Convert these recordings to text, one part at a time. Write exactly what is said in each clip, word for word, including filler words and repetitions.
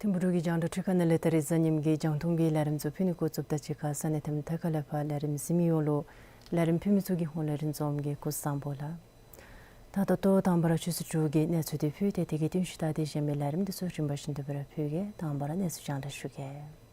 ཐིམ་ཕུག་གི་རྒྱང་བསྒྲགས་འཕྲུལ་ཁང་ནང་ལས་ད་རིས་གཟའ་ཉིམ་གི་རྒྱང་མཐོང་གི་ལས་རིམ་ཚུ་ཕུལ་ནི་འགོ་བཙུགསཔ་དང་གཅིག་ཁར་ས་གནས་དེ་མཐའ་ཁ་ལས་ཕར་ལས་རིམ་གཟིགས་མི་ཡོངས་ལུ་ལས་རིམ་ཕུལ་མི་ཚུ་གི་ཧོངས་ལས་རིན་འཛོམས་ཀྱི་སྐུ་གཟུགས་བཟང་པོ་ལགས། ད་ད་ལྟོ་དང་པ་ར་ཆུ་ཚོད་དྲུག་གི་གནས་ཚུལ་དེ་ཕུལ་ཏེ་དེ་གི་བསྟུན་ཞུ་ད་དེ་གཞན་མི་ལས་རིམ་དེ་ཚུ་རིམ་པ་བཞིན་དུ་སྦེ་ར་ཕུལ་གེ། དང་པ་ར་གནས་ཚུལ་རྒྱང་བསྒྲགས་ཞུ་གེ།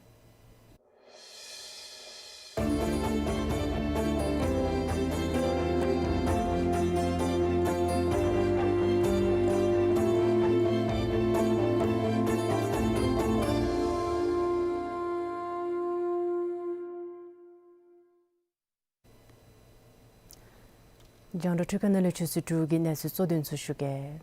རྒྱང་བསྒྲགས་འཕྲུལ་ཁང་ནང་ལས་ཆུ་ཚོད་དྲུག་གི་གནས་ཚུལ་གཙོ་དོན་ཚུ་ཞུ་གེ།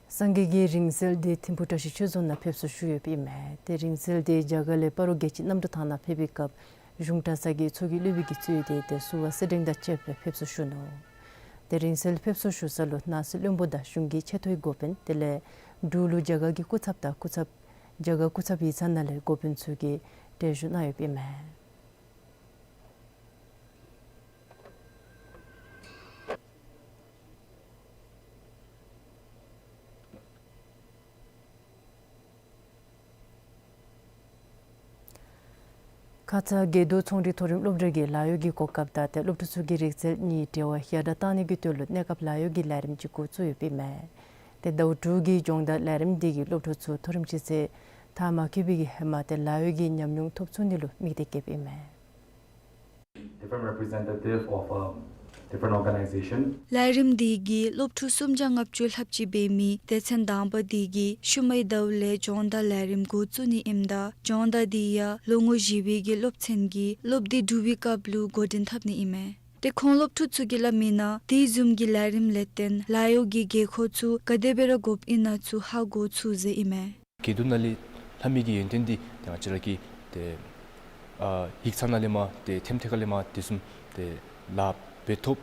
སངས་རྒྱས་ཀྱི་རིང་བསྲེལ་འདི་ཐིམ་ཕུག་བཀྲ་ཤིས་ཆོས་རྫོང་ནང་ཕེབས་བསུ་ཞུ་ཡོདཔ་ཨིན་མས། ཏེ་རིང་བསྲེལ་འདི་རྒྱ་གར་ལས་སྤ་རོ་རྒྱལ་སྤྱིའི་གནམ་གྲུ་ཐང་ནང་ཕེབས་པའི་སྐབས་གཞུང་གྲྭ་ཚང་གི་ཚོགས་ཀྱི་སློབ་དཔོན་གྱིས་གཙོས་ཏེ་ཏེ་བསུ་བ་སེར་སྦྲེང་དང་བཅས་པ་ཕེབས་བསུ་ཞུ་ནུག། ཏེ་རིང་བསྲེལ་ཕེབས་བསུ་ཞུ་ས་ལུ་ནང་སྲིད་བློན་པོ་དང་གཞུང་གི་ཆེ་མཐོའི་འགོ་དཔོན་དེ་ལས་འབྲུག་ལུ་རྒྱ་གར་གྱི་སྐུ་ཚབ་དང་སྐུ་ཚབ་རྒྱ་གར་སྐུ་ཚབ་ཡིག་ཚང་ནང་ལས་འགོ་དཔོན་ཚུ་གིས་གྲལ་བཞུགས་གནང་ཡོདཔ་ཨིན་མས། ཁ་ཙ་དགེ་འདུན་ཚོང་འབྲེལ་མཐོ་རིམ་སློབ་གྲྭ་གིས་ལཱ་གཡོག་གི་གོ་སྐབས་དང་ཏེ་སློབ་ཕྲུག་ཚུ་གི་རིག་རྩལ་གཉིས་འབྲེལ་བ་ཡར་དྲག་གཏང་ནི་གི་དོན་ལུ་གནས་སྐབས་ལཱ་གཡོག་གི་ལས་རིམ་ཅིག་འགོ་བཙུགས་ཡོདཔ་ཨིན་མས། ཏེ་ཟླཝ་དྲུག་གི་སྦྱོང་བརྡར་ལས་རིམ་འདི་གིས་སློབ་ཕྲུག་ཚུ་མཐོ་རིམ་ཅིག་ཚེ་མཐར་མ་འཁྱོལ་བའི་གི་ཧེ་མ་ཏེ་ལཱ་གཡོག་གི་ཉམས་མྱོང་ཐོབ་ཚུགས་ནི་ལུ་དམིགས་ཏེ་བསྐྱེདཔ་ཨིན་མས། Different representative of, um, different organization. ལས་རིམ་འདི་གིས་སློབ་ཕྲུག་སུམ་བརྒྱ་ལྔ་བཅུ་ལྷགཔ་ཅིག་འབད་མི་སྡེ་ཚན་དང་པ་འདི་གིས་ཤུལ་མའི་ཟླཝ་ལས་སྦྱོང་བརྡར་ལས་རིམ་འགོ་བཙུགས་ནི་ཨིནམ་ད་སྦྱོང་བརྡར་འདི་ཡང་ལོ་ངོ་བཞི་པའི་གི་སློབ་ཚན་གྱི་སློབ་དུས་དྲུག་པའི་སྐབས་ལུ་འགོ་འདྲེན་འཐབ་ནི་ཨིན་མས། ཏེ་ཁོང་སློབ་ཕྲུག་ཚུ་གིས་སླབ་མིའི་ནང་དེ་བཟུམ་གྱི་ལས་རིམ་ལས་བརྟེན་ལཱ་གཡོག་གི་དགོས་མཁོ་ཚུ་ག་དེ་སྦེ་ར་དགོཔ་ཨིན་ན་ཚུ་ཧ་གོ་ཚུགས་ཟེར་ཨིན་མས། དགེ་འདུན་ནང་ལས་ལྷབ་མི་གི་ཡོན་ཏན་འདི་ཏེ་ང་བཅས་ར་གི་ཏེ་ཨ་ཡིག་ཚང་ནང་ལས་མར་ཏེ་ཐེམ་ཐེ་ཁ་ལས་མར་དེ་བཟུམ་ཏེ་ལཱ་འབད་ཐོབ།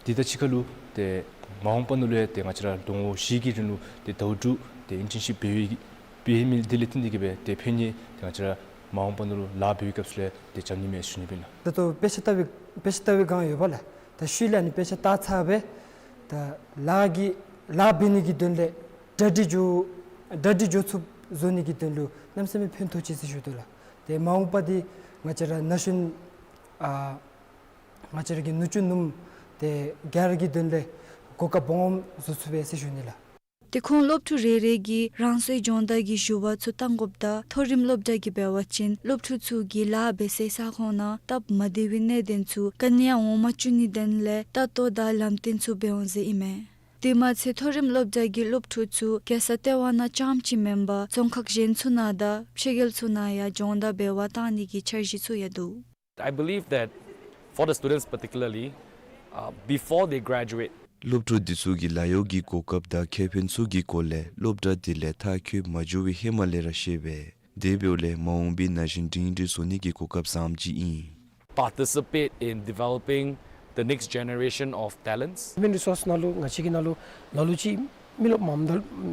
དེ་དང་གཅིག་ཁར་ལུ་ཏེ་མ་འོངས་པ་ནང་ལུ་ཡང་ཏེ་ང་བཅས་ར་ལོ་ངོ་བཞི་གི་རིང་ལུ་ཏེ་ཟླཝ་དྲུག་ཏེ་ཨིན་ཊརན་ཤིཔ་འབད་འབད་མི་འདི་ལས་བརྟེན་ཏེ་གིས་སྦེ་ཏེ་ཕན་ནི་ཏེ་ང་བཅས་ར་མ་འོངས་པ་ནང་ལུ་ལཱ་འབད་བའི་སྐབས་སུ་ལས་ཏེ་འཇམ་ནི་མས་ཟེར་ཞུ་ནི་ཨིན་ལགས། ད་ལྟོ་དཔེ་ཆ་ལྟ་བའི་དཔེ་ཆ་ལྟ་བའི་སྒང་ཡོདཔ་ལགས། ད་ཤུལ་ལས་ནི་དཔེ་ཆ་ལྟ་ཚར་སྦེ་ད་ལཱ་གི་ལཱ་འབད་ནི་གི་དོན་ལས་གྲ་སྒྲིག་འགྱོ་གྲ་སྒྲིག་འགྱོ་ཚུགསཔ་བཟོ་ནི་གི་དོན་ལུ་གནམ་མེད་ས་མེད་ཕན་ཐོགས་ཅི་ཟེར་ཞུ་དོ་ལགས། ཏེ་མ་འོངས་པ་འདི་ང་བཅས་ར་ན་གཞོན་ཨ་ང་བཅས་ར་གི་ནུ་གཅུང་ནུམོ་ཏེ་ག་ར་གི་དོན་ལས་གོ་སྐབས་སྦོམ་བཟོ་ཚུགས་པས་ཟེར་ཞུ་ནི་ལགས། ཏེ་ཁོང་སློབ་ཕྲུག་རེ་རེ་གིས་རང་སོའི་སྦྱོང་བརྡར་གྱི་ཞུ་བ་ཚུ་བཏང་དགོཔ་ད་མཐོ་རིམ་སློབ་གྲྭ་གིས་འབད་བ་ཅིན་སློབ་ཕྲུག་ཚུ་གིས་ལཱ་འབད་སའི་ས་ཁོངས་ནང་སྟབས་མ་བདེ་བའི་གནད་དོན་ཚུ་ག་ནི་ཡང་འོང་མ་བཅུག་ནིའི་དོན་ལས་ལྟ་རྟོག་དང་ལམ་སྟོན་ཚུ་འབད་འོང་ཟེར་ཨིན་མས། དེ་མ་ཚད་མཐོ་རིམ་སློབ་གྲྭ་གི་སློབ་ཕྲུག་ཚུ་རྒྱལ་ས་ལྟེ་བ་ནང་རྐྱངམ་ཅིག་མེན་པར་རྫོང་ཁག་གཞན་ཚུ་ནང་དང་ཕྱི་རྒྱལ་ཚུ་ནང་ཡང་སྦྱོང་བརྡར་འབད་བར་བཏང་ནི་གི་འཆར་གཞི་ཚུ་ཡང་འདུག། I believe that for the students particularly, uh, before they graduate, སློབ་ཕྲུག་འདི་ཚུ་གིས་ལཱ་གཡོག་གི་གོ་སྐབས་དང་ཁེ་ཕན་ཚུ་གི་སྐོར་ལས་སློབ་གྲྭ་འདི་ལས་མཐར་འཁྱོལ་མ་འགྱོ་བའི་ཧེ་མ་ལས་ར་ཤེས་པས། དེ་འབདཝ་ལས་མ་འོངས་པའི་ན་གཞོན་སྒྲིང་སྒྲིང་བཟོ་ནི་གི་གོ་སྐབས་བཟངམ་ཅིག་ཨིན། Participate in developing the next generation of talents. Human resource ནང་ལུ་ང་བཅས་ཀྱི་ནང་ལུ་ལ་ལུ་ཅིག་མི་རློབས་མངམ་ད་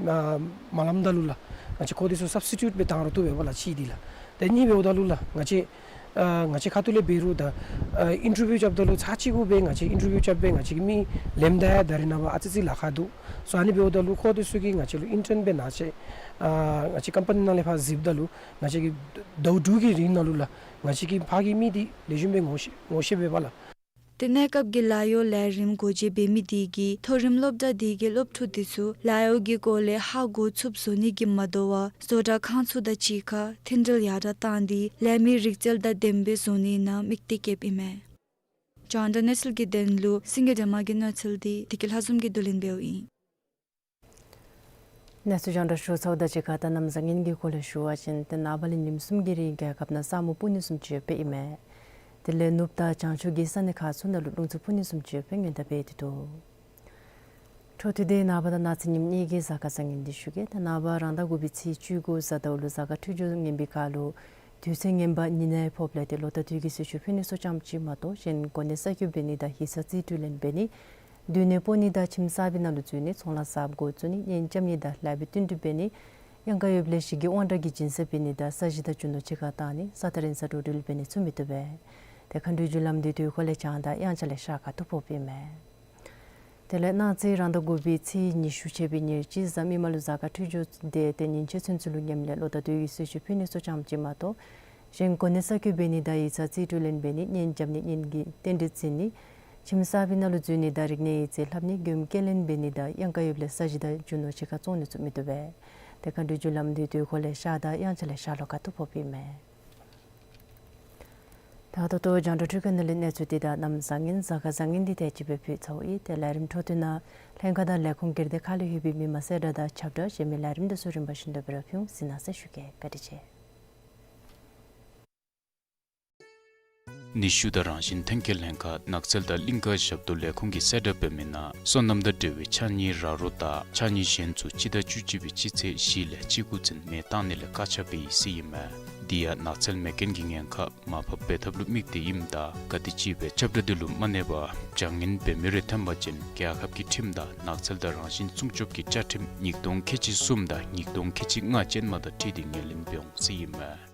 ཨ་མ་ལངམ་ད་ལུ་ལགས་ང་བཅས་ཁོང་འདི་ཚུ་སབ་སི་ཊིའུཊ་སྦེ་བཏང་རུང་བཏུབ་པས་ལགས་གཅིག་འདི་ལགས། ཏེ་གཉིས་འབདཝ་ད་ལུ་ལགས་ང་བཅས་ཨ་ང་བཅས་ཁ་ཐུག་ལས་འབད་རུང་ད་ཨ་ཨིན་ཊར་བིའུ་རྐྱབ་ད་ལུ་ཚར་གཅིག་གུ་སྦེ་ང་བཅས་ཀྱིས་ཨིན་ཊར་བིའུ་རྐྱབ་སྦེ་ང་བཅས་ཀྱིས་མི་ལེནམ་ད་ཡང་ད་རེས་ནངས་པ་ཨ་ཙི་ཙི་ལཱ་ཁག་འདུག། སོ་ཨ་ནི་འབདཝ་ད་ལུ་ཁོང་འདི་ཚུ་གིས་ང་བཅས་ལུ་ཨིན་ཊརན་སྦེ་ནཱ་ཅིག་ཨ་ང་བཅས་ཀམ་པ་ནི་ནང་ལས་ཕར་གཟིགསཔ་ད་ལུ་ང་བཅས་ཀྱིས་ཟླཝ་དྲུག་གི་རིང་ནང་ལུ་ལགས་ང་བཅས་ཀྱིས་ཕར་གྱི་མི་འདི་ལེགས་ཤོམ་སྦེ་ངོ་ཤེས་ངོ་ཤེས་འབད་བས་ལགས། དེ་གནས་སྐབས་ཀྱི་ལཱ་གཡོག་ལས་རིམ་སྒོ་འབྱེད་འབད་མི་དེ་གིས་མཐོ་རིམ་སློབ་གྲྭ་དེ་གི་སློབ་ཕྲུག་དེ་ཚུ་ལཱ་གཡོག་གི་སྐོར་ལས་ཧ་གོ་ཚུགསཔ་བཟོ་ནི་གི་མ་དོ་བར་བཟོ་གྲྭ་ཁང་ཚུ་དང་གཅིག་ཁར་མཐུན་སྒྲིལ་ཡར་དྲག་བཏང་སྟེ་ལས་མི་རིག་རྩལ་དང་ལྡནམ་སྦེ་བཟོ་ནི་ནང་དམིགས་གཏད་བསྐྱེདཔ་ཨིན་མས། རྒྱང་བསྒྲགས་གནས་ཚུལ་གྱི་དོན་ལུ་སེང་གེ་སྒྲོལ་མ་གི་གནས་ཚུལ་འདི་བདེ་སྐྱིད་ལྷ་འཛོམས་ཀྱིས་བསྡུ་ལེན་འབདཝ་ཨིན། གནས་ཚུལ་རྒྱང་བསྒྲགས་ཞུ་ཚརཝ་དང་གཅིག་ཁར་ད་གནམ་བཟང་ངན་གྱི་སྐོར་ལས་ཞུ་བ་ཅིན་ཏེ་ནངས་པ་ལས་ཉིནམ་གསུམ་གྱི་རིང་རྒྱལ་ཁབ་ནང་ས་སྨུག་སྤུ་ནི་བཟུམ་ཅིག་ཡོདཔ་ཨིན་མས། དེ་ལས་ནུབ་དང་བྱང་ཕྱོགས་ཀྱི་ས་གནས་ཁག་ཚུ་ནང་ལུ་རླུང་འཚུབ་སྤུ་ནི་བཟུམ་ཅིག་ཡོདཔ་སྦེ་སྔོན་བརྡ་འབད་དེ་འདུག། འཕྲོ་མཐུད་དེ་ནངས་པ་དང་གནངས་ཚེ་ཉིནམ་གཉིས་ཀྱི་གཟའ་སྐར་བཟང་ངན་འདི་ཞུ་གེ། ད་ནངས་པ་རང་ཟླ་དགུ་པའི་ཚེས་བཅུ་དགུ་གཟའ་ཟླཝ་ལུ་གཟའ་སྐར་འཕྲོད་སྦྱོར་ངན་པའི་ཁར་ལུ་དུས་ཚོད་ངན་པ་ཉི་ནི་ཕོགཔ་ལས་ཏེ་ལོ་ཟླ་དུས་ཀྱི་གསོལ་མཆོད་ཕུལ་ནི་ཚུ་ཙམ་ཅིག་མ་གཏོགས་གཞན་གོ་གནས་གསར་བསྐོ་འབད་ནི་དང་ཡིག་ཚང་རྩིས་སྤྲོད་ལེན་འབད་ནི་སྡོད་གནས་སྤོ་ནི་དང་ཁྱིམ་གསར་པའི་ནང་ལུ་འཛུལ་ནི་ཚོང་ལཱ་གསརཔ་འགོ་བཙུགས་ནི་གཉེན་རྐྱབ་ནི་དང་ལཱ་འབད་བསྟུན་གྲོས་འབད་ནི་གཡང་ཁ་ཡོདཔ་ལས་གཞི་གི་དབང་དྲག་གི་སྦྱིན་སྲེག་འབད་ནི་དང་ས་གཞི་དང་རྒྱུ་ནོར་ཕྱི་ཁར་བཏང་ནི་ས་ཐག་རིང་སར་འགྲོ་འགྲུལ་འབད་ནི་ཚུ་མི་བཏུབ་པས། ཏེ་མཁའ་འགྲོའི་རྒྱུ་ལམ་འདི་དུས་འཁོར་ལས་བྱང་དང་དབྱངས་འཆར་ལས་ཤར་ཁ་ཐུག་ཕོགཔ་ཨིན་མས། དེ་ལས་གནངས་ཚེ་རང་ཟླ་དགུ་པའི་ཚེས་ཉི་ཤུ་ཆད་པའི་ཉེར་གཅིག་གཟའ་མིག་དམར་ལུ་གཟའ་སྐར་འཕྲོད་སྦྱོར་བདེ་ཏེ་ཉིན་བྱེད་ཚུན་ཚོད་ལུ་ངནམ་ལས་ལོ་ཟླ་དུས་ཀྱི་གསོལ་མཆོད་ཕུལ་ནི་ཚུ་ཙམ་ཅིག་མ་གཏོགས་གཞན་གོ་གནས་གསར་བསྐོ་འབད་ནི་དང་ཡིག་ཚང་རྩིས་སྤྲོད་ལེན་འབད་ནི་གཉེན་རྐྱབ་ནི་གཉེན་གྱི་རྟེན་འབྲེལ་བརྩི་ནི་ཁྱིམ་གསར་པའི་ནང་ལུ་འཛུལ་ནི་དང་རིག་གནས་ཡིག་རྩིས་ལྷབ་ནི་མགྱོནམ་སྐྱེལ་ལེན་འབད་ནི་དང་གཡང་ཁ་ཡོདཔ་ལས་ས་གཞི་དང་རྒྱུ་ནོར་ཕྱི་ཁར་བཙོང་ནི་ཚུ་མི་བཏུབ་པས། ཏེ་མཁའ་འགྲོའི་རྒྱུ་ལམ་འདི་དུས་འཁོར་ལས་ཤར་དང་དབྱངས་འཆར་ལས་ཤར་ལྷོ་ཁ་ཐུག་ཕོགཔ་ཨིན་མས། ད་ད་ལྟོ་རྒྱང་བསྒྲགས་འཕྲུལ་ཁང་ནང་ལས་གནས་ཚུལ་འདི་དང་གནམ་བཟང་ངན་གཟའ་སྐར་བཟང་ངན་འདི་དེ་ཅིག་སྦེ་ཕུལ་ཚརཝ་ཨིན། ཏེ་ལས་རིམ་འཕྲོ་མཐུད་ནང་ལྷན་ཁག་དང་ལས་ཁུངས་སྒེར་སྡེ་ཁག་ལས་ལྷོད་པའི་མི་མང་གསལ་བསྒྲགས་དང་ཁྱབ་བསྒྲགས་གཞན་མི་ལས་རིམ་དེ་ཚུ་རིམ་པ་བཞིན་དུ་སྦེ་ར་ཕུལ་འོང་ཟེར་གནང་ཟེར་ཞུ་གེ། བཀའ་དྲིན་ཆེ། ནུས་ཤུགས་དང་རང་བཞིན་ཐོན་སྐྱེད་ལྷན་ཁག་ནགས་ཚལ་དང་གླིང་ཀ་ཞབས་ཏོག་ལས་ཁུངས་ཀྱིས་གསལ་བསྒྲགས་འབད་མི་ནང་སོ་ནམ་དང་འབྲེལ་བའི་ཕྱགས་སྙིགས་ར་རོ་དང་ཕྱགས་སྙིགས་གཞན་ཚུ་སྤྱི་ཟླ་བཅུ་གཅིག་པའི་སྤྱི་ཚེས་བཞི་ལས་གཅིག་དགུ་ཚུན་མེ་བཏང་ནི་ལས་བཀག་ཆ་འབད་ཡི་ཟེར་ཨིན་མས། འདི་ཡང་ནགས་ཚལ་མེ་རྐྱེན་གྱི་ཉེན་ཁ་མར་ཕབ་འབད་ཐབས་ལུ་དམིགས་ཏེ་ཨིནམ་ད་ག་དེམ་ཅིག་སྦེ་ཁྱབ་བསྒྲགས་འདི་ལུ་མ་གནས་པར་བྱ་ངན་འབད་མི་རེ་ཐོན་པ་ཅིན་རྒྱལ་ཁབ་ཀྱི་ཁྲིམས་དང་ནགས་ཚལ་དང་རང་བཞིན་སྲུང་སྐྱོབ་ཀྱི་བཅའ་ཁྲིམས་ཉིས་སྟོང་ཁལ་གཅིག་གསུམ་དང་ཉིས་སྟོང་ཁལ་གཅིག་ལྔ་ཅན་མ་དང་འཁྲིལ་ཏེ་ངོས་ལེན་འབད་འོང་ཟེར་ཨིན་མས།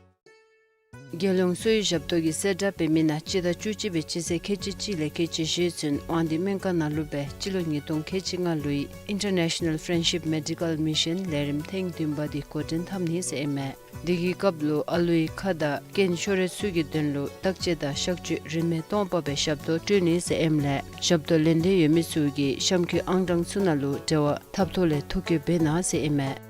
རྒྱལ་ཡོངས་གསོ་བའི་ཞབས་ཏོག་གིས་གསལ་བསྒྲགས་འབད་མི་ནང་སྤྱི་ཟླ་བཅུ་གཅིག་པའི་སྤྱི་ཚེས་ཁལ་གཅིག་གཅིག་ལས་ཁལ་གཅིག་བཞི་ཚུན་དབང་འདུས་སྨན་ཁང་ནང་ལུ་སྦེ་སྤྱི་ལོ་ཉིས་སྟོང་ཁལ་གཅིག་ལྔ་ལོའི་International Friendship Medical Mission ལས་རིམ་ཐེངས་བདུན་པ་འདི་འགོ་འདྲེན་འཐབ་ནི་ཟེར་ཨིན་མས། འདི་གི་སྐབས་ལུ་ཨ་ལུའི་ཁ་དང་རྐན་ཤོར་བའི་ཚུ་གི་དོན་ལུ་བརྟག་དཔྱད་དང་གཤག་བཅོས་རིན་མེད་སྟོང་པ་སྦེ་ཞབས་ཏོག་སྤྲོད་ནི་ཟེར་ཨིནམ་ལས་ཞབས་ཏོག་ལེན་འདོད་ཡོད་མི་ཚུ་གིས་གཤམ་འཁོད་ཨང་གྲངས་ཚུ་ནང་ལུ་འབྲེལ་བ་འཐབ་ཐོག་ལས་ཐུགས་བསྐྱེད་འབད་གནང་ཟེར་ཨིན་མས།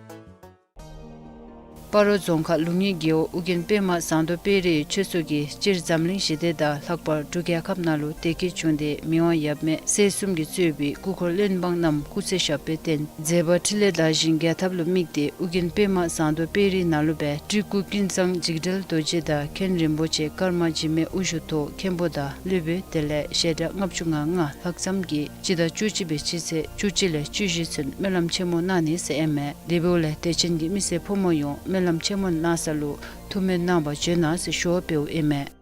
སྤ་རོ་རྫོང་ཁག་ལུང་གཡུས་རྒེད་འོག་ཨོ་རྒྱན་པདྨ་ཟངས་མདོག་དཔལ་རིའི་ཆོས་ཚོགས་ཀྱིས་སྤྱིར་འཛམ་གླིང་ཞི་བདེ་དང་ལྷག་པར་འབྲུག་རྒྱལ་ཁབ་ནང་ལུ་བདེ་སྐྱིད་འབྱུང་སྟེ་མི་དབང་ཡབ་མེས་སྲས་གསུམ་གྱིས་གཙོས་པའི་སྐུ་འཁོར་བློན་འབངས་རྣམས་སྐུ་ཚེ་ཞབས་པད་བརྟན་མཛད་པ་འཕྲིན་ལས་དར་ཞིང་རྒྱས་ཐབས་ལུ་དམིགས་ཏེ་ཨོ་རྒྱན་པདྨ་ཟངས་མདོག་དཔལ་རིའི་ནང་ལུ་སྦེ་སྤྲུལ་སྐུ་ཀུན་བཟང་འཇིགས་བྲལ་རྡོ་རྗེ་དང་མཁན་རིན་པོ་ཆེ་ཀརྨ་འཇིགས་མེད་དབུ་བཞུགས་ཐོག་མཁན་པོ་དང་སློབ་དཔོན་དེ་ལས་ཞལ་གྲངས་ལྔ་བཅུ་ང་ལྔ་ལྷག་ཙམ་གྱིས་སྤྱི་ཟླ་བཅུ་གཅིག་པའི་སྤྱི་ཚེས་བཅུ་གཅིག་ལས་བཅུ་བཞི་ཚུན་སྨོན་ལམ་ཆེན་མོ་གནང་ནི་ཟེར་ཨིན་མས། དེ་འབདཝ་ལས་དད་ཅན་གྱི་མི་སེར་ཕོ་མོ་ཡོངས་སྨོན་ལམ་ཆེན་མོ་གནང་ས་ལུ་ཐུགས་སྨོན་གནང་བར་བྱོན་གནང་ཟེར་ཞུ་བ་འབདཝ་ཨིན་མས།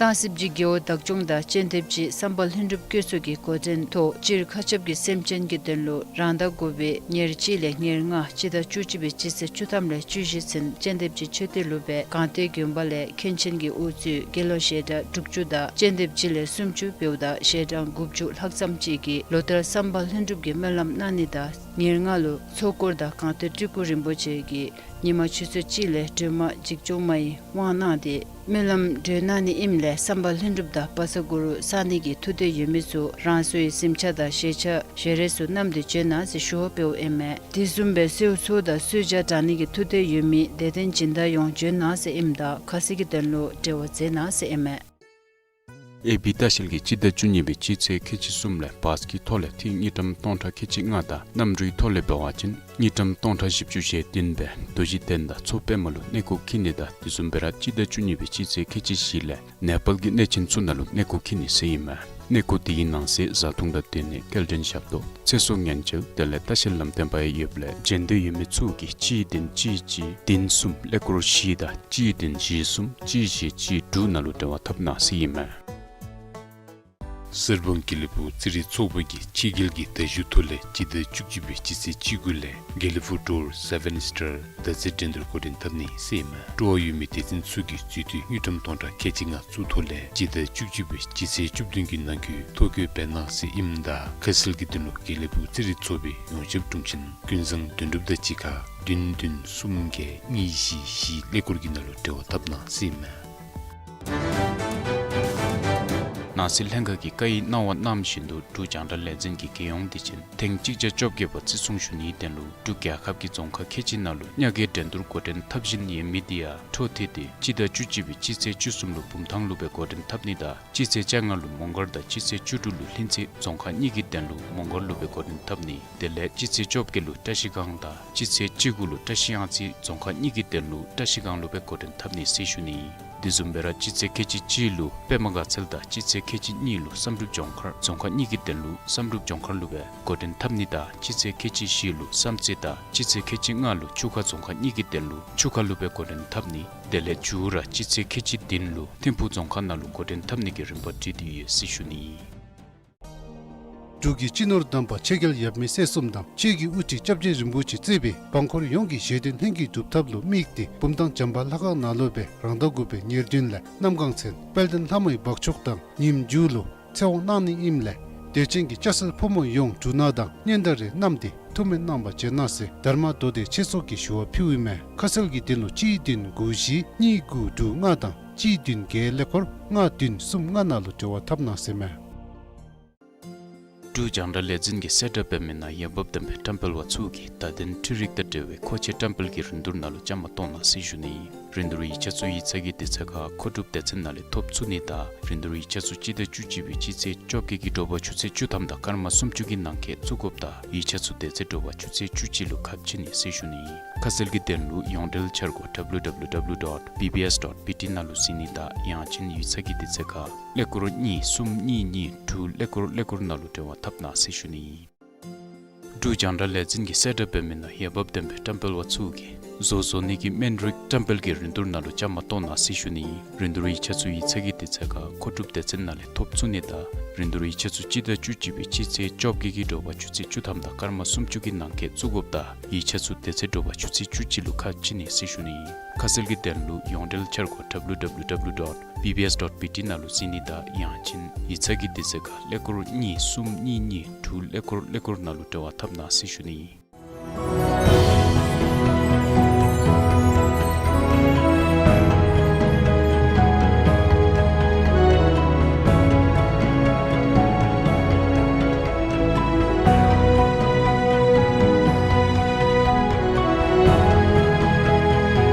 སྟག་གཟིག་རྒྱལ་པོ་བདག་སྐྱོང་དང་སྤྱན་ལྡེབ་རྗེ་བསམ་པ་ལྷུན་གྲུབ་བཀོད་ཚོགས་ཀྱིས་འགོ་འདྲེན་ཐོག་སྤྱིར་མཁའ་ཁྱབ་ཀྱི་སེམས་ཅན་གྱི་དོན་ལུ་རང་ཟླ་དགུ་པའི་ཉེར་གཅིག་ལས་ཉེར་ལྔ་སྤྱི་ཟླ་བཅུ་གཅིག་པའི་སྤྱི་ཚེས་བཅུ་ཐམ་ལས་བཅུ་བཞི་ཚུན་སྤྱན་ལྡེབ་རྗེ་མཆོད་རྟེན་ལུ་སྦེ་སྒང་སྟེང་དགོན་པ་ལས་མཁན་ཆེན་གྱི་དབུ་གཙོས་དགེ་སློང་ཞལ་གྲངས་དྲུག་ཅུ་དང་སྤྱན་ལྡེབ་རྗེ་ལས་སུམ་ཅུ་འབདཝ་ད་ཞལ་གྲངས་དགུ་བཅུ་ལྷག་ཙམ་ཅིག་གིས་ལོ་ལྟར་བསམ་པ་ལྷུན་གྲུབ་ཀྱི་སྨོན་ལམ་གནང་ནི་དང་ཉེར་ལྔ་ལུ་ཚོགས་འཁོར་དང་སྒང་སྟེང་སྤྲུལ་སྐུ་རིན་པོ་ཆེ་གིས་ཉིན་མ་ཆུ་ཚོད་གཅིག་ལས་སྒྲོལ་མ་འཇིགས་སྐྱོབ་མ་ཡི་དབང་གནང་སྟེ་སྨོན་ལམ་གྲོལ་གནང་ནི་ཨིནམ་ལས་བསམ་པ་ལྷུན་གྲུབ་དང་བ་ས་གུ་རུ་གསང་གནས་ཀྱི་ཐུགས་འདོད་ཡོད་མི་ཚུ་རང་སོའི་གཟིམ་ཆས་དང་ཞལ་ཆས་ཞལ་རས་ཚུ་བསྣམས་ཏེ་བྱོན་གནང་ཟེར་ཞུ་བ་འབདཝ་ཨིན་མས། དེ་བཟུམ་སྦེ་གསོལ་ཚོགས་དང་གསོལ་ཇ་དྲང་ནི་གི་ཐུགས་འདོད་ཡོད་མི་དད་ལྡན་སྦྱིན་བདག་ཡོངས་བྱོན་གནང་ཟེར་ཨིནམ་ད་ཁ་གསལ་གྱི་དོན་ལུ་འབྲེལ་བ་མཛད་གནང་ཟེར་ཨིན་མས། ཨེ་བི་ལྟ་བཤལ་གྱིས་སྤྱི་ཟླ་བཅུ་གཉིས་པའི་སྤྱི་ཚེས་ཁལ་གཅིག་གསུམ་ལས་བཱས་ཀྱི་ཐོག་ལས་ཐིག་དངུལ་ཀྲམ་སྟོང་ཕྲག་ཁལ་གཅིག་ལྔ་དང་གནམ་གྲུའི་ཐོག་ལས་འབད་བ་ཅིན་དངུལ་ཀྲམ་སྟོང་ཕྲག་བཞི་བཅུ་ཞེ་བདུན་སྦེ་རྡོ་རྗེ་གདན་དང་མཚོ་པདྨ་ལུ་གནས་སྐོར་འཁྱིད་ནི་དང་དེ་བཟུམ་སྦེ་ར་སྤྱི་ཟླ་བཅུ་གཉིས་པའི་སྤྱི་ཚེས་ཁལ་གཅིག་བཞི་ལས་ནེ་པཱལ་གྱི་གནས་ཆེན་ཚུ་ནང་ལུ་གནས་སྐོར་འཁྱིད་ནི་ཟེར་ཨིན་མས། གནས་སྐོར་དེའི་ནང་གསེས་བཟའ་འཐུང་དང་སྡོད་གནས་སྐྱེལ་འདྲེན་ཞབས་ཏོག་ཚེ་སྲོག་ཉེན་བཅོལ་དེ་ལས་ལྟ་བཤལ་ལམ་སྟོན་པ་ཡོདཔ་ལས་བྱོན་འདོད་ཡོད་མི་ཚུ་གིས་གཅིག་བདུན་གཅིག་གཅིག་བདུན་གསུམ་ཀླད་ཀོར་བཞི་དང་གཅིག་བདུན་བཞི་གསུམ་གཅིག་བཞི་གཅིག་དྲུག་ནང་ལུ་འབྲེལ་བ་འཐབ་གནང་ཟེར་ཨིན་མས། གསར་སྤང་དགེ་ལེགས་ཕུག་རྩེད་རིགས་ཚོགས་པ་གིས་ཕྱི་རྒྱལ་གྱི་མདའ་གཞུ་ཐོག་ལས་སྤྱི་ཟླ་བཅུ་གཅིག་པའི་སྤྱི་ཚེས་བཅུ་དགུ་ལས་དགེ་ལེགས་ཕུག་སྤྲོ་བོར་སེ་ཝེན་སི་ཊར་མདའ་རྩེད་འགྲན་བསྡུར་འགོ་འདྲེན་འཐབ་ནི་ཟེར་ཨིན་མས། སྤྲོ་བ་ཡོད་མི་སྡེ་ཚན་ཚུ་གིས་འཛུལ་དུས་དངུལ་ཀྲམ་སྟོང་ཕྲག་ཁལ་གཅིག་ལྔ་བཙུགས་ཐོག་ལས་སྤྱི་ཟླ་བཅུ་གཅིག་པའི་སྤྱི་ཚེས་བཅུ་བདུན་གྱི་ནང་འཁོད་ཐོ་བཀོད་འབད་གནང་ཟེར་ཨིནམ་ད་ཁ་གསལ་གྱི་དོན་ལུ་དགེ་ལེགས་ཕུག་རྩེད་རིགས་ཚོགས་པའི་ཡོངས་ཁྱབ་དྲུང་ཆེན་ཀུན་བཟང་དོན་གྲུབ་དང་གཅིག་ཁར་བདུན་བདུན་གསུམ་བརྒྱད་གཉིས་བཞི་བཞི་ཀླད་ཀོར་གྱི་ནང་ལུ་འབྲེལ་བ་འཐབ་གནང་ཟེར་ཨིན་མས། ནང་སྲིད་ལྷན་ཁག་གིས་བཀའ་ཡིག་གནང་བ་གནང་བཞིན་དུ་འབྲུག་རྒྱང་བསྒྲགས་ལས་འཛིན་གྱི་རྒྱལ་ཡོངས་བདེ་ཆེན་ཐེངས་གཅིག་བརྒྱ་བཅོ་བརྒྱད་པ་བརྩི་སྲུང་ཞུ་ནིའི་དོན་ལུ་འབྲུག་རྒྱལ་ཁབ་ཀྱི་རྫོང་ཁག་ཁལ་གཅིག་ནང་ལུ་ཉ་རྒོད་འགྲན་བསྡུར་འགོ་འདྲེན་འཐབ་བཞིན་ཡོད་མི་དེ་ཡང་འཕྲོ་མཐུད་དེ་སྤྱི་ཟླ་བཅུ་གཅིག་པའི་སྤྱི་ཚེས་བཅུ་གསུམ་ལུ་བུམ་ཐང་ལུ་སྦེ་འགོ་འདྲེན་འཐབ་ནི་དང་སྤྱི་ཚེས་བཅོ་ལྔ་ལུ་མོང་སྒར་དང་སྤྱི་ཚེས་བཅུ་དྲུག་ལུ་ལྷུན་རྩེ་རྫོང་ཁག་གཉིས་ཀྱི་དོན་ལུ་མོང་སྒར་ལུ་སྦེ་འགོ་འདྲེན་འཐབ་ནི། དེ་ལས་སྤྱི་ཚེས་བཅོ་བརྒྱད་ལུ་བཀྲ་ཤིས་སྒང་དང་སྤྱི་ཚེས་བཅུ་དགུ་ལུ་བཀྲ་ཤིས་གཡང་རྩེ་རྫོང་ཁག་གཉིས་ཀྱི་དོན་ལུ་བཀྲ་ཤིས་སྒང་ལུ་སྦེ་འགོ་འདྲེན་འཐབ་ནི་ཟེར་ཞུ་ནི། དེ་བཟུམ་སྦེ་ར་སྤྱི་ཚེས་ཁལ་གཅིག་གཅིག་ལུ་པདྨ་དགའ་ཚལ་དང་སྤྱི་ཚེས་ཁལ་གཅིག་གཉིས་ལུ་བསམ་གྲུབ་ལྗོངས་མཁར་རྫོང་ཁག་གཉིས་ཀྱི་དོན་ལུ་བསམ་གྲུབ་ལྗོངས་མཁར་ལུ་སྦེ་འགོ་འདྲེན་འཐབ་ནི་དང་སྤྱི་ཚེས་ཁལ་གཅིག་བཞི་ལུ་བསམ་རྩེ་དང་སྤྱི་ཚེས་ཁལ་གཅིག་ལྔ་ལུ་ཆུ་ཁ་རྫོང་ཁག་གཉིས་ཀྱི་དོན་ལུ་ཆུ་ཁ་ལུ་སྦེ་འགོ་འདྲེན་འཐབ་ནི། དེ་ལས་མཇུག་ར་སྤྱི་ཚེས་ཁལ་གཅིག་བདུན་ལུ་ཐིམ་ཕུག་རྫོང་ཁག་ནང་ལུ་འགོ་འདྲེན་འཐབ་ནི་གི་རིམ་པ་སྒྲིག་སྟེ་ཡོད་ཟེར་ཞུ་ནི། འབྲུག་གི་སྤྱི་ནོར་དམ་པ་ཆོས་རྒྱལ་ཡབ་མེས་སྲས་གསུམ་དང་ཆོས་ཀྱི་དབུ་ཁྲིད་སྐྱབས་རྗེ་རིན་པོ་ཆེ་གཙོས་པའི་འབངས་འཁོར་ཡོངས་ཀྱིས་བཞེད་དོན་ལྷུན་གྱིས་གྲུབ་ཐབས་ལུ་དམིགས་ཏེ་བུམ་ཐང་བྱམས་པ་ལྷ་ཁང་ནང་ལུ་སྦེ་རང་ཟླ་དགུ་པའི་ཉེར་བདུན་ལས་གནམ་གང་ཚེ་དཔལ་ལྡན་ལྷ་མོའི་འབག་འཁྱུག་དང་ཉིནམ་མཇུག་ལུ་ཚེ་དབང་གནང་ནི་ཨིནམ་ལས་དད་ཅན་གྱི་སྐྱ་སེར་ཕོ་མོ་ཡོངས་འབྲུ་སྣ་དང་སྙན་དར་རེ་བསྣམས་ཏེ་ཐུགས་སྨོན་གནང་བར་བྱོན་གནང་ཟེར་དྷརྨ་མདོ་སྡེ་ཆོས་ཚོགས་ཀྱིས་ཞུ་བ་ཕུལཝ་ཨིན་མས། ཁ་གསལ་གྱི་དོན་ལུ་གཅིག་བདུན་དགུ་བཞི་གཉིས་དགུ་དྲུག་ལྔ་དང་གཅིག་བདུན་བརྒྱད་ཀླད་ཀོར་ལྔ་བདུན་གསུམ་ལྔ་ནང་ལུ་འབྲེལ་བ་འཐབ་གནང་ཟེར་ཨིན་མས། འབྲུག་རྒྱང་བསྒྲགས་ལས་འཛིན་གྱིས་གསལ་བསྒྲགས་འབད་མི་ནང་འོས་འབབ་ལྡན་པའི་བཀྲམ་སྤེལ་བ་ཚུ་གིས་བརྡ་དོན་འཕྲུལ་རིག་དང་འབྲེལ་བའི་མཁོ་ཆས་བཀྲམ་སྤེལ་གྱི་རིན་བསྡུར་ནང་ལུ་བཅའ་མར་གཏོགས་གནང་ཟེར་ཞུ་ནི། རིན་བསྡུར་ཡིག་ཆ་ཚུ་ཡིག་ཚང་གི་དུས་ཚོད་ཁར་མཁོ་སྒྲུབ་སྡེ་ཚན་ནང་ལས་ཐོབ་ཚུགས་ནི་དང་རིན་བསྡུར་ཡིག་ཆ་ཚུ་སྤྱི་ཟླ་བཅུ་གཅིག་པའི་སྤྱི་ཚེས་བཅོ་བརྒྱད་ཀྱི་དྲོ་པ་ཆུ་ཚོད་བཅུ་ཐམ་དང་སྐར་མ་སུམ་ཅུ་གི་ནང་འཁོད་བཙུགས་དགོཔ་དང་ཡིག་ཆ་ཚུ་དེ་ཚེ་དྲོ་པ་ཆུ་ཚོད་བཅུ་གཅིག་ལུ་ཁ་ཕྱེ་ནི་ཟེར་ཞུ་ནི། ཁ་གསལ་གྱི་དོན་ལུ་ཡོངས་འབྲེལ་འཆར་སྒོ་ཌབ་ལུ་ཌབ་ལུ་ཌབ་ལུ་ཌོཊ་བི་བི་ཨེསི་ཌོཊ་བི་ཊི་ནང་ལུ་གཟིགས་ནི་དང་ཡང་ཅིན་ཡིག་ཚང་གི་དུས་ཚོད་ཁར་ཀླད་ཀོར་གཉིས་གསུམ་གཉིས་གཉིས་དྲུག་ཀླད་ཀོར་ཀླད་ཀོར་ནང་ལུ་འབྲེལ་བ་འཐབ་གནང་ཟེར་ཞུ་ནི། འབྲུག་རྒྱང་བསྒྲགས་ལས་འཛིན་གྱིས་གསལ་བསྒྲགས་འབད་མི་ནང་འོས་འབབ་ལྡན་པའི་བཀྲམ་སྤེལ་བ་ཚུ་གིས་བཟོ་བཟོ་ནི་གི་སྨན་རིགས་བཀྲམ་སྤེལ་གྱི་རིན་བསྡུར་ནང་ལུ་བཅའ་མར་གཏོགས་གནང་ཟེར་ཞུ་ནི། རིན་བསྡུར་ཡིག་ཆ་ཚུ་ཡིག་ཚང་གི་དུས་ཚོད་ཁར་མཁོ་སྒྲུབ་སྡེ་ཚན་ནང་ལས་ཐོབ་ཚུགས་ནི་དང་རིན་བསྡུར་ཡིག་ཆ་ཚུ་སྤྱི་ཟླ་བཅུ་གཅིག་པའི་སྤྱི་ཚེས་བཅོ་བརྒྱད་ཀྱི་དྲོ་པ་ཆུ་ཚོད་བཅུ་ཐམ་དང་སྐར་མ་སུམ་ཅུ་གི་ནང་འཁོད་བཙུགས་དགོཔ་དང་ཡིག་ཆ་ཚུ་དེ་ཚེ་དྲོ་པ་ཆུ་ཚོད་བཅུ་གཅིག་ལུ་ཁ་ཕྱེ་ནི་ཟེར་ཞུ་ནི། ཁ་གསལ་གྱི་དོན་ལུ་ཡོངས་འབྲེལ་འཆར་སྒོ་ཌབ་ལུ་ཌབ་ལུ་ཌབ་ལུ་ཌོཊ་བི་བི་ཨེསི་ཌོཊ་བི་ཊི་ནང་ལུ་གཟིགས་ནི་དང་ཡང་ཅིན་ཡིག་ཚང་གི་དུས་ཚོད་ཁར་ཀླད་ཀོར་གཉིས་གསུམ་གཉིས་གཉིས་དྲུག་ཀླད་ཀོར་ཀླད་ཀོར་ནང་ལུ་འབྲེལ་བ་འཐབ་གནང་ཟེར་ཞུ་ནི།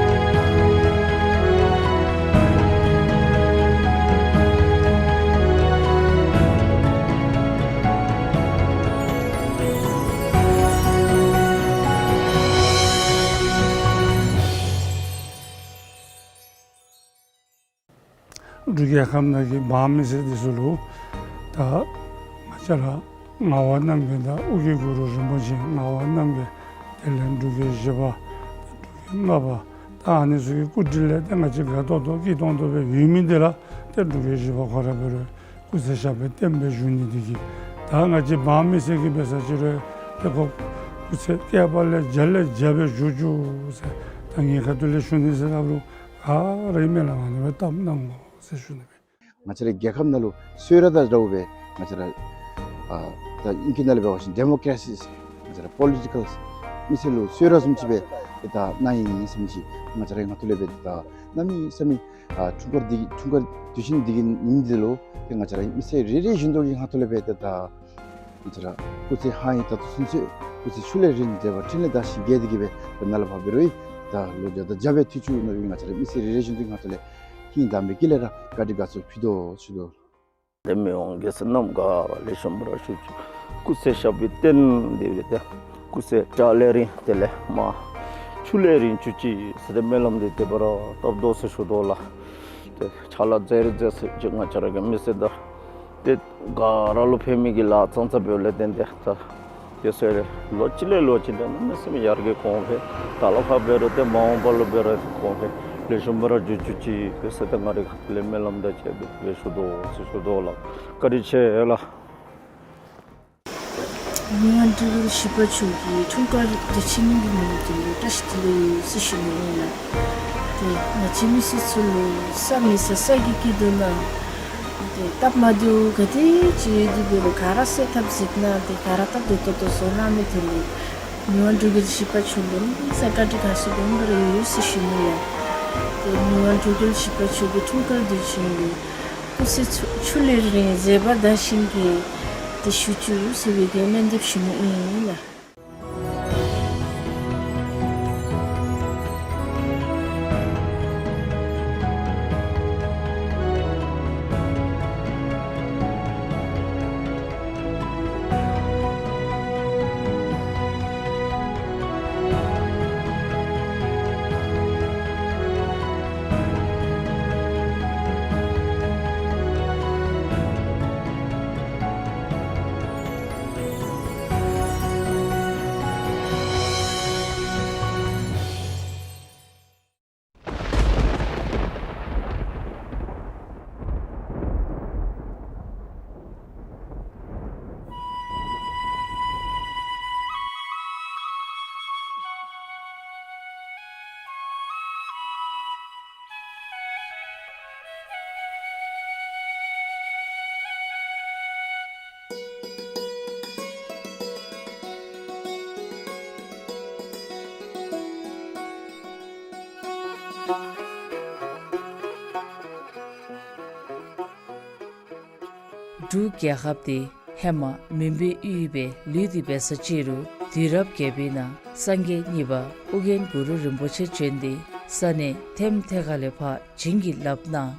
འབྲུག་རྒྱལ་ཁབ་ནང་གི་འབངས་མི་སེར་འདི་ཚུ་ལུ་ད་ང་བཅས་ར་ངག་དབང་རྣམ་རྒྱལ་དང་ཨོ་རྒྱན་གུ་རུ་རིན་པོ་ཆེ་ངག་དབང་རྣམ་རྒྱལ་དེ་ལས་འབྲུག་རྒྱལ་བཞི་པ་འབྲུག་རྒྱལ་ལྔ་པ་ད་ཨ་ནི་ཚུ་གི་སྐུ་དྲིན་ལས་ཏེ་ང་བཅས་དགའ་ཏོག་ཏོ་སྐྱིད་ཏོང་ཏོ་སྦེ་ཡོད་མི་འདི་ར་ཏེ་འབྲུག་རྒྱལ་བཞི་པ་ཁོ་ར་འབད་རུང་སྐུ་ཚེ་ཞབས་པད་བརྟན་པའི་བཞུགས་ནི་འདི་གིས་ད་ང་བཅས་འབངས་མི་སེར་གྱིས་འབད་ས་ཅིག་རུང་ཏེ་ཁོ་སྐུ་ཚེ་བསྐལ་པ་ལས་བརྒྱ་ལས་བརྒྱ་སྦེ་བཞུགས་བཅུག་ཟེར་ད་ངེའི་ཁ་ཐུག་ལས་ཞུ་ནི་ཟེར་སླབ་རུང་ག་ར་གིས་སྨོན་ལམ་ཨ་ནི་སྦེ་བཏབ་གནང་དགོ་ཟེར་ཞུ་ནི་སྦེ། ང་བཅས་རའི་རྒྱལ་ཁབ་ནང་ལུ་གསོལ་རས་དང་འདྲཝ་སྦེ་ང་བཅས་ར་ཨ་ད་ཨིང་སྐད་ནང་ལས་འབད་བ་ཅིན་ཌེ་མོ་ཀྲེ་སི་ཟེར་ང་བཅས་ར་པོ་ལི་ཊི་ཀཱལ་མི་སེར་ལུ་གསོལ་རས་བཟུམ་ཅིག་སྦེ་ཏེ་ད་གནང་ཡི་ཟེར་མི་ཅིག་ང་བཅས་རའི་ངོ་ཐོག་ལས་སྦེ་ཏེ་ད་གནམ་མེད་ས་མེད་ཨ་འཁྲུངས་སྐར་འདི་འཁྲུངས་སྐར་དུས་ཆེན་འདི་གི་ཉིནམ་འདི་ལུ་ཏེ་ང་བཅས་ར་མི་སེར་རེ་རེ་བཞིན་དུ་གི་ངོ་ཐོག་ལས་སྦེ་ཏེ་ད་ང་བཅས་ར་སྐུ་ཚེ་ཧ་ཡང་ད་ལྟོ་ཚུན་ཚོད་སྐུ་ཚེ་ཆུ་ལས་རིང་མཛད་པ་འཕྲིན་ལས་དར་ཞིང་རྒྱས་ཏེ་གི་སྦེ་ད་ནཱ་ལས་ཕར་འབད་རུང་ད་ལོ་བརྒྱ་དང་བརྒྱ་སྦེ་ཐུགས་བཅུག་གནང་བའི་ང་བཅས་ར་མི་སེར་རེ་རེ་བཞིན་དུ་ངོ་ཐོག་ལས་ཧིང་དྭངས་པའི་དཀྱིལ་ལས་ར་བཀའ་དྲིན་དགའ་ཚོར་ཕུལ་དོ་ཞུ་དོ། འདས་མི་དབང་རྒྱལ་སྲས་རྣམ་དཀར་ལེགས་ཤོམ་སྦེ་ར་བཞུགས་བཅུག། སྐུ་ཚེ་ཞབས་པད་བརྟན་ཏེ་སྦེ་ཏེ་སྐུ་ཚེ་བཀྲ་ལས་རིང་དེ་ལས་མར་ཆུ་ལས་རིང་བཅུག་ཅིག་ཟེར་ཏེ་སྨོན་ལམ་འདི་དེ་སྦེ་ར་བཏབ་དོ་ཟེར་ཞུ་དོ་ལགས། ཏེ་ཕྱག་ལཱ་མཛད་རིགས་མཛད་ས་ཅིག་ང་བཅས་ར་གི་མི་སེར་དང་ཏེ་ག་ར་ལུ་ཕན་མི་གི་ལཱ་ཙང་ཙ་འབདཝ་ལས་བརྟེན་ཏེ་ད་དེ་ཚེ་ལོ་གཅིག་ལས་ལོ་གཅིག་ད་གནམ་མེད་ས་མེད་ཡར་རྒྱས་གོང་འཕེལ་ད་ལས་ཕར་འབད་རུང་ཏེ་མ་འོངས་པ་ལུ་འབད་རུང་གོང་འཕེལ་ ལེགས་ཤོམ་སྦེ་ར་བྱོན་བྱོན་ཅིག་ཟེར་ཏེ་ང་རའི་ཁ་ཐུག་ལས་སྨོན་ལམ་དང་བཅས་པའི་སྦེ་ཞུ་དོ་ཟེར་ཞུ་དོ་ལགས། བཀའ་དྲིན་ཆེ་ལགས། མི་དབང་འབྲུག་རྒྱལ་བཞི་པ་མཆོག་གི་འཁྲུངས་སྐར་དུས་ཆེན་གྱི་ཉིནམ་འདི་བཀྲ་ཤིས་བདེ་ལེགས་ཟེར་ཞུ་ནི་ཨིན་ལགས། ཏེ་ང་བཅས་མི་སེར་ཚུ་ལུ་ས་མེད་ས་ས་གི་སྐྱིད་སྡུག་ནང་ཏེ་སྟབས་མ་བདེཝ་ག་དེ་ཅིག་ཡོད་དེ་འབད་རུང་ག་ར་སེལ་ཐབས་གཟིགས་གནང་སྟེ་ག་ར་སྟབས་བདེ་ཏོག་ཏོ་བཟོ་གནང་མི་དེ་ལུ་མི་དབང་འབྲུག་རྒྱལ་བཞི་པ་མཆོག་ལུ་ས་བཀའ་དྲིན་དགའ་ཚོར་སྦོམ་སྦེ་ར་ཡོད་ཟེར་ཞུ་ནི་ལགས། ཏེ་མི་དབང་འབྲུག་རྒྱལ་བཞི་པ་མཆོག་གི་འཁྲུངས་སྐར་དུས་ཆེན་ལུ་སྐུ་ཚེ་ཆུ་ཆུ་ལས་རིང་མཛད་པ་དར་ཞིང་རྒྱས་ཏེ་བཞུགས་བཅུག་ཟེར་བའི་གི་སྨོན་འདེབས་ཞུ་ནི་ཨིན་ལགས། འབྲུག་རྒྱལ་ཁབ་འདི་ཧེ་མ་མུན་པའི་ཡུལ་སྦེ་ལུས་ཏེ་འབད་ས་ཅིག་རུང་དུས་རབས་བརྒྱད་པའི་ནང་སངས་རྒྱས་གཉིས་པ་ཨོ་རྒྱན་གུ་རུ་རིན་པོ་ཆེ་བྱོན་ཏེ་ས་གནས་ཐེམ་ཐེ་ཁ་ལས་ཕར་བྱིན་གྱིས་བརླབས་གནང་།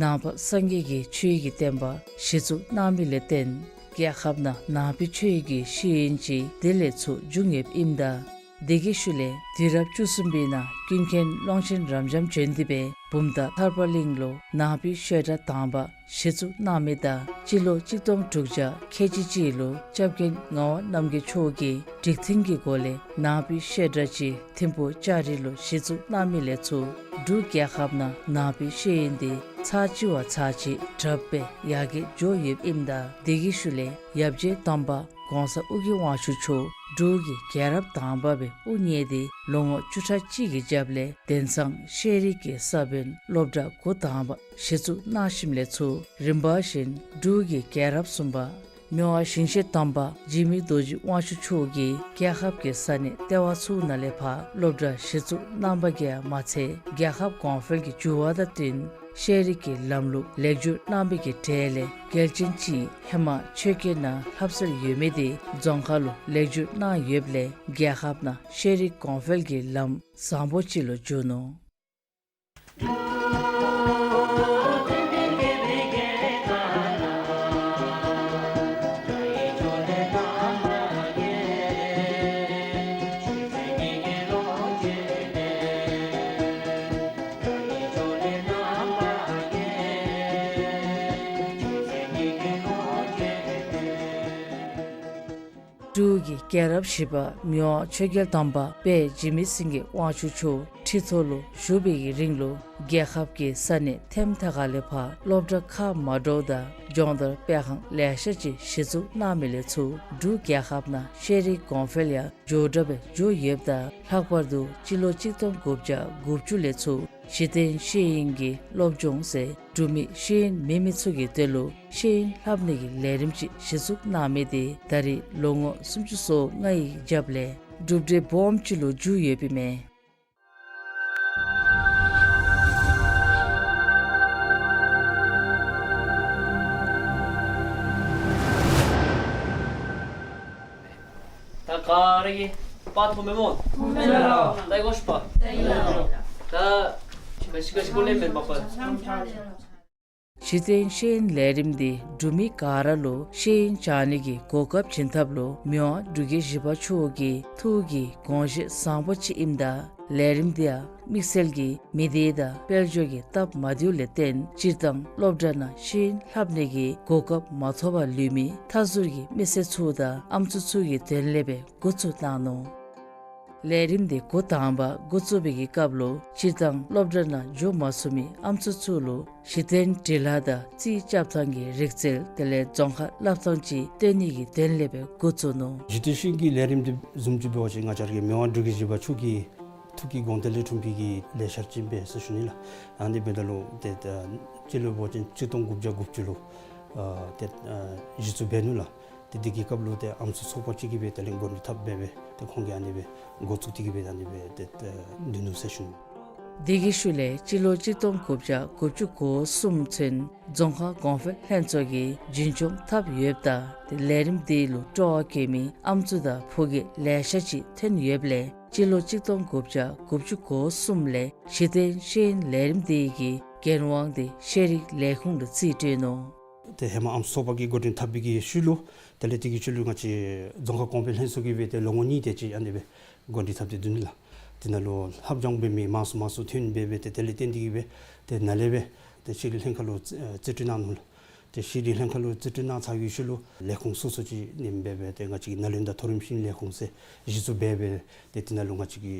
ནང་པ་སངས་རྒྱས་ཀྱི་ཆོས་ཀྱི་བསྟན་པ་གཞི་བཙུགས་གནང་མི་ལས་བརྟེན་རྒྱལ་ཁབ་ནང་ནང་པའི་ཆོས་ཀྱི་ཤེས་ཡོན་ཅིག་དེ་ལས་ཚུར་འབྱུང་ཡོདཔ་ཨིནམ་ད། དེ་གི་ཤུལ་ལས་དུས་རབས་བཅུ་གསུམ་པའི་ནང་ཀུན་མཁྱེན་ཀློང་ཆེན་རབ་འབྱམས་བྱོན་ཏེ་འབད་བུམ་ཐང་ཐར་པ་གླིང་ལུ་ནང་པའི་བཤད་གྲྭ་དང་པ་གཞི་བཙུགས་གནང་མི་དང་སྤྱི་ལོ་གཅིག་སྟོང་དྲུག་བརྒྱ་ཁལ་གཅིག་གཅིག་ལུ་སྐྱབས་མགོན་ངག་དབང་རྣམ་རྒྱལ་མཆོག་གིས་སྒྲིག་མཐུན་གྱི་སྒོ་ལས་ནང་པའི་བཤད་གྲྭ་ཅིག་ཐིམ་ཕུག་ལྕགས་རི་ལུ་གཞི་བཙུགས་གནང་མི་ལས་ཚུར་འབྲུག་རྒྱལ་ཁབ་ནང་ནང་པའི་ཤེས་ཡོན་འདི་ཚར་གཅིག་བ་ཚར་གཅིག་དྲགཔ་སྦེ་ཡར་རྒྱས་འགྱོ་ཡོདཔ་ཨིནམ་ད། དེ་གི་ཤུལ་ལས་ཡབ་རྗེ་དམ་པ་གོང་ས་ཨོ་རྒྱན་དབང་ཕྱུག་མཆོག་འབྲུག་གི་རྒྱལ་རབས་དང་པ་སྦེ་དབུ་བརྙེས་ཏེ་ལོ་ངོ་བཅུ་ཕྲག་གཅིག་གི་རྒྱབ་ལས་དེང་སང་ཤེས་རིག་གི་ས་བོན་སློབ་གྲྭ་འགོ་དང་པ་གཞི་བཙུགས་གནང་ཞིནམ་ལས་ཚུར་རིམ་པ་བཞིན་འབྲུག་གི་རྒྱལ་རབས་གསུམ་པ་མི་དབང་ཞིང་གཤེགས་དམ་པ་འཇིགས་མེད་རྡོ་རྗེ་དབང་ཕྱུག་མཆོག་གིས་རྒྱལ་ཁབ་ཀྱི་ས་གནས་ལྟེ་བ་ཚུ་ནང་ལས་ཕར་སློབ་གྲྭ་གཞི་བཙུགས་གནང་བ་གིས་མ་ཚད་རྒྱལ་ཁབ་གོང་འཕེལ་གྱི་འགྱུར་བ་དང་བསྟུན་ཤེས་རིག་གི་ལམ་ལུགས་ལེགས་བཅོས་གནང་བའི་གི་གྲས་ལས་གལ་ཆེན་ཅིག་ཧེ་མ་ཆོས་སྐད་ནང་ལྷབ་གསལ་ཡོད་མི་དེ་རྫོང་ཁ་ལུ་ལེགས་བཅོས་གནང་ཡོདཔ་ལས་རྒྱལ་ཁབ་ནང་ཤེས་རིག་གོང་འཕེལ་གྱི་ལམ་བཟང་པོ་ཅིག་ལུ་འགྱུར་ནུག། འབྲུག་གི་རྒྱལ་རབས་བཞི་པ་མི་དབང་ཆོས་རྒྱལ་དམ་པ་དཔལ་འཇིགས་མེད་སེང་གེ་དབང་ཕྱུག་མཆོག་ཁྲི་ཐོག་ལུ་བཞུགས་པའི་གི་རིང་ལུ་རྒྱལ་ཁབ་ཀྱི་ས་གནས་ཐེམ་ཐ་ཁ་ལས་ཕར་སློབ་གྲྭ་ཁག་མ་འདྲཝ་དང་སྦྱོང་བརྡར་སྤེལ་ཁང་ལེ་ཤ་ཅིག་གཞི་བཙུགས་གནང་མི་ལས་ཚུར་འབྲུག་རྒྱལ་ཁབ་ནང་ཤེས་རིག་གོང་འཕེལ་ཡང་མགྱོགས་དྲགས་སྦེ་འགྱོ་ཡོདཔ་ད་ལྷག་པར་དུ་སྤྱི་ལོ་གཅིག་སྟོང་དགུ་བརྒྱ་དགུ་བཅུ་ལས་ཚུར་གཞི་རྟེན་ཤེས་ཡོན་གྱི་སློབ་སྦྱོང་ཟེར་འབྲུག་མི་ཤེས་ཡོན་མེད་མི་ཚུ་གི་དོན་ལུ་ཤེས་ཡོན་ལྷབ་ནི་གི་ལས་རིམ་ཅིག་གཞི་བཙུགས་གནང་མི་དེ་ད་རེས་ལོ་ངོ་སུམ་ཅུ་སོ་ལྔའི་རྒྱབ་ལས་གྲུབ་འབྲས་སྦོམ་ཅིག་ལུ་འགྱུར་ཡོདཔ་ཨིན་མས། ད་ག་ར་གིས་པར་མཐོང་མས་སྨོ། མཐོང་མས་ལགས། ད་ཡི་གོ་ཤིག་པ། ད་ཡི་ལགས། ད་ཤི་ཁ་ཤི་ཁ་ཤི་ཁ་ལས་མེན་པ་པ། གཞི་རྟེན་ཤེས་ཡོན་ལས་རིམ་འདི་འབྲུག་མི་ག་ར་ལུ་ཤེས་ཡོན་སྦྱང་ནི་གི་གོ་སྐབས་བྱིན་ཐབས་ལུ་མི་དབང་འབྲུག་རྒྱལ་བཞི་པ་མཆོག་གི་ཐུགས་ཀྱི་དགོངས་བཞེད་བཟང་པོ་ཅིག་ཨིནམ་ད་ལས་རིམ་འདི་ཡང་དམིགས་བསལ་གྱིས་མི་སྡེ་དང་དཔལ་འབྱོར་གྱི་སྟབས་མ་བདེཝ་ལས་བརྟེན་སྤྱིར་བཏང་སློབ་གྲྭ་ནང་ཤེས་ཡོན་ལྷབ་ནི་གི་གོ་སྐབས་མ་ཐོབ་པར་ལུས་མི་མཐའ་ཟུར་གྱི་མི་སེར་ཚུ་དང་ཨམ་སྲུ་ཚུ་གི་དོན་ལས་སྦེ་འགོ་བཙུགས་གནང་ནུག། ལས་རིམ་དེ་འགོ་དང་པ་འགོ་བཙུགས་པའི་གི་སྐབས་ལུ་སྤྱིར་བཏང་སློབ་གྲྭ་ནང་འགྱོ་མ་ཚུགས་མི་ཨམ་སྲུ་ཚུ་ལུ་གཞི་རྟེན་འབྲེལ་ལྷག་དང་རྩིས་རྐྱབ་ཐངས་ཀྱི་རིག་རྩལ་དེ་ལས་རྫོང་ཁ་སླབ་ཐངས་ཅིག་སྟོན་ནི་གི་དོན་ལས་སྦེ་འགོ་བཙུགས་ནུག། གཞི་རྟེན་ཤེས་ཡོན་གྱི་ལས་རིམ་དེ་བཟུམ་ཅིག་འབད་བ་ཅིན་ང་བཅས་ར་གི་མི་དབང་འབྲུག་རྒྱལ་བཞི་པ་མཆོག་གི་ཐུགས་ཀྱི་དགོངས་དོན་ལས་འཁྲུངས་པའི་གི་ལས་འཆར་ཅིག་ཨིན་པས་ཟེར་ཞུ་ནི་ལགས། ཨ་ནི་འབདཝ་ད་ལུ་ཏེ་ད་སྤྱི་ལོ་འབད་བ་ཅིན་གཅིག་སྟོང་དགུ་བརྒྱ་དགུ་བཅུ་ལུ་ཨ་ཏེ་ཨ་གཞི་བཙུགས་འབད་ནུག་ལགས། ཏེ་དེ་གི་སྐབས་ལུ་ཏེ་ཨམ་སྲུ་ཚོགས་པ་ཅིག་གིས་སྦེ་དེ་ལས་འགོ་འདྲེན་འཐབ་འབད་སྦེ་ཏེ་ཁོང་གིས་ཨ་ནི་སྦེ་འགོ་བཙུགས་ཏེ་གིས་སྦེ་ཨ་ནི་སྦེ་ཏེ་ཏེ་འདུག་ནུག་ཟེར་ཞུ་ནི། དེ་གི་ཤུལ་ལས་སྤྱི་ལོ་གཅིག་སྟོང་དགུ་བརྒྱ་དགུ་བཅུ་གོ་གསུམ་ཚུན་རྫོང་ཁ་གོང་འཕེལ་ལྷན་ཚོགས་ཀྱིས་རྒྱུན་སྐྱོང་འཐབ་ཡོདཔ་ད་ཏེ་ལས་རིམ་དེ་ལུ་སྤྲོ་བ་བསྐྱེད་མི་ཨམ་སྲུ་དང་ཕོ་སྐྱེས་ལེ་ཤ་ཅིག་ཐོན་ཡོདཔ་ལས་སྤྱི་ལོ་གཅིག་སྟོང་དགུ་བརྒྱ་དགུ་བཅུ་གོ་གསུམ་ལས་གཞི་རྟེན་ཤེས་ཡོན་ལས་རིམ་དེ་གི་འགན་དབང་དེ་ཤེས་རིག་ལས་ཁུངས་ལུ་རྩིས་སྤྲོད་ནུག། ཏེ་ཧེ་མ་ཨམ་སྲུ་ཚོགས་པ་གིས་འགོ་འདྲེན་འཐབ་པའི་གི་ཤུལ་ལུ་དེ་ལས་དེ་གི་ཤུལ་ལུ་ང་བཅས་རྫོང་ཁ་གོང་འཕེལ་ལྷན་ཚོགས་ཀྱིས་སྦེ་ཏེ་ལོ་ངོ་གཉིས་དེ་ཅིག་ཨ་ནི་སྦེ་འགོ་འདྲེན་འཐབ་སྟེ་འདུག་ནི་ལགས། དེ་ནང་ལུ་ལྷབ་སྦྱང་འབད་མི་མང་སུ་མང་སུ་ཐོན་འབད་སྦེ་ཏེ་དེ་ལས་བརྟེན་ཏེ་གིས་སྦེ་ཏེ་ནཱ་ལས་སྦེ་ཏེ་ཤེས་རིག་ལྷན་ཁག་ལུ་རྩིས་རྩིས་སྤྲོད་གནང་ནུག་ལགས། ཏེ་ཤེས་རིག་ལྷན་ཁག་ལུ་རྩིས་སྤྲོད་གནང་ཚར་བའི་ཤུལ་ལུ་ལས་ཁུངས་སོ་སོ་ཅིག་ནེམ་འབད་སྦེ་ཏེ་ང་བཅས་ཀྱི་ནཱ་ལུ་ད་མཐོ་རིམ་ཤེས་ཡོན་ལས་ཁུངས་ཟེར་གཞི་བཙུགས་འབད་སྦེ་ཏེ་དེ་ནང་ལུ་ང་བཅས་ཀྱི་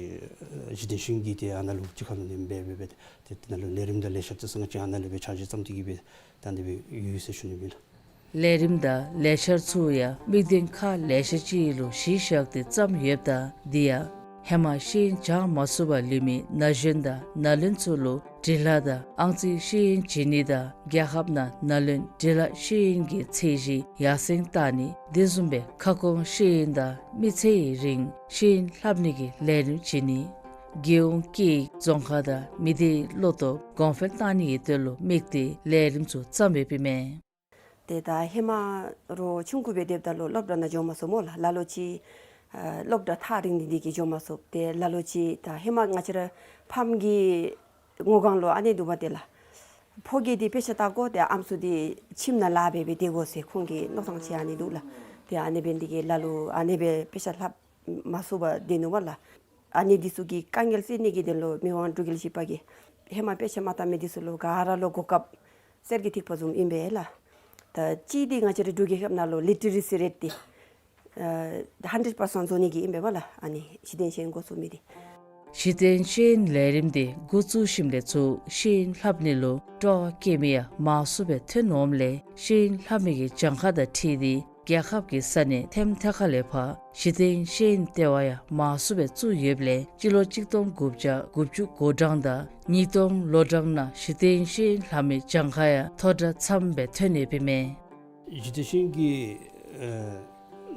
ཨ་གཞི་རྟེན་ཤེས་ཡོན་གྱི་ཏེ་ཨ་ནཱ་ལུ་ཅིག་ཁར་ལུ་ནེམ་འབད་སྦེ་སྦེ་ཏེ་དེ་ནང་ལུ་ལས་རིམ་དང་ལས་འཆར་ཚུ་ང་བཅས་ཨ་ནཱ་ལས་སྦེ་ཆ་འཇོག་བརྩམས་ཏེ་གིས་སྦེ་ད་འདི་སྦེ་ཡོད་ཟེར་ཞུ་ནི་ཨིན་ལགས། ལས་རིམ་དང་ལས་འཆར་ཚུ་ཡང་དམིགས་དོན་ཁག་ལེ་ཤ་ཅིག་ལུ་གཞི་བཞག་སྟེ་བརྩམས་ཡོདཔ་ད་དེ་ཡང་ཧེ་མ་ཤེས་ཡོན་སྦྱང་མ་ཚུགས་པར་ལུས་མི་ན་གཞོན་དང་ན་ལུན་ཚུ་ལུ་འབྲི་ལྷག་དང་ཨང་རྩིས་ཤེས་ཡོན་བྱིན་ནི་དང་རྒྱལ་ཁབ་ནང་ན་ལུན་འབྲི་ལྷག་ཤེས་ཡོན་གྱི་ཚད་གཞི་ཡར་སེང་བཏང་ནི་དེ་བཟུམ་སྦེ་ཁ་སྐོང་ཤེས་ཡོན་དང་མི་ཚེ་ཡི་རིང་ཤེས་ཡོན་ལྷབ་ནི་གི་ལས་རིམ་བྱིན་ནི། རྒྱལ་ཡོངས་སྐད་ཡིག་རྫོང་ཁ་དང་མི་སྡེའི་བློ་སྟོབས་གོང་འཕེལ་བཏང་ནི་གི་དོན་ལུ་དམིགས་ཏེ་ལས་རིམ་ཚུ་བརྩམས་ཡོདཔ་ཨིན་མས། ཏེ་ད་ཧེ་མ་རོགས་ཆུང་ཀུ་སྦེ་སྡོདཔ་ད་ལུ་སློབ་གྲྭ་ནང་འགྱོ་མ་ཚུགས་སྨོ་ལགས། ལ་ལོ་ཅིག་ཨ་སློབ་གྲྭ་ཐག་རིང་ནི་འདི་གིས་འགྱོ་མ་ཚུགས། ཏེ་ལ་ལོ་ཅིག་ད་ཧེ་མ་ང་བཅས་ར་ཕམ་གྱི་ངོ་གང་ལུ་ཨ་ནི་འདུག་པ་ཏེ་ལགས། ཕོ་སྐྱེས་འདི་དཔེ་ཆ་ལྟ་དགོ། ཏེ་ཨམ་སྲུ་འདི་ཁྱིམ་ནང་ལཱ་འབད་སྦེ་སྡོད་དགོ་ཟེར་ཁོང་གིས་མནོ་ཐངས་ཅིག་ཨ་ནི་འདུག་ལགས། ཏེ་ཨ་ནི་འབད་ནི་འདི་གིས་ལ་ལུ་ཨ་ནི་སྦེ་དཔེ་ཆ་ལྷབ་མ་ཚུགས་པར་སྡོད་ནུག་པ་ལགས། ཨ་ནི་འདི་ཚུ་གི་དཀའ་ངལ་སེལ་ནི་གི་དོན་ལུ་མི་དབང་འབྲུག་རྒྱལ་བཞི་པ་གིས་ཧེ་མ་དཔེ་ཆ་མ་ལྟ་མི་འདི་ཚུ་ལུ་ག་ར་ལུ་གོ་སྐབས་གསེར་གྱི་ཐིགས་པ་བཟུམ་ཨིན་པས་ལགས། ད་གཅིག་འདི་ང་བཅས་རའི་འབྲུག་རྒྱལ་ཁབ་ནང་ལུ་ལི་ཊི་རེ་སི་རེཊ་འདི་ཨ་ཧན་ཌེཌ་པར་སེནཊ་བཟོ་ནི་གི་ཨིན་པས་པ་ལགས། ཨ་ནི་གཞི་རྟེན་ཤེས་ཡོན་འགོ་བཙུགས་མི་འདི། གཞི་རྟེན་ཤེས་ཡོན་ལས་རིམ་འདི་འགོ་བཙུགས་ཞིནམ་ལས་ཚུར་ཤེས་ཡོན་ལྷབ་ནི་ལུ་སྤྲོ་བ་བསྐྱེད་མི་ཡང་མང་སུ་སྦེ་ཐོན་འོངམ་ལས་ཤེས་ཡོན་ལྷབ་མི་གི་གྱངས་ཁ་དང་འཁྲིལ་ཏེ་རྒྱལ་ཁབ་ཀྱི་ས་གནས་ཐེམ་ཐེ་ཁ་ལས་ཕར་གཞི་རྟེན་ཤེས་ཡོན་ལྟེ་བ་ཡང་མང་སུ་སྦེ་བཙུགས་ཡོདཔ་ལས་སྤྱི་ལོ་གཅིག་སྟོང་དགུ་བརྒྱ་དགུ་བཅུ་གོ་གྲངས་དང་ཉིས་སྟོང་ལོ་གྲངས་ནང་གཞི་རྟེན་ཤེས་ཡོན་ལྷབ་མི་གྱངས་ཁ་ཡང་མཐོ་དྲགས་ཙམ་སྦེ་ཐོན་ཡོདཔ་ཨིན་མས། གཞི་རྟེན་ཤེས་ཡོན་གྱི་ཨ་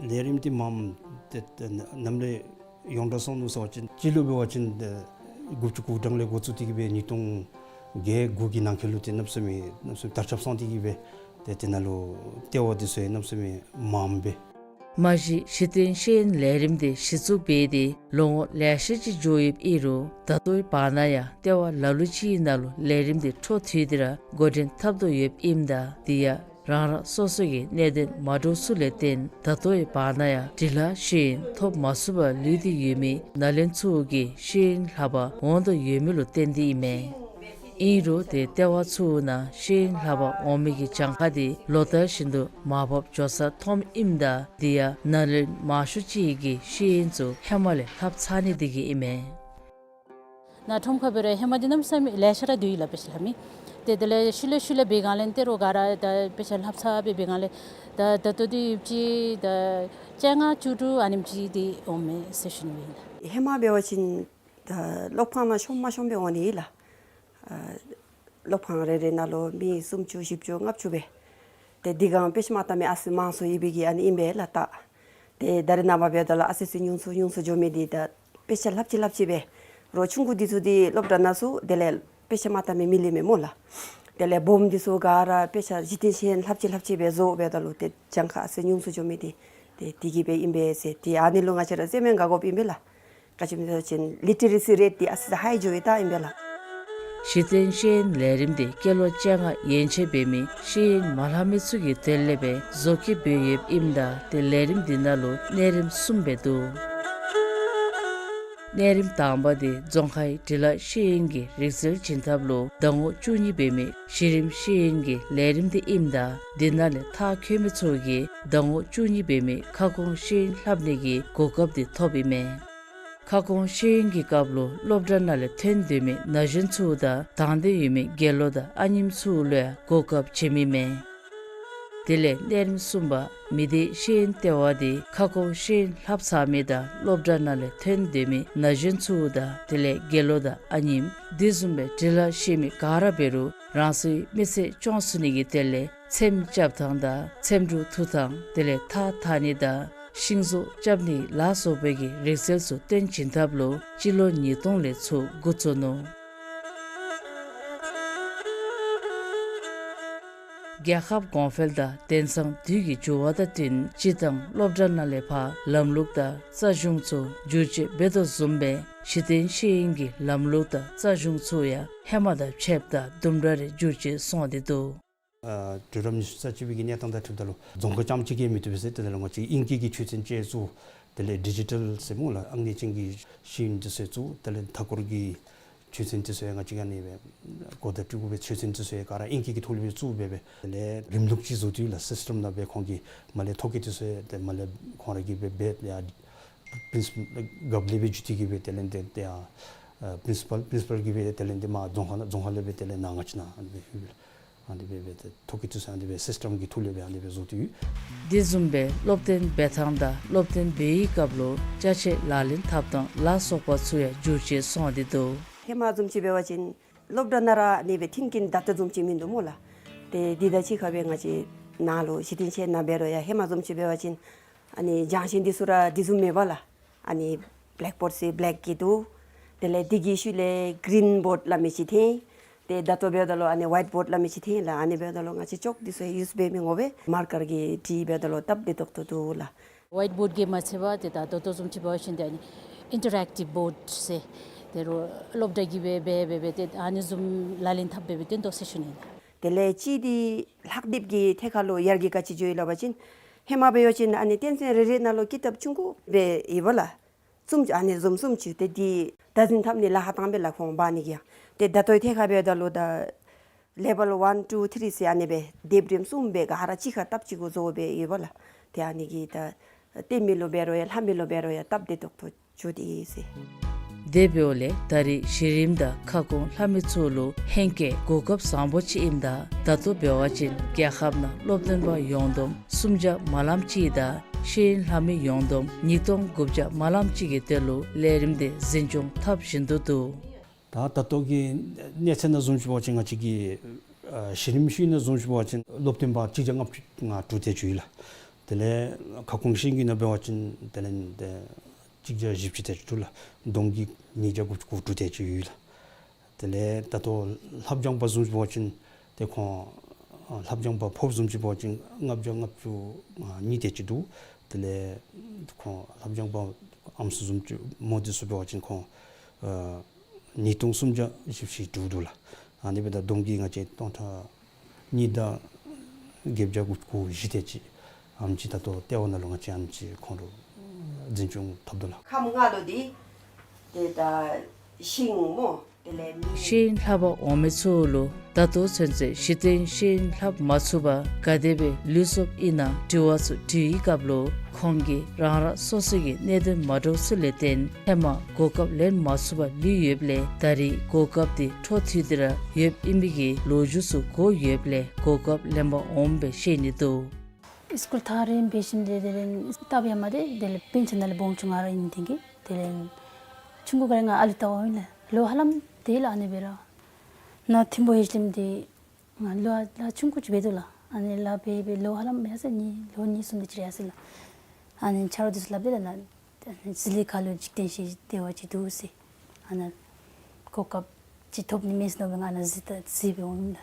ལས་རིམ་འདི་མངམ་ཏེ་ཏེ་ནམ་ལས་ཡོངས་གྲགས་སོང་ནུག་ཟེར་བ་ཅིན་སྤྱི་ལོ་འབད་བ་ཅིན་ཏེ་དགུ་བཅུ་གོ་གྲངས་ལས་འགོ་བཙུགས་ཏེ་གིས་སྦེ་ཉིས་སྟོང་བརྒྱད་དགུ་གི་ནང་འཁོད་ལུ་ཏེ་གནམ་མེད་ས་མེད་གནམ་མེད་ས་མེད་དར་ཁྱབ་སོང་སྟེ་གིས་སྦེ་ཏེ་དེ་ནང་ལུ་ལྟེ་བ་འདི་ཚུ་ཡང་གནམ་མེད་ས་མེད་མངམ་སྦེ། མ་གཞི་གཞི་རྟེན་ཤེས་ཡོན་ལས་རིམ་འདི་གཞི་བཙུགས་འབད་དེ་ལོ་ངོ་ལེ་ཤ་ཅིག་འགྱོ་ཡོདཔ་ཨིན་རུང་ད་ལྟོའི་བར་ན་ཡང་ལྟེ་བ་ལ་ལུ་ཅིག་ནང་ལུ་ལས་རིམ་འདི་འཕྲོ་མཐུད་དེ་ར་འགོ་འདྲེན་འཐབ་དོ་ཡོདཔ་ཨིནམ་ད་དེ་ཡང་རང་རང་སོ་སོ་གི་གནད་དོན་མ་འདྲཝ་ཚུ་ལས་བརྟེན་ད་ལྟོའི་བར་ན་ཡང་འབྲི་ལྷག་ཤེས་ཡོན་ཐོབ་མ་ཚུགས་པར་ལུས་ཏེ་ཡོད་མི་ན་ལུན་ཚུ་གིས་ཤེས་ཡོན་ལྷབ་པར་འོང་དོ་ཡོད་མི་ལུ་བརྟེན་ཏེ་ཨིན་མས། ཨིན་རུང་ཏེ་ལྟེ་བ་ཚུ་ནང་ཤེས་ཡོན་ལྷབ་པར་འོང་མི་གི་གྱངས་ཁ་དེ་ལོ་ལྟར་བཞིན་དུ་མར་བབས་འགྱོ་ས་མཐོངམ་ཨིནམ་ད་དེ་ཡང་ན་ལུན་མང་ཤོས་ཅིག་གིས་ཤེས་ཡོན་ཚུ་ཧེ་མ་ལས་ལྷབ་ཚར་ནི་དེ་གིས་ཨིན་མས། ནཱ་ཁྲོམ་ཁར་འབད་རུང་ཧེ་མ་འདི་གནམ་མེད་ས་མེད་ལེ་ཤ་ར་འདུག་ཡི་ལགས། དཔེ་ཆ་ལྷབ་མི་ཏེ་དེ་ལས་ཤུལ་ལས་ཤུལ་ལས་འབད་སྒང་ལས་ཏེ་རོགས་ག་ར་ད་དཔེ་ཆ་ལྷབ་ཚར་སྦེ་འབད་སྒང་ལས་ད་ད་ལྟོ་འདི་ཡོདཔ་ཅིག་ད་བཅོ་ལྔ་བཅུ་དྲུག་ཨ་ནེམ་ཅིག་འདི་འོང་མས་ཟེར་ཞུ་ནི་ཨིན། ཧེ་མ་འབད་བ་ཅིན་ད་ཀློག་ཁང་ནང་ཤོམ་མ་ཤོམ་སྦེ་འོང་ནི་ཨིན་ལགས། ཨ་ཀློག་ཁང་རེ་རེ་ནང་ལུ་མི་སུམ་ཅུ་བཞི་བཅུ་ལྔ་བཅུ་སྦེ། ཏེ་དེ་སྒང་དཔེ་ཆ་མ་ལྟ་མི་ཨ་ཙི་མང་སུ་ཡོད་པའི་གི་ཨ་ནི་ཨིན་པས་ལགས། ད་ཏེ་ད་རེས་ནངས་པ་འབདཝ་ད་ལུ་ཨ་ཙི་ཙི་ཉུང་སུ་ཉུང་སུ་འགྱོ་མི་འདི་ད་དཔེ་ཆ་ལྷབ་ཅི་ལྷབ་ཅི་སྦེ་རོགས་ཆུང་ཀུ་འདི་ཚུ་འདི་སློབ་གྲྭ་ནང་ཚུད་དེ་ལས་དཔེ་ཆ་མ་ལྟ་མི་མི་ལུས་མས་སྨོ་ལགས། དེ་ལས་སྦོམ་འདི་ཚུ་ག་ར་དཔེ་ཆ་གཞི་རྟེན་ཤེས་ཡོན་ལྷབ་ཅི་ལྷབ་ཅི་སྦེ་བཟོ་འབདཝ་ད་ལུ་ཏེ་གྱངས་ཁ་ཨ་ཙི་ཉུང་སུ་འགྱོ་མི་འདི་ཏེ་དེ་གིས་སྦེ་ཨིན་པས་ཟེར། ཏེ་ཨ་ནི་ལུ་ང་བཅས་ར་རྩེདམོ་ཡང་དགའ་དགོཔ་ཨིན་པས་ལགས། ག་ཅི་སྨོ་ཟེར་བ་ཅིན་ལི་ཊི་རེ་སི་རེཊ་འདི་ཨ་ཙི་ཙི་ཧའི་འགྱོ་བའི་རྟགས་ཨིན་པས་ལགས། གཞི་རྟེན་ཤེས་ཡོན་ལས་རིམ་འདི་སྐྱེས་ལོ་བཅོ་ལྔ་ཡན་ཆད་འབད་མི་ཤེས་ཡོན་མ་ལྷབ་མི་ཚུ་གི་དོན་ལས་སྦེ་བཟོ་བཀོད་འབད་ཡོདཔ་ཨིནམ་ད་ཏེ་ལས་རིམ་འདི་ནང་ལུ་གནས་རིམ་གསུམ་སྦེ་འདུག། གནས་རིམ་དང་པ་འདི་རྫོང་ཁའི་འབྲི་ལྷག་ཤེས་ཡོན་གྱི་རིག་རྩལ་སྦྱིན་ཐབས་ལུ་ཟླ་ངོ་བཅུ་གཉིས་འབད་མི་གཞི་རིམ་ཤེས་ཡོན་གྱི་ལས་རིམ་འདི་ཨིནམ་ད་འདི་ནང་ལས་མཐར་འཁྱོལ་མི་ཚུ་གིས་ཟླ་ངོ་བཅུ་གཉིས་འབད་མི་ཁ་སྐོང་ཤེས་ཡོན་ལྷབ་ནི་གི་གོ་སྐབས་འདི་ཐོབ་ཨིན་མས། ཁ་སྐོང་ཤེས་ཡོན་གྱི་སྐབས་ལུ་སློབ་གྲྭ་ནང་ལས་ཐོན་སྡོད་མི་ན་གཞོན་ཚུ་དང་དང་འདོད་ཡོད་མི་དགེ་སློང་དང་ཨ་ནེམ་ཚུ་ལུ་ཡང་གོ་སྐབས་བྱིན་མི་མེད། དེ་ལས་གནས་རིམ་གསུམ་པ་མི་སྡེ་ཤེས་ཡོན་ལྟེ་བ་འདི་ཁ་སྐོང་ཤེས་ཡོན་ལྷབ་ཚར་མི་དང་སློབ་གྲྭ་ནང་ལས་ཐོན་སྡོད་མི་ན་གཞོན་ཚུ་དང་དེ་ལས་དགེ་སློང་དང་ཨ་ནེམ་དེ་བཟུམ་སྦེ་འབྲི་ལྷག་ཤེས་མི་ག་ར་འབད་རུང་རང་སོའི་མི་ཚེ་སྐྱོང་ཚུགས་ནི་གི་དོན་ལས་ཚེམ་རྐྱབ་ཐངས་དང་ཚེམ་དྲུབ་འཐུ་ཐངས་དེ་ལས་ཐགས་འཐག་ནི་དང་ཤིང་བཟོ་རྐྱབ་ནི་ལ་སོགས་པའི་གི་རིག་རྩལ་ཚུ་སྟོན་བྱིན་ཐབས་ལུ་སྤྱི་ལོ་ཉིས་སྟོང་ལས་ཚུར་འགོ་བཙུགས་ནུག། རྒྱལ་ཁབ་གོང་འཕེལ་དང་དེང་སང་དུས་ཀྱི་འགྱུར་བ་དང་བསྟུན་སྤྱིར་བཏང་སློབ་གྲྭ་ནང་ལས་ཕར་ལམ་ལུགས་དང་རྩ་གཞུང་ཚུ་བསྒྱུར་བཅོས་འབད་དོ་བཟུམ་སྦེ་གཞི་རྟེན་ཤེས་ཡོན་གྱི་ལམ་ལུགས་དང་རྩ་གཞུང་ཚུ་ཡང་ཧེ་མ་དང་ཕྱདཔ་ད་དུམ་གྲ་རེ་བསྒྱུར་བཅོས་སོང་སྟེ་འདུག། ཨ་གྲོས་རིམ་ཉི་ཤུ་རྩ་གཅིག་པའི་གི་གནས་སྟངས་དང་འཁྲིལཝ་ད་ལུ་རྫོང་ཁ་རྐྱངམ་གཅིག་གིས་མི་བཏུབ་པས་ཟེར། དེ་ལས་ང་བཅས་དབྱིན་སྐད་ཀྱི་ཆོས་ཚན་བཅས་བཙུགས། དེ་ལས་ཌི་ཇི་ཊལ་ཟེར་སྨོ་ལགས། ཨང་གནས་ཅན་གྱི་ཤེས་ཡོན་འདི་ཚུ་བཙུགས། དེ་ལས་མཐའ་འཁོར་གྱི་ཆོས་ཚན་འདི་ཚུ་ཡང་ང་བཅས་ཀྱིས་ཨ་ནི་སྦེ་གོ་བརྡ་སྤྲོད་དགོ་པའི་ཆོས་ཚན་འདི་ཚུ་ཡང་ག་ར་དབྱིན་སྐད་ཀྱི་ཐོག་ལས་སྦེ་བཙུགས་སྦེ་སྦེ། དེ་ལས་རིམ་ལུགས་ཅིག་བཟོ་སྟེ་ཡོད་ལགས། སིསི་ཊེམ་ནང་སྦེ་ཁོང་གིས་མར་ལས་ཐོ་བཀོད་འདི་ཚུ་ཡང་དེ་མར་ལས་ཁོང་ར་གིས་སྦེ་འབད་ཡ་པིརིན་སི་པཱལ་རྒཔོ་ལས་སྦེ་བརྒྱུད་དེ་གིས་སྦེ་དེ་ལས་དེ་དེ་ཡང་ཨ་པིརིན་སི་པཱལ་པིརིན་སི་པཱལ་གྱིས་སྦེ་དེ་ལས་དེ་མར་རྫོང་ཁ་ནང་རྫོང་ཁ་ལས་སྦེ་དེ་ལས་ནཱ་ང་བཅས་ནཱ་ཨ་ནི་སྦེ་ཡོད་ལགས། ཨ་ནི་སྦེ་སྦེ་ཏེ་ཐོ་བཀོད་འདི་ཚུ་ཨ་ནི་སྦེ་སིསི་ཊེམ་གྱི་ཐོག་ལས་སྦེ་ཨ་ནི་སྦེ་བཟོ་སྟེ་ཡོད། དེ་བཟུམ་སྦེ་སློབ་སྟོན་འབད་ཐངས་དང་སློབ་སྟོན་འབད་བའི་སྐབས་ལུ་ཅ་ཆས་ལག་ལེན་འཐབ་ཐངས་ལ་སོགས་པ་ཚུ་ཡང་བསྒྱུར་བཅོས་སོང་སྟེ་འདུག། ཧེ་མ་བཟུམ་ཅིག་འབད་བ་ཅིན་སློབ་གྲྭ་ནང་ར་ཨ་ནི་སྦེ་མཐུན་རྐྱེན་ད་ལྟོ་བཟུམ་ཅིག་མིན་འདུག་སྨོ་ལགས། ཏེ་འདི་དང་གཅིག་ཁར་སྦེ་ང་བཅས་ནཱ་ལུ་གཞི་རྟེན་ཆེ་ནང་འབད་རུང་ཡང་ཧེ་མ་བཟུམ་ཅིག་འབད་བ་ཅིན་ཨ་ནི་སྦྱང་ཤིང་འདི་ཚུ་ར་འདི་བཟུམ་མེད་པ་ལགས། ཨ་ནི་བེ་ལེཀ་བོཌ་ཟེར་བེ་ལེཀ་གི་འདུག། དེ་ལས་འདི་གི་ཤུལ་ལས་གི་རིན་བོཌ་སླབ་མི་ཅིག་འཐོན། ཏེ་ད་ལྟོ་འབདཝ་ད་ལུ་ཨ་ནི་ཝའིཊ་བོཌ་སླབ་མི་ཅིག་འཐོན་ལགས། ཨ་ནི་འབདཝ་ད་ལུ་ང་བཅས་ཅོག་འདི་ཚུ་ཡུསི་འབད་མི་འོང་པས། མར་ཀར་གྱིས་བྲིས་འབདཝ་ད་ལུ་སྟབས་བདེ་ཏོག་ཏོ་འདུག་ལགས། ཝའིཊ་བོཌ་གིས་མ་ཚད་པར་ཏེ་ད་ད་ལྟོ་བཟུམ་ཅིག་འབད་བ་ཅིན་ཏེ་ཨ་ནི་ཨིན་ཊར་ཨེཀ་ཊིབ་བོཌ་ཟེར་ཏེ་རུང་སློབ་གྲྭ་གིས་སྦེ་འབད་འབད་འབད་ཏེ་ཨ་ནི་བཟུམ་ལག་ལེན་འཐབ་འབད་འབད་སྟོན་དོ་ཟེར་ཞུ་ནི། དེ་ལས་གཅིག་འདི་ལྷག་དེབ་ཀྱི་ཐད་ཁར་ལུ་ཡར་རྒྱས་ག་ཅི་འགྱོ་ཡི་སླབ་པ་ཅིན་ཧེ་མ་འབད་བ་ཅིན་ཨ་ནི་སྟེང་ཚན་རེ་རེ་ནང་ལུ་ཀི་ཏབ་ཆུང་ཀུ་སྦེ་ཡོདཔ་ལགས། གསུམ་ཅིག་ཨ་ནི་བཟུམ་གསུམ་ཅིག་ཏེ་འདི་བདག་འཛིན་འཐབ་ནི་ལཱ་ཁག་བཏང་པས་ལགས་ཁོང་འབག་ནི་གིས་ཡང་། ཏེ་ད་ལྟོའི་ཐད་ཁར་འབདཝ་ད་ལུ་ད་ལེ་བཱལ་ཝཱན་ཊུ་ཐིརི་ཟེར་ཨ་ནི་སྦེ་དེབ་རིམ་གསུམ་སྦེ་ག་ར་གཅིག་ཁར་སྟབས་གཅིག་གུ་བཟོ་སྦེ་ཡོདཔ་ལགས། ཏེ་ཨ་ནི་གིས་ད་སྟོན་མི་ལུ་འབད་རུང་ཡང་ལྷབ་མི་ལུ་འབད་རུང་ཡང་སྟབས་བདེ་ཏོག་ཏོ་འགྱོ་དེས་ཟེར། དེ་འབདཝ་ལས་ད་རེས་གཞི་རིམ་དང་ཁ་སྐོང་ལྷབ་མི་ཚུ་ལུ་ཧེང་སྐལ་གོ་སྐབས་བཟང་པོ་ཅིག་ཨིནམ་ད་ད་ལྟོ་འབད་བ་ཅིན་རྒྱལ་ཁབ་ནང་སློབ་སྟོན་པ་ཡོངས་བསྡོམས་སུམ་བརྒྱ་མ་ལངམ་ཅིག་དང་ཤེས་ཡོན་ལྷབ་མི་ཡོངས་བསྡོམས་ཉིས་སྟོང་དགུ་བརྒྱ་མ་ལངམ་ཅིག་གི་དོན་ལུ་ལས་རིམ་དེ་འཛིན་སྐྱོང་འཐབ་བཞིན་དུ་འདུག། ད་ད་ལྟོ་གི་གནས་ཚད་ནང་བཟུམ་ཅིག་འབད་བ་ཅིན་ང་བཅས་ཀྱི་ཨ་གཞི་རིམ་ཤེས་ཡོན་ནང་བཟུམ་ཅིག་འབད་བ་ཅིན་སློབ་སྟོན་པ་གཅིག་བརྒྱ་ལྔ་བཅུ་ང་དྲུག་དེ་ཅིག་ཡོད་ལགས། དེ་ལས་ཁ་སྐོང་ཤེས་ཡོན་གྱི་ནང་འབད་བ་ཅིན་དེ་ལས་དེ་གཅིག་བརྒྱ་བཞི་བཅུ་དེ་ཅིག་འདུག་ལགས། བསྡོམས་ཀྱིས་ཉིས་བརྒྱ་དགུ་བཅུ་གོ་དྲུག་དེ་ཅིག་ཡོད་ལགས། དེ་ལས་ད་ལྟོ་ལྷབ་སྦྱང་པ་བཟུམ་ཅིག་འབད་བ་ཅིན་ཏེ་ཁོང་ཨ་ལྷབ་སྦྱང་པ་ཕོརཔ་བཟུམ་ཅིག་འབད་བ་ཅིན་ལྔ་བརྒྱ་ལྔ་བཅུ་ང་གཉིས་དེ་ཅིག་འདུག། དེ་ལས་ཁོང་ལྷབ་སྦྱང་པ་ཨམ་སྲུ་བཟུམ་ཅིག་མོ་འདི་ཚུ་འབད་བ་ཅིན་ཁོང་ཨ་ཉིས་སྟོང་སུམ་བརྒྱ་བཞི་བཅུ་ཞེ་དྲུག་འདུག་ལགས། ཨ་ནི་འབདཝ་ད་བསྡོམས་ཀྱིས་ང་བཅས་སྟོང་ཕྲག་གཉིས་དང་བརྒྱད་བརྒྱ་དགུ་བཅུ་གོ་བཞི་དེ་ཅིག་ཨེམ་ཅིག་ད་ལྟོ་ལྟེ་བ་ནང་ལུ་ང་བཅས་ཨེམ་ཅིག་ཁོང་ལུ་འཛིན་སྐྱོང་འཐབ་དོ་ལགས། ཁམས་ལྔ་ལུ་འདི་ཏེ་ད་ཤིང་སྨོ། དེ་ལས་མེ། ཤེས་ཡོན་ལྷབ་པར་འོང་མི་ཚུ་ལུ་ད་ལྟོ་ཚུན་ཚོད་གཞི་རྟེན་ཤེས་ཡོན་ལྷབ་མ་ཚུགས་པར་ག་དེ་སྦེ་ལུས་སོཔ་ཨིན་ན་དྲི་བ་ཚུ་དྲི་བའི་སྐབས་ལུ་ཁོང་གིས་རང་རང་སོ་སོ་གི་གནད་དོན་མ་འདྲཝ་ཚུ་ལས་བརྟེན་ཧེ་མ་གོ་སྐབས་ལེན་མ་ཚུགས་པར་ལུས་ཡོདཔ་ལས་ད་རེས་གོ་སྐབས་དེ་འཕྲོ་མཐུད་དེ་ར་ཡོདཔ་ཨིན་པའི་གི་ལོ་རྒྱུས་ཚུ་གོ་ཡོདཔ་ལས་གོ་སྐབས་ལེན་པར་འོངམ་སྦེ་བཤད་ནི་འདུག། སི་ཀུལ་ཐག་རིང་འབད་ཞིནམ་ལས་དེ་ལས་སྟབས་ཡང་མ་བདེ། དེ་ལས་སྤུན་ཆ་ནང་ལས་སྦོམ་ཆུང་ང་ར་ཨིན། དེ་གིས་དེ་ལས་ཆུང་ཀུ་ག་ར་ང་ཨ་ལུ་ལྟ་བུ་ཨིན་ལགས། ལོ་ཧ་ལམ་དེ་ལགས་ཨ་ནི་སྦེ་ར་ནཱ་ཐིམ་ཕུ་ཧེ་ཤ་ལིམ་འདི་ང་ལོ་ལཱ་ཆུང་ཀུ་ཅིག་འབད་དོ་ལགས། ཨ་ནི་ལཱ་འབད་འབད་ལོ་ཧ་ལམ་ཡར་སོ་ནི་ལོ་གཉིས་གསུམ་དེ་ཅིག་ཡར་སོ་ལགས། ཨ་ནི་ཆ་རོགས་འདི་ཚུ་སླབ་དེས་ལགས། ཨ་ནི་ཟི་ལིང་ཁ་ལུ་འཇིག་རྟེན་ཤེས་ལྟེ་བ་ཅིག་འདུག་ཟེར། ཨ་ནཱ་གོ་སྐབས་ཅིག་ཐོབ་ནི་མས་ཟེར་མནོ་སྦེ་ང་ནཱ་གཟིགས་ད་གཟིགས་སྦེ་འོང་ཡི་ལགས།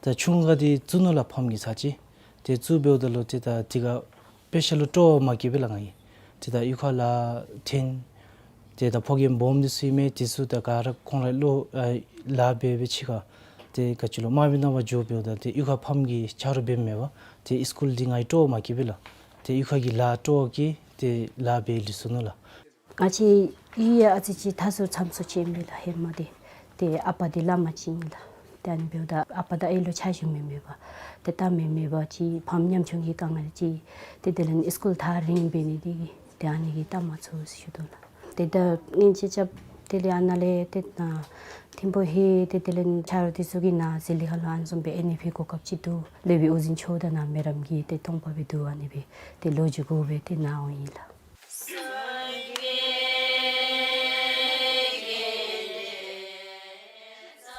ད་ཆུང་ཀུ་འདི་བཙུགས་ནུག་ལགས། ཕམ་གྱིས་ཚར་ཅིག་ཏེ་བཙུགས་འབདཝ་ད་ལུ་ཏེ་ད་དེ་ཁར་དཔེ་ཆ་ལུ་སྤྲོ་བ་མ་སྐྱེས་པས་ལགས་ང་གིས། ཏེ་ད་གཡུས་ཁར་ལཱ་འཐོན། ཏེ་ད་ཕོ་རྒནམ་སྦོམ་འདི་ཚུ་ཨིན་མས། དེ་ཚུ་ད་ག་ར་ཁོང་ར་ལོ་ཨ་ལཱ་འབད་འབད་ཅིག་ཁར་ཏེ་ག་ཅི་ལོ་དམའ་འབེབས་གནང་བར་འགྱོ་འབདཝ་ད་ཏེ་གཡུས་ཁར་ཕམ་གྱིས་ཆ་རོགས་འབད་མེད་པར་ཏེ་སི་ཀུལ་འདི་ང་གིས་སྤྲོ་བ་མ་སྐྱེས་པས་ལགས། ཏེ་གཡུས་ཁ་གི་ལཱ་སྤྲོ་བ་སྐྱེས་ཏེ་ལཱ་འབད་ལུས་སོ་ནུག་ལགས། ང་བཅས་གཡུས་ཡང་ཨ་ཙི་ཅིག་ཐར་སོ་འཚམས་སོ་ཅིག་ཨིན་པས་ལགས་ཧེ་མ་འདི། ཏེ་ཨ་པ་འདི་བླམ་ཅིག་ཨིན་ལགས། ཏེ་ཨ་ནི་འབདཝ་ད་ཨ་པ་དང་ཨའི་ལུ་ཕྱག་ཞུ་མི་མེད་པར་ཏེ་ལྟ་མི་མེད་པར་ཅིག་ཕམ་ཉམ་ཆུང་གི་དཀའ་ངལ་ཅིག་ཏེ་དེ་ལས་ཨིན་སི་ཀུལ་ཐག་རིང་འབད་ནི་འདི་གིས་ཏེ་ཨ་ནི་གིས་ལྟ་མ་ཚུགས་ཟེར་ཞུ་དོ་ལགས། ཏེ་ད་ངན་ཅིག་རྐྱབ་དེ་ལས་ཨ་ནཱ་ལས་ཏེ་ནཱ་ཐིམ་ཕུ་ཧེ་ཏེ་དེ་ལས་ཆ་རོགས་འདི་ཚུ་གིས་ནཱ་ཟི་ལི་ཁ་ལུ་ཨ་ནི་བཟུམ་སྦེ་ཨ་ནི་སྦེ་གོ་སྐབས་ཅིག་འདུག། སློབ་དཔོན་ཨོ་རྒྱན་མཆོག་དང་ནཱ་མེ་རམ་གྱིས་ཏེ་སྟོང་པ་སྦེ་འདུག། ཨ་ནི་སྦེ་ཏེ་ལོ་རྒྱུས་གོ་སྦེ་ཏེ་ནཱ་འོང་ཡི་ལགས།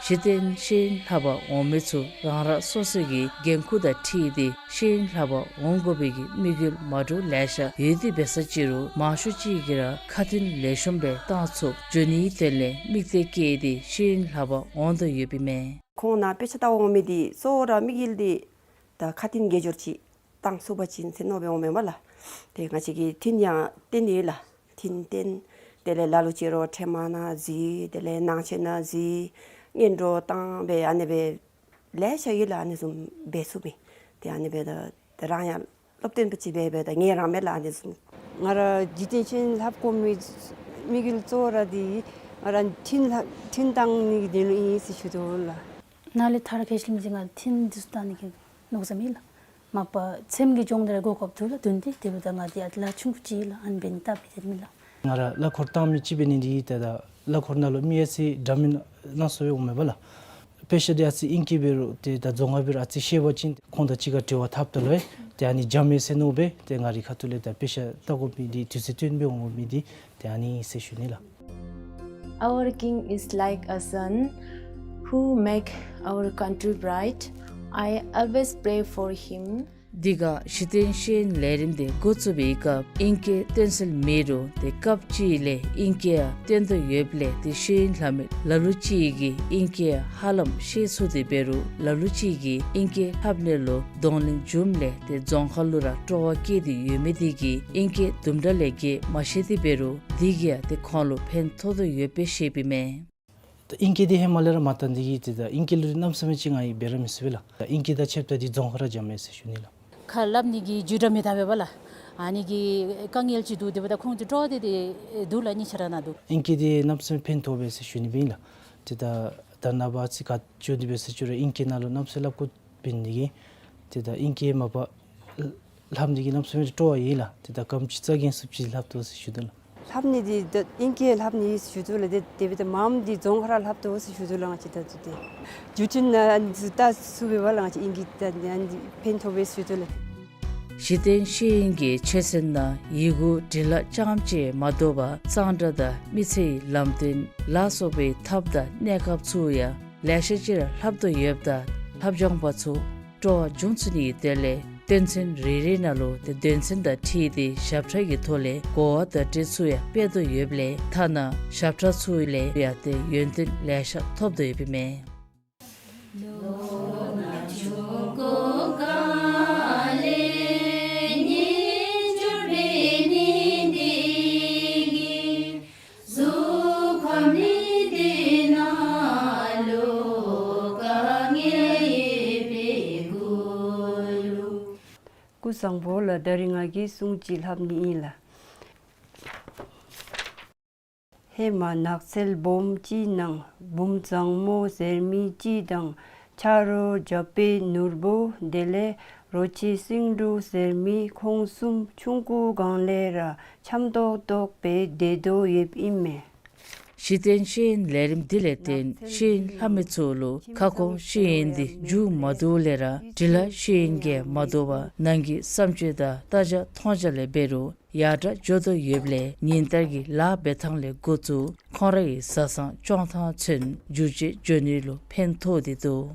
གཞི་རྟེན་ཤེས་ཡོན་ལྷབ་པར་འོང་མི་ཚུ་རང་རང་སོ་སོ་གི་འགན་ཁུར་དང་འཁྲིལ་ཏེ་ཤེས་ཡོན་ལྷབ་པར་འོང་དགོ་པའི་གི་དམིགས་ཡུལ་མ་འདྲཝ་ལེ་ཤ་ཡོད་དེ་འབད་ས་ཅིག་རུང་མང་ཤོས་ཅིག་གིས་ར་ཁ་ཏོན་ལེགས་ཤོམ་སྦེ་བཏང་ཚུགསཔ་འགྱོ་ནིའི་དོན་ལས་དམིགས་གཏད་བསྐྱེད་དེ་ཤེས་ཡོན་ལྷབ་པར་འོང་དོ་ཡོདཔ་ཨིན་མས། ཁོང་ནཱ་དཔེ་ཆ་ལྟ་འོང་མི་འདི་གཙོ་བོ་ར་དམིགས་ཡུལ་འདི་ད་ཁ་ཏོན་དགེ་སྦྱོར་ཅིག་བཏང་ཚུགས་པ་ཅིན་ཟེར་མནོ་སྦེ་འོངམ་མས་ལགས། ཏེ་ང་བཅས་ཀྱིས་ཐུན་ཡང་བསྟེན་ཡི་ལགས། ཐུན་བསྟེན། དེ་ལས་ལ་ལུ་ཅིག་ར་ཕྲེང་མ་ནང་འཛུལ། དེ་ལས་ནང་ཆོས་ནང་འཛུལ། སྔོན་འགྲོ་བཏང་སྦེ་ཨ་ནི་སྦེ་ལེ་ཤ་ཡོད་ལགས། ཨ་ནི་བཟུམ་འབད་ཚུགས་མི། ཏེ་ཨ་ནི་སྦེ་ད་རང་ཡང་སློབ་སྟོན་པ་ཅིག་འབད་སྦེ་ད་ངལ་རངས་མས་ལགས། ཨ་ནི་བཟུམ་ང་ར་གཞི་རྟེན་ཤེས་ཡོན་ལྷབ་དགོ་མི་དམིགས་ཡུལ་གཙོ་བོ་ར་འདི་ང་ར་ཐུན་ལྷབ་ཐུན་བཏང་ནི་གི་དོན་ལུ་ཨིན་ཟེར་ཞུ་དོ་ལགས། ནཱ་ལས་ཐར་ཁེ་ཤི་མི་ཅིག་ང་ཐུན་འདི་ཚུ་བཏང་ནི་གི་མནོ་བསམ་ཨིན་ལགས། མ་པ་ཚེམ་གྱི་སྦྱོང་བརྡར་གོ་སྐབས་འདུག་ལགས། དོན་དེ་དེ་འབདཝ་ད་ང་འདི་ཡང་ལཱ་ཆུང་ཀུ་ཅིག་ལགས། ཨ་ནི་འབད་ནི་སྟབས་མི་བདེ་མས་ལགས། ང་ར་གླ་འཁོར་བཏང་མི་ཅིག་འབད་ནི་འདི་ད་ད་གླ་འཁོར་ནང་ལུ་མི་ཡང་ཅིག་འདྲ་མིན་སྣ་ཚོགས་སྦེ་འོངམ་མས་པ་ལགས། དཔེ་ཆ་འདི་ཨ་ཙི་ཨིང་སྐད་འབད་རུང་ཏེ་ད་རྫོང་ཁ་འབད་རུང་ཨ་ཙི་ཤེས་པ་ཅིན་ཁོང་དང་གཅིག་ཁར་འབྲེལ་བ་འཐབ་ད་ལུ་ཏེ་ཨ་ནི་འཇམ་མས་ཟེར་མནོ་སྦེ་ཏེ་ང་རའི་ཁ་ཐུག་ལས་ད་དཔེ་ཆ་ལྟ་དགོ་མི་འདི་དུས་ཚོད་བཏོན་སྦེ་འོང་དགོ་མི་འདི་ཏེ་ཨ་ནི་ཨིན་ཟེར་ཞུ་ནི་ལགས། Our king is like a son who make our country bright. I always pray for him. འདི་ག་གཞི་རྟེན་ཤེས་ཡོན་ལས་རིམ་འདི་འགོ་བཙུགས་པའི་སྐབས་ཨིང་སྐད་སྟོན་སྲོལ་མེད་རུང་ཏེ་སྐབས་ཅིག་ལས་ཨིང་སྐད་ཡང་སྟོན་དོ་ཡོདཔ་ལས་ཏེ་ཤེས་ཡོན་ལྷབ་མི་ལ་ལུ་ཅིག་གིས་ཨིང་སྐད་ཡང་ཧ་ལམ་ཤེས་ཚུགས་ཏེ་འབད་རུང་ལ་ལུ་ཅིག་གིས་ཨིང་སྐད་ལྷབ་ནི་ལུ་གདོང་ལེན་འབྱུངམ་ལས་ཏེ་རྫོང་ཁ་ལུ་ར་སྤྲོ་བ་བསྐྱེད་དེ་ཡོད་མི་འདི་གིས་ཨིང་སྐད་དུམ་གྲ་ལས་བརྒལ་མ་ཤེས་ཏེ་འབད་རུང་འདི་གིས་ཡང་ཏེ་ཁོང་ལུ་ཕན་ཐོགས་དོ་ཡོདཔ་སྦེ་བཤདཔ་ཨིན་མས། ད་ཨིང་སྐད་འདི་ཧེ་མ་ལས་ར་མ་བཏང་འདི་གིས་ཏེ་ད་ཨིང་སྐད་ལུ་ར་གནམ་མེད་ས་མེད་ཅིག་ང་གིས་འབད་ར་མི་ཚུགས་པས་ལགས། ད་ཨིང་སྐད་དང་ཕྱདཔ་ད་འདི་རྫོང་ཁ་ར་འཇམ་མས་ཟེར་ཞུ་ནི་ལགས། ཁ་སླབ་ནི་གི་རྒྱུ་འདྲ་མི་འདྲཝ་འབད་བ་ལགས། ཨ་ནི་གི་དཀའ་ངལ་ཅིག་འདུག། དེ་འབདཝ་ད་ཁོང་ཚུ་སྤྲོ་བ་དེ་དེ་འདུག་ལགས། གཉིས་ཆ་ར་ནང་འདུག། ཨིང་སྐད་འདི་གནམ་མེད་ས་མེད་ཕན་ཐོགས་པས་ཟེར་ཞུ་ནི་སྦེ་ཨིན་ལགས། ཏེ་ད་ད་ནངས་པ་ཨ་ཙི་ག་ཅི་འདི་འབད་ཟེར་ཞུ་རུང་ཨིང་སྐད་ནང་ལུ་གནམ་མེད་ས་མེད་སླབ་དགོཔ་འབད་ནི་འདི་གིས་ཏེ་ད་ཨིང་སྐད་མ་པ་ལྷབ་ནི་འདི་གིས་གནམ་མེད་ས་མེད་སྤྲོ་བ་ཡོད་ལགས། ཏེ་ད་ག་དེམ་ཅིག་རྩ་འགེངས་ཚུགསཔ་ཅིག་ལྷབ་དོ་ཟེར་ཞུ་དོ་ལགས། ལྷབ་ནི་འདི་ད་ཨིང་སྐད་ལྷབ་ནི་ཟེར་ཞུ་དོ་ལགས། ཏེ་དེ་འབདཝ་ད་མངམ་འདི་རྫོང་ཁ་ར་ལྷབ་དོ་ཟེར་ཞུ་དོ་ལགས། ང་བཅས་ད་ཏེ་རྒྱུ་མཚན་ཨ་ནི་ད་ཚུ་འབད་བ་ལགས། ང་བཅས་ཨིང་སྐད་ད་ཨ་ནི་ཕན་ཐོགས་པས་ཟེར་ཞུ་དོ་ལགས། གཞི་རྟེན་ཤེས་ཡོན་གྱི་ཆོས་ཚན་ནང་ཡི་གུ་འབྲི་ལྷག་རྐྱངམ་ཅིག་མ་དོ་བར་གཙང་སྦྲ་དང་མི་ཚེའི་ལམ་སྟོན་ལ་སོགས་པའི་ཐབས་དང་གནས་སྐབས་ཚུ་ཡང་ལེ་ཤ་ཅིག་ར་ལྷབ་དོ་ཡོདཔ་ད་ལྷབ་སྦྱང་པ་ཚུ་སྤྲོ་བ་འབྱུང་ཚུགས་ནིའི་དོན་ལས་དོན་ཚན་རེ་རེ་ནང་ལུ་ཏེ་དོན་ཚན་དང་འཁྲིལ་ཏེ་ཞབས་ཁྲ་གི་ཐོག་ལས་གོ་བ་བརྡ་སྤྲོད་ཚུ་ཡང་སྤེལ་དོ་ཡོདཔ་ལས་ཐ་ན་ཞབས་ཁྲ་ཚུ་ལས་ཡང་ཏེ་ཡོན་ཏན་ལེ་ཤ་ཐོབ་དོ་ཡོདཔ་ཨིན་མས། སྐུ་གཟུགས་བཟང་པོ་ལགས། ད་རིས་ང་གིས་སྲུང་ཅིག་ལྷབ་ནི་ཨིན་ལགས། ཧེ་མ་ནགས་ཚལ་སྦོམ་ཅིག་ནང་བུམོ་བཟང་མོ་ཟེར་མི་ཅིག་དང་ཆ་རོགས་རྒྱབ་དཔོན་ནོར་བུ་དེ་ལས་རོ་ཁྱི་སེང་འབྲུག་ཟེར་མི་ཁོང་གསུམ་ཆུང་ཀུ་སྒང་ལས་ར་འཆམ་ཏོག་ཏོ་སྦེ་སྡོད་དོ་ཡོདཔ་ཨིན་མས། གཞི་རྟེན་ཤེས་ཡོན་ལས་རིམ་འདི་ལས་བརྟེན་ཤེས་ཡོན་ལྷབ་མི་ཚུ་ལུ་ཁ་སྐོང་ཤེས་ཡོན་འདི་མཇུག་མ་བསྡུཝ་ལས་ར་འབྲི་ལྷག་ཤེས་ཡོན་གྱིས་མ་དོ་བར་ནང་གི་བསམ་སྤྱོད་དང་ལྟ་བྱ་མཐོང་བྱ་ལས་འབད་རུང་ཡར་དྲག་འགྱོ་དོ་ཡོདཔ་ལས་ཉིན་ལྟར་གྱི་ལཱ་འབད་ཐངས་ལས་འགོ་བཙུགས་ཁོང་རའི་བཟའ་ཚང་སྐྱོང་ཐངས་ཚུན་འགྱུར་བཅོས་འགྱོ་ནི་ལུ་ཕན་ཐོགས་ཏེ་འདུག།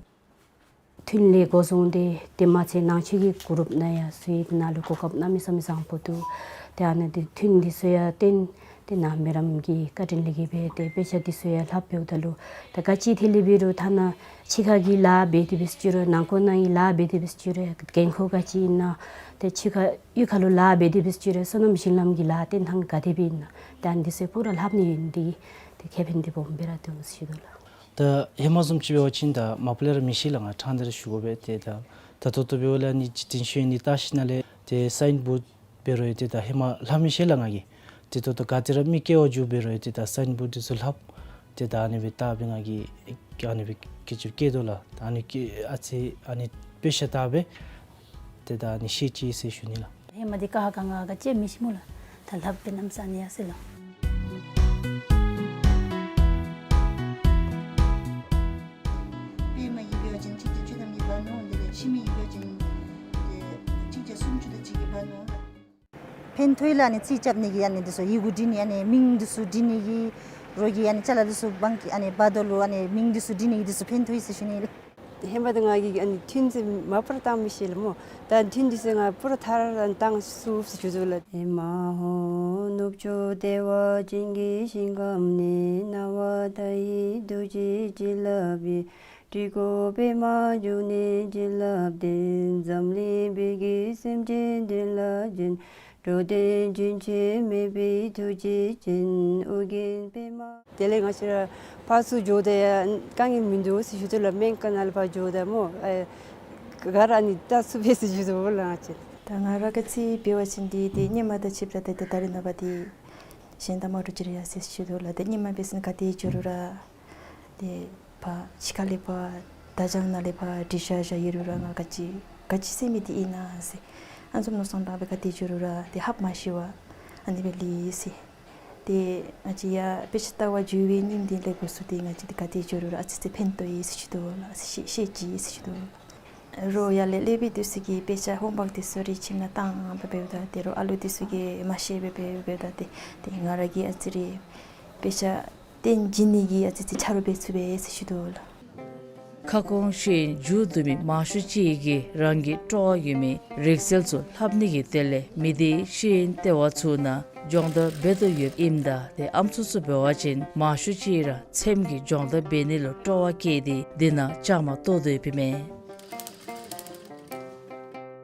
ཐུན་ལས་འགོ་བཟུང་སྟེ་དེ་མ་ཚད་ནང་ཆོས་ཀྱི་གུ་རུབ་ནང་ཡང་ཚུད་ནི་ལུ་གོ་སྐབས་གནམ་མེད་ས་མེད་བཟང་པོ་འདུག། ཏེ་ཨ་ནི་འདི་ཐུན་འདི་ཚུ་ཡང་བསྟན་ཏེ་ནཱ་མེ་རམ་གྱི་བཀའ་དྲིན་ལས་བརྟེན་སྦེ་ཏེ་དཔེ་ཆ་འདི་ཚུ་ཡང་ལྷབ་འབདཝ་ད་ལུ་ད་ག་ཅི་ཐད་ལས་འབད་རུང་ཐ་ན་ཕྱི་ཁ་གི་ལཱ་འབད་དེ་འབད་ཟེར་ཅི་རུང་ནང་འཁོད་ནང་གི་ལཱ་འབད་དེ་འབད་ཟེར་ཅི་རུང་འགན་ཁུར་ག་ཅི་ཨིན་ན་ཏེ་ཕྱི་ཁ་གཡུས་ཁ་ལུ་ལཱ་འབད་དེ་འབད་ཟེར་ཅི་རུང་བསོད་ནམས་བྱིན་རླབས་ཀྱི་ལཱ་བསྟན་ཐངས་ག་དེ་སྦེ་ཨིན་ན་ཏེ་ཨ་ནི་འདི་ཚུ་ཡང་སྤུ་ར་ལྷབ་ནི་ཨིན། འདི་ཏེ་ཁེ་ཕན་འདི་སྦོམ་སྦེ་ར་འདུག་ཟེར་ཞུ་དོ་ལགས། ད་ཧེ་མ་བཟུམ་ཅིག་འབད་བ་ཅིན་ད་མ་པ་ལས་ར་མི་ཤེས་ལགས། ང་ཕྲང་སྟེ་ར་ཞུ་དགོ་པས། ཏེ་ད་ད་ལྟོ་ལྟོ་འབདཝ་ལས་ཨ་ནི་གཞི་རྟེན་ཤེས་ཡོན་འདི་བལྟ་ཞིནམ་ལས་ཏེ་སའིན་བོཌ་འབད་རུང་ཡང་ཏེ་ད་ཧེ་མ་ལྷབ་མི་ཤེས་ལགས་ང་གིས། ཏེ་ད་ལྟོ་ག་ཏེ་ར་མི་སྐྱེ་བ་འགྱོ་འབད་རུང་ཡང་ཏེ་ད་སའིན་བོཌ་འདི་ཚུ་ལྷབ། ཏེ་ད་ཨ་ནི་སྦེ་བལྟ་སྦེ་ང་གིས་ཨ་ནི་སྦེ་སྐད་ཅིག་སྐྱེས་དོ་ལགས། ད་ཨ་ནི་སྐད་ཨ་ཙི་ཨ་ནི་དཔེ་ཆ་བལྟ་སྦེ་ཏེ་ད་ཨ་ནི་ཤེས་ཅི་ཟེར་ཞུ་ནི་ལགས། ཧེ་མ་འདི་ཀ་ཧ་ག་ང་ག་ཅི་མི་ཤེས་སྨོ་ལགས། ད་ལྷབ་སྦེ་གནམ་ས་ཨ་ནི་ཡར་སོང་ཡི་ལགས། ཕན་ཐོགས་ལགས། ཨ་ནི་རྩིས་རྐྱབ་ནི་གི་ཨ་ནི་འདི་ཚུ་ཡི་གུ་འབྲི་ནི་ཨ་ནི་མིང་འདི་ཚུ་འབྲི་ནི་གི་རོགས་ཀྱི་ཨ་ནི་ཅ་ལ་འདི་ཚུ་བང་གི་ཨ་ནི་བར་དོ་ལུ་ཨ་ནི་མིང་འདི་ཚུ་འབྲི་ནི་གི་འདི་ཚུ་ཕན་ཐོགས་ཡི་ཟེར་ཞུ་ནི་ལགས། ཧེ་མ་ད་ང་གིས་ཨ་ནི་ཐུན་ཚོད་མ་པ་ར་བཏང་མི་ཤེས་ལགས་སྨོ། ད་ཐུན་འདི་ཚུ་ང་པུ་ར་ཐ་ར་ར་བཏང་ཚུགས་ཟེར་ཞུ་དོ་ལགས། ཨེ་མ་ཧོ། ནུབ་ཕྱོགས་བདེ་བ་ཅན་གྱི་ཞིང་ཁམས་ནས། སྣང་བ་མཐའ་ཡས་རྡོ་རྗེ་བྱིན་རླབས་ཀྱིས། སྤྲུལ་སྐུ་པདྨ་འབྱུང་གནས་བྱིན་རླབས་ལྡན། འཛམ་གླིང་བོད་ཀྱི་སེམས་ཅན་དོན་ལ་བྱོན། འགྲོ་དོན་རྒྱུན་ཆད་མེད་པའི་ཐུགས་རྗེ་ཅན། ཨོ་རྒྱན་པདྨ། དེ་ལས་ང་བཅས་ར་ཕར་ཚུར་འགྱོཝ་ད་ཡང་དཀའ་ངལ་མིན་འདུག་ཟེར་ཞུ་དོ་ལགས། སྨན་ཁང་ནང་ལས་ཕར་འགྱོཝ་ད་སྨོ། ཨེ་ག་ར་ཨ་ནི་བལྟ་ཚུགས་པས་ཟེར་ཞུ་དོ་ལགས་ང་བཅས། ད་ང་ར་ག་ཅི་འབད་བ་ཅིན་འདི་ཏེ་སྔོན་མ་དང་ཕྱདཔ་ད་ཏེ་ད་རེས་ནངས་པ་འདི་གཞན་དང་མ་འདྲཝ་ཅིག་ར་ཡར་སོ་ཡི་ཟེར་ཞུ་དོ་ལགས། ཏེ་སྔོན་མ་འབད་བ་ཅིན་ག་ཏེ་འགྱོ་རུང་ར་ཏེ་ཕར་ཕྱི་ཁ་ལས་ཕར་དར་ལྕོག་ནང་ལས་ཕར་འདྲི་བཤལ་བཤལ་ཡི་རུང་ར་ང་ག་ཅི་ག་ཅི་ཟེར་མི་འདི་ཨིན་ན་ཟེར་ཨ་ནི་བཟུམ་མནོ་བསམ་བཏང་སྦེ་ག་ཏེ་འགྱོ་རུང་ར་ཏེ་ཧབ་མ་ཤི་བར་ཨ་ནི་སྦེ་ལུས་ཡི་ཟེར། ཏེ་ང་བཅས་ཡར་དཔེ་ཆ་ལྟ་བར་འགྱོ་བའི་ཉིནམ་འདི་ལས་འགོ་བཙུགས་ཏེ་ང་བཅས་འདི་ག་ཏེ་འགྱོ་རུང་ར་ཨ་ཙི་ཙི་ཕན་ཐོགས་ཡི་ཟེར་ཞུ་དོ་ལགས། ཤེས་ཤེས་ཅི་ཟེར་ཞུ་དོ་ལགས། རོགས་ཡར་ལས་སློབ་དཔོན་འདི་ཚུ་གིས་དཔེ་ཆ་ཧོམ་ཝརཀ་འདི་ཚུ་ར་ཁྱིམ་ནང་བཏང་སྦེ་འབདཝ་ད་ཏེ་རོགས་ཨ་ལུ་འདི་ཚུ་གིས་མ་ཤེས་སྦེ་འབད་འབདཝ་ད་ཏེ་ཏེ་ང་ར་གིས་ཨ་ཙི་རེ་དཔེ་ཆ་སྟོན་བྱིན་ནི་གི་ཨ་ཙི་ཙི་ཆ་རོགས་འབད་ཚུགས་པས་ཟེར་ཞུ་དོ་ལགས། ཁ་སྐོང་ཤེས་ཡོན་མཇུག་བསྡུ་མི་མང་ཤོས་ཅིག་གིས་རང་གི་སྤྲོ་བ་ཡོད་མི་རིག་རྩལ་ཚུ་ལྷབ་ནི་གི་དོན་ལས་མི་སྡེའི་ཤེས་ཡོན་ལྟེ་བ་ཚུ་ནང་སྦྱོང་བརྡར་འབད་དོ་ཡོདཔ་ཨིནམ་ད་ཏེ་ཨམ་སྲུ་ཚུ་འབད་བ་ཅིན་མང་ཤོས་ཅིག་ར་ཚེམ་གྱི་སྦྱོང་བརྡར་འབད་ནི་ལུ་སྤྲོ་བ་བསྐྱེད་དེ་འདི་ནང་བཅའ་མར་གཏོགས་དོ་ཡོདཔ་ཨིན་མས།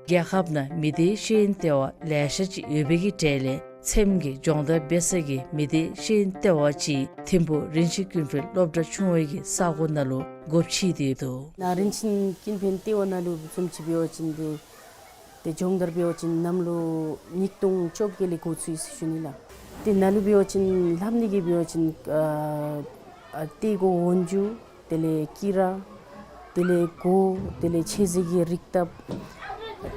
རྒྱལ་ཁབ་ནང་མི་སྡེའི་ཤེས་ཡོན་ལྟེ་བ་ལེ་ཤ་ཅིག་ཡོད་པའི་གི་གྲས་ལས་ཚེམ་གྱི་སྦྱོང་བརྡར་འབད་ས་གི་མི་སྡེའི་ཤེས་ཡོན་ལྟེ་བ་ཅིག་ཐིམ་ཕུག་རིན་ཆེན་ཀུན་ཕན་སློབ་གྲྭ་ཆུང་བའི་གི་ས་གོ་ནང་ལུ་སྒོ་ཕྱེ་སྟེ་ཡོདཔ་འདུག། ནཱ་རིན་ཆེན་ཀུན་ཕན་ལྟེ་བ་ནང་ལུ་བཟུམ་ཅིག་འབད་བ་ཅིན་ཏེ་ཏེ་སྦྱོང་བརྡར་འབད་བ་ཅིན་གནམ་ལོ་ཉིས་སྟོང་བཅོ་བརྒྱད་ལས་འགོ་བཙུགས་ཡི་ཟེར་ཞུ་ནི་ལགས། ཏེ་ནཱ་ལུ་འབད་བ་ཅིན་ལྷབ་ནི་གི་འབད་བ་ཅིན་ཨ་ཨ་ཏེ་གོ་འོན་ཇུ་དེ་ལས་ཀི་ར་དེ་ལས་གོ་དེ་ལས་ཆས་གསོག་གི་རིགས་ལྟབ་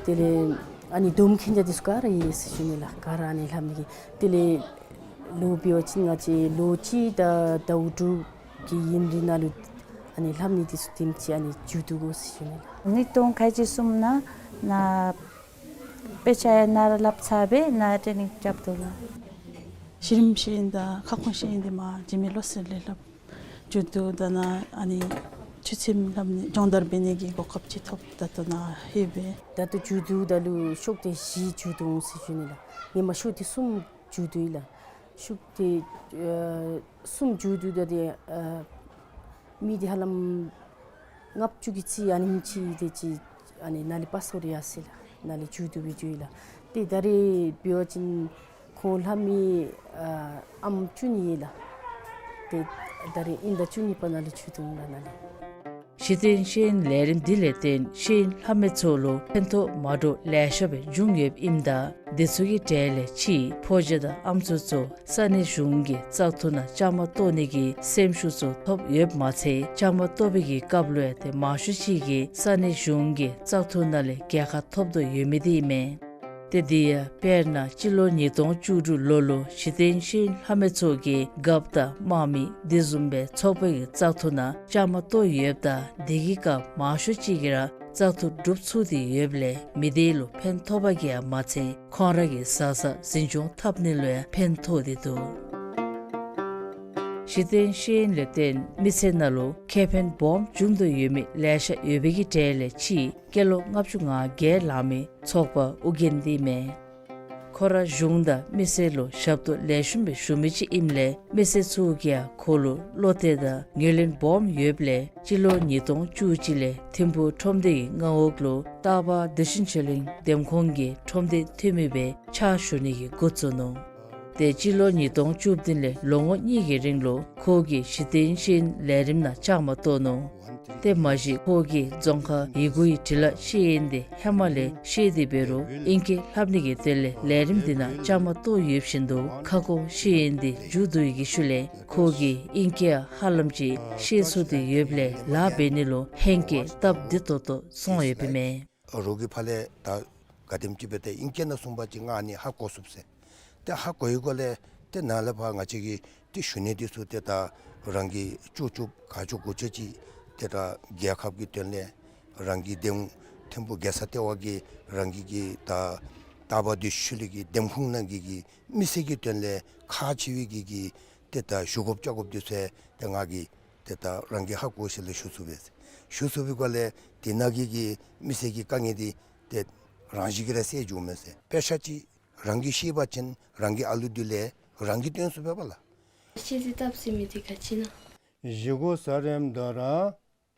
དེ་ལས་ཨ་ནི་སྡོམ་མཁན་ཆ་འདི་ཚུ་ག་ར་ཡོད་ཟེར་ཞུ་ནི་ལགས། ག་ར་ཨ་ནི་ལྷབ་ནི་གི་དེ་ལས་ལོ་འབད་བ་ཅིན་ང་བཅས་ལོ་གཅིག་དང་ཟླཝ་དྲུག་གི་ཡུན་རིང་ནང་ལུ་ཨ་ནི་ལྷབ་ནི་འདི་ཚུ་དེམ་ཅིག་ཨ་ནི་མཇུག་བསྡུ་དགོ་ཟེར་ཞུ་ནི་ལགས། ཉིས་སྟོང་ཁལ་གཅིག་གསུམ་ནང་ནཱ་དཔེ་ཆ་ཡང་ནཱ་ར་ལྷབ་ཚར་སྦེ་ནཱ་ཊེ་ནིང་རྐྱབ་དོ་ལགས། གཞི་རིམ་ཤེས་ཡོན་དང་ཁ་སྐོང་ཤེས་ཡོན་འདི་མ་འཇིགས་མེད་བློ་གསལ་ལས་ལྷབ་མཇུག་བསྡུ་ད་ནཱ་ཨ་ནི་ཆུ་ཚོད་ལྷབ་ནི་སྦྱོང་བརྡར་འབད་ནི་གི་གོ་སྐབས་ཅིག་ཐོབ་ད་ལྟོ་ནཱ་ལྷོད་སྦེ། ད་ལྟོ་མཇུག་བསྡུཝ་ད་ལུ་ཤོག་ཐེངས་བཞི་མཇུག་བསྡུ་འོང་ཟེར་ཞུ་ནི་ལགས། ཧེ་མ་ཤོག་ཐེངས་གསུམ་མཇུག་བསྡུ་ཡི་ལགས། ཤོག་ཐེངས་ཨ་གསུམ་མཇུག་བསྡུཝ་ད་ཏེ་ཨ་མི་འདི་ཧ་ལམ་ལྔ་བཅུ་གི་རྩིས་ཨ་ནེམ་ཅིག་དེ་ཅིག་ཨ་ནི་ནཱ་ལས་པ་སངས་ར་ཡར་སོ་ཡི་ལགས། ནཱ་ལས་མཇུག་བསྡུ་སྦེ་འགྱོ་ཡི་ལགས། ཏེ་ད་རེས་འབད་བ་ཅིན་ཁོང་ལྷབ་མི་ཨ་ཨམ་བཅུ་གཉིས་ཡོད་ལགས། ཏེ་ད་རེས་དབྱིན་ཟླ་བཅུ་གཉིས་པ་ནང་ལུ་མཇུག་བསྡུ་འོང་ལགས་ནཱ་ལས། གཞི་རྟེན་ཤེས་ཡོན་ལས་རིམ་འདི་ལས་བརྟེན་ཤེས་ཡོན་ལྷབ་མི་ཚུ་ལུ་ཕན་ཐོགས་མ་འདྲཝ་ལེ་ཤ་སྦེ་བྱུང་ཡོདཔ་ཨིནམ་ད་འདི་ཚུ་གི་གྲས་ལས་ཕྱི་ཕོ་རྒྱས་དང་ཨམ་སྲུ་ཚུ་ས་གནས་གཞུང་གི་བཙག་འཐུ་ནང་བཅའ་མར་གཏོགས་ནི་གི་སེམས་ཤུགས་ཚུ་ཐོབ་ཡོདཔ་མ་ཚད་བཅའ་མར་གཏོགས་པའི་གི་སྐབས་ལུ་ཡང་ཏེ་མང་ཤོས་ཅིག་གིས་ས་གནས་གཞུང་གི་བཙག་འཐུ་ནང་ལས་རྒྱལ་ཁ་ཐོབ་དོ་ཡོད་མི་འདི་ཨིན་མས། ཏེ་འདི་ཡང་དཔེར་ན་སྤྱི་ལོ་ཉིས་སྟོང་བཅུ་དྲུག་ལོ་ལུ་གཞི་རྟེན་ཤེས་ཡོན་ལྷབ་མི་ཚུ་གིས་རྒཔོ་དང་དམག་མི་དེ་བཟུམ་སྦེ་ཚོགས་པའི་གི་བཙག་འཐུ་ནང་བཅའ་མར་གཏོགས་ཡོདཔ་ད་འདི་གི་སྐབས་མང་ཤོས་ཅིག་གིས་ར་བཙག་འཐུ་གྲུབ་ཚུགས་ཏེ་ཡོདཔ་ལས་མི་སྡེ་ལུ་ཕན་ཐོགས་པ་གིས་ཡང་མ་ཚད་ཁོང་ར་གི་བཟའ་ཚང་འཛིན་སྐྱོང་འཐབ་ནི་ལུ་ཡང་ཕན་ཐོགས་ཏེ་འདུག། གཞི་རྟེན་ཤེས་ཡོན་ལས་བརྟེན་མི་སེར་ནང་ལུ་ཁེ་ཕན་སྦོམ་བྱུང་དོ་ཡོད་མི་ལེ་ཤ་ཡོད་པའི་གི་གྲས་ལས་ཕྱི་སྐྱེས་ལོ་ལྔ་བཅུ་ང་བརྒྱད་ལང་མི་ཚོགས་པ་ཨོ་རྒྱན་འདི་མས། ཁོ་ར་གཞུང་དང་མི་སེར་ལུ་ཞབས་ཏོག་ལེགས་ཤོམ་སྦེ་ཞུ་མི་ཅིག་ཨིནམ་ལས་མི་སེར་ཚུ་གིས་ཡང་ཁོ་ལུ་བློ་གཏད་དང་ངོས་ལེན་སྦོམ་ཡོདཔ་ལས་སྤྱི་ལོ་ཉིས་སྟོང་བཅུ་གཅིག་ལས་ཐིམ་ཕུག་ཁྲོམ་སྡེ་གི་མངའ་འོག་ལུ་སྟག་འཕང་བདེ་ཆེན་ཆོས་གླིང་འདེམས་ཁོངས་ཀྱི་ཁྲོམ་སྡེ་འཐུས་མི་སྦེ་ཕྱག་ཞུ་ནི་གི་འགོ་བཙུགས་ནུག། ཏེ་སྤྱི་ལོ་ཉིས་སྟོང་བཅུ་བདུན་ལས་ལོ་ངོ་གཉིས་ཀྱི་རིང་ལུ་ཁོ་གིས་གཞི་རྟེན་ཤེས་ཡོན་ལས་རིམ་ནང་བཅའ་མར་གཏོགས་ནུག། ཏེ་མ་གཞི་ཁོ་གིས་རྫོང་ཁ་ཡི་གུ་ཡི་འབྲི་ཀློག་ཤེས་ཡོན་འདི་ཧེ་མ་ལས་ཤེས་ཏེ་འབད་རུང་ཨིང་སྐད་ལྷབ་ནི་གི་དོན་ལས་ལས་རིམ་འདི་ནང་བཅའ་མར་གཏོགས་ཡོད་བཞིན་དུ་ཁ་སྐོང་ཤེས་ཡོན་འདི་མཇུག་བསྡུ་ཡི་གི་ཤུལ་ལས་ཁོ་གིས་ཨིང་སྐད་ཧ་ལམ་ཅིག་ཤེས་ཚུགས་ཏེ་ཡོདཔ་ལས་ལཱ་འབད་ནི་ལུ་ཧེང་སྐལ་སྟབས་བདེ་ཏོག་ཏོ་སོང་ཡོདཔ་ཨིན་མས། རོགས་ཀྱིས་ཕར་ལས་ད་ག་དེམ་ཅིག་སྦེ་ཏེ་ཨིང་སྐད་ནང་གསུངས་པ་ཅིན་ང་ཨ་ནི་ཧ་གོ་ཚུགས་ཟེར། ཏེ་ཧ་གོ་ཡི་གོ་ལས་ཏེ་ནཱ་ལས་ཕར་ང་བཅས་ཀྱིས་ཏེ་ཞུ་ནི་འདི་ཚུ་ཏེ་ད་རང་གིས་ལྕོགས་ལྕོགས་ག་ལྕོགས་གུ་ལྕོགས་ཅིག་ཏེ་ད་རྒྱལ་ཁབ་ཀྱི་དོན་ལས་རང་གི་དེ་ཐིམ་ཕུག་རྒྱལ་ས་ལྟེ་བ་གིས་རང་གི་གི་ད་ དར་བ་འདི་ཤུལ་ལས་ཀྱི་འདེམས་ཁོངས་ནང་གི་གི་མི་སེར་གྱི་དོན་ལས་ཁག་ཆེ་བའི་གི་གི་ཏེ་ད་ཞུ་དགོཔ་བཅར་དགོཔ་འདི་ཚུ་ཏེ་ང་གིས་ཏེ་ད་རང་གིས་ཧ་གོ་ཞིནམ་ལས་ཞུ་ཚུགས་པས། ཞུ་ཚུགས་པའི་སྒང་ལས་དེ་ནང་གི་གི་མི་སེར་གྱི་དཀའ་ངལ་འདི་ཏེ་རང་བཞིན་གྱིས་ར་སེལ་འགྱོཝ་མས་ཟེར། དཔེ་ཆ་ཅིག་རང་གིས་ཤེས་པ་ཅིན་རང་གི་ཨ་ལུ་འདི་ལས་རང་གིས་སྟོན་ཚུགས་པས་པ་ལགས། བཤད་རྩིས་བཏབ་ཟེར་མི་འདི་ག་ཅི་ཨིན་ན། བཞེས་སྒོ་ཟ་རནམ་ད་ར་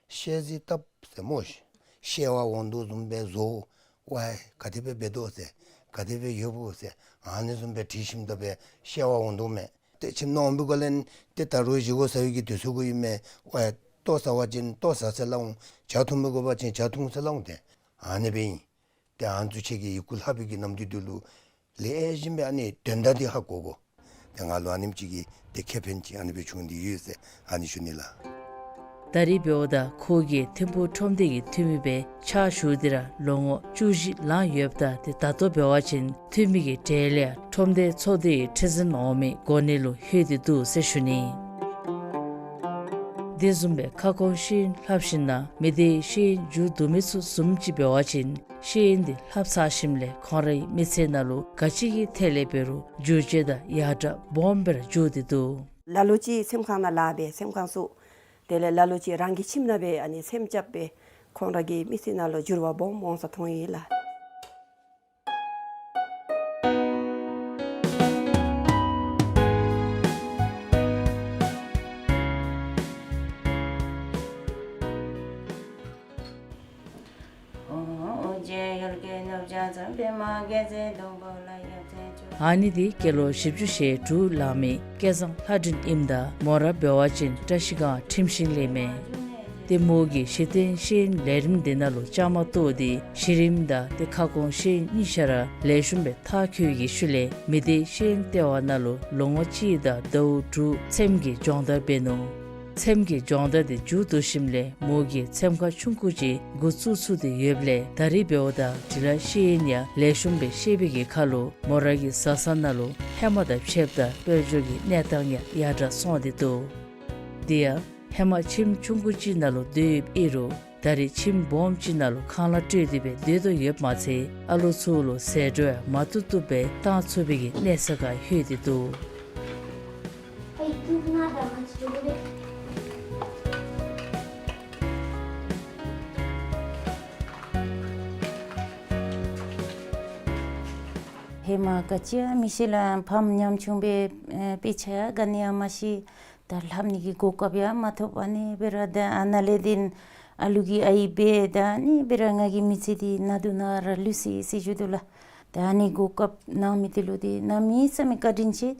བཤད་རྩིས་བཏབ་ཟེར་སྨོ། བཤད་པ་འོང་དོ་བཟུམ་སྦེ་བཟོ། ཝའི་ག་དེ་སྦེ་འབད་དོ་ཟེར། ག་དེ་སྦེ་ཡོདཔ་ཟེར། ཨ་ནི་བཟུམ་སྦེ་དྲིས་ཞིནམ་ད་སྦེ་བཤད་པ་འོང་དོ་མས། ཏེ་ཁྱིམ་ནང་འོང་པའི་སྒང་ལས་ཏེ་ད་རུང་བཞེས་སྒོ་ཟ་བའི་གི་དུས་ཚོད་གུ་ཨིན་མས། ཝའི་ལྟོ་ཟ་བ་ཅིན་ལྟོ་ཟ་ཟེར་སླབ་འོང་། ཇ་འཐུང་མི་དགོ་པ་ཅིན་ཇ་འཐུང་ཟེར་སླབ་འོང་། ཏེ་ཨ་ནི་སྦེ་ཨིན། ཏེ་ཨ་ནི་ཚུ་ཁྱེད་ཀྱིས་ཡི་གུ་ལྷག་པའི་གི་ནམ་དུས་འདི་ལུ་ལེགས་ཤོམ་སྦེ་ཨ་ནི་དོན་དག་འདི་ཧ་གོ་དགོ། ཏེ་ང་ལུ་ཨ་ནེམ་ཅིག་གི་ཏེ་ཁེ་ཕན་ཅིག་ཨ་ནི་སྦེ་བྱུང་སྟེ་ཡོད་ཟེར་ཨ་ནི་ཞུ་ནི་ལགས། ད་རེས་འབདཝ་ད་ཁོ་གིས་ཐིམ་ཕུག་ཁྲོམ་སྡེ་གི་འཐུས་མི་སྦེ་ཕྱག་ཞུ་སྟེ་ར་ལོ་ངོ་བཅུ་བཞི་ལང་ཡོདཔ་ད་ཏེ་ད་ལྟོ་འབད་བ་ཅིན་འཐུས་མི་གི་གྲལ་ལས་ཁྲོམ་སྡེ་ཚོགས་སྡེའི་ཁྲི་འཛིན་འོག་མའི་གོ་གནས་ལུ་ལྷོད་དེ་འདུག་ཟེར་ཞུ་ནི། དེ་བཟུམ་སྦེ་ཁ་སྐོང་ཤེས་ཡོན་ལྷབ་ཞིན་ན་མི་སྡེའི་ཤེས་ཡོན་མཇུག་བསྡུ་མི་ཚུ་བཟུམ་ཅིག་འབད་བ་ཅིན་ཤེས་ཡོན་འདི་ལྷབ་ཚར་ཞིནམ་ལས་ཁོང་རའི་མི་ཚེ་ནང་ལུ་ག་ཅི་གི་ཐད་ལས་འབད་རུང་འགྱུར་བཅོས་དང་ཡར་དྲག་སྦོམ་སྦེ་ར་འགྱོ་སྟེ་འདུག། ལ་ལུ་ཅིག་སེམས་ཁང་ནང་ལཱ་འབད་སེམས་ཁང་ཚུ། དེ་ལས་ལ་ལུ་ཅིག་རང་གི་ཁྱིམ་ནང་སྦེ་ཨ་ནི་སེམས་རྐྱབ་སྦེ་ཁོང་ར་གི་མི་ཚེ་ནང་ལུ་འགྱུར་བ་སྦོམ་འོང་ས་མཐོང་ཡི་ལགས། ཨ་ནི་འདི་སྐྱེས་ལོ་བཞི་བཅུ་ཞེ་དྲུག་ལང་མི་སྐལ་བཟང་ལྷ་སྒྲོན་ཨིནམ་ད་མོ་ར་འབད་བ་ཅིན་བཀྲ་ཤིས་སྒང་ཁྲིམས་ཤིང་ལས་མས། ཏེ་མོ་གིས་གཞི་རྟེན་ཤེས་ཡོན་ལས་རིམ་འདི་ནང་ལུ་བཅའ་མར་གཏོགས་ཏེ་གཞི་རིམ་དང་ཏེ་ཁ་སྐོང་ཤེས་ཡོན་གཉིས་ཆ་ར་ལེགས་ཤོམ་སྦེ་མཐར་འཁྱོལ་བའི་ཤུལ་ལས་མི་སྡེའི་ཤེས་ཡོན་ལྟེ་བ་ནང་ལུ་ལོ་ངོ་གཅིག་དང་ཟླཝ་དྲུག་ཚེམ་གྱི་སྦྱོང་བརྡར་འབད་ནུག། ཚེམ་གྱི་སྦྱོང་བརྡར་འདི་མཇུག་བསྡུ་ཞིནམ་ལས་མོ་གིས་ཚེམ་ཁང་ཆུང་ཀུ་ཅིག་འགོ་བཙུགས་ཚུགས་ཏེ་ཡོདཔ་ལས་ད་རེས་འབདཝ་ད་འབྲི་ལྷག་ཤེས་ཡོན་ཡང་ལེགས་ཤོམ་སྦེ་ཤེས་པའི་གི་ཁར་ལུ་མོ་ར་གི་བཟའ་ཚང་ནང་ལུ་ཧེ་མ་དང་ཕྱདཔ་ད་དཔལ་འབྱོར་གྱི་གནས་སྟངས་ཡང་ཡར་དྲག་སོང་སྟེ་འདུག། དེ་ཡང་ཧེ་མ་ཁྱིམ་ཆུང་ཀུ་ཅིག་ནང་ལུ་སྡོད་ཡོདཔ་ཨིན་རུང་ད་རེས་ཁྱིམ་སྦོམ་ཅིག་ནང་ལུ་ཁང་གླ་སྤྲོད་དེ་སྦེ་སྡོད་དོ་ཡོདཔ་མ་ཚད་ཨ་ལོ་ཚུ་ལུ་ཟད་འགྲོ་ཡང་མ་བཏུབ་བཏུབ་སྦེ་བཏང་ཚུགས་པའི་གི་གནས་ཚད་ཁར་ལྷོད་དེ་འདུག། ཧེ་མ་ག་ཅི་ཡང་མི་ཤེས་ལགས། ཕམ་ཉམ་ཆུང་སྦེ་ཨེ་དཔེ་ཆ་ཡང་ག་ནི་ཡང་མ་ཤེས། ད་ལྷབ་ནི་གི་གོ་སྐབས་ཡང་མ་ཐོབ། ཨ་ནི་སྦེ་ར་ད་ཨ་ནཱ་ལས་ཏེ་ཨ་ལུ་གི་ཨའི་སྦེ་ད་ཨ་ནི་སྦེ་ར་ང་གི་མི་ཚེ་འདི་ནང་དུ་ནང་ར་ལུས་སོ་ཡི་ཟེར་ཞུ་དོ་ལགས། ད་ཨ་ནི་གོ་སྐབས་གནང་མི་འདི་ལུ་འདི་གནམ་མེད་ས་མེད་བཀའ་དྲིན་ཆེ།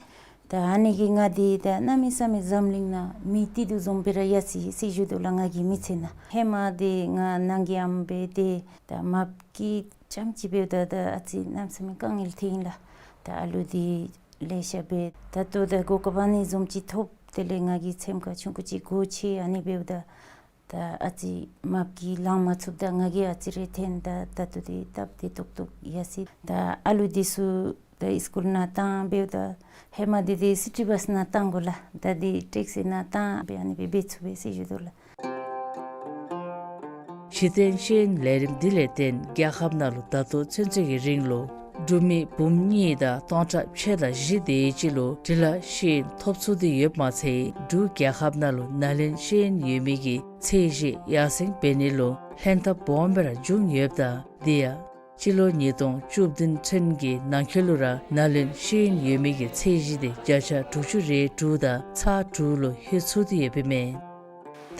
ད་ཨ་ནི་གིས་ང་འདི་ད་གནམ་མེད་ས་མེད་འཛམ་གླིང་ནང་མི་སྡུག་དོ་བཟུམ་སྦེ་ར་ཡར་སོ་ཡི་ཟེར་ཞུ་དོ་ལགས། ང་གི་མི་ཚེ་ནང་ཧེ་མ་འདི་ང་ནང་གི་ཨམ་སྦེ་ཏེ་ད་མ་སྐྱིད་རྐྱངམ་ཅིག་འབདཝ་ད་ད་ཨ་ཙི་གནམ་མེད་ས་མེད་དཀའ་ངལ་ཐོན་ཡི་ལགས། ད་ཨ་ལུ་འདི་ལེ་ཤ་སྦེ་ད་ལྟོ་ད་གོ་སྐབས་ཨ་ནི་བཟུམ་ཅིག་ཐོབ། དེ་ལས་ང་གིས་ཚེམ་ཁང་ཆུང་ཀུ་ཅིག་སྒོ་ཕྱེ། ཨ་ནི་འབདཝ་ད་ད་ཨ་ཙི་མ་སྐྱིད་ལང་མ་ཚུགསཔ་ད་ང་གིས་ཨ་ཙི་རེ་འཐེན། ད་ད་ལྟོ་འདི་སྟབས་བདེ་ཏོག་ཏོ་ཡར་སོ་ཡི། ད་ཨ་ལུ་འདི་ཚུ་ད་སི་ཀུལ་ནང་བཏང་འབདཝ་ད་ཧེ་མ་འདི་འདི་སི་ཊི་བཱས་ནང་བཏང་དགོ་ལགས། ད་འདི་ཊེག་སི་ནང་བཏང་སྦེ་ཨ་ནི་སྦེ་འབད་ཚུགས་པས་ཟེར་ཞུ་དོ་ལགས། གཞི་རྟེན་ཤེས་ཡོན་ལས་རིམ་འདི་ལས་བརྟེན་རྒྱལ་ཁབ་ནང་ལུ་ད་ལྟོ་ཚུན་ཚོད་ཀྱི་རིང་ལུ་འབྲུག་མི་འབུམ་གཉིས་དང་སྟོང་ཕྲག་ཕྱེད་དང་བཞི་དེ་ཅིག་ལུ་འབྲི་ལྷག་ཤེས་ཡོན་ཐོབ་ཚུགས་ཏེ་ཡོདཔ་མ་ཚད་འབྲུག་རྒྱལ་ཁབ་ནང་ལུ་ནཱ་ལེནྡྲ་ཤེས་ཡོན་ཡོད་མི་གི་ཚད་གཞི་ཡར་སེང་འབད་ནི་ལུ་ལྷན་ཐབས་སྦོམ་སྦེ་ར་བྱུང་ཡོདཔ་ད་དེ་ཡང་སྤྱི་ལོ་ཉིས་སྟོང་བཅུ་བདུན་ཚུན་གྱི་ནང་འཁོད་ལུ་ར་ནཱ་ལེནྡྲ་ཤེས་ཡོན་ཡོད་མི་གི་ཚད་གཞི་དེ་བརྒྱ་ཆ་དྲུག་ཅུ་རེ་དྲུག་དང་ཚག་དྲུག་ལུ་ལྷོད་ཚུགས་ཏེ་ཡོདཔ་ཨིན་མས།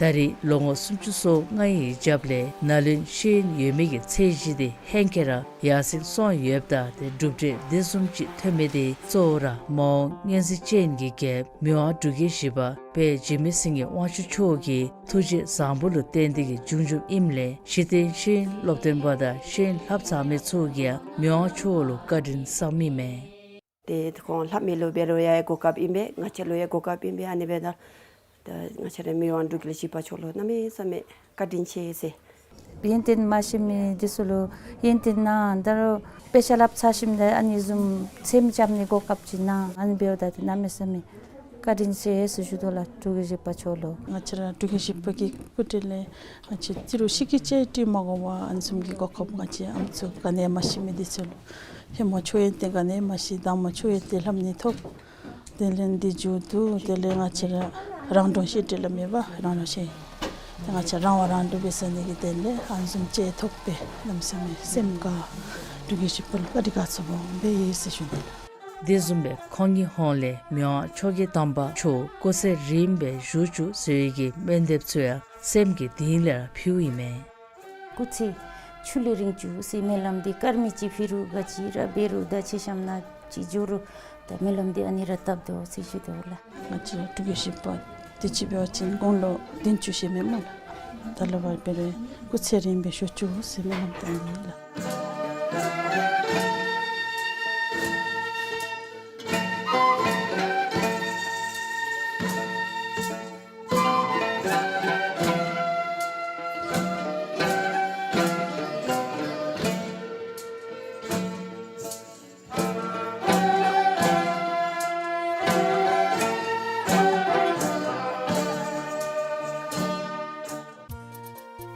ད་རེས་ལོ་ངོ་སུམ་ཅུ་སོ་ལྔ་ཡི་རྒྱབ་ལས་ནཱ་ལེནྡྲ་ཤེས་ཡོན་ཡོད་མི་གི་ཚད་གཞི་དེ་ཧེང་སྐལ་ར་ཡར་སེང་སོང་ཡོདཔ་ད་ཏེ་གྲུབ་འབྲས་དེ་བཟུམ་ཅིག་ཐོན་མི་དེ་གཙོ་བོ་ར་མ་འོངས་སྔོན་རྩིས་ཅན་གྱི་རྒྱལཔོ་མི་དབང་འབྲུག་རྒྱལ་བཞི་པ་དཔལ་འཇིགས་མེད་སེང་གེ་དབང་ཕྱུག་མཆོག་གི་ཐུགས་རྗེ་བཟང་པོ་ལུ་བརྟེན་ཏེ་གིས་བྱུང་བྱུངམ་ཨིནམ་ལས་གཞི་རྟེན་ཤེས་ཡོན་སློབ་སྟོན་པ་དང་ཤེས་ཡོན་ལྷབ་ཚར་མི་ཚུ་གིས་ཡང་མི་དབང་མཆོག་ལུ་བཀའ་དྲིན་བསམ་མི་མས། ཏེ་ཁོང་ལྷབ་མི་ལུ་འབད་རུང་ཡང་གོ་སྐབས་ཨིན་པས། ང་བཅས་ལུ་ཡང་གོ་སྐབས་ཨིན་པས། ཨ་ནི་འབདཝ་ད་ད་ང་བཅས་རའི་མི་དབང་འབྲུག་རྒྱལ་བཞི་པ་མཆོག་ལུ་གནམ་མེད་ས་མེད་བཀའ་དྲིན་ཆེ་ཟེར། ཡོན་ཏན་མ་ཤེས་མི་འདི་ཚུ་ལུ་ཡོན་ཏན་གནང་། ད་རུང་དཔེ་ཆ་ལྷབ་ཚར་ཞིནམ་ད་ཨ་ནི་བཟུམ་ཚེམ་རྐྱབ་ནི་གོ་སྐབས་ཅིག་གནང་། ཨ་ནི་འབདཝ་ད་ཏེ་གནམ་མེད་ས་མེད་བཀའ་དྲིན་ཆེ་ཟེར་ཞུ་དོ་ལགས་འབྲུག་རྒྱལ་བཞི་པ་མཆོག་ལུ། ང་བཅས་ར་འབྲུག་རྒྱལ་བཞི་པ་གི་སྐུ་དྲིན་ལས་ང་བཅས་ཏི་རུ་ཤི་ཀི་ཅེ་ཏི་མ་གོ་བ་ཨ་ནི་བཟུམ་གྱི་གོ་སྐབས་ང་བཅས་ཨམ་སྲུ་ག་ནི་ཡང་མ་ཤེས་མི་འདི་ཚུ་ལུ་ ཧེ་མ་ཆོས་ཡོན་ཏན་ག་ནི་མ་ཤེས། དང་མ་ཆོས་ཡོན་ཏན་ལྷབ་ནི་ཐོབ། དེ་ལས་འདི་མཇུག་བསྡུ། དེ་ལས་ང་བཅས་ར་རང་དྲུང་ཤེས་འདྲི་ལ་མེད་པ་རང་དྲུང་ཤེས། ཏེ་ང་བཅས་རང་དབང་རང་སྒྲུབ་འབད་ཟ་ནི་གི་དོན་ལས་ཨ་ནི་བཟུམ་ཅིག་ཐོབ་པས་གནམ་མེད་ས་མེད་སེམས་དགའ། འབྲུག་རྒྱལ་གཞིས་སྤོ་ལོ་བཀའ་དྲིན་དགའ་ཚོར་སྦོམ་སྦེ་ཡོད་ཟེར་ཞུ་ནི་ལགས། དེ་བཟུམ་སྦེ་ཁོང་གི་ཧོངས་ལས་མི་དབང་ཆོས་རྒྱལ་དམ་པ་མཆོག་སྐུ་ཚེ་རིངམོ་སྦེ་བཞུགས་བཅུག་ཟེར་བའི་གི་སྨོན་འདེབས་ཚུ་ཡང་སེམས་ཀྱི་གཏིང་ལས་ར་ཕུལཝ་ཨིན་མས། སྐུ་ཚེ་ཁྱུ་ལས་རིང་བཅུག་ཟེར་སྨོན་ལམ་འདི་དཀར་མེ་ཅིག་ཕུལ་རུང་ག་ཅི་ར་འབད་རུང་ད་ཆེ་ཤམ་ན་ཅིག་འགྱོ་རུང་ད་སྨོན་ལམ་འདི་ཨ་ནི་ར་བཏབ་དོ་ཟེར་ཞུ་དོ་ལགས། ང་བཅས་འབྲུག་རྒྱལ་གཞིས་པ་དུས་ཅི་འབད་བ་ཅིན་དགུང་ལོ་བདུན་ཅུ་ཞེ་མེད་སྨོ་ལགས། ད་ལྟོ་བར་འབད་རུང་སྐུ་ཚེ་རིངམོ་སྦེ་བཞུགས་བཅུག་ཟེར་སྨོན་ལམ་བཏབ་ནི་ལགས།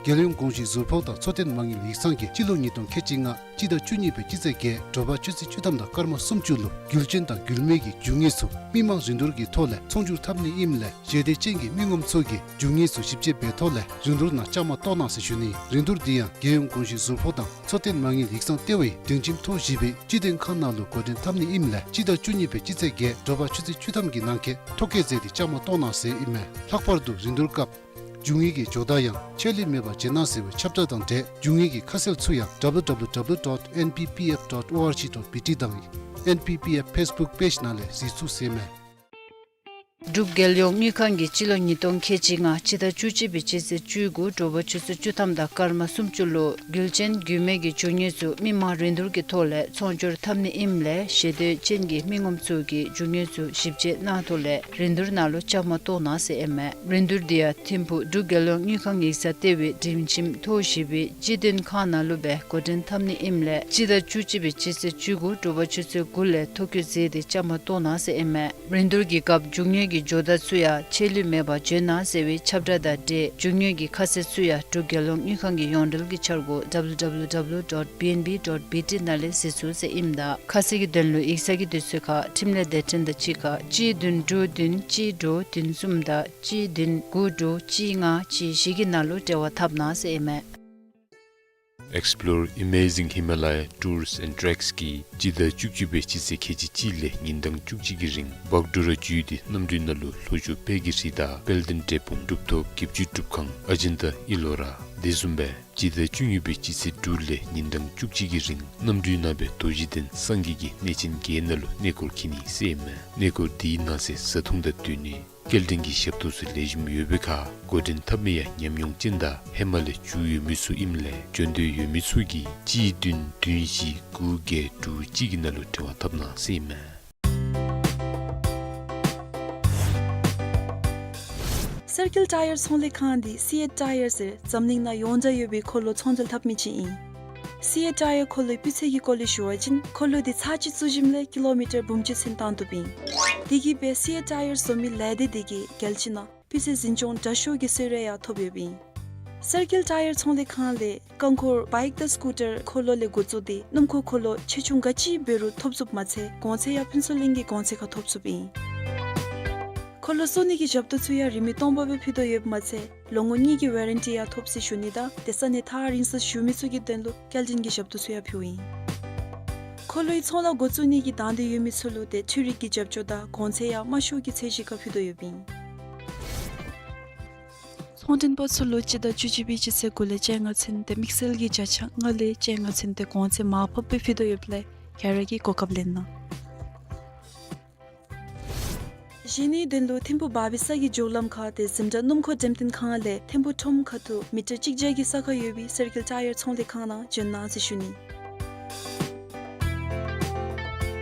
རྒྱལ་ཡོངས་ཀུང་སི་ཟུར་ཕོགས་དང་འཚོ་རྟེན་མ་དངུལ་ཡིག་ཚང་གིས་སྤྱི་ལོ་ཉིས་སྟོང་ཁལ་གཅིག་ལྔ་སྤྱི་ཟླ་བཅུ་གཉིས་པའི་སྤྱི་ཚེས་བརྒྱད་དྲོ་པ་ཆུ་ཚོད་བཅུ་ཐམ་དང་སྐར་མ་སུམ་ཅུ་ལུ་རྒྱུ་ཆེན་དང་རྒྱུ་མེད་ཀྱི་རྒྱུ་དངོས་ཚུ་མི་མང་རིན་བསྡུར་གྱི་ཐོག་ལས་ཚོང་སྒྱུར་འཐབ་ནི་ཨིནམ་ལས་ཞལ་འདེབས་ཅན་གྱི་མི་ངོམ་ཚུ་གིས་རྒྱུ་དངོས་ཚུ་ཞིབ་དཔྱད་འབད་ཐོག་ལས་རིན་བསྡུར་ནང་བཅའ་མར་གཏོགས་གནང་ཟེར་ཞུ་ནི། རིན་བསྡུར་འདི་ཡང་རྒྱལ་ཡོངས་ཀུང་སི་ཟུར་ཕོགས་དང་འཚོ་རྟེན་མ་དངུལ་ཡིག་ཚང་ལྟེ་བའི་དོན་ཁྲིམས་ཐོག་བཞི་པའི་སྤྱི་དོན་ཁང་ནང་ལུ་འགོ་འདྲེན་འཐབ་ནི་ཨིནམ་ལས་སྤྱི་ཟླ་བཅུ་གཉིས་པའི་སྤྱི་ཚེས་བརྒྱད་དྲོ་པ་ཆུ་ཚོད་བཅུ་ཐམ་གྱི་ནང་འཁོད་ཐོ་བཀོད་མཛད་དེ་བཅའ་མར་གཏོགས་གནང་ཟེར་ཨིན་མས། ལྷག་པར་དུ་རིན་བསྡུར་སྐབས་རྒྱུ་དངོས་ཀྱི་ཇོ་བདག་ཡང་ཆད་ལུས་མེད་པར་བྱོན་གནང་ཟེར་བའི་ཁྱབ་བསྒྲགས་དང་འབྲེལ་རྒྱུ་དངོས་ཀྱི་ཁ་གསལ་ཚུ་ཡང་W W W dot N P P F dot O R G dot B T དང་N P P F Facebook page ནང་ལས་གཟིགས་ཚུགས་ཟེར་ཨིན་མས། འབྲུག་རྒྱལ་ཡོངས་དངུལ་ཁང་གིས་སྤྱི་ལོ་ཉིས་སྟོང་ཁལ་གཅིག་ལྔ་སྤྱི་ཟླ་བཅུ་གཅིག་པའི་སྤྱི་ཚེས་བཅུ་དགུ་དྲོ་པ་ཆུ་ཚོད་བཅུ་ཐམ་དང་སྐར་མ་སུམ་ཅུ་ལུ་རྒྱུ་ཆེན་རྒྱུ་མེད་ཀྱི་རྒྱུ་དངོས་ཚུ་མི་མང་རིན་བསྡུར་གྱི་ཐོག་ལས་ཚོང་སྒྱུར་འཐབ་ནི་ཨིནམ་ལས་ཞལ་འདེབས་ཅན་གྱི་མི་ངོམ་ཚུ་གིས་རྒྱུ་དངོས་ཚུ་ཞིབ་དཔྱད་གནང་ཐོག་ལས་རིན་བསྡུར་ནང་ལུ་བཅའ་མར་གཏོགས་གནང་ཟེར་ཨིན་མས། རིན་བསྡུར་འདི་ཡང་ཐིམ་ཕུག་འབྲུག་རྒྱལ་ཡོངས་དངུལ་ཁང་ཡིག་ཚང་ལྟེ་བའི་སྒྲིང་ཁྱིམ་ཐོག་བཞི་པའི་སྤྱི་དོན་ཁང་ནང་ལུ་སྦེ་འགོ་འདྲེན་འཐབ་ནི་ཨིནམ་ལས་སྤྱི་ཟླ་བཅུ་གཅིག་པའི་སྤྱི་ཚེས་བཅུ་དགུ་དྲོ་པ་ཆུ་ཚོད་དགུ་ལས་ཐོ་བཀོད་མཛད་དེ་བཅའ་མར་གཏོགས་གནང་ཟེར་ཨིན་མས། རིན་བསྡུར་གྱི་སྐབས་རྒྱུ་དངོས་ཀྱི་ཇོ་བདག་ཚུ་ཡང་ཆད་ལུས་མེད་པར་བྱོན་གནང་ཟེར་བའི་ཁྱབ་བསྒྲགས་དང་འབྲེལ་རྒྱུ་དངོས་ཀྱི་ཁ་གསལ་ཚུ་ཡང་འབྲུག་རྒྱལ་ཡོངས་དངུལ་ཁང་གི་ཡོངས་འབྲེལ་གྱི་འཆར་སྒོ་W W W dot B N B dot B T ནང་ལས་གཟིགས་ཚུགས་ཟེར་ཨིནམ་ད་ཁ་གསལ་གྱི་དོན་ལུ་ཡིག་ཚང་གི་དུས་ཚོད་ཁར་འཕྲིན་ལས་སྡེ་ཕྲན་དང་གཅིག་ཁར་གཅིག་བདུན་དྲུག་བདུན་གཅིག་དྲུག་བདུན་གསུམ་དང་གཅིག་བདུན་དགུ་དྲུག་གཅིག་ལྔ་གཅིག་བཞི་གི་ནང་ལུ་འབྲེལ་བ་འཐབ་གནང་ཟེར་ཨིན་མས། Explore Amazing Himalaya Tours and Treks གིས་སྤྱི་ཟླ་བཅུ་གཅིག་པའི་སྤྱི་ཚེས་ཁལ་གཅིག་གཅིག་ལས་ཉིན་གྲངས་བཅུ་གཅིག་གི་རིང་བག་གྲོ་ར་བརྒྱུད་དེ་གནམ་གྲུའི་ནང་ལུ་ལྷོ་ཕྱོགས་དཔལ་གྱི་རི་དྭགས་དཔལ་ལྡན་འབྲས་སྤུངས་གྲུབ་ཐོབ་བརྒྱད་ཅུ་སྒྲུབ་ཁང་ཨ་ཇན་ཏ་ཨི་ལོ་ར་དེ་བཟུམ་སྦེ་སྤྱི་ཟླ་བཅུ་གཉིས་པའི་སྤྱི་ཚེས་དྲུག་ལས་ཉིན་གྲངས་བཅུ་གཅིག་གི་རིང་གནམ་གྲུའི་ནང་སྦེ་རྡོ་རྗེ་གདན་སངས་རྒྱས་ཀྱི་གནས་ཆེན་བརྒྱད་ནང་ལུ་གནས་སྐོར་འཁྱིད་ནི་ཟེར་ཨིན་མས། གནས་སྐོར་འདི་ནང་གསེས་བཟའ་འཐུང་དང་སྡོད་གནས་སྐྱེལ་འདྲེན་གྱི་ཞབས་ཏོག་ཚུ་ལེགས་ཤོམ་ཡོད་པའི་ཁར་འགོ་འདྲེན་འཐབ་མི་ཡང་ཉམས་མྱོང་ཅན་དང་ཧེ་མ་ལས་འཇུག་ཡོད་མི་ཚུ་ཨིནམ་ལས་འབྱོན་འདོད་ཡོད་མི་ཚུ་གིས་གཅིག་བདུན་བདུན་བཞི་དགུ་བརྒྱད་དྲུག་གཅིག་གི་ནང་ལུ་འབྲེལ་བ་འཐབ་གནང་ཟེར་ཨིན་མས། སེར་སྐྱིད་ཊ་ཡར་ཚོང་ལས་ཁང་འདི་སི་ཨེཊ་ཊ་ཡར་ཟེར་འཛམ་གླིང་ནང་ཡོངས་གྲགས་ཡོད་པའི་འཁོར་ལོ་ཚོང་འབྲེལ་འཐབ་མི་ཅིག་ཨིན། སི་ཨེཊ་ཊ་ཡར་འཁོར་ལོའི་སྤུས་ཚད་ཀྱི་སྐོར་ལས་ཞུ་བ་ཅིན་འཁོར་ལོ་འདི་ཚར་གཅིག་བཙུགས་ཞིནམ་ལས་ཀི་ལོ་མི་ཊར་འབུམ་གཅིག་ཚུན་བཏང་བཏུབ་ཨིན། དེ་གིས་སྦེ་སི་ཨེཊ་ཊ་ཡར་བཟོ་མི་ལས་སྡེ་འདི་གིས་རྒྱལ་སྤྱི་ནང་སྤུས་ཚད་འཛིན་སྐྱོང་དྲག་ཤོས་ཀྱི་གསོལ་རས་ཡང་ཐོབ་ཡོདཔ་ཨིན། སེར་སྐྱིད་ཊ་ཡར་ཚོང་ལས་ཁང་ལས་རྐང་འཁོར་བའིཀ་དང་སི་ཀུ་ཊར་འཁོར་ལོ་ལས་འགོ་བཙུགས་ཏེ་སྣུམ་འཁོར་འཁོར་ལོ་ཆེ་ཆུང་ག་ཅི་འབད་རུང་ཐོབ་ཚུགསཔ་མ་ཚད་གོང་ཚད་ཡང་ཕུན་ཚོགས་གླིང་གི་གོང་ཚད་ཁར་ཐོབ་ཚུགསཔ་ཨིན། འཁོར་ལོ་བཙུགས་ནི་གི་ཞབས་ཏོག་ཚུ་ཡང་རིན་མེད་སྟོང་པ་སྦེ་ཕུལ་དོ་ཡོདཔ་མ་ཚད་ལོ་ངོ་གཉིས་ཀྱི་ཝ་རན་ཊི་ཡང་ཐོབ་ཟེར་ཞུ་ནི་དང་དེ་ས་གནས་ཐག་རིང་སར་བཞུགས་མི་ཚུ་གི་དོན་ལུ་སྐྱེལ་འདྲེན་གྱི་ཞབས་ཏོག་ཚུ་ཡང་ཕུལཝ་ཨིན། འཁོར་ལོའི་ཚོང་ལཱ་འགོ་བཙུགས་ནི་གི་དང་འདོད་ཡོད་མི་ཚུ་ལུ་ཏེ་འཕྲུལ་རིག་གི་རྒྱབ་སྐྱོར་དང་གོང་ཚད་ཡང་དམའ་ཤོས་ཀྱི་ཚད་གཞི་ཁར་ཕུལ་དོ་ཡོདཔ་ཨིན། ཚོང་མགྲོན་པ་ཚུ་ལུ་སྤྱི་ཟླ་བཅུ་གཅིག་པའི་སྤྱི་ཚེས་དགུ་ལས་བཅོ་ལྔ་ཚུན་ཏེ་དམིགས་བསལ་གྱི་བརྒྱ་ཆ་ལྔ་ལས་བཅོ་ལྔ་ཚུན་ཏེ་གོང་ཚད་མར་ཕབ་སྦེ་ཕུལ་དོ་ཡོདཔ་ལས་ག་ར་གིས་གོ་སྐབས་ལེན་གནང་། གཞན་ནི་དོན་ལུ་ཐིམ་ཕུག་བར་བའི་ས་གི་མཇུག་ལམ་ཁར་ཏེ་ཛིམ་ཊ་སྣུམ་འཁོར་འགྲེམས་སྟོན་ཁང་ལས་ཐིམ་ཕུག་ཁྲོམ་ཁ་ཐུག་མི་ཊར་གཅིག་བརྒྱ་གི་ས་ཁར་ཡོད་པའི་སེར་སྐྱིད་ཊ་ཡར་ཚོང་ལས་ཁང་ནང་བྱོན་གནང་ཟེར་ཞུ་ནི།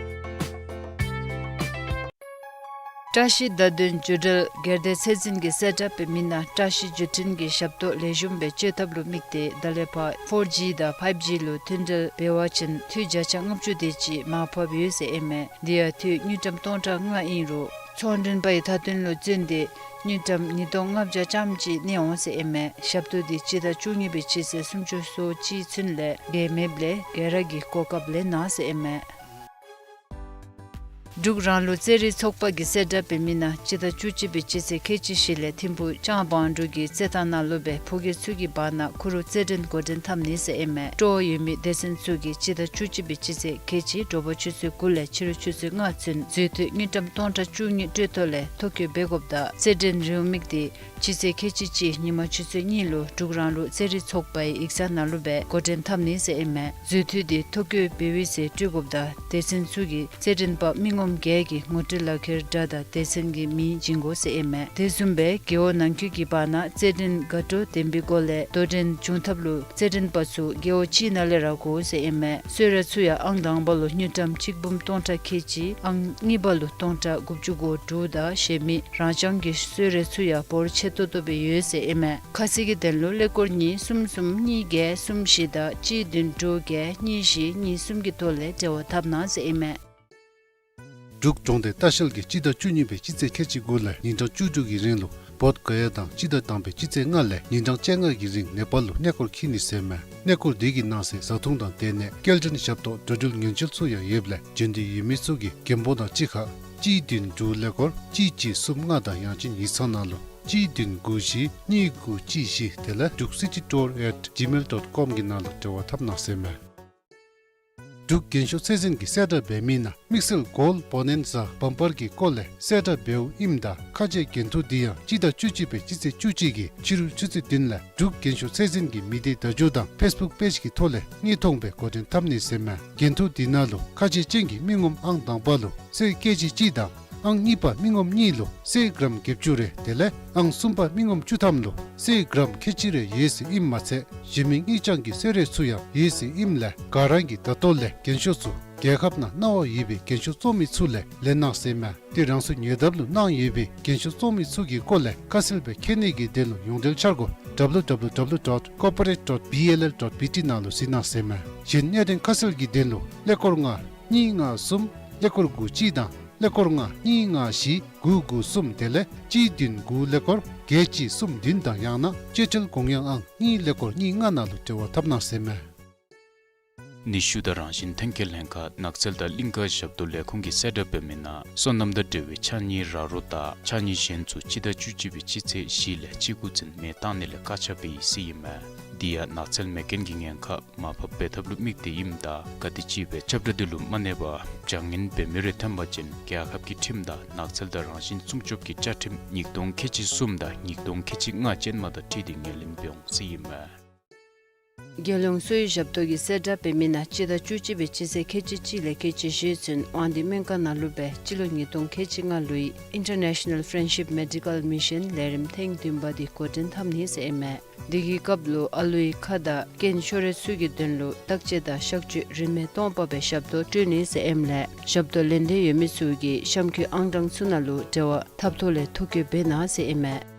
བཀྲ་ཤིས་བརྡ་དོན་བརྒྱུད་འབྲེལ་སྒེར་སྡེ་ཚད་འཛིན་གྱི་གསལ་བསྒྲགས་འབད་མི་ནང་བཀྲ་ཤིས་བརྒྱུད་འཕྲིན་གྱི་ཞབས་ཏོག་ལེགས་ཤོམ་སྦེ་སྤྱོད་ཐབས་ལུ་དམིགས་ཏེ་ད་ལས་ཕར་ཕོར་ཇི་དང་ཕའིབ་ཇི་ལུ་མཐུད་འབྲེལ་འབད་བ་ཅིན་འཐུས་བརྒྱ་ཆ་ལྔ་བཅུ་དེ་ཅིག་མར་ཕབ་ཡོད་ཟེར་ཨིན་མས། དེ་ཡང་འཐུས་དངུལ་ཀྲམ་སྟོང་ཕྲག་ལྔ་ཨིན་རུང་ ཚོང་མགྲོན་པའི་མཐའ་དོན་ལུ་བརྩོན་ཏེ་དངུལ་ཀྲམ་ཉིས་སྟོང་ལྔ་བརྒྱ་ཙམ་ཅིག་གནས་འོང་ཟེར་ཨིན་མས། ཞབས་ཏོག་འདི་སྤྱི་ཟླ་བཅུ་གཉིས་པའི་སྤྱི་ཚེས་སུམ་ཅུ་སོ་གཅིག་ཚུན་ལས་འགལ་མེདཔ་ལས་ག་ར་གིས་གོ་སྐབས་ལེན་གནང་ཟེར་ཨིན་མས། འབྲུག་རང་ལུགས་རྩེད་རིགས་ཚོགས་པ་གིས་གསལ་བསྒྲགས་འབད་མི་ནང་སྤྱི་ཟླ་བཅུ་གཅིག་པའི་སྤྱི་ཚེས་ཁལ་གཅིག་བཞི་ལས་ཐིམ་ཕུག་ལྕང་སྦང་འབྲུག་གི་རྩེད་ཐང་ནང་ལུ་སྦེ་ཕོ་སྐྱེས་ཚུ་གི་བར་ན་ཁུ་རུ་རྩེད་འགྲན་འགོ་འདྲེན་འཐབ་ནི་ཟེར་ཨིན་མས། སྤྲོ་བ་ཡོད་མི་སྡེ་ཚན་ཚུ་གིས་སྤྱི་ཟླ་བཅུ་གཅིག་པའི་སྤྱི་ཚེས་ཁལ་གཅིག་དྲོ་པ་ཆུ་ཚོད་དགུ་ལས་ཕྱི་རུ་ཆུ་ཚོད་ལྔ་ཚུན་འཛུལ་དུས་དངུལ་ཀྲམ་སྟོང་ཕྲག་བཅུ་གཉིས་སྤྲོད་ཐོག་ལས་ཐོ་བཀོད་འབད་དགོཔ་དང་རྩེད་འགྲན་རེའུ་མིག་འདི་སྤྱི་ཚེས་ཁལ་གཅིག་གཅིག་ཉིན་མ་ཆུ་ཚོད་གཉིས་ལུ་འབྲུག་རང་ལུགས་རྩེད་རིགས་ཚོགས་པའི་ཡིག་ཚང་ནང་ལུ་སྦེ་འགོ་འདྲེན་འཐབ་ནི་ཟེར་ཨིན་མས། འཛུལ་དུས་འདི་ཐོ་བཀོད་འབད་བའི་ཚེ་སྤྲོད་དགོཔ་དང་སྡེ་ཚན་ཚུ་གིས་རྩེད་འགྲན་པ་མི་ངོམ་བརྒྱད་ཀྱི་ངོ་སྤྲོད་ལག་ཁྱེར་འདྲ་དང་སྡེ་ཚན་གྱི་མིང་བྱིན་དགོ་ཟེར་ཨིན་མས། དེ་བཟུམ་སྦེ་རྒེད་འོག་ནང་འཁོད་ཀྱི་བར་ན་རྩེད་འགྲན་དགའ་སྤྲོ་ལྡན་པའི་སྒོ་ལས་དོ་འགྲན་འབྱུང་ཐབས་ལུ་རྩེད་འགྲན་པ་ཚུ་རྒེད་འོག་ཅིག་ནང་ལས་ར་དགོ་ཟེར་ཨིན་མས། གསོལ་རས་ཚུ་ཡང་ཨང་དང་པ་ལུ་དངུལ་ཀྲམ་གཅིག་འབུམ་སྟོང་ཕྲག་ཁལ་གཅིག་ཨང་གཉིས་པ་ལུ་སྟོང་ཕྲག་དགུ་བཅུ་གོ་དྲུག་དང་གཞན་མི་རང་རྐྱང་གི་གསོལ་རས་ཚུ་ཡང་འབོར་ཆེ་ཏོག་ཏོ་སྦེ་ཡོད་ཟེར་ཨིན་མས། ཁ་གསལ་གྱི་དོན་ལུ་ཀླད་ཀོར་གཉིས་གསུམ་གསུམ་གཉིས་བརྒྱད་གསུམ་བཞི་དང་གཅིག་བདུན་དྲུག་བརྒྱད་གཉིས་བཞི་གཉིས་གསུམ་གྱི་ཐོག་ལས་འབྲེལ་བ་འཐབ་གནང་ཟེར་ཨིན་མས། འབྲུག་གྲོང་སྡེ་ལྟ་བཤལ་གྱིས་སྤྱི་ཟླ་བཅུ་གཉིས་པའི་སྤྱི་ཚེས་ཁལ་གཅིག་དགུ་ལས་ཉིན་གྲངས་བཅུ་དྲུག་གི་རིང་ལུ་བོདྷ་ག་ཡ་དང་སྤྱི་ཟླ་དང་པའི་སྤྱི་ཚེས་ལྔ་ལས་ཉིན་གྲངས་བཅོ་ལྔ་གི་རིང་ནེ་པཱལ་ལུ་གནས་སྐོར་འཁྱིད་ནི་ཟེར་ཨིན་མས། གནས་སྐོར་འདི་གི་ནང་གསེས་བཟའ་འཐུང་དང་སྡོད་གནས་སྐྱེལ་འདྲེན་ཞབས་ཏོག་འགྲོ་འགྲུལ་ཉེན་བཅོལ་ཚུ་ཡང་ཡོདཔ་ལས་འབྱོན་འདོད་ཡོད་མི་ཚུ་གིས་རྒན་པོ་དང་གཅིག་ཁར་གཅིག་བདུན་དྲུག་ཀླད་ཀོར་གཅིག་གཅིག་གསུམ་ལྔ་དང་ཡང་ཅིན་ཡིག་ཚང་ནང་ལུ་གཅིག་བདུན་དགུ་བཞི་གཉིས་དགུ་གཅིག་བཞི་དེ་ལས་འབྲུག་སི་ཊི་ཊུར་ཨེཊ་ཇི་མེལ་ཌོཊ་ཀོམ་གི་ནང་ལུ་འབྲེལ་བ་འཐབ་གནང་ཟེར་ཨིན་མས། འབྲུག་རྒན་ཤོས་ཚད་འཛིན་གྱིས་གསལ་བསྒྲགས་འབད་མི་ནང་དམིགས་བསལ་གོལཌ་བོ་ནན་ཛ་བམ་པར་གྱི་སྐོར་ལས་གསལ་བསྒྲགས་འབདཝ་ཨིནམ་ད་ཁ་ཆེ་འགན་ཐུག་འདི་ཡང་སྤྱི་ཟླ་བཅུ་གཅིག་པའི་སྤྱི་ཚེས་བཅུ་གཅིག་གི་ཕྱི་རུ་ཆུ་ཚོད་བདུན་ལས་འབྲུག་རྒན་ཤོས་ཚད་འཛིན་གྱི་མི་སྡེ་བརྡ་བརྒྱུད་དང་ཕེསི་བུཀ་པེཇ་གྱི་ཐོག་ལས་དངོས་མཐོང་སྦེ་འགོ་འདྲེན་འཐབ་ནི་ཟེར་ཨིན་མས། འགན་ཐུག་འདི་ནང་ལུ་ཁ་ཆེ་ཅན་གྱི་མི་ངོམ་ཨང་དང་པ་ལུ་གསེར་ཀེ་ཇི་གཅིག་དང་ཨང་གཉིས་པ་མི་ངོམ་གཉིས་ལུ་གསེར་གྲམ་བརྒྱད་ཅུ་རེ་དེ་ལས་ཨང་གསུམ་པ་མི་ངོམ་བཅུ་ཐམ་ལུ་གསེར་གྲམ་ཁལ་གཅིག་རེ་ཡོད་ཟེར་ཨིནམ་མ་ཚད་གཞན་མི་དངུལ་རྐྱང་གི་གསོལ་རས་ཚུ་ཡང་ཡོད་ཟེར་ཨིནམ་ལས་ག་ར་གིས་ད་ལྟོ་ལས་རྒན་ཤོས་ཚུ་རྒྱལ་ཁབ་ནང་གནང་བ་ཡོད་པའི་རྒན་ཤོས་བཙོང་མི་ཚུ་ལས་ལེན་གནང་ཟེར་ཨིན་མས། ཏེ་རང་སོའི་ཉེ་འདབས་ལུ་གནང་ཡོད་པའི་རྒན་ཤོས་བཙོང་མི་ཚུ་གི་སྐོར་ལས་ཁ་གསལ་སྦེ་མཁྱེན་ནི་གི་དོན་ལུ་ཡོངས་འབྲེལ་འཆར་སྒོ་ཌབ་ལུ་ཌབ་ལུ་ཌབ་ལུ་ཌོཊ་ཀོར་པོ་རེཊ་ཌོཊ་བི་ཨེལ་ཨེལ་ཌོཊ་བི་ཊི་ནང་ལུ་གཟིགས་གནང་ཟེར་ཨིན་མས། གཞན་གནད་དོན་ཁ་གསལ་གྱི་དོན་ལུ་ཀླད་ཀོར་ལྔ་གཉིས་ལྔ་གསུམ་ཀླད་ཀོར་དགུ་གཅིག་དང་ཀླད་ཀོར་ལྔ་གཉིས་ལྔ་བཞི་དགུ་དགུ་གསུམ་དེ་ལས་གཅིག་བདུན་དགུ་ཀླད་ཀོར་བརྒྱད་གཅིག་གསུམ་བདུན་དང་ཡང་ན་སྤྱོད་ཁྲལ་དགོངས་ཡངས་ཨང་གཉིས་ཀླད་ཀོར་གཉིས་ལྔ་ནང་ལུ་འབྲེལ་བ་འཐབ་གནང་ཟེར་ཨིན་མས། ནུས་ཤུགས་དང་རང་བཞིན་ཐོན་སྐྱེད་ལྷན་ཁག་ནགས་ཚལ་དང་གླིང་ཀ་ཞབས་ཏོག་ལས་ཁུངས་ཀྱིས་གསལ་བསྒྲགས་འབད་མི་ནང་སོ་ནམ་དང་འབྲེལ་བའི་ཕྱགས་སྙིགས་ར་རོ་དང་ཕྱགས་སྙིགས་གཞན་ཚུ་སྤྱི་ཟླ་བཅུ་གཅིག་པའི་སྤྱི་ཚེས་བཞི་ལས་བཅུ་དགུ་ཚུན་མེ་བཏང་ནི་ལས་བཀག་ཆ་འབད་ཡི་ཟེར་ཨིན་མས། འདི་ཡང་ནགས་ཚལ་མེ་རྐྱེན་གྱི་ཉེན་ཁ་མར་ཕབ་འབད་ཐབས་ལུ་དམིགས་ཏེ་ཨིནམ་ད་ག་དེམ་ཅིག་སྦེ་ཁྱབ་བསྒྲགས་འདི་ལུ་མ་གནས་པར་བྱ་ངན་འབད་མི་རེ་ཐོན་པ་ཅིན་རྒྱལ་ཁབ་ཀྱི་ཁྲིམས་དང་ནགས་ཚལ་དང་རང་བཞིན་སྲུང་སྐྱོབ་ཀྱི་བཅའ་ཁྲིམས་ཉིས་སྟོང་ཁལ་གཅིག་གསུམ་དང་ཉིས་སྟོང་ཁལ་གཅིག་ལྔ་ཅན་མ་དང་འཁྲིལ་ཏེ་ངོས་ལེན་འབད་འོང་ཟེར་ཨིན་མས། རྒྱལ་ཡོངས་གསོ་བའི་ཞབས་ཏོག་གིས་གསལ་བསྒྲགས་འབད་མི་ནང་སྤྱི་ཟླ་བཅུ་གཅིག་པའི་སྤྱི་ཚེས་ཁལ་གཅིག་གཅིག་ལས་ཁལ་གཅིག་བཞི་ཚུན་དབང་འདུས་སྨན་ཁང་ནང་ལུ་སྦེ་སྤྱི་ལོ་ཉིས་སྟོང་ཁལ་གཅིག་ལྔ་ལོའི་International Friendship Medical Mission ལས་རིམ་ཐེངས་བདུན་པ་འདི་འགོ་འདྲེན་འཐབ་ནི་ཟེར་ཨིན་མས། འདི་གི་སྐབས་ལུ་ཨ་ལུའི་ཁ་དང་རྐན་ཤོར་ར་ཚུ་གི་དོན་ལུ་བརྟག་དཔྱད་དང་གཤག་བཅོས་རིན་མེད་སྟོང་པ་སྦེ་ཞབས་ཏོག་སྤྲོད་ནི་ཟེར་ཨིནམ་ལས་ཞབས་ཏོག་ལེན་འདོད་ཡོད་མི་ཚུ་གིས་གཤམ་འཁོད་ཨང་གྲངས་ཚུ་ནང་ལུ་འབྲེལ་བ་འཐབ་ཐོག་ལས་ཐོ་བཀོད་འབད་གནང་ཟེར་ཨིན་མས།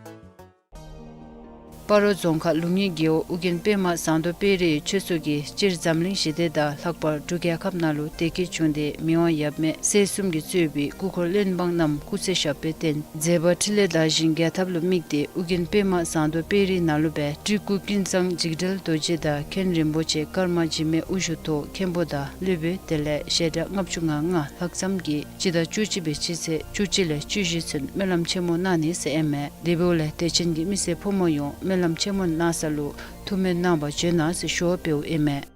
སྤ་རོ་རྫོང་ཁག་ལུང་གཡུས་རྒེད་འོག་ཨོ་རྒྱན་པདྨ་ཟངས་མདོག་དཔལ་རིའི་ཆོས་ཚོགས་ཀྱིས་སྤྱིར་འཛམ་གླིང་ཞི་བདེ་དང་ལྷག་པར་འབྲུག་རྒྱལ་ཁབ་ནང་ལུ་བདེ་སྐྱིད་འབྱུང་སྟེ་མི་དབང་ཡབ་མེས་སྲས་གསུམ་གྱིས་གཙོས་པའི་སྐུ་འཁོར་བློན་འབངས་རྣམས་སྐུ་ཚེ་ཞབས་པད་བརྟན་མཛད་པ་འཕྲིན་ལས་དར་ཞིང་རྒྱས་ཐབས་ལུ་དམིགས་ཏེ་ཨོ་རྒྱན་པདྨ་ཟངས་མདོག་དཔལ་རིའི་ནང་ལུ་སྦེ་སྤྲུལ་སྐུ་ཀུན་བཟང་འཇིགས་བྲལ་རྡོ་རྗེ་དང་མཁན་རིན་པོ་ཆེ་ཀརྨ་འཇིགས་མེད་དབུ་བཞུགས་ཐོག་མཁན་པོ་དང་སློབ་དཔོན་དེ་ལས་ཞལ་གྲངས་ལྔ་བཅུ་ང་ལྔ་ལྷག་ཙམ་གྱིས་སྤྱི་ཟླ་བཅུ་གཅིག་པའི་སྤྱི་ཚེས་བཅུ་གཅིག་ལས་བཅུ་བཞི་ཚུན་སྨོན་ལམ་ཆེན་མོ་གནང་ནི་ཟེར་ཨིན་མས། དེ་འབདཝ་ལས་དད་ཅན་གྱི་མི་སེར་ཕོ་མོ་ཡོངས་སྨོན་ལམ་ཆེན་མོ་གནང་ས་ལུ་ཐུགས་སྨོན་གནང་བར་བྱོན་གནང་ཟེར་ཞུ་བ་འབདཝ་ཨིན་མས།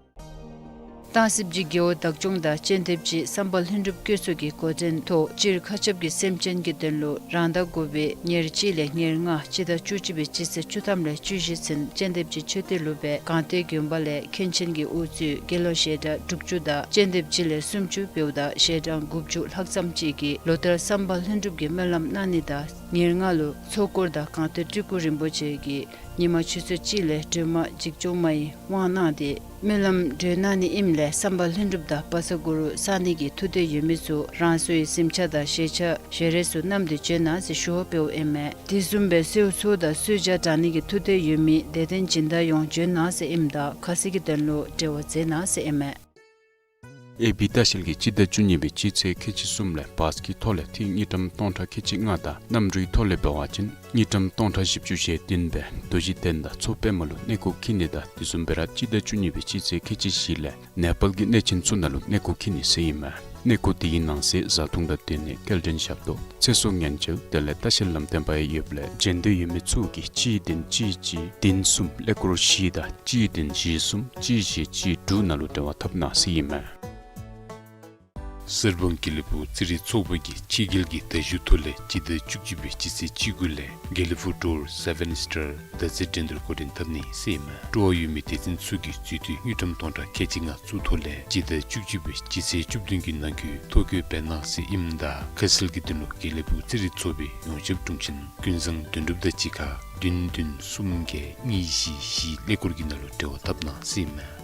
སྟག་གཟིག་རྗེ་རྒེད་འོག་བདག་སྐྱོང་དང་སྤྱན་ལྡེབ་རྗེ་བསམ་པ་ལྷུན་གྲུབ་བཀོད་ཚོགས་ཀྱི་འགོ་འདྲེན་ཐོག་སྤྱིར་མཁའ་ཁྱབ་ཀྱི་སེམས་ཅན་གྱི་དོན་ལུ་རང་ཟླ་དགུ་པའི་ཉེར་གཅིག་ལས་ཉེར་ལྔ་སྤྱི་ཟླ་བཅུ་གཅིག་པའི་སྤྱི་ཚེས་བཅུ་ཐམ་ལས་བཅུ་བཞི་ཚུན་སྤྱན་ལྡེབ་རྗེ་མཆོད་རྟེན་ལུ་སྦེ་སྒང་སྟེང་དགོན་པ་ལས་མཁན་ཆེན་གྱི་དབུ་གཙོས་དགེ་སློང་ཞལ་གྲངས་དྲུག་ཅུ་དང་སྤྱན་ལྡེབ་རྗེ་ལས་སུམ་ཅུ་འབདཝ་ད་ཞལ་གྲངས་དགུ་བཅུ་ལྷག་ཙམ་ཅིག་གིས་ལོ་ལྟར་བསམ་པ་ལྷུན་གྲུབ་ཀྱི་སྨོན་ལམ་གནང་ནི་དང་ཉེར་ལྔ་ལུ་ཚོགས་འཁོར་དང་སྒང་སྟེང་སྤྲུལ་སྐུ་རིན་པོ་ཆེ་གིས་ཉིན་མ་ཆུ་ཚོད་གཅིག་ལས་སྒྲོལ་མ་འཇིགས་སྐྱོབ་མའི་དབང་གནང་སྟེ་སྨོན་ལམ་གྲོལ་གནང་ནི་ཨིནམ་ལས་བསམ་པ་ལྷུན་གྲུབ་དང་བཛྲ་གུ་རུ་གསང་གནས་ཀྱི་ཐུགས་འདོད་ཡོད་མི་ཚུ་རང་སོའི་གཟིམ་ཆས་དང་ཞལ་ཆས་ཞལ་རས་ཚུ་བསྣམས་ཏེ་བྱོན་གནང་ཟེར་ཞུ་བ་འབདཝ་ཨིན་མས། དེ་བཟུམ་སྦེ་གསོལ་ཚོགས་དང་གསོལ་ཇ་དྲང་ནི་གི་ཐུགས་འདོད་ཡོད་མི་དད་ལྡན་སྦྱིན་བདག་ཡོངས་བྱོན་གནང་ཟེར་ཨིནམ་ད་ཁ་གསལ་གྱི་དོན་ལུ་འབྲེལ་བ་མཛད་གནང་ཟེར་ཨིན་མས། ཨེ་བི་ལྟ་བཤལ་གྱིས་སྤྱི་ཟླ་བཅུ་གཉིས་པའི་སྤྱི་ཚེས་ཁལ་གཅིག་གསུམ་ལས་བཱས་ཀྱི་ཐོག་ལས་ཐིག་དངུལ་ཀྲམ་སྟོང་ཕྲག་ཁལ་གཅིག་ལྔ་དང་གནམ་གྲུའི་ཐོག་ལས་འབད་བ་ཅིན་དངུལ་ཀྲམ་སྟོང་ཕྲག་བཞི་བཅུ་ཞེ་བདུན་སྦེ་རྡོ་རྗེ་གདན་དང་མཚོ་པདྨ་ལུ་གནས་སྐོར་འཁྱིད་ནི་དང་དེ་བཟུམ་སྦེ་ར་སྤྱི་ཟླ་བཅུ་གཉིས་པའི་སྤྱི་ཚེས་ཁལ་གཅིག་བཞི་ལས་ནེ་པཱལ་གྱི་གནས་ཆེན་ཚུ་ནང་ལུ་གནས་སྐོར་འཁྱིད་ནི་ཟེར་ཨིན་མས། གནས་སྐོར་དེའི་ནང་གསེས་བཟའ་འཐུང་དང་སྡོད་གནས་སྐྱེལ་འདྲེན་ཞབས་ཏོག་ཚེ་སྲོག་ཉེན་བཅོལ་དེ་ལས་ལྟ་བཤལ་ལམ་སྟོན་པ་ཡང་ཡོདཔ་ལས་བྱོན་འདོད་ཡོད་མི་ཚུ་གིས་གཅིག་བདུན་གཅིག་གཅིག་བདུན་གསུམ་ཀླད་ཀོར་བཞི་དང་གཅིག་བདུན་བཞི་གསུམ་གཅིག་བཞི་གཅིག་དྲུག་ནང་ལུ་འབྲེལ་བ་འཐབ་གནང་ཟེར་ཨིན་མས། གསར་སྤང་དགེ་ལེགས་ཕུག་རྩེད་རིགས་ཚོགས་པ་གིས་ཕྱི་རྒྱལ་གྱི་མདའ་གཞུ་ཐོག་ལས་སྤྱི་ཟླ་བཅུ་གཅིག་པའི་སྤྱི་ཚེས་བཅུ་དགུ་ལས་དགེ་ལེགས་ཕུག་ཌོར་སེ་བེན་སི་ཊར་མདའ་རྩེད་འགྲན་བསྡུར་འགོ་འདྲེན་འཐབ་ནི་ཟེར་ཨིན་མས། སྤྲོ་བ་ཡོད་མི་སྡེ་ཚན་ཚུ་གིས་རྩིས་ཐོ་དངུལ་ཀྲམ་སྟོང་ཕྲག་ཁལ་གཅིག་ལྔ་བཙུགས་ཐོག་ལས་སྤྱི་ཟླ་བཅུ་གཅིག་པའི་སྤྱི་ཚེས་བཅུ་བདུན་གྱི་ནང་འཁོད་ཐོ་བཀོད་འབད་གནང་ཟེར་ཨིནམ་ད་ཁ་གསལ་གྱི་དོན་ལུ་དགེ་ལེགས་ཕུག་རྩེད་རིགས་ཚོགས་པའི་ཡོངས་ཁྱབ་དྲུང་ཆེན་ཀུན་བཟང་དོན་གྲུབ་དང་གཅིག་ཁར་བདུན་བདུན་གསུམ་བརྒྱད་གཉིས་བཞི་བཞི་ཀླད་ཀོར་གྱི་ནང་ལུ་འབྲེལ་བ་འཐབ་གནང་ཟེར་ཨིན་མས།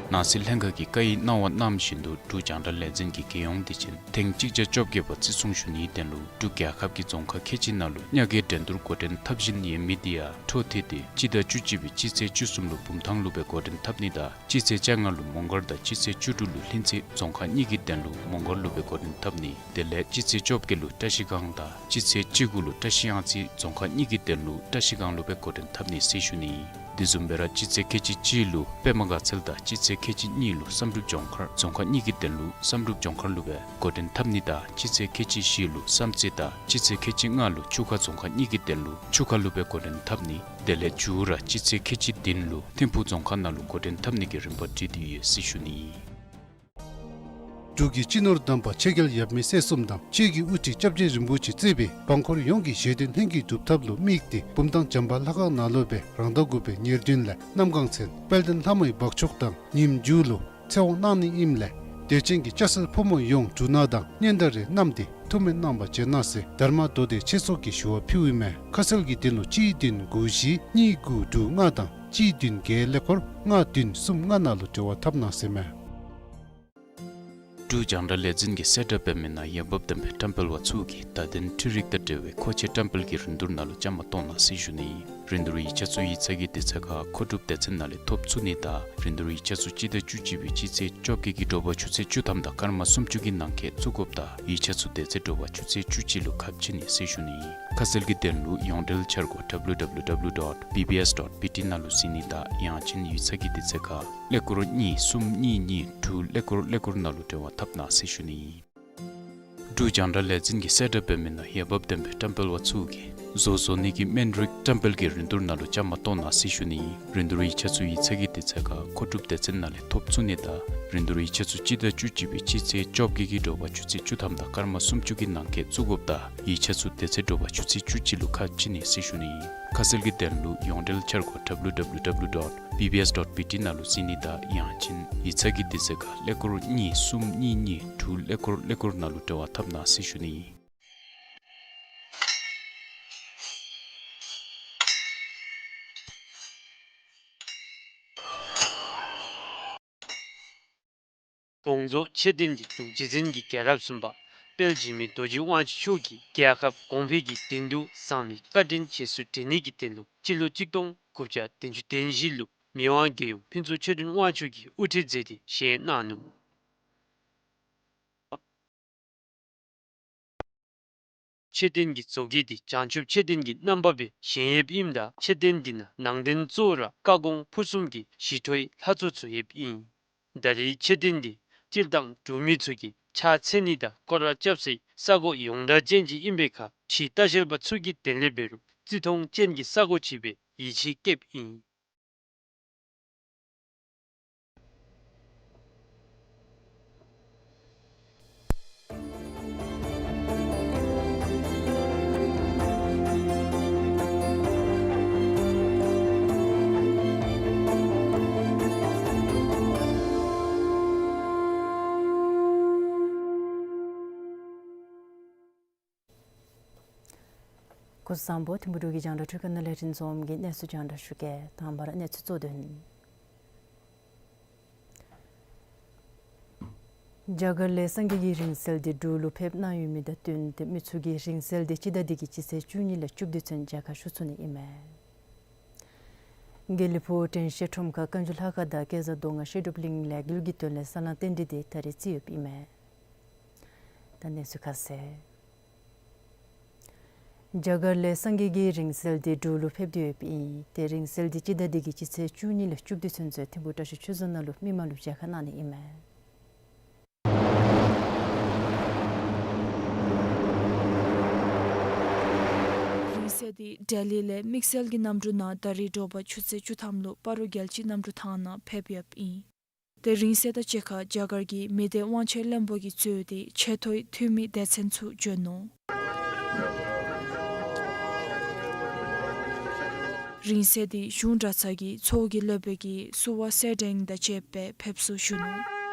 ནང་སྲིད་ལྷན་ཁག་གིས་བཀའ་ཡིག་གནང་བ་གནངམ་བཞིན་དུ་འབྲུག་རྒྱང་བསྒྲགས་ལས་འཛིན་གྱི་རྒྱལ་ཡོངས་བདེ་ཆེན་ཐེངས་གཅིག་བརྒྱ་བཅོ་བརྒྱད་པ་བརྩི་སྲུང་ཞུ་ནིའི་དོན་ལུ་འབྲུག་རྒྱལ་ཁབ་ཀྱི་རྫོང་ཁག་ཁལ་གཅིག་ནང་ལུ་ཉ་རྒོད་འགྲན་བསྡུར་འགོ་འདྲེན་འཐབ་བཞིན་ཡོད་མི་དེ་ཡང་འཕྲོ་མཐུད་དེ་སྤྱི་ཟླ་བཅུ་གཅིག་པའི་སྤྱི་ཚེས་བཅུ་གསུམ་ལུ་བུམ་ཐང་ལུ་སྦེ་འགོ་འདྲེན་འཐབ་ནི་དང་སྤྱི་ཚེས་བཅོ་ལྔ་ལུ་མོང་སྒར་དང་སྤྱི་ཚེས་བཅུ་དྲུག་ལུ་ལྷུན་རྩེ་རྫོང་ཁག་གཉིས་ཀྱི་དོན་ལུ་མོང་སྒར་ལུ་སྦེ་འགོ་འདྲེན་འཐབ་ནི། དེ་ལས་སྤྱི་ཚེས་བཅོ་བརྒྱད་ལུ་བཀྲ་ཤིས་སྒང་དང་སྤྱི་ཚེས་བཅུ་དགུ་ལུ་བཀྲ་ཤིས་གཡང་རྩེ་རྫོང་ཁག་གཉིས་ཀྱི་དོན་ལུ་བཀྲ་ཤིས་སྒང་ལུ་སྦེ་འགོ་འདྲེན་འཐབ་ནི་ཟེར་ཞུ་ནི། དེ་བཟུམ་སྦེ་ར་སྤྱི་ཚེས་ཁལ་གཅིག་གཅིག་ལུ་པདྨ་དགའ་ཚལ་དང་སྤྱི་ཚེས་ཁལ་གཅིག་གཉིས་ལུ་བསམ་གྲུབ་ལྗོངས་མཁར་རྫོང་ཁག་གཉིས་ཀྱི་དོན་ལུ་བསམ་གྲུབ་ལྗོངས་མཁར་ལུ་སྦེ་འགོ་འདྲེན་འཐབ་ནི་དང་སྤྱི་ཚེས་ཁལ་གཅིག་བཞི་ལུ་བསམ་རྩེ་དང་སྤྱི་ཚེས་ཁལ་གཅིག་ལྔ་ལུ་ཆུ་ཁ་རྫོང་ཁག་གཉིས་ཀྱི་དོན་ལུ་ཆུ་ཁ་ལུ་སྦེ་འགོ་འདྲེན་འཐབ་ནི། དེ་ལས་མཇུག་ར་སྤྱི་ཚེས་ཁལ་གཅིག་བདུན་ལུ་ཐིམ་ཕུག་རྫོང་ཁག་ནང་ལུ་འགོ་འདྲེན་འཐབ་ནི་གི་རིམ་པ་བསྒྲིགས་ཏེ་ཡོད་ཟེར་ཞུ་ནི། འབྲུག་གི་སྤྱི་ནོར་དམ་པ་ཆོས་རྒྱལ་ཡབ་མེས་སྲས་གསུམ་དང་ཆོས་ཀྱི་དབུ་ཁྲིད་སྐྱབས་རྗེ་རིན་པོ་ཆེ་གཙོས་པའི་འབངས་འཁོར་ཡོངས་ཀྱིས་བཞེད་དོན་ལྷུན་གྱིས་གྲུབ་ཐབས་ལུ་དམིགས་ཏེ་བུམ་ཐང་བྱམས་པ་ལྷ་ཁང་ནང་ལུ་སྦེ་རང་ཟླ་དགུ་པའི་ཉེར་བདུན་ལས་གནམ་གང་ཚེ་དཔལ་ལྡན་ལྷ་མོའི་འབག་ཆོག་དང་ཉིནམ་མཇུག་ལུ་ཚེ་དབང་གནང་ནི་ཨིནམ་ལས་དད་ཅན་གྱི་སྐྱ་སེར་ཕོ་མོ་ཡོངས་འབྲུ་སྣ་དང་སྙན་དར་རེ་བསྣམས་ཏེ་ཐུགས་སྨོན་གནང་བར་བྱོན་གནང་ཟེར་དྷརྨ་མདོ་སྡེ་ཆོས་ཚོགས་ཀྱིས་ཞུ་བ་ཕུལཝ་ཨིན་མས། ཁ་གསལ་གྱི་དོན་ལུ་གཅིག་བདུན་དགུ་བཞི་གཉིས་དགུ་དྲུག་ལྔ་དང་གཅིག་བདུན་བརྒྱད་ཀླད་ཀོར་ལྔ་བདུན་གསུམ་ལྔ་ནང་ལུ་འབྲེལ་བ་འཐབ་གནང་ཟེར་མས། འབྲུག་རྒྱང་བསྒྲགས་ལས་འཛིན་གྱིས་གསལ་བསྒྲགས་འབད་མི་ནང་འོས་འབབ་ལྡན་པའི་བཀྲམ་སྤེལ་པ་ཚུ་གིས་བརྡ་དོན་འཕྲུལ་རིག་དང་འབྲེལ་བའི་མཁོ་ཆས་བཀྲམ་སྤེལ་གྱི་རིན་བསྡུར་ནང་ལུ་བཅའ་མར་གཏོགས་གནང་ཟེར་ཞུ་ནི། རིན་བསྡུར་ཡིག་ཆ་ཚུ་ཡིག་ཚང་གི་དུས་ཚོད་ཁར་མཁོ་སྒྲུབ་སྡེ་ཚན་ནང་ལས་ཐོབ་ཚུགས་ནི་དང་རིན་བསྡུར་ཡིག་ཆ་ཚུ་སྤྱི་ཟླ་བཅུ་གཅིག་པའི་སྤྱི་ཚེས་བཅོ་བརྒྱད་ཀྱི་དྲོ་པ་ཆུ་ཚོད་བཅུ་ཐམ་དང་སྐར་མ་སུམ་ཅུ་གི་ནང་འཁོད་བཙུགས་དགོཔ་དང་ཡིག་ཆ་ཚུ་དེ་ཚེ་དྲོ་པ་ཆུ་ཚོད་བཅུ་གཅིག་ལུ་ཁ་ཕྱེ་ནི་ཟེར་ཞུ་ནི། ཁ་གསལ་གྱི་དོན་ལུ་ཡོངས་འབྲེལ་འཆར་སྒོ་W W W dot B B S dot B T ནང་ལུ་གཟིགས་ནི་དང་ཡང་ཅིན་ཡིག་ཚང་གི་དུས་ཚོད་ཁར་ཀླད་ཀོར་གཉིས་གསུམ་གཉིས་གཉིས་དྲུག་ཀླད་ཀོར་ཀླད་ཀོར་ནང་ལུ་འབྲེལ་བ་འཐབ་གནང་ཟེར་ཞུ་ནི། འབྲུག་རྒྱང་བསྒྲགས་ལས་འཛིན་གྱིས་གསལ་བསྒྲགས་འབད་མི་ནང་འོས་འབབ་ལྡན་པའི་བཀྲམ་སྤེལ་པ་ཚུ་གིས་བཟོ་བཟོ་ནི་གི་སྨན་རིགས་བཀྲམ་སྤེལ་གྱི་རིན་བསྡུར་ནང་ལུ་བཅའ་མར་གཏོགས་གནང་ཟེར་ཞུ་ནི། རིན་བསྡུར་ཡིག་ཆ་ཚུ་ཡིག་ཚང་གི་དུས་ཚོད་ཁར་མཁོ་སྒྲུབ་སྡེ་ཚན་ནང་ལས་ཐོབ་ཚུགས་ནི་དང་རིན་བསྡུར་ཡིག་ཆ་ཚུ་སྤྱི་ཟླ་བཅུ་གཅིག་པའི་སྤྱི་ཚེས་བཅོ་བརྒྱད་ཀྱི་དྲོ་པ་ཆུ་ཚོད་བཅུ་ཐམ་དང་སྐར་མ་སུམ་ཅུ་གི་ནང་འཁོད་བཙུགས་དགོཔ་དང་ཡིག་ཆ་ཚུ་དེ་ཚེ་དྲོ་པ་ཆུ་ཚོད་བཅུ་གཅིག་ལུ་ཁ་ཕྱེ་ནི་ཟེར་ཞུ་ནི། ཁ་གསལ་གྱི་དོན་ལུ་ཡོངས་འབྲེལ་འཆར་སྒོ་W W W dot B B S dot B T ནང་ལུ་གཟིགས་ནི་དང་ཡང་ཅིན་ཡིག་ཚང་གི་དུས་ཚོད་ཁར་ཀླད་ཀོར་གཉིས་གསུམ་གཉིས་གཉིས་དྲུག་ཀླད་ཀོར་ཀླད་ཀོར་ནང་ལུ་འབྲེལ་བ་འཐབ་གནང་ཟེར་ཞུ་ནི། དགོངས་རྫོགས་མཆོད་རྟེན་གྱི་འབྲུག་རྗེ་བཙན་གྱི་རྒྱལ་རབས་གསུམ་པ་དཔལ་འཇིགས་མེད་རྡོ་རྗེ་དབང་ཕྱུག་མཆོག་གིས་རྒྱལ་ཁབ་གོང་འཕེལ་གྱི་དོན་དུ་བསམ་པའི་བཀའ་དྲིན་རྗེས་སུ་དྲན་ནི་གི་དོན་ལུ་སྤྱི་ལོ་གཅིག་སྟོང་དགུ་བརྒྱ་བདུན་ཅུ་དོན་བཞི་ལུ་མི་དབང་རྒྱལ་ཡུམ་ཕུན་ཚོགས་ཆོས་སྒྲོན་དབང་ཕྱུག་གིས་དབུ་ཁྲིད་མཛད་དེ་བཞེངས་གནང་ནུག། མཆོད་རྟེན་གྱི་བཟོ་བཀོད་འདི་བྱང་ཆུབ་མཆོད་རྟེན་གྱི་རྣམ་པ་སྦེ་བཞེངས་ཡོདཔ་ཨིནམ་ད་མཆོད་རྟེན་འདི་ནང་ནང་རྟེན་གཙོ་བོ་ར་བཀའ་དགོངས་ཕུར་གསུམ་གྱི་ཞི་ཁྲོའི་ལྷ་ཚོགས་ཚུ་ཡོདཔ་ཨིན། ད་རེས་མཆོད་རྟེན་འདི་སྤྱིར་བཏང་འབྲུག་མི་ཚུ་གིས་ཕྱག་འཚལ་ནི་དང་སྐོར་ར་རྐྱབ་སའི་ས་གོ་ཡོངས་གྲགས་ཅན་ཅིག་ཨིན་པའི་ཁར་ཕྱི་ལྟ་བཤལ་པ་ཚུ་གི་དོན་ལས་འབད་རུང་བརྩི་མཐོང་ཅན་གྱི་ས་གོ་ཅིག་སྦེ་ཡིད་ཆེས་བསྐྱེདཔ་ཨིན། སྐུ་གཟུགས་བཟང་པོ། ཐིམ་ཕུག་འབྲུག་གི་རྒྱང་བསྒྲགས་འཕྲུལ་ཁང་ནང་ལས་རིན་འཛོམས་ཀྱིས་གནས་ཚུལ་རྒྱང་བསྒྲགས་ཞུ་གེ། དང་པ་ར་གནས་ཚུལ་གཙོ་དོན། རྒྱ་གར་ལས་སངས་རྒྱས་ཀྱི་རིང་བསྲེལ་འདི་འབྲུག་ལུ་ཕེབས་གནང་ཡོད་མི་དང་བསྟུན་ཏེ་མི་ཚུ་གིས་རིང་བསྲེལ་འདི་སྤྱི་ཟླ་འདི་གི་སྤྱི་ཚེས་བཅུ་གཉིས་ལས་བཅུ་བདུན་ཚུན་མཇལ་ཁ་ཞུ་ཚུགས་ནི་ཨིན་མས། དགེ་ལེགས་ཕུག་དྲན་ཤེས་ཁྲོམ་ཁར་བཀའ་འགྱུར་ལྷ་ཁང་དང་བསྐྱེད་རྫོགས་མདོ་སྔགས་བཤད་སྒྲུབ་གླིང་ལས་འགུལ་གྱི་དོན་ལས་ས་ལམ་རྟེན་འབྲེལ་འདི་ད་རེས་བརྩི་ཡོདཔ་ཨིན་མས། ད་གནས་ཚུལ་ཁ་གསལ། རྒྱ་གར་ལས་སངས་རྒྱས་ཀྱི་རིང་བསྲེལ་འདི་འབྲུག་ལུ་ཕེབས་ཏེ་ཡོདཔ་ཨིན། ཏེ་རིང་བསྲེལ་འདི་སྤྱི་ཟླ་འདི་གི་སྤྱི་ཚེས་བཅུ་གཉིས་ལས་བཅུ་བདུན་ཚུན་ཚོད་ཐིམ་ཕུག་བཀྲ་ཤིས་ཆོས་རྫོང་ནང་ལུ་མི་མང་ལུ་མཇལ་ཁ་གནང་ནི་ཨིན་མས། རིང་བསྲེལ་འདི་ལྡི་ལི་ལས་དམིགས་བསལ་གྱི་གནམ་གྲུ་ནང་ད་རིས་དྲོ་པ་ཆུ་ཚོད་བཅུ་ཐམ་ལུ་སྤ་རོ་རྒྱལ་སྤྱིའི་གནམ་གྲུ་ཐང་ནང་ཕེབས་ཡོདཔ་ཨིན། ཏེ་རིང་བསྲེལ་དང་གཅིག་ཁར་རྒྱ་གར་གྱི་མི་སྡེ་དབང་ཆེ་བློན་པོ་གིས་གཙོས་ཏེ་ཆེ་མཐོའི་འཐུས་མི་སྡེ་ཚན་ཚུ་བྱོན་ནུག། རིང་བསྲེལ་འདི་གཞུང་གྲྭ་ཚང་གི་ཚོགས་ཀྱི་སློབ་དཔོན་གྱིས་བསུ་བ་སེར་སྦྲེང་དང་བཅས་པའི་ཕེབས་བསུ་ཞུ་ནུག།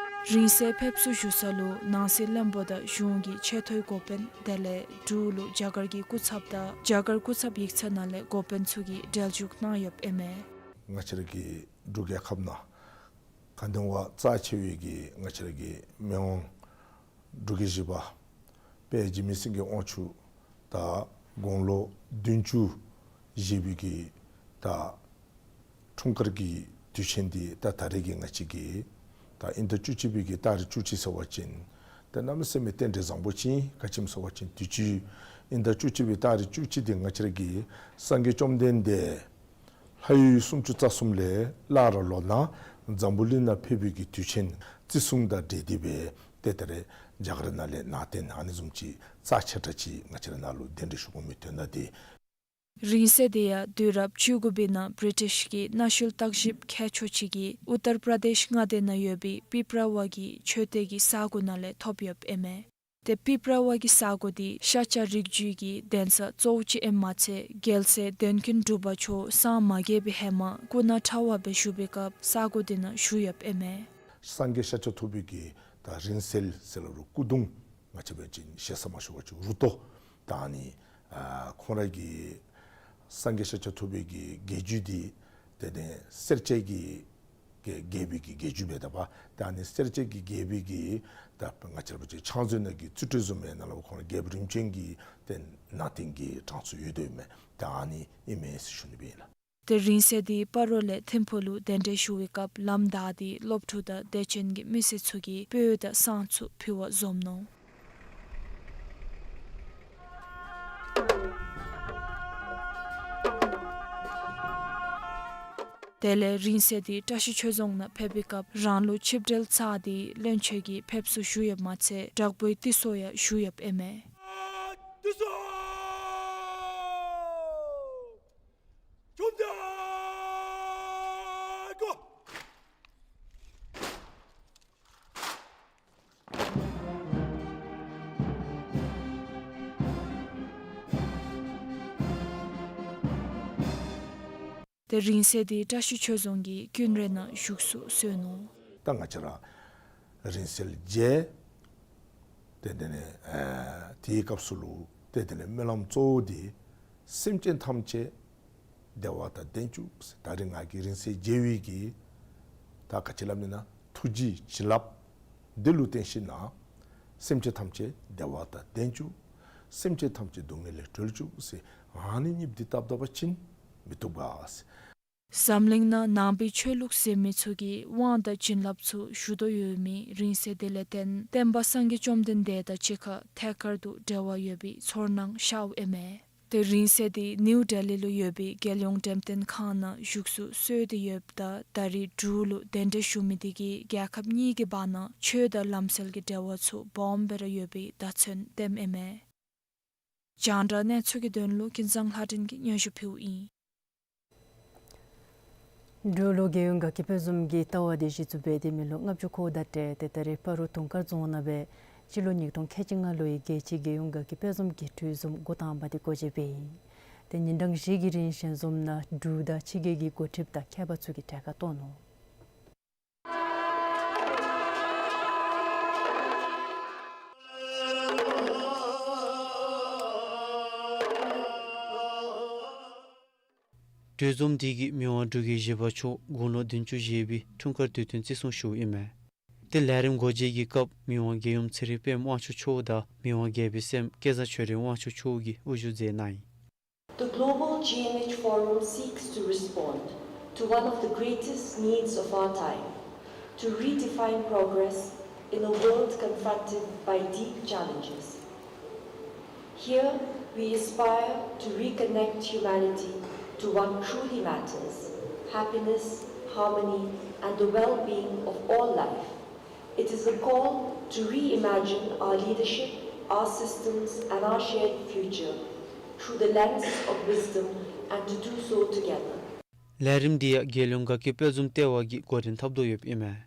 རིང་བསྲེལ་ཕེབས་བསུ་ཞུ་ས་ལུ་ནང་སྲིད་བློན་པོ་དང་གཞུང་གི་ཆེ་མཐོའི་འགོ་དཔོན་དེ་ལས་འབྲུག་ལུ་རྒྱ་གར་གྱི་སྐུ་ཚབ་དང་རྒྱ་གར་སྐུ་ཚབ་ཡིག་ཚང་ནང་ལས་འགོ་དཔོན་ཚུ་གིས་གྲལ་བཞུགས་གནང་ཡོདཔ་ཨིན་མས། ང་བཅས་ར་གི་འབྲུག་རྒྱལ་ཁབ་ནང་ག་དེམ་རྩ་ཆེ་བའི་གི་ང་བཅས་ར་གི་མི་དབང་འབྲུག་རྒྱལ་བཞི་པ་དཔལ་འཇིགས་མེད་སེང་གེ་དབང་ཕྱུག་ད་དགུང་ལོ་བདུན་ཅུ་བཞེས་པའི་གི་ད་འཁྲུངས་སྐར་གྱི་དུས་ཆེན་འདི་ད་ད་རེས་ཀྱི་ང་བཅས་ཀྱི་ད་དབྱིན་ཟླ་བཅུ་གཅིག་པའི་གི་ཏ་རིག་བཅུ་གཅིག་ཟེར་བ་ཅིན་ད་གནམ་མེད་ས་མེད་རྟེན་འབྲེལ་བཟང་པོ་ཅིག་ག་ཅི་སྨོ་ཟེར་བ་ཅིན་དུས་ཅི་དབྱིན་ཟླ་བཅུ་གཅིག་པའི་ཏ་རིག་བཅུ་གཅིག་འདི་ང་བཅས་ར་གི་སངས་རྒྱས་བཅོམ་ལྡན་འདས་ལྷ་ཡུལ་སུམ་ཅུ་རྩ་གསུམ་ལས་སླར་ལོག་ནཱ་འཛམ་བུ་གླིང་ནང་ཕེབས་པའི་གི་དུས་ཆེན་བརྩི་སྲུང་དང་འབྲེལ་ཏེ་སྦེ་ཏེ་ད་རེས་རྒྱ་གར་ནང་ལས་ནང་རྟེན་ཨ་ནི་བཟུམ་ཅིག་རྩ་ཆེ་དྲགས་ཅིག་ང་བཅས་ར་ནཱ་ལུ་གདན་འདྲེན་ཞུ་དགོ་མི་དོན་དག་འདི། རིང་བསྲེལ་འདི་ཡང་དུས་རབས་བཅུ་དགུ་པའི་ནང་བི་རི་ཊིཤ་གི་གནའ་ཤུལ་བརྟག་ཞིབ་མཁས་མཆོག་ཅིག་གིས་ཨུ་ཏར་པྲ་དེཤ་མངའ་སྡེ་ནང་ཡོད་པའི་པིབ་ར་བ་གི་མཆོད་རྟེན་གྱི་ས་སྒོ་ནང་ལས་ཐོབ་ཡོདཔ་ཨིན་མས། ཏེ་པིབ་ར་བ་གི་ས་སྒོ་འདི་ཤཱཀྱ་རིགས་རྒྱུད་ཀྱི་གདན་ས་གཙོ་བོ་ཅིག་ཨིནམ་མ་ཚད་རྒྱལ་སྲས་དོན་ཀུན་གྲུབ་པ་མཆོག་སངས་མ་རྒྱས་པའི་ཧེ་མ་སྐུ་ན་ཕྲ་བ་སྦེ་བཞུགས་པའི་སྐབས་ས་སྒོ་འདི་ནང་བཞུགས་ཡོདཔ་ཨིན་མས། སངས་རྒྱས་ཤཱཀྱ་ཐུབ་པའི་གི་ད་རིང་བསྲེལ་ཟེར་སླབ་རུང་སྐུ་གདུང་ང་བཅས་འབད་བ་ཅིན་ཞེ་ས་མ་ཞུ་བ་ཅིན་རུ་ཏོ་ད་ཨ་ནི་ཨ་ཁོང་ར་གི་སངས་རྒྱས་ཤཱཀྱ་ཐུབ་པའི་གི་རྒྱལ་རྒྱུད་འདི་དེ་ནས་སེར་སྐྱའི་གི་གི་རྒྱལ་པོའི་གི་རྒྱལ་རྒྱུད་འབད་དཔ་ད་ཨ་ནི་སེར་སྐྱའི་གི་རྒྱལ་པོའི་གི་ད་ང་བཅས་ར་འབད་བ་ཅིན་ཕྱག་མཛོད་ནང་གི་རྩིས་སྤྲོད་བཟུམ་སྦེ་ནཱ་ལུ་ཁོང་རྒྱལཔོ་རིམ་བྱོན་གྱི་ཏེ་ནང་རྟེན་གྱི་གྲངས་སུ་ཡོད་དོ་ཨིན་མས། ད་ཨ་ནི་ཨིན་མས་ཟེར་ཞུ་ནི་སྦེ་ཨིན་ལགས། ཏེ་རིང་བསྲེལ་འདི་སྤ་རོ་ལས་ཐིམ་ཕུག་ལུ་གདན་འདྲེན་ཞུ་བའི་སྐབས་ལམ་བདའ་སྟེ་སློབ་ཕྲུག་དང་དད་ཅན་གྱི་མི་སེར་ཚུ་གིས་སྤོས་དང་བསང་ཚུ་ཕུལ་བར་འཛོམས་ནུག། དེ་ལས་རིང་བསྲེལ་འདི་བཀྲ་ཤིས་ཆོས་རྫོང་ནང་ཕེབས་པའི་སྐབས་རང་ལུ་ཆིབས་གྲལ་བཅའ་སྟེ་བློན་ཆེན་གྱིས་ཕེབས་བསུ་ཞུ་ཡོདཔ་མ་ཚད་དྲག་པོའི་ཏི་སོ་ཡང་ཞུ་ཡོདཔ་ཨིན་མས། ཏེ་རིང་བསྲེལ་འདི་བཀྲ་ཤིས་ཆོས་རྫོང་གི་ཀུན་ར་ནང་བཞུགས་སུ་གསོལ་ནུག། ད་ང་བཅས་ར་རིང་བསྲེལ་མཇལ། ཏེ་དེ་ནས་ཨ་དེའི་སྐབས་སུ་ལུ་ཏེ་དེ་ནས་སྨོན་ལམ་གཙོ་བོ་འདི་སེམས་ཅན་ཐམས་ཅད་བདེ་བ་དང་ལྡན་བཅུག་ཟེར། ད་རིས་ང་གིས་རིང་བསྲེལ་མཇལ་བའི་གི་ད་ག་ཅི་སླབ་ནི་ན་ཐུགས་རྗེ་བྱིན་རླབས་འདི་ལུ་བརྟེན་ཞིནམ་ན་སེམས་ཅན་ཐམས་ཅད་བདེ་བ་དང་ལྡན་བཅུག། སེམས་ཅན་ཐམས་ཅད་སྡུག་བསྔལ་ལས་གྲོལ་བཅུག་ཟེར། ཨ་ནི་གཉིསཔོ་འདི་བཏབ་བཏབ་པ་ཅིན་མི་བཏུབ་ག་ཟེར། འཛམ་གླིང་ནང་ནང་པའི་ཆོས་ལུགས་ཟེར་མི་ཚུ་གིས་དབང་དང་བྱིན་རླབས་ཚུ་ཞུ་དོ་ཡོད་མི་རིང་བསྲེལ་འདི་ལས་བརྟེན་བསྟན་པ་སངས་རྒྱས་བཅོམ་ལྡན་འདས་དང་གཅིག་ཁར་ཐད་ཀར་དུ་འབྲེལ་བ་ཡོད་པའི་ཚོར་སྣང་ཤརཝ་ཨིན་མས། ཏེ་རིང་བསྲེལ་འདི་ནིའུ་ལྡི་ལི་ལུ་ཡོད་པའི་རྒྱལ་ཡོངས་འགྲེམས་སྟོན་ཁང་ནང་བཞུགས་སུ་གསོལ་ཏེ་ཡོདཔ་ད་ད་རིས་འབྲུག་ལུ་གདན་འདྲེན་ཞུ་མི་འདི་གིས་རྒྱལ་ཁབ་གཉིས་ཀྱི་བར་ན་ཆོས་དང་ལམ་སྲོལ་གྱི་འབྲེལ་བ་ཚུ་སྦོམ་སྦེ་ར་ཡོད་པའི་བརྡ་མཚོན་སྟོནམ་ཨིན་མས། རྒྱང་བསྒྲགས་གནས་ཚུལ་གྱི་དོན་ལུ་ཀུན་བཟང་ལྷ་སྒྲོན་གྱིས་སྙན་ཞུ་ཕུལཝ་ཨིན། འབྲུག་ལུ་རྒྱལ་ཡོངས་དགའ་སྐྱིད་དཔལ་འཛོམས་ཀྱི་ལྟ་བ་དེ་གཞི་བཙུགས་འབད་དེ་མི་ལོ་ལྔ་བཅུ་འཁོརཝ་དང་འབྲེལ་ཏེ་ད་རིས་སྤ་རོ་དུང་དཀར་རྫོང་ནང་སྦེ་སྤྱི་ལོ་ཉིས་སྟོང་ཁལ་གཅིག་ལྔ་ལོའི་རྒྱལ་སྤྱིའི་རྒྱལ་ཡོངས་དགའ་སྐྱིད་དཔལ་འཛོམས་ཀྱི་གྲོས་འཛོམས་འགོ་དང་པ་དེ་འགོ་འབྱེད་འབད་ཡི། ཏེ་ཉིན་གྲངས་བཞི་གི་རིང་ཞལ་འཛོམས་ནང་འབྲུག་དང་ཕྱི་རྒྱལ་གྱི་འགོ་ཁྲིདཔ་དང་མཁས་པ་ཚུ་གིས་གྲལ་ཁར་གཏོགས་ནུག། གྲོས་འཛོམས་དེ་གིས་མི་དབང་འབྲུག་རྒྱལ་བཞི་པ་མཆོག་དགུང་ལོ་བདུན་ཅུ་བཞེས་པའི་འཁྲུངས་སྐར་དུས་སྟོན་བརྩི་སྲུང་ཞུཝ་ཨིན་མས། ཏེ་ལས་རིམ་འགོ་འབྱེད་ཀྱི་སྐབས་མི་དབང་རྒྱལ་ཡུམ་ཚེ་རིང་པདྨ་དབང་ཕྱུག་མཆོག་དང་མི་དབང་རྒྱལ་པོའི་སྲསམོ་སྐལ་བཟང་ཆོས་སྒྲོན་དབང་ཕྱུག་མཆོག་གིས་དབུ་བཞུགས་མཛད་གནང་ཡི། The global G M H Forum seeks to respond to one of the greatest needs of our time, to redefine progress in a world confronted by deep challenges. Here, we aspire to reconnect humanity to what truly matters: happiness, harmony, and the well-being of all life. It is a call to reimagine our leadership, our systems, and our shared future through the lens of wisdom, and to do so together. ལས་རིམ་འདི་ཡང་རྒྱལ་ཡོངས་དགའ་སྐྱིད་དཔལ་འཛོམས་ལྟེ་བ་གིས་འགོ་འདྲེན་འཐབ་དོ་ཡོདཔ་ཨིན་མས།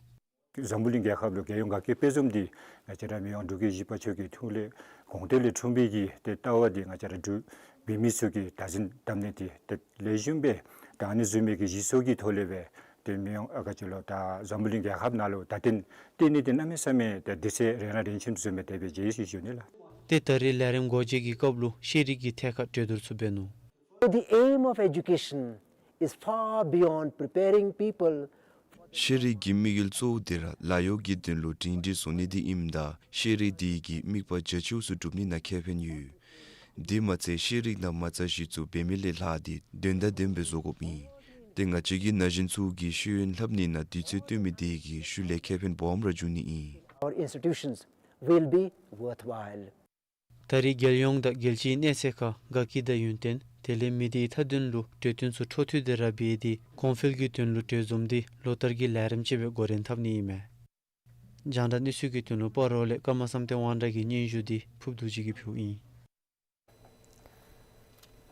འཛམ་བུ་གླིང་རྒྱལ་ཁབ་ལུ་རྒྱལ་ཡོངས་དགའ་སྐྱིད་དཔལ་འཛོམས་འདི་ང་བཅས་ར་མི་དབང་འབྲུག་རྒྱལ་བཞི་པ་མཆོག་གི་ཐུགས་ལས་དགོངས་དོན་ལས་འཁྲུངས་པའི་གི་ཏེ་ལྟ་བ་འདི་ང་བཅས་ར་འབྲུག་བོད་མི་ཚུ་གིས་བདག་འཛིན་འཐབ་ནི་འདི་ཏེ་ལེགས་ཤོམ་སྦེ་ད་ཨ་ནི་བཟུམ་མའི་གི་གཞི་བཙུགས་ཀྱི་ཐོག་ལས་སྦེ་ཏེ་མི་དབང་ཨ་ག་ཅི་ལོ་ད་འཛམ་བུ་གླིང་རྒྱལ་ཁབ་ནང་ལུ་ད་ཏེ་ཏེ་ནི་ཏེ་གནམ་མེད་ས་མེད་ཏེ་དུས་ཚོད་རན་ར་རན་ཆི་བཟུམ་སྦེ་དེ་སྦེ་མཇལ་ཡི་ཟེར་ཞུ་ནི་ལགས། ཏེ་ད་རེས་ལས་རིམ་འགོ་འབྱེད་ཀྱི་སྐབས་ལུ་ཤེས་རིག་གི་ཐད་ཁར་གྲོས་བསྡུར་ཚུ་འབད་ནུག། The aim of education is far beyond preparing people. ཤེས་རིག་གི་དམིགས་ཡུལ་གཙོ་བོ་འདི་ར་ལཱ་གཡོག་གི་དོན་ལུ་སྒྲིང་སྒྲིང་བཟོ་ནི་འདི་ཨིནམ་ད་ཤེས་རིག་འདི་གིས་དམིགས་པ་རྒྱ་ཆེཝ་ཚུ་སྒྲུབ་ནི་ནང་ཁེ་ཕན་ཡོད། དེ་མ་ཚད་ཤེས་རིག་ནང་མ་རྩ་གཞི་བཙུགས་འབད་མི་ལས་ལྷག་སྟེ་དོན་དང་ལྡནམ་སྦེ་བཟོ་དགོཔ་ཨིན། ཏེ་ང་བཅས་ཀྱི་ན་གཞོན་ཚུ་གིས་ཤེས་ཡོན་ལྷབ་ནི་ནང་དུས་ཚོད་བཏོན་མི་འདི་གིས་ཤུལ་ལས་ཁེ་ཕན་སྦོམ་ར་འབྱུང་ནི་ཨིན། Our institutions will be worthwhile. ད་རེས་རྒྱལ་ཡོངས་དང་རྒྱལ་སྤྱིའི་གནས་ཚད་ཁར་དགའ་སྐྱིད་དང་ཡུན་བརྟན་དེ་ལས་མི་སྡེའི་མཐའ་དོན་ལུ་གྲོས་བསྟུན་ཚུ་འཕྲོ་མཐུད་དེ་ར་འབད་དེ་གོང་འཕེལ་གྱི་དོན་ལུ་གྲོས་འཛོམས་འདི་ལོ་བསྟར་གྱི་ལས་རིམ་ཅིག་སྦེ་འགོ་འདྲེན་འཐབ་ནི་ཨིན་མས། རྒྱང་བསྒྲགས་གནས་ཚུལ་གྱི་དོན་ལུ་སྤ་རོ་ལས་ཀརྨ་བསམ་གཏན་དབང་གྲགས་ཀྱི་སྙན་ཞུ་འདི་ཕུརབ་རྡོ་རྗེ་གིས་ཕུལཝ་ཨིན།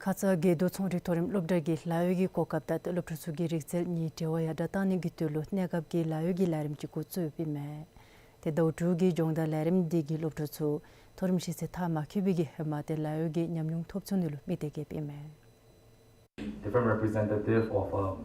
ཁ་ཙ་དགེ་འདུན་ཚོང་སྒྲིག་མཐོ་རིམ་སློབ་གྲྭ་གིས་ལཱ་གཡོག་གི་གོ་སྐབས་དང་སློབ་ཕྲུག་ཚུ་གི་རིག་རྩལ་གཉིས་འབྲེལ་བ་ཡར་དྲག་གཏང་ནི་གི་དོན་ལུ་གནས་སྐབས་ཀྱི་ལཱ་གཡོག་གི་ལས་རིམ་ཅིག་འགོ་བཙུགས་ཡོདཔ་ཨིན་མས། ཏེ་ཟླཝ་དྲུག་གི་སྦྱོང་བརྡར་ལས་རིམ་འདི་གིས་སློབ་ཕྲུག་ཚུ་མཐོ་རིམ་ཤེས་ཚད་མཐར་མ་འཁྱོལ་བའི་གི་ཧེ་མ་ཏེ་ལཱ་གཡོག་གི་ཉམས་མྱོང་ཐོབ་ཚུགས་ནི་ལུ་དམིགས་ཏེ་བསྐྱེདཔ་ཨིན་མས། Different representative of, um,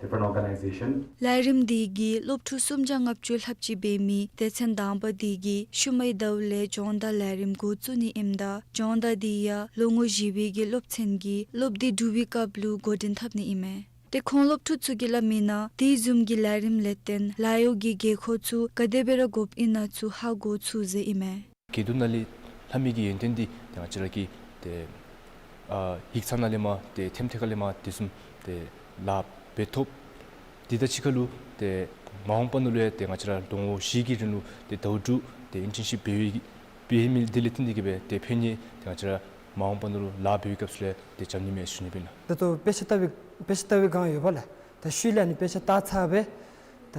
different organization. ལས་རིམ་འདི་གིས་སློབ་ཕྲུག་སུམ་བརྒྱ་ལྔ་བཅུ་ལྷགཔ་ཅིག་འབད་མི་སྡེ་ཚན་དང་པ་འདི་གིས་ཤུལ་མའི་ཟླཝ་ལས་སྦྱོང་བརྡར་ལས་རིམ་འགོ་བཙུགས་ནི་ཨིནམ་ད་སྦྱོང་བརྡར་འདི་ཡང་ལོ་ངོ་བཞི་པའི་གི་སློབ་ཚན་གྱི་སློབ་དུས་དྲུག་པའི་སྐབས་ལུ་འགོ་འདྲེན་འཐབ་ནི་ཨིན་མས། ཏེ་ཁོང་སློབ་ཕྲུག་ཚུ་གིས་སླབ་མིའི་ནང་དེ་བཟུམ་གྱི་ལས་རིམ་ལས་བརྟེན་ལཱ་གཡོག་གི་དགོས་མཁོ་ཚུ་ག་དེ་སྦེ་ར་དགོཔ་ཨིན་ན་ཚུ་ཧ་གོ་ཚུགས་ཟེར་ཨིན་མས། དགེ་འདུན་ནང་ལས་ལྷབ་མི་གི་ཡོན་ཏན་འདི་ཏེ་ང་བཅས་ར་གིས་ཏེ་ཨ་ཡིག་ཚང་ནང་ལས་མར་ཏེ་ཐེམ་ཐེ་ཁ་ལས་མར་དེ་བཟུམ་ཏེ་ལཱ་འབད་ཐོབ། དེ་དང་གཅིག་ཁར་ལུ་ཏེ་མ་འོངས་པ་ནང་ལུ་ཡང་ཏེ་ང་བཅས་ར་ལོ་ངོ་བཞི་གི་རིང་ལུ་ཏེ་ཟླཝ་དྲུག་ཏེ་ཨིན་ཊརན་ཤིཔ་འབད་བའི་འབད་མི་འདི་ལས་བརྟེན་ཏེ་གིས་སྦེ་ཏེ་ཕན་ནི་ཏེ་ང་བཅས་ར་མ་འོངས་པ་ནང་ལུ་ལཱ་འབད་བའི་སྐབས་སུ་ལས་ཏེ་འཇམ་ནི་མས་ཟེར་ཞུ་ནི་ཨིན་ལགས། ད་ལྟོ་དཔེ་ཆ་ལྟ་བའི་དཔེ་ཆ་ལྟ་བའི་སྒང་ཡོད་པ་ལགས། ད་ཤུལ་ལས་ཨ་ནི་དཔེ་ཆ་ལྟ་ཚར་སྦེ་ད་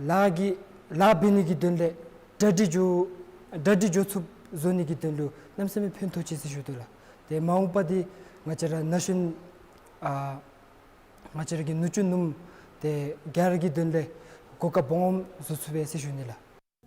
ལཱ་གི་ལཱ་འབད་ནི་གི་དོན་ལས་གྲ་སྒྲིག་འགྱོ་གྲ་སྒྲིག་འགྱོ་ཚུགསཔ་བཟོ་ནི་གི་དོན་ལུ་གནམ་མེད་ས་མེད་ཕན་ཐོགས་ཅི་ཟེར་ཞུ་དོ་ལགས། ཏེ་མ་འོངས་པ་འདི་ང་བཅས་ར་ན་གཞོན་ཨ་ང་བཅས་ར་གི་ནུ་གཅུང་ནུམོ་ཏེ་ག་ར་གི་དོན་ལས་གོ་སྐབས་སྦོམ་བཟོ་ཚུགས་པས་ཟེར་ཞུ་ནི་ལགས།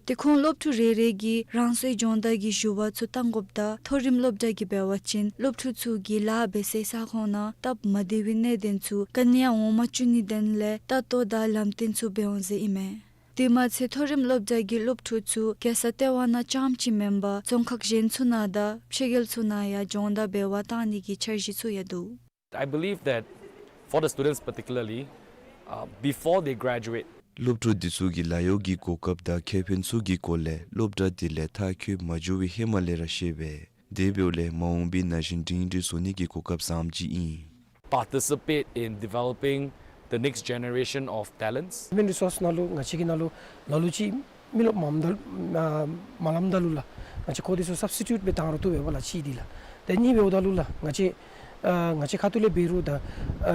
ཏེ་ཁོང་སློབ་ཕྲུག་རེ་རེ་གིས་རང་སོའི་སྦྱོང་བརྡར་གྱི་ཞུ་བ་ཚུ་བཏང་དགོཔ་ད་མཐོ་རིམ་སློབ་གྲྭ་གིས་འབད་བ་ཅིན་སློབ་ཕྲུག་ཚུ་གིས་ལཱ་འབད་སའི་ས་ཁོངས་ནང་སྟབས་མ་བདེ་བའི་གནད་དོན་ཚུ་ག་ནི་ཡང་འོང་མ་བཅུག་ནིའི་དོན་ལས་ལྟ་རྟོག་དང་ལམ་སྟོན་ཚུ་འབད་འོང་ཟེར་ཨིན་མས། དེ་མ་ཚད་མཐོ་རིམ་སློབ་གྲྭ་གི་སློབ་ཕྲུག་ཚུ་རྒྱལ་ས་ལྟེ་བ་ནང་རྐྱངམ་ཅིག་མེན་པར་རྫོང་ཁག་གཞན་ཚུ་ནང་དང་ཕྱི་རྒྱལ་ཚུ་ནང་ཡང་སྦྱོང་བརྡར་འབད་བར་བཏང་ནི་གི་འཆར་གཞི་ཚུ་ཡང་འདུག། I believe that for the students particularly, uh, before they graduate, སློབ་ཕྲུག་འདི་ཚུ་གིས་ལཱ་གཡོག་གི་གོ་སྐབས་དང་ཁེ་ཕན་ཚུ་གི་སྐོར་ལས་སློབ་གྲྭ་འདི་ལས་མཐར་འཁྱོལ་མ་འགྱོ་བའི་ཧེ་མ་ལས་ར་ཤེས་པས། དེ་འབདཝ་ལས་མ་འོངས་པའི་ན་གཞོན་སྒྲིང་སྒྲིང་བཟོ་ནི་གི་གོ་སྐབས་བཟངམ་ཅིག་ཨིན། Participate in developing the next generation of talents. Human resource ནང་ལུ་ང་བཅས་ཀྱི་ནང་ལུ་ལ་ལུ་ཅིག་མི་རློབས་མངམ་ད་ཨ་མ་ལངམ་ད་ལུ་ལགས་ང་བཅས་ཁོང་འདི་ཚུ་སབ་སི་ཊིའུཊ་སྦེ་བཏང་རུང་བཏུབ་པས་པ་ལགས། གཅིག་འདི་ལགས། ཏེ་གཉིས་འབདཝ་ད་ལུ་ལགས་ང་བཅས་ཨ་ང་བཅས་ཁ་ཐུག་ལས་འབད་རུང་ད་ཨ་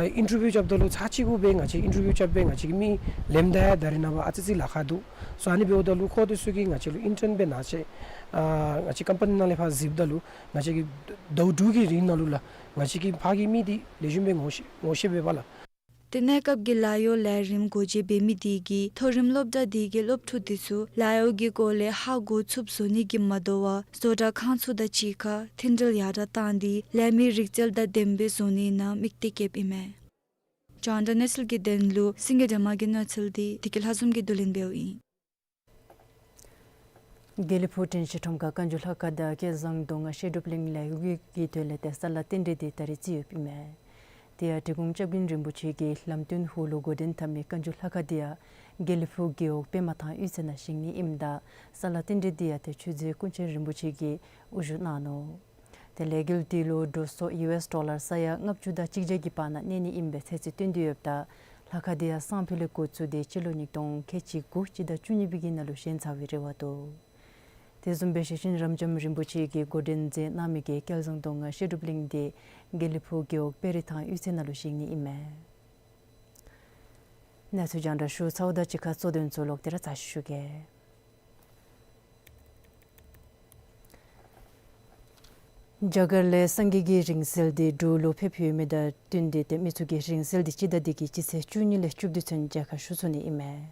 ཨིན་ཊར་བིའུ་རྐྱབ་ད་ལུ་ཚར་གཅིག་གུ་སྦེ་ང་བཅས་ཨིན་ཊར་བིའུ་རྐྱབ་སྦེ་ང་བཅས་ཀྱི་མི་ལེནམ་ད་ཡང་ད་རེས་ནངས་པ་ཨ་ཙི་ཅིག་ལཱ་ཁག་འདུག། སོ་ཨ་ནི་འབདཝ་ད་ལུ་ཁོང་འདི་ཚུ་གིས་ང་བཅས་ལུ་ཨིན་ཊརན་སྦེ་ནཱ་བཅས་ཨ་ང་བཅས་ཀམ་པ་ནི་ནང་ལས་ཕར་གཟིགསཔ་ད་ལུ་ང་བཅས་ཀྱིས་ཟླཝ་དྲུག་གི་རིང་ནང་ལུ་ལགས་ང་བཅས་ཀྱི་ཕར་གྱི་མི་འདི་ལེགས་ཤོམ་སྦེ་ངོ་ཤེས་ངོ་ཤེས་པས་པ་ལགས། ཏེ་གནས་སྐབས་ཀྱི་ལཱ་གཡོག་ལས་རིམ་འགོ་འབྱེད་འབད་མི་འདི་གིས་མཐོ་རིམ་སློབ་གྲྭ་འདི་གི་སློབ་ཕྲུག་འདི་ཚུ་ལཱ་གཡོག་གི་སྐོར་ལས་ཧ་གོ་ཚུགསཔ་བཟོ་ནི་གིས་མ་དོ་བར་བཟོ་གྲྭ་ཁང་ཚུ་དང་གཅིག་ཁར་མཐུན་འབྲེལ་ཡར་དྲག་བཏང་སྟེ་ལས་མི་རིག་རྩལ་དང་ལྡནམ་སྦེ་བཟོ་ནི་ནང་དམིགས་གཏད་བསྐྱེདཔ་ཨིན་མས། རྒྱང་བསྒྲགས་གནས་ཚུལ་གྱི་དོན་ལུ་སེང་གེ་སྒྲོལ་མ་གི་གནས་ཚུལ་འདི་བདེ་སྐྱིད་ལྷ་འཛོམས་ཀྱིས་བསྡུ་ལེན་འབདཝ་ཨིན། དགེ་ལེགས་ཕུག་དྲན་ཤེས་ཁྲོམ་ཁར་བཀའ་འགྱུར་ལྷ་ཁང་དང་སྐལ་བཟང་མདོ་སྔགས་བཤད་སྒྲུབ་གླིང་ལས་འགུལ་གྱི་དོན་ལས་ཏེ་ས་ལ་རྟེན་འབྲེལ་འདི་ད་རེས་བརྩི་ཡོདཔ་ཨིན་མས། དེ་ཡང་འབྲི་གུང་སྐྱབས་མགོན་རིན་པོ་ཆེ་གིས་ལམ་སྟོན་ཧོ་ལུ་འགོ་འདྲེན་འཐབ་མི་བཀའ་འགྱུར་ལྷ་ཁང་འདི་ཡང་དགེ་ལེགས་ཕུག་རྒེད་འོག་པདྨ་ཐང་གཡུས་ཚན་ནང་བཞེངས་ནི་ཨིནམ་ད་ས་ལ་རྟེན་འབྲེལ་འདི་ཡང་ཏེ་ཆོས་རྗེ་ཀུན་མཁྱེན་རིན་པོ་ཆེ་གིས་དབུ་བཞུགས་གནང་ནུག། ཏེ་ལས་འགུལ་འདི་ལུ་འགྲོ་སོང་ཡུ་ཨེསི་ཌོ་ལར་ས་ཡ་ལྔ་བཅུ་དང་གཅིག་བརྒྱ་གི་བར་ན་གནས་ནི་ཨིན་པའི་ཚོད་རྩིས་བཏོན་ཏེ་ཡོདཔ་ད་ ལྷ་ཁང་དེ་ཡང་སང་ཕོད་ལས་འགོ་བཙུགས་ཏེ་སྤྱི་ལོ་ཉིས་སྟོང་ཁལ་གཅིག་དགུ་སྤྱི་ཟླ་བཅུ་གཉིས་པའི་གི་ནང་ལུ་བཞེངས་ཚར་བའི་རེ་བ་འདུག། དེ་བཟུམ་སྦེ་ཞེ་ཆེན་རབ་འབྱམས་རིན་པོ་ཆེ་གིས་འགོ་འདྲེན་མཛད་གནང་མི་གི་སྐལ་བཟང་མདོ་སྔགས་བཤད་སྒྲུབ་གླིང་དེ་དགེ་ལེགས་ཕུག་རྒེད་འོག་དཔལ་རི་ཐང་གཡུས་ཚན་ནང་ལུ་བཞེངས་ནི་ཨིན་མས། གནས་ཚུལ་རྒྱང་བསྒྲགས་ཞུ་ཚརཝ་ད་གཅིག་ཁར་གཙོ་དོན་ཚུ་ལོག་སྟེ་ར་ཚར་ཅིག་ཞུ་གེ། རྒྱ་གར་ལས་སངས་རྒྱས་ཀྱི་རིང་བསྲེལ་དེ་འབྲུག་ལུ་ཕེབས་ཡོད་མི་དང་བསྟུན་ཏེ་ཏེ་མི་ཚུ་གིས་རིང་བསྲེལ་དེ་སྤྱི་ཟླ་འདི་གི་སྤྱི་ཚེས་བཅུ་གཉིས་ལས་བཅུ་བདུན་ཚུན་མཇལ་ཁ་ཞུ་ཚུགས་ནི་ཨིན་མས།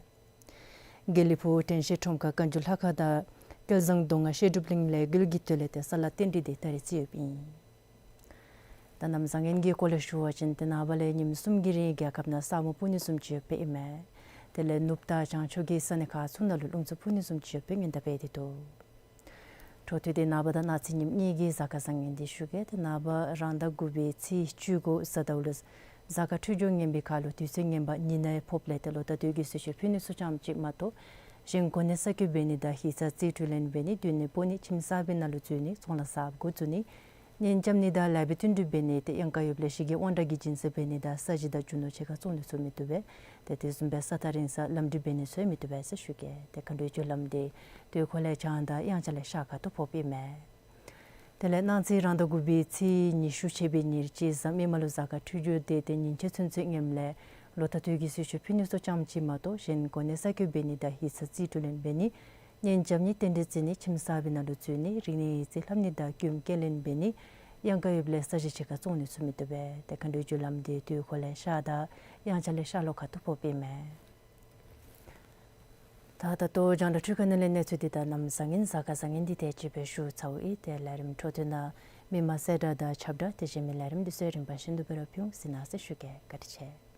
དགེ་ལེགས་ཕུག་དྲན་ཤེས་ཁྲོམ་ཁ་བཀའ་འགྱུར་ལྷ་ཁང་དང་སྐལ་བཟང་མདོ་སྔགས་བཤད་སྒྲུབ་གླིང་ལས་འགུལ་གྱི་དོན་ལས་ཏེ་ས་ལ་རྟེན་འབྲེལ་དེ་ད་རེས་བརྩི་ཡོདཔ་ཨིན། ད་གནམ་བཟང་ངན་གྱི་སྐོར་ལས་ཞུ་བ་ཅིན་ཏེ་ནངས་པ་ལས་ཉིནམ་གསུམ་གྱི་རིང་རྒྱལ་ཁབ་ནང་ས་སྨུག་སྤུབ་ནི་བཟུམ་ཅིག་ཡོདཔ་ཨིན་མས། དེ་ལས་ནུབ་དང་བྱང་ཕྱོགས་ཀྱི་ས་གནས་ཁག་ཚུ་ནང་ལུ་རླུང་འཚུབ་འཕུ་ནི་བཟུམ་ཅིག་ཡོདཔ་སྦེ་ཉེན་བརྡ་འབད་དེ་འདུག། འཕྲོ་མཐུད་དེ་ནངས་པ་དང་གནངས་ཚེ་ཉིནམ་གཉིས་ཀྱི་གཟའ་སྐར་བཟང་ངན་དེ་ཞུ་གེ། ཏེ་ནངས་པ་རང་ཟླ་དགུ་པའི་ཚེས་བཅུ་དགུ་གཟའ་ཟླཝ་ལུ་གཟའ་སྐར་འཕྲོད་སྦྱོར་ངན་པའི་ཁར་ལུ་དུས་ཚོད་ངན་པ་ཉི་ནག་ཕོགཔ་ལས་ཏེ་ལོ་ཟླ་དུས་ཀྱི་གསོལ་མཆོད་ཕུལ་ནི་ཚུ་ཙམ་ཅིག་མ་གཏོགས་གཞན་གོ་གནས་གསར་བསྐོ་འབད་ནི་དང་ཡིག་ཚང་རྩིས་སྤྲོད་ལེན་འབད་ནི་སྡོད་གནས་སྤོ་ནི་ཁྱིམ་གསར་པའི་ནང་ལུ་འཛུལ་ནི་ཚོང་ལཱ་གསརཔ་འགོ་བཙུགས་ནི་གཉེན་རྐྱབ་ནི་དང་ལེགས་པའི་བསྟུན་གྲོས་འབད་ནི་ཏེ་གཡང་ཁ་ཡོདཔ་ལས་ཞི་རྒོལ་དབང་དྲག་གི་སྦྱིན་སྲེག་འབད་ནི་དང་ས་གཞི་དང་རྒྱུ་ནོར་ཕྱེད་ཀ་བཙོང་ནི་ཚུ་མི་བཏུབ་པས། ཏེ་དེ་བཟུམ་སྦེ་ས་ཐག་རིང་ས་ལམ་འགྲུལ་འབད་ནི་ཚུ་ཡང་མི་བཏུབ་པས་ཟེར་ཞུ་གེ། ཏེ་མཁའ་འགྲོའི་རྒྱུ་ལམ་དེ་སྟོད་ཁ་ལས་བྱང་དང་གཡང་ཆ་ལས་ཤར་ཁ་ཐུག་ཕོགཔ་ཨིན་མས། དེ་ལས་གནངས་ཚེ་རང་ཟླ་དགུ་པའི་ཚེས་ཉི་ཤུ་ཆད་པའི་ཉེར་གཅིག་གཟའ་མིག་དམར་ལུ་གཟའ་སྐར་འཕྲོད་སྦྱོར་དེ་ཏེ་ཉིན་ཕྱེད་ཚུན་ཚོད་ངནམ་ལས་ལོ་ཟླ་དུས་ཀྱི་གསོལ་མཆོད་ཕུལ་ནི་ཚུ་ཙམ་ཅིག་མ་གཏོགས་གཞན་གོ་གནས་གསར་བསྐོ་འབད་ནི་དང་ཡིག་ཚང་རྩིས་སྤྲོད་ལེན་འབད་ནི་གཉེན་རྐྱབ་ནི་རྟེན་འབྲེལ་བརྩི་ནི་ཁྱིམ་གསར་པའི་ནང་ལུ་འཛུལ་ནི་རིག་གནས་ཡིག་རྩིས་ལྷབ་ནི་དང་སྒྱུ་རྩལ་ལེན་འབད་ནི་གཡང་ཁ་ཡོདཔ་ལས་ས་གཞི་ཕྱེད་ཀ་བཙོང་ནི་ཚུ་མི་བཏུབ་པས། ཏེ་མཁའ་འགྲོའི་རྒྱུ་ལམ་དེ་སྟོད་ཁ་ལས་ཤར་དང་གཡང་ཆ་ལས་ཤར་ལྷོ་ཁ་ཐུག་ཕོགཔ་ཨིན་མས། ད་ད་ལྟོ་རྒྱང་བསྒྲགས་འཕྲུལ་ཁང་ནང་ལས་གནས་ཚུལ་འདི་དང་གནམ་བཟང་ངན་གཟའ་སྐར་བཟང་ངན་འདི་དེ་ཅིག་སྦེ་ཞུ་ཚརཝ་ཨིན། ཏེ་ལས་རིམ་འཕྲོ་མཐུད་ནང་མི་མང་གསལ་བསྒྲགས་དང་ཁྱབ་བསྒྲགས་དེ་བཞིན་མི་ལས་རིམ་འདི་ཚུ་རིམ་པ་བཞིན་དུ་སྦེ་ར་ཕུལ་འོང་ཟེར་ན་ཟེར་ཞུ་གེ། བཀའ་དྲིན་ཆེ།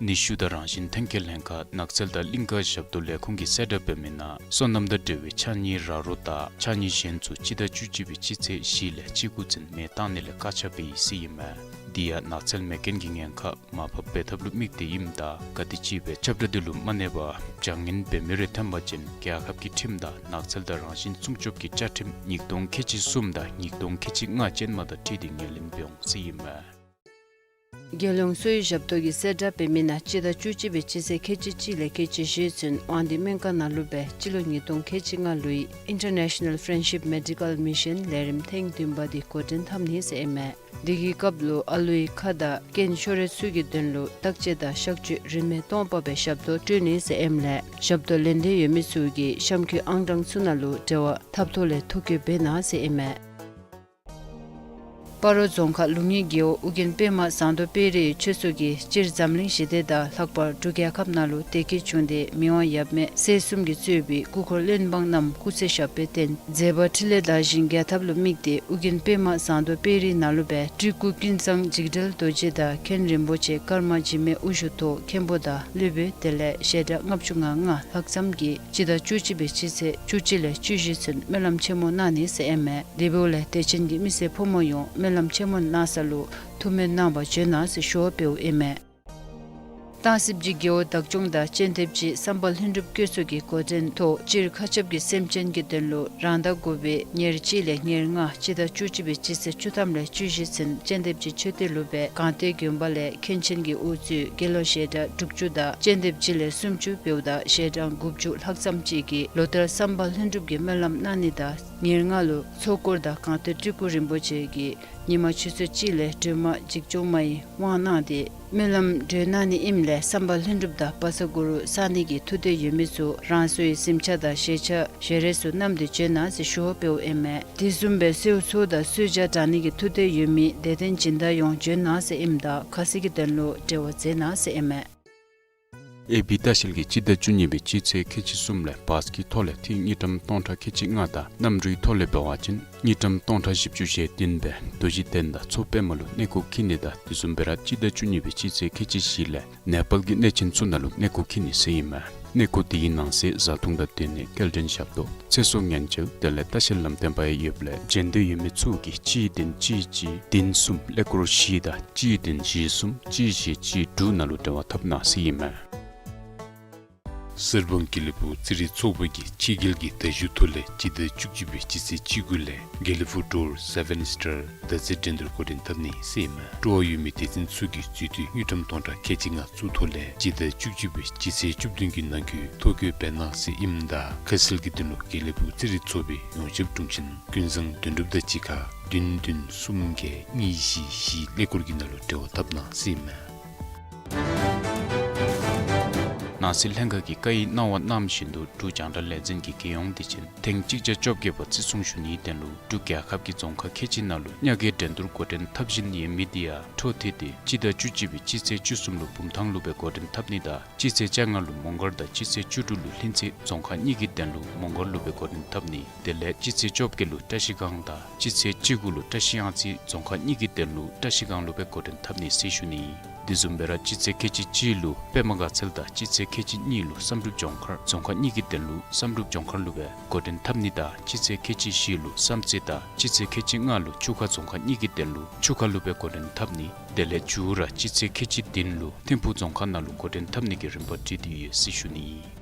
ནུས་ཤུགས་དང་རང་བཞིན་ཐོན་སྐྱེད་ལྷན་ཁག་ནགས་ཚལ་དང་གླིང་ཀ་ཞབས་ཏོག་ལས་ཁུངས་ཀྱིས་གསལ་བསྒྲགས་འབད་མི་ནང་སོ་ནམ་དང་འབྲེལ་བའི་ཕྱགས་སྙིགས་ར་རོ་དང་ཕྱགས་སྙིགས་གཞན་ཚུ་སྤྱི་ཟླ་བཅུ་གཅིག་པའི་སྤྱི་ཚེས་བཞི་ལས་བཅུ་དགུ་ཚུན་མེ་བཏང་ནི་ལས་བཀག་ཆ་འབད་ཡི་ཟེར་ཨིན་མས། འདི་ཡང་ནགས་ཚལ་མེ་རྐྱེན་གྱི་ཉེན་ཁ་མར་ཕབ་འབད་ཐབས་ལུ་དམིགས་ཏེ་ཨིནམ་ད་ག་དེམ་ཅིག་སྦེ་ཁྱབ་བསྒྲགས་འདི་ལུ་མ་གནས་པར་བྱ་ངན་འབད་མི་རེ་ཐོན་པ་ཅིན་རྒྱལ་ཁབ་ཀྱི་ཁྲིམས་དང་ནགས་ཚལ་དང་རང་བཞིན་སྲུང་སྐྱོབ་ཀྱི་བཅའ་ཁྲིམས་ཉིས་སྟོང་ཁལ་གཅིག་གསུམ་དང་ཉིས་སྟོང་ཁལ་གཅིག་ལྔ་ཅན་མ་དང་འཁྲིལ་ཏེ་ངོས་ལེན་འབད་འོང་ཟེར་ཨིན་མས། རྒྱལ་ཡོངས་གསོ་བའི་ཞབས་ཏོག་གིས་གསལ་བསྒྲགས་འབད་མི་ནང་སྤྱི་ཟླ་བཅུ་གཅིག་པའི་སྤྱི་ཚེས་ཁལ་གཅིག་གཅིག་ལས་ཁལ་གཅིག་བཞི་ཚུན་དབང་འདུས་སྨན་ཁང་ནང་ལུ་སྦེ་སྤྱི་ལོ་ཉིས་སྟོང་ཁལ་གཅིག་ལྔ་ལོའི་International Friendship Medical Mission ལས་རིམ་ཐེངས་བདུན་པ་འདི་འགོ་འདྲེན་འཐབ་ནི་ཟེར་ཨིན་མས། འདི་གི་སྐབས་ལུ་ཨ་ལུའི་ཁ་དང་རྐན་ཤོར་རིགས་ཚུ་གི་དོན་ལུ་བརྟག་དཔྱད་དང་གཤག་བཅོས་རིན་མེད་སྟོང་པ་སྦེ་ཞབས་ཏོག་སྤྲོད་ནི་ཟེར་ཨིནམ་ལས་ཞབས་ཏོག་ལེན་འདོད་ཡོད་མི་ཚུ་གིས་གཤམ་འཁོད་ཨང་གྲངས་ཚུ་ནང་ལུ་འབྲེལ་བ་འཐབ་ཐོག་ལས་ཐོ་བཀོད་འབད་གནང་ཟེར་ཨིན་མས། སྤ་རོ་རྫོང་ཁག་ལུང་གཡུལ་རྒེད་འོག་ཨོ་རྒྱན་པདྨ་ཟངས་མདོག་དཔལ་རིའི་ཆོས་ཚོགས་ཀྱིས་སྤྱིར་འཛམ་གླིང་ཞི་བདེ་དང་ལྷག་པར་འབྲུག་རྒྱལ་ཁབ་ནང་ལུ་བདེ་སྐྱིད་འབྱུང་སྟེ་མི་དབང་ཡབ་མེས་སྲས་གསུམ་གྱིས་གཙོས་པའི་སྐུ་འཁོར་བློན་འབངས་རྣམས་སྐུ་ཚེ་ཞབས་པད་བརྟན་མཛད་པ་འཕྲིན་ལས་དར་ཞིང་རྒྱས་ཐབས་ལུ་དམིགས་ཏེ་ཨོ་རྒྱན་པདྨ་ཟངས་མདོག་དཔལ་རིའི་ནང་ལུ་སྦེ་སྤྲུལ་སྐུ་ཀུན་བཟང་འཇིགས་བྲལ་རྡོ་རྗེ་དང་མཁན་རིན་པོ་ཆེ་ཀརྨ་འཇིགས་མེད་དབུ་བཞུགས་ཐོག་མཁན་པོ་དང་སློབ་དཔོན་དེ་ལས་ཞལ་གྲངས་ལྔ་བཅུ་ང་ལྔ་ལྷག་ཙམ་གྱིས་སྤྱི་ཟླ་བཅུ་གཅིག་པའི་སྤྱི་ཚེས་བཅུ་གཅིག་ལས་བཅུ་བཞི་ཚུན་སྨོན་ལམ་ཆེན་མོ་གནང་ནི་ཟེར་ཨིན་མས། དེ་འབདཝ་ལས་དད་ཅན་གྱི་མི་སེར་ཕོ་མོ་ཡོངས་སྨོན་ལམ་ཆེན་མོ་གནང་ས་ལུ་ཐུགས་སྨོན་གནང་བར་བྱོན་གནང་ཟེར་ཞུ་བ་འབདཝ་ཨིན་མས། སྟག་གཟིག་རྗེ་རྒེད་འོག་བདག་སྐྱོང་དང་སྤྱན་ལྡེབ་རྗེ་བསམ་པ་ལྷུན་གྲུབ་ཀུན་གསལ་གྱི་འགོ་འདྲེན་ཐོག་སྤྱིར་མཁའ་ཁྱབ་ཀྱི་སེམས་ཅན་གྱི་དོན་ལུ་རང་ཟླ་དགུ་པའི་ཉེར་གཅིག་ལས་ཉེར་ལྔ་སྤྱི་ཟླ་བཅུ་གཅིག་པའི་སྤྱི་ཚེས་བཅུ་ཐམ་ལས་བཅུ་བཞི་ཚུན་སྤྱན་ལྡེབ་རྗེ་མཆོད་རྟེན་ལུ་སྦེ་སྒང་སྟེང་དགོན་པ་ལས་མཁན་ཆེན་གྱི་དབུ་གཙོས་དགེ་སློང་ཞལ་གྲངས་དྲུག་ཅུ་དང་སྤྱན་ལྡེབ་རྗེ་ལས་སུམ་ཅུ་འབདཝ་ད་ཞལ་གྲངས་དགུ་བཅུ་ལྷག་ཙམ་ཅིག་གིས་ལོ་ལྟར་བསམ་པ་ལྷུན་གྲུབ་ཀྱི་སྨོན་ལམ་གནང་ནི་དང་ ཉེར་ལྔ་ལུ་ཚོགས་འཁོར་དང་གང་ཐོས་སྤྲུལ་སྐུ་རིན་པོ་ཆེ་གིས་ཉི་མ་ཆུ་ཚོད་གཅིག་ལས་སྒྲོལ་མ་འཇིགས་སྐྱོབ་མ་ཡི་དབང་གནང་སྟེ་སྨོན་ལམ་སྒྲོལ་གནང་ནི་ཨིནམ་ལས་བསམ་པ་ལྷུན་གྲུབ་དང་བ་ས་གུ་རུ་བསང་ནི་གི་ཐུགས་འདོད་ཡོད་མི་ཚུ་རང་སོའི་གཟིམ་ཆ་དང་བཞེས་ཆ་ཞལ་རས་ཚུ་བསྣམས་ཏེ་བྱོན་གནང་ཟེར་ཞུ་བ་འབདཝ་ཨིན་མས། དེ་བཟུམ་སྦེ་གསོལ་ཚོགས་དང་གསོལ་ཇ་དྲང་ནི་གི་ཐུགས་འདོད་ཡོད་མི་དད་ལྡན་སྦྱིན་བདག་ཡོངས་བྱོན་གནང་ཟེར་ཨིནམ་ད་ཁ་གསལ་གྱི་དོན་ལུ་འབྲེལ་བ་མཛད་གནང་ཟེར་ཨིན་མས། ཨེ་བི་ལྟ་བཤལ་གྱིས་སྤྱི་ཟླ་བཅུ་གཉིས་པའི་སྤྱི་ཚེས་ཁལ་གཅིག་གསུམ་ལས་བཱས་ཀྱི་ཐོག་ལས་ཐིག་དངུལ་ཀྲམ་སྟོང་ཕྲག་ཁལ་གཅིག་ལྔ་དང་གནམ་གྲུའི་ཐོག་ལས་འབད་བ་ཅིན་དངུལ་ཀྲམ་སྟོང་ཕྲག་བཞི་བཅུ་ཞེ་བདུན་སྦེ་རྡོ་རྗེ་གདན་དང་མཚོ་པདྨ་ལུ་གནས་སྐོར་འཁྱིད་ནི་དང་དེ་བཟུམ་སྦེ་ར་སྤྱི་ཟླ་བཅུ་གཉིས་པའི་སྤྱི་ཚེས་ཁལ་གཅིག་བཞི་ལས་ནེ་པཱལ་གྱི་གནས་ཆེན་ཚུ་ནང་ལུ་གནས་སྐོར་འཁྱིད་ནི་ཟེར་ཨིན་མས། གནས་སྐོར་དེའི་ནང་གསེས་བཟའ་འཐུང་དང་སྡོད་གནས་སྐྱེལ་འདྲེན་ཞབས་ཏོག་ཚེ་སྲོག་ཉེན་བཅོལ་དེ་ལས་ལྟ་བཤལ་ལམ་སྟོན་པ་ཡང་ཡོདཔ་ལས་བྱོན་འདོད་ཡོད་མི་ཚུ་གིས་གཅིག་བདུན་གཅིག་གཅིག་བདུན་གསུམ་ཀླད་ཀོར་བཞི་དང་གཅིག་བདུན་བཞི་གསུམ་གཅིག་བཞི་གཅིག་དྲུག་ནང་ལུ་འབྲེལ་བ་འཐབ་གནང་ཟེར་ཨིན་མས། གསེར་སྦང་དགེ་ལེགས་ཕུག་རྩེད་རིགས་ཚོགས་པ་གིས་ཕྱི་རྒྱལ་གྱི་མདའ་གཞུ་ཐོག་ལས་སྤྱི་ཟླ་བཅུ་གཅིག་པའི་སྤྱི་ཚེས་བཅུ་དགུ་ལས་དགེ་ལེགས་ཕུག་ཌོར་སེ་བེན་སི་ཊར་མདའ་རྩེད་འགྲན་བསྡུར་འགོ་འདྲེན་འཐབ་ནི་ཟེར་ཨིན་མས། སྤྲོ་བ་ཡོད་མི་སྡེ་ཚན་ཚུ་གིས་རྩིས་སྤྲོད་དངུལ་ཀྲམ་སྟོང་ཕྲག་ཁལ་གཅིག་ལྔ་བཙུགས་ཐོག་ལས་སྤྱི་ཟླ་བཅུ་གཅིག་པའི་སྤྱི་ཚེས་བཅུ་བདུན་གྱི་ནང་འཁོད་ཐོ་བཀོད་འབད་གནང་ཟེར་ཨིནམ་ད་ཁ་གསལ་གྱི་དོན་ལུ་དགེ་ལེགས་ཕུག་རྩེད་རིགས་ཚོགས་པའི་ཡོངས་ཁྱབ་དྲུང་ཆེན་ཀུན་བཟང་དོན་གྲུབ་དང་གཅིག་ཁར་བདུན་བདུན་གསུམ་བརྒྱད་གཉིས་བཞི་བཞི་ཀླད་ཀོར་གྱི་ནང་ལུ་འབྲེལ་བ་འཐབ་གནང་ཟེར་ཨིན་མས། ནང་སྲིད་ལྷན་ཁག་གིས་བཀའ་ཡིག་གནང་བ་གནང་བཞིན་དུ་འབྲུག་རྒྱང་བསྒྲགས་ལས་འཛིན་གྱི་རྒྱལ་ཡོངས་བདེ་ཆེན་ཐེངས་གཅིག་བརྒྱ་བཅོ་བརྒྱད་པ་བརྩི་སྲུང་ཞུ་ནིའི་དོན་ལུ་འབྲུག་རྒྱལ་ཁབ་ཀྱི་རྫོང་ཁག་ཁལ་གཅིག་ནང་ལུ་ཉ་རྒོད་འགྲན་བསྡུར་འགོ་འདྲེན་འཐབ་བཞིན་ཡོད་མི་དེ་ཡང་འཕྲོ་མཐུད་དེ་སྤྱི་ཟླ་བཅུ་གཅིག་པའི་སྤྱི་ཚེས་བཅུ་གསུམ་ལུ་བུམ་ཐང་ལུ་སྦེ་འགོ་འདྲེན་འཐབ་ནི་དང་སྤྱི་ཚེས་བཅོ་ལྔ་ལུ་མོང་སྒར་དང་སྤྱི་ཚེས་བཅུ་དྲུག་ལུ་ལྷུན་རྩེ་རྫོང་ཁག་གཉིས་ཀྱི་དོན་ལུ་མོང་སྒར་ལུ་སྦེ་འགོ་འདྲེན་འཐབ་ནི། དེ་ལས་སྤྱི་ཚེས་བཅོ་བརྒྱད་ལུ་བཀྲ་ཤིས་སྒང་དང་སྤྱི་ཚེས་བཅུ་དགུ་ལུ་བཀྲ་ཤིས་གཡང་རྩེ་རྫོང་ཁག་གཉིས་ཀྱི་དོན་ལུ་བཀྲ་ཤིས་སྒང་ལུ་སྦེ་འགོ་འདྲེན་འཐབ་ནི་ཟེར་ཞུ་ནི། དེ་བཟུམ་སྦེ་ར་སྤྱི་ཚེས་ཁལ་གཅིག་གཅིག་ལུ་པདྨ་དགའ་ཚལ་དང་སྤྱི་ཚེས་ཁལ་གཅིག་གཉིས་ལུ་བསམ་གྲུབ་ལྗོངས་མཁར་རྫོང་ཁག་གཉིས་ཀྱི་དོན་ལུ་བསམ་གྲུབ་ལྗོངས་མཁར་ལུ་སྦེ་འགོ་འདྲེན་འཐབ་ནི་དང་སྤྱི་ཚེས་ཁལ་གཅིག་བཞི་ལུ་བསམ་རྩེ་དང་སྤྱི་ཚེས་ཁལ་གཅིག་ལྔ་ལུ་ཆུ་ཁ་རྫོང་ཁག་གཉིས་ཀྱི་དོན་ལུ་ཆུ་ཁ་ལུ་སྦེ་འགོ་འདྲེན་འཐབ་ནི། དེ་ལས་མཇུག་ར་སྤྱི་ཚེས་ཁལ་གཅིག་བདུན་ལུ་ཐིམ་ཕུག་རྫོང་ཁག་ནང་ལུ་འགོ་འདྲེན་འཐབ་ནི་གི་རིམ་པ་བྲིས་ཏེ་ཡོད་ཟེར་ཞུ་ནི།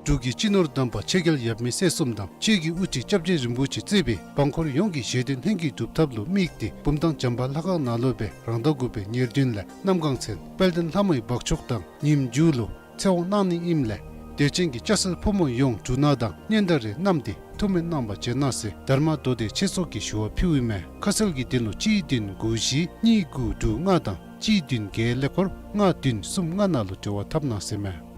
འབྲུག་གི་སྤྱི་ནོར་དམ་པ་ཆོས་རྒྱལ་ཡབ་མེས་སྲས་གསུམ་དང་ཆོས་ཀྱི་དབུ་ཁྲིད་སྐྱབས་རྗེ་རིན་པོ་ཆེ་གཙོས་པའི་འབངས་འཁོར་ཡོངས་ཀྱི་བཞེད་དོན་ལྷུན་གྱིས་གྲུབ་ཐབས་ལུ་དམིགས་ཏེ་བུམ་ཐང་བྱམས་པ་ལྷ་ཁང་ནང་ལུ་སྦེ་རང་ཟླ་དགུ་པའི་ཉེར་བདུན་ལས་གནམ་སྒང་ཚུན་དཔལ་ལྡན་ལྷ་མོའི་འབག་འཁྱུག་དང་ཉིནམ་མཇུག་ལུ་ཚེ་དབང་གནང་ནི་ཨིནམ་ལས་དད་ཅན་གྱི་སྐྱ་སེར་ཕོ་མོ་ཡོངས་འབྲུ་སྣ་དང་སྙན་དར་རེ་བསྣམས་ཏེ་ཐུགས་སྨོན་གནང་བར་བྱོན་གནང་ཟེར་དྷརྨ་མདོ་སྡེ་ཆོས་ཚོགས་ཀྱིས་ཞུ་བ་ཕུལཝ་ཨིན་མས། ཁ་གསལ་གྱི་དོན་ལུ་གཅིག་བདུན་དགུ་བཞི་གཉིས་དགུ་དྲུག་ལྔ་དང་གཅིག་བདུན་བརྒྱད་ཀླད་ཀོར་ལྔ་བདུན་གསུམ་ལྔ་ནང་ལུ་འབྲེལ་བ་འཐབ་གནང་ཟེར་མས།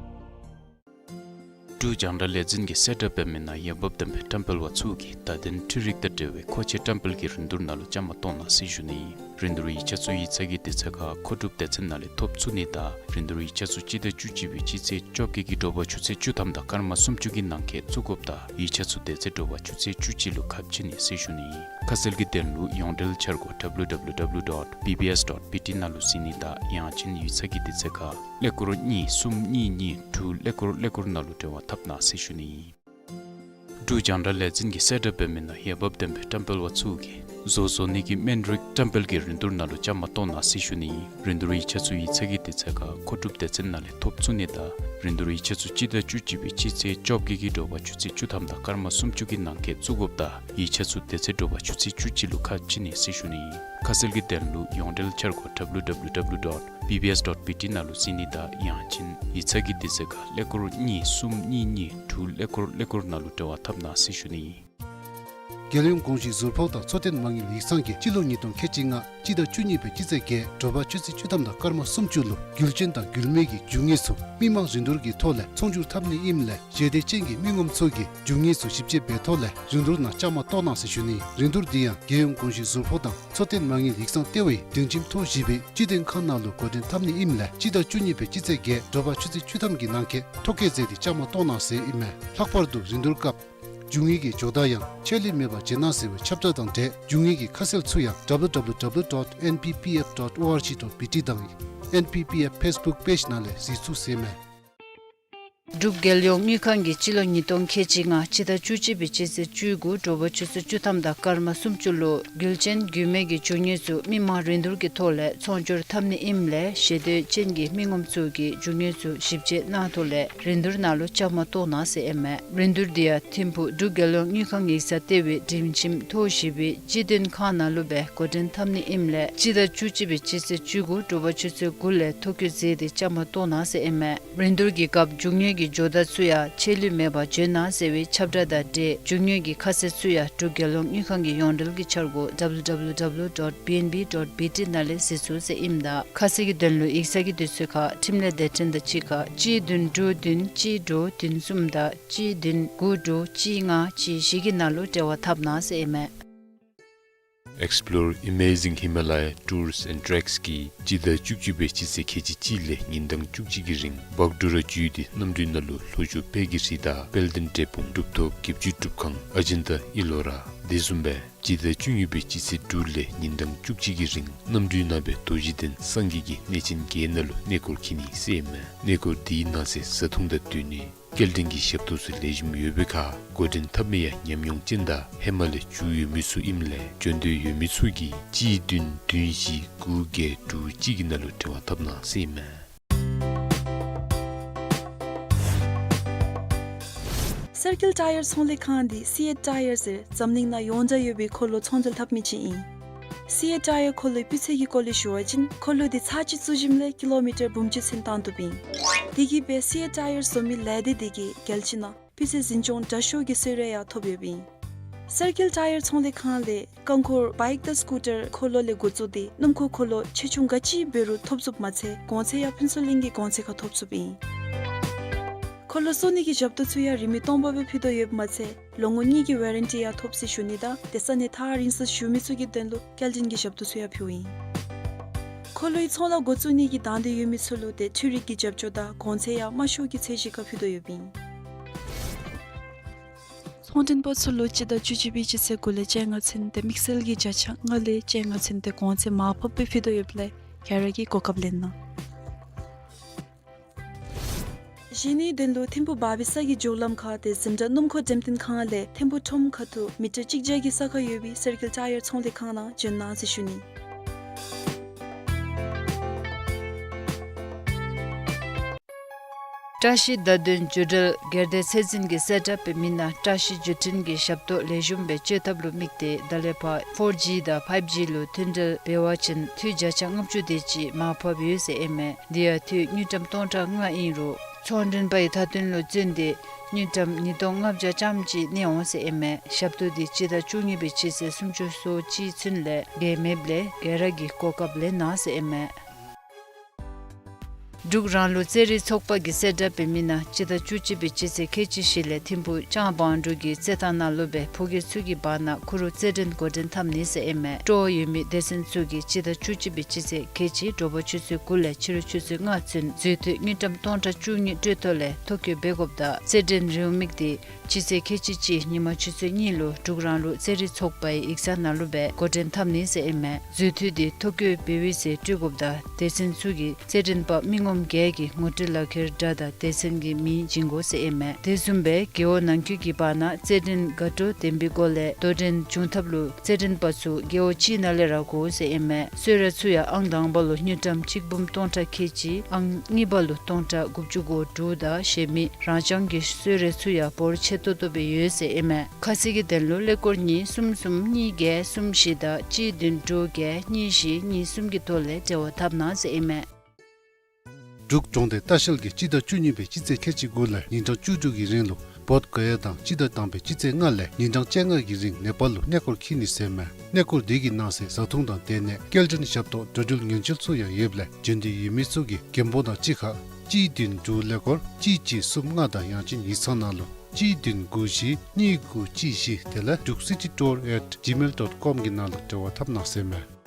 འབྲུག་རྒྱང་བསྒྲགས་ལས་འཛིན་གྱིས་གསལ་བསྒྲགས་འབད་མི་ནང་འོས་འབབ་ལྡན་པའི་བཀྲམ་སྤེལ་པ་ཚུ་གིས་བརྡ་དོན་འཕྲུལ་རིག་དང་འབྲེལ་བའི་མཁོ་ཆས་བཀྲམ་སྤེལ་གྱི་རིན་བསྡུར་ནང་ལུ་བཅའ་མར་གཏོགས་གནང་ཟེར་ཞུ་ནི་ཨིན། རིན་བསྡུར་ཡིག་ཆ་ཚུ་ཡིག་ཚང་གི་དུས་ཚོད་ཁར་མཁོ་སྒྲུབ་སྡེ་ཚན་ནང་ལས་ཐོབ་ཚུགས་ནི་དང་རིན་བསྡུར་ཡིག་ཆ་ཚུ་སྤྱི་ཟླ་བཅུ་གཅིག་པའི་སྤྱི་ཚེས་བཅོ་བརྒྱད་ཀྱི་དྲོ་པ་ཆུ་ཚོད་བཅུ་ཐམ་དང་སྐར་མ་སུམ་ཅུ་གི་ནང་འཁོད་བཙུགས་དགོཔ་དང་ཡིག་ཆ་ཚུ་དེ་ཚེ་དྲོ་པ་ཆུ་ཚོད་བཅུ་གཅིག་ལུ་ཁ་ཕྱེ་ནི་ཟེར་ཞུ་ནི་ཨིན། ཁ་གསལ་གྱི་དོན་ལུ་ཡོངས་འབྲེལ་འཆར་སྒོ་W W W dot B B S dot B T ནང་ལུ་གཟིགས་ནི་དང་ཡང་ཅིན་ཡིག་ཚང་གི་དུས་ཚོད་ཁར་ཀླད་ཀོར་གཉིས་གསུམ་གཉིས་གཉིས་དྲུག་ཀླད་ཀོར་ཀླད་ཀོར་ནང་ལུ་འབྲེལ་བ་འཐབ་གནང་ཟེར་ཞུ་ནི་ཨིན། འབྲུག་རྒྱང་བསྒྲགས་ལས་འཛིན་གྱིས་གསལ་བསྒྲགས་འབད་མི་ནང་འོས་འབབ་ལྡན་པའི་བཀྲམ་སྤེལ་པ་ཚུ་གིས་བཟོ་བཟོ་ནི་གི་སྨན་རིགས་བཀྲམ་སྤེལ་གྱི་རིན་བསྡུར་ནང་ལུ་བཅའ་མར་གཏོགས་གནང་ཟེར་ཞུ་ནི་ཨིན། རིན་བསྡུར་ཡིག་ཆ་ཚུ་ཡིག་ཚང་གི་དུས་ཚོད་ཁར་མཁོ་སྒྲུབ་སྡེ་ཚན་ནང་ལས་ཐོབ་ཚུགས་ནི་དང་རིན་བསྡུར་ཡིག་ཆ་ཚུ་སྤྱི་ཟླ་བཅུ་གཅིག་པའི་སྤྱི་ཚེས་བཅོ་བརྒྱད་ཀྱི་དྲོ་པ་ཆུ་ཚོད་བཅུ་ཐམ་དང་སྐར་མ་སུམ་ཅུ་གི་ནང་འཁོད་བཙུགས་དགོཔ་དང་ཡིག་ཆ་ཚུ་དེ་ཚེ་དྲོ་པ་ཆུ་ཚོད་བཅུ་གཅིག་ལུ་ཁ་ཕྱེ་ནི་ཟེར་ཞུ་ནི་ཨིན། ཁ་གསལ་གྱི་དོན་ལུ་ཡོངས་འབྲེལ་འཆར་སྒོ་W W W dot B B S dot B T ནང་ལུ་གཟིགས་ནི་དང་ཡང་ཅིན་ཡིག་ཚང་གི་དུས་ཚོད་ཁར་ཀླད་ཀོར་གཉིས་གསུམ་གཉིས་གཉིས་དྲུག་ཀླད་ཀོར་ཀླད་ཀོར་ནང་ལུ་འབྲེལ་བ་འཐབ་གནང་ཟེར་ཞུ་ནི་ཨིན། རྒྱལ་ཡོངས་གོང་ཞུས་ཟུར་ཕོགས་དང་འཚོ་རྟེན་མ་དངུལ་ཡིག་ཚང་གིས་སྤྱི་ལོ་ཉིས་སྟོང་ཁལ་གཅིག་ལྔ་སྤྱི་ཟླ་བཅུ་གཉིས་པའི་སྤྱི་ཚེས་བརྒྱད་དྲོ་པ་ཆུ་ཚོད་བཅུ་ཐམ་དང་སྐར་མ་སུམ་ཅུ་ལུ་རྒྱུ་ཆེན་དང་རྒྱུ་མེད་ཀྱི་རྒྱུ་དངོས་ཚུ་མི་མང་རིན་བསྡུར་གྱི་ཐོག་ལས་ཚོང་སྒྱུར་འཐབ་ནི་ཨིནམ་ལས་ཞལ་འདེབས་ཅན་གྱི་མི་ངོམ་ཚུ་གིས་རྒྱུ་དངོས་ཚུ་ཞིབ་དཔྱད་འབད་ཐོག་ལས་རིན་བསྡུར་ནང་བཅའ་མར་གཏོགས་གནང་ཟེར་ཞུ་ནི། རིན་བསྡུར་འདི་ཡང་རྒྱལ་ཡོངས་གོང་ཞུས་ཟུར་ཕོགས་དང་འཚོ་རྟེན་མ་དངུལ་ཡིག་ཚང་ལྟེ་བའི་སྒྲིང་ཁྱིམ་ཐོག་བཞི་པའི་སྤྱི་དོན་ཁང་ནང་ལུ་འགོ་འདྲེན་འཐབ་ནི་ཨིནམ་ལས་སྤྱི་ཟླ་བཅུ་གཉིས་པའི་སྤྱི་ཚེས་བརྒྱད་དྲོ་པ་ཆུ་ཚོད་བཅུ་ཐམ་གྱི་ནང་འཁོད་ཐོ་བཀོད་མཛད་དེ་བཅའ་མར་གཏོགས་གནང་ཟེར་ཨིན་མས། ལྷག་པར་དུ་རིན་བསྡུར་སྐབས་རྒྱུ་དངོས་ཀྱི་ཇོ་བདག་ཡང་ཆད་ལུས་མེད་པར་བྱིན་གནང་ཟེར་བའི་ཁྱབ་བསྒྲགས་དང་འབྲེལ་རྒྱུ་དངོས་ཀྱི་ཁ་གསལ་ཚུ་ཡང་W W W dot N P P F dot O R G dot B T དང་N P P F Facebook page ནང་ལས་གཟིགས་ཚུགས་ཟེར་མས། འབྲུག་རྒྱལ་ཡོངས་དངུལ་ཁང་གིས་སྤྱི་ལོ་ཉིས་སྟོང་ཁལ་གཅིག་ལྔ་སྤྱི་ཟླ་བཅུ་གཅིག་པའི་སྤྱི་ཚེས་བཅུ་དགུ་དྲོ་པ་ཆུ་ཚོད་བཅུ་ཐམ་དང་སྐར་མ་སུམ་ཅུ་ལུ་རྒྱུ་ཅན་རྒྱུ་མེད་ཀྱི་རྒྱུ་དངོས་ཚུ་མི་མང་རིན་བསྡུར་གྱི་ཐོག་ལས་ཚོང་སྒྱུར་འཐབ་ནི་ཨིནམ་ལས་ཞེ་འདོད་ཅན་གྱི་མི་ངོམ་ཚུ་གིས་རྒྱུ་དངོས་ཚུ་ཞིབ་དཔྱད་གནང་ཐོག་ལས་རིན་བསྡུར་ནང་ལུ་བཅའ་མར་གཏོགས་གནང་ཟེར་ཨིན་མས། རིན་བསྡུར་འདི་ཡང་ཐིམ་ཕུག་འབྲུག་རྒྱལ་ཡོངས་དངུལ་ཁང་ཡིག་ཚང་ལྟེ་བའི་སྒྲིང་ཁྱིམ་ཐོག་བཞི་པའི་སྤྱི་དོན་ཁང་ནང་ལུ་སྦེ་འགོ་འདྲེན་འཐབ་ནི་ཨིནམ་ལས་སྤྱི་ཟླ་བཅུ་གཅིག་པའི་སྤྱི་ཚེས་བཅུ་དགུ་དྲོ་པ་ཆུ་ཚོད་དགུ་ལས་ཐོ་བཀོད་མཛད་དེ་བཅའ་མར་གཏོགས་གནང་ཟེར་ཨིན་མས། རིན་བསྡུར་གྱི་སྐབས་རྒྱུ་དངོས་ གི་ཇོ་བདག་ཚུ་ཡང་ཆད་ལུས་མེད་པར་འབྱོན་གནང་ཟེར་བའི་ཁྱབ་བསྒྲགས་དང་འབྲེལ་མཇུག་མྱུར་གྱི་ཁ་གསལ་ཚུ་ཡང་འབྲུག་རྒྱལ་ཡོངས་དངུལ་ཁང་གི་ཡོངས་འབྲེལ་གྱི་འཆར་སྒོ་W W W dot B N B dot B T ནང་ལས་གཟིགས་ཚུགས་ཟེར་ཨིནམ་ད་ཁ་གསལ་གྱི་དོན་ལུ་ཡིག་ཚང་གི་དུས་ཚོད་ཁར་ཁྲིམས་ལས་སྡེ་ཚན་དང་གཅིག་ཁར་གཅིག་བདུན་དྲུག་བདུན་གཅིག་དྲུག་བདུན་གསུམ་དང་གཅིག་བདུན་དགུ་དྲུག་གཅིག་ལྔ་གཅིག་བཞི་གི་ནང་ལུ་འབྲེལ་བ་འཐབ་གནང་ཟེར་ཨིན་མས། Explore Amazing Himalaya Tours and Treks གིས་སྤྱི་ཟླ་བཅུ་གཅིག་པའི་སྤྱི་ཚེས་ཁལ་གཅིག་གཅིག་ལས་ཉིན་གྲངས་བཅུ་གཅིག་གི་རིང་བག་གྲོ་ར་བརྒྱུད་དེ་གནམ་གྲུའི་ནང་ལུ་ལྷོ་ཕྱོགས་དཔལ་གྱི་རི་དང་དཔལ་ལྡན་འབྲས་སྤུངས་གྲུབ་ཐོབ་བརྒྱད་ཅུ་སྒྲུབ་ཁང་ཨ་ཇན་ཏ་ཨེ་ལོ་ར། དེ་བཟུམ་སྦེ་སྤྱི་ཟླ་བཅུ་གཉིས་པའི་སྤྱི་ཚེས་དྲུག་ལས་ཉིན་གྲངས་བཅུ་གཅིག་གི་རིང་གནམ་གྲུའི་ནང་སྦེ་རྡོ་རྗེ་གདན་སངས་རྒྱས་ཀྱི་གནས་ཆེན་བརྒྱད་ནང་ལུ་གནས་སྐོར་འཁྱིད་ནི་ཟེར་ཨིན་མས། གནས་སྐོར་དེའི་ནང་གསེས་བཟའ་འཐུང་དང་བསྟུན་ནི་སྐྱེལ་འདྲེན་གྱི་ཞབས་ཏོག་ཚུ་ལེགས་ཤོམ་ཡོད་པའི་ཁར་འགོ་འདྲེན་འཐབ་མི་ཡང་ཉམས་མྱོང་ཅན་དང་ཧེ་མ་ལས་མཇུག་ཡོད་མི་ཚུ་ཨིནམ་ལས་འབྱོན་འདོད་ཡོད་མི་ཚུ་གིས་གཅིག་བདུན་བདུན་བཞི་དགུ་བརྒྱད་དྲུག་གཅིག་གི་ནང་ལུ་འབྲེལ་བ་འཐབ་གནང་ཟེར་ཨིན་མས། སེར་སྐྱ་ཊ་ཡར་ཚོང་ལས་ཁང་འདི་སི་ཨེཊ་ཊ་ཡར་ཟེར་འཛམ་གླིང་ནང་ཡོངས་གྲགས་ཡོད་པའི་འཁོར་ལོ་ཚོང་འབྲེལ་འཐབ་མི་ཅིག་ཨིན། སི་ཨེཊ་ཊ་ཡར་འཁོར་ལོའི་སྤུས་ཚད་ཀྱི་སྐོར་ལས་ཞུ་བ་ཅིན་འཁོར་ལོ་འདི་ཚར་གཅིག་བཙུགས་ཞིནམ་ལས་ཀི་ལོ་མི་ཊར་འབུམ་གཅིག་ཚུན་བཏང་བཏུབ་ཨིན། དེ་གིས་སྦེ་སི་ཨེཊ་ཊ་ཡར་བཟོ་མི་ལས་སྡེ་འདི་གིས་རྒྱལ་སྤྱི་ནང་སྤུས་ཚད་འཛིན་སྐྱོང་དྲག་ཤོས་ཀྱི་གསོལ་རས་ཡང་ཐོབ་ཡོདཔ་ཨིན། སེར་སྐྱ་ཊ་ཡར་ཚོང་ལས་ཁང་ལས་རྐང་འཁོར་བའིཀ་དང་སི་ཀུ་ཊར་འཁོར་ལོ་ལས་འགོ་བཙུགས་ཏེ་སྣུམ་འཁོར་འཁོར་ལོ་ཆེ་ཆུང་ག་ཅི་འབད་རུང་ཐོབ་ཚུགསཔ་མ་ཚད་གོང་ཚད་ཡང་ཕུན་ཚོགས་གླིང་གི་གོང་ཚད་ཁར་ཐོབ་ཚུགསཔ་ཨིན། འཁོར་ལོ་བཙུགས་ནི་གི་ཞབས་ཏོག་ཚུ་ཡང་རིན་མེད་སྟོང་པ་སྦེ་ཕུལ་དོ་ཡོདཔ་མ་ཚད་ལོ་ངོ་གཉིས་ཀྱི་ཝེ་རན་ཊི་ཡང་ཐོབ་ཟེར་ཞུ་ནི་དང་དེ་ས་གནས་ཐག་རིང་སར་བཞུགས་མི་ཚུ་གི་དོན་ལུ་སྐྱེལ་འདྲེན་གྱི་ཞབས་ཏོག་ཚུ་ཡང་ཕུལཝ་ཨིན། འཁོར་ལོའི་ཚོང་ལཱ་འགོ་བཙུགས་ནི་གི་དང་འདོད་ཡོད་མི་ཚུ་ལུ་ཏེ་འཕྲུལ་རིག་གི་རྒྱབ་སྐྱོར་དང་གོང་ཚད་ཡང་དམའ་ཤོས་ཀྱི་ཚད་གཞི་ཁར་ཕུལ་དོ་ཡོདཔ་ཨིན། ཚོང་འབྲེལ་པ་ཚུ་ལུ་སྤྱི་ཟླ་བཅུ་གཅིག་པའི་སྤྱི་ཚེས་དགུ་ལས་བཅོ་ལྔ་ཚུན་ཏེ་དམིགས་བསལ་གྱི་བརྒྱ་ཆ་ལྔ་ལས་བཅོ་ལྔ་ཚུན་ཏེ་གོང་ཚད་མར་ཕབ་སྦེ་ཕུལ་དོ་ཡོདཔ་ལས་ག་ར་གིས་གོ་སྐབས་ལེན་གནང་། གཞན་ནི་དོན་ལུ་ཐིམ་ཕུ་བར་བི་ས་གི་མཇུག་ལམ་ཁར་ཏེ་ཟིང་དྲག་སྣུམ་འཁོར་འགྲེམས་སྟོན་ཁང་ལས་ཐིམ་ཕུ་ཁྲོམ་ཁ་ཐུག་མི་ཊར་གཅིག་བརྒྱ་གི་ས་ཁར་ཡོད་པའི་སེར་སྐྱ་ཊ་ཡར་ཚོང་ལས་ཁང་ནང་འབྱོན་གནང་ཟེར་ཞུ་ནི། བཀྲ་ཤིས་བརྡ་དོན་བརྒྱུད་འབྲེལ་སྒེར་སྡེ་ཚད་འཛིན་གྱིས་གསལ་བསྒྲགས་འབད་མི་ནང་བཀྲ་ཤིས་བརྒྱུད་འཕྲིན་གྱི་ཞབས་ཏོག་ལེགས་ཤོམ་སྦེ་སྤྱོད་ཐབས་ལུ་དམིགས་ཏེ་ད་ལས་ཕར་ཕོར་ཇི་དང་ཕའིབ་ཇི་ལུ་མཐུད་འབྲེལ་འབད་བ་ཅིན་འཐུས་བརྒྱ་ཆ་ལྔ་བཅུ་དེ་ཅིག་མར་ཕབ་ཡོད་ཟེར་ཨིན་མས། དེ་ཡང་འཐུས་དངུལ་ཀྲམ་སྟོང་ཕྲག་ལྔ་ཨིན་རུང་ཚོང་འབྲེལ་པ་གི་མཐའ་དོན་ལུ་བརྩོན་ཏེ་དངུལ་ཀྲམ་ཉིས་སྟོང་ལྔ་བརྒྱ་ཙམ་ཅིག་གནས་འོང་ཟེར་ཨིན་མས། ཞབས་ཏོག་འདི་སྤྱི་ཟླ་བཅུ་གཉིས་པའི་སྤྱི་ཚེས་སུམ་ཅུ་སོ་གཅིག་ཚུན་ལས་བརྒལ་མེདཔ་ལས་ག་ར་གིས་གོ་སྐབས་ལེན་གནང་ཟེར་ཨིན་མས། འབྲུག་རང་ལུགས་རྩེད་རིགས་ཚོགས་པ་གིས་གསལ་བསྒྲགས་འབད་མི་ནང་སྤྱི་ཟླ་བཅུ་གཅིག་པའི་སྤྱི་ཚེས་ཁལ་གཅིག་བཞི་ལས་ཐིམ་ཕུ་ལྕང་བང་འབྲུག་གི་རྩེད་ཐང་ནང་ལུ་སྦེ་ཕོ་སྐྱེས་ཚུ་གི་བར་ན་ཁུ་རུ་རྩེད་འགྲན་འགོ་འདྲེན་འཐབ་ནི་ཟེར་ཨིན་མས། སྤྲོ་བ་ཡོད་མི་སྡེ་ཚན་ཚུ་གིས་སྤྱི་ཟླ་བཅུ་གཅིག་པའི་སྤྱི་ཚེས་ཁལ་གཅིག་དྲོ་པ་ཆུ་ཚོད་དགུ་ལས་ཕྱི་རུ་ཆུ་ཚོད་ལྔ་ཚུན་འཛུལ་འཐུས་དངུལ་ཀྲམ་སྟོང་ཕྲག་བཅུ་གཉིས་སྤྲོད་ཐོག་ལས་ཐོ་བཀོད་འབད་དགོཔ་དང་རྩེད་འགྲན་རེའུ་མིག་འདི་སྤྱི་ཚེས་ཁལ་གཅིག་གཅིག་ཉིན་མ་ཆུ་ཚོད་གཉིས་ལུ་འབྲུག་རང་ལུགས་རྩེད་རིགས་ཚོགས་པའི་ཡིག་ཚང་ནང་ལུ་སྦེ་འགོ་འདྲེན་འཐབ་ནི་ཟེར་ཨིན་མས། འཛུལ་འཐུས་འདི་ཐོ་བཀོད་འབད་བའི་ཚེ་སྤྲོད་དགོཔ་དང་སྡེ་ཚན་ཚུ་གིས་རྩེད་འགྲན་པ་མི་ངོམ་བརྒྱད་ཀྱི་ངོ་སྤྲོད་ལག་ཁྱེར་སྒྲ་དང་སྡེ་ཚན་གྱི་མིང་བྱིན་དགོ་ཟེར་ཨིན་མས། དེ་བཟུམ་སྦེ་རྒེད་འོག་ནང་འཁོད་ཀྱི་བར་ན་རྩེད་འགྲན་དགའ་སྤྲོ་ལྡན་པའི་སྒོ་ལས་དོ་འགྲན་འབྱུང་ཐབས་ལུ་རྩེད་འགྲན་པ་ཚུ་རྒེད་འོག་ཅིག་ནང་ལས་ར་དགོ་ཟེར་ཨིན་མས། གསོལ་རས་ཚུ་ཡང་ཨང་དང་པ་ལུ་དངུལ་ཀྲམ་གཅིག་འབུམ་སྟོང་ཕྲག་ཁལ་གཅིག་ཨང་གཉིས་པ་ལུ་སྟོང་ཕྲག་དགུ་བཅུ་གོ་དྲུག་དང་གཞན་མི་རང་རྐྱང་གི་གསོལ་རས་ཚུ་ཡང་འབོར་ཆེ་ཏོག་ཏོ་སྦེ་ཡོད་ཟེར་ཨིན་མས། ཁ་གསལ་གྱི་དོན་ལུ་ཀླད་ཀོར་གཉིས་གསུམ་གསུམ་གཉིས་བརྒྱད་གསུམ་བཞི་དང་གཅིག་བདུན་དྲུག་བརྒྱད་གཉིས་བཞི་གཉིས་གསུམ་གྱི་ཐོག་ལས་འབྲེལ་བ་འཐབ་གནང་ཟེར་ཨིན་མས། འབྲུག་གྲོང་སྡེ་ལྟ་བཤལ་གྱིས་སྤྱི་ཟླ་བཅུ་གཉིས་པའི་སྤྱི་ཚེས་ཁལ་གཅིག་དགུ་ལས་ཉིན་གྲངས་བཅུ་དྲུག་གི་རིང་ལུ་བོདྷ་ག་ཡ་དང་སྤྱི་ཟླ་དང་པའི་སྤྱི་ཚེས་ལྔ་ལས་ཉིན་གྲངས་བཅོ་ལྔ་གི་རིང་ནེ་པཱལ་ལུ་གནས་སྐོར་འཁྱིད་ནི་ཟེར་མས། གནས་སྐོར་འདི་གི་ནང་གསེས་བཟའ་འཐུང་དང་དེ་ནས་སྐྱེལ་འདྲེན་ཞབས་ཏོག་འགྲོ་འགྲུལ་ཉེན་བཅོལ་ཚུ་ཡང་ཡོདཔ་ལས་འབྱོན་འདོད་ཡོད་མི་ཚུ་གིས་རྒན་པོ་དང་གཅིག་ཁར་གཅིག་བདུན་དྲུག་ཀླད་ཀོར་གཅིག་གཅིག་གསུམ་ལྔ་དང་ཡང་ཅིན་ཡིག་ཚང་ནང་ལུ་གཅིག་བདུན་དགུ་བཞི་གཉིས་དགུ་གཅིག་བཞི་དེ་ལས་འབྲུག་སི་ཊི་ཊུར་ཨེཊ་ཇི་མེལ་ཌོཊ་ཀོམ་གི་ནང་ལུ་འབྲེལ་བ་འཐབ་གནང་ཟེར་མས།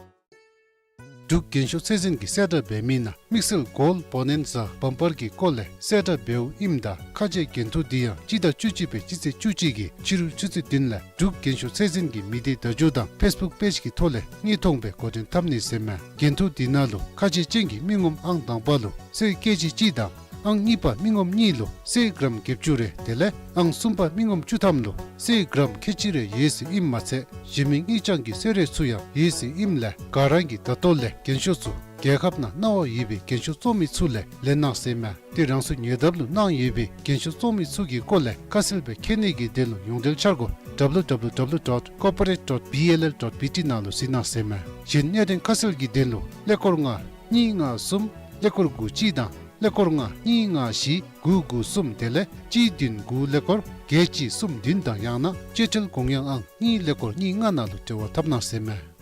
འབྲུག་རྒན་ཤོས་ཚད་འཛིན་གྱིས་གསལ་བསྒྲགས་འབད་མི་ནང་དམིགས་བསལ་གོལཌ་བོ་ནན་ཛ་བམ་པར་གྱི་སྐོར་ལས་གསལ་བསྒྲགས་འབདཝ་ཨིནམ་ད་ཁ་འཕྱལ་འགན་ཐུག་འདི་ཡང་སྤྱི་ཟླ་བཅུ་གཅིག་པའི་སྤྱི་ཚེས་བཅུ་གཅིག་གི་ཕྱི་རུ་ཆུ་ཚོད་བདུན་ལས་འབྲུག་རྒན་ཤོས་ཚད་འཛིན་གྱི་མི་སྡེ་བརྡ་བརྒྱུད་དང་ཕེསི་བུཀ་པེཇ་གྱི་ཐོག་ལས་དངོས་མཐོང་སྦེ་འགོ་འདྲེན་འཐབ་ནི་ཟེར་མས། འགན་ཐུག་འདི་ནང་ལུ་ཁ་འཕྱལ་ཅན་གྱི་མི་ངོམ་ཨང་དང་པ་ལུ་གསེར་ཀེ་ཇི་གཅིག་དང་ཨང་གཉིས་པ་མི་ངོམ་གཉིས་ལུ་གསེར་གྲམ་བརྒྱད་ཅུ་རེ་དེ་ལས་ཨང་གསུམ་པ་མི་ངོམ་བཅུ་ཐམ་ལུ་གསེར་གྲམ་ཁལ་གཅིག་རེ་ཡོད་ཟེར་ཨིནམ་མ་ཚད་གཞན་མི་དངུལ་རྐྱང་གི་གསོལ་རས་ཚུ་ཡང་ཡོད་ཟེར་ཨིནམ་ལས་ག་ར་གིས་ད་ལྟོ་ལས་རྒན་ཤོས་ཚུ་རྒྱལ་ཁབ་ནང་གནང་བ་ཡོད་པའི་རྒན་ཤོས་བཙོང་མི་ཚུ་ལས་ལེན་གནང་ཟེར་མས། ཏེ་རང་སོའི་ཉེ་འདབས་ལུ་གནང་ཡོད་པའི་རྒན་ཤོས་བཙོང་མི་ཚུ་གི་སྐོར་ལས་ཁ་གསལ་སྦེ་མཁྱེན་ནི་གི་དོན་ལུ་ཡོངས་འབྲེལ་འཆར་སྒོ་W W W dot corporate dot B L L dot B T ནང་ལུ་གཟིགས་གནང་ཟེར་མས། གཞན་གནད་དོན་ཁ་གསལ་གྱི་དོན་ལུ་ཀླད་ཀོར་ལྔ་གཉིས་ལྔ་གསུམ་ཀླད་ཀོར་དགུ་གཅིག་དང་ ཀླད་ཀོར་ལྔ་གཉིས་ལྔ་བཞི་དགུ་དགུ་གསུམ་དེ་ལས་གཅིག་བདུན་དགུ་ཀླད་ཀོར་བརྒྱད་གཅིག་གསུམ་བདུན་དང་ཡང་ན་བཅད་ཁྲིད་དགོངས་ཡངས་ཨང་གཉིས་ཀླད་ཀོར་གཉིས་ལྔ་ནང་ལུ་འབྲེལ་བ་འཐབ་གནང་ཟེར་མས།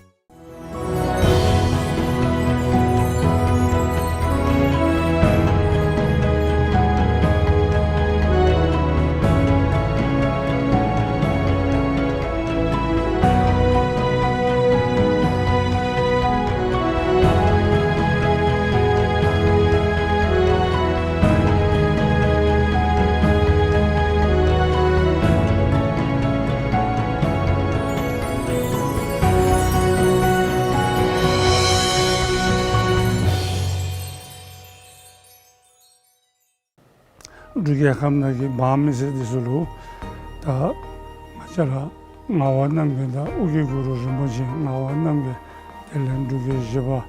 འབྲུག་རྒྱལ་ཁབ་ནང་གི་འབངས་མི་སེར་འདི་ཚུ་ལུ་ད་ང་བཅས་ར་ངག་དབང་རྣམ་རྒྱལ་དང་ཨོ་རྒྱན་གུ་རུ་རིན་པོ་ཆེ། ངག་དབང་རྣམ་རྒྱལ་དེ་ལས་འབྲུག་རྒྱལ་བཞི་པ་འབྲུག་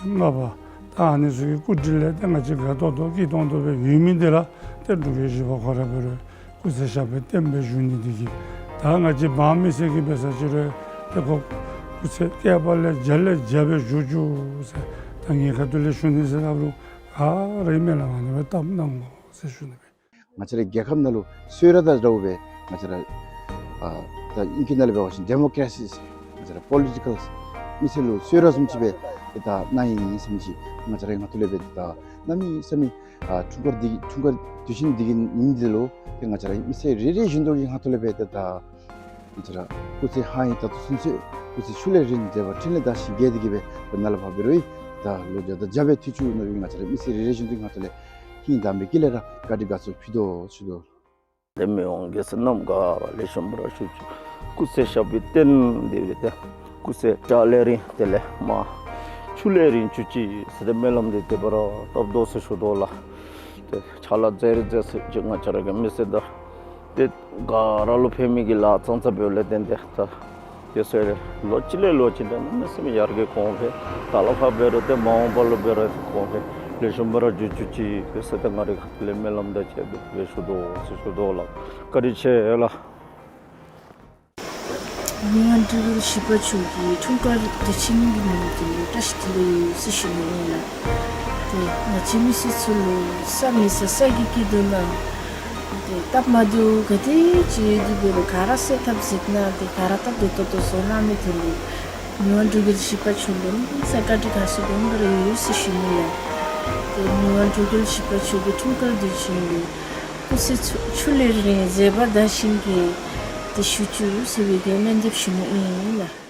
རྒྱལ་ལྔ་པ་ད་ཨ་ནི་ཚུ་གི་སྐུ་དྲིན་ལས་ཏེ་ང་བཅས་དགའ་ཏོག་ཏོ་སྐྱིད་ཏོང་ཏོ་སྦེ་ཡོད་མི་འདི་ར་ཏེ་འབྲུག་རྒྱལ་བཞི་པ་ཁོ་ར་འབད་རུང་སྐུ་ཚེ་ཞབས་པད་བརྟན་པའི་བཞུགས་ནི་འདི་གིས། ད་ང་བཅས་འབངས་མི་སེར་གྱིས་འབད་ས་ཅིག་རུང་ཏེ་ཁོ་སྐུ་ཚེ་བསྐལ་པ་ལས་བརྒྱ་ལས་བརྒྱ་སྦེ་བཞུགས་བཅུག་ཟེར་ད་ངེའི་ཁ་ཐུག་ལས་ཞུ་ནི་ཟེར་སླབ་རུང་ག་ར་གིས་སྨོན་ལམ་ཨ་ནི་སྦེ་བཏབ་གནང་དགོ་ཟེར་ཞུ་ནི་སྦེ། ང་བཅས་རའི་རྒྱལ་ཁབ་ནང་ལུ་གསོལ་རས་དང་འདྲཝ་སྦེ་ང་བཅས་ར་ཨ་ད་ཨིང་སྐད་ནང་ལས་འབད་བ་ཅིན་ཌེ་མོ་ཀྲེ་སི་ཟེར་ང་བཅས་ར་པོ་ལི་ཊི་ཀཱལ་མི་སེར་ལུ་གསོལ་རས་བཟུམ་ཅིག་སྦེ་ཏེ་ད་གནང་ཡི་ཟེར་མི་ཅིག་ང་བཅས་རའི་ངོ་ཐོག་ལས་སྦེ་ཏེ་ད་གནམ་མེད་ས་མེད་ཨ་འཁྲུངས་སྐར་འདི་འཁྲུངས་སྐར་དུས་ཆེན་འདི་གི་ཉིནམ་འདི་ལུ་ཏེ་ང་བཅས་ར་མི་སེར་རེ་རེ་བཞིན་དུ་གི་ངོ་ཐོག་ལས་སྦེ་ཏེ་ད་ང་བཅས་ར་སྐུ་ཚེ་ཧ་ཡང་ད་ལྟོ་ཚུན་ཚོད་སྐུ་ཚེ་ཕྱུགས་ལས་རིང་མཛད་པ་འཕྲིན་ལས་དར་ཞིང་རྒྱས་ཏེ་གི་སྦེ་ནཱ་ལས་ཕར་འབད་རུང་ད་ལོ་བརྒྱ་དང་བརྒྱ་སྦེ་ཐུགས་བཅུག་གནང་བའི་ང་བཅས་ར་མི་སེར་རེ་རེ་བཞིན་དུ་ངོ་ཐོག་ལས་ཧིང་དྭངས་པའི་དཀྱིལ་ལས་ར་བཀའ་དྲིན་དགའ་ཚོར་ཕུལ་དོ་ཞུ་དོ། ཏེ་མི་དབང་རྒྱལ་སྲས་རྣམས་ག་ར་ལེགས་ཤོམ་སྦེ་ར་བཞུགས་བཅུག། སྐུ་ཚེ་ཞབས་པད་བརྟན་ཏེ་སྦེ་ཏེ་སྐུ་ཚེ་བཀྲག་ལས་རིང་དེ་ལས་མར་ཕྱུགས་ལས་རིང་བཅུག་ཅིག་ཟེར་ཏེ་སྨོན་ལམ་འདི་དེ་སྦེ་ར་བཏབ་དོ་ཟེར་ཞུ་དོ་ལགས། ཏེ་ཕྱག་ལཱ་མཛད་རིགས་མཛད་ཚུལ་ཅིག་ང་བཅས་ར་གི་མི་སེར་དང་ཏེ་ག་ར་ལུ་ཕན་མི་གི་ལཱ་ཙང་ཙ་འབདཝ་ལས་བརྟེན་ཏེ་ད་དེ་ཚུ་ལོ་གཅིག་ལས་ལོ་གཅིག་ད་གནམ་མེད་ས་མེད་ཡར་རྒྱས་གོང་འཕེལ་ད་ལས་ཕར་འབད་རུང་ཏེ་མ་འོངས་པ་ལུ་འབད་རུང་གོང་འཕེལ་ལེགས་ཤོམ་སྦེ་ར་འགྱོ་བཅུག་ཅིག་ཟེར་ཏེ་ང་རའི་ཁ་ཐུག་ལས་སྨོན་ལམ་དང་བཅས་ཏེ་སྦེ་ཞུ་དོ་ཟེར་ཞུ་དོ་ལགས། བཀའ་དྲིན་ཆེ་ལགས། མི་དབང་འབྲུག་རྒྱལ་བཞི་པ་མཆོག་གི་འཁྲུངས་སྐར་དུས་ཆེན་གྱི་ཉིནམ་འདི་ལུ་བཀྲ་ཤིས་བདེ་ལེགས་ཟེར་ཞུ་ནི་ཨིན་ལགས། ཏེ་ང་བཅས་མི་སེར་ཚུ་ལུ་ས་མེད་ས་ས་གི་སྐྱིད་སྡུག་ནང་ཏེ་སྟབས་མ་བདེཝ་ག་དེ་ཅིག་ཡོད་དེ་འབད་རུང་ག་ར་སེལ་ཐབས་མཛད་གནང་སྟེ་ག་ར་སྟབས་བདེ་ཏོག་ཏོ་བཟོ་གནང་མི་དེ་ལུ་མི་དབང་འབྲུག་རྒྱལ་བཞི་པ་མཆོག་ལུ་གནམ་མེད་ས་མེད་བཀའ་དྲིན་དགའ་ཚོར་སྦོམ་སྦེ་ར་ཡོད་ཟེར་ཞུ་ནི་ལགས། ཏེ་མི་དབང་འབྲུག་རྒྱལ་བཞི་པ་མཆོག་གི་འཁྲུངས་སྐར་དུས་ཆེན་ལུ་སྐུ་ཚེ་ཕྱུགས་ལས་རིང་མཛད་པ་དར་ཞིང་རྒྱས་ཏེ་བཞུགས་བཅུག་ཟེར་བའི་གི་སྨོན་འདེབས་ཞུ་ནི་ཨིན་ལགས།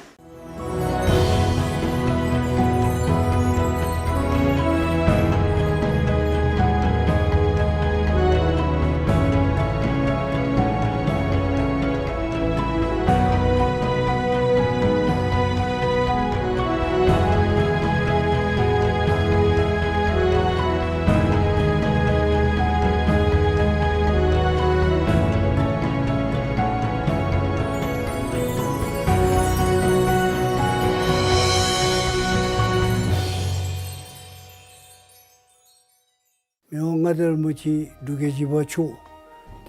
མི་དབང་མངའ་བདག་རིན་པོ་ཆེ་འབྲུག་རྒྱལ་བཞི་པ་མཆོག་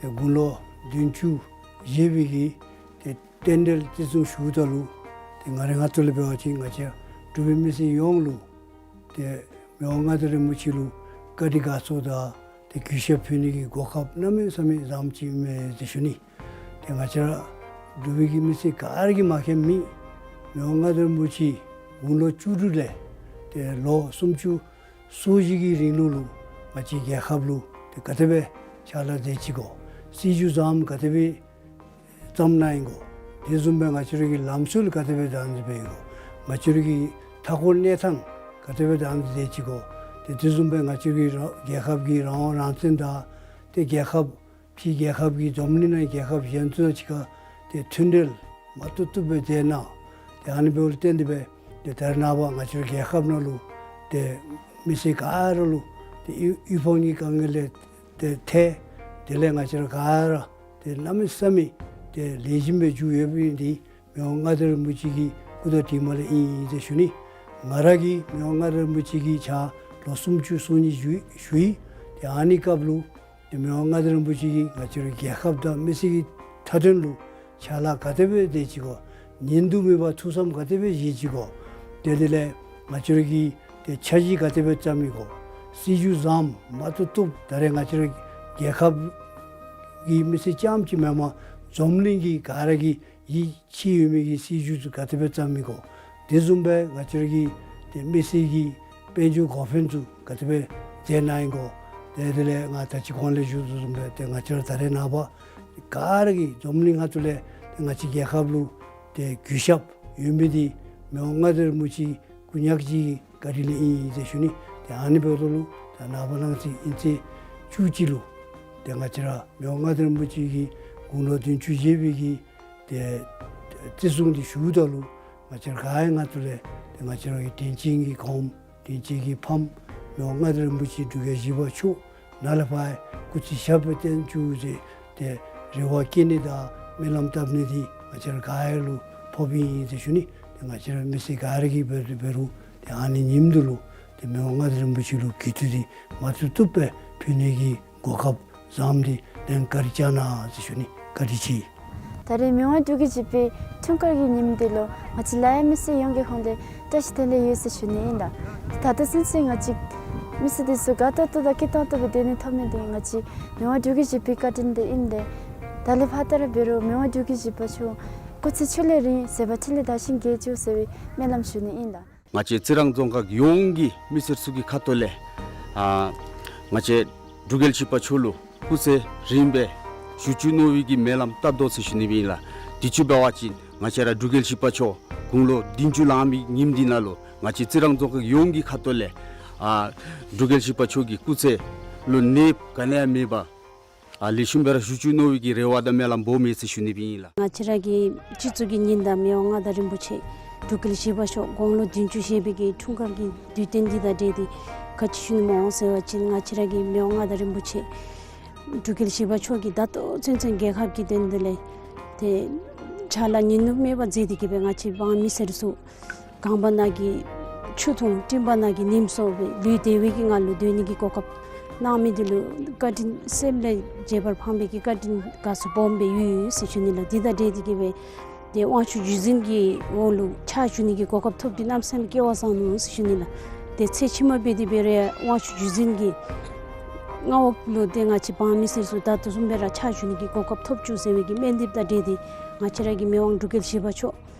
ཏེ་དགུང་ལོ་བདུན་ཅུ་བཞེས་པའི་གི་ཏེ་རྟེན་འབྲེལ་བརྩི་སྲུང་ཞུཝ་ད་ལུ་ཏེ་ང་རའི་ངོ་ཐོག་ལས་འབད་བ་ཅིན་ང་བཅས་འབྲུག་པའི་མི་སེར་ཡོངས་ལུ་ཏེ་མི་དབང་མངའ་བདག་རིན་པོ་ཆེ་ལུ་བཀའ་དྲིན་དགའ་ཚོར་དང་ཏེ་གུས་ཞབས་ཕུལ་ནི་གི་གོ་སྐབས་གནམ་མེད་ས་མེད་བཟངམ་ཅིག་མས་ཟེར་ཞུ་ནི། ཏེ་ང་བཅས་ར་འབྲུག་པའི་གི་མི་སེར་ག་ར་གིས་མ་མཁྱེནམ་མེད། མི་དབང་མངའ་བདག་རིན་པོ་ཆེ་དགུང་ལོ་བཅུ་དྲུག་ལས་ཏེ་ལོ་སུམ་ཅུ་སོ་བཞི་གི་རིང་ལུ་ལུ་ང་བཅས་རྒྱལ་ཁབ་ལུ་ཏེ་ག་དེ་སྦེ་ཕྱག་ལཱ་མཛད་ཅི་གོ། སྲིད་བྱུས་བཟངམ་ག་དེ་སྦེ་བརྩམས་གནང་ཡི་གོ། དེ་བཟུམ་སྦེ་ང་བཅས་ར་གི་ལམ་སྲོལ་ག་དེ་སྦེ་དམ་འཛིན་འབད་ཡི་གོ། ང་བཅས་ར་གི་མཐའ་འཁོར་གནས་སྟངས་ག་དེ་སྦེ་དམ་འཛིན་མཛད་ཅི་གོ། ཏེ་དེ་བཟུམ་སྦེ་ང་བཅས་ར་གི་རང་རྒྱལ་ཁབ་ཀྱི་རང་དབང་རང་བཙན་དང་ཏེ་རྒྱལ་ཁབ་ཕྱི་རྒྱལ་ཁབ་ཀྱི་འཛམ་གླིང་ནང་རྒྱལ་ཁབ་གཞན་ཚུ་དང་གཅིག་ཁར་ཏེ་མཐུན་འབྲེལ་མ་བཏུབ་བཏུབ་སྦེ་མཛད་གནང་། ཏེ་ཨ་ནི་འབདཝ་ལས་བརྟེན་ཏེ་སྦེ་ཏེ་ད་རེས་ནངས་པ་ང་བཅས་ར་རྒྱལ་ཁབ་ནང་ལུ་ཏེ་མི་སེར་ག་ར་ལུ་ཏེ་དབུལ་དབུལ་ཕོངས་ཀྱི་དཀའ་ངལ་ལས་ཏེ་ཐར། དེ་ལས་ང་བཅས་ར་ག་ར་ཏེ་གནམ་མེད་ས་མེད་ཏེ་ལེགས་ཤོམ་སྦེ་བཞུགས་ཡོད་པའི་འདི་མི་དབང་མངའ་བདག་རིན་པོ་ཆེ་གི་སྐུ་དྲིན་མ་ལས་ཨིན་ཨིན་ཟེར་ཞུ་ནི། ང་ར་གིས་མི་དབང་མངའ་བདག་རིན་པོ་ཆེ་གི་ཕྱག་ལོ་སུམ་ཅུ་སོ་གཉིས་བཞུགས་བཞུགས་ཡི། ཏེ་ཨ་ནི་སྐབས་ལུ་ཏེ་མི་དབང་མངའ་བདག་རིན་པོ་ཆེ་གིས་ང་བཅས་ར་རྒྱལ་ཁབ་དང་མི་སེར་གྱི་མཐའ་དོན་ལུ་ཕྱག་ལཱ་ག་དེ་སྦེ་མཛད་ཅི་གོ། ཉིན་དུ་མེད་པར་ཐུགས་བསམ་ག་དེ་སྦེ་བཞེས་ཅི་གོ། ཏེ་དེ་ལས་ང་བཅས་ར་གི་ཏེ་འཆར་གཞི་ག་དེ་སྦེ་བརྩམས་ཡི་གོ། སྲིད་བྱུས་བཟངམ་མ་བཏུབ་བཏུབ་ད་རེས་ང་བཅས་ར་རྒྱལ་ཁབ་ཀྱི་མི་སེར་རྐྱངམ་ཅིག་མེན་པར་འཛམ་གླིང་གི་ག་ར་གིས་ཡིད་ཆེས་ཡོད་མི་གི་སྲིད་བྱུས་ཚུ་ག་དེ་སྦེ་བརྩམ་ཡི་གོ། དེ་བཟུམ་སྦེ་ང་བཅས་ར་གི་ཏེ་མི་སེར་གྱི་དཔལ་འབྱོར་འགོ་དཔོན་ཚུ་ག་དེ་སྦེ་མཛད་གནང་ཡི་གོ། ཏེ་དེ་ལས་ང་ད་ཅི་གོང་ལས་ཞུ་དོ་བཟུམ་སྦེ་ཏེ་ང་བཅས་ར་ད་རེས་ནངས་པ་ག་ར་གིས་འཛམ་གླིང་ཁ་ཐུག་ལས་ཏེ་ང་བཅས་རྒྱལ་ཁབ་ལུ་ཏེ་གུས་ཞབས་ཡོད་མི་འདི་མི་དབང་མངའ་བདག་རིན་པོ་ཆེ་སྐུ་ཉག་གཅིག་གི་བཀའ་དྲིན་ལས་ཨིན་ཟེར་ཞུ་ནི། ཏེ་ཨ་ནི་འབདཝ་ད་ལུ་ད་ནངས་པ་གནངས་ཚེ་དབྱིན་ཚེས་བཅུ་གཅིག་ལུ་ཏེ་ང་བཅས་ར་མི་དབང་མངའ་བདག་རིན་པོ་ཆེ་གི་དགུང་ལོ་བདུན་ཅུ་བཞེས་པའི་གི་ཏེ་བརྩི་སྲུང་འདི་ཞུཝ་ད་ལུ་ང་བཅས་ར་ག་ཡང་ང་ཚུ་ལས་ཏེ་ང་བཅས་ར་གི་དྲིན་ཅན་གྱི་གོངམ་དྲིན་ཅན་གྱི་ཕམ་མི་དབང་མངའ་བདག་རིན་པོ་ཆེ་འབྲུག་རྒྱལ་བཞི་པ་མཆོག་ནཱ་ལས་ཕར་སྐུ་ཚེ་ཞབས་པད་བརྟན་བཅུག་ཟེར་ཏེ་རེ་བ་བསྐྱེད་ནི་དང་སྨོན་ལམ་བཏབ་ནི་འདི་ང་བཅས་ར་ག་ཡང་ལུ་ཕོགཔ་ཨིན་ཟེར་ཞུ་ནི། ཏེ་ང་བཅས་ར་མི་སེར་ག་ར་གིས་འབད་རུང་འབད་རུང་ཏེ་ཨ་ནི་ཉིནམ་འདི་ལུ་ཏེ་མི་དབང་མངའ་བདག་རིན་པོ་ཆེ་ལུ་གུས་བཏུད་འདི་མ་བཏུབ་བཏུབ་སྦེ་ཕུལ་ནི་གི་གོ་སྐབས་བཟངམ་འདི་ལེན་བཀའ་དྲིན་བསྐྱང་གནང་ཟེར་ཞུ་ནི། བཀའ་དྲིན་ཆེ། ད་རེས་མི་དབང་འབྲུག་རྒྱལ་བཞི་པའི་འཁྲུངས་སྐར་གྱི་ཉིནམ་འདི་ལུ་ང་བཅས་ལ་ཡང་མི་སེར་ཡོངས་ཀྱི་ཧོངས་ལས་བཀྲ་ཤིས་བདེ་ལེགས་ཡོད་ཟེར་ཞུ་ནི་ཨིན་ལགས། ད་ལྟོ་ཚུན་ཚོད་ང་བཅས་མི་སེར་འདི་ཚུ་དགའ་ཏོག་ཏོ་དང་སྐྱིད་ཏོང་ཏོ་སྦེ་སྡོད་ནི་ཐོབ་མི་འདི་ང་བཅས་མི་དབང་འབྲུག་རྒྱལ་བཞི་པའི་བཀའ་དྲིན་འདི་ཨིནམ་ལས། ད་ལས་ཕར་ད་ར་འབད་རུང་མི་དབང་འབྲུག་རྒྱལ་བཞི་པ་མཆོག་སྐུ་ཚེ་ཁྲི་ལས་རིང་བཟོད་པ་འཕྲིན་ལས་དར་ཞིང་རྒྱས་བཅུག་ཟེར་བའི་སྨོན་ལམ་ཞུ་ནི་ཨིན་ལགས། ང་བཅས་རྩི་རང་རྫོང་ཁག་ཡོངས་ཀྱི་མི་སེར་ཚུ་གི་ཁ་ཐུག་ལས་ཨ་ང་བཅས་འབྲུག་རྒྱལ་བཞི་པ་མཆོག་ལུ་སྐུ་ཚེ་རིང་སྦེ་བཞུགས་བཅུག་གནང་བའི་གི་སྨོན་ལམ་བཏབ་དོ་ཟེར་ཞུ་ནི་ཨིན་ལགས། དུས་ཅི་འབད་བ་ཅིན་ང་བཅས་ར་འབྲུག་རྒྱལ་བཞི་པ་མཆོག་དགུང་ལོ་བདུན་ཅུ་ལང་མི་ཉིནམ་འདི་ནང་ལུ་ང་བཅས་རྩི་རང་རྫོང་ཁག་ཡོངས་ཀྱི་ཁ་ཐུག་ལས་ཨ་འབྲུག་རྒྱལ་བཞི་པ་མཆོག་གི་སྐུ་ཚེ་ལུ་ནདཔ་ག་ནི་ཡང་མེད་པར་ཨ་ལེགས་ཤོམ་སྦེ་ར་བཞུགས་བཅུག་གནང་བའི་གི་རེ་བ་དང་སྨོན་ལམ་སྦོམ་ཡོད་ཟེར་ཞུ་ནི་ཨིན་ལགས། ང་བཅས་ར་གི་སྤྱི་གཙུག་གི་ཉི་ཟླ་མི་དབང་མངའ་བདག་རིན་པོ་ཆེ་འབྲུག་རྒྱལ་བཞི་པ་མཆོག་དགུང་ལོ་བདུན་ཅུ་བཞེས་པའི་གི་འཁྲུངས་སྐར་གྱི་དུས་སྟོན་འདི་དང་འབྲེལ་ཏེ་ག་ཅི་ཞུ་ནི་སྨོ་ཟེར་བ་ཅིན་ང་བཅས་ར་གི་མི་དབང་མངའ་བདག་རིན་པོ་ཆེ་འབྲུག་རྒྱལ་བཞི་པ་མཆོག་གིས་ད་ལྟོ་ཚུན་ཚོད་རྒྱལ་ཁབ་ཀྱི་དོན་དུ་ལས་ཏེ་ཕྱག་ལཱ་ཉུང་ཉུང་མེད་པར་མཛད་དེ་གི་སྦེ་ང་བཅས་འབངས་མི་སེར་ཚུ་གངས་པ་ནང་གི་ཆུ་འཐུང་སྤྲིན་པ་ནང་གི་ཉིམ་སོར་སྦེ་ལུས་བདེ་བའི་གི་ངང་ལུ་སྡོད་ནི་གི་གོ་སྐབས་གནང་མི་འདི་ལུ་བཀའ་དྲིན་སེམས་ལས་འཇེབས་པར་ཕངས་པའི་གི་བཀའ་དྲིན་དགའ་ཚོར་སྦོམ་སྦེ་ཡོད་ཟེར་ཞུ་ནི་ལགས། འདི་དང་འབྲེལ་ཏེ་གི་སྦེ་ཏེ་དབང་ཕྱུག་བརྒྱུད་འཛིན་གྱི་འོག་ལུ་ཕྱག་ཞུ་ནི་གི་གོ་སྐབས་ཐོབ་སྟེ་གནམ་མེད་ས་མེད་སྐལ་བ་བཟང་ནུག་ཟེར་ཞུ་ནི་ལགས། ཏེ་ཚེ་ཕྱི་མ་འབད་དེ་འབད་རུང་དབང་ཕྱུག་བརྒྱུད་འཛིན་གྱི་མངའ་འོག་ལུ་ཏེ་ང་བཅས་འབངས་མི་སེར་ཚུ་ད་ལྟོ་བཟུམ་སྦེ་ར་ཕྱག་ཞུ་ནི་གི་གོ་སྐབས་ཐོབ་བཅུག་ཟེར་བའི་གི་སྨོན་འདེབས་དང་འབྲེལ་ཏེ་ང་བཅས་ར་གི་མི་དབང་འབྲུག་རྒྱལ་བཞི་པ་མཆོག་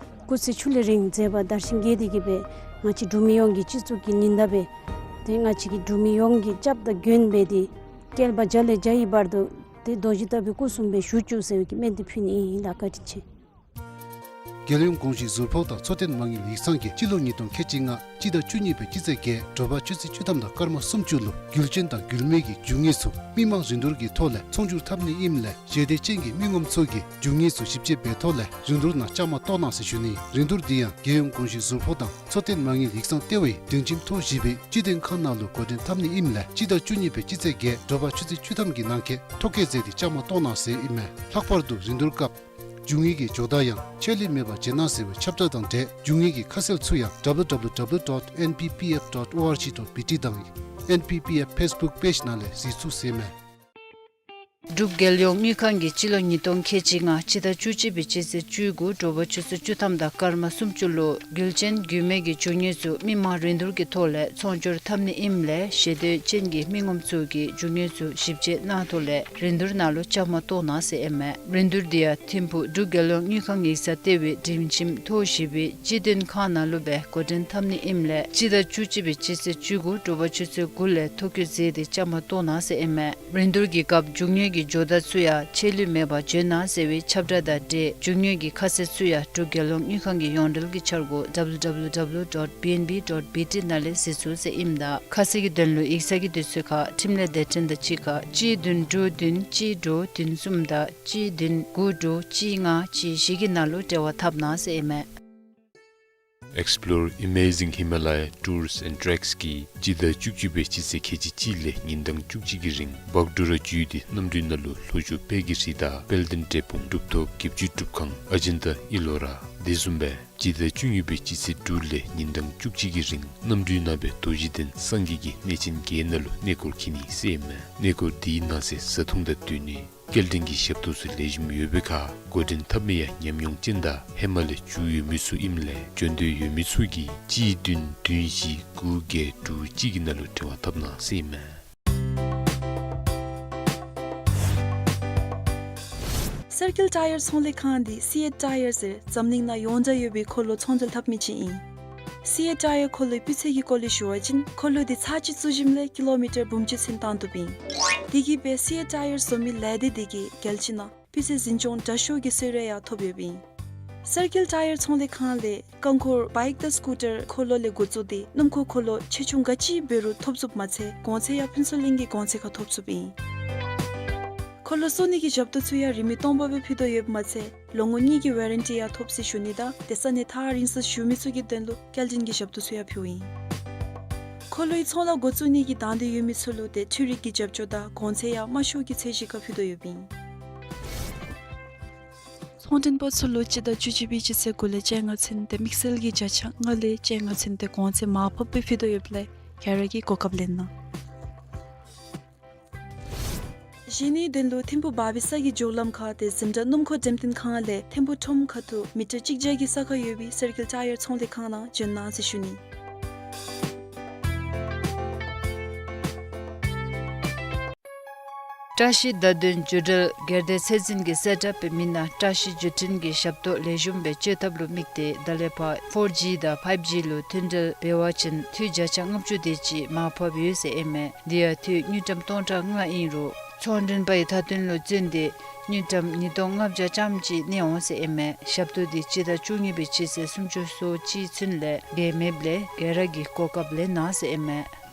སྐུ་ཚེ་ཁྲི་ལས་རིང་མཛད་པ་དར་ཞིང་རྒྱས་ཏེ་གི་སྦེ་ང་བཅས་འབྲུག་མི་ཡོངས་ཀྱི་སྤྱི་གཙུག་གི་ཉི་ཟླ་སྦེ་ཏེ་ང་བཅས་ཀྱི་འབྲུག་མི་ཡོངས་ཀྱི་སྐྱབས་དང་མགོན་སྦེ་ཏེ་བསྐལ་པ་བརྒྱ་ལས་བརྒྱ་ཡི་བར་དུ་ཏེ་རྡོ་རྗེ་ལྟ་བུའི་སྐུ་གསུམ་སྦེ་བཞུགས་བཅུག་ཟེར་བའི་གི་སྨོན་འདེབས་ཕུལ་ནི་ཨིན་ལགས། བཀའ་དྲིན་ཆེ། རྒྱལ་ཡོངས་དགོངས་ཞུའི་ཟུར་ཕོགས་དང་འཚོ་རྟེན་མ་དངུལ་ཡིག་ཚང་གིས་སྤྱི་ལོ་ཉིས་སྟོང་ཁལ་གཅིག་ལྔ་སྤྱི་ཟླ་བཅུ་གཉིས་པའི་སྤྱི་ཚེས་བརྒྱད་དྲོ་པ་ཆུ་ཚོད་བཅུ་ཐམ་དང་སྐར་མ་སུམ་ཅུ་ལུ་རྒྱུ་ཅན་དང་རྒྱུ་མེད་ཀྱི་རྒྱུ་དངོས་ཚུ་མི་མང་རིན་བསྡུར་གྱི་ཐོག་ལས་ཚོང་སྒྱུར་འཐབ་ནི་ཨིནམ་ལས་ཞལ་འདེབས་ཅན་གྱི་མི་ངོམ་ཚུ་གིས་རྒྱུ་དངོས་ཚུ་ཞིབ་དཔྱད་འབད་ཐོག་ལས་རིན་བསྡུར་ནང་བཅའ་མར་གཏོགས་གནང་ཟེར་ཞུ་ནི། རིན་བསྡུར་འདི་ཡང་རྒྱལ་ཡོངས་དགོངས་ཞུའི་ཟུར་ཕོགས་དང་འཚོ་རྟེན་མ་དངུལ་ཡིག་ཚང་ལྟེ་བའི་སྒྲིང་ཁྱིམ་ཐོག་བཞི་པའི་སྤྱི་དོན་ཁང་ནང་ལུ་འགོ་འདྲེན་འཐབ་ནི་ཨིནམ་ལས་སྤྱི་ཟླ་བཅུ་གཉིས་པའི་སྤྱི་ཚེས་བརྒྱད་དྲོ་པ་ཆུ་ཚོད་བཅུ་ཐམ་གྱི་ནང་འཁོད་ཐོ་བཀོད་མཛད་དེ་བཅའ་མར་གཏོགས་གནང་ཟེར་ཨིན་མས། ལྷག་པར་དུ་རིན་བསྡུར་སྐབས་རྒྱུ་དངོས་ཀྱི་ཇོ་བདག་ཡང་ཆད་ལུས་མེད་པར་བརྗེ་གནང་ཟེར་བའི་ཁྱབ་བསྒྲགས་དང་འབྲེལ་རྒྱུ་དངོས་ཀྱི་ཁ་གསལ་ཚུ་ཡང་W W W dot N P P F dot O R G dot B T དང་N P P F Facebook page ནང་ལས་གཟིགས་ཚུགས་ཟེར་མས། འབྲུག་རྒྱལ་ཡོངས་དངུལ་ཁང་གིས་སྤྱི་ལོ་ཉིས་སྟོང་ཁལ་གཅིག་ལྔ་སྤྱི་ཟླ་བཅུ་གཅིག་པའི་སྤྱི་ཚེས་བཅུ་དགུ་དྲོ་པ་ཆུ་ཚོད་བཅུ་ཐམ་དང་སྐར་མ་སུམ་ཅུ་ལུ་རྒྱུ་ཅན་རྒྱུ་མེད་ཀྱི་རྒྱུ་དངོས་ཚུ་མི་མང་རིན་བསྡུར་གྱི་ཐོག་ལས་ཚོང་སྒྱུར་འཐབ་ནི་ཨིནམ་ལས་ཞལ་འདེབས་ཅན་གྱི་མི་ངོམ་ཚུ་གིས་རྒྱུ་དངོས་ཚུ་ཞིབ་དཔྱད་གནང་ཐོག་ལས་རིན་བསྡུར་ནང་ལུ་བཅའ་མར་གཏོགས་གནང་ཟེར་ཨིན་མས། རིན་བསྡུར་འདི་ཡང་ཐིམ་ཕུག་འབྲུག་རྒྱལ་ཡོངས་དངུལ་ཁང་ཡིག་ཚང་ལྟེ་བའི་སྒྲིང་ཁྱིམ་ཐོག་བཞི་པའི་སྤྱི་དོན་ཁང་ནང་ལུ་སྦེ་འགོ་འདྲེན་འཐབ་ནི་ཨིནམ་ལས་སྤྱི་ཟླ་བཅུ་གཅིག་པའི་སྤྱི་ཚེས་བཅུ་དགུ་དྲོ་པ་ཆུ་ཚོད་དགུ་ལས་ཐོ་བཀོད་མཛད་དེ་བཅའ་མར་གཏོགས་གནང་ཟེར་ཨིན་མས། རིན་བསྡུར་གྱི་སྐབས་རྒྱུ་དངོས་ཀྱི་ཇོ་བདག་ཚུ་ཡང་ཆད་ལུས་མེད་པར་བརྗེ་གནང་ཟེར་བའི་ཁྱབ་བསྒྲགས་དང་འབྲེལ་རྒྱུ་དངོས་ཀྱི་ཁ་གསལ་ཚུ་ཡང་འབྲུག་རྒྱལ་ཡོངས་དངུལ་ཁང་གི་ཡོངས་འབྲེལ་གྱི་འཆར་སྒོ་W W W dot B N B dot B T ནང་ལས་གཟིགས་ཚུགས་ཟེར་ཨིནམ་ད་ཁ་གསལ་གྱི་དོན་ལུ་ཡིག་ཚང་གི་དུས་ཚོད་ཁར་འཕྲིན་ལས་སྡེ་ཚན་དང་གཅིག་ཁར་གཅིག་བདུན་དྲུག་བདུན་གཅིག་དྲུག་བདུན་གསུམ་དང་གཅིག་བདུན་དགུ་དྲུག་གཅིག་ལྔ་གཅིག་བཞི་གི་ནང་ལུ་འབྲེལ་བ་འཐབ་གནང་ཟེར་ཨིན་མས། Explore Amazing Himalaya Tours and Treks གིས་སྤྱི་ཟླ་བཅུ་གཅིག་པའི་སྤྱི་ཚེས་ཁལ་གཅིག་གཅིག་ལས་ཉིན་གྲངས་བཅུ་གཅིག་གི་རིང་འབག་གྲུ་ར་བརྒྱུད་དེ་གནམ་གྲུའི་ནང་ལུ་ལྷོ་ཕྱོགས་དཔལ་གྱི་རི་དྭགས་དཔལ་ལྡན་འབྲས་སྤུངས་གྲུབ་ཐོབ་བརྒྱད་ཅུ་གྲུབ་ཁང་ཨ་ཇན་ཏ་ཨི་ལོ་ར་དེ་བཟུམ་སྦེ་སྤྱི་ཟླ་བཅུ་གཉིས་པའི་སྤྱི་ཚེས་དྲུག་ལས་ཉིན་གྲངས་བཅུ་གཅིག་གི་རིང་གནམ་གྲུའི་ནང་སྦེ་རྡོ་རྗེ་གདན་སངས་རྒྱས་ཀྱི་གནས་ཆེན་བརྒྱད་ནང་ལུ་གནས་སྐོར་འཁྱིད་ནི་ཟེར་ཨིན་མས། གནས་སྐོར་འདིའི་ནང་གསེས་བཟའ་འཐུང་དང་བསྟུན་ནི་ སྐྱེལ་འདྲེན་གྱི་ཞབས་ཏོག་ཚུ་ལེགས་ཤོམ་ཡོད་པའི་ཁར་འགོ་འདྲེན་འཐབ་མི་ཡང་ཉམས་མྱོང་ཅན་དང་ཧེ་མ་ལས་མཇུག་ཡོད་མི་ཚུ་ཨིནམ་ལས་འབྱོན་འདོད་ཡོད་མི་ཚུ་གིས་གཅིག་བདུན་བདུན་བཞི་དགུ་བརྒྱད་དྲུག་གཅིག་གི་ནང་ལུ་འབྲེལ་བ་འཐབ་གནང་ཟེར་ཨིན་མས། སར་ཀལ་ཊ་ཡར་ཚོང་ལས་ཁང་འདི་སི་ཨེཊ་ཊ་ཡར་ཟེར་འཛམ་གླིང་ནང་ཡོངས་གྲགས་ཡོད་པའི་འཁོར་ལོ་ཚོང་འབྲེལ་འཐབ་མི་ཅིག་ཨིན། སི་ཨེཊ་ཊ་ཡར་འཁོར་ལོའི་སྤུས་ཚད་ཀྱི་སྐོར་ལས་ཞུ་བ་ཅིན་འཁོར་ལོ་འདི་ཚར་གཅིག་བཙུགས་ཞིནམ་ལས་ཀི་ལོ་མི་ཊར་འབུམ་གཅིག་ཚུན་བཏང་བཏུབ་ཨིན། དེ་གིས་སྦེ་སི་ཨེཊ་ཊ་ཡར་བཟོ་མི་ལས་སྡེ་འདི་གིས་རྒྱལ་སྤྱི་ནང་སྤུས་ཚད་འཛིན་སྐྱོང་དྲག་ཤོས་ཀྱི་གསོལ་རས་ཡང་ཐོབ་ཡོདཔ་ཨིན། སར་ཀལ་ཊ་ཡར་ཚོང་ལས་ཁང་ལས་རྐང་འཁོར་བའིཀ་དང་སི་ཀུ་ཊར་འཁོར་ལོ་ལས་འགོ་བཙུགས་ཏེ་སྣུམ་འཁོར་འཁོར་ལོ་ཆེ་ཆུང་ག་ཅི་འབད་རུང་ཐོབ་ཚུགསཔ་མ་ཚད་གོང་ཚད་ཡང་ཕུན་ཚོགས་གླིང་གི་གོང་ཚད་ཁར་ཐོབ་ཚུགསཔ་ཨིན། འཁོར་ལོ་བཙུགས་ནི་གི་ཞབས་ཏོག་ཚུ་ཡང་རིན་མེད་སྟོང་པ་སྦེ་ཕུལ་དོ་ཡོདཔ་མ་ཚད་ལོ་ངོ་གཉིས་ཀྱི་ཝ་རེན་ཊི་ཡང་ཐོབ་ཟེར་ཞུ་ནི་དང་དེ་ས་གནས་ཐག་རིང་སར་བཞུགས་མི་ཚུ་གི་དོན་ལུ་སྐྱེལ་འདྲེན་གྱི་ཞབས་ཏོག་ཚུ་ཡང་ཕུལཝ་ཨིན། འཁོར་ལོའི་ཚོང་ལཱ་འགོ་བཙུགས་ནི་གི་དང་འདོད་ཡོད་མི་ཚུ་ལུ་ཏེ་འཕྲུལ་རིག་གི་རྒྱབ་སྐྱོར་དང་གོང་ཚད་ཡང་དམའ་ཤོས་ཀྱི་ཚད་གཞི་ཁར་ཕུལ་དོ་ཡོདཔ་ཨིན། ཚོང་འདྲེན་པ་ཚུ་ལུ་སྤྱི་ཟླ་བཅུ་གཅིག་པའི་སྤྱི་ཚེས་དགུ་ལས་བཅོ་ལྔ་ཚུན་ཏེ་དམིགས་བསལ་གྱི་བརྒྱ་ཆ་ལྔ་ལས་བཅོ་ལྔ་ཚུན་ཏེ་གོང་ཚད་མར་ཕབ་སྦེ་ཕུལ་དོ་ཡོདཔ་ལས་ག་ར་གིས་གོ་སྐབས་ལེན་གནང་། གཞན་ནི་དོན་ལུ་ཐིམ་ཕུ་བར་བི་ས་གི་མཇུག་ལམ་ཁར་ཏེ་ཟིང་དྲག་སྣུམ་འཁོར་འགྲེམས་སྟོན་ཁང་ལས་ཐིམ་ཕུ་ཁྲོམ་ཁ་ཐུག་མི་ཊར་གཅིག་བརྒྱ་གི་ས་ཁར་ཡོད་པའི་སར་ཀལ་ཊ་ཡར་ཚོང་ལས་ཁང་ནང་འབྱོན་གནང་ཟེར་ཞུ་ནི། བཀྲ་ཤིས་བརྡ་དོན་བརྒྱུད་འབྲེལ་སྒེར་སྡེ་ཚད་འཛིན་གྱིས་གསལ་བསྒྲགས་འབད་མི་ནང་བཀྲ་ཤིས་བརྒྱུད་འཕྲིན་གྱི་ཞབས་ཏོག་ལེགས་ཤོམ་སྦེ་སྤྱོད་ཐབས་ལུ་དམིགས་ཏེ་ད་ལས་ཕར་ཕོར་ཇི་དང་ཕའིབ་ཇི་ལུ་མཐུད་འབྲེལ་འབད་བ་ཅིན་འཐུས་བརྒྱ་ཆ་ལྔ་བཅུ་དེ་ཅིག་མར་ཕབ་ཡོད་ཟེར་ཨིན་མས། དེ་ཡང་འཐུས་དངུལ་ཀྲམ་སྟོང་ཕྲག་ལྔ་ཨིན་རུང་ཚོང་འདྲེན་པའི་མཐའ་དོན་ལུ་བརྩོན་ཏེ་དངུལ་ཀྲམ་ཉིས་སྟོང་ལྔ་བརྒྱ་ཙམ་ཅིག་གནས་འོང་ཟེར་ཨིན་མས། ཞབས་ཏོག་འདི་སྤྱི་ཟླ་བཅུ་གཉིས་པའི་སྤྱི་ཚེས་སུམ་ཅུ་སོ་གཅིག་ཚུན་ལས་འགལ་མེདཔ་ལས་ག་ར་གིས་གོ་སྐབས་ལེན་གནང་ཟེར་ཨིན་མས།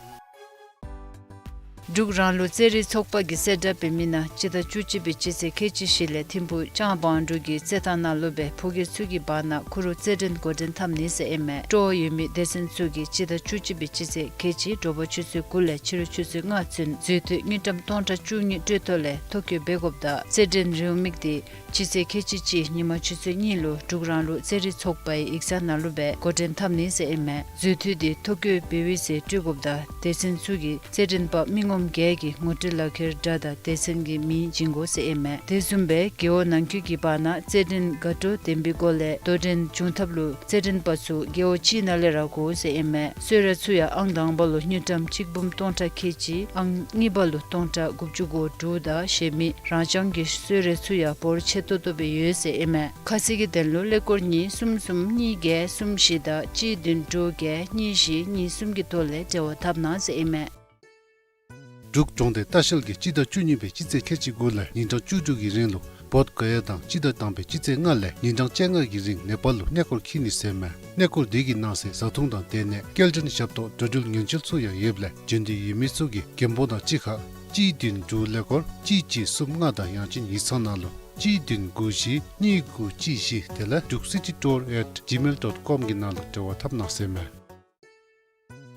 འབྲུག་རང་ལུགས་རྩེད་རིགས་ཚོགས་པ་གིས་གསལ་བསྒྲགས་འབད་མི་ནང་སྤྱི་ཟླ་བཅུ་གཅིག་པའི་སྤྱི་ཚེས་ཁལ་གཅིག་བཞི་ལས་ཐིམ་ཕུ་ལྕང་བང་འབྲུག་གི་རྩེད་ཐང་ནང་ལུ་སྦེ་ཕོ་སྐྱེས་ཚུ་གི་བར་ན་ཁུ་རུ་རྩེད་འགྲན་འགོ་འདྲེན་འཐབ་ནི་ཟེར་ཨིན་མས། སྤྲོ་བ་ཡོད་མི་སྡེ་ཚན་ཚུ་གིས་སྤྱི་ཟླ་བཅུ་གཅིག་པའི་སྤྱི་ཚེས་ཁལ་གཅིག་དྲོ་པ་ཆུ་ཚོད་དགུ་ལས་ཕྱི་རུ་ཆུ་ཚོད་ལྔ་ཚུན་འཛུལ་འཐུས་དངུལ་ཀྲམ་སྟོང་ཕྲག་བཅུ་གཉིས་སྤྲོད་ཐོ་ལས་ཐོ་བཀོད་འབད་དགོཔ་དང་རྩེད་འགྲན་རེའུ་མིག་འདི་སྤྱི་ཚེས་ཁལ་གཅིག་གཅིག་ཉིན་མ་ཆུ་ཚོད་གཉིས་ལུ་འབྲུག་རང་ལུགས་རྩེད་རིགས་ཚོགས་པའི་ཡིག་ཚང་ནང་ལུ་སྦེ་འགོ་འདྲེན་འཐབ་ནི་ཟེར་ཨིན་མས། འཛུལ་འཐུས་འདི་ཐོ་བཀོད་འབད་བའི་ཚེ་སྤྲོད་དགོཔ་དང་སྡེ་ཚན་ཚུ་གིས་རྩེད་འགྲན་པ་མི་ངོམ་བརྒྱད་ཀྱི་ངོ་སྤྲོད་ལག་ཁྱེར་འདྲ་དང་སྡེ་ཚན་གྱི་མིང་བྱིན་དགོ་ཟེར་ཨིན་མས། དེ་བཟུམ་སྦེ་རྒེད་འོག་ནང་འཁོད་ཀྱི་བར་ན་རྩེད་འགྲན་དགའ་སྤྲོ་ལྡན་པའི་སྒོ་ལས་དོ་འགྲན་འབྱུང་ཐབས་ལུ་རྩེད་འགྲན་པ་ཚུ་རྒེད་འོག་གཅིག་ནང་ལས་ར་དགོ་ཟེར་ཨིན་མས། གསོལ་རས་ཚུ་ཡང་ཨང་དང་པ་ལུ་དངུལ་ཀྲམ་གཅིག་འབུམ་སྟོང་ཕྲག་ཁལ་གཅིག་ཨང་གཉིས་པ་ལུ་སྟོང་ཕྲག་དགུ་བཅུ་གོ་དྲུག་དང་གཞན་མི་རང་རྐྱང་གི་གསོལ་རས་ཚུ་ཡང་འབོར་ཆེ་ཏོག་ཏོ་སྦེ་ཡོད་ཟེར་ཨིན་མས། ཁ་གསལ་གྱི་དོན་ལུ་ཀླད་ཀོར་གཉིས་གསུམ་གསུམ་གཉིས་བརྒྱད་གསུམ་བཞི་དང་གཅིག་བདུན་དྲུག་བརྒྱད་གཉིས་བཞི་གཉིས་གསུམ་གྱི་ཐོག་ལས་འབྲེལ་བ་འཐབ་གནང་ཟེར་ཨིན་མས། འབྲུག་གྲོང་སྡེ་ལྟ་བཤལ་གྱིས་སྤྱི་ཟླ་བཅུ་གཉིས་པའི་སྤྱི་ཚེས་ཁལ་གཅིག་དགུ་ལས་ཉིན་གྲངས་བཅུ་དྲུག་གི་རིང་ལུ་བོདྷ་ག་ཡ་དང་སྤྱི་ཟླ་དང་པའི་སྤྱི་ཚེས་ལྔ་ལས་ཉིན་གྲངས་བཅོ་ལྔ་གི་རིང་ནེ་པཱལ་ལུ་གནས་སྐོར་འཁྱིད་ནི་ཟེར་མས། གནས་སྐོར་འདི་གི་ནང་གསེས་བཟའ་འཐུང་དང་སྡོད་གནས་སྐྱེལ་འདྲེན་ཞབས་ཏོག་འགྲོ་འགྲུལ་ཉེན་བཅོལ་ཚུ་ཡང་ཡོདཔ་ལས་འབྱོན་འདོད་ཡོད་མི་ཚུ་གིས་རྒན་པོ་དང་གཅིག་ཁར་གཅིག་བདུན་དྲུག་ཀླད་ཀོར་གཅིག་གཅིག་གསུམ་ལྔ་དང་ཡང་ཅིན་ཡིག་ཚང་ནང་ལུ་གཅིག་བདུན་དགུ་བཞི་གཉིས་དགུ་གཅིག་བཞི་དེ་ལས་འབྲུག་སི་ཊི་ཊུར་ཨེཊ་ཇི་མེལ་ཌོཊ་ཀོམ་གྱི་ནང་ལུ་འབྲེལ་བ་འཐབ་གནང་ཟེར་མས།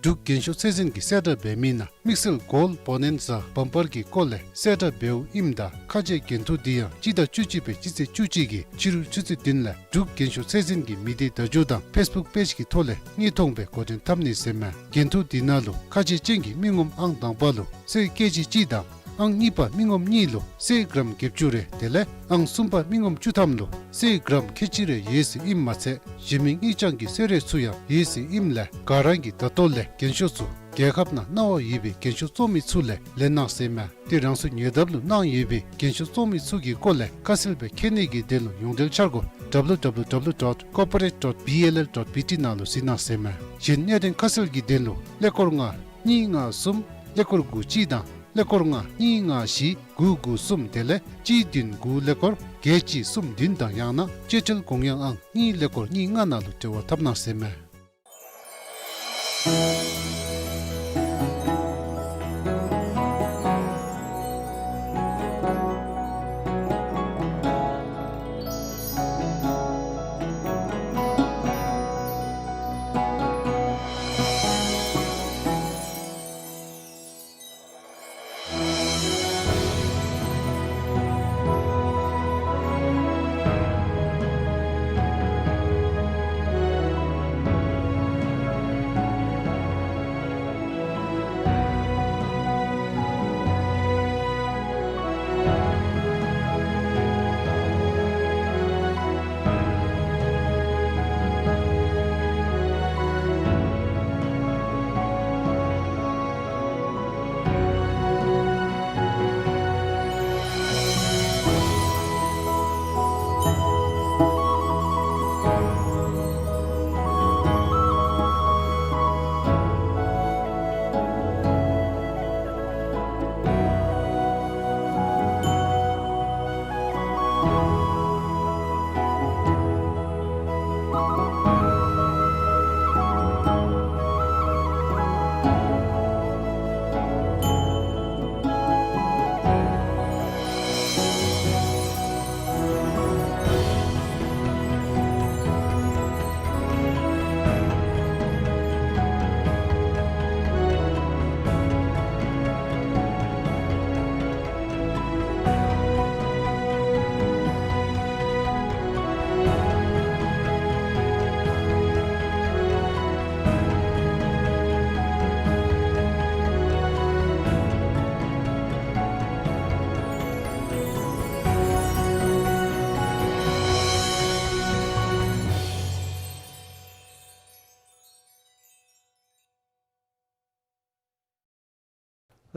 འབྲུག་རྒན་ཤོས་ཚད་འཛིན་གྱིས་གསལ་བསྒྲགས་འབད་མི་ནང་དམིགས་བསལ་གོལཌ་བོ་ནན་ཛ་བམ་པར་གྱི་སྐོར་ལས་གསལ་བསྒྲགས་འབདཝ་ཨིནམ་ད་ཁ་ཆེ་འགན་ཐུག་འདི་ཡང་སྤྱི་ཟླ་བཅུ་གཅིག་པའི་སྤྱི་ཚེས་བཅུ་གཅིག་གི་ཕྱི་རུ་ཆུ་ཚོད་བདུན་ལས་འབྲུག་རྒན་ཤོས་ཚད་འཛིན་གྱི་མི་སྡེ་བརྡ་བརྒྱུད་དང་ཕེསི་བུཀ་པེཇ་གྱི་ཐོག་ལས་དངོས་མཐོང་སྦེ་འགོ་འདྲེན་འཐབ་ནི་ཟེར་མས། འགན་ཐུག་འདི་ནང་ལུ་ཁ་ཆེ་ཅན་གྱི་མི་ངོམ་ཨང་དང་པ་ལུ་གསེར་ཀེ་ཇི་གཅིག་དང་ཨང་གཉིས་པ་མི་ངོམ་གཉིས་ལུ་གསེར་གྲམ་བརྒྱད་ཅུ་རེ་དེ་ལས་ཨང་གསུམ་པ་མི་ངོམ་བཅུ་ཐམ་ལུ་གསེར་གྲམ་ཁལ་གཅིག་རེ་ཡོད་ཟེར་ཨིནམ་མ་ཚད་གཞན་མི་དངུལ་རྐྱང་གི་གསོལ་རས་ཚུ་ཡང་ཡོད་ཟེར་ཨིནམ་ལས་ག་ར་གིས་ད་ལྟོ་ལས་རྒན་ཤོས་ཚུ་རྒྱལ་ཁབ་ནང་གནང་བ་ཡོད་པའི་རྒན་ཤོས་བཙོང་མི་ཚུ་ལས་ལེན་གནང་ཟེར་མས། ཏེ་རང་སོའི་ཉེ་འདབས་ལུ་གནང་ཡོད་པའི་རྒན་ཤོས་བཙོང་མི་ཚུ་གི་སྐོར་ལས་ཁ་གསལ་སྦེ་མཁྱེན་ནི་གི་དོན་ལུ་ཡོངས་འབྲེལ་འཆར་སྒོ་W W W dot corporate dot B L L dot B T ནང་ལུ་གཟིགས་གནང་ཟེར་མས། གཞན་གནད་དོན་ཁ་གསལ་གྱི་དོན་ལུ་ཀླད་ཀོར་ལྔ་གཉིས་ལྔ་གསུམ་ཀླད་ཀོར་དགུ་གཅིག་དང་ཀླད་ཀོར་ལྔ་གཉིས་ལྔ་བཞི་དགུ་དགུ་གསུམ་དེ་ལས་གཅིག་བདུན་དགུ་ཀླད་ཀོར་བརྒྱད་གཅིག་གསུམ་བདུན་དང་ཡང་ན་སྤྱོད་ཁྲལ་དགོངས་ཡངས་ཨང་གཉིས་ཀླད་ཀོར་གཉིས་ལྔ་ནང་ལུ་འབྲེལ་བ་འཐབ་གནང་ཟེར་མས།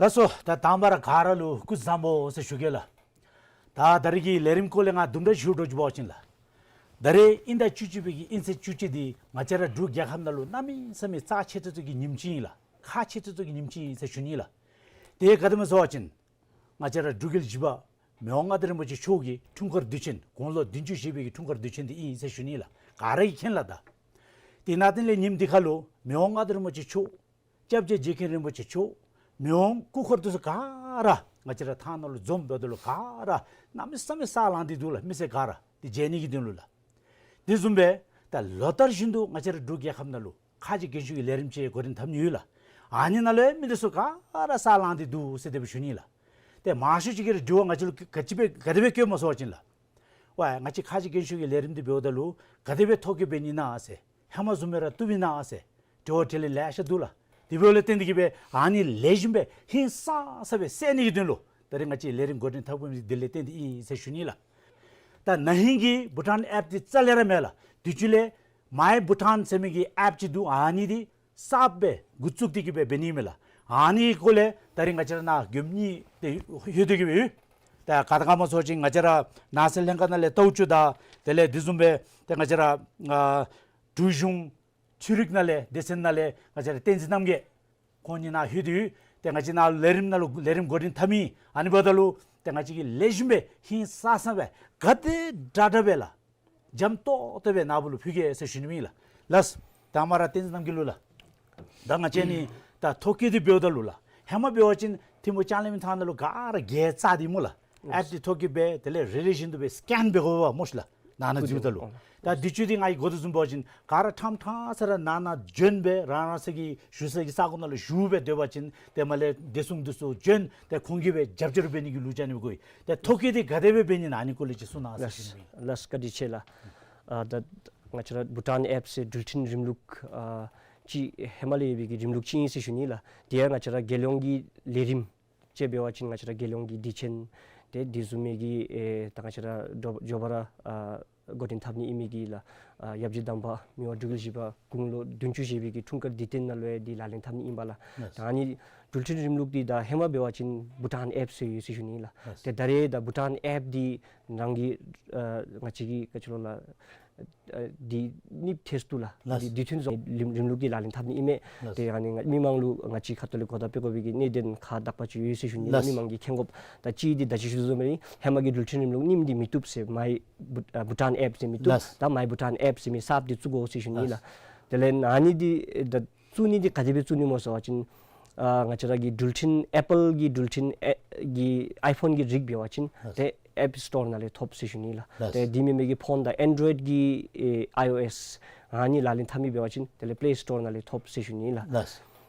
ད་སོ་ད་དང་པ་ར་ག་ར་ལུ་སྐུ་གཟུགས་བཟང་པོ་ཟེར་ཞུ་གེ་ལགས། ད་ད་རིས་ཀྱི་ལས་རིམ་སྐོར་ལས་ང་དུམ་གྲ་ཞུ་འགྱོ་བ་ཅིན་ལགས། ད་རིས་དབྱིན་ཟླ་བཅུ་གཅིག་པའི་གི་དབྱིན་ཚེས་བཅུ་གཅིག་འདི་ང་བཅས་ར་འབྲུག་རྒྱལ་ཁབ་ནང་ལུ་གནམ་མེད་ས་མེད་རྩ་ཆེ་ཏོག་ཏོ་གི་ཉིནམ་ཅིག་ཨིན་ལགས། ཁག་ཆེ་ཏོག་ཏོ་གི་ཉིནམ་ཅིག་ཨིན་ཟེར་ཞུ་ནི་ལགས། དེ་ག་དེམ་ཅིག་སྨོ་ཟེར་བ་ཅིན་ང་བཅས་ར་འབྲུག་རྒྱལ་བཞི་པ་མི་དབང་མངའ་བདག་རིན་པོ་ཆེ་མཆོག་གི་འཁྲུངས་སྐར་དུས་ཆེན་དགུང་ལོ་བདུན་ཅུ་བཞེས་པའི་གི་འཁྲུངས་སྐར་དུས་ཆེན་འདི་ཨིན་ཟེར་ཞུ་ནི་ལགས། ག་ར་གིས་མཁྱེན་ལགས། ད་དེ་ནང་དེ་ལས་ཉིནམ་འདི་ཁར་ལུ་མི་དབང་མངའ་བདག་རིན་པོ་ཆེ་མཆོག་སྐྱབས་རྗེ་རྗེ་མཁན་རིན་པོ་ཆེ་མཆོག་མི་དབང་སྐུ་འཁོར་དེ་ཚུ་ག་ར་ང་བཅས་ར་ཐང་ནང་ལུ་འཛོམས་འབདཝ་ད་ལུ་ག་ར་གནམ་མེད་ས་མེད་ས་ལངས་ཏེ་འདུག་ལགས། མི་སེར་ག་ར་དེ་མཇལ་ནི་གི་དོན་ལུ་ལགས། དེ་བཟུམ་སྦེ་ད་ལོ་ལྟར་བཞིན་དུ་ང་བཅས་ར་འབྲུག་རྒྱལ་ཁབ་ནང་ལུ་ཁག་ཆེ་རྒན་ཤོས་ཀྱི་ལས་རིམ་ཅིག་འགོ་འདྲེན་འཐབ་ནི་ཡོད་ལགས། ཨ་ནི་ནང་ལུ་མི་དེ་ཚུ་ག་ར་ས་ལངས་ཏེ་འདུག་ཟེར་དེ་སྦེ་ཞུ་ནི་ལགས། ཏེ་མང་ཤོས་ཅིག་གིས་དྲི་བ་ང་བཅས་ལུ་ག་ཅི་སྦེ་ག་དེ་སྦེ་བཀོདཔ་སྨོ་ཟེར་བ་ཅིན་ལགས། ཝའི་ང་བཅས་ཁག་ཆེ་རྒན་ཤོས་ཀྱི་ལས་རིམ་འདི་འབདཝ་ད་ལུ་ག་དེ་སྦེ་ཐོ་བཀོད་འབད་ནི་ཨིན་ན་ཟེར། ཧེ་མ་བཟུམ་སྦེ་ར་བཏུབ་ཨིན་ན་ཟེར། དྲི་བ་དྲིས་ལན་ལེ་ཤ་འདུག་ལགས། དེ་འབདཝ་ལས་བརྟེན་ཏེ་གིས་སྦེ་ཨ་ནི་ལེགས་ཤོམ་སྦེ་ཧིང་སངས་ས་སྦེ་སེལ་ནི་གི་དོན་ལུ་ད་རིས་ང་བཅས་ལས་རིམ་འགོ་འདྲེན་འཐབ་དགོ་མི་འདི་ལས་བརྟེན་ཏེ་ཨིན་ཟེར་ཞུ་ནི་ལགས། ད་ན་ཧིང་གི་བྷུ་ཊཱན་ཨེཔ་འདི་རྩ་ལས་ར་མེད་ལགས། དུས་ཅི་ལས་མའི་བྷུ་ཊཱན་ཟེར་མི་གི་ཨེཔ་ཅིག་འདུག། ཨ་ནི་འདི་གསརཔ་སྦེ་འགོ་བཙུགས་ཏེ་གིས་སྦེ་འབད་ནི་མས་ལགས། ཨ་ནི་སྐོར་ལས་ད་རིས་ང་བཅས་ར་ནཱ་མགྱོནམ་གཉིས་དེ་ལྷོད་དེ་གིས་སྦེ་ཡོད། ད་ག་དང་ག་སྨོ་ཟེར་བ་ཅིན་ང་བཅས་ར་ནང་སྲིད་ལྷན་ཁག་ནང་ལས་རྟའུ་ཅུ་དང་དེ་ལས་དེ་བཟུམ་སྦེ་ཏེ་ང་བཅས་ར་ཨ་འབྲུག་གཞུང་འཕྲུལ་རིག་ནང་ལས་སྡེ་ཚན་ནང་ལས་ང་བཅས་ར་བསྟན་འཛིན་རྣམ་རྒྱལ་ཁོང་གཉིས་ནཱ་ལྷོད་དེ་ཡོད། ཏེ་ང་བཅས་ནཱ་ལས་རིམ་ནང་ལུ་ལས་རིམ་འགོ་འདྲེན་འཐབ་མི་ཨ་ནི་འབདཝ་ད་ལུ་ཏེ་ང་བཅས་ཀྱིས་ལེགས་ཤོམ་སྦེ་ཧིང་སངས་ས་སྦེ་ག་དེ་དྲག་དྲག་སྦེ་ལགས། འཇམ་ཏོག་ཏོ་སྦེ་ནཱ་བུ་ལུ་ཕུལ་གེ་ཟེར་ཞུ་ནི་ཨིན་ལགས། ལགས། དང་པ་ར་བསྟན་འཛིན་རྣམ་རྒྱལ་ལུ་ལགས། ད་ང་བཅས་ནི་ད་ཐོ་བཀོད་འདི་འབདཝ་ད་ལུ་ལགས། ཧེ་མ་འབད་བ་ཅིན་ཐིམ་ཕུ་ལྕང་གླིང་ཐང་ནང་ལུ་ག་ར་གིས་བཙག་སྟེ་སྨོ་ལགས། ཨེཔ་འདི་ཐོ་བཀོད་འབད་དེ་ལས་རེ་རེ་བཞིན་དུ་སྦེ་སི་ཀེན་འབད་དགོ་པས་སྨོ་ཤིག་ལགས། ནང་ན་འཛུལཝ་ད་ལུ། ད་དུས་ཅི་འདི་ང་གིས་གོ་དོ་བཟུམ་འབད་བ་ཅིན་ག་ར་ཕྲང་ཕྲང་ས་ར་ནང་ན་བྱོན་སྦེ་རང་རང་སོ་གི་བཞུགས་ས་གི་ས་གོ་ནང་ལུ་བཞུགས་སྦེ་སྡོད་པ་ཅིན་ཏེ་མར་ལས་བདེ་སྲུང་འདི་ཚུ་བྱོན་ཏེ་ཁོང་གིས་སྦེ་རྒྱབ་སྐྱོར་འབད་ནི་གི་ལུ་ཅ་ནི་སྦེ་གོ་ཡི། ཏེ་ཐོ་བཀོད་འདི་ག་དེ་སྦེ་འབད་ནི་ཨ་ནི་སྐོར་ལས་ཅིག་གསུང་གནང་ཟེར་ཞུ་ནི་ཨིན། ལགས་བཀའ་དྲིན་ཆེ་ལགས། ཨ་ད་ང་བཅས་ར་བྷུ་ཊཱན་ཨེཔ་ཟེར་འགྲུལ་འཕྲིན་རིམ་ལུགས་ཨ་ཅིག་ཧེ་མ་ལས་ཡོད་པའི་གི་རིམ་ལུགས་ཅིག་ཨིན་ཟེར་ཞུ་ནི་ལགས། དེ་ཡང་ང་བཅས་ར་རྒྱལ་ཡོངས་ཀྱི་ལས་རིམ་ཅིག་འབད་བ་ཅིན་ང་བཅས་ར་རྒྱལ་ཡོངས་ཀྱི་དུས་ཆེན་ཏེ་དེ་བཟུམ་མའི་གི་ཨེ་ད་ང་བཅས་ར་འགྱོ་འགྱོ་བ་ར་ཨ་འགོ་འདྲེན་འཐབ་ནི་ཨིན་མི་གི་ལགས། ཨ་ཡབ་རྗེ་དམ་པ་མི་དབང་འབྲུག་རྒྱལ་བཞི་པ་དགུང་ལོ་བདུན་ཅུ་བཞེས་པའི་གི་འཁྲུངས་སྐར་དུས་སྟོན་ནང་ལུ་ཡང་འདི་ལག་ལེན་འཐབ་ནི་ཨིན་པས་ལགས། ལགས། ད་ཨ་ནི་འགྲུལ་འཕྲིན་རིམ་ལུགས་འདི་ད་ཧེ་མ་འབད་བ་ཅིན་བྷུ་ཊཱན་ཨེཔ་ཟེར་ཡོད་ཟེར་ཞུ་ནི་ལགས། ལགས། ཏེ་ད་རེས་ད་བྷུ་ཊཱན་ཨེཔ་འདི་རང་གི་ཨ་ང་བཅས་ཀྱི་ག་ཅི་ལོ་ལགས། ཨ་འདི་ནི་ཐེས་ཏེ་ལགས། ལགས། འདི་དུས་སྟོན་བཟོ་རིམ་རིམ་ལུགས་འདི་ལག་ལེན་འཐབ་ནི་ཨིན་མས། ལགས། ཏེ་ཨ་ནི་ང་མི་མང་ལུ་ང་བཅས་ཁ་ཐུག་ལས་གོ་བརྡ་སྤེལ་དགོ་པའི་གི་གནད་དོན་ཁག་དག་པ་ཅིག་ཡོད་ཟེར་ཞུ་ནི་ལགས། ལགས། མི་མང་གིས་མཁྱེན་དགོཔ་ད་ཅིག་འདི་ད་ཅི་ཞུ་དོ་བཟུམ་སྦེ་ཧེ་མ་གི་འགྲུལ་འཕྲིན་རིམ་ལུགས་རྙིངམ་འདི་མི་བཏུབ་ཟེར་མའི་བྷུ་ཨ་བྷུ་ཊཱན་ཨེཔ་ཟེར་མི་བཏུབ། ལགས། ད་མའི་བྷུ་ཊཱན་ཨེཔ་ཟེར་མི་གསརཔ་འདི་བཙུགས་དགོ་ཟེར་ཞུ་ནི་ལགས། ལགས། དེ་ལས་ཨ་ནི་འདི་ད་བཙུགས་ནི་འདི་ག་དེ་སྦེ་བཙུགས་ནི་སྨོ་ཟེར་བ་ཅིན་ཨ་ང་བཅས་ར་གི་འགྲུལ་འཕྲིན་ཨེཔ་པཱལ་གྱི་འགྲུལ་འཕྲིན་ཨེ་གི་ཨའི་ཕོན་གྱི་རིགས་འབད་བ་ཅིན། ལགས། ཏེ་ཨེཔ་སི་ཊོར་ནང་ལས་ཐོབ་ཟེར་ཞུ་ནི་ལགས། ལགས། ཏེ་དེ་མེན་མི་གི་ཕོན་དང་ཨེན་ཌོའིཌ་གི་ཨེ་ཨའི་ཨོ་ཨེསི་ཨ་ནི་ལག་ལེན་འཐབ་མི་འབད་བ་ཅིན་དེ་ལས་པེ་ལེ་སི་ཊོར་ནང་ལས་ཐོབ་ཟེར་ཞུ་ནི་ལགས། ལགས།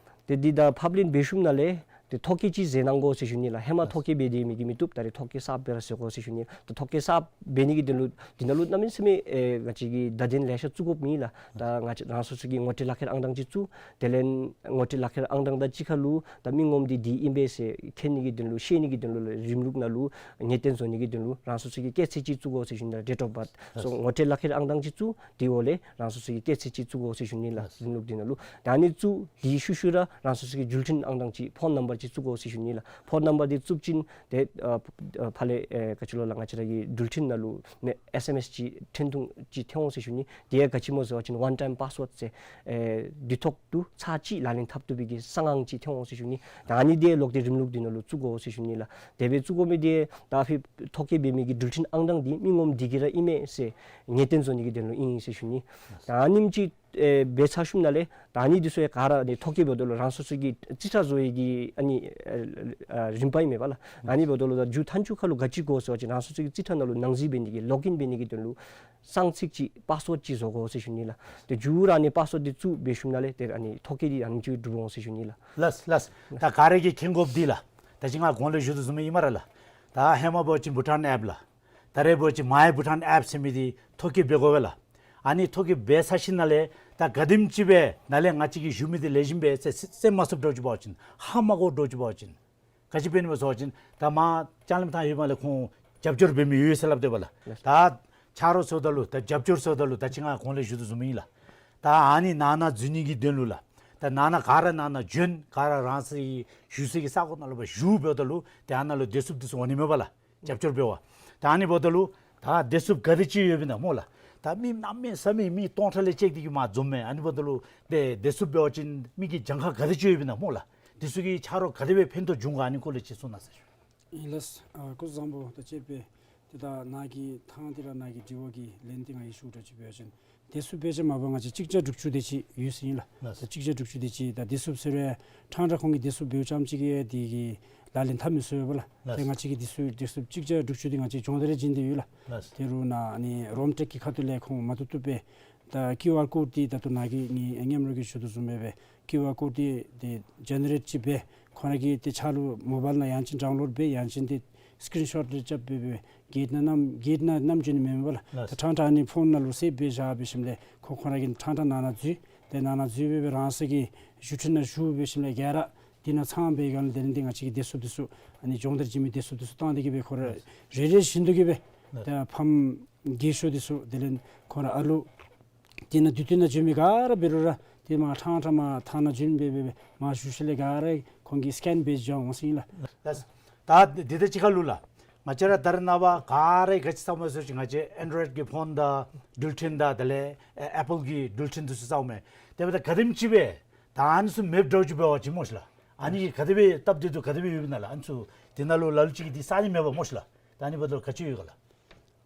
ཏེ་འདི་ད་ཕབ་ལེན་འབད་ཞིནམ་ལས་ཏེ་ཐོ་བཀོད་ཅིག་མཛད་གནང་དགོ་ཟེར་ཞུ་ནི་ལགས། ཧེ་མ། ལགས། ཐོ་བཀོད་འབད་དེ་མི་གི་མི་བཏུབ། ད་རེས་ཐོ་བཀོད་གསརཔ་སྦེ་ར་བཟོ་དགོ་ཟེར་ཞུ་ནི། ད་ཐོ་བཀོད་གསརཔ་འབད་ནི་གི་དོན་ལུ་འདི་ནང་ལུ་གནམ་མེད་ས་མེད་ཨེ་ང་བཅས་ཀྱིས་བརྡ་དོན་ལེ་ཤ་བཙུགས་དགོཔ་མེད་ལགས། ད་ང་བཅས་རང་སོ་སོ་གི་ངོ་སྤྲོད་ལག་ཁྱེར་ཨང་གྲངས་ཅིག་བཙུགས། དེ་ལས་ངོ་སྤྲོད་ལག་ཁྱེར་ཨང་གྲངས་དང་གཅིག་ཁར་ལུ་ད་མི་ངོམ་འདི་འདི་ཨིན་པས་ཟེར་མཁྱེན་ནི་གི་དོན་ལུ་ཤེས་ནི་གི་དོན་ལུ་རིམ་ལུགས་ནང་ལུ་ངེས་གཏན་བཟོ་ནི་གི་དོན་ལུ་རང་སོ་སོ་གི་སྐྱེས་ཚེས་ཅིག་བཙུགས་དགོ་ཟེར་ཞུ་ནི་ལགས། ཌེཊ་ཨོཕ་བརཐ། ལགས། སོ་ངོ་སྤྲོད་ལག་ཁྱེར་ཨང་གྲངས་ཅིག་བཙུགས། དེའི་འོག་ལས་རང་སོ་སོ་གི་སྐྱེས་ཚེས་ཅིག་བཙུགས་དགོ་ཟེར་ཞུ་ནི་ལགས། ལགས། རིམ་ལུགས་འདི་ནང་ལུ། ད་ཨ་ནི་བཙུགས་དེའི་ཤུལ་ཤུལ་ར་རང་སོ་སོ་གི་འགྲུལ་འཕྲིན་ཨང་གྲངས་ཅིག་ཕོན་ནམ་བར་ཅིག་བཙུགས་དགོ་ཟེར་ཞུ་ནི་ལགས། ཕོན་ནམ་བར་འདི་བཙུགས་ཅིན་ཏེ་ཨ་ཨ་ཕར་ལས་ཨེ་ག་ཅི་ལོ་ལགས་ང་བཅས་ར་གི་འགྲུལ་འཕྲིན་ནང་ལུ་མེ་ཨེསི་ཨེམ་ཨེསི་ཅིག་འཕྲིན་ཐུང་ཅིག་ཐོན་འོང་ཟེར་ཞུ་ནི། དེ་ཡང་ག་ཅི་སྨོ་ཟེར་བ་ཅིན་ཝན་ཊའིམ་པཱསི་ཝརཌ་ཟེར་ཨེ་དུས་ཐོག་ཏུ་ཚར་གཅིག་ལག་ལེན་འཐབ་བཏུབ་པའི་གི་གསང་ཨང་ཅིག་ཐོན་འོང་ཟེར་ཞུ་ནི། ད་ཨ་ནི་འདི་ལོག་སྟེ་རིམ་ལུགས་འདི་ནང་ལུ་བཙུགས་དགོ་ཟེར་ཞུ་ནི་ལགས། དེ་སྦེ་བཙུགས་དགོ་མི་འདི་ད་ཕར་ཐོ་བཀོད་འབད་མི་གི་འགྲུལ་འཕྲིན་ཨང་གྲངས་འདི་མི་ངོམ་འདི་གི་ར་ཨིན་མས་ཟེར་ངེས་གཏན་བཟོ་ནི་གི་དོན་ལུ་ཨིན་ཟེར་ཞུ་ནི། ད་ཨ་ནེམ་ཅིག་ཨེ་འབད་ཚར་ཞིནམ་ལས་ད་ཨ་ནི་འདི་ཚུ་ཡང་ག་ར་ཨ་ནི་ཐོ་བཀོད་འབདཝ་ད་ལུ་རང་སོ་སོ་གི་རྩིས་ཁྲ་བཟོ་བའི་གི་ཨ་ནི་ཨ་ཨ་རིམ་པ་ཨིན་མས་པ་ལགས། ཨ་ནི་འབདཝ་ད་ལུ་ད་མཇུག་མཐའ་མཇུག་ཁར་ལུ་ག་ཅི་དགོ་ཟེར་བ་ཅིན་རང་སོ་སོ་གི་རྩིས་ཁྲ་ནང་ལུ་ནང་འཛུལ་འབད་ནི་གི་ལོག་ཨིན་འབད་ནི་གི་དོན་ལུ་གསང་ཚིག་ཅིག་པཱསི་ཝརཌ་ཅིག་བཟོ་དགོ་ཟེར་ཞུ་ནི་ལགས། ཏེ་མཇུག་ར་ཨ་ནི་པཱསི་ཝརཌ་འདི་བཙུགས་འབད་ཞིནམ་ལས་ཏེ་ཨ་ནི་ཐོ་བཀོད་འདི་ཨ་ནེམ་ཅིག་གྲུབ་འོང་ཟེར་ཞུ་ནི་ལགས། ལགས་ལགས། ད་ག་ར་གིས་མཁྱེན་དགོཔ་འདི་ལགས། ད་ཅི་ང་གོང་ལས་ཞུ་དོ་བཟུམ་ཨིན་སྨ་རེ་ལགས། ད་ཧེ་མ་འབད་བ་ཅིན་བྷུ་ཊཱན་ཨེཔ་ལགས། ད་རེས་འབད་བ་ཅིན་མའི་བྷུ་ཊཱན་ཨེཔ་ཟེར་མི་འདི་ཐོ་བཀོད་འབད་དགོ་པས་ལགས། ཨ་ནི་ཐོ་བཀོད་འབད་ཚར་ཞིནམ་ལས་ད་ག་དེམ་ཅིག་སྦེ་ནཱ་ལས་ང་བཅས་ཀྱིས་ཞུ་མི་འདི་ལེགས་ཤོམ་སྦེ་སེལ་སེལ་མ་ཚུགསཔ་འདྲཝ་ཅིག་འབད་བ་ཅིན་ཧ་མ་གོཝ་འདྲཝ་ཅིག་འབད་བ་ཅིན་ག་ཅི་འབད་ནི་སྨོ་ཟེར་བ་ཅིན་ད་མར་ལྕང་གླིང་ཐང་ཡོད་མི་ལས་ཁོང་རྒྱབ་སྐྱོར་འབད་མི་ཡོད་ཟེར་སླབ་སྡོད་པས་ལགས། ལགས། ད་ཆ་རོགས་ཟེརཝ་ད་ལུ་ད་རྒྱབ་སྐྱོར་ཟེརཝ་ད་ལུ་ད་ཅི་ང་གོང་ལས་ཞུ་དོ་བཟུམ་ཨིན་ལགས། ད་ཨ་ནི་ནང་ན་འཛུལ་ནི་གི་དོན་ལུ་ལགས། ད་ནང་ན་ག་ར་ནང་ན་བྱོན། ག་ར་རང་སོའི་བཞུགས་སའི་ས་གོ་ནང་ལུ་ཕར་བཞུགས་འབདཝ་ད་ལུ་ཏེ་ཨ་ནཱ་ལུ་བདེ་སྲུངཔ་འདི་ཚུ་འོང་ནི་མས་པ་ལགས། རྒྱབ་སྐྱོར་འབད་བར། ད་ཨ་ནི་འབདཝ་ད་ལུ་ད་བདེ་སྲུངཔ་ག་དེ་ཅིག་ཡོདཔ་ཨིན་ན་སྨོ་ལགས། ད་མི་གནམ་མེད་ས་མེད་མི་སྟོང་ཕྲག་ལས་བཅད་དེ་གིས་མར་འཛོམས་མས། ཨ་ནི་འབདཝ་ད་ལུ་ཏེ་བདེ་སྲུངཔ་འབད་བ་ཅིན་མི་གི་གྱངས་ཁ་ག་དེ་ཅིག་ཡོདཔ་ཨིན་ན་སྨོ་ལགས། དེ་ཚུ་གིས་ཆ་རོགས་ག་དེ་སྦེ་ཕན་ཐོགས་བྱུང་ག། ཨ་ནི་སྐོར་ལས་ཅིག་གསུང་གནང་ཟེར་ཞུ། ཨིན་ལགས། ཨ་སྐུ་གཟུགས་བཟང་པོ། ད་དཔྱེ་སྦེ་ཏེ་ད་ནཱ་གི་ཐང་འདི་ར་ནཱ་གི་དྲི་བ་གི་ལན་འདི་ང་གིས་ཞུ་དགོཔ་ཅིག་འབད་བ་ཅིན་བདེ་སྲུངཔ་སྦེ་ཅིག་མ་པ་ང་བཅས་གཅིག་བརྒྱ་དྲུག་ཅུ་དེ་ཅིག་ཡོད་ཟེར་ཨིན་ལགས། ལགས། ད་གཅིག་བརྒྱ་དྲུག་ཅུ་དེ་ཅིག་ད་བདེ་སྲུངཔ་ཟེར་བའི་ཕྲང་ཕྲང་ཁོང་གིས་བདེ་སྲུངཔ་འབདཝ་ཙམ་ཅིག་གིས་དེ་གི་ལག་ལེན་འཐབ་མི་ཚུགས་པས་ལགས། ལགས། ཏེ་ང་བཅས་ཀྱིས་བདེ་སྲུངཔ་བདེ་སྲུངཔ་གཅིག་བརྒྱ་དྲུག་ཅུ་དེ་ང་བཅས་སྦྱོང་བརྡར་བྱིན་ཏེ་ཡོད་ལགས། ལགས། དེ་རུ་ནཱ་ཨ་ནི་རོམ་ཊེཀ་གི་ཁ་ཐུག་ལས་ཁོང་མ་བཏུབ་བཏུབ་སྦེ་ད་ཀིའུ་ཨར་ཀོཌ་འདི་ད་ལྟོ་ནཱ་གི་ངེའི་མཉམ་རོགས་ཀྱིས་ཞུ་དོ་བཟུམ་སྦེ་སྦེ་ཀིའུ་ཨར་ཀོཌ་འདི་ཏེ་ཇེ་ནེ་རེཊ་ཅིག་འབད། ཁོང་ར་གིས་ཏེ་ཕྱག་ལུ་མོ་བཱའིལ་ནང་ཡང་ཅིན་ཌའུན་ལོཌ་འབད་ཡང་ཅིན་ཏེ་སི་ཀིརིན་ཤོཊ་རེ་རྐྱབ་སྦེ་སྦེ་གེཊ་ནང་བསྣམས་གེཊ་ནང་བསྣམས་བྱོན་ནི་མེན་པ་ལགས། ལགས། ད་ཕྲང་ཕྲང་ཨ་ནི་ཕོན་ནང་ལུ་སེབ་འབད་བཞག་འབད་ཞིནམ་ལས་ཁོང་ཁོང་ར་གིས་ཕྲང་ཕྲང་ནང་ན་འཛུལ། ཏེ་ནང་ན་འཛུལ་སྦེ་སྦེ་རང་སོ་གི་བཞུགས་ཁྲི་ནང་བཞུགས་འབད་ཞིནམ་ལས་ག་ར་དེ་ནང་ཚང་སྦེ་ག་ལས་དེ་ལས་ཏེ་ང་བཅས་ཀྱི་བདེ་སྲུངཔ་འདི་ཚུ་ཨ་ནི་སྦྱོང་བརྡར་བྱིན་མི་བདེ་སྲུངཔ་འདི་ཚུ་བཏང་སྟེ་གིས་སྦེ་ཁོང་ར་རེ་རེ་བཞིན་དུ་གིས་སྦེ་ད་ཕམ་རྒས་ཤོས་འདི་ཚུ་དེ་ལས་ཁོང་ར་ཨ་ལུ་དེ་ནང་དུས་དུས་ནང་བྱོན་མི་ག་ར་འབད་རུང་ར་ཏེ་མར་ཕྲང་ཕྲང་མར་ཐང་ནང་བྱོན་སྦེ་སྦེ་སྦེ་མར་བཞུགས་ཞིནམ་ལས་ག་ར་ཁོང་གིས་སི་ཀེན་འབད་བྱོན་འོང་ཟེར་ཨིན་ལགས། ལགས། ད་འདི་ད་ཅི་ཁ་ལུ་ལགས། ང་བཅས་ར་ད་རེས་ནངས་པ་ག་ར་གིས་ག་ཅི་བཙུགས་མས་ཟེར་བ་ཅིན་ང་བཅས་ཨེན་ཌོ་རོའིཌ་ཀྱི་ཕོན་དང་འགྲུལ་འཕྲིན་དང་དེ་ལས་ཨེ་ཨེ་པཱལ་གྱི་འགྲུལ་འཕྲིན་འདི་ཚུ་བཙུགས་མས། དེ་འབདཝ་ད་ག་དེམ་ཅིག་སྦེ་ད་ཨ་ནི་ཚུ་མེདཔ་འདྲཝ་ཅིག་འབད་བ་ཅིན་སྨོ་ཤི་ལགས། ཨ་ནི་ག་དེ་སྦེ་སྟབས་བདེ་འདུག། ག་དེ་སྦེ་ཡོདཔ་ཨིན་ན་ལགས། ཨ་ནི་ཚུ་དེ་ནང་ལུ་ལ་ལུ་ཅིག་གིས་འདི་གསང་ནི་མེད་པ་སྨོ་ཤི་ལགས། ད་ཨ་ནི་འབདཝ་ད་ག་ཅི་ཡོད་ག་ལགས།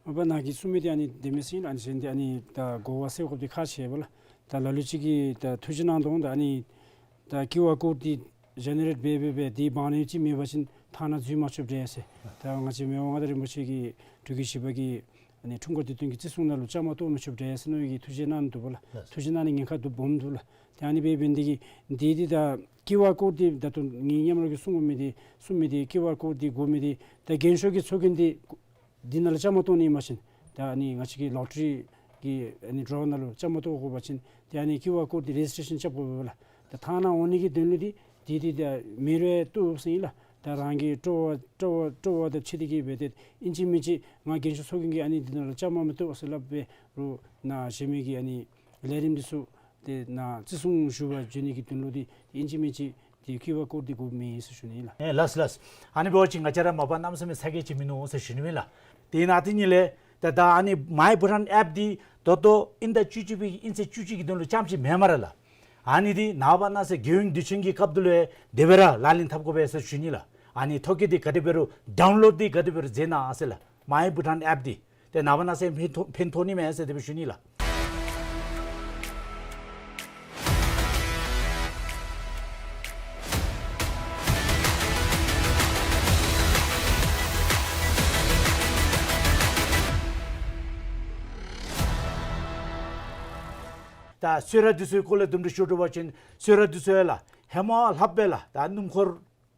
མ་པ་ནཱ་གིས་གསུངས་མི་འདི་ཨ་ནི་བདེན་མས་ཟེར་ཨིན་ལགས། ཨ་ནི་གཞན་འདི་ཨ་ནི་ད་གོ་བ་ཟེར་དགོཔ་འདི་ཁག་ཆེ་བས་ལགས། ད་ལ་ལུ་ཅིག་གིས་ད་ཐུགས་རྗེ་གནང་དོ་འོང་། ད་ཨ་ནི་ད་ཀིའུ་ཨར་ཀོཌ་འདི་ཇེ་ནེ་རེཊ་འབད་འབད་འབད་དེ་དབང་ནི་ཅིག་མེད་པ་ཅིན་ཐང་ནང་འཛུལ་མ་ཆོགཔ་འདྲས་ཟེར། ད་ང་བཅས་མི་དབང་མངའ་བདག་རིན་པོ་ཆེ་གིས་འབྲུག་གི་བཞི་པ་གི་ཨ་ནི་འཁྲུངས་སྐར་དུས་སྟོན་གྱི་བརྩི་སྲུང་ནང་ལུ་བཅའ་མར་གཏོགས་མི་ཆོགཔ་འདྲས་ཟེར་མནོ་བའི་གི་ཐུགས་རྗེ་གནང་ནི་འདུག་པ་ལགས། ལགས། ཐུགས་རྗེ་གནང་ནི་ཉེན་ཁ་འདུག་སྦོམ་འདུག་ལགས། ཏེ་ཨ་ནི་སྦེ་འབད་ནི་དེ་གིས་འདི་འདི་ད་ཀིའུ་ཨར་ཀོཌ་འདི་ད་ལྟོ་ངེའི་མཉམ་རོགས་ཀྱིས་གསུང་དགོ་མི་འདི་གསུང་མི་འདི་ཀིའུ་ཨར་ཀོཌ་འདི་དགོ་མི་འདི་ད་རྒན་ཤོས་ཀྱི་ཚོགས་རྒྱན་འདི་འདི་ནང་ལུ་བཅའ་མར་གཏོགས་ནི་ཨིན་པ་ཅིན་ད་ཨ་ནི་ང་བཅས་ཀྱི་ལོ་ཊ་རི་གི་ཨ་ནི་ཌོ་ར་ནང་ལུ་བཅའ་མར་གཏོགས་དགོ་པ་ཅིན་ཏེ་ཨ་ནི་ཀིའུ་ཨར་ཀོཌ་འདི་རེ་ཇིས་ཊེ་ཤཱན་རྐྱབ་དགོ་པས་ལགས། ད་ཐང་ནང་འོང་ནི་གི་དོན་ལུ་འདི་འདི་འདི་ད་མེད་རུང་བཏུབ་ཟེར་ཨིན་ལགས། ད་རང་གི་སྤྲོ་བ་སྤྲོ་བ་སྤྲོ་བ་དང་འཁྲིལ་ཏེ་གིས་འབད་དེ་ཨིན་ཅི་མིན་ཅི་ང་རྒན་ཤོས་ཚོགས་རྒྱན་གྱིས་ཨ་ནི་འདི་ནང་ལུ་བཅའ་མར་མི་གཏོགས་ཟེར་སླབ་འབད་རུང་ནཱ་གཞན་མི་གི་ཨ་ནི་ལས་རིམ་འདི་ཚུ་ཏེ་ནཱ་བརྩི་སྲུང་ཞུ་བར་འབྱོན་ནི་གི་དོན་ལུ་འདི་ཨིན་ཅི་མིན་ཅི་འདི་ཀིའུ་ཨར་ཀོཌ་འདི་དགོཔ་མེད་ཟེར་ཞུ་ནི་ཨིན་ལགས། ཨེ་ལགས་ལགས། ཨ་ནི་འབད་བ་ཅིན་ང་བཅས་ར་མ་པ་གནམ་མེད་ས་མེད་ཚ་གྱང་ཅིག་མིན་ནུག་ཟེར་ཞུ་ནི་ཨིན་ལགས། དེ་ནང་དེ་ཉིད་ལས་ད་ད་ཨ་ནི་མའི་བྷུ་ཊཱན་ཨེཔ་འདི་ད་ལྟོ་དབྱིན་ཟླ་བཅུ་གཅིག་པའི་གི་དབྱིན་ཚེས་བཅུ་གཅིག་གི་དོན་ལུ་རྐྱངམ་ཅིག་མེན་སྨ་རེ་ལགས། ཨ་ནི་འདི་ནངས་པ་གནངས་ཚེ་རྒྱལ་ཡོངས་དུས་ཆེན་གྱི་སྐབས་དེ་ལུ་ཡང་དེ་སྦེ་ར་ལག་ལེན་འཐབ་དགོ་པས་ཟེར་ཞུ་ནི་ལགས། ཨ་ནི་ཐོ་བཀོད་འདི་ག་དེ་འབད་རུང་ཌའུན་ལོཌ་འདི་ག་དེ་འབད་རུང་མཛད་གནང་ཟེར་ལགས། མའི་བྷུ་ཊཱན་ཨེཔ་འདི་ཏེ་ནངས་པ་གནངས་ཚེ་ཕན་ཐོགས་ཕན་ཐོགས་ནི་མས་ཟེར་དེ་སྦེ་ཞུ་ནི་ལགས། ད་གསོལ་རས་འདི་ཚུ་གི་སྐོར་ལས་དུམ་གྲ་ཞུ་དགོ་པ་ཅིན་གསོལ་རས་འདི་ཚུ་ཡང་ལགས་ཧེ་མ་ལྷགཔ་སྦེ་ལགས་ད་སྣུམ་འཁོར་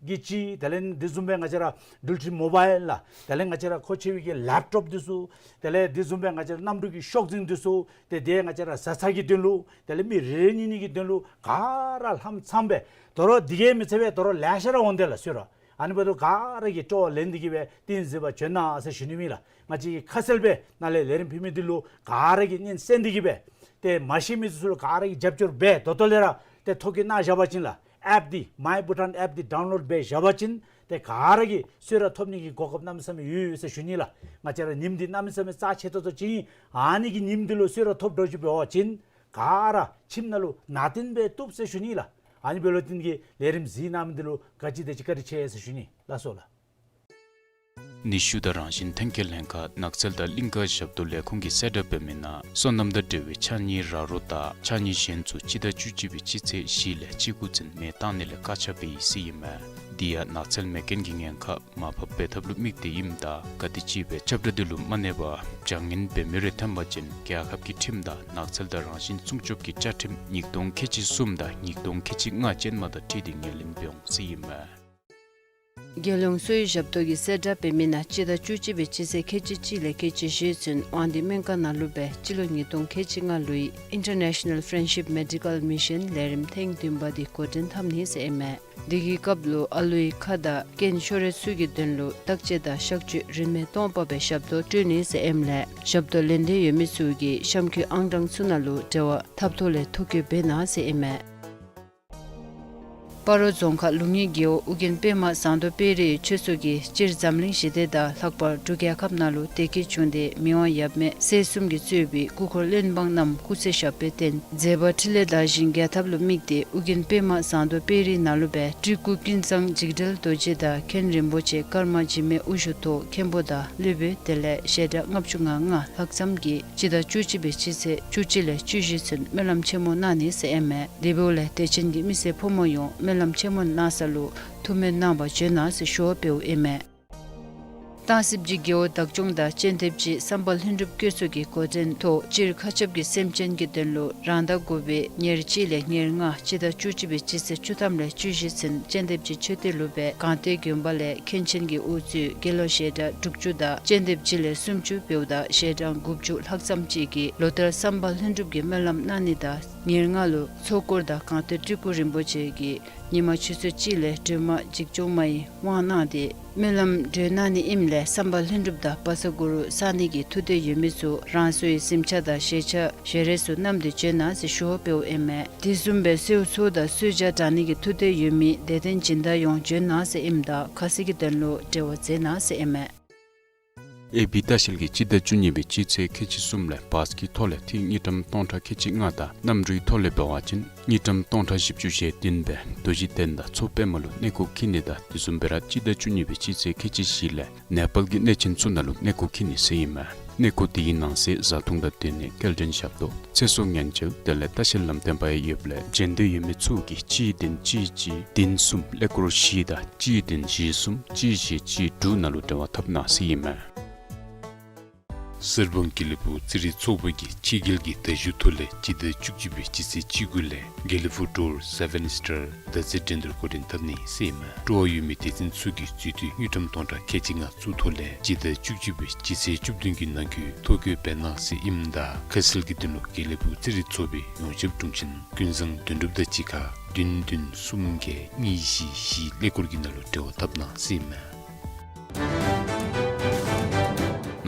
གྱི་ཅིག་དེ་ལས་འདི་བཟུམ་སྦེ་ང་བཅས་ར་འགྲུལ་འཕྲིན་མོ་བཱའིལ་ལགས་དེ་ལས་ང་བཅས་ར་མཁོ་ཆེ་བའི་གི་ལེཔ་ཊོཔ་འདི་ཚུ་དེ་ལས་འདི་བཟུམ་སྦེ་ང་བཅས་ར་གནམ་གྲུ་གི་ཤོག་འཛིན་འདི་ཚུ་ཏེ་དེ་ང་བཅས་ར་བཟའ་ཚང་གི་དོན་ལུ་དེ་ལས་མི་རེ་རེ་གཉིས་གཉིས་ཀྱི་དོན་ལུ་ག་ར་ལྷགཔ་ཚངམ་སྦེ་དོ་རུང་འདི་གིས་མི་ཚད་སྦེ་དོ་རུང་ལེ་ཤ་ར་འོང་དེས་ལགས་གསོལ་རས། ཨ་ནི་འབདཝ་ད་ག་ར་གིས་སྤྲོ་བ་ལེན་ཏེ་གིས་སྦེ་ཏིང་འཛིན་པར་བྱོན་གནང་ཟེར་ཞུ་ནི་ཨིན་ལགས། ང་བཅས་ཁ་གསལ་སྦེ་ནཱ་ལས་ལས་རིམ་ཕུལ་མི་འདི་ལུ་ག་ར་གིས་སྙན་གསན་ཏེ་གིས་སྦེ་ཏེ་མ་ཤེས་མི་ཚུ་ལུ་ག་ར་གིས་རྒྱབ་སྐྱོར་འབད་ད་ལྟོ་ལས་ར་ཏེ་ཐོ་བཀོད་གནང་བཞག་པ་ཅིན་ལགས་ཨེཔ་འདི་མའི་བྷུ་ཊཱན་ཨེཔ་འདི་ཌའུན་ལོཌ་འབད་བཞག་པ་ཅིན་ཏེ་ག་ར་གིས་གསོལ་རས་ཐོབ་ནི་གི་གོ་སྐབས་གནམ་མེད་ས་མེད་ཡོད་ཟེར་ཞུ་ནི་ལགས། ང་བཅས་ར་ཉིནམ་འདི་གནམ་མེད་ས་མེད་རྩ་ཆེ་ཏོག་ཏོ་ཅིག་ཨིན། ཨ་ནི་གི་ཉིནམ་འདི་ལུ་གསོལ་རས་ཐོབ་འགྱོ་ཅི་འབད་བ་ཅིན་ག་ར་ཁྱིམ་ནང་ལུ་ནང་རྟེན་སྦེ་བཏུབ་ཟེར་ཞུ་ནི་ལགས། ཨ་ནི་འབད་ལོ་ཏིན་གྱི་ལས་རིམ་གཟིགས་གནང་མི་འདི་ལུ་ག་ཅི་དེ་ཅིག་བཀའ་དྲིན་ཆེ་ཟེར་ཞུ་ནི། ལགས་སོ་ལགས། ནུས་ཤུགས་དང་རང་བཞིན་ཐོན་སྐྱེད་ལྷན་ཁག་ནགས་ཚལ་དང་གླིང་ཀ་ཞབས་ཏོག་ལས་ཁུངས་ཀྱིས་གསལ་བསྒྲགས་འབད་མི་ནང་སོ་ནམ་དང་འབྲེལ་བའི་ཕྱགས་སྙིགས་ར་རོ་དང་ཕྱགས་སྙིགས་གཞན་ཚུ་སྤྱི་ཟླ་བཅུ་གཅིག་པའི་སྤྱི་ཚེས་བཞི་ལས་བཅུ་དགུ་ཚུན་མེ་བཏང་ནི་ལས་བཀག་ཆ་འབད་ཡི་ཟེར་ཨིན་མས། དེ་ཡང་ནགས་ཚལ་མེ་རྐྱེན་གྱི་ཉེན་ཁ་མར་ཕབ་འབད་ཐབས་ལུ་དམིགས་ཏེ་ཨིནམ་ད་ག་དེམ་ཅིག་སྦེ་ཁྱབ་བསྒྲགས་འདི་ལུ་མ་གནས་པར་བྱ་ངན་འབད་མི་རེ་ཐོན་པ་ཅིན་རྒྱལ་ཁབ་ཀྱི་ཁྲིམས་དང་ནགས་ཚལ་དང་རང་བཞིན་སྲུང་སྐྱོབ་ཀྱི་བཅའ་ཁྲིམས་ཉིས་སྟོང་ཁལ་གཅིག་གསུམ་དང་ཉིས་སྟོང་ཁལ་གཅིག་ལྔ་ཅན་མ་དང་འཁྲིལ་ཏེ་ངོས་ལེན་འབད་འོང་ཟེར་ཨིན་མས། རྒྱལ་ཡོངས་གསོ་བའི་ཞབས་ཏོག་གིས་གསལ་བསྒྲགས་འབད་མི་ནང་སྤྱི་ཟླ་བཅུ་གཅིག་པའི་སྤྱི་ཚེས་ཁལ་གཅིག་གཅིག་ལས་ཁལ་གཅིག་བཞི་ཚུན་དབང་འདུས་སྨན་ཁང་ནང་ལུ་སྦེ་སྤྱི་ལོ་ཉིས་སྟོང་ཁལ་གཅིག་ལྔ་ལོའི་International Friendship Medical Mission ལས་རིམ་ཐེངས་བདུན་པ་འདི་འགོ་འདྲེན་འཐབ་ནི་ཟེར་ཨིན་མས། འདི་གི་སྐབས་ལུ་ཨ་ལུའི་ཁ་དང་རྐྱེན་ཤོར་ཡོད་ཚུ་གི་དོན་ལུ་བརྟག་དཔྱད་དང་གཤག་བཅོས་རིན་མེད་སྟོང་པ་སྦེ་ཞབས་ཏོག་སྤྲོད་ནི་ཟེར་ཨིནམ་ལས་ཞབས་ཏོག་ལེན་འདོད་ཡོད་མི་ཚུ་གིས་གཤམ་འཁོད་ཨང་གྲངས་ཚུ་ནང་ལུ་འབྲེལ་བ་འཐབ་ཐོག་ལས་ཐོ་བཀོད་འབད་གནང་ཟེར་ཨིན་མས། སྤ་རོ་རྫོང་ཁག་ལུང་གཡུལ་རྒེད་འོག་ཨོ་རྒྱན་པདྨ་ཟངས་མདོག་དཔལ་རིའི་ཆོས་ཚོགས་ཀྱིས་སྤྱིར་འཛམ་གླིང་ཞི་བདེ་དང་ལྷག་པར་འབྲུག་རྒྱལ་ཁབ་ནང་ལུ་བདེ་སྐྱིད་འབྱུང་སྟེ་མི་དབང་ཡབ་མེས་སྲས་གསུམ་གྱིས་གཙོས་པའི་སྐུ་འཁོར་བློན་འབངས་རྣམས་སྐུ་ཚེ་ཞབས་པད་བརྟན་མཛད་པ་འཕྲིན་ལས་དར་ཞིང་རྒྱས་ཐབས་ལུ་དམིགས་ཏེ་ཨོ་རྒྱན་པདྨ་ཟངས་མདོག་དཔལ་རིའི་ནང་ལུ་སྦེ་སྤྲུལ་སྐུ་ཀུན་བཟང་འཇིགས་བྲལ་རྡོ་རྗེ་དང་མཁན་རིན་པོ་ཆེ་ཀརྨ་འཇིགས་མེད་དབུ་བཞུགས་ཐོག་མཁན་པོ་དང་སློབ་དཔོན་དེ་ལས་ཞལ་གྲངས་ལྔ་བཅུ་ང་ལྔ་ལྷག་ཙམ་གྱིས་སྤྱི་ཟླ་བཅུ་གཅིག་པའི་སྤྱི་ཚེས་བཅུ་གཅིག་ལས་བཅུ་བཞི་ཚུན་སྨོན་ལམ་ཆེན་མོ་གནང་ནི་ཟེར་ཨིན་མས། དེ་འབདཝ་ལས་དད་ཅན་གྱི་མི་སེར་ཕོ་མོ་ཡོངས་སྨོན་ལམ་ཆེན་མོ་གནང་ས་ལུ་ཐུགས་སྨོན་གནང་བར་བྱོན་གནང་ཟེར་ཞུ་བ་འབདཝ་ཨིན་མས། སྟག་གཟིག་རྗེ་རྒེད་འོག་བདག་སྐྱོང་དང་སྤྱན་ལྡེབ་རྗེ་བསམ་པ་ལྷུན་གྲུབ་བཀོད་གསོ་གི་འགོ་འདྲེན་ཐོག་སྤྱིར་མཁའ་ཁྱབ་ཀྱི་སེམས་ཅན་གྱི་དོན་ལུ་རང་ཟླ་དགུ་པའི་ཉེར་གཅིག་ལས་ཉེར་ལྔ་སྤྱི་ཟླ་བཅུ་གཅིག་པའི་སྤྱི་ཚེས་བཅུ་ཐམ་ལས་བཅུ་བཞི་ཚུན་སྤྱན་ལྡེབ་རྗེ་མཆོད་རྟེན་ལུ་སྦེ་སྒང་སྟེང་དགོན་པ་ལས་མཁན་ཆེན་གྱི་དབུ་གཙོས་དགེ་སློང་ཞལ་གྲངས་དྲུག་ཅུ་དང་སྤྱན་ལྡེབ་རྗེ་ལས་སུམ་ཅུ་འབདཝ་ད་ཞལ་གྲངས་དགུ་བཅུ་ལྷག་ཙམ་ཅིག་གིས་ལོ་ལྟར་བསམ་པ་ལྷུན་གྲུབ་ཀྱི་སྨོན་ལམ་གནང་ནི་དང་ཉེར་ལྔ་ལུ་ཚོགས་འཁོར་དང་སྒང་སྟེང་སྤྲུལ་སྐུ་རིན་པོ་ཆེ་གིས་ཉི་མ་ཆུ་ཚོད་གཅིག་ལས་སྒྲོལ་མ་འཇིགས་སྐྱོབ་མ་ཡི་དབང་གནང་སྟེ་སྨོན་ལམ་སྒྲོལ་གནང་ནི་ཨིནམ་ལས་བསམ་པ་ལྷུན་གྲུབ་དང་བཛྲ་གུ་རུ་གསང་གནས་ཀྱི་ཐུགས་འདོད་ཡོད་མི་ཚུ་རང་སོའི་གཟིམ་ཆས་དང་ཞལ་ཆས་ཞལ་རས་ཚུ་བསྣམས་ཏེ་བྱོན་གནང་ཟེར་ཞུ་བ་འབདཝ་ཨིན་མས། དེ་བཟུམ་སྦེ་གསོལ་ཚོགས་དང་གསོལ་ཇ་དྲང་ནི་གི་ཐུགས་འདོད་ཡོད་མི་དད་ལྡན་སྦྱིན་བདག་ཡོངས་བྱོན་གནང་ཟེར་ཨིནམ་ད་ཁ་གསལ་གྱི་དོན་ལུ་འབྲེལ་བ་མཛད་གནང་ཟེར་ཨིན་མས། ཨེ་བི་ལྟ་བཤལ་གྱིས་སྤྱི་ཟླ་བཅུ་གཉིས་པའི་སྤྱི་ཚེས་ཁལ་གཅིག་གསུམ་ལས་བཱས་ཀྱི་ཐོག་ལས་ཐིག་དངུལ་ཀྲམ་སྟོང་ཕྲག་ཁལ་གཅིག་ལྔ་དང་གནམ་གྲུའི་ཐོག་ལས་འབད་བ་ཅིན་དངུལ་ཀྲམ་སྟོང་ཕྲག་བཞི་བཅུ་ཞེ་བདུན་སྦེ་རྡོ་རྗེ་གདན་དང་མཚོ་པདྨ་ལུ་གནས་སྐོར་འཁྱིད་ནི་དང་དེ་བཟུམ་སྦེ་ར་སྤྱི་ཟླ་བཅུ་གཉིས་པའི་སྤྱི་ཚེས་ཁལ་གཅིག་བཞི་ལས་ནེ་པཱལ་གྱི་གནས་ཆེན་ཚུ་ནང་ལུ་གནས་སྐོར་འཁྱིད་ནི་ཟེར་ཨིན་མས། གནས་སྐོར་དེའི་ནང་གསེས་བཟའ་འཐུང་དང་སྡོད་གནས་སྐྱེལ་འདྲེན་ཞབས་ཏོག་ཚེ་སྲོག་ཉེན་བཅོལ་དེ་ལས་ལྟ་བཤལ་ལམ་སྟོན་པ་ཡང་ཡོདཔ་ལས་བྱོན་འདོད་ཡོད་མི་ཚུ་གིས་གཅིག་བདུན་གཅིག་གཅིག་བདུན་གསུམ་ཀླད་ཀོར་བཞི་དང་གཅིག་བདུན་བཞི་གསུམ་གཅིག་བཞི་གཅིག་དྲུག་ནང་ལུ་འབྲེལ་བ་འཐབ་གནང་ཟེར་ཨིན་མས། གསེར་སྦང་དགེ་ལེགས་ཕུག་རྩེད་རིགས་ཚོགས་པ་གིས་ཕྱི་རྒྱལ་གྱི་མདའ་གཞུ་ཐོག་ལས་སྤྱི་ཟླ་བཅུ་གཅིག་པའི་སྤྱི་ཚེས་བཅུ་དགུ་ལས་དགེ་ལེགས་ཕུག་ཌོར་སེ་བེན་སི་ཊར་མདའ་རྩེད་འགྲན་བསྡུར་འགོ་འདྲེན་འཐབ་ནི་ཟེར་ཨིན་མས། སྤྲོ་བ་ཡོད་མི་དད་ཅན་ཚུ་གིས་འཛུལ་དུས་དངུལ་ཀྲམ་སྟོང་ཕྲག་ཁལ་གཅིག་ལྔ་བཙུགས་ཐོག་ལས་སྤྱི་ཟླ་བཅུ་གཅིག་པའི་སྤྱི་ཚེས་བཅུ་བདུན་གྱི་ནང་འཁོད་ཐོ་བཀོད་འབད་གནང་ཟེར་ཨིནམ་ད་ཁ་གསལ་གྱི་དོན་ལུ་དགེ་ལེགས་ཕུག་རྩེད་རིགས་ཚོགས་པའི་ཡོངས་ཁྱབ་དྲུང་ཆེན་ཀུན་བཟང་དོན་གྲུབ་དང་གཅིག་ཁར་བདུན་བདུན་གསུམ་བརྒྱད་གཉིས་བཞི་བཞི་ཀླད་ཀོར་གྱི་ནང་ལུ་འབྲེལ་བ་འཐབ་གནང་ཟེར་ཨིན་མས།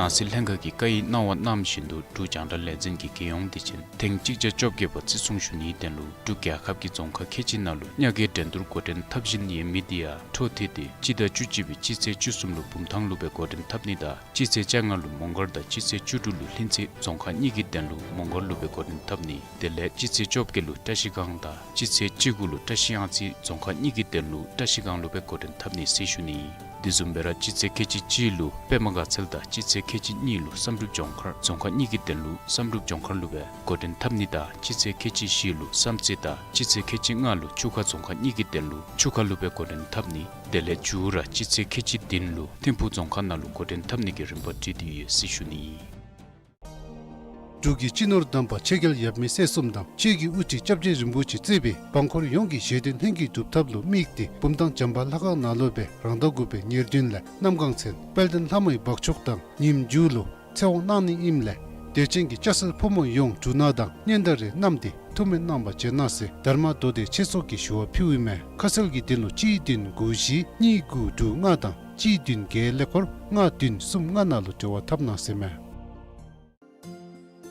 ནང་སྲིད་ལྷན་ཁག་གིས་བཀའ་ཡིག་གནང་བ་གནང་བཞིན་དུ་འབྲུག་རྒྱང་བསྒྲགས་ལས་འཛིན་གྱི་རྒྱལ་ཡོངས་དུས་ཆེན་ཐེངས་གཅིག་བརྒྱ་བཅོ་བརྒྱད་པ་བརྩི་སྲུང་ཞུ་ནིའི་དོན་ལུ་འབྲུག་རྒྱལ་ཁབ་ཀྱི་རྫོང་ཁག་ཁལ་གཅིག་ནང་ལུ་ཉག་གའི་འགྲན་བསྡུར་འགོ་འདྲེན་འཐབ་བཞིན་ཡོད་མི་དེ་ཡང་འཕྲོ་མཐུད་དེ་སྤྱི་ཟླ་བཅུ་གཅིག་པའི་སྤྱི་ཚེས་བཅུ་གསུམ་ལུ་བུམ་ཐང་ལུ་སྦེ་འགོ་འདྲེན་འཐབ་ནི་དང་སྤྱི་ཚེས་བཅོ་ལྔ་ལུ་མོང་སྒར་དང་སྤྱི་ཚེས་བཅུ་དྲུག་ལུ་ལྷུན་རྩེ་རྫོང་ཁག་གཉིས་ཀྱི་དོན་ལུ་མོང་སྒར་ལུ་སྦེ་འགོ་འདྲེན་འཐབ་ནི། དེ་ལས་སྤྱི་ཚེས་བཅོ་བརྒྱད་ལུ་བཀྲ་ཤིས་སྒང་དང་སྤྱི་ཚེས་བཅུ་དགུ་ལུ་བཀྲ་ཤིས་གཡང་རྩེ་རྫོང་ཁག་གཉིས་ཀྱི་དོན་ལུ་བཀྲ་ཤིས་སྒང་ལུ་སྦེ་འགོ་འདྲེན་འཐབ་ནི་ཟེར་ཞུ་ནི། དེ་བཟུམ་སྦེ་ར་སྤྱི་ཚེས་ཁལ་གཅིག་གཅིག་ལུ་པདྨ་དགའ་ཚལ་དང་སྤྱི་ཚེས་ཁལ་གཅིག་གཉིས་ལུ་བསམ་གྲུབ་ལྗོངས་མཁར་རྫོང་ཁག་གཉིས་ཀྱི་དོན་ལུ་བསམ་གྲུབ་ལྗོངས་མཁར་ལུ་སྦེ་འགོ་འདྲེན་འཐབ་ནི་དང་སྤྱི་ཚེས་ཁལ་གཅིག་བཞི་ལུ་བསམ་རྩེ་དང་སྤྱི་ཚེས་ཁལ་གཅིག་ལྔ་ལུ་ཆུ་ཁ་རྫོང་ཁག་གཉིས་ཀྱི་དོན་ལུ་ཆུ་ཁ་ལུ་སྦེ་འགོ་འདྲེན་འཐབ་ནི། དེ་ལས་མཇུག་ར་སྤྱི་ཚེས་ཁལ་གཅིག་བདུན་ལུ་ཐིམ་ཕུག་རྫོང་ཁག་ནང་ལུ་འགོ་འདྲེན་འཐབ་ནི་གི་རིམ་པ་སྒྲིག་སྟེ་ཡོད་ཟེར་ཞུ་ནི། འབྲུག་གི་སྤྱི་ནོར་དམ་པ་ཆོས་རྒྱལ་ཡབ་མེས་སྲས་གསུམ་དང་ཆོས་ཀྱི་དབུ་ཁྲིད་སྐྱབས་རྗེ་རིན་པོ་ཆེ་གཙོས་པའི་འབངས་འཁོར་ཡོངས་ཀྱི་བཞེད་དོན་ལྷུན་གྱིས་གྲུབ་ཐབས་ལུ་དམིགས་ཏེ་བུམ་ཐང་བྱམས་པ་ལྷ་ཁང་ནང་ལུ་སྦེ་རང་ཟླ་དགུ་པའི་ཉེར་བདུན་ལས་གནམ་གང་ཚེ་དཔལ་ལྡན་ལྷ་མོའི་འབག་མཆོག་དང་ཉིནམ་མཇུག་ལུ་ཚེ་དབང་གནང་ནི་ཨིནམ་ལས་དད་ཅན་གྱི་སྐྱ་སེར་ཕོ་མོ་ཡོངས་འབྲུ་སྣ་དང་སྙན་དར་རེ་བསྣམས་ཏེ་ཐུགས་སྨོན་གནང་བར་བྱོན་གནང་ཟེར་དྷརྨ་མདོ་སྡེ་ཆོས་ཚོགས་ཀྱིས་ཞུ་བ་ཕུལཝ་ཨིན་མས། ཁ་གསལ་གྱི་དོན་ལུ་གཅིག་བདུན་དགུ་བཞི་གཉིས་དགུ་དྲུག་ལྔ་དང་གཅིག་བདུན་བརྒྱད་ཀླད་ཀོར་ལྔ་བདུན་གསུམ་ལྔ་ནང་ལུ་འབྲེལ་བ་འཐབ་གནང་ཟེར་མས།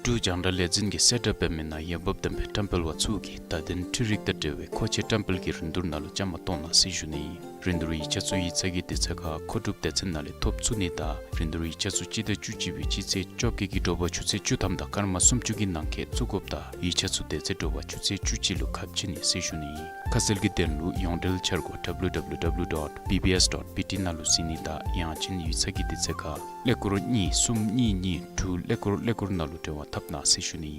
འབྲུག་རྒྱང་བསྒྲགས་ལས་འཛིན་གྱིས་གསལ་བསྒྲགས་འབད་མི་ནང་འོས་འབབ་ལྡན་པའི་བཀྲམ་སྤེལ་བ་ཚུ་གིས་བརྡ་དོན་འཕྲུལ་རིག་དང་འབྲེལ་བའི་མཁོ་ཆས་བཀྲམ་སྤེལ་གྱི་རིན་བསྡུར་ནང་ལུ་བཅའ་མར་གཏོགས་གནང་ཟེར་ཞུ་ནི། རིན་བསྡུར་ཡིག་ཆ་ཚུ་ཡིག་ཚང་གི་དུས་ཚོད་ཁར་མཁོ་སྒྲུབ་སྡེ་ཚན་ནང་ལས་ཐོབ་ཚུགས་ནི་དང་རིན་བསྡུར་ཡིག་ཆ་ཚུ་སྤྱི་ཟླ་བཅུ་གཅིག་པའི་སྤྱི་ཚེས་བཅོ་བརྒྱད་ཀྱི་དྲོ་པ་ཆུ་ཚོད་བཅུ་ཐམ་དང་སྐར་མ་སུམ་ཅུ་གི་ནང་འཁོད་བཙུགས་དགོཔ་དང་ཡིག་ཆ་ཚུ་དེ་ཚེ་དྲོ་པ་ཆུ་ཚོད་བཅུ་གཅིག་ལུ་ཁ་ཕྱེ་ནི་ཟེར་ཞུ་ནི། ཁ་གསལ་གྱི་དོན་ལུ་ཡོངས་འབྲེལ་འཆར་སྒོ་W W W dot B B S dot B T ནང་ལུ་གཟིགས་ནི་དང་ཡང་ཅིན་ཡིག་ཚང་གི་དུས་ཚོད་ཁར་ཀླད་ཀོར་གཉིས་གསུམ་གཉིས་གཉིས་དྲུག་ཀླད་ཀོར་ཀླད་ཀོར་ནང་ལུ་འབྲེལ་བ་འཐབ་གནང་ཟེར་ཞུ་ནི།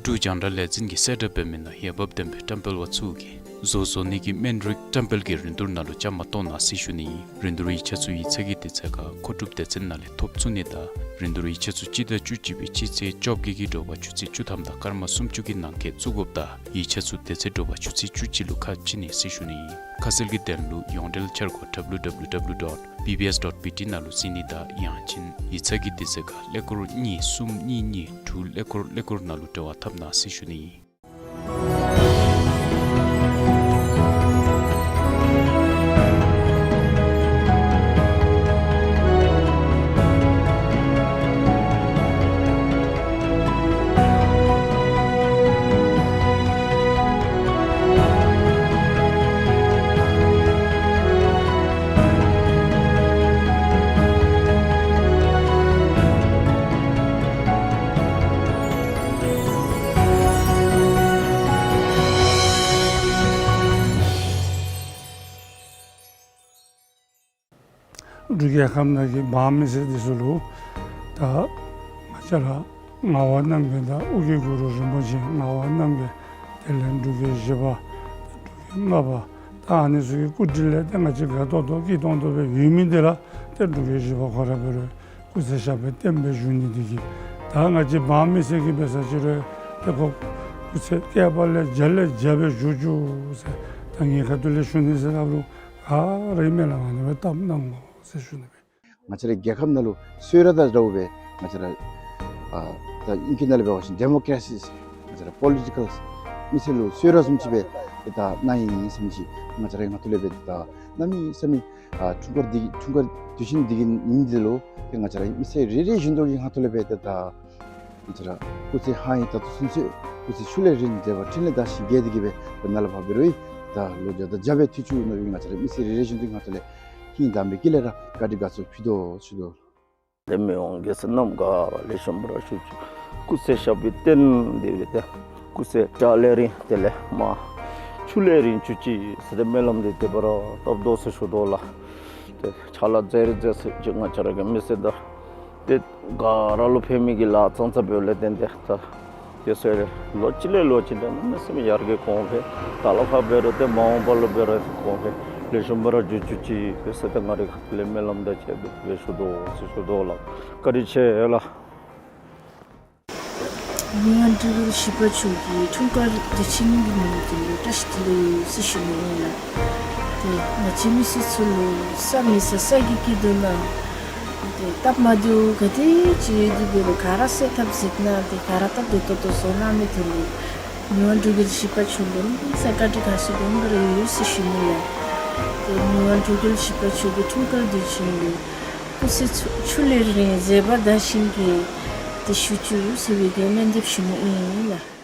འབྲུག་རྒྱང་བསྒྲགས་ལས་འཛིན་གྱིས་གསལ་བསྒྲགས་འབད་མི་ནང་འོས་འབབ་ལྡན་པའི་བཀྲམ་སྤེལ་བ་ཚུ་གིས་བཟོ་བཟོ་ནི་གི་སྨན་རིགས་བཀྲམ་སྤེལ་གྱི་རིན་བསྡུར་ནང་ལུ་བཅའ་མར་གཏོགས་གནང་ཟེར་ཞུ་ནི། རིན་བསྡུར་ཡིག་ཆ་ཚུ་ཡིག་ཚང་གི་དུས་ཚོད་ཁར་མཁོ་སྒྲུབ་སྡེ་ཚན་ནང་ལས་ཐོབ་ཚུགས་ནི་དང་རིན་བསྡུར་ཡིག་ཆ་ཚུ་སྤྱི་ཟླ་བཅུ་གཅིག་པའི་སྤྱི་ཚེས་བཅོ་བརྒྱད་ཀྱི་དྲོ་པ་ཆུ་ཚོད་བཅུ་ཐམ་དང་སྐར་མ་སུམ་ཅུ་གི་ནང་འཁོད་བཙུགས་དགོཔ་དང་ཡིག་ཆ་ཚུ་དེ་ཚེ་དྲོ་པ་ཆུ་ཚོད་བཅུ་གཅིག་ལུ་ཁ་ཕྱེ་ནི་ཟེར་ཞུ་ནི། ཁ་གསལ་གྱི་དོན་ལུ་ཡོངས་འབྲེལ་འཆར་སྒོ་W W W dot B B S dot B T ནང་ལུ་གཟིགས་ནི་དང་ཡང་ཅིན་ཡིག་ཚང་གི་དུས་ཚོད་ཁར་ཀླད་ཀོར་གཉིས་གསུམ་གཉིས་གཉིས་དྲུག་ཀླད་ཀོར་ཀླད་ཀོར་ནང་ལུ་འབྲེལ་བ་འཐབ་གནང་ཟེར་ཞུ་ནི། རྒྱལ་ཁབ་ནང་གི་འབངས་མི་སེར་འདི་ཚུ་ལུ་ད་ང་བཅས་ར་ངག་དབང་རྣམ་རྒྱལ་དང་ཨོ་རྒྱན་གུ་རུ་རིན་པོ་ཆེ། ངག་དབང་རྣམ་རྒྱལ། དེ་ལས་འབྲུག་རྒྱལ་བཞི་པ། འབྲུག་རྒྱལ་ལྔ་པ། ད་ཨ་ནི་ཚུ་གི་སྐུ་དྲིན་ལས་ཏེ་ང་བཅས་དགའ་ཏོག་ཏོ་སྐྱིད་ཏོང་ཏོ་སྦེ་ཡོད་མི་འདི་ར་ཏེ་འབྲུག་རྒྱལ་བཞི་པ་ཁོ་ར་འབད་རུང་སྐུ་ཚེ་ཞབས་པད་བརྟན་པའི་བཞུགས་ནི་འདི་གིས། ད་ང་བཅས་འབངས་མི་སེར་གྱིས་འབད་ས་ཅིག་རུང་ཏེ་ཁོ་སྐུ་ཚེ་བསྐལ་པ་ལས་བརྒྱ་ལས་བརྒྱ་སྦེ་བཞུགས་བཅུག་ཟེར་ད་ངེའི་ཁ་ཐུག་ལས་ཞུ་ནི་ཟེར་སླབ་རུང་ག་ར་གིས་སྨོན་ལམ་ཨ་ནི་སྦེ་བཏབ་གནང་དགོ་ཟེར་ཞུ་ནི་སྦེ། ང་བཅས་རའི་རྒྱལ་ཁབ་ནང་ལུ་གསོལ་རས་དང་འདྲཝ་སྦེ་ང་བཅས་ར་ཨ་ད་ཨིང་སྐད་ནང་ལས་འབད་བ་ཅིན་ཌེ་མོ་ཀྲེ་སི་ང་བཅས་ར་པོ་ལི་ཊི་ཀཱལ་མི་སེར་ལུ་གསོལ་རས་བཟུམ་ཅིག་སྦེ་ཏེ་ད་གནང་ཡི་ཟེར་མི་ཅིག་ང་བཅས་རའི་ངག་ཐོག་ལས་སྦེ་ད་གནམ་མེད་ས་མེད་ཨ་འཁྲུངས་སྐར་འདི་འཁྲུངས་སྐར་དུས་ཆེན་འདི་གི་ཉིནམ་འདི་ལུ་ཏེ་ང་བཅས་ར་མི་སེར་རེ་རེ་བཞིན་དུ་གི་ངག་ཐོག་ལས་སྦེ་ཏེ་ད་ང་བཅས་ར་སྐུ་ཚེ་ཧ་ཡང་ད་ལྟོ་ཚུན་ཚོད་སྐུ་ཚེ་ཆུ་ལས་རིང་མཛད་པ་འཕྲིན་ལས་དར་ཞིང་རྒྱས་ཏེ་གི་སྦེ་ད་ནཱ་ལས་ཕར་འབད་རུང་ད་ལོ་བརྒྱ་དང་བརྒྱ་སྦེ་ཐུགས་བཅུག་གནང་བའི་ང་བཅས་ར་མི་སེར་རེ་རེ་བཞིན་དུ་ངག་ཐོག་ལས་ཧིང་དྭངས་པའི་དཀྱིལ་ལས་ར་བཀའ་དྲིན་དགའ་ཚོར་ཕུལ་དོ་ཞུ་དོ། ཏེ་མི་དབང་རྒྱལ་སྲས་རྣམས་ག་ར་ལེགས་ཤོམ་སྦེ་ར་བཞུགས་བཅུག། སྐུ་ཚེ་ཞབས་པད་བརྟན་ཏེ་སྦེ་ཏེ་སྐུ་ཚེ་བཀྲག་ལས་རིང་དེ་ལས་མར་ཆུ་ལས་རིང་བཅུག་ཅིག་ཟེར་ཏེ་སྨོན་ལམ་འདི་དེ་སྦེ་ར་བཏབ་དོ་ཟེར་ཞུ་དོ་ལགས། ཏེ་ཕྱག་ལཱ་མཛད་རིགས་མཛད་ས་ཅིག་ང་བཅས་ར་གི་མི་སེར་དང་ཏེ་ག་ར་ལུ་ཕན་མི་གི་ལཱ་ཙང་ཙ་འབདཝ་ལས་བརྟེན་ཏེ་ད་དེ་ཚུ་ལོ་གཅིག་ལས་ལོ་གཅིག་ད་གནམ་མེད་ས་མེད་ཡར་རྒྱས་གོང་འཕེལ་ད་ལས་ཕར་འབད་རུང་ཏེ་མ་འོངས་པ་ལུ་འབད་རུང་གོང་འཕེལ་ལེགས་ཤོམ་སྦེ་ར་འགྱོ་བཅུག་ཅིག་ཟེར་ཏེ་ང་རའི་ཁ་ཐུག་ལས་སྨོན་ལམ་དང་བཅས་པའི་སྦེ་ཞུ་དོ་ཟེར་ཞུ་དོ་ལགས། བཀའ་དྲིན་ཆེ་ལགས། མི་དབང་འབྲུག་རྒྱལ་བཞི་པ་མཆོག་གི་འཁྲུངས་སྐར་དུས་ཆེན་གྱི་ཉིནམ་འདི་ལུ་བཀྲ་ཤིས་བདེ་ལེགས་ཟེར་ཞུ་ནི་ཨིན་ལགས། ཏེ་ང་བཅས་མི་སེར་ཚུ་ལུ་ས་མེད་ས་ས་གི་སྐྱིད་སྡུག་ནང་ཏེ་སྟབས་མ་བདེཝ་ག་དེ་ཅིག་ཡོད་དེ་འབད་རུང་ག་ར་སེལ་ཐབས་མཛད་གནང་སྟེ་ག་ར་སྟབས་བདེ་ཏོག་ཏོ་བཟོ་གནང་མི་འདི་ལུ་མི་དབང་འབྲུག་རྒྱལ་བཞི་པ་མཆོག་ལུ་གནམ་མེད་ས་མེད་བཀའ་དྲིན་དགའ་ཚོར་སྦོམ་སྦེ་ར་ཡོད་ཟེར་ཞུ་ནི་ལགས། ཏེ་མི་དབང་འབྲུག་རྒྱལ་བཞི་པ་མཆོག་གི་འཁྲུངས་སྐར་དུས་ཆེན་ལུ་སྐུ་ཚེ་ཆུ་ཆུ་ལས་རིང་མཛད་པ་དར་ཞིང་རྒྱས་ཏེ་བཞུགས་བཅུག་ཟེར་བའི་གི་སྨོན་འདེབས་ཞུ་ནི་ཨིན་ལགས།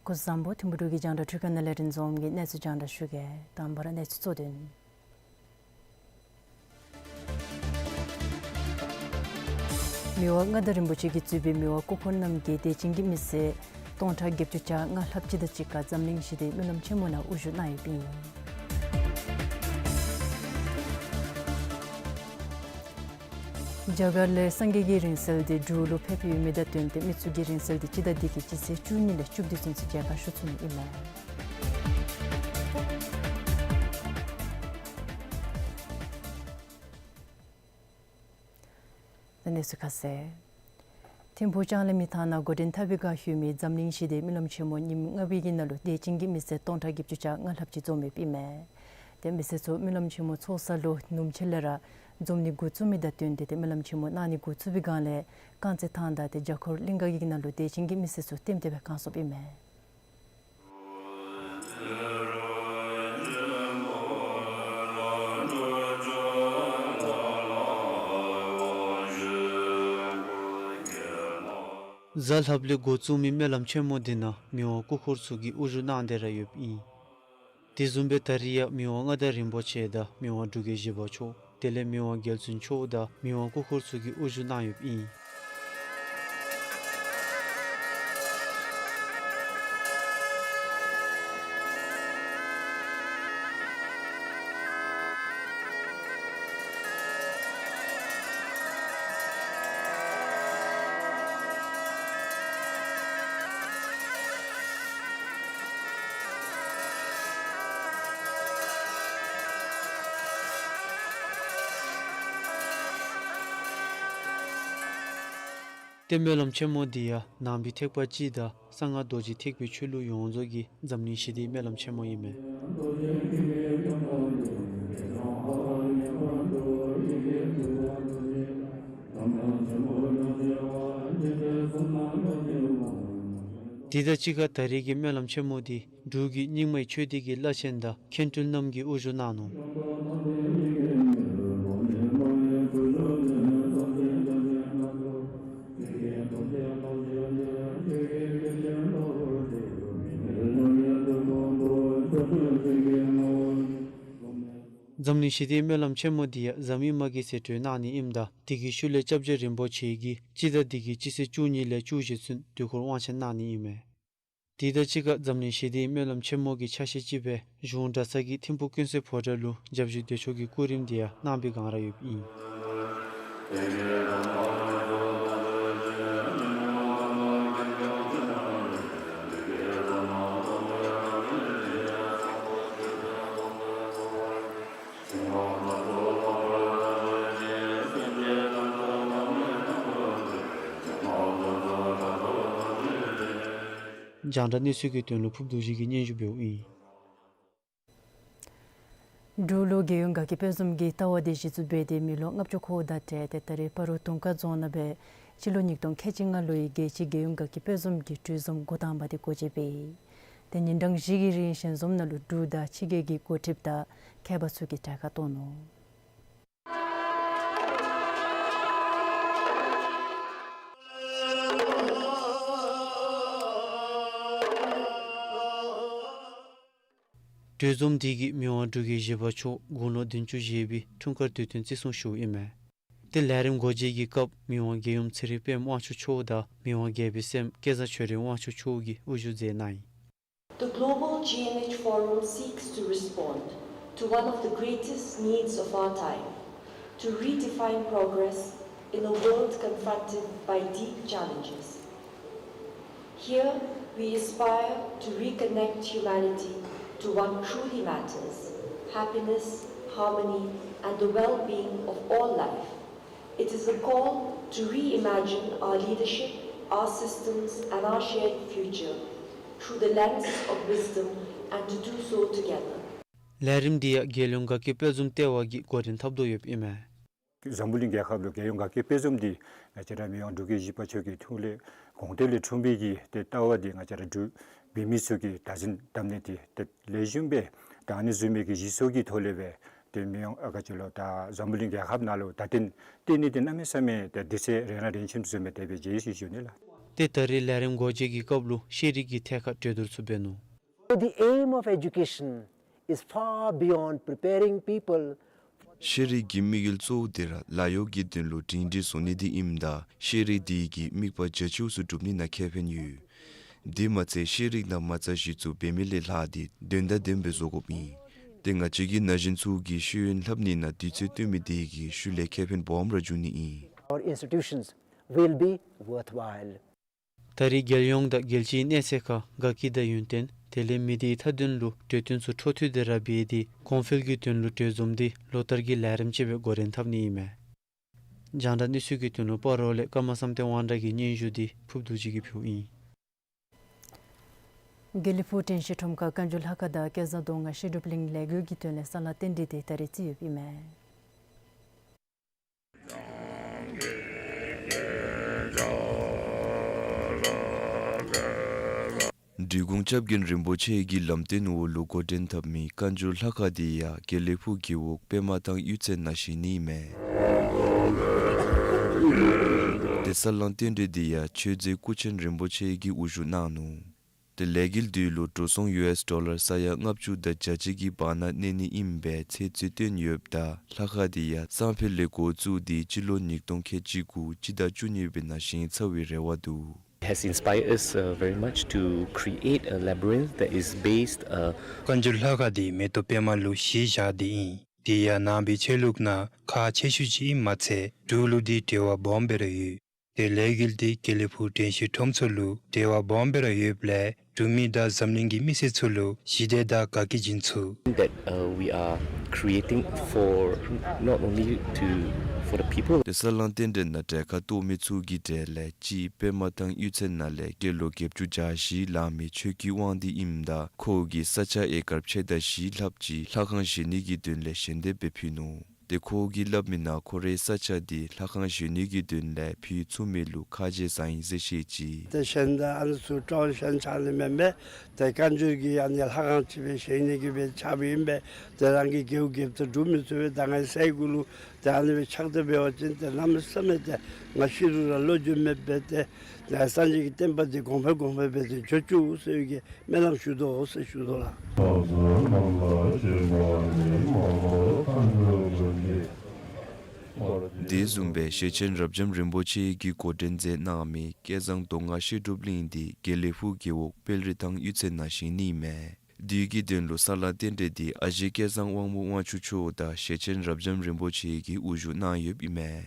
སྐུ་གཟུགས་བཟང་པོ། ཐིམ་ཕུ་འབྲུག་གི་རྒྱང་བསྒྲགས་འཕྲུལ་ཁང་ནང་ལས་རིན་འཛོམས་ཀྱིས་གནས་ཚུལ་རྒྱང་བསྒྲགས་ཞུ་གེ། དང་པ་ར་གནས་ཚུལ་གཙོ་དོན། མི་དབང་མངའ་བདག་རིན་པོ་ཆེ་གིས་གཙོས་པའི་མི་དབང་སྐུ་འཁོར་རྣམས་ཀྱིས་དད་ཅན་གྱི་མི་སེར་སྟོང་ཕྲག་བརྒྱད་ཅུ་གྱ་ལྔ་ལྷགཔ་ཅིག་དང་གཅིག་ཁར་འཛམ་གླིང་ཞི་བདེའི་སྨོན་ལམ་ཆེན་མོ་ནང་དབུ་བཞུགས་གནང་ཡོདཔ་ཨིན། རྒྱ་གར་ལས་སངས་རྒྱས་ཀྱི་རིང་བསྲེལ་འདི་འབྲུག་ལུ་ཕེབས་ཡོད་མི་དང་བསྟུན་ཏེ་མི་ཚུ་གི་རིང་བསྲེལ་འདི་སྤྱི་ཟླ་འདི་གི་སྤྱི་ཚེས་བཅུ་གཉིས་ལས་བཅུ་བདུན་ཚུན་ཚོད་མཇལ་ཁ་ཞུ་ཚུགས་ནི་ཨིན་མས། ད་གནས་ཚུལ་ཁ་གསལ། ཐིམ་ཕུ་ལྕང་གླིང་མི་ཐང་ནང་འགོ་འདྲེན་འཐབ་པའི་བསྒང་ཡོད་མི་འཛམ་གླིང་ཞི་བདེའི་སྨོན་ལམ་ཆེན་མོ་ཉིནམ་ལྔ་པའི་གི་ནང་ལུ་དད་ཅན་གྱི་མི་སེར་སྟོང་ཕྲག་བརྒྱད་ཅུ་གྱ་ལྔ་ལྷགཔ་ཅིག་འཛོམས་ཡོདཔ་ཨིན་མས། ཏེ་མི་སེར་ཚུ་སྨོན་ལམ་ཆེན་མོ་ཚོགས་ས་ལུ་ནུབ་ཕྱེད་ལས་ར་འཛོམས་ནི་འགོ་བཙུགས་མི་དང་བསྟུན་ཏེ་ཏེ་སྨོན་ལམ་ཆེན་མོ་གནང་ནི་འགོ་བཙུགས་པའི་བསྒང་ལས་རྐང་རྩེད་ཐང་དང་ཏེ་རྒྱ་འཁོར་གླིང་ག་གི་ནང་ལུ་དད་ཅན་གྱི་མི་སེར་ཚུ་ལྟེམ་ལྟེ་སྦེ་གང་སོངམ་ཨིན་མས། གཟའ་ལྷགཔ་ལས་འགོ་བཙུགས་མི་སྨོན་ལམ་ཆེན་མོ་འདི་ནང་མི་དབང་སྐུ་འཁོར་ཚུ་གིས་དབུ་བཞུགས་གནང་སྟེ་ར་ཡོདཔ་ཨིན། དེ་བཟུམ་སྦེ་ད་རིས་ཡང་མི་དབང་མངའ་བདག་རིན་པོ་ཆེ་དང་མི་དབང་འབྲུག་རྒྱལ་བཞི་པ་མཆོག་དེ་ལས་མི་དབང་རྒྱལ་བཙུན་མཆོག་དང་མི་དབང་སྐུ་འཁོར་ཚུ་གིས་དབུ་བཞུགས་གནང་ཡོདཔ་ཨིན། ཏེ་སྨོན་ལམ་ཆེན་མོ་འདི་ཡང་ནང་པའི་ཐེག་པ་སྤྱི་དང་གསང་སྔགས་རྡོ་རྗེ་ཐེག་པའི་ཆོས་ལུགས་ཡོངས་རྫོགས་ཀྱི་འཛམ་གླིང་ཞི་བདེའི་སྨོན་ལམ་ཆེན་མོ་ཨིན་མས། དེ་དང་གཅིག་ཁར་ད་རེས་ཀྱི་སྨོན་ལམ་ཆེན་མོ་འདི་འབྲུག་གི་རྙིང་མའི་ཆོས་སྡེ་གི་བླ་ཆེན་དང་མཁན་སྤྲུལ་རྣམས་ཀྱིས་དབུ་བཞུགས་གནང་ནུག། འཛམ་གླིང་ཞི་བདེའི་སྨོན་ལམ་ཆེན་མོ་འདི་ཡང་བཟའ་མི་མ་གི་ཟེར་གྲོས་གནང་ནི་ཨིནམ་ད་དེ་གི་ཤུལ་ལས་སྐྱབས་རྗེ་རིན་པོ་ཆེ་གིས་སྤྱི་ཟླ་འདི་གི་སྤྱི་ཚེས་བཅུ་གཉིས་ལས་བཅུ་བཞི་ཚུན་དུས་འཁོར་དབང་ཆེན་གནང་ནི་ཨིན་མས། དེ་དང་གཅིག་ཁར་འཛམ་གླིང་ཞི་བདེའི་སྨོན་ལམ་ཆེན་མོ་གི་ཆ་ཤས་ཅིག་སྦེ་གཞུང་གྲྭ་ཚང་གི་ཐིམ་ཕུག་ཀུན་གསལ་ཕོ་བྲང་ལུ་སྐྱབས་རྗེ་བདེ་མཆོག་གི་སྐུ་རིམ་འདི་ཡང་གནང་བའི་སྒང་ར་ཡོདཔ་ཨིན། རྒྱང་བསྒྲགས་གནས་ཚུལ་གྱི་དོན་ལུ་ཕུརབ་རྡོ་རྗེ་གིས་སྙན་ཞུ་འབདཝ་ཨིན། འབྲུག་ལུ་རྒྱལ་ཡོངས་དགའ་སྐྱིད་དཔལ་འཛོམས་ཀྱི་ལྟ་བ་འདི་གཞི་བཙུགས་འབད་དེ་མི་ལོ་ལྔ་བཅུ་འཁོརཝ་དང་འབྲེལ་ཏེ་ད་རེས་སྤ་རོ་དུང་དཀར་རྫོང་ནང་སྦེ་སྤྱི་ལོ་ཉིས་སྟོང་ཁལ་གཅིག་ལྔ་ལོའི་རྒྱལ་སྤྱིའི་རྒྱལ་ཡོངས་དགའ་སྐྱིད་དཔལ་འཛོམས་ཀྱི་གྲོས་འཛོམས་འགོ་དང་པ་འདི་འགོ་འབྱེད་འབད་ཡི། ཏེ་ཉིན་གྲངས་བཞི་གི་རིང་ཞལ་འཛོམས་ནང་ལུ་འབྲུག་དང་ཕྱི་རྒྱལ་གྱི་འགོ་ཁྲིདཔ་དང་མཁས་པ་ཚུ་གིས་གྲལ་ཁར་གཏོགས་ནུག། གྲོས་འཛོམས་འདི་གིས་མི་དབང་འབྲུག་རྒྱལ་བཞི་པ་མཆོག་དགུང་ལོ་བདུན་ཅུ་བཞེས་པའི་འཁྲུངས་སྐར་དུས་སྟོན་བརྩི་སྲུང་ཞུཝ་ཨིན་མས། ཏེ་ལས་རིམ་འགོ་འབྱེད་ཀྱི་སྐབས་མི་དབང་རྒྱལ་ཡུམ་ཚེ་རིང་དཔལམོ་དབང་ཕྱུག་མཆོག་དང་མི་དབང་རྒྱལ་པོའི་སྲསམོ་སྐལ་བཟང་ཆོས་སྒྲོན་དབང་ཕྱུག་མཆོག་གིས་དབུ་བཞུགས་མཛད་གནང་ཡི། The Global G N H Forum seeks to respond to one of the greatest needs of our time, to redefine progress in a world confronted by deep challenges. Here, we aspire to reconnect humanity to what truly matters: happiness, harmony, and the well-being of all life. It is a call to reimagine our leadership, our systems, and our shared future through the lens of wisdom, and to do so together. ལས་རིམ་འདི་ཡང་རྒྱལ་ཡོངས་དགའ་སྐྱིད་དཔལ་འཛོམས་ལྟེ་བ་གིས་འགོ་འདྲེན་འཐབ་དོ་ཡོདཔ་ཨིན་མས། འཛམ་བུ་གླིང་རྒྱལ་ཁབ་ལུ་རྒྱལ་ཡོངས་དགའ་སྐྱིད་དཔལ་འཛོམས་འདི་ང་བཅས་ར་མི་དབང་འབྲུག་རྒྱལ་བཞི་པ་མཆོག་གི་ཐུགས་ལས་དགོངས་དོན་ལས་འཁྲུངས་པའི་གི་ཏེ་ལྟ་བ་འདི་ང་བཅས་ར་འབྲུག་འབད་མི་ཚུ་གིས་བདག་འཛིན་འཐབ་ནི་འདི་ཏེ་ལེགས་ཤོམ་སྦེ་ད་ཨ་ནི་བཟུམ་མའི་གི་གཞི་བཙུགས་ཀྱི་ཐོག་ལས་སྦེ་ཏེ་མི་དབང་ཨ་ག་ཅི་ལོ་ད་འཛམ་བུ་གླིང་རྒྱལ་ཁབ་ནང་ལུ་ད་ཏེ་ཏེ་ཨ་ནི་འདི་གནམ་མེད་ས་མེད་ཏེ་དུས་ཚོད་རིང་ར་རིང་ཁྱིམ་བཟུམ་སྦེ་དེ་སྦེ་མཇལ་ཡི་ཟེར་ཞུ་ནི་ལགས། ཏེ་ད་རེས་ལས་རིམ་འགོ་འབྱེད་ཀྱི་སྐབས་ལུ་ཤེས་རིག་གི་ཐད་ཁར་གྲོས་བསྡུར་ཚུ་འབད་ནུག། The aim of education is far beyond preparing people. ཤེས་རིག་གི་དམིགས་ཡུལ་གཙོ་བོ་འདི་ར་ལཱ་གཡོག་གི་དོན་ལུ་སྒྲིང་སྒྲིང་བཟོ་ནི་འདི་ཨིནམ་ད་ཤེས་རིག་འདི་གིས་དམིགས་པ་རྒྱ་ཆེཝ་ཚུ་སྒྲུབ་ནི་ནང་ཁེ་ཕན་ཡོད། དེ་མ་ཚད་ཤེས་རིག་ནང་མ་རྩ་གཞི་བཙུགས་འབད་མི་ལས་ལྷག་སྟེ་དོན་དང་ལྡནམ་སྦེ་བཟོ་དགོཔ་ཨིན། ཏེ་ང་བཅས་ཀྱི་ན་གཞོན་ཚུ་གིས་ཤེས་ཡོན་ལྷབ་ནི་ནང་དུས་ཚོད་བཏོན་མི་དེ་གིས་ཤུལ་ལས་ཁེ་ཕན་སྦོམ་ར་འབྱུང་ནི་ཨིན། Our institutions will be worthwhile. ད་རེས་རྒྱལ་ཡོངས་དང་རྒྱལ་སྤྱིའི་གནས་ཚད་ཁར་དགའ་སྐྱིད་དང་ཡུན་བརྟན་དེ་ལས་མི་སྡེའི་མཐའ་དོན་ལུ་གྲོས་བསྟུན་ཚུ་འཕྲོ་མཐུད་དེ་ར་འབད་དེ་གོང་འཕེལ་གྱི་དོན་ལུ་གྲོས་འཛོམས་འདི་ལོ་ལྟར་གྱི་ལས་རིམ་ཅིག་སྦེ་འགོ་འདྲེན་འཐབ་ནི་ཨིན་མས། རྒྱང་བསྒྲགས་གནས་ཚུལ་གྱི་དོན་ལུ་སྤ་རོ་ལས་ཀརྨ་བསམ་གཏན་དབང་གྲགས་ཀྱི་སྙན་ཞུ་འདི་ཕུརབ་རྡོ་རྗེ་གིས་ཕུལཝ་ཨིན། དགེ་ལེགས་ཕུག་དྲན་ཤེས་ཁྲོམ་ཁར་བཀའ་འགྱུར་ལྷ་ཁང་དང་སྐལ་བཟང་མདོ་སྔགས་བཤད་སྒྲུབ་གླིང་ལས་འགུལ་གྱི་དོན་ལས་ས་ལམ་རྟེན་འབྲེལ་འདི་ད་རེས་བརྩི་ཡོདཔ་ཨིན་མས། འབྲི་གུང་སྐྱབས་མགོན་རིན་པོ་ཆེ་གི་ལམ་སྟོན་འོག་ལུ་འགོ་འདྲེན་འཐབ་མི་བཀའ་འགྱུར་ལྷ་ཁང་འདི་ཡང་དགེ་ལེགས་ཕུག་རྒེད་འོག་པདྨ་ཐང་གཡུས་ཚན་ནང་བཞེངས་ནི་ཨིན་མས། ཏེ་ས་ལམ་རྟེན་འབྲེལ་འདི་ཡང་ཆོས་མཛད་སྐུ་ཆེན་རིན་པོ་ཆེ་གིས་དབུ་བཞུགས་གནང་ནུག། ཏེ་ལས་འགུལ་འདི་ལུ་འགྲོ་སོང་ཡུ་ཨེསི་ཌོ་ལར་ས་ཡ་ལྔ་བཅུ་དང་བརྒྱ་གཅིག་གི་བར་ན་གནས་ནི་ཨིན་པའི་ཚད་རྩིས་བཏོན་ཡོདཔ་ད་ལྷ་ཁང་འདི་ཡང་སང་ཕོད་ལས་འགོ་བཙུགས་ཏེ་སྤྱི་ལོ་ཉིས་སྟོང་ཁལ་གཅིག་དགུ་སྤྱི་ཟླ་བཅུ་གཉིས་པའི་ནང་བཞེངས་ཚར་བའི་རེ་བ་འདུག། Has inspired us, uh, very much to create a labyrinth that is based, uh, བཀའ་འགྱུར་ལྷ་ཁང་འདི་མེ་ཏོག་པདྨ་ལུ་གཞི་བཞག་སྟེ་ཨིན། དེ་ཡང་ནང་པའི་ཆོས་ལུགས་ནང་ཁག་ཆེ་ཤོས་ཅིག་ཨིནམ་མ་ཚད་འབྲུག་ལུ་འདི་འབྲེལ་བ་སྦོམ་སྦེ་ར་ཡོད། དེ་ལས་འགུལ་འདི་དགེ་ལེགས་ཕུག་དྲན་ཤེས་ཁྲོམ་ཚུ་ལུ་འབྲེལ་བ་སྦོམ་སྦེ་ར་ཡོདཔ་ལས་འབྲུག་མི་དང་འཛམ་གླིང་གི་མི་སེར་ཚུ་ལུ་ཞི་བདེ་དང་དགའ་སྐྱིད་བྱིན་ཚུགས། That, uh, we are creating for not only to, for the people. ཏེ་ས་ལང་རྟེན་འབྲེལ་ནང་གྲལ་ཁར་གཏོགས་མི་ཚུ་གི་གྲས་ལས་གཅིག་པདྨ་ཐང་གཡུས་ཚན་ནང་ལས་སྐྱེས་ལོ་བརྒྱད་ཅུ་གྱ་བཞི་ལང་མི་ཆོས་སྐྱིད་དབང་འདུས་ཨིནམ་ད་ཁོ་གིས་ས་ཆ་ཨེ་ཀར་ཕྱེད་དང་བཞི་ལྷགཔ་ཅིག་ལྷ་ཁང་བཞེངས་ནི་གི་དོན་ལས་ཞལ་འདེབས་སྦེ་ཕུལ་ནུག། ཏེ་ཁོ་གིས་སླབ་མིའི་ནང་ཁོ་རའི་ས་ཆ་འདི་ལྷ་ཁང་བཞེངས་ནི་གི་དོན་ལས་ཕུལ་ཚུགས་མི་ལུ་ཁ་རྗེ་བཟང་ཡི་ཟེར་བཤད་ཅི། ཏེ་གཞན་དང་ཨ་ནི་ཚུ་ཀྲོང་གཞན་ཆ་ནི་མེན་པས། ཏེ་བཀའ་འགྱུར་གྱི་ཨ་ནི་ལྷ་ཁང་ཅིག་སྦེ་བཞེངས་ནི་གི་སྦེ་ཆགསཔ་ཨིན་པས། ཏེ་རང་གི་རྒེད་འོག་རྒེད་དང་འབྲུག་མི་ཚུ་སྦེ་ད་ངེའི་སའི་གུ་ལུ་ཏེ་ཨ་ནི་སྦེ་ཕྱག་དེ་འབད་བ་ཅིན་ཏེ་གནམ་མེད་ས་མེད་ཏེ་ང་ཤི་རུང་ར་བློ་འགྱོད་མེད་པར་ཏེ་ང་སངས་རྒྱས་ཀྱི་བསྟན་པ་འདི་གོང་འཕེལ་གོང་འཕེལ་སྦེ་ཏེ་འགྱོ་བཅུག་ཟེར་བའི་གི་སྨོན་ལམ་ཞུ་དོ་ཟེར་ཞུ་དོ་ལགས། དེ་བཟུམ་སྦེ་ཞེ་ཆེན་རབ་འབྱམས་རིན་པོ་ཆེ་གིས་འགོ་འདྲེན་མཛད་གནང་མི་བསྐལ་བཟང་མདོ་སྔགས་བཤད་སྒྲུབ་གླིང་འདི་དགེ་ལེགས་ཕུག་རྒེད་འོག་དཔལ་རི་ཐང་གཡུས་ཚན་ནང་བཞེངས་ནི་ཨིན་མས། དུས་ཀྱི་དོན་ལུ་ས་ལང་རྟེན་འབྲེལ་འདི་ཨ་ཞེ་བསྐལ་བཟང་དབང་མོ་དབང་ཕྱུག་མཆོག་དང་ཞེ་ཆེན་རབ་འབྱམས་རིན་པོ་ཆེ་གིས་དབུ་བཞུགས་གནང་ཡོདཔ་ཨིན་མས།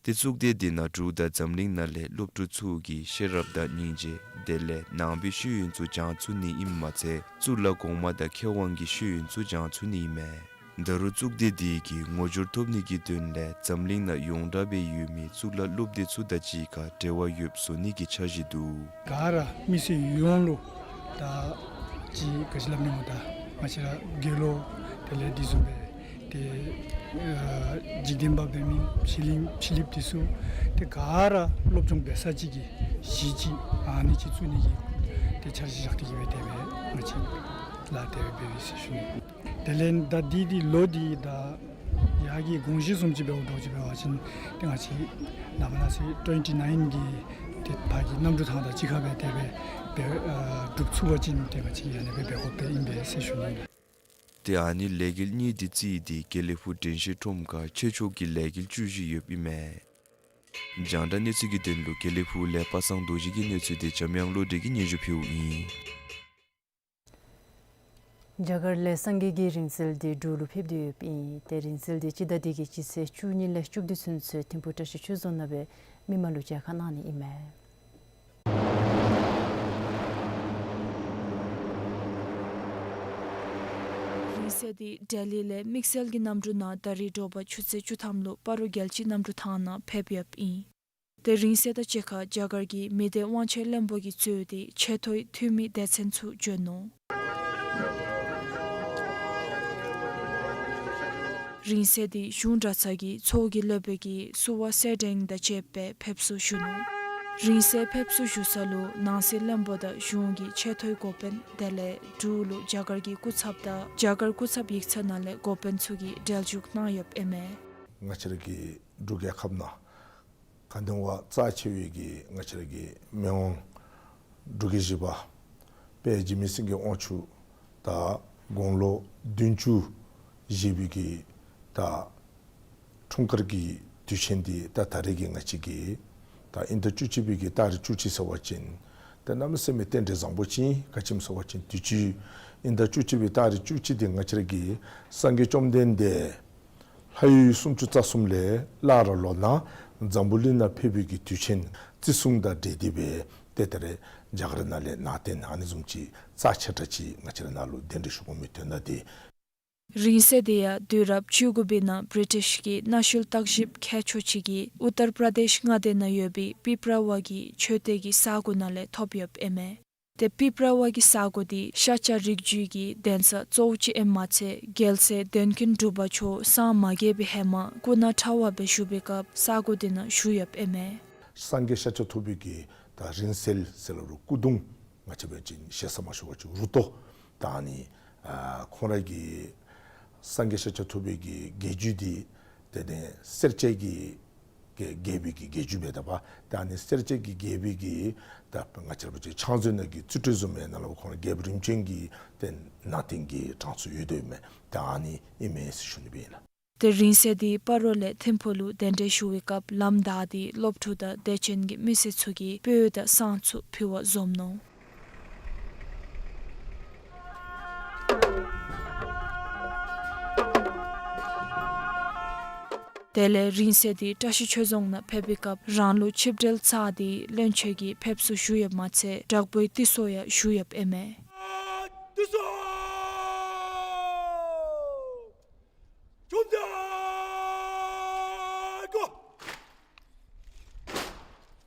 ཏེ་གཙུག་སྡེ་འདི་ནང་འབྲུག་དང་འཛམ་གླིང་ནང་ལས་སློབ་ཕྲུག་ཚུ་གིས་ཤེས་རབ་དང་སྙིང་རྗེ་དེ་ལས་ནང་པའི་ཤེས་ཡོན་ཚུ་སྦྱང་ཚུགས་ནི་ཨིནམ་མ་ཚད་གཙུག་ལག་གོང་མ་དང་མཁས་དབང་གི་ཤེས་ཡོན་ཚུ་སྦྱང་ཚུགས་ནི་ཨིན་མས། ད་རུང་གཙུག་སྡེ་འདི་གིས་ངོ་སྦྱོར་ཐོབ་ནི་གི་དོན་ལས་འཛམ་གླིང་ནང་ཡོངས་གྲགས་སྦེ་ཡོད་མི་གཙུག་ལག་སློབ་སྡེ་ཚུ་དང་གཅིག་ཁར་འབྲེལ་བ་ཡོདཔ་བཟོ་ནི་གི་འཆར་གཞི་འདུག། ག་ར་མི་སེར་ཡོངས་ལུ་ད་ཅི་ག་ཅི་སླབ་ནི་སྨོ། ད་ང་བཅས་ར་དགེ་སློང་དེ་ལས་འདི་བཟུམ་སྦེ་ཏེ་ཨ་འཇིག་རྟེན་པ་འབད་མི་ཕྱི་གླིང་ཕྱི་གླིངཔ་འདི་ཚུ་ཏེ་ག་ར་སློབ་སྦྱོང་འབད་ས་ཅིག་གི་གཞི་ཅིག་ཨ་ནི་ཅིག་བཙུགས་ནི་གི་ཏེ་འཆར་གཞི་བཞག་སྟེ་གི་སྦེ་དེ་སྦེ་ང་བཅས་ལཱ་དེ་སྦེ་འབདཝ་ཨིན་ཟེར་ཞུ་ནི། དེ་ལས་ད་འདི་འདི་ལོ་འདི་ད་ཡར་གྱི་དགོངས་གཞི་བཟུམ་ཅིག་འབདཝ་འདྲཝ་ཅིག་འབད་བ་ཅིན་ཏེ་ང་བཅས་ནངས་པ་གནངས་ཚེ་ཊོན་ཊི་ནའིན་གྱི་ཏེ་ཕར་གྱི་གནམ་གྲུ་ཐང་དང་གཅིག་ཁར་སྦེ་དེ་སྦེ་འབད་ཨ་གྲུབ་ཚུགས་པ་ཅིན་ཏེ་ང་བཅས་ཨ་ནི་སྦེ་འབད་དགོཔ་ཨིན་པས་ཟེར་ཞུ་ནི་ལགས། ཏེ་ཨ་ནི་ལས་འགུལ་གཉིས་འདི་རྩིས་ཏེ་དགེ་ལེགས་ཕུག་དྲན་ཤེས་ཁྲོམ་ཁར་ཆོས་ཕྱོགས་ཀྱི་ལས་འགུལ་བཅུ་བཞི་ཡོདཔ་ཨིན་མས། རྒྱང་བསྒྲགས་གནས་ཚུལ་གྱི་དོན་ལུ་དགེ་ལེགས་ཕུག་ལས་པ་སངས་རྡོ་རྗེ་གི་གནས་ཚུལ་འདི་འཇམ་དབྱངས་བློ་གྲོས་ཀྱིས་སྙན་ཞུ་ཕུལཝ་ཨིན། རྒྱ་གར་ལས་སངས་རྒྱས་ཀྱི་རིང་བསྲེལ་འདི་འབྲུག་ལུ་ཕེབས་ཏེ་ཡོདཔ་ཨིན། ཏེ་རིང་བསྲེལ་འདི་སྤྱི་ཟླ་འདི་གི་སྤྱི་ཚེས་བཅུ་གཉིས་ལས་བཅུ་བདུན་ཚུན་ཚོད་ཐིམ་ཕུག་བཀྲ་ཤིས་ཆོས་རྫོང་ནང་སྦེ་མི་མང་ལུ་མཇལ་ཁ་གནང་ནི་ཨིན་མས། རིང་བསྲེལ་འདི་ལྡི་ལི་ལས་དམིགས་བསལ་གྱི་གནམ་གྲུ་ནང་ད་རིས་དྲོ་པ་ཆུ་ཚོད་བཅུ་ཐམ་ལུ་སྤ་རོ་རྒྱལ་སྤྱིའི་གནམ་གྲུ་ཐང་ནང་ཕེབས་ཡོདཔ་ཨིན། ཏེ་རིང་བསྲེལ་དང་གཅིག་ཁར་རྒྱ་གར་གྱི་མི་སྡེ་དབང་ཆའི་བློན་པོ་གིས་གཙོས་ཏེ་ཆེ་མཐོའི་འཐུས་མི་སྡེ་ཚན་ཚུ་བྱོན་ནུག། རིང་བསྲེལ་འདི་གཞུང་གྲྭ་ཚང་གི་ཚོགས་ཀྱི་སློབ་དཔོན་གྱིས་བསུ་བ་སེར་སྦྲེང་དང་བཅས་པའི་ཕེབས་བསུ་ཞུ་ནུག། རིང་བསྲེལ་ཕེབས་བསུ་ཞུ་ས་ལུ་ནང་སྲིད་བློན་པོ་དང་གཞུང་གི་ཆེ་མཐོའི་འགོ་དཔོན་དེ་ལས་འབྲུག་ལུ་རྒྱ་གར་གྱི་སྐུ་ཚབ་དང་རྒྱ་གར་སྐུ་ཚབ་ཡིག་ཚང་ནང་ལས་འགོ་དཔོན་ཚུ་གིས་གྲལ་བཞུགས་གནང་ཡོདཔ་ཨིན་མས། ང་བཅས་ར་གི་འབྲུག་རྒྱལ་ཁབ་ནང་གང་དེ་བ་རྩ་ཆེ་བའི་གི་ང་བཅས་ར་གི་མི་དབང་འབྲུག་རྒྱལ་བཞི་པ་དཔལ་འཇིགས་མེད་སེང་གེ་དབང་ཕྱུག་དང་དགུང་ལོ་བདུན་ཅུ་བཞེས་པའི་གི་ད་འཁྲུངས་སྐར་གྱི་དུས་ཆེན་འདི་ད་ད་རེས་ཀྱི་ང་བཅས་ཀྱི་ད་དབྱིན་ཟླ་བཅུ་གཅིག་པའི་གི་ཏ་རིག་བཅུ་གཅིག་ཟེར་བ་ཅིན་ད་གནམ་མེད་ས་མེད་རྟེན་འབྲེལ་བཟང་པོ་ཅིག་ཨིན། ག་ཅི་སྨོ་ཟེར་བ་ཅིན་དུས་ཅི་དབྱིན་ཟླ་བཅུ་གཅིག་པའི་ཏ་རིག་བཅུ་གཅིག་འདི་ང་བཅས་ར་གི་སངས་རྒྱས་བཅོམ་ལྡན་འདས་ལྷ་ཡུལ་སུམ་ཅུ་རྩ་གསུམ་ལས་སླར་ལོག་ནཱ་འཛམ་བུ་གླིང་ནང་ཕེབས་པའི་གི་དུས་ཆེན་བརྩི་སྲུང་དང་འབྲེལ་ཏེ་སྦེ་ཏེ་ད་རེས་རྒྱ་གར་ནང་ལས་ནང་རྟེན་ཨ་ནི་བཟུམ་ཅིག་རྩ་ཆེ་དྲགས་ཅིག་ང་བཅས་ར་ནཱ་ལུ་གདན་འདྲེན་ཞུ་དགོ་མི་དོན་དག་འདི། རིང་བསྲེལ་འདི་ཡང་དུས་རབས་བཅུ་དགུ་པའི་ནང་བི་རི་ཊིཤ་གི་གནའ་ཤུལ་བརྟག་ཞིབ་མཁས་མཆོག་ཅིག་གིས་ཨུ་ཏར་པྲ་དེཤ་མངའ་སྡེ་ནང་ཡོད་པའི་པིབ་ར་ཝ་གི་མཆོད་རྟེན་གྱི་ས་གོ་ནང་ལས་ཐོབ་ཡོདཔ་ཨིན་མས། ཏེ་པིབ་ར་ཝ་གི་ས་གོ་འདི་ཤཱཀྱ་རིགས་རྒྱུད་ཀྱི་གདན་ས་གཙོ་བོ་ཅིག་ཨིནམ་མ་ཚད་རྒྱལ་སྲས་དོན་ཀུན་གྲུབ་པ་མཆོག་སངས་མ་རྒྱས་པའི་ཧེ་མ་སྐུ་ན་ཕྲ་བ་སྦེ་བཞུགས་པའི་སྐབས་ས་གོ་འདི་ནང་བཞུགས་ཡོདཔ་ཨིན་མས། སངས་རྒྱས་ཤཱཀྱ་ཐུབ་པའི་གི་ད་རིང་བསྲེལ་ཟེར་སླབ་རུང་སྐུ་གདུང་ང་བཅས་འབད་བ་ཅིན་ཞེ་ས་མ་ཞུ་བ་ཅིན་རུ་ཏོ། ད་ཨ་ནི་ཨ་ཁོང་ར་གི་སངས་རྒྱས་ཤཱཀྱ་ཐུབ་པའི་གི་རྒྱལ་རྒྱུད་འདི་དེ་ནས་སེར་སྐྱའི་གི་རྒྱལ་རྒྱལ་པོའི་གི་རྒྱལ་རྒྱུད་འབད་དཔ། ད་ཨ་ནི་སེར་སྐྱའི་གི་རྒྱལ་པོའི་གི་ད་ང་བཅས་ར་འབད་བ་ཅིན་ཕྱག་མཛོད་ནང་གི་རྩིས་སྤྲོད་བཟུམ་སྦེ་ནང་ལུ་ཁོང་རྒྱལཔོ་རིམ་བྱོན་གྱི་ཏེ་ནང་རྟེན་གྱི་གྲངས་སུ་ཡོད་དོ་ཨིན་མས། ད་ཨ་ནི་ཨིན་མས་ཟེར་ཞུ་ནི་སྦེ་ཨིན་ལགས། ཏེ་རིང་བསྲེལ་འདི་སྤ་རོ་ལས་ཐིམ་ཕུག་ལུ་གདན་འདྲེན་ཞུ་བའི་སྐབས་ལམ་བདའ་སྟེ་སློབ་ཕྲུག་དང་དད་ཅན་གྱི་མི་སེར་ཚུ་གིས་སྤོས་དང་བསང་ཚུ་ཕུལ་བར་འཛོམས་ནུག། དེ་ལས་རིང་བསྲེལ་འདི་བཀྲ་ཤིས་ཆོས་རྫོང་ནང་ཕེབས་པའི་སྐབས་རང་ལུ་ཆིབས་བསྒྲལ་ཚར་ཏེ་བློན་ཆེན་གྱི་ཕེབས་བསུ་ཞུ་ཡོདཔ་མ་ཚད་དྲག་པོའི་དུད་སོ་ཡང་ཞུ་ཡོདཔ་ཨིན་མས།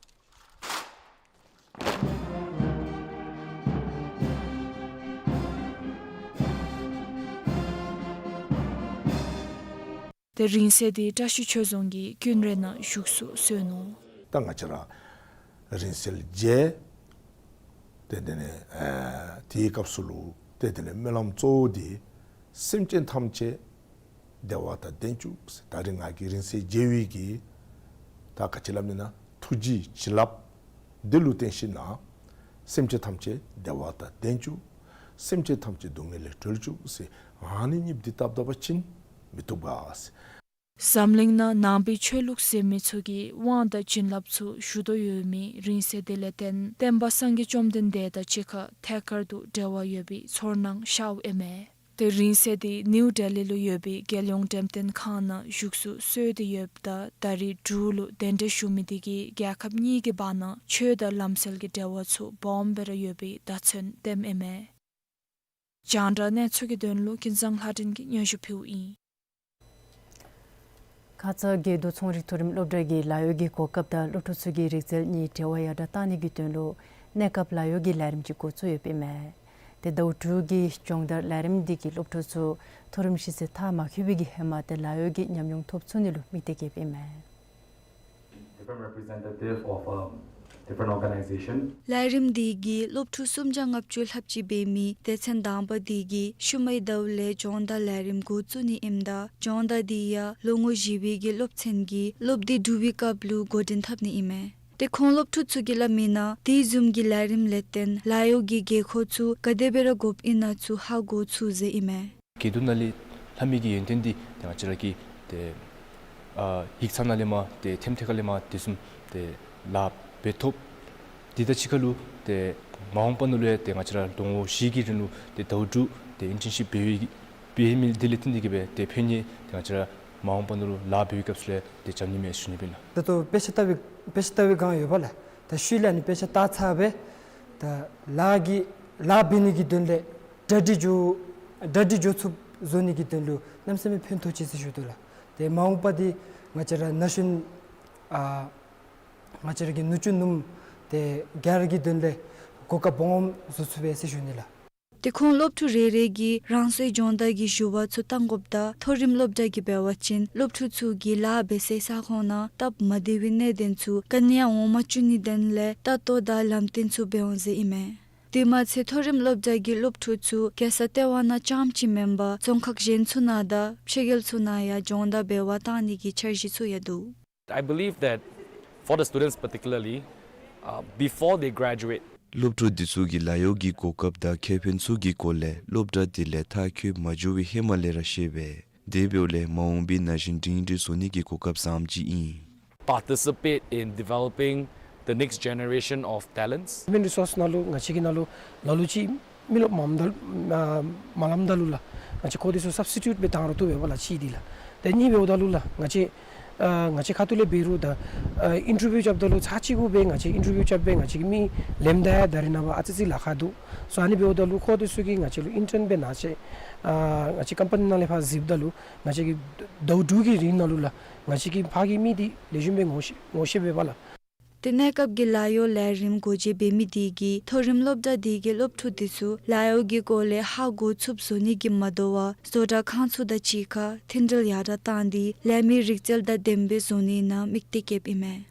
ཏེ་རིང་བསྲེལ་འདི་བཀྲ་ཤིས་ཆོས་རྫོང་གི་ཀུན་རའི་ནང་བཞུགས་སུ་གསོལ་ནུག། ད་ང་བཅས་ར་རིང་བསྲེལ་མཇལ། ཏེ་དེ་ལས་ཨ་དེའི་སྐབས་སུ་ལུ་ཏེ་དེ་ལས་སྨོན་ལམ་གཙོ་བོ་འདི་སེམས་ཅན་ཐམས་ཅད་བདེ་བ་དང་ལྡན་བཅུག་ཟེར། ད་རིས་ང་གིས་རིང་བསྲེལ་མཇལ་བའི་གི་ད་ག་ཅི་སླབ་ནི་ན་ཐུགས་རྗེའི་བྱིན་རླབས་འདི་ལུ་བརྟེན་ཞིནམ་ན་སེམས་ཅན་ཐམས་ཅད་བདེ་བ་དང་ལྡན་བཅུག། སེམས་ཅན་ཐམས་ཅད་སྡུག་བསྔལ་ལས་གྲོལ་བཅུག་ཟེར། ཨ་ནི་གཉིསཔོ་འདི་བཏབ་ད་པ་ཅིན་མི་བཏུབ་ག་ཟེར། འཛམ་གླིང་ནང་ནང་པའི་ཆོས་ལུགས་ཟེར་མི་ཚུ་གིས་དབང་དང་བྱིན་རླབས་ཚུ་ཞུ་དོ་ཡོད་མི་རིང་བསྲེལ་འདི་ལས་བརྟེན་བསྟན་པ་སངས་རྒྱས་བཅོམ་ལྡན་འདས་དང་གཅིག་ཁར་ཐད་ཀར་དུ་འབྲེལ་བ་ཡོད་པའི་ཚོར་སྣང་ཤརཝ་ཨིན་མས། ཏེ་རིང་བསྲེལ་འདི་ནིའུ་ལྡི་ལི་ལུ་ཡོད་པའི་རྒྱལ་ཡོངས་འགྲེམས་སྟོན་ཁང་ནང་བཞུགས་སུ་གསོལ་ཏེ་ཡོདཔ་ད་ད་རིས་འབྲུག་ལུ་གདན་འདྲེན་ཞུ་མི་འདི་གིས་རྒྱལ་ཁབ་གཉིས་ཀྱི་བར་ན་ཆོས་དང་ལམ་སྲོལ་གྱི་འབྲེལ་བ་ཚུ་སྦོམ་སྦེ་ར་ཡོད་པའི་བརྡ་མཚོན་སྟོནམ་ཨིན་མས། རྒྱང་བསྒྲགས་གནས་ཚུལ་གྱི་དོན་ལུ་ཀུན་བཟང་ལྷ་སྒྲོན་གྱིས་སྙན་ཞུ་ཕུལཝ་ཨིན། ཁ་ཙ་དགེ་འདུན་ཚོང་རིག་མཐོ་རིམ་སློབ་གྲྭ་གིས་ལཱ་གཡོག་གི་གོ་སྐབས་དང་སློབ་ཕྲུག་ཚུ་གི་རིག་རྩལ་གཉིས་འབྲེལ་བ་ཡར་དྲག་གཏང་ནི་གི་དོན་ལུ་གནས་སྐབས་ལཱ་གཡོག་གི་ལས་རིམ་ཅིག་འགོ་བཙུགས་ཡོདཔ་ཨིན་མས། ཏེ་ཟླཝ་དྲུག་གི་སྦྱོང་བརྡར་ལས་རིམ་འདི་གིས་སློབ་ཕྲུག་ཚུ་མཐོ་རིམ་ཤེས་ཚད་མཐར་མ་འཁྱོལ་བའི་གི་ཧེ་མ་ཏེ་ལཱ་གཡོག་གི་ཉམས་མྱོང་ཐོབ་ཚུགས་ནི་ལུ་དམིགས་གཏད་བསྐྱེདཔ་ཨིན་མས། Different representative of, um, different organization. ལས་རིམ་འདི་གིས་སློབ་ཕྲུག་སུམ་བརྒྱ་ལྔ་བཅུ་ལྷགཔ་ཅིག་འབད་མི་སྡེ་ཚན་དང་པ་འདི་གིས་ཤུལ་མའི་ཟླཝ་ལས་སྦྱོང་བརྡར་ལས་རིམ་འགོ་བཙུགས་ནི་ཨིནམ་ད་སྦྱོང་བརྡར་འདི་ཡང་ལོ་ངོ་བཞི་པའི་གི་སློབ་ཚན་གྱི་སློབ་དུས་དྲུག་པའི་སྐབས་ལུ་འགོ་འདྲེན་འཐབ་ནི་ཨིན་མས། ཏེ་ཁོང་སློབ་ཕྲུག་ཚུ་གིས་སླབ་མིའི་ནང་དེ་བཟུམ་གྱི་ལས་རིམ་ལས་བརྟེན་ལཱ་གཡོག་གི་དགོས་མཁོ་ཚུ་ག་དེ་སྦེ་ར་དགོཔ་ཨིན་ན་ཚུ་ཧ་གོ་ཚུགས་ཟེར་ཨིན་མས། དགེ་འདུན་ནང་ལས་ལྷབ་མི་གི་ཡོན་ཏན་འདི་ཏེ་ང་བཅས་ར་གིས་ཏེ་ཨ་ཡིག་ཚང་ནང་ལས་མར་ཏེ་ཐེམ་ཐེ་ཁ་ལས་མར་དེ་བཟུམ་ཏེ་ལཱ་འབད་ཐོབ། དེ་དང་གཅིག་ཁར་ལུ་ཏེ་མ་འོངས་པ་ནང་ལུ་ཡང་ཏེ་ང་བཅས་ར་ལོ་ངོ་བཞི་གི་རིང་ལུ་ཏེ་ཟླཝ་དྲུག་ཏེ་ཨིན་ཊརན་ཤིཔ་འབད་བའི་འབད་མི་འདི་ལས་བརྟེན་ཏེ་གིས་སྦེ་ཏེ་ཕན་ནི་ཏེ་ང་བཅས་ར་མ་འོངས་པ་ནང་ལུ་ལཱ་འབད་བའི་སྐབས་སུ་ལུ་ཏེ་འཇམ་ནི་མས་ཞུ་ནི་ཨིན་ལགས། ད་ལྟོ་དཔེ་ཆ་ལྟ་བའི་དཔེ་ཆ་ལྟ་བའི་སྒང་ཡོད་པ་ལགས། ད་ཤུལ་ལས་ཨ་ནི་དཔེ་ཆ་ལྟ་ཚར་སྦེ་ད་ལཱ་གི་ལཱ་འབད་ནི་གི་དོན་ལས་གྲ་སྒྲིག་འགྱོ་གྲ་སྒྲིག་འགྱོ་ཚུགསཔ་བཟོ་ནི་གི་དོན་ལུ་གནམ་མེད་ས་མེད་ཕན་ཐོགས་ཅི་ཟེར་ཞུ་དོ་ལགས། ཏེ་མ་འོངས་པ་འདི་ང་བཅས་ར་ན་གཞོན་ཨ་ང་བཅས་ར་གི་ནུ་གཅུང་ནུམོ་ཏེ་ག་ར་གི་དོན་ལས་གོ་སྐབས་སྦོམ་བཟོ་ཚུགས་པས་ཟེར་ཞུ་ནི་ལགས། ཏེ་ཁོང་སློབ་ཕྲུག་རེ་རེ་གིས་རང་སོའི་སྦྱོང་བརྡར་གྱི་ཞུ་བ་ཚུ་བཏང་དགོཔ་ད་མཐོ་རིམ་སློབ་གྲྭ་གིས་འབད་བ་ཅིན་སློབ་ཕྲུག་ཚུ་གིས་ལཱ་འབད་སའི་ས་ཁོངས་ནང་སྟབས་མ་བདེ་བའི་གནད་དོན་ཚུ་ག་ནི་ཡང་འོང་མ་བཅུག་ནིའི་དོན་ལས་ལྟ་རྟོག་དང་ལམ་སྟོན་ཚུ་འབད་འོང་ཟེར་ཨིན་མས། དེ་མ་ཚད་མཐོ་རིམ་སློབ་གྲྭ་གི་སློབ་ཕྲུག་ཚུ་རྒྱལ་ས་ལྟེ་བ་ནང་རྐྱངམ་ཅིག་མེན་པར་རྫོང་ཁག་གཞན་ཚུ་ནང་དང་ཕྱི་རྒྱལ་ཚུ་ནང་ཡང་སྦྱོང་བརྡར་འབད་བར་བཏང་ནི་གི་འཆར་གཞི་ཚུ་ཡང་འདུག། I believe that for the students particularly, uh, before they graduate, སློབ་ཕྲུག་འདི་ཚུ་གིས་ལཱ་གཡོག་གི་གོ་སྐབས་དང་ཁེ་ཕན་ཚུ་གི་སྐོར་ལས་སློབ་གྲྭ་འདི་ལས་མཐར་འཁྱོལ་མ་འགྱོ་བའི་ཧེ་མ་ལས་ར་ཤེས་པས། དེ་འབདཝ་ལས་མ་འོངས་པའི་ན་གཞོན་སྒྲིང་སྒྲི་བཟོ་ནི་གི་གོ་སྐབས་བཟངམ་ཅིག་ཨིན། Participate in developing the next generation of talents. Human resource ནང་ལུ་ང་བཅས་ཀྱི་ནང་ལུ་ལ་ལུ་ཅིག་མི་རློབས་མངམ་ད་ཨ་མངམ་ད་ལུ་ལགས་ང་བཅས་ཁོང་འདི་ཚུ་སབ་སི་ཊིའུཊ་སྦེ་བཏང་རུང་བཏུབ་པས་པ་ལགས། གཅིག་འདི་ལགས། ཏེ་གཉིས་འབདཝ་ད་ལུ་ལགས་ང་བཅས་ཨ་ང་བཅས་ཁ་ཐུག་ལས་འབད་རུང་ད་ཨ་ཨིན་ཊར་བིའུ་རྐྱབ་ད་ལུ་ཚར་གཅིག་གུ་སྦེ་ང་བཅས་ཨིན་ཊར་བིའུ་རྐྱབ་སྦེ་ང་བཅས་ཀྱི་མི་ལེནམ་ད་ཡང་ད་རེས་ནངས་པ་ཨ་ཙི་ཅིག་ལཱ་ཁག་འདུག། སོ་ཨ་ནི་འབདཝ་ད་ལུ་ཁོང་འདི་ཚུ་གིས་ང་བཅས་ལུ་ཨིན་ཊརན་སྦེ་ནཱ་བཅས་ཨ་ང་བཅས་ཀམ་པ་ནི་ནང་ལས་ཕར་གཟིགསཔ་ད་ལུ་ང་བཅས་ཀྱིས་ཟླཝ་དྲུག་གི་རིང་ནང་ལུ་ལགས་ང་བཅས་ཀྱི་ཕར་གྱི་མི་འདི་ལེགས་ཤོམ་སྦེ་ངོ་ཤེས་ངོ་ཤེས་པས་པ་ལགས། ཏེ་གནས་སྐབས་ཀྱི་ལཱ་གཡོག་ལས་རིམ་སྒོ་འབྱེད་འབད་མི་འདི་གིས་མཐོ་རིམ་སློབ་གྲྭ་འདི་གི་སློབ་ཕྲུག་འདི་ཚུ་ལཱ་གཡོག་གི་སྐོར་ལས་ཧ་གོ་ཚུགསཔ་བཟོ་ནི་གིས་མ་དོ་བར་བཟོ་གྲྭ་ཁང་ཚུ་དང་གཅིག་ཁར་མཐུན་སྒྲིལ་ཡར་དྲག་བཏང་སྟེ་ལས་མི་རིག་རྩལ་དང་ལྡནམ་སྦེ་བཟོ་ནི་ནང་དམིགས་གཏད་བསྐྱེདཔ་ཨིན་མས།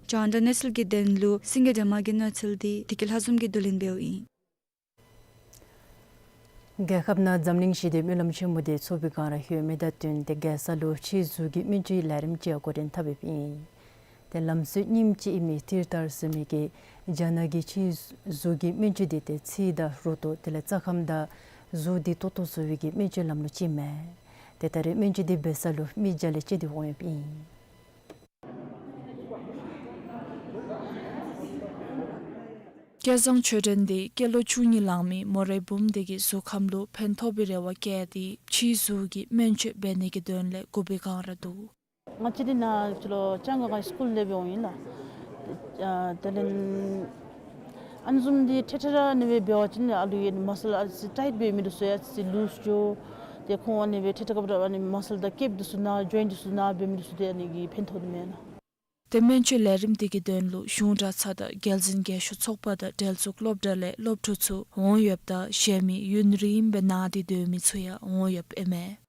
རྒྱང་བསྒྲགས་གནས་ཚུལ་གྱི་དོན་ལུ་སེང་གེ་སྒྲོལ་མ་གི་གནས་ཚུལ་འདི་བདེ་སྐྱིད་ལྷ་འཛོམས་ཀྱིས་བསྡུ་ལེན་འབདཝ་ཨིན། རྒྱལ་ཁབ་ནང་འཛམ་གླིང་ཞི་བདེའི་སྨོན་ལམ་ཆེན་མོ་འདི་ཚོགས་པའི་སྒང་ར་ཡོད་མི་དང་བསྟུན་ཏེ་རྒྱལ་ས་ལུ་ཕྱིའི་གཟུགས་ཀྱི་སྨན་བཅོས་ལས་རིམ་ཅིག་འགོ་འདྲེན་འཐབ་ཡོདཔ་ཨིན། ཏེ་ལམ་སྲོལ་རྙིངམ་ཅིག་ཨིན་མི་ཏིར་ཏར་ཟེར་མི་གིས་རྒྱ་ནག་གི་ཕྱིའི་གཟུགས་ཀྱི་སྨན་བཅོས་འདི་ཏེ་ཚིལ་དང་རུ་ཏོག་དེ་ལས་རྩ་ཁམས་དང་གཟུགས་འདི་ཏོག་ཏོ་བཟོ་བའི་གི་སྨན་བཅོས་ལམ་ལུགས་ཅིག་ཨིན་མས། ཏེ་ད་རེས་སྨན་བཅོས་འདི་འབད་ས་ལུ་མི་བརྒྱ་ལས་བཅད་དེ་འོང་ཡོདཔ་ཨིན། སྐལ་བཟང་ཆོས་སྒྲོན་འདི་སྐྱེས་ལོ་བཅུ་གཉིས་ལང་མི་མོ་རའི་བུམོ་འདི་གི་གཟུགས་ཁམས་ལུ་ཕན་ཐོགས་པའི་རེ་བ་བསྐྱེད་དེ་ཕྱིའི་གཟུགས་ཀྱི་སྨན་བཅོས་འབད་ནི་གི་དོན་ལས་སྒུག་པའི་སྒང་ར་འདུག། ང་བཅས་འདི་ནཱ་ཅི་ལོ་ལྕང་སྒང་གི་སི་ཀུལ་ལས་འབད་འོང་ཡི་ལགས། ཨ་དེ་ལས་ཨ་ནི་བཟུམ་འདི་ཐད་ཐད་ར་ཨ་ནི་སྦེ་འབད་བ་ཅིན་ཨ་ལུ་ཡང་མཱ་སཱལ་ཨ་ཙི་ཊའིཊ་འབད་མི་འདི་ཚུ་ཡང་ཨ་ཙི་ལུསི་འགྱོ། ཏེ་ཁོང་ཨ་ནི་སྦེ་ཐད་ཐད་སྐབས་ར་ཨ་ནི་མཱ་སཱལ་དང་ཀེབ་འདི་ཚུ་ན་ཇོའིནཊ་འདི་ཚུ་ན་འབད་མི་འདི་ཚུ་ཏེ་ཨ་ནི་གིས་ཕན་ཐོགས་ནི་མས་ལགས། ཏེ་སྨན་བཅོས་ལས་རིམ་འདི་གི་དོན་ལུ་གཞུང་གྲྭ་ཚང་དང་རྒྱལ་འཛིན་རྒས་ཤོས་ཚོགས་པ་དང་འབྲེལ་གཏུགས་སློབ་གྲྭ་ལས་སློབ་ཕྲུག་ཚུ་འོང་ཡོདཔ་ད་གཞན་མི་ཡུན་རིངམོ་སྦེ་ནང་འདི་སྡོད་མི་ཚུ་ཡང་འོང་ཡོདཔ་ཨིན་མས།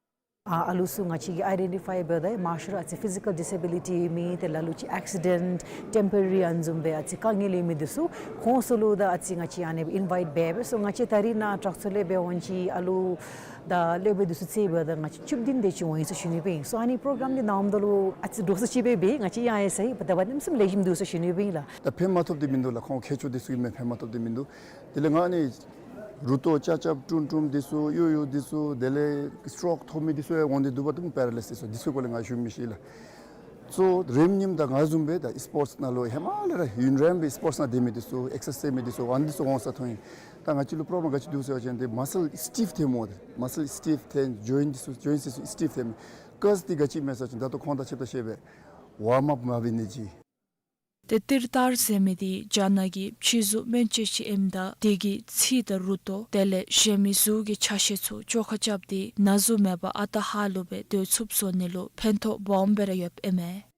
ཨ་ཨ་ལུ་ཚུ་ང་བཅས་ཀྱིས་ཨའི་ཌེན་ཊི་ཕའི་འབདཝ་ད་མང་ཤོས་ར་ཨ་ཙི་ཕི་ཟི་ཀཱལ་ཌིས་ཨེ་བི་ལི་ཊི་ཡོད་མི་དེ་ལ་ལུ་ཅིག་ཨེག་སི་ཌེནཊ་ཊེམ་པོ་ར་རི་ཨ་ནི་བཟུམ་སྦེ་ཨ་ཙི་དཀའ་ངལ་ཡོད་མི་འདི་ཚུ་ཁོང་ཚུ་ལུ་ད་ཨ་ཙི་ང་བཅས་ཨ་ནི་ཨིན་ཝའིཊ་འབད་འབད་སོ། ང་བཅས་ད་རིས་ནཱ་དྲག་ཚོགས་ལས་འབད་འོང་ཅི་ཨ་ལུ་ད་སློབ་དཔོན་འདི་ཚུ་རྩིས་འབདཝ་ད་ང་བཅས་བཅུ་བདུན་དེ་ཅིག་འོང་ཡི་ཟེར་ཞུ་ནི་སྦེ་ཨིན། སོ་ཨ་ནི་པོ་རོ་གྲམ་འདི་ནང་འོངམ་ད་ལུ་ཨ་ཙི་འདྲོག་སོ་ཅིག་སྦེ་སྦེ་ང་བཅས་ཡང་ཡང་ཟེར་ཡི་ད་བ་ནམ་སེམས་ལེགས་ཤོམ་འདུག་ཟེར་ཞུ་ནི་སྦེ་ཨིན་ལགས། ད་ཕན་མ་ཐོགས་འདི་མིན་འདུག་ལགས། ཁོང་མཁས་མཆོག་འདི་ཚུ་གིས་མེན་ཕན་མ་ཐོགས་འདི་མིན་འདུག། དེ་ལས་ང་ནི་རུ་ཏོ་ཅ་ཅབ་ཀྲུམ་ཀྲུམ་འདི་ཚུ་གཡུག་གཡུག་འདི་ཚུ་དེ་ལས་སི་ཊོག་ཐོབ་མི་འདི་ཚུ་ཡང་འོང་སྟེ་འདུག་པ། ཏེ་པེ་ར་ལའི་སིསི་འདི་ཚུ་སྐོར་ལས་ང་ཞུ་མི་ཤེས་ལགས། གཙོ་རིམ་ཉིནམ་ད་ང་བཟུམ་སྦེ་ད་སི་པོརཊསི་ནང་ལུ་ཧེ་མ་ལས་ར་ཡུན་རིངམོ་སྦེ་སི་པོརཊསི་ནང་སྡོད་མི་འདི་ཚུ་ཨེག་སར་སའིཛ་མི་འདི་ཚུ་ཨ་ནི་འདི་ཚུ་འོང་ས་མཐོང་ཡི། ད་ང་བཅས་ལུ་པོ་རོ་གྲམ་ག་ཅི་འདུག་ཟེར་བ་ཅིན་ཏེ་མཱ་སཱལ་སི་ཊིཕ་ཐལ་མི་འདི་མཱ་སཱལ་སི་ཊིཕ་ཐལ་ཇོའིནཊ་འདི་ཚུ་ཇོའིནཊ་འདི་ཚུ་སི་ཊིཕ་ཐལ་མི་ཀཱོཛ་འདི་ག་ཅི་མས་ཟེར་བ་ཅིན་ད་ལྟོ་ཁོང་དང་ཕྱདཔ་ད་ཤེས་པས། ཝརམ་ཨཔ་མ་འབད་ནི་ཅིག། ཏེ་ཏིར་ཏར་ཟེར་མི་འདི་རྒྱ་ནག་གི་ཕྱི་གཟུགས་སྨན་བཅོས་ཅིག་ཨིནམ་ད་དེ་གིས་ཚིལ་དང་རུ་ཏོ་དེ་ལས་གཞན་མི་གཟུགས་ཀྱི་ཆ་ཤས་ཚུ་བཅོ་ཁ་རྐྱབ་སྟེ་ན་ཟུག་མེད་པར་ཨ་རྟག་ཧ་ལུགས་སྦེ་སྡོད་ཚུགསཔ་བཟོ་ནི་ལུ་ཕན་ཐོགས་སྦོམ་སྦེ་ར་ཡོདཔ་ཨིན་མས།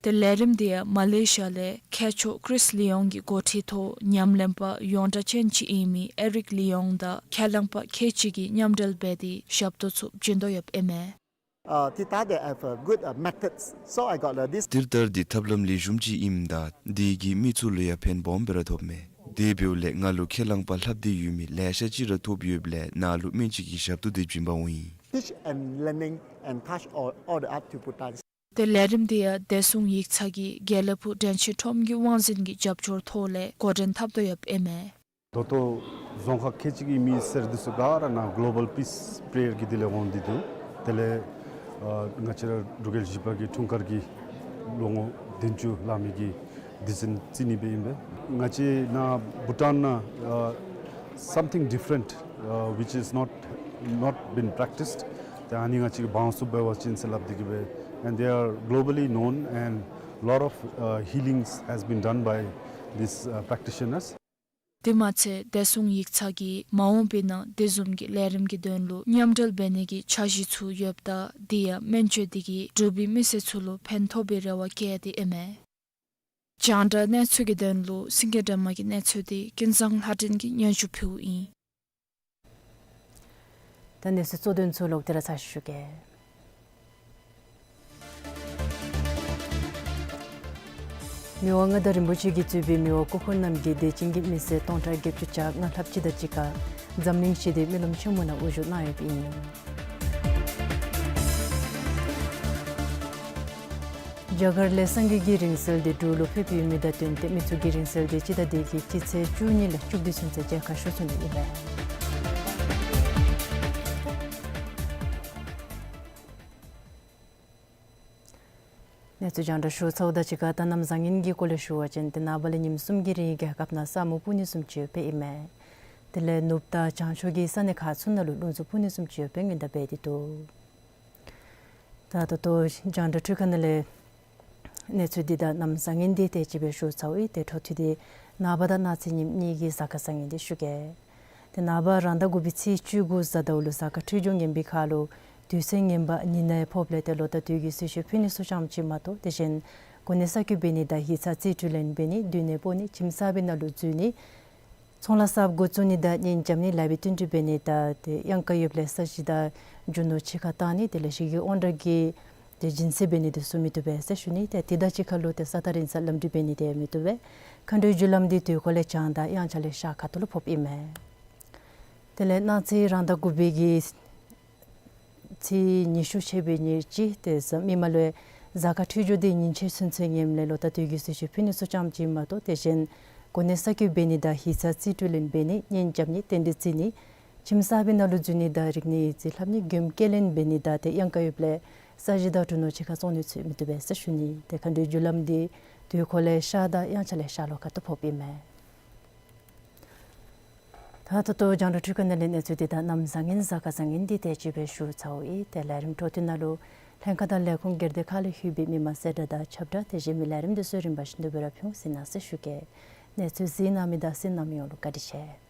ཏེ་ལས་རིམ་འདི་ཡང་མ་ལེ་ཤི་ཡ་ལས་མཁས་མཆོག་ཀྲིས་ལི་ཡོང་གི་འགོ་ཁྲིད་ཐོག་ཉམས་ལེན་པ་ཡོངས་གྲགས་ཅན་ཅིག་ཨིན་མི་ཨེ་རིག་ལི་ཡོང་དང་ཁས་བླངས་པ་ཁལ་གཅིག་གིས་མཉམ་འབྲེལ་འབད་དེ་ཞབས་ཏོག་ཚུ་བྱིན་དོ་ཡོདཔ་ཨིན་མས། Uh, ཏིར་ཏར་འདི་ཨ་ཕ་གུཌ་ཨ་མེ་ཐོཌ། སོ་ཨའི་གོཊ་ཨ་ཌིས། ཏིར་ཏར་འདི་ཐབས་ལམ་ལེགས་ཤོམ་ཅིག་ཨིནམ་ད་དེ་གིས་མི་ཚུ་ལུ་ཡང་ཕན་སྦོམ་སྦེ་ར་ཐོགསཔ་མས། དེ་འབདཝ་ལས་ང་ལུ་ཁས་བླངས་པ་ལྷབ་སྟེ་ཡོད་མི་ལེ་ཤ་ཅིག་ར་ཐོབ་ཡོདཔ་ལས་ནཱ་ལུ་སྨན་བཅོས་ཀྱི་ཞབས་ཏོག་འདི་བྱིན་པར་འོང་ཡི། Teach and learning and touch all, all the art to Bhutan. ཏེ་ལས་རིམ་འདི་ཡང་བདེ་སྲུང་ཡིག་ཚང་གི་དགེ་ལེགས་ཕུག་དྲན་ཤེས་ཁྲོམ་གྱི་དབང་འཛིན་གྱི་རྒྱབ་སྐྱོར་ཐོག་ལས་འགོ་འདྲེན་འཐབ་དོ་ཡོདཔ་ཨིན་མས། ད་ལྟོ་རྫོང་ཁག་ཁལ་གཅིག་གི་མི་སེར་འདི་ཚུ་ག་ར་ནཱ་གློ་བཱལ་པིསི་པེ་རེ་ཡར་གྱི་དེ་ལས་འོང་སྟེ་འདུག། དེ་ལས་ཨ་ང་བཅས་ར་འབྲུག་རྒྱལ་བཞི་པ་གི་འཁྲུངས་སྐར་གྱི་ལོ་ངོ་བདུན་ཅུ་ལང་མི་གི་དུས་ཆེན་བརྩི་ནི་སྦེ་ཨིན་པས། ང་བཅས་ནཱ་བྷུ་ཊཱན་ནང་ཨ་something different, uh, which is not, not been practiced. ཏེ་ཨ་ནི་ང་བཅས་ཀྱིས་འབག་ཚུགས་པ་འབད་བ་ཅིན་ཟེར་སླབ་སྟེ་གི་སྦེ། And they are globally known and lot of, uh, healings has been done by these, uh, practitioners. དེ་མ་ཚད་བདེ་སྲུང་ཡིག་ཚང་གིས་མ་འོངས་པའི་ནང་དེ་བཟུམ་གྱི་ལས་རིམ་གྱི་དོན་ལུ་མཉམ་འབྲེལ་འབད་ནི་གི་འཆར་གཞི་ཚུ་ཡོདཔ་ད་དེ་ཡང་སྨན་བཅོས་འདི་གིས་འབྲུག་པའི་མི་སེར་ཚུ་ལུ་ཕན་ཐོགས་པའི་རེ་བ་བསྐྱེད་དེ་ཨིན་མས། རྒྱང་བསྒྲགས་གནས་ཚུལ་གྱི་དོན་ལུ་སེང་གེ་སྒྲོལ་མ་གི་གནས་ཚུལ་འདི་ཀུན་བཟང་ལྷ་སྒྲོན་གྱིས་སྙན་ཞུ་ཕུལཝ་ཨིན། ད་གནས་ཚུལ་གཙོ་དོན་ཚུ་ལོག་སྟེ་ར་ཚར་ཞུ་གེ། མི་དབང་མངའ་བདག་རིན་པོ་ཆེ་གིས་གཙོས་པའི་མི་དབང་སྐུ་ཕོ་རྣམས་ཀྱིས་དད་ཅན་གྱི་མི་སེར་སྟོང་ཕྲག་བརྒྱད་ཅུ་གྱ་ལྔ་ལྷགཔ་ཅིག་དང་གཅིག་ཁར་འཛམ་གླིང་ཞི་བདེའི་སྨོན་ལམ་ཆེན་མོ་ནང་དབུ་བཞུགས་གནང་ཡོདཔ་ཨིན། རྒྱ་གར་ལས་སངས་རྒྱས་ཀྱི་རིང་བསྲེལ་འདི་འབྲུག་ལུ་ཕེབས་ཡོད་མི་དང་བསྟུན་ཏེ་མི་ཚུ་གི་རིང་བསྲེལ་འདི་སྤྱི་ཟླ་འདི་གི་སྤྱི་ཚེས་བཅུ་གཉིས་ལས་བཅུ་བདུན་ཚུན་ཚོད་མཇལ་ཁ་ཞུ་ཚུགས་ནི་ཨིན་པས། གནས་ཚུལ་རྒྱང་བསྒྲགས་ཞུ་ཚརཝ་དང་གཅིག་ཁར་ད་གནམ་བཟང་ངན་གྱི་སྐོར་ལས་ཞུ་བ་ཅིན་ཏེ་ནངས་པ་ལས་ཉིནམ་གསུམ་གྱི་རིང་རྒྱལ་ཁབ་ནང་ས་སྨུག་སྤུབ་ནི་བཟུམ་ཅིག་ཡོདཔ་ཨིན་མས། དེ་ལས་ནུབ་དང་བྱང་ཕྱོགས་ཀྱི་ས་གནས་ཁག་ཚུ་ནང་ལུ་རླུང་འཚུབ་འཕུ་ནི་བཟུམ་ཅིག་ཡོདཔ་སྔོན་བརྡ་འབད་དེ་འདུག། ད་ད་ལྟོ་རྒྱང་བསྒྲགས་འཕྲུལ་ཁང་ནང་ལས་གནས་ཚུལ་འདི་དང་གནམ་བཟང་ངན་འདི་དེ་ཅིག་སྦེ་ཞུ་ཚརཝ་ཨིན། ཏེ་འཕྲོ་མཐུད་དེ་ནངས་པ་དང་གནངས་ཚེ་ཉིནམ་གཉིས་ཀྱི་གཟའ་སྐར་བཟང་ངན་འདི་ཞུ་གེ། ཏེ་ནངས་པ་རང་ཟླ་དགུ་པའི་ཚེས་བཅུ་དགུ་གཟའ་ཟླཝ་ལུ་གཟའ་སྐར་འཕྲོད་སྦྱོར་ངན་པའི་ཁར་ལུ་དུས་ཚོད་ངན་པ་ཉི་ནག་ཕོགཔ་ལས་ཏེ་ལོ་དང་དུས་ཀྱི་གསོལ་མཆོད་ཕུལ་ནི་ཚུ་ཙམ་ཅིག་མ་གཏོགས་དེ་གཞན་གོ་གནས་གསར་བསྐོ་འབད་ནི་དང་ཡིག་ཚང་རྩིས་སྤྲོད་ལེན་འབད་ནི་སྡོད་གནས་སྤོ་ནི་ཁྱིམ་གསར་པའི་ནང་ལུ་འཛུལ་ནི་ཚོང་ལཱ་གསརཔ་འགོ་བཙུགས་ནི་དང་གཉེན་རྐྱབ་ནི་ལཱ་འབད་བསྟུན་གྲོས་འབད་ནི་དང་ཏེ་གཡང་ཁ་ཡོདཔ་ལས་ས་གཞི་དང་རྒྱུ་ནོར་ཕྱི་ཁར་བཏང་ནི་དེ་ལས་གཞི་གི་དབང་དྲག་གི་ཏེ་སྦྱིན་སྲེག་འབད་ནི་འདི་ཚུ་མི་བཏུབ་པས་ཟེར་ཞུ་ནི། ཏེ་དེ་དང་གཅིག་ཁར་ལུ་ཏེ་ས་ཐག་རིང་སར་ལམ་འགྲུལ་འབད་ནི་དེ་མི་བཏུབ་པས། མཁའ་འགྲོའི་རྒྱུ་ལམ་འདི་དུས་འཁོར་ལས་བྱང་དང་དབྱངས་འཆར་ལས་ཤར་ཁ་ཐུག་ལུ་ཕོགཔ་ཨིན་མས། དེ་ལས་གནངས་ཚེ་རང་ཟླ་དགུ་པའི་གི་ཚེས་ཉི་ཤུ་ཆད་པའི་ཉེར་གཅིག་ཏེ་གཟའ་མིག་དམར་ལུ་གཟའ་སྐར་འཕྲོད་སྦྱོར་འདི་ཉིན་བྱེད་ཚུན་ཚོད་ངནམ་ལས་ལོ་དང་དུས་ཀྱི་གསོལ་མཆོད་ཕུལ་ནི་ཚུ་ཙམ་ཅིག་མ་གཏོགས་དེ་གཞན་གོ་གནས་གསར་བསྐོ་འབད་ནི་དང་ཡིག་ཚང་རྩིས་སྤྲོད་ལེན་འབད་ནི་གཉེན་རྐྱབ་ནི་རྟེན་འབྲེལ་བརྩི་ནི་ཁྱིམ་གསར་པའི་ནང་ལུ་འཛུལ་ནི་དང་རིག་གནས་ཡིག་རྩིས་ལྷབ་ནི་མགྱོནམ་སྐྱེལ་ལེན་འབད་ནི་དང་ཏེ་གཡང་ཁ་ཡོདཔ་ལས་ས་གཞི་དང་འབྲུ་ནོར་ཕྱི་ཁར་བཙོང་ནི་ཚུ་མི་བཏུབ་པས་ཟེར་ཞུ་ནི། ཏེ་མཁའ་འགྲོའི་རྒྱུ་ལམ་འདི་དུས་འཁོར་ལས་ཤར་དང་དབྱངས་འཆར་ལས་ཤར་ལྷོ་ཁ་ཐུག་ཕོགཔ་ཨིན་མས། ད་ ད་ལྟོ་རྒྱང་བསྒྲགས་འཕྲུལ་ཁང་ནང་ལས་གནས་ཚུལ་འདི་དང་གནམ་བཟང་ངན་གཟའ་སྐར་བཟང་ངན་འདི་དེ་ཅིག་སྦེ་ཞུ་ཚརཝ་ཨིན། ཏེ་ལས་རིམ་འཕྲོ་མཐུད་ནང་ལུ་ལྷན་ཁག་དང་ལས་ཁུངས་སྒེར་སྡེ་ཁག་ལས་ལྷོད་པའི་མི་མང་གསལ་བསྒྲགས་དང་ཁྱབ་བསྒྲགས་དེ་བཞིན་མི་ལས་རིམ་འདི་ཚུ་རིམ་པ་བཞིན་དུ་སྦེ་ར་ཕུལ་ཟེར་གནང་ཟེར་ཞུ་གེ། གནས་ཚུལ་གཟིགས་གནང་མི་བདག་སེར་རྣམ་གཡོག་ལུ་བཀའ་དྲིན་ཆེ།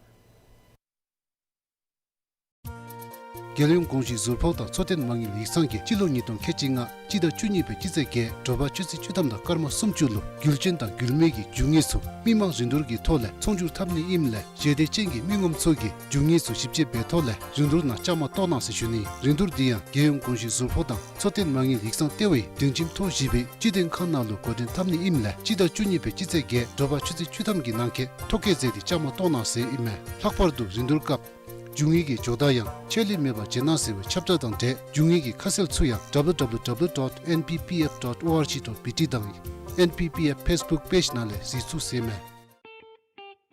རྒྱལ་ཡོངས་གོང་ཞུས་ཟུར་ཕོགས་དང་འཚོ་རྟེན་མ་དངུལ་ཡིག་ཚང་གིས་སྤྱི་ལོ་ཉིས་སྟོང་ཁལ་གཅིག་ལྔ་སྤྱི་ཟླ་བཅུ་གཉིས་པའི་སྤྱི་ཚེས་བརྒྱད་དྲོ་པ་ཆུ་ཚོད་བཅུ་ཐམ་དང་སྐར་མ་སུམ་ཅུ་ལུ་རྒྱུ་ཅན་དང་རྒྱུ་མེད་ཀྱི་རྒྱུ་དངོས་ཚུ་མི་མང་རིན་བསྡུར་གྱི་ཐོག་ལས་ཚོང་སྒྱུར་འཐབ་ནི་ཨིནམ་ལས་ཞལ་འདེབས་ཅན་གྱི་མི་ངོམ་ཚུ་གིས་རྒྱུ་དངོས་ཚུ་ཞིབ་དཔྱད་འབད་ཐོག་ལས་རིན་བསྡུར་ནང་བཅའ་མར་གཏོགས་གནང་ཟེར་ཞུ་ནི། རིན་བསྡུར་འདི་ཡང་རྒྱལ་ཡོངས་གོང་ཞུས་ཟུར་ཕོགས་དང་འཚོ་རྟེན་མ་དངུལ་ཡིག་ཚང་ལྟེ་བའི་སྡིངས་ཁྱིམ་ཐོག་བཞི་པའི་སྤྱི་དོན་ཁང་ནང་ལུ་འགོ་འདྲེན་འཐབ་ནི་ཨིནམ་ལས་སྤྱི་ཟླ་བཅུ་གཉིས་པའི་སྤྱི་ཚེས་བརྒྱད་དྲོ་པ་ཆུ་ཚོད་བཅུ་ཐམ་གྱི་ནང་འཁོད་ཐོ་བཀོད་མཛད་དེ་བཅའ་མར་གཏོགས་གནང་ཟེར་ཨིན་མས། ལྷག་པར་དུ་རིན་བསྡུར་སྐབས་རྒྱུ་དངོས་ཀྱི་ཇོ་བདག་ཡང་ཆད་ལུས་མེད་པར་བྱོན་གནང་ཟེར་བའི་ཁྱབ་བསྒྲགས་དང་འབྲེལ་རྒྱུ་དངོས་ཀྱི་ཁ་གསལ་ཚུ་ཡང་W W W dot N P P F dot O R G dot B T དང་N P P F Facebook page ནང་ལས་གཟིགས་ཚུགས་ཟེར་མས།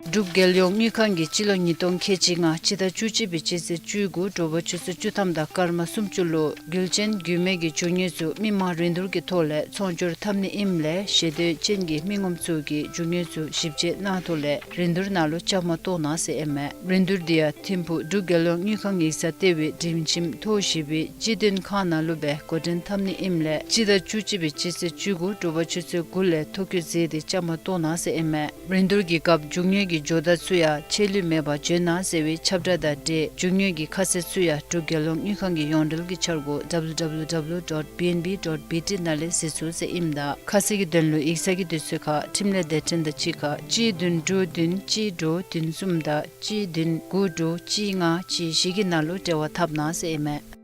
འབྲུག་རྒྱལ་ཡོངས་དངུལ་ཁང་གིས་སྤྱི་ལོ་ཉིས་སྟོང་ཁལ་གཅིག་ལྔ་སྤྱི་ཟླ་བཅུ་གཅིག་པའི་སྤྱི་ཚེས་བཅུ་དགུ་དྲོ་པ་ཆུ་ཚོད་བཅུ་ཐམ་དང་སྐར་མ་སུམ་ཅུ་ལུ་རྒྱུ་ཅན་རྒྱུ་མེད་ཀྱི་རྒྱུ་དངོས་ཚུ་མི་མང་རིན་བསྡུར་གྱི་ཐོག་ལས་ཚོང་སྒྱུར་འཐབ་ནི་ཨིནམ་ལས་ཞལ་འདེབས་ཅན་གྱི་མི་ངོམ་ཚུ་གིས་རྒྱུ་དངོས་ཚུ་ཞིབ་དཔྱད་གནང་ཐོག་ལས་རིན་བསྡུར་ནང་ལུ་བཅའ་མར་གཏོགས་གནང་ཟེར་ཨིན་མས། རིན་བསྡུར་འདི་ཡང་ཐིམ་ཕུག་འབྲུག་རྒྱལ་ཡོངས་དངུལ་ཁང་ཡིག་ཚང་ལྟེ་བའི་སྡིངས་ཁྱིམ་ཐོག་བཞི་པའི་སྤྱི་དོན་ཁང་ནང་ལུ་སྦེ་འགོ་འདྲེན་འཐབ་ནི་ཨིནམ་ལས་སྤྱི་ཟླ་བཅུ་གཅིག་པའི་སྤྱི་ཚེས་བཅུ་དགུ་དྲོ་པ་ཆུ་ཚོད་དགུ་ལས་ཐོ་བཀོད་མཛད་དེ་བཅའ་མར་གཏོགས་གནང་ཟེར་ཨིན་མས། རིན་བསྡུར་གྱི་སྐབས་རྒྱུ་དངོས་ཀྱི་ཇོ་བདག་ཚུ་ཡང་ཆད་ལུས་མེད་པར་བྱོན་གནང་ཟེར་བའི་ཁྱབ་བསྒྲགས་དང་འབྲེལ་རྒྱུ་དངོས་ཀྱི་ཁ་གསལ་ཚུ་ཡང་འབྲུག་རྒྱལ་ཡོངས་དངུལ་ཁང་གི་ཡོངས་འབྲེལ་གྱི་འཆར་སྒོ་W W W dot B N B dot B T ནང་ལས་གཟིགས་ཚུགས་ཟེར་ཨིནམ་ད་ཁ་གསལ་གྱི་དོན་ལུ་ཡིག་ཚང་གི་དུས་ཚོད་ཁར་ཁྲིམས་ལས་སྡེ་ཚན་དང་གཅིག་ཁར་གཅིག་བདུན་དྲུག་བདུན་གཅིག་དྲུག་བདུན་གསུམ་དང་གཅིག་བདུན་དགུ་དྲུག་གཅིག་ལྔ་གཅིག་བཞི་གི་ནང་ལུ་འབྲེལ་བ་འཐབ་གནང་ཟེར་ཨིན་མས།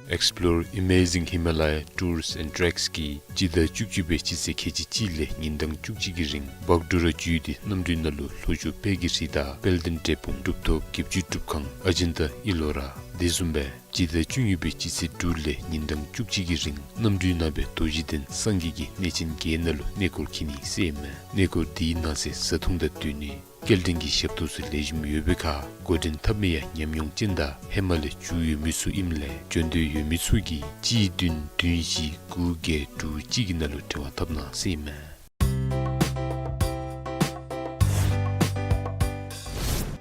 Explore Amazing Himalaya Tours and Treks གིས་སྤྱི་ཟླ་བཅུ་གཅིག་པའི་སྤྱི་ཚེས་ཁལ་གཅིག་གཅིག་ལས་ཉིན་གྲངས་བཅུ་གཅིག་གི་རིང་སྦག་ཌོ་ར་བརྒྱུད་དེ་གནམ་གྲུའི་ནང་ལུ་ལྷོ་ཕྱོགས་དཔལ་གྱི་རི་དང་དཔལ་ལྡན་འབྲས་སྤུངས་གྲུབ་ཐོབ་བརྒྱད་ཅུའི་སྒྲུབ་ཁང་ཨ་ཇན་ཏ་ཨི་ལོ་ར་དེ་བཟུམ་སྦེ་སྤྱི་ཟླ་བཅུ་གཉིས་པའི་སྤྱི་ཚེས་དྲུག་ལས་ཉིན་གྲངས་བཅུ་གཅིག་གི་རིང་གནམ་གྲུའི་ནང་སྦེ་རྡོ་རྗེ་གདན་སངས་རྒྱས་ཀྱི་གནས་ཆེན་བརྒྱད་ནང་ལུ་གནས་སྐོར་འཁྱིད་ནི་ཟེར་ཨིན་མས། གནས་སྐོར་འདིའི་ནང་གསེས་བཟའ་འཐུང་དང་སྡོད་གནས་སྐྱེལ་འདྲེན་གྱི་ཞབས་ཏོག་ཚུ་ལེགས་ཤོམ་ཡོད་པའི་ཁར་འགོ་འདྲེན་འཐབ་མི་ཡང་ཉམས་མྱོང་ཅན་དང་ཧེ་མ་ལས་འགྱོ་ཡོད་མི་ཚུ་ཨིནམ་ལས་འགྱོ་འདོད་ཡོད་མི་ཚུ་གིས་གཅིག་བདུན་བདུན་བཞི་དགུ་བརྒྱད་དྲུག་གཅིག་གི་ནང་ལུ་འབྲེལ་བ་འཐབ་གནང་ཟེར་ཨིན་མས།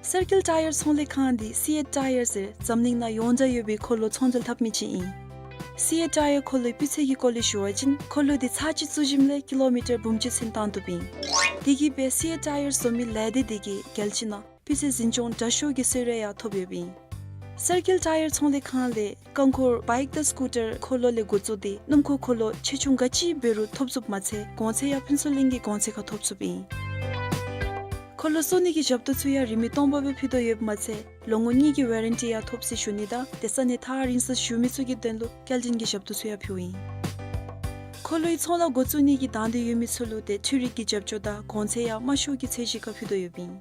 སེར་སྐྱིད་ཊ་ཡར་ཚོང་ལས་ཁང་འདི་སི་ཨེཊ་ཊ་ཡར་ཟེར་འཛམ་གླིང་ནང་ཡོངས་གྲགས་ཡོད་པའི་འཁོར་ལོ་ཚོང་འབྲེལ་འཐབ་མི་ཅིག་ཨིན། སི་ཨེཊ་ཊ་ཡར་འཁོར་ལོའི་སྤུས་ཚད་ཀྱི་སྐོར་ལས་ཞུ་བ་ཅིན་འཁོར་ལོ་འདི་ཚར་གཅིག་བཙུགས་ཞིནམ་ལས་ཀི་ལོ་མི་ཊར་འབུམ་གཅིག་ཚུན་བཏང་བཏུབ་ཨིན། དེ་གིས་སྦེ་སི་ཨེཊ་ཊ་ཡར་བཟོ་མི་ལས་སྡེ་འདི་གིས་རྒྱལ་སྤྱི་ནང་སྤུས་ཚད་འཛིན་སྐྱོང་དྲག་ཤོས་ཀྱི་གསོལ་རས་ཡང་ཐོབ་ཡོདཔ་ཨིན། སེར་སྐྱིད་ཊ་ཡར་ཚོང་ལས་ཁང་ལས་རྐང་འཁོར་བའིཀ་དང་སི་ཀུ་ཊར་འཁོར་ལོ་ལས་འགོ་བཙུགས་ཏེ་སྣུམ་འཁོར་འཁོར་ལོ་ཆེ་ཆུང་ག་ཅི་འབད་རུང་ཐོབ་ཚུགསཔ་མ་ཚད་གོང་ཚད་ཡང་ཕུན་ཚོགས་གླིང་གི་གོང་ཚད་ཁར་ཐོབ་ཚུགསཔ་ཨིན། འཁོར་ལོ་བཙུགས་ནི་གི་ཞབས་ཏོག་ཚུ་ཡང་རིན་མེད་སྟོང་པ་སྦེ་ཕུལ་དོ་ཡོདཔ་མ་ཚད་ལོ་ངོ་གཉིས་ཀྱི་ཝ་རེན་ཊི་ཡང་ཐོབ་ཟེར་ཞུ་ནི་དང་དེ་ས་གནས་ཐག་རིང་སར་བཞུགས་མི་ཚུ་གི་དོན་ལུ་སྐྱེལ་འདྲེན་གྱི་ཞབས་ཏོག་ཚུ་ཡང་ཕུལཝ་ཨིན། འཁོར་ལོའི་ཚོང་ལཱ་འགོ་བཙུགས་ནི་གི་དང་འདོད་ཡོད་མི་ཚུ་ལུ་ཏེ་འཕྲུལ་རིག་གི་རྒྱབ་སྐྱོར་དང་གོང་ཚད་ཡང་དམའ་ཤོས་ཀྱི་ཚད་གཞི་ཁར་ཕུལ་དོ་ཡོདཔ་ཨིན།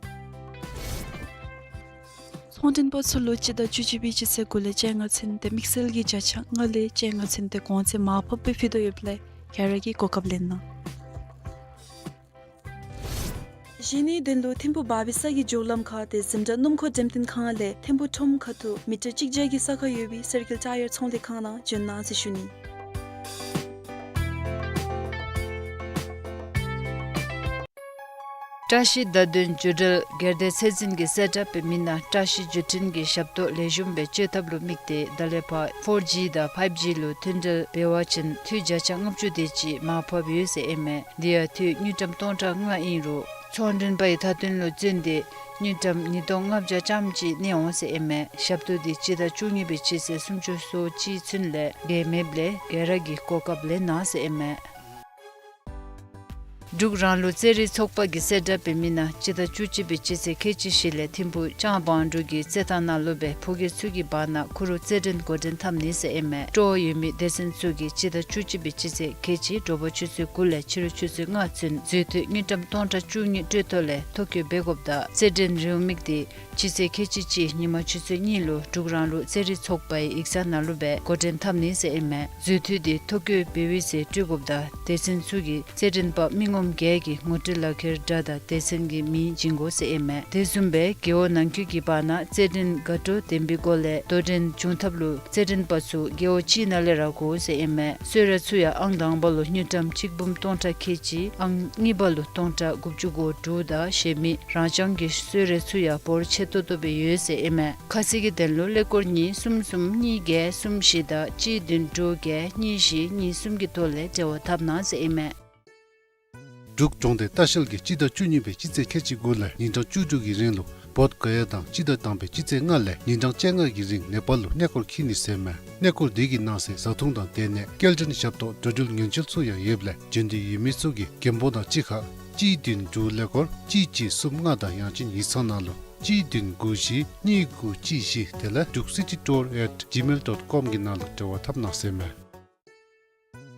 ཚོང་མགྲོན་པ་ཚུ་ལུ་སྤྱི་ཟླ་བཅུ་གཅིག་པའི་སྤྱི་ཚེས་དགུ་ལས་བཅོ་ལྔ་ཚུན་ཏེ་དམིགས་བསལ་གྱི་བརྒྱ་ཆ་ལྔ་ལས་བཅོ་ལྔ་ཚུན་ཏེ་གོང་ཚད་མར་ཕབ་སྦེ་ཕུལ་དོ་ཡོདཔ་ལས་ག་ར་གིས་གོ་སྐབས་ལེན་གནང་། གཞན་ནི་དོན་ལུ་ཐིམ་ཕུག་བར་བི་ས་གི་མགྱོགས་ལམ་ཁར་ཏེ་འཛིན་གྲྭ་སྣུམ་འཁོར་འགྲེམས་སྟོན་ཁང་ལས་ཐིམ་ཕུག་ཁྲོམ་ཁ་ཐུག་མི་ཊར་གཅིག་བརྒྱ་གི་ས་ཁར་ཡོད་པའི་སེར་སྐྱིད་ཊ་ཡར་ཚོང་ལས་ཁང་ནང་བྱོན་གནང་ཟེར་ཞུ་ནི། བཀྲ་ཤིས་བརྡ་དོན་བརྒྱུད་འབྲེལ་སྒེར་སྡེ་ཚད་འཛིན་གྱིས་གསལ་བསྒྲགས་འབད་མི་ནང་བཀྲ་ཤིས་བརྒྱུད་འཕྲིན་གྱི་ཞབས་ཏོག་ལེགས་ཤོམ་སྦེ་སྤྱོད་ཐབས་ལུ་དམིགས་ཏེ་ད་ལས་ཕར་ཕོར་ཇི་དང་ཕའིབ་ཇི་ལུ་མཐུད་འབྲེལ་འབད་བ་ཅིན་འཐུས་བརྒྱ་ཆ་ལྔ་བཅུ་དེ་ཅིག་མར་ཕབ་ཡོད་ཟེར་ཨིན་མས། དེ་ཡང་འཐུས་དངུལ་ཀྲམ་སྟོང་ཕྲག་ལྔ་ཨིན་རུང་ཚོང་མགྲོན་པའི་མཐའ་དོན་ལུ་བརྩོན་ཏེ་དངུལ་ཀྲམ་ཉིས་སྟོང་ལྔ་བརྒྱ་ཙམ་ཅིག་གནས་འོང་ཟེར་ཨིན་མས། ཞབས་ཏོག་འདི་སྤྱི་ཟླ་བཅུ་གཉིས་པའི་སྤྱི་ཚེས་སུམ་ཅུ་སོ་གཅིག་ཚུན་ལས་བརྒལ་མེདཔ་ལས་ག་ར་གིས་གོ་སྐབས་ལེན་གནང་ཟེར་ཨིན་མས། འབྲུག་རང་ལུགས་རྩེད་རིགས་ཚོགས་པ་གིས་གསལ་བསྒྲགས་འབད་མི་ནང་སྤྱི་ཟླ་བཅུ་གཅིག་པའི་སྤྱི་ཚེས་ཁལ་གཅིག་བཞི་ལས་ཐིམ་ཕུག་ལྕང་བང་འབྲུག་གི་རྩེད་ཐང་ནང་ལུ་སྦེ་ཕོ་སྐྱེས་ཚུ་གི་བར་ན་ཁུ་རུ་རྩེད་འགྲན་འགོ་འདྲེན་འཐབ་ནི་ཟེར་ཨིན་མས། སྤྲོ་བ་ཡོད་མི་སྡེ་ཚན་ཚུ་གིས་སྤྱི་ཟླ་བཅུ་གཅིག་པའི་སྤྱི་ཚེས་ཁལ་གཅིག་དྲོ་པ་ཆུ་ཚོད་དགུ་ལས་ཕྱི་རུ་ཆུ་ཚོད་ལྔ་ཚུན་འཛུལ་འཐུས་དངུལ་ཀྲམ་སྟོང་ཕྲག་བཅུ་གཉིས་སྤྲོད་ཐོག་ལས་ཐོ་བཀོད་འབད་དགོཔ་དང་རྩེད་འགྲན་རེའུ་མིག་འདི་སྤྱི་ཚེས་ཁལ་གཅིག་གཅིག་ཉིན་མ་ཆུ་ཚོད་གཉིས་ལུ་འབྲུག་རང་ལུགས་རྩེད་རིགས་ཚོགས་པའི་ཡིག་ཚང་ནང་ལུ་སྦེ་འགོ་འདྲེན་འཐབ་ནི་ཟེར་ཨིན་མས། འཛུལ་འཐུས་འདི་ཐོ་བཀོད་འབད་བའི་ཚེ་སྤྲོད་དགོཔ་དང་སྡེ་ཚན་ཚུ་གིས་རྩེད་འགྲན་པ་མི་ངོ་ བརྒྱད་ཀྱི་ངོ་སྤྲོད་ལག་ཁྱེར་འདྲ་དང་སྡེ་ཚན་གྱི་མིང་བྱིན་དགོ་ཟེར་ཨིན་མས། དེ་བཟུམ་སྦེ་རྒེད་འོག་ནང་འཁོད་ཀྱི་བར་ན་རྩེད་འགྲན་དགའ་སྤྲོ་ལྡན་པའི་སྒོ་ལས་དོ་འགྲན་བྱུང་ཐབས་ལུ་རྩེད་འགྲན་པ་ཚུ་རྒེད་འོག་གཅིག་ནང་ལས་ར་དགོ་ཟེར་ཨིན་མས། གསོལ་རས་ཚུ་ཡང་ཨང་དང་པ་ལུ་དངུལ་ཀྲམ་གཅིག་འབུམ་སྟོང་ཕྲག་ཁལ་གཅིག། ཨང་གཉིས་པ་ལུ་སྟོང་ཕྲག་དགུ་བཅུ་གོ་དྲུག་དང་གཞན་མི་རང་རྐྱང་གི་གསོལ་རས་ཚུ་ཡང་འབོར་ཆེ་ཏོག་ཏོ་སྦེ་ཡོད་ཟེར་ཨིན་མས། ཁ་གསལ་གྱི་དོན་ལུ་ཀླད་ཀོར་གཉིས་གསུམ་གསུམ་གཉིས་བརྒྱད་གསུམ་བཞི་དང་གཅིག་བདུན་དྲུག་བརྒྱད་གཉིས་བཞི་གཉིས་གསུམ་གྱི་ཐོག་ལས་འབྲེལ་བ་འཐབ་གནང་ཟེར་ཨིན་མས། འབྲུག་གྲོང་སྡེ་ལྟ་བཤལ་གྱིས་སྤྱི་ཟླ་བཅུ་གཉིས་པའི་སྤྱི་ཚེས་ཁལ་གཅིག་དགུ་ལས་ཉིན་གྲངས་བཅུ་དྲུག་གི་རིང་ལུ་བོདྷ་ག་ཡ་དང་སྤྱི་ཟླ་དང་པའི་སྤྱི་ཚེས་ལྔ་ལས་ཉིན་གྲངས་བཅོ་ལྔ་གི་རིང་ནེ་པཱལ་ལུ་གནས་སྐོར་འཁྱིད་ནི་ཟེར་མས། གནས་སྐོར་དེ་གི་ནང་གསེས་བཟའ་འཐུང་དང་སྡོད་གནས་སྐྱེལ་འདྲེན་ཞབས་ཏོག་འགྲོ་འགྲུལ་ཉེན་བཅོལ་ཚུ་ཡང་ཡོདཔ་ལས་བྱོན་འདོད་ཡོད་མི་ཚུ་གིས་རྒན་པོ་དང་གཅིག་ཁར་གཅིག་བདུན་དྲུག་ཀླད་ཀོར་གཅིག་གཅིག་གསུམ་ལྔ་དང་ཡང་ཅིན་ཡིག་ཚང་ནང་ལུ་གཅིག་བདུན་དགུ་བཞི་གཉིས་དགུ་གཅིག་བཞི་དེ་ལས་druk city tour at gmail dot com གི་ནང་ལུ་འབྲེལ་བ་འཐབ་གནང་ཟེར་མས།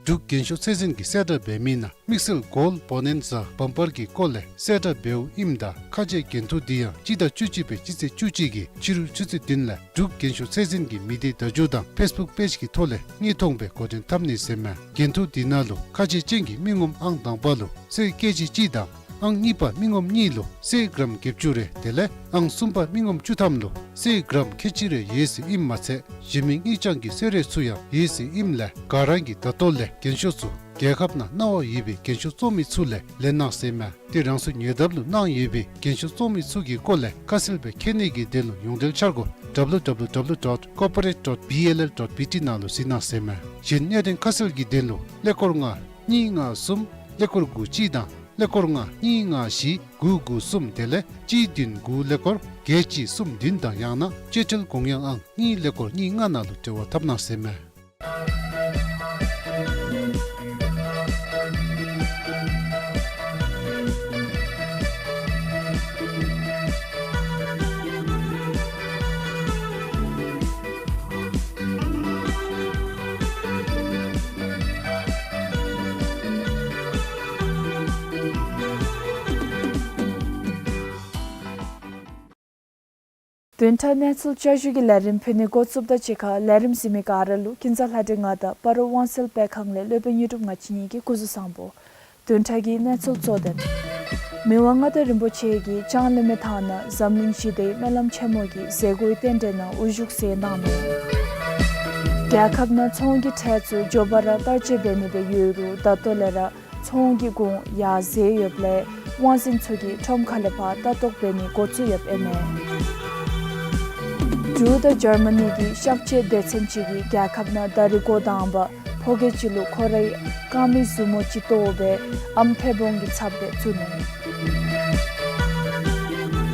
འབྲུག་རྒན་ཤོས་ཚད་འཛིན་གྱིས་གསལ་བསྒྲགས་འབད་མི་ནང་དམིགས་བསལ་gold bonanza bumper གྱི་སྐོར་ལས་གསལ་བསྒྲགས་འབདཝ་ཨིནམ་ད་ཁ་ཆེ་འགན་ཐུག་འདི་ཡང་སྤྱི་ཟླ་བཅུ་གཅིག་པའི་སྤྱི་ཚེས་བཅུ་གཅིག་གི་ཕྱི་རུ་ཆུ་ཚོད་བདུན་ལས་འབྲུག་རྒན་ཤོས་ཚད་འཛིན་གྱི་མི་སྡེ་བརྡ་བརྒྱུད་དང་Facebook page གི་ཐོག་ལས་དངོས་མཐོང་སྦེ་འགོ་འདྲེན་འཐབ་ནི་ཟེར་མས། འགན་ཐུག་འདི་ནང་ལུ་ཁ་ཆེ་ཅན་གྱི་མི་ངོམ་ཨང་དང་པ་ལུ་གསེར་ཀེ་ཇི་གཅིག་དང་ཨང་གཉིས་པ་མི་ངོམ་གཉིས་ལུ་གསེར་གྲམ་བརྒྱད་ཅུ་རེ་དེ་ལས་ཨང་གསུམ་པ་མི་ངོམ་བཅུ་ཐམ་ལུ་གསེར་གྲམ་ཁལ་གཅིག་རེ་ཡོད་ཟེར་ཨིནམ་མ་ཚད་གཞན་མི་དངུལ་རྐྱང་གི་གསོལ་རས་ཚུ་ཡང་ཡོད་ཟེར་ཨིནམ་ལས་ག་ར་གིས་ད་ལྟོ་ལས་རྒན་ཤོས་ཚུ་རྒྱལ་ཁབ་ནང་གནང་བ་ཡོད་པའི་རྒན་ཤོས་བཙོང་མི་ཚུ་ལས་ལེན་གནང་ཟེར་མས། ཏེ་རང་སོའི་ཉེ་འདབས་ལུ་གནང་ཡོད་པའི་རྒན་ཤོས་བཙོང་མི་ཚུ་གི་སྐོར་ལས་ཁ་གསལ་སྦེ་མཁྱེན་ནི་གི་དོན་ལུ་ཡོངས་འབྲེལ་འཆར་སྒོ་www dot corporate dot bll dot bt ནང་ལུ་གཟིགས་གནང་ཟེར་མས། གཞན་གནད་དོན་ཁ་གསལ་གྱི་དོན་ལུ་ཀླད་ཀོར་ལྔ་གཉིས་ལྔ་གསུམ་ཀླད་ཀོར་དགུ་གཅིག་དང་ཀླད་ཀོར་ལྔ་གཉིས་ལྔ་བཞི་དགུ་དགུ་གསུམ་དེ་ལས་གཅིག་བདུན་དགུ་ཀླད་ཀོར་བརྒྱད་གཅིག་གསུམ་བདུན་དང་ཡང་ན་སྤྱོད་ཁྲལ་དགོངས་ཡངས་ཨང་གཉིས་ཀླད་ཀོར་གཉིས་ལྔ་ནང་ལུ་འབྲེལ་བ་འཐབ་གནང་ཟེར་མས། བདུན་ཕྲག་གནས་ཚུལ་བསྐྱར་ཞུ་གི་ལས་རིམ་ཕུལ་ནི་འགོ་བཙུགསཔ་དང་གཅིག་ཁར་ལས་རིམ་གཟིགས་མི་ག་ར་ལུ་ཀུན་བཟང་ལྷ་སྒྲོན་ང་དང་སྤ་རོ་དབང་གསལ་སྤེལ་ཁང་ལས་སློབ་དཔོན་དངོས་གྲུབ་ང་བཅས་གཉིས་ཀྱིས་སྐུ་གཟུགས་བཟང་པོ། བདུན་ཕྲག་གི་གནས་ཚུལ་གཙོ་དོན། མི་དབང་མངའ་བདག་རིན་པོ་ཆེ་གིས་ལྕང་གླིང་མི་ཐང་ནང་འཛམ་གླིང་ཞི་བདེའི་སྨོན་ལམ་ཆེན་མོ་གི་མཛད་སྒོའི་རྟེན་འབྲེལ་ནང་དབུ་བཞུགས་མཛད་གནང་ནུག། རྒྱལ་ཁབ་ནང་ཚོང་གི་ཁྲལ་ཚུ་མགྱོགས་པ་ར་བསྟར་སྤྱོད་འབད་ནི་སྦེ་ཡོད་རུང་ད་ལྟོ་ལས་ར་ཚོང་གི་གོང་ཡར་འཛེགས་ཡོདཔ་ལས་དབང་འཛིན་ཚུ་གིས་ཁྲོམ་ཁ་ལས་ཕར་ལྟ་རྟོག་འབད་ནི་འགོ་བཙུགས་ཡོདཔ་ཨིན་མས། འབྲུག་དང་འཇར་མ་ནི་གི་གཤག་བཅོས་སྡེ་ཚན་ཅིག་གིས་རྒྱལ་ཁབ་ནང་ད་རིས་འགོ་དང་པ་ཕོ་སྐྱེས་ཅིག་ལུ་ཁོ་རའི་རྐང་མའི་མཛུབ་མོ་ཅིག་བཏོགས་སྦེ་ཨམ་ཕད་པོང་གི་ཚབ་སྦེ་བཙུགས་ནུག།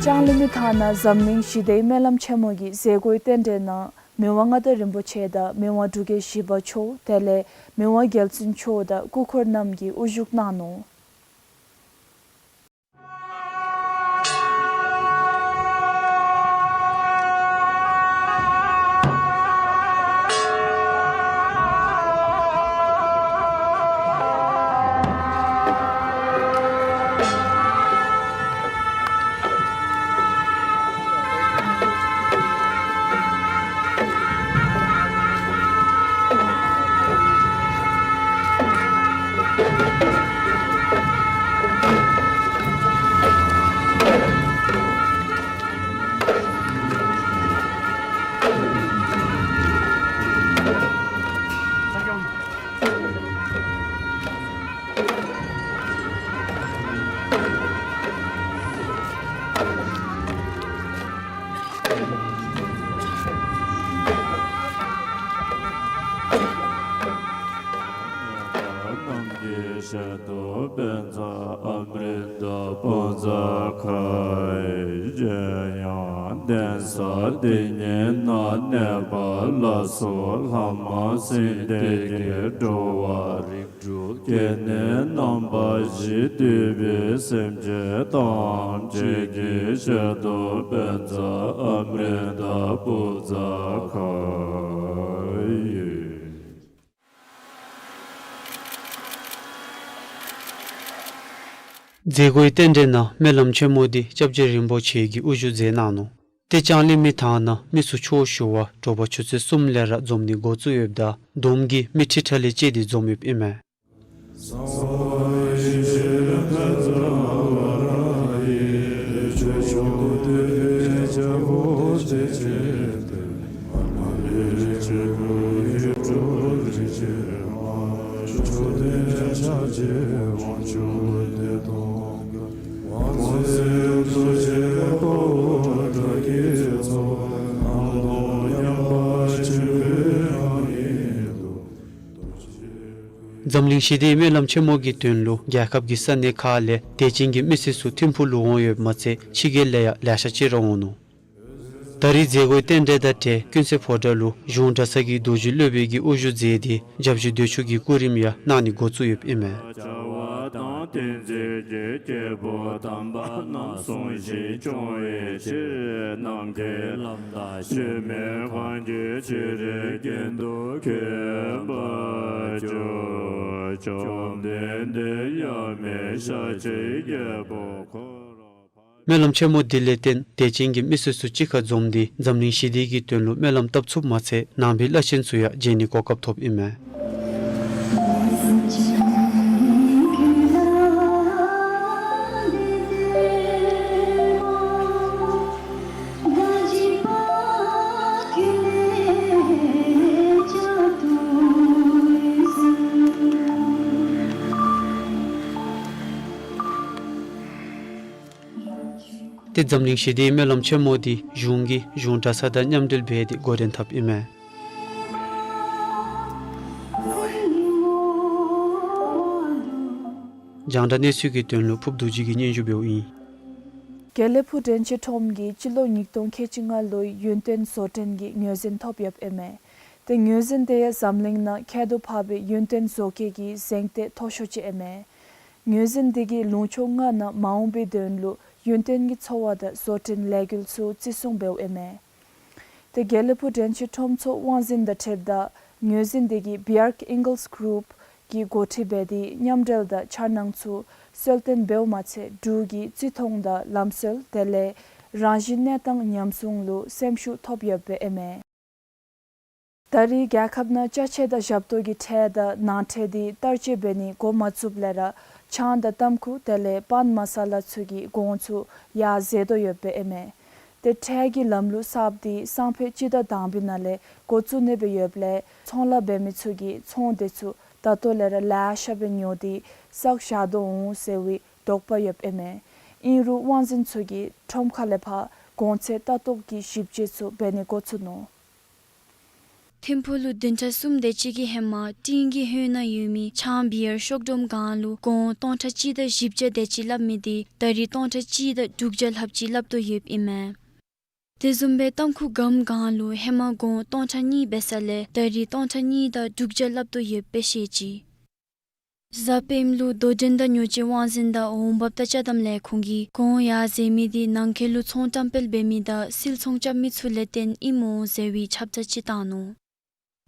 ལྕང་གླིང་མི་ཐང་ནང་འཛམ་གླིང་ཞི་བདེའི་སྨོན་ལམ་ཆེན་མོ་གི་མཛད་སྒོའི་རྟེན་འབྲེལ་ནང་མི་དབང་མངའ་བདག་རིན་པོ་ཆེ་དང་མི་དབང་འབྲུག་རྒྱལ་བཞི་པ་མཆོག་དེ་ལས་མི་དབང་རྒྱལ་བཙུན་མཆོག་དང་སྐུ་འཁོར་རྣམས་ཀྱིས་དབུ་བཞུགས་གནང་ནུག། འགྲོ་བ་རིགས་དྲུག་སྐྱེ་གནས་རྣམ་པ་བཞི་འདུས་པའི་སེམས་ཅན་ཐམས་ཅད་ཀྱི་ཞལ་དུ་པཉྩ་ཨ་མྲྀ་ཏ་པུ་ཛ་ཁཱ་ཡེ། མཛད་སྒོའི་རྟེན་འབྲེལ་ནང་སྨོན་ལམ་ཆེན་མོ་འདི་སྐྱབས་རྗེ་རིན་པོ་ཆེ་གིས་དབུ་བཞུགས་མཛད་གནང་ནུག། ཏེ་ལྕང་གླིང་མི་ཐང་ནང་མི་སུ་ཆོས་ཞུ་བར་དྲོ་པ་ཆུ་ཚོད་གསུམ་ལས་ར་འཛོམས་ནི་འགོ་བཙུགས་ཡོདཔ་ད་བསྡོམས་ཀྱིས་མི་ཁྲི་ཕྲག་ལས་བཅད་དེ་འཛོམས་ཡོདཔ་ཨིན་མས། འཛམ་གླིང་ཞི་བདེའི་སྨོན་ལམ་ཆེན་མོ་གི་དོན་ལུ་རྒྱལ་ཁབ་ཀྱི་ས་གནས་ཁག་ལས་དད་ཅན་གྱི་མི་སེར་ཚུ་ཐིམ་ཕུག་ལུ་འོང་ཡོདཔ་མ་ཚད་ཕྱི་རྒྱལ་ལས་ཡང་ལེ་ཤ་ཅིག་ར་འོང་ནུག། ད་རིས་མཛད་སྒོའི་རྟེན་འབྲེལ་དང་འབྲེལ་ཀུན་གསལ་ཕོ་བྲང་ལུ་གཞུང་གྲྭ་ཚང་གི་རྡོ་རྗེ་སློབ་དཔོན་གྱིས་དབུ་བཞུགས་མཛད་དེ་སྐྱབས་རྗེ་འདོད་ཆུ་གི་སྐུ་རིམ་ཡང་གནང་ནི་འགོ་བཙུགས་ཡོདཔ་ཨིན་མས། བྱ་བ་དང་ཏིང་འཛིན་གྱི་སྐྱེས་བུ་དམ་པ་རྣམས་བསྲུང་ཞིང་སྐྱོང་བའི་ཕྱིར། ནམ་མཁའི་ལམ་དང་སྤྱན་མིག་གང་གི་ཕྱི་རོལ་གྱི་དུས་མཁྱེན་པར་གྱུར་ཅིག། བཅོམ་ལྡན་འདས་མཉམ་མེད་ཤཱཀྱའི་རྒྱལ་པོ་འཁོར་ལོ། སྨོན་ལམ་ཆེན་མོ་འདི་ལས་བརྟེན་དད་ཅན་གྱི་མི་སེར་ཚུ་གཅིག་ཁར་འཛོམས་ཏེ་འཛམ་གླིང་ཞི་བདེ་གི་དོན་ལུ་སྨོན་ལམ་བཏབ་ཚུགསཔ་མ་ཚད་ནང་པའི་བླ་ཆེན་ཚུ་ཡང་མཇལ་ནི་གོ་སྐབས་ཐོབ་ཨིན་མས། ཏེ་འཛམ་གླིང་ཞི་བདེའི་སྨོན་ལམ་ཆེན་མོ་འདི་གཞུང་གིས་གཞུང་གྲྭ་ཚང་དང་མཉམ་འབྲེལ་འབད་དེ་འགོ་འདྲེན་འཐབ་ཨིན་མས། རྒྱང་བསྒྲགས་གནས་ཚུལ་གྱི་དོན་ལུ་ཕུབ་རྡོ་རྗེ་གིས་སྙན་ཞུ་འབདཝ་ཨིན། དགེ་ལེགས་ཕུག་དྲན་ཤེས་ཁྲོམ་གྱིས་སྤྱི་ལོ་ཉིས་སྟོང་ཁལ་གཅིག་ལྔ་ལོའི་ཡུན་བརྟན་བཟོ་སྐྲུན་གྱི་ངོས་འཛིན་ཐོབ་ཡོདཔ་ཨིན་མས། ཏེ་ངོས་འཛིན་དེ་ཡང་འཛམ་གླིང་ནང་ཁྱད་དུ་འཕགས་པའི་ཡུན་བརྟན་བཟོ་བཀོད་ཀྱི་གཟེངས་རྟགས་མཐོ་ཤོས་ཅིག་ཨིན་མས། ངོས་འཛིན་དེ་གིས་ལུང་ཕྱོགས་ལྔ་ནང་མ་འོངས་པའི་དོན་ལུ་ཡུན་བརྟན་གྱི་འཚོ་བ་དང་བཟོ་སྐྲུན་ལས་འགུལ་ཚུ་བརྩི་སྲུང་འབདཝ་ཨིན་མས། ཏེ་དགེ་ལེགས་ཕུག་དྲན་ཤེས་ཁྲོམ་ཚོགས་དབང་འཛིན་དང་འཁྲིལཝ་ད་ངོས་འཛིན་དེ་གིས་བི་ཨར་ཨིང་གལས་གུ་རུབ་ཀྱིས་འགོ་ཁྲིད་འབད་དེ་མཉམ་འབྲེལ་དང་འཆར་སྣང་ཚུ་གསལ་སྟོན་འབདཝ་མ་ཚད་འབྲུག་གི་བརྩི་མཐོང་དང་ལམ་སྲོལ་དེ་ལས་རང་བཞིན་གནས་སྟངས་ཉམས་སྲུང་ལུ་སེམས་ཤུགས་ཐོབ་ཡོདཔ་ཨིན་མས། ད་རེས་རྒྱལ་ཁབ་ནང་ཅ་ཆས་དང་ཞབས་ཏོག་གི་ཁྲལ་དང་ནང་ཁྲལ་འདི་བསྟར་སྤྱོད་འབད་ནི་འགོ་མ་བཙུགསཔ་ལས་ར་ཆང་དང་ཏམ་ཁུ་དེ་ལས་པཱན་མ་ས་ལ་ཚུ་གི་གོང་ཚུ་ཡར་འཛེགས་དོ་ཡོདཔ་ཨིན་མས། ཏེ་ཁྲལ་གྱི་ལམ་ལུགས་གསརཔ་འདི་སང་ཕོད་སྤྱི་ཟླ་དང་པའི་ནང་ལས་འགོ་བཙུགས་ནི་སྦེ་ཡོདཔ་ལས་ཚོང་ལཱ་འབད་མི་ཚུ་གིས་ཚོང་དེ་ཚུ་ད་ལྟོ་ལས་ར་ལེ་ཤ་སྦེ་ཉོ་སྟེ་བསགས་བཞག་དོ་འོང་ཟེར་བའི་དོགས་པ་ཡོདཔ་ཨིན་མས། ཨིན་རུང་དབང་འཛིན་ཚུ་གིས་ཁྲོམ་ཁ་ལས་ཕར་གོང་ཚད་ལྟ་རྟོག་གི་ཞིབ་དཔྱད་ཚུ་འབད་ནི་འགོ་བཙུགས་ནུག། ཐིམ་ཕུག་ལུ་བདུན་ཕྲག་གསུམ་དེ་ཅིག་གི་ཧེ་མ་སྤྲིན་གྱི་ཧོད་ནང་ཡོད་མི་ཆང་བི་ཡར་ཤོག་སྒྲོམ་སྒང་ལུ་གོང་སྟོང་ཕྲག་གཅིག་དང་བཞི་བརྒྱ་དེ་ཅིག་སླབ་མི་འདི་ད་རིས་སྟོང་ཕྲག་གཅིག་དང་དྲུག་བརྒྱ་ལྷགཔ་ཅིག་སླབ་དོ་ཡོདཔ་ཨིན་མས། དེ་བཟུམ་སྦེ་ཏམ་ཁུ་སྒམ་སྒང་ལུ་ཧེ་མ་གོང་སྟོང་ཕྲག་གཉིས་འབད་ས་ལས་ད་རིས་སྟོང་ཕྲག་གཉིས་དང་དྲུག་བརྒྱ་སླབ་དོ་ཡོདཔ་སྦེ་བཤད་ཅི། གཟའ་སྤེནམ་ལུ་དོ་འགྲན་དང་ཉོ་སྤྱོད་དབང་འཛིན་དང་འོང་འབབ་དང་ཅ་དམ་ལས་ཁུངས་ཀྱིས་གོང་ཡར་འཛེགས་མི་འདི་ནང་འཁོད་ལུ་ཚོང་བཀྲམ་སྤེལ་འབད་མི་དང་སིལ་ཚོང་རྐྱབ་མི་ཚུ་ལས་བརྟེན་ཨིནམ་འོང་ཟེར་བའི་ཁྱབ་བསྒྲགས་ཅིག་བཏང་ནུག།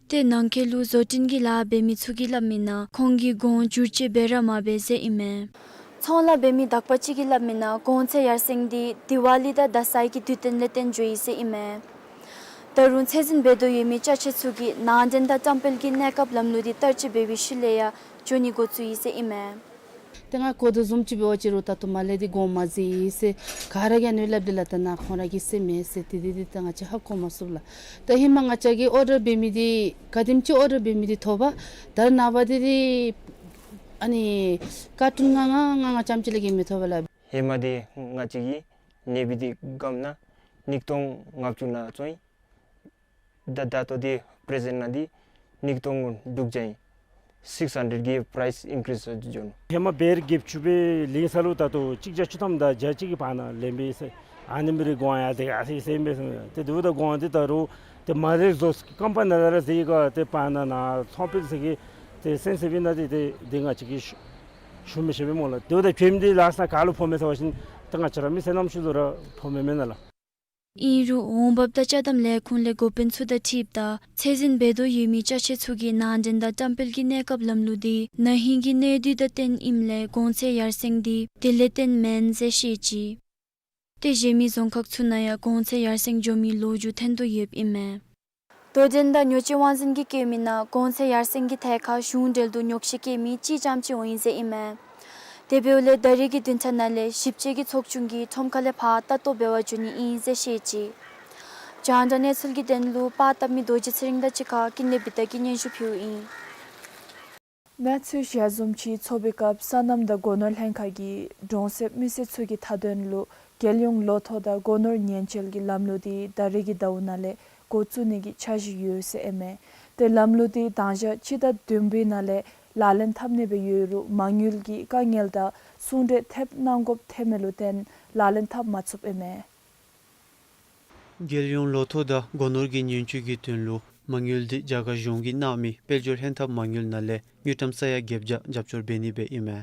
ཏེ་ནང་འཁོད་ལུ་བཟོ་སྐྲུན་གྱི་ལཱ་འབད་མི་ཚུ་གིས་སླབ་མི་ནང་ཁོང་གིས་གོང་བསྒྱུར་བཅོས་འབད་ར་མ་འབད་ཟེར་ཨིན་མས། ཚོང་ལཱ་འབད་མི་དག་པ་ཅིག་གིས་སླབ་མི་ནང་གོང་ཚད་ཡར་སེང་འདི་དི་ཝ་ལི་དང་དག་ས་ཧིད་ཀྱི་དུས་སྟོན་ལས་བརྟེན་འགྱོ་ཡི་ཟེར་ཨིན་མས། ད་རུང་ཚད་འཛིན་འབད་དོ་ཡོད་མི་ཅ་ཆས་ཚུ་གི་ནང་འདྲེན་དང་བཀྲམ་སྤེལ་གྱི་གནས་སྐབས་ལམ་ལུགས་འདི་བསྟར་སྤྱོད་འབད་བའི་ཤུལ་ལས་ཡང་འགྱོ་ནི་འགོ་བཙུགས་ཡི་ཟེར་ཨིན་མས། ཏེ་ང་གོ་དོ་བཟུམ་ཅིག་འབད་བ་ཅིན་རུང་ད་ལྟོ་མར་ལས་འདི་གོང་མ་འཛེགས་ཡི་ཟེར་ག་ར་གིས་ཨ་ནི་སླབ་སྟེ་ལགས། ད་ནཱ་ཁོང་ར་གི་ཟེར་མེད་ཟེར་ཏེ་འདི་འདི་ད་ང་བཅས་ཧ་གོ་མ་ཚུགས་ལགས། ད་ཧེ་མ་ང་བཅས་ཀྱིས་ཨོར་ཌར་འབད་མི་འདི་ག་དེམ་ཅིག་ཨོར་ཌར་འབད་མི་འདི་ཐོབ་པས། ད་ནངས་པ་འདི་འདི་ཨ་ནི་ཀར་ཊུན་ལྔ་ལྔ་ལྔ་ལྔ་ཙམ་ཅིག་ལས་བརྒལ་མི་ཐོབ་པས་ལགས། ཧེ་མ་འདི་ང་བཅས་ཀྱིས་ནེ་བི་འདི་སྒམ་ནང་ཉིས་སྟོང་ལྔ་བཅུ་ནང་བཙོང་ཡི། ད་ད་ལྟོ་འདི་པི་རི་ཟེནཊ་ནང་འདི་ཉིས་སྟོང་དྲུག་བརྒྱ་ཨིན། སིགསི་ཧན་ཌེཌ་གི་པ་རའིསི་ཨིན་ཀི་རིསི་འགྱོ་ནུག། ཧེ་མ་བེར་བརྒྱད་ཅུ་སྦེ་ལེན་ས་ལུ་ད་ལྟོ་གཅིག་བརྒྱ་བཅུ་ཐམ་དང་བརྒྱ་གཅིག་གི་བར་ན་ལེན་པས་ཟེར། ཨ་ནི་མི་རེ་གོང་ཡར་འདི་ག་ཟེར་ཟེར་མས་ཟེར། ཏེ་དེ་འབདཝ་ད་གོང་འདི་ད་རུང་ཏེ་མ་རེག་བཟོ་ཀམ་པ་ནི་ནང་ར་ཟེར་ག་ཏེ་བར་ན་ནཱ་ཚོང་དཔོན་ཟེར་གི་ཏེ་སེམས་ཟེར་བའི་ནང་འདི་ཏེ་འདི་ང་བཅས་ཀྱིས་ཞུ་ཞུ་མི་ཤེས་པས་སྨོ་ལགས། དེ་འབདཝ་ད་གྱོདཔ་འདི་ལཱ་ས་ག་ལུ་ཕོག་མས་ཟེར་བ་ཅིན་ཏེ་ང་བཅས་ར་མི་སེར་རྣམ་ཤེས་ལུ་ར་ཕོག་མས་མེན་ན་ལགས། ཨིན་རུང་འོང་འབབ་དང་ཅ་དམ་ལས་ཁུངས་ལས་འགོ་དཔོན་ཚུ་དང་འཁྲིལཝ་ད་ཚད་འཛིན་འབད་དོ་ཡོད་མི་ཅ་ཆས་ཚུ་གི་ནང་འདྲེན་དང་བཀྲམ་སྤེལ་གྱི་གནས་སྐབས་ལམ་ལུགས་འདི་ན་ཧིང་གི་གནད་དོན་དང་བསྟུན་ཨིནམ་ལས་གོང་ཚད་ཡར་སེང་འདི་དེ་ལས་བརྟེན་མེན་ཟེར་བཤད་ཅི། ཏེ་གཞན་མི་རྫོང་ཁག་ཚུ་ནང་ཡང་གོང་ཚད་ཡར་སེང་འགྱོ་མི་ལོ་རྒྱུས་ཐོན་དོ་ཡོདཔ་ཨིན་མས། དོ་འགྲན་དང་ཉོ་སྤྱོད་དབང་འཛིན་གྱིས་བཀོད་མི་ནང་གོང་ཚད་ཡར་སེང་གི་ཐད་ཁར་གཞུང་འབྲེལ་དུ་ཉོགས་བཤད་བཀོད་མི་གཅིག་ཙམ་ཅིག་འོང་ཡི་ཟེར་ཨིན་མས། དེ་འབདཝ་ལས་ད་རིས་ཀྱི་བདུན་ཕྲག་ནང་ལས་ཞིབ་དཔྱད་ཀྱི་ཚོགས་ཆུང་གིས་ཁྲོམ་ཁ་ལས་ཕར་ལྟ་རྟོག་འབད་བར་འགྱོ་ནི་ཨིན་ཟེར་བཤད་ཅི། རྒྱང་བསྒྲགས་གནས་ཚུལ་གྱི་དོན་ལུ་པར་བཏབ་མི་རྡོ་རྗེ་ཚེ་རིང་དང་གཅིག་ཁར་ཀུན་ལེགས་བི་དྷ་གིས་སྙན་ཞུ་ཕུལཝ་ཨིན། གནས་ཚུལ་གཞིར་བཟུམ་ཅིག་ཚོགས་པའི་སྐབས་སོ་ནམ་དང་སྒོ་ནོར་ལྷན་ཁག་གིས་གྲོང་གསེབ་མི་སེར་ཚུ་གི་མཐའ་དོན་ལུ་རྒྱལ་ཡོངས་ལོ་ཐོ་དང་སྒོ་ནོར་ཉེན་བཅོལ་གྱི་ལམ་ལུགས་འདི་ད་རེས་ཀྱི་ཟླཝ་ནང་ལས་འགོ་བཙུགས་ནི་གི་འཆར་གཞི་ཡོད་ཟེར་ཨིན་མས། ཏེ་ལམ་ལུགས་འདི་དང་ཞག་སྤྱི་ཟླ་བདུན་པའི་ནང་ལས་ལག་ལེན་འཐབ་ནི་སྦེ་ཡོད་རུང་མ་དངུལ་གྱི་དཀའ་ངལ་དང་གསུང་གྲོས་ཐེབས་གནང་དགོཔ་ཐོན་མི་ལུ་བརྟེན་ལག་ལེན་འཐབ་མ་ཚུགསཔ་ཨིན་མས། རྒྱལ་ཡོངས་ལོ་ཐོ་དང་སྒོ་ནོར་གྱི་ཉེན་བཅོལ་གྱི་དོན་ལུ་མ་དངུལ་འདི་རྒྱ་གར་གཞུང་གིས་གནང་མི་དཔལ་འབྱོར་ལྷན་ཐབས་མ་དངུལ་ནང་ལས་དངུལ་ཀྲམ་ས་ཡ་བརྒྱད་བརྒྱ་རྒྱབ་སྐྱོར་འབད་ནི་སྦེ་ཨིན་མས།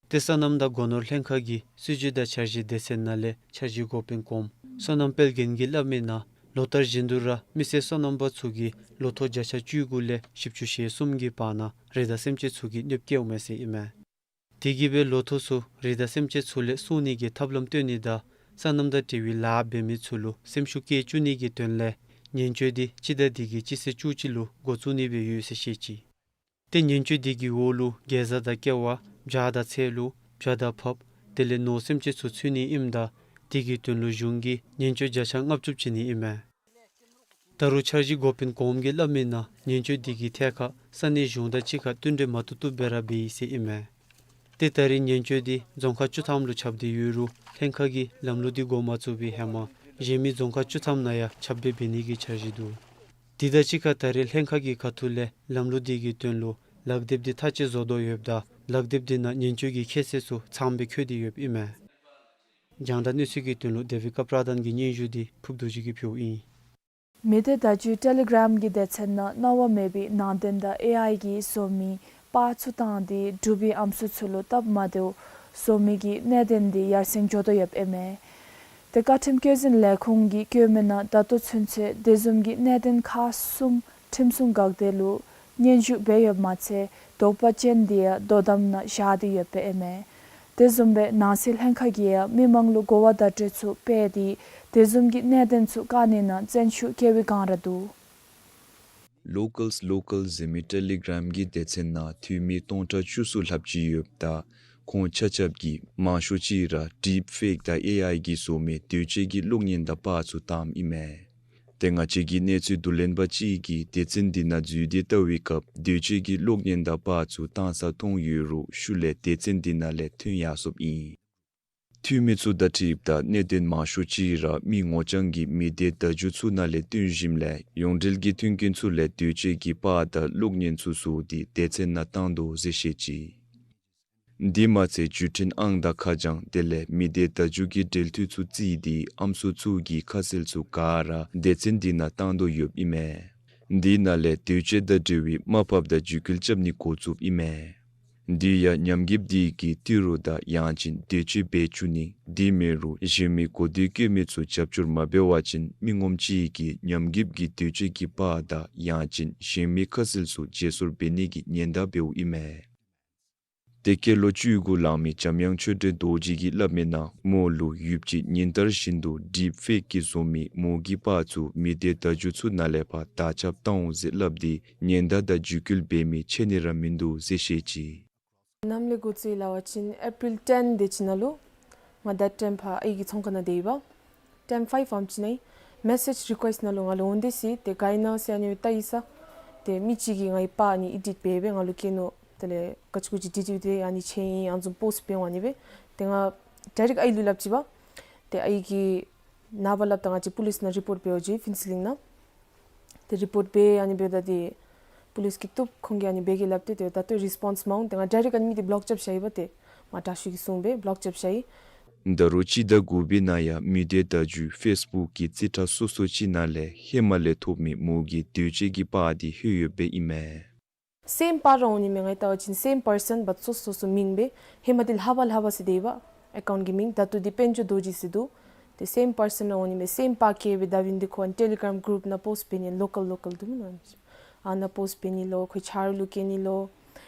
ཏེ་སོ་ནམ་དང་སྒོ་ནོར་ལྷན་ཁག་གི་སྲིད་བྱུས་དང་འཆར་གཞི་སྡེ་ཚན་ནང་ལས་འཆར་གཞི་འགོ་དཔོན་གོངམ་སོ་ནམ་དཔལ་རྒྱན་གྱིས་སླབ་མིའི་ནང་ལོ་ལྟར་བཞིན་དུ་ར་མི་སེར་སོ་ནམ་པ་ཚུ་གི་ལོ་ཐོ་བརྒྱ་ཆ་བཅུ་དགུ་ལས་བཞི་བཅུ་ཞེ་གསུམ་གྱི་བར་ན་རི་དྭགས་སེམས་ཅན་ཚུ་གིས་གནོདཔ་བཀལཝ་མས་ཟེར་ཨིན་མས། དེ་གིས་སྦེ་ལོ་ཐོ་ཚུ་རི་དྭགས་སེམས་ཅན་ཚུ་ལས་སྲུང་ནི་གི་ཐབས་ལམ་སྟོན་ནི་དང་སོ་ནམ་དང་འབྲེལ་བའི་ལཱ་འབད་མི་ཚུ་ལུ་སེམས་ཤུགས་བསྐྱེད་བཅུག་ནི་གི་དོན་ལས་ཉེན་བཅོལ་འདི་སྤྱི་ཟླ་འདི་གི་སྤྱི་ཚེས་བཅུ་གཅིག་ལུ་འགོ་བཙུགས་ནི་སྦེ་ཡོད་ཟེར་བཤད་ཅི། ཏེ་ཉེན་བཅོལ་འདི་གི་འོག་ལུ་གེ་ཛ་དང་ཀེ་བ་བྱཱ་དང་ཚལ་ལུ་བྱཱ་དང་ཕགཔ་དེ་ལས་ནོར་སེམས་ཅན་ཚུ་ཚུད་ནི་ཨིནམ་ད་དེ་གི་དོན་ལུ་གཞུང་གིས་ཉེན་བཅོལ་བརྒྱ་ཆ་ལྔ་བཅུ་བྱིན་ནི་ཨིན་མས། ད་རུང་འཆར་གཞི་འགོ་དཔོན་གོངམ་གིས་སླབ་མིའི་ནང་ཉེན་བཅོལ་འདི་གི་ཐད་ཁར་ས་གནས་གཞུང་དང་གཅིག་ཁར་བསྟུན་གྲོས་མ་བཏུབ་བཏུབ་སྦེ་ར་འབད་ཡི་ཟེར་ཨིན་མས། ཏེ་ད་རེས་ཉེན་བཅོལ་འདི་རྫོང་ཁག་བཅུ་ཐམ་ལུ་ཁྱབ་སྟེ་ཡོད་རུང་ལྷན་ཁག་གིས་ལམ་ལུགས་འདི་འགོ་མ་བཙུགས་པའི་ཧེ་མ་གཞན་མི་རྫོང་ཁག་བཅུ་ཐམ་ནང་ཡང་ཁྱབ་སྦེ་འབད་ནི་གི་འཆར་གཞི་འདུག། དེ་དང་གཅིག་ཁར་ད་རེས་ལྷན་ཁག་གི་ཁ་ཐུག་ལས་ལམ་ལུགས་འདི་གི་དོན་ལུ་ལག་དེབ་འདི་ཐག་བཅད་བཟོ་དོ་ཡོདཔ་ད་ལག་དེབ་འདི་ནང་ཉེན་བཅོལ་གྱི་ཁྱད་ཚད་ཚུ་ཚངམ་སྦེ་བཀོད་དེ་ཡོདཔ་ཨིན་མས། རྒྱང་བསྒྲགས་གནས་ཚུལ་གྱི་དོན་ལུ་དེ་བི་ཀ་པྲ་དཱན་གྱི་སྙན་ཞུ་འདི་ཕུརབ་རྡོ་རྗེ་གིས་ཕུལཝ་ཨིན། མི་སྡེ་བརྡ་བརྒྱུད་ཊེ་ལི་གརམ་གྱི་སྡེ་ཚན་ནང་གནང་བ་མེད་པའི་ནང་དོན་དང་ཨེ་ཨའི་གིས་བཟོ་མི་པར་ཚུ་བཏང་སྟེ་འབྲུག་པའི་ཨམ་སྲུ་ཚུ་ལུ་སྟབས་མ་བདེཝ་བཟོ་མི་གི་གནད་དོན་འདི་ཡར་སེང་འགྱོ་དོ་ཡོདཔ་ཨིན་མས། ཏེ་བཀའ་ཁྲིམས་བཀོད་འཛིན་ལས་ཁུངས་ཀྱིས་བཀོད་མིའི་ནང་ད་ལྟོ་ཚུན་ཚོད་དེ་བཟུམ་གྱི་གནད་དོན་ཁག་གསུམ་ཁྲིམས་སྲུང་འགག་སྡེ་ལུ་སྙན་ཞུ་འབད་ཡོདཔ་མ་ཚད་དོགས་པ་ཅན་འདི་ཡང་དོ་དམ་ནང་བཞག་སྟེ་ཡོདཔ་ཨིན་མས། དེ་བཟུམ་སྦེ་ནང་སྲིད་ལྷན་ཁག་གིས་ཡང་མི་མང་ལུ་གོ་བ་བརྡ་སྤྲོད་ཚུ་སྤེལ་ཏེ་དེ་བཟུམ་གྱི་གནད་དོན་ཚུ་བཀག་ནི་ནང་བརྩོན་ཤུགས་བསྐྱེད་པའི་སྒང་ར་འདུག། Locals Local ཟེར་མི་ཊེ་ལི་གརམ་གྱི་སྡེ་ཚན་ནང་འཐུས་མི་སྟོང་ཕྲག་བཅུ་ཚུ་ལྷགཔ་ཅིག་ཡོདཔ་ད་ཁོང་ཆ་ཁྱབ་ཀྱིས་མང་ཤོས་ཅིག་ར་ཌིཔ་ཕེཀ་དང་ཨེ་ཨའི་གིས་བཟོ་མི་འདོད་སྤྱོད་ཀྱི་གློག་བརྙན་དང་པར་ཚུ་བཏངམ་ཨིན་མས། ཏེ་ང་བཅས་ཀྱི་གནས་ཚུལ་བསྡུ་ལེན་པ་ཅིག་གིས་སྡེ་ཚན་འདི་ནང་འཛུལ་ཏེ་བལྟ་བའི་སྐབས་འདོད་སྤྱོད་ཀྱི་གློག་བརྙན་དང་པར་ཚུ་བཏང་ས་མཐོང་ཡོད་རུང་ཤུལ་ལས་སྡེ་ཚན་འདི་ནང་ལས་ཐོན་ཡར་སོཔ་ཨིན། འཐུས་མི་ཚུ་དང་འཁྲིལཝ་ད་གནད་དོན་མང་ཤོས་ཅིག་ར་མི་ངོ་རྐྱང་གི་མི་སྡེ་བརྡ་བརྒྱུད་ཚུ་ནང་ལས་བཏོན་ཞིནམ་ལས་ཡོངས་འབྲེལ་གྱི་མཐུན་རྐྱེན་ཚུ་ལས་འདོད་སྤྱོད་ཀྱི་པར་དང་གློག་བརྙན་ཚུ་བཟོ་སྟེ་སྡེ་ཚན་ནང་བཏང་དོ་ཟེར་བཤད་ཅི། དེ་མ་ཚད་བརྒྱུད་འཕྲིན་ཨང་དང་ཁ་བྱང་དེ་ལས་མི་སྡེ་བརྡ་བརྒྱུད་ཀྱི་འབྲེལ་མཐུད་ཚུ་བརྩིས་ཏེ་ཨམ་སྲུ་ཚུ་གི་ཁ་གསལ་ཚུ་ག་ར་སྡེ་ཚན་འདི་ནང་བཏང་དོ་ཡོདཔ་ཨིན་མས། འདི་ནང་ལས་འདོད་སྤྱོད་དང་འབྲེལ་བའི་མ་ཕབ་དང་བརྒྱུད་སྐུལ་རྐྱབ་ནི་འགོ་བཙུགསཔ་ཨིན་མས། དེ་ཡང་ཉམས་རྒུདཔ་དེ་གིས་ཏི་རུ་དང་ཡང་ཅིན་འདོད་སྤྱོད་འབད་བཅུག་ནི་དེ་མེན་རུང་གཞན་མི་གོ་བརྡ་བཀོད་མི་ཚུ་རྒྱབ་སྐྱོར་མ་འབད་བ་ཅིན་མི་ངོམ་ཅིག་གིས་ཉམས་རྒུདཔ་གི་འདོད་སྤྱོད་ཀྱི་པར་དང་ཡང་ཅིན་གཞན་མི་ཁ་གསལ་ཚུ་བརྗེ་སོར་འབད་ནི་གི་ཉེན་བརྡ་འབདཝ་ཨིན་མས། ཏེ་སྐྱེས་ལོ་བཅུ་དགུ་ལང་མི་འཇམ་དབྱངས་ཆོས་སྒྲོན་རྡོ་རྗེ་གིས་སླབ་མིའི་ནང་མོ་ལུ་ཡུདཔ་ཅིག་ཉིན་ལྟར་བཞིན་དུ་ཌིཔ་ཕེཀ་གིས་བཟོ་མི་མོ་གི་པར་ཚུ་མི་སྡེ་བརྡ་བརྒྱུད་ཚུ་ནང་ལས་ཕར་དག་ཁྱབ་བཏང་འོང་ཟེར་སླབ་སྟེ་ཉེན་བརྡ་དང་བརྒྱུད་སྐུལ་འབད་མི་ཆད་ནི་ར་མིན་འདུག་ཟེར་བཤད་ཅི། ནམ་ལས་འགོ་བཙུགས་ཡི་སླབ་པ་ཅིན་ཨེ་པི་རིལ་ཊེན་དེ་ཅིག་ནང་ལུ་ང་ད་ཊེམ་ཕར་ཨའི་གི་ཚོང་ཁང་ནང་སྡོད་ཡི་པ། ཊེམ་ཕའིབ་ཨམ་ཅིག་ནང་མེ་སེཇ་རི་ཀུ་ཨེསཊ་ནང་ལུ་ང་ལུ་འོང་སྟེ་ཟེར་ཏེ་ག་ཨིན་ན་ཟེར་ཨ་ནི་སྦེ་བལྟ་ཡི་ས། ཏེ་མི་ཅིག་གིས་ངེའི་པར་ཨ་ནི་ཨེ་ཌིཊ་འབད་སྦེ་ང་ལུ་བསྐྱལ་ནུག། དེ་ལས་ག་ཅི་གུ་ཅི་ཌི་ཊི་བི་དེ་ཨ་ནི་ཆེ་ཨིན་ཨ་ནི་བཟུམ་པོསཊ་འབད་འོང་ཨ་ནི་སྦེ། ཏེ་ང་ཌའི་རེཀཊ་ཨའི་ལུ་སླབ་ཅི་པ། ཏེ་ཨའི་གིས་ནངས་པ་སླབ་ད་ང་བཅས་པོ་ལིསི་ནང་རི་པོརཊ་འབད་འོང་ཟེར་ཕུན་ཚོགས་གླིང་ནང་། ཏེ་རི་པོརཊ་འབད་ཨ་ནི་འབདཝ་ད་ཏེ་པོ་ལིསི་གིས་བཏུབ་ཁོང་གིས་ཨ་ནི་འབད་གེ་སླབ་སྟེ་ཏེ་ད་ལྟོ་རི་སི་པོནསི་མ་འོང་། ཏེ་ང་ཌའི་རེཀཊ་ཨ་ནི་མི་དེ་བློཀ་རྐྱབ་བཞག་ཡི་པ། ཏེ་མ་དྲག་ཤོས་ཀྱིས་གསུངས་སྦེ་བློཀ་རྐྱབ་བཞག་ཡི། ད་རུང་སྤྱི་ཟླ་དགུ་པའི་ནང་ཡང་མི་སྡེ་བརྡ་བརྒྱུད་ཕེསི་བུཀ་གི་རྩིས་ཁྲ་སོ་སོ་ཅིག་ནང་ལས་ཧེ་མ་ལས་ཐོབ་མི་མོ་གི་འདོད་སྤྱོད་ཀྱི་པར་དེ་ལྷོད་ཡོདཔ་ཨིན་མས། སེམ་པར་ར་འོང་ནི་མས། ངོ་བལྟ་བ་ཅིན་སེམ་པར་སཱན་བཊ་སོ་སོ་སོ་མིང་སྦེ། ཧེ་མ་འདི་ལྷ་པ་ལྷ་པ་ཟེར་སྡོད་ཡི་པ་ཨེ་ཀའུནཊ་གི་མིང་། ད་ལྟོ་འདི་དཔལ་འབྱོར་རྡོ་རྗེ་ཟེར་འདུག། ཏེ་སེམ་པར་སཱན་ར་འོང་ནི་མས། སེམ་པར་སྐྱེལ་སྦེ་ད་འབདན་འདི་ཁོ་ཊེ་ལི་གརམ་གུ་རུཔ་ནང་པོསཊ་འབད་ནི་ལོ་ཀཱལ་ལོ་ཀཱལ་འདུག་མེན་ན། ཨ་ནཱ་པོསཊ་འབད་ནི་ལོ་ཁོའི་ཆ་རོགས་ལུ་བསྐྱལ་ནི་ལོ་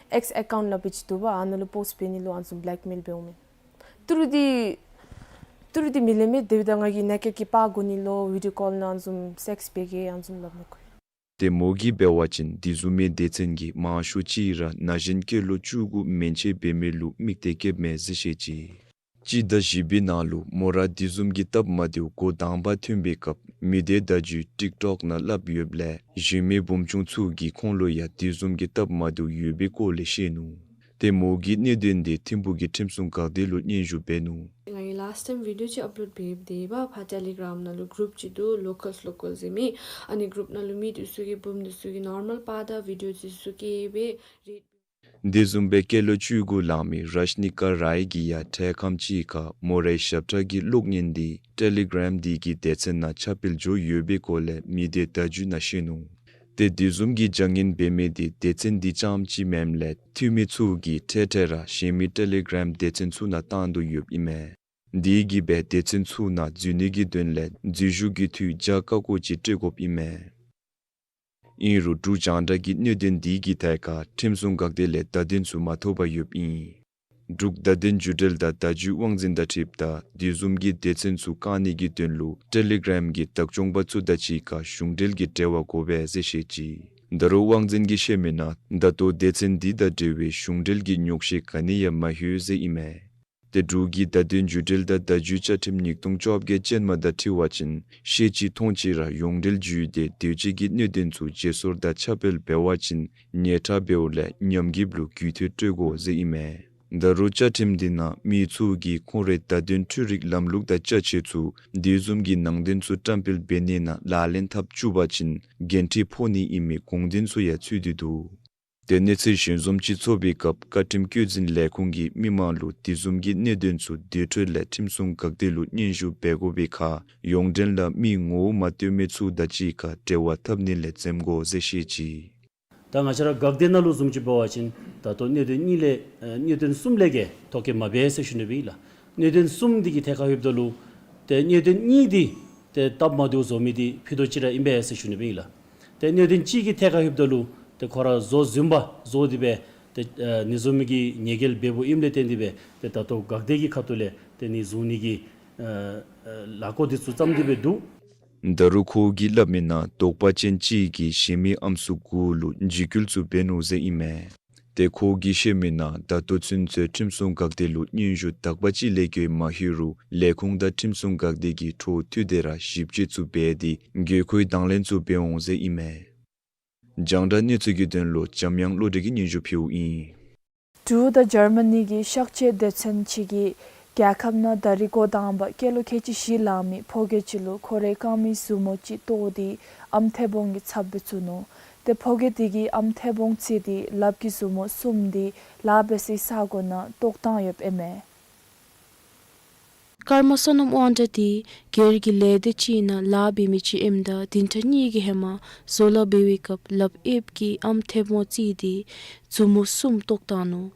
ཨེགསི་ཨེ་ཀའུནཊ་ལ་འབད་ཅི་འདུག་པ། ཨ་ནཱ་ལུ་པོསཊ་འབད་ནི་ལོ་ཨ་ནི་བཟུམ་བེ་ལེཀ་མེལ་འབདཝ་མས། ཏི་རུ་འདི་ཏི་རུ་འདི་མི་ལེན་མས། དེ་འབདཝ་ད་ང་གིས་ནེ་ཀེཊ་གི་པར་དགོ་ནི་ལོ་བི་ཌིའོ་ཀཱལ་ནང་ཨ་ནི་བཟུམ་སེགསི་འབད་གེ་ཨ་ནི་བཟུམ་སླབ་མས་ཁོ། ཏེ་མོ་གིས་འབད་བ་ཅིན་དེ་བཟུམ་མའི་སྡེ་ཚན་གྱི་མང་ཤོས་ཅིག་ར་ན་གཞོན་སྐྱེས་ལོ་བཅུ་དགུ་མན་ཆད་འབད་མི་ལུ་དམིགས་ཏེ་བཀོདཔ་མས་ཟེར་བཤད་ཅི། སྤྱི་ཟླ་བཞི་པའི་ནང་ལུ་མོ་ར་དེ་བཟུམ་གྱི་སྟབས་མ་བདེཝ་འགོ་དང་པ་ཐོན་པའི་སྐབས་མི་སྡེ་བརྡ་བརྒྱུད་ཊིཀ་ཊོཀ་ནང་སླབ་ཡོདཔ་ལས་གཞན་མི་བུམ་ཆུང་ཚུ་གིས་ཁོང་ལུ་ཡང་དེ་བཟུམ་གྱི་སྟབས་མ་བདེཝ་ཡོད་པའི་སྐོར་ལས་བཤད་ནུག། ཏེ་མོ་གིས་གནད་དོན་དེ་ཐིམ་ཕུག་གི་ཁྲིམས་སྲུང་འགག་སྡེ་ལུ་སྙན་ཞུ་འབད་ནུག། ང་གིས་ལཱསཊ་ཊའིམ་བི་ཌིའོ་ཅིག་ཨཔ་ལོཌ་འབད་དེ་འབདཝ་ཕར་ཊེ་ལི་གརམ་ནང་ལུ་གུ་རུབ་ཅིག་འདུག། ལོ་ཀཱལསི་ལོ་ཀཱལསི་ཟེར་མི། ཨ་ནི་གུ་རུབ་ནང་ལུ་མི་འདི་ཚུ་གིས་བུམོ་འདི་ཚུ་གི་ནོར་མཱལ་པར་དང་བི་ཌིའོ་འདི་ཚུ་བཀལ་སྦེ་རེད། དེ་བཟུམ་སྦེ་སྐྱེས་ལོ་བཅུ་དགུ་ལང་མི་རཤ་ནི་ཀ་རའི་གིས་ཡང་འཕྲལ་ཁམས་ཅིག་ཁར་མོ་རའི་ཞབས་ཁྲ་གི་གློག་བརྙན་འདི་ཊེ་ལི་གརམ་འདི་གི་སྡེ་ཚན་ནང་ཁྱབ་སྤེལ་འགྱོ་ཡོད་པའི་སྐོར་ལས་མི་སྡེ་བརྡ་བརྒྱུད་ནང་བཤད་ནུག། ཏེ་དེ་བཟུམ་གྱི་བྱ་ངན་འབད་མི་འདི་སྡེ་ཚན་འདི་རྐྱངམ་ཅིག་མེནམ་ལས་འཐུས་མི་ཚུ་གིས་འཕྲལ་འཕྲལ་ར་གཞན་མི་ཊེ་ལི་གརམ་སྡེ་ཚན་ཚུ་ནང་བཏང་དོ་ཡོདཔ་ཨིན་མས། དེ་གིས་སྦེ་སྡེ་ཚན་ཚུ་ནང་འཛུལ་ནི་གི་དོན་ལས་འཛུལ་ཞུགས་ཀྱི་འཐུས་བརྒྱ་ཀ་ཀོ་ཅིག་སྤྲོད་དགོཔ་ཨིན་མས། ཨིན་རུང་འབྲུག་རྒྱང་བསྒྲགས་ཀྱིས་གནད་དོན་འདི་གི་ཐད་ཁར་ཁྲིམས་སྲུང་འགག་སྡེ་ལས་བརྡ་དོན་ཚུ་མ་ཐོབ་པར་ཡོདཔ་ཨིན། འབྲུག་བརྡ་དོན་བརྒྱུད་འབྲེལ་དང་བརྡ་བརྒྱུད་དབང་འཛིན་དང་འཁྲིལཝ་ད་དེ་བཟུམ་གྱི་སྡེ་ཚན་ཚུ་བཀག་ནི་གི་དོན་ལུ་ཊེ་ལི་གརམ་གྱི་བདག་སྐྱོང་པ་ཚུ་དང་གཅིག་ཁར་གཞུང་འབྲེལ་གྱི་འབྲེལ་བ་དགོ་པས་ཟེར་བཤད་ཅི། ད་རུང་དབང་འཛིན་གྱིས་བཤད་མི་ནང་ད་ལྟོ་སྡེ་ཚན་འདི་དང་འབྲེལ་བའི་གཞུང་འབྲེལ་གྱི་ཉོགས་བཤད་ག་ནི་ཡང་མ་ལྷོད་ཟེར་ཨིན་མས། ཏེ་འབྲུག་གི་བརྡ་དོན་བརྒྱུད་འབྲེལ་དང་བརྡ་བརྒྱུད་བཅའ་ཁྲིམས་ཉིས་སྟོང་བཅོ་བརྒྱད་ཅན་མ་དང་འཁྲིལ་བ་ཅིན་ཤེས་ཅི་མཐོང་ཅི་ར་ཡོངས་འབྲེལ་བརྒྱུད་དེ་དོས་སྤྱོད་ཀྱི་གནད་དོན་ཚུ་བརྗེ་སོར་དང་ཁྱབ་སྤེལ་འབད་བ་ཅིན་ཉེས་ཁྲ་འབདཝ་ལས་ཉམས་རྒུདཔ་ལུ་རྒུད་འཐུས་སྤྲོད་དགོ་ཟེར་ཨིན་མས། ད་རུང་བཅའ་ཁྲིམས་འདི་ནང་མི་ཚུ་གིས་ཁོང་རའི་བརྡ་དོན་འཕྲུལ་རིག་ལམ་ལུགས་དང་ཅ་ཆས་ཚུ་དེ་བཟུམ་གྱི་ནང་དོན་ཚུ་བཀྲམ་སྤེལ་འབད་ནི་ནང་ལག་ལེན་འཐབ་བཅུག་པ་ཅིན་འགན་འཁྲི་ཕོག་ནི་ཨིན་མི་དགོངས་དོན་ཚུ་ཡང་ཚུད་དེ་འདུག། ཏེ་གནས་ཚུལ་གཞན་བཟུམ་ཅིག་ཚོགས་པའི་སྐབས་བཀའ་ཁྲིམས་བཀོད་འཛིན་ལས་ཁུངས་ཀྱིས་མི་མང་ལུ་དེ་བཟུམ་གྱི་གནད་དོན་ཚུ་དེ་འཕྲོ་ལས་ཁྲིམས་སྲུང་འགག་སྡེ་ལུ་སྙན་ཞུ་འབད་དགོ་པའི་ཁར་ཡོངས་འབྲེལ་ལུ་མི་ངོ་བོ་མ་བསྟོད་མི་ཚུ་དང་གཅིག་ཁར་འབྲེལ་བ་འཐབ་ནི་ལས་འཛེམ་དགོ་ཟེར་བཤད་ཅི། ད་ང་བཅས་ར་འགག་སྡེ་ནང་ལུ་བཟུམ་ཅིག་འབད་བ་ཅིན་ད་ལྟོ་གནད་དོན་གཉིས་ལས་ཨ་གནད་དོན་གསུམ་ལས་བརྒལ་ཐོ་བཀོད་མ་འབད་ཟེར་ཞུ་ནི་སྦེ་ལགས། གནད་དོན་གསུམ་འདི་གི་ཐད་ཁར་ལྷོདཔ་ད་ལུ་ཏེ་གནད་དོན་གཉིས་འདི་ཏེ་སྟབས་མ་བདེཝ་བཟོ་མི་འདི་ཕུད་རྡོག་གཅིག་ར་ཨིན་པས་ཟེར་ཞུ་ནི་སྦེ་ལགས། ཏེ་གནད་དོན་གཅིག་གི་ཐད་ཁར་ལྷོདཔ་ད་ལུ་ཏེ་ཁོ་ར་བཟོ་བཟུམ་པ་བཟོ་སྟེ་སྦེ་ཏེ་ཨ་ནི་བཟུམ་མའི་གི་ཉེས་འགེལ་འབདཝ་ཨིནམ་ལས་བརྟེན་ཏེ་སྦེ་ཏེ་ད་ལྟོ་འགག་སྡེ་གི་ཁ་ཐུག་ལས་ཏེ་ནི་བཟུང་ནི་གི་ཨ་ཨ་ལས་འགུལ་འདི་ཚུ་བརྩམས་ཏེ་སྦེ་འདུག། ད་རུང་ཁོ་གིས་སླབ་མི་ནང་དོགས་པ་ཅན་གཅིག་གིས་གཞན་མི་ཨམ་སྲུ་དགུ་ལུ་འཇིགས་སྐུལ་ཚུ་འབད་ནུག་ཟེར་ཨིན་མས། ཏེ་ཁོ་གིས་བཤད་མི་ནང་ད་ལྟོ་ཚུན་ཚོད་ཁྲིམས་སྲུང་འགག་སྡེ་ལུ་སྙན་ཞུ་དག་པ་ཅིག་ལས་བརྒལ་མ་ལྷོད་རུང་ལས་ཁུངས་དང་ཁྲིམས་སྲུང་འགག་སྡེ་གིས་འཕྲོ་མཐུད་དེ་ར་ཞིབ་དཔྱད་ཚུ་འབད་དེ་དགོས་མཁོའི་དང་ལེན་ཚུ་འབད་འོང་ཟེར་ཨིན་མས། རྒྱང་བསྒྲགས་གནས་ཚུལ་གྱི་དོན་ལུ་འཇམ་དབྱངས་བློ་གྲོས་ཀྱིས་སྙན་ཞུ་ཕུལཝ་ཨིན། འབྲུག་དང་འཇར་མ་ནི་གི་གཤག་བཅོས་སྡེ་ཚན་ཅིག་གིས་རྒྱལ་ཁབ་ནང་ད་རིས་འགོ་དང་པ་སྐྱེས་ལོ་ཁལ་གཅིག་བཞི་ལང་མི་ཕོ་སྐྱེས་ཅིག་ལུ་ཁོ་རའི་རྐངམ་གི་མཛུབ་མོ་ཅིག་བཏོག་སྟེ་ཨམ་མཐེ་བོང་གི་ཚབ་སྦེ་བཙུགས་ནུག། ཏེ་ཕོ་སྐྱེས་དེ་གིས་ཨམ་མཐེ་བོང་བཙིར་ཏེ་ལགཔ་གི་མཛུབ་མོ་གསུམ་འདི་ལཱ་འབད་སའི་ས་གོ་ནང་བཏོག་བཏང་ཡོདཔ་ཨིན་མས། ཀརྨ་བསོད་ནམས་དབང་གྲགས་འདི་སྒེར་གྱི་ལས་སྡེ་ཅིག་ནང་ལཱ་འབད་མི་ཅིག་ཨིནམ་ད་བདུན་ཕྲག་གཉིས་ཀྱི་ཧེ་མ་བཟོ་ལཱ་འབད་བའི་སྐབས་ལགཔ་གཡསཔ་གིས་ཨམ་མཐེ་བོང་བཙིར་ཏེ་མཛུབ་མོ་གསུམ་བཏོག་བཏང་ནུག།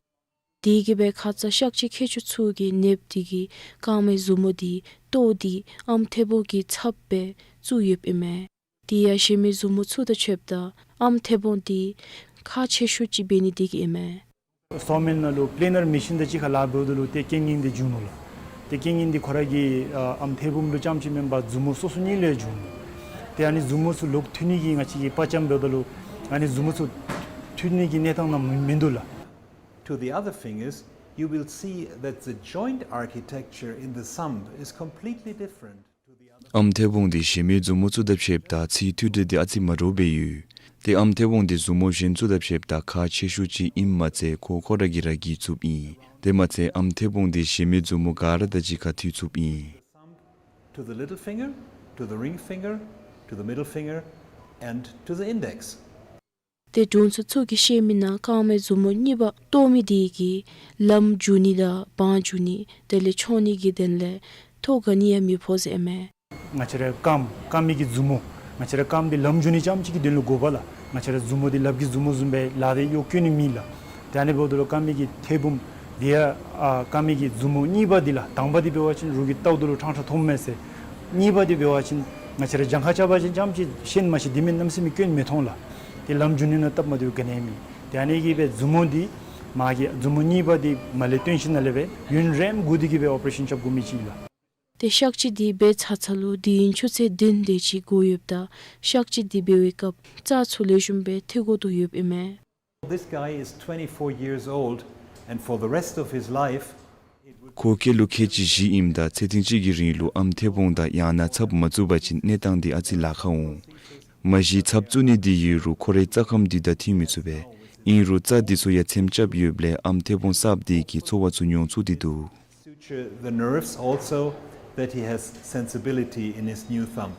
དེ་གིས་སྦེ་ཁ་ཙ་གཤག་བཅོས་མཁས་མཆོག་ཚུ་གིས་ནདཔ་དེ་གི་རྐངམ་གི་མཛུབ་མོ་འདི་བཏོག་སྟེ་ཨམ་མཐེ་བོང་གི་ཚབ་སྦེ་བཙུགས་ཡོདཔ་ཨིན་མས། དེ་ཡང་གཞན་མི་མཛུབ་མོ་ཚུ་དང་ཕྱདཔ་ད་ཨམ་མཐེ་བོང་འདི་ཁག་ཆེ་ཤོས་ཅིག་འབད་ནི་དེ་གིས་ཨིན་མས། སོ་མིལ་ནང་ལུ་པི་ལེན་ནར་མེ་ཤིན་དང་གཅིག་ཁར་ལཱ་འབདཝ་ད་ལུ་ཏེ་རྐྱེན་ངན་འདི་བྱུང་ནུག་ལགས། ཏེ་རྐྱེན་ངན་འདི་ཁོ་ར་གི་ཨ་ཨམ་མཐེ་བོང་ལུ་རྐྱངམ་ཅིག་མེན་པར་མཛུབ་མོ་སོ་སོ་གཉིས་ལུ་ཡང་བྱུང་ནུག། ཏེ་ཨ་ནི་མཛུབ་མོ་ཚུ་ལོག་མཐུད་ནི་གི་ང་བཅས་ཀྱིས་དཔའ་བཅམ་འབདཝ་ད་ལུ་ཨ་ནི་མཛུབ་མོ་ཚུ་མཐུད་ནི་གི་གནས་སྟངས་ནང་མི་མིན་འདུག་ལགས། To the other fingers, you will see that the joint architecture in the thumb is completely different. ཨམ་མཐེ་བོང་འདི་གཞན་མི་མཛུབ་མོ་ཚུ་དང་ཕྱདཔ་ད་ཚིག་མཐུད་འབྲེལ་འདི་ཨ་ཙི་མ་འདྲཝ་སྦེ་ཡོད། ཏེ་ཨམ་མཐེ་བོང་འདི་མཛུབ་མོ་གཞན་ཚུ་དང་ཕྱདཔ་ད་ཁག་ཆེ་ཤོས་ཅིག་ཨིནམ་མ་ཚད་ཁོ་ཁོ་ར་གིས་ར་གྱིས་བཙུགསཔ་ཨིན། དེ་མ་ཚད་ཨམ་མཐེ་བོང་འདི་གཞན་མི་མཛུབ་མོ་ག་ར་དང་གཅིག་ཁར་མཐུད་ཚུགསཔ་ཨིན། To the little finger, to the ring finger, to the middle finger, and to the index. ཏེ་དྲུང་འཚོ་ཚུ་གིས་བཤད་མི་ནང་རྐངམ་གི་མཛུབ་མོ་གཉིས་པ་བཏོག་མི་དེ་གིས་ལམ་འགྱོ་ནི་དང་བང་རྒྱུག་ནི་དེ་ལས་འཕྱོག་ནི་གི་དོན་ལས་ཐོ་ག་ནི་ཡང་མི་ཕོག་ཟེར་ཨིན་མས། ང་བཅས་རའི་རྐངམ་རྐངམ་གི་མཛུབ་མོ་ང་བཅས་རའི་རྐངམ་འདི་ལམ་འགྱོ་ནི་རྐྱངམ་ཅིག་གི་དོན་ལུ་དགོ་པས་ལགས། ང་བཅས་རའི་མཛུབ་མོ་འདི་ལགཔ་གི་མཛུབ་མོ་བཟུམ་སྦེ་ལག་སྟེ་གཡོག་བཀོལ་ནི་མེད་ལགས། ཏེ་ཨ་ནི་འབདཝ་ད་ལུ་རྐངམ་གི་མཐེ་བོང་འདི་ཡང་ཨ་རྐངམ་གི་མཛུབ་མོ་གཉིས་པ་འདི་ལགས། དང་པ་འདི་འབད་བ་ཅིན་རོགས་ཀྱིས་བལྟཝ་ད་ལུ་ཕྲང་ཕྲང་མཐོངམ་མས་ཟེར། གཉིས་པ་འདི་འབད་བ་ཅིན་ང་བཅས་ར་གྱངས་ཁ་རྐྱབ་པ་ཅིན་རྐྱངམ་ཅིག་ཤེས་མ་ཤེས་འདི་མེན་གནམ་མེད་ས་མེད་སྐྱོན་མི་མཐོང་ལགས། ཏེ་ལམ་འགྱོ་ནི་ནང་སྟབས་མ་བདེཝ་ག་ནི་ཡང་མེད། ཏེ་ཨ་ནི་གིས་སྦེ་མཛུབ་མོ་འདི་མ་གི་མཛུབ་མོ་གཉིས་པ་འདི་མར་ལས་བཏོན་ཞིནམ་ལས་སྦེ་ཡུན་རིངམོ་སྒུག་སྟེ་གིས་སྦེ་ཨོ་པ་རེ་ཤཱན་རྐྱབ་དགོ་མི་ཅིག་ལགས། ཏེ་གཤག་བཅོས་འདི་འབད་ཚར་ཚར་ལུ་དུས་ཡུན་ཆུ་ཚོད་བདུན་དེ་ཅིག་འགོར་ཡོདཔ་ད་གཤག་བཅོས་འདི་འབད་བའི་སྐབས་རྩ་ཚུ་ལེགས་ཤོམ་སྦེ་ཐེབས་དགོ་དོ་ཡོདཔ་ཨིན་མས། This guy is twenty-four years old, and for the rest of his life, it would ཁོ་སྐྱེས་ལོ་ཁལ་གཅིག་བཞི་ཨིནམ་ད་ཚེ་ཐེངས་གཅིག་གི་རིང་ལུ་ཨམ་མཐེ་བོང་དང་ཡང་ན་ཚབ་མ་བཙུགས་པ་ཅིན་གནས་སྟངས་འདི་ཨ་ཙི་ལཱ་ཁག་འོང་། མ་གཞི་ཚབ་བཙུགས་ནི་འདི་ཡོད་རུང་ཁོ་རའི་རྩ་ཁམས་འདི་དང་མཐུན་མི་ཚུགས་པས། ཨིན་རུང་རྩ་འདི་ཚུ་ཡང་ཚེམ་རྐྱབ་ཡོདཔ་ལས་ཨམ་མཐེ་བོང་གསརཔ་འདི་གིས་ཚོར་བ་ཚུ་མྱོང་ཚུགས་ཏེ་འདུག། Suture the nerves also, that he has sensibility in his new thumb.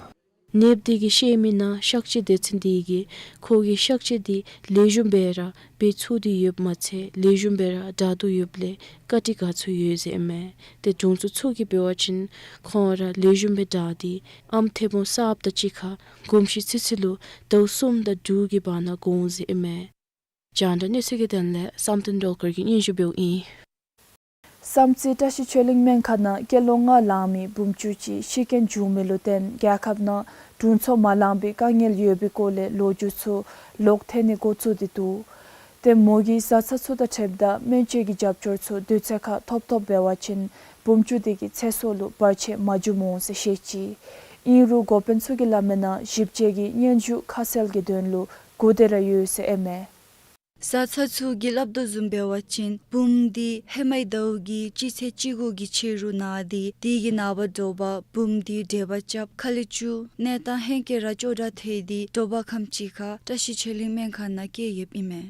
ནདཔ་འདི་གིས་བཤད་མི་ནང་གཤག་བཅོས་སྡེ་ཚན་འདི་གིས་ཁོ་གི་གཤག་བཅོས་འདི་ལེགས་ཤོམ་སྦེ་ར་འབད་ཚུགས་ཏེ་ཡོདཔ་མ་ཚད་ལེགས་ཤོམ་སྦེ་ར་དྲག་སྟེ་ཡོདཔ་ལས་བཀའ་དྲིན་དགའ་ཚོར་ཡོད་ཟེར་ཨིན་མས། ཏེ་དྲུང་འཚོ་ཚུ་གིས་འབད་བ་ཅིན་ཁོང་ར་ལེགས་ཤོམ་སྦེ་དྲག་སྟེ་ཨམ་མཐེ་བོང་གསརཔ་དང་གཅིག་ཁར་གོམས་གཤིས་ཚུན་ཚོད་ལུ་ཟླཝ་གསུམ་དང་དྲུག་གི་བར་ན་འགོར་འོང་ཟེར་ཨིན་མས། རྒྱང་བསྒྲགས་གནས་ཚུལ་གྱི་དོན་ལས་བསམ་གཏན་སྒྲོལ་དཀར་གྱིས་སྙན་ཞུ་འབདཝ་ཨིན། བསམ་རྩེ་བཀྲ་ཤིས་ཆོས་གླིང་སྨན་ཁང་ནང་སྐྱེས་ལོ་ལྔ་ལང་མི་བུམ་ཆུང་ཅིག་ཤི་རྐྱེན་བྱུང་མི་ལུ་བརྟེན་རྒྱལ་ཁབ་ནང་དྲུང་འཚོ་མ་ལང་པའི་དཀའ་ངལ་ཡོད་པའི་སྐོར་ལས་ལོ་རྒྱུས་ཚུ་ལོག་ཐོན་ནི་འགོ་བཙུགས་ཏེ་འདུག། ཏེ་མོ་གི་བཟའ་ཚང་ཚུ་དང་འཁྲིལཝ་ད་སྨན་བཅོས་ཀྱི་རྒྱབ་སྐྱོར་ཚུ་དུས་ཚོད་ཁར་ཐོབ་ཐོབ་འབད་བ་ཅིན་བུམ་ཆུང་འདི་གི་ཚེ་སྲོག་ལུ་བར་ཆད་མ་འབྱུངམ་འོང་ཟེར་བཤད་ཅི། ཨིན་རུང་འགོ་དཔོན་ཚུ་གིས་སླབ་མིའི་ནང་ཞིབ་དཔྱད་ཀྱི་སྙན་ཞུ་ཁ་གསལ་གྱི་དོན་ལུ་སྒུག་སྡོད་ར་ཡོད་ཟེར་ཨིན་མས། བཟའ་ཚང་ཚུ་གིས་སླབ་དོ་བཟུམ་འབད་བ་ཅིན་བུམོ་འདི་ཧེ་མའི་ཟླཝ་གི་སྤྱི་ཚེས་བཅུ་དགུ་གི་ཕྱི་རུ་ན་སྟེ་དེ་གི་ནངས་པ་དྲོ་པ་བུམོ་འདི་འགྲེལ་པ་རྐྱབ་ཁ་ལས་བཅུག་གནས་སྟངས་ཧེང་སྐལ་ར་སྐྱོ་དྲགས་ཐལ་ཏེ་དྲོ་པ་ཁམས་ཅིག་ཁར་བཀྲ་ཤིས་ཆོས་གླིང་སྨན་ཁང་ནང་བསྐྱལ་ཡོདཔ་ཨིན་མས།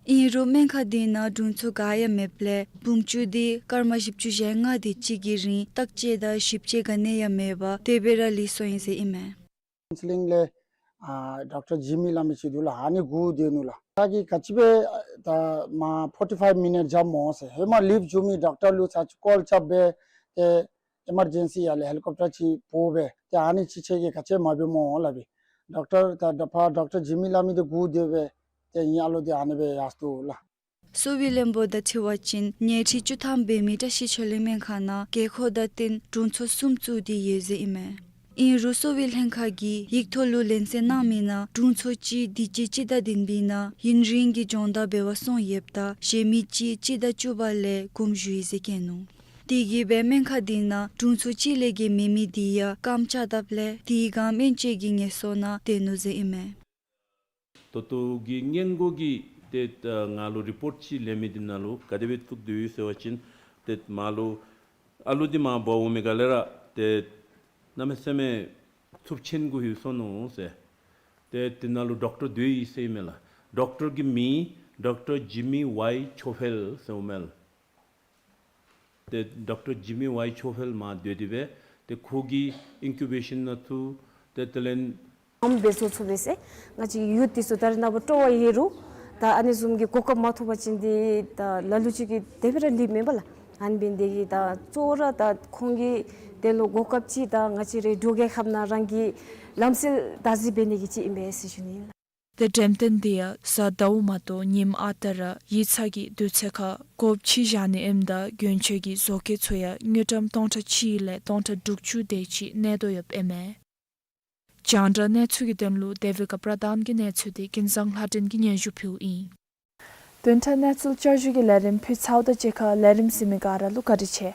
ཨིན་རུང་སྨན་ཁང་འདི་ནང་དྲུང་འཚོ་ག་ཡང་མེདཔ་ལས་བུམོ་ཆུང་འདི་སྐར་མ་བཞི་བཅུ་ཞེ་ལྔ་དེ་ཅིག་གི་རིང་བརྟག་དཔྱད་དང་ཞིབ་དཔྱད་ག་ནི་ཡང་མེད་པར་དེ་སྦེ་ར་ལུས་སོང་ཡི་ཟེར་ཨིན་མས། ཀའུན་སི་ལིང་ལས་ཨ་ཌོག་ཊར་ཇི་མི་སླབ་མི་ཅིག་འདུག་ལགས། ཨ་ནི་སྒུག་སྡོད་ནུག་ལགས། ད་གིས་ག་ཅི་སྦེ་ད་མ་ཕོར་ཊི་ཕའིབ་མི་ནིཊ་འགྱོཝ་སྨོ་ཟེར། ཧེ་མ་ལིཕཊ་འགྱོ་མི་ཌོག་ཊར་ལུ་ཚར་ཅིག་ཀོལ་རྐྱབ་སྦེ་ཏེ་ཨི་མར་ཇེན་སི་ཡར་ལས་ཧེ་ལི་ཀོབ་ཊར་ཅིག་འབོ་སྦེ་ཏེ་ཨ་ནི་ཅིག་ཁྱོད་ཀྱིས་ག་ཅི་མ་འབད་སྨོ་སླབ་པས། ཌོག་ཊར་ད་ད་ཕར་ཌོག་ཊར་ཇི་མི་སླབ་མི་འདི་སྒུག་སྡོད་སྦེ་ཏེ་ཨིན་ཨ་ལོ་འདི་ཨ་ནི་སྦེ་ཡར་སོ་ནུག་ལགས། གསོ་བའི་བློན་པོ་དང་འཁྲིལ་བ་ཅིན་ཉལ་ཁྲི་བཅུ་ཐམ་འབད་མི་བཀྲ་ཤིས་ཆོས་གླིང་སྨན་ཁང་ནང་རྒས་འཁོགས་དང་བསྟུན་དྲུང་འཚོ་གསུམ་བཙུགས་ཏེ་ཡོད་ཟེར་ཨིན་མས། ཨིན་རུང་གསོ་བའི་ལྷན་ཁག་གིས་ཡིག་ཐོག་ལུ་ལན་གསལ་གནང་མིའི་ནང་དྲུང་འཚོ་གཅིག་དུས་ཅི་སྤྱི་ཟླ་བདུན་པའི་ནང་ཡུན་རིང་གི་སྦྱོང་བརྡར་འབད་བར་སོང་ཡོདཔ་ད་གཞན་མི་གཅིག་སྤྱི་ཟླ་བཅུ་པ་ལས་དགོངསམ་ཞུ་ཡི་ཟེར་བཀོད་ནུག། དེ་གིས་སྦེ་སྨན་ཁང་འདི་ནང་དྲུང་འཚོ་གཅིག་ལས་བརྒལ་མེད་མི་འདི་ཡང་རྐངམ་བཅག་དཔ་ལས་དེའི་སྒང་སྨན་བཅོས་ཀྱི་ངལ་གསོ་ནང་སྡོད་ནུག་ཟེར་ཨིན་མས། ད་ལྟོ་གི་སྔོན་འགོག་གི་ཏེ་ད་ང་ལུ་རི་པོརཊ་ཅིག་ལེན་མི་འདི་ནང་ལུ་ག་དེ་སྦེ་བཙུགས་དོ་ཡོད་ཟེར་བ་ཅིན་ཏེ་མར་ལུ་ཨ་ལུ་འདི་མར་འབག་འོང་མི་ག་ལས་ར་ཏེ་གནམ་མེད་ས་མེད་འཚུབ་ཆེན་གུ་ལྷོད་སོ་ནུག་ཟེར། ཏེ་དེ་ནང་ལུ་ཌོག་ཊར་སྡོད་ཡི་ཟེར་ཨིན་མས་ལགས། ཌོག་ཊར་གི་མིང་ཌོག་ཊར་ཇི་མི་ཝའི་ཆོ་ཕེལ་ཟེར་ཨིན་མས་ལགས། ཏེ་ཌོག་ཊར་ཇི་མི་ཝའི་ཆོ་ཕེལ་མར་སྡོད་དེ་སྦེ་ཏེ་ཁོ་གིས་ཨིན་ཀུ་བེ་ཤཱན་ནང་བཙུགས་ཏེ་དེ་ལས་ཨམ་འབད་ཚུགས་ཚུགས་པས་ཟེར། ང་བཅས་ཡུཐ་འདི་ཚུ་ད་རེས་ནངས་པ་སྤྲོ་བ་ཡོད་རུང་ད་ཨ་ནི་བཟུམ་གྱི་གོ་སྐབས་མ་ཐོབ་པ་ཅིན་འདི་ད་ལ་ལུ་ཅིག་གིས་དེ་སྦེ་ར་ལུསཔ་མས་པ་ལགས། ཨ་ནི་འབད་ནི་དེ་གིས་ད་གཙོ་བོ་ར་ད་ཁོང་གིས་དེ་ལུ་གོ་སྐབས་ཅིག་ད་ང་བཅས་རའི་འབྲུག་རྒྱལ་ཁབ་ནང་རང་གི་ལམ་སྲོལ་བདག་འཛིན་འབད་ནི་གི་ཅིག་ཨིན་པས་ཟེར་ཞུ་ནི་ལགས། ཏེ་འགྲེམས་སྟོན་འདི་ཡང་གཟའ་ཟླཝ་མ་གཏོགས་ཉིནམ་ཨ་རྟག་ར་ཡིག་ཚང་གི་དུས་ཚོད་ཁར་དགོཔ་ཅིག་བཞག་ནི་ཨིནམ་ད་གྱོན་ཆས་ཀྱི་བཟོ་བཀོད་ཚུ་ཡང་དངུལ་ཀྲམ་སྟོང་ཕྲག་གཅིག་ལས་སྟོང་ཕྲག་དྲུག་ཅུ་དེ་ཅིག་གནས་དོ་ཡོདཔ་ཨིན་མས། རྒྱང་བསྒྲགས་གནས་ཚུལ་གྱི་དོན་ལུ་དེ་བི་ཀ་པྲ་དཱན་གྱི་གནས་ཚུལ་འདི་ཀུན་བཟང་ལྷ་སྒྲོན་གྱིས་སྙན་ཞུ་ཕུལཝ་ཨིན། བདུན་ཕྲག་གནས་ཚུལ་བསྐྱར་ཞུ་གི་ལས་རིམ་ཕུལ་ཚརཝ་དང་གཅིག་ཁར་ལས་རིམ་གཟིགས་མི་ག་ར་ལུ་བཀའ་དྲིན་ཆེ།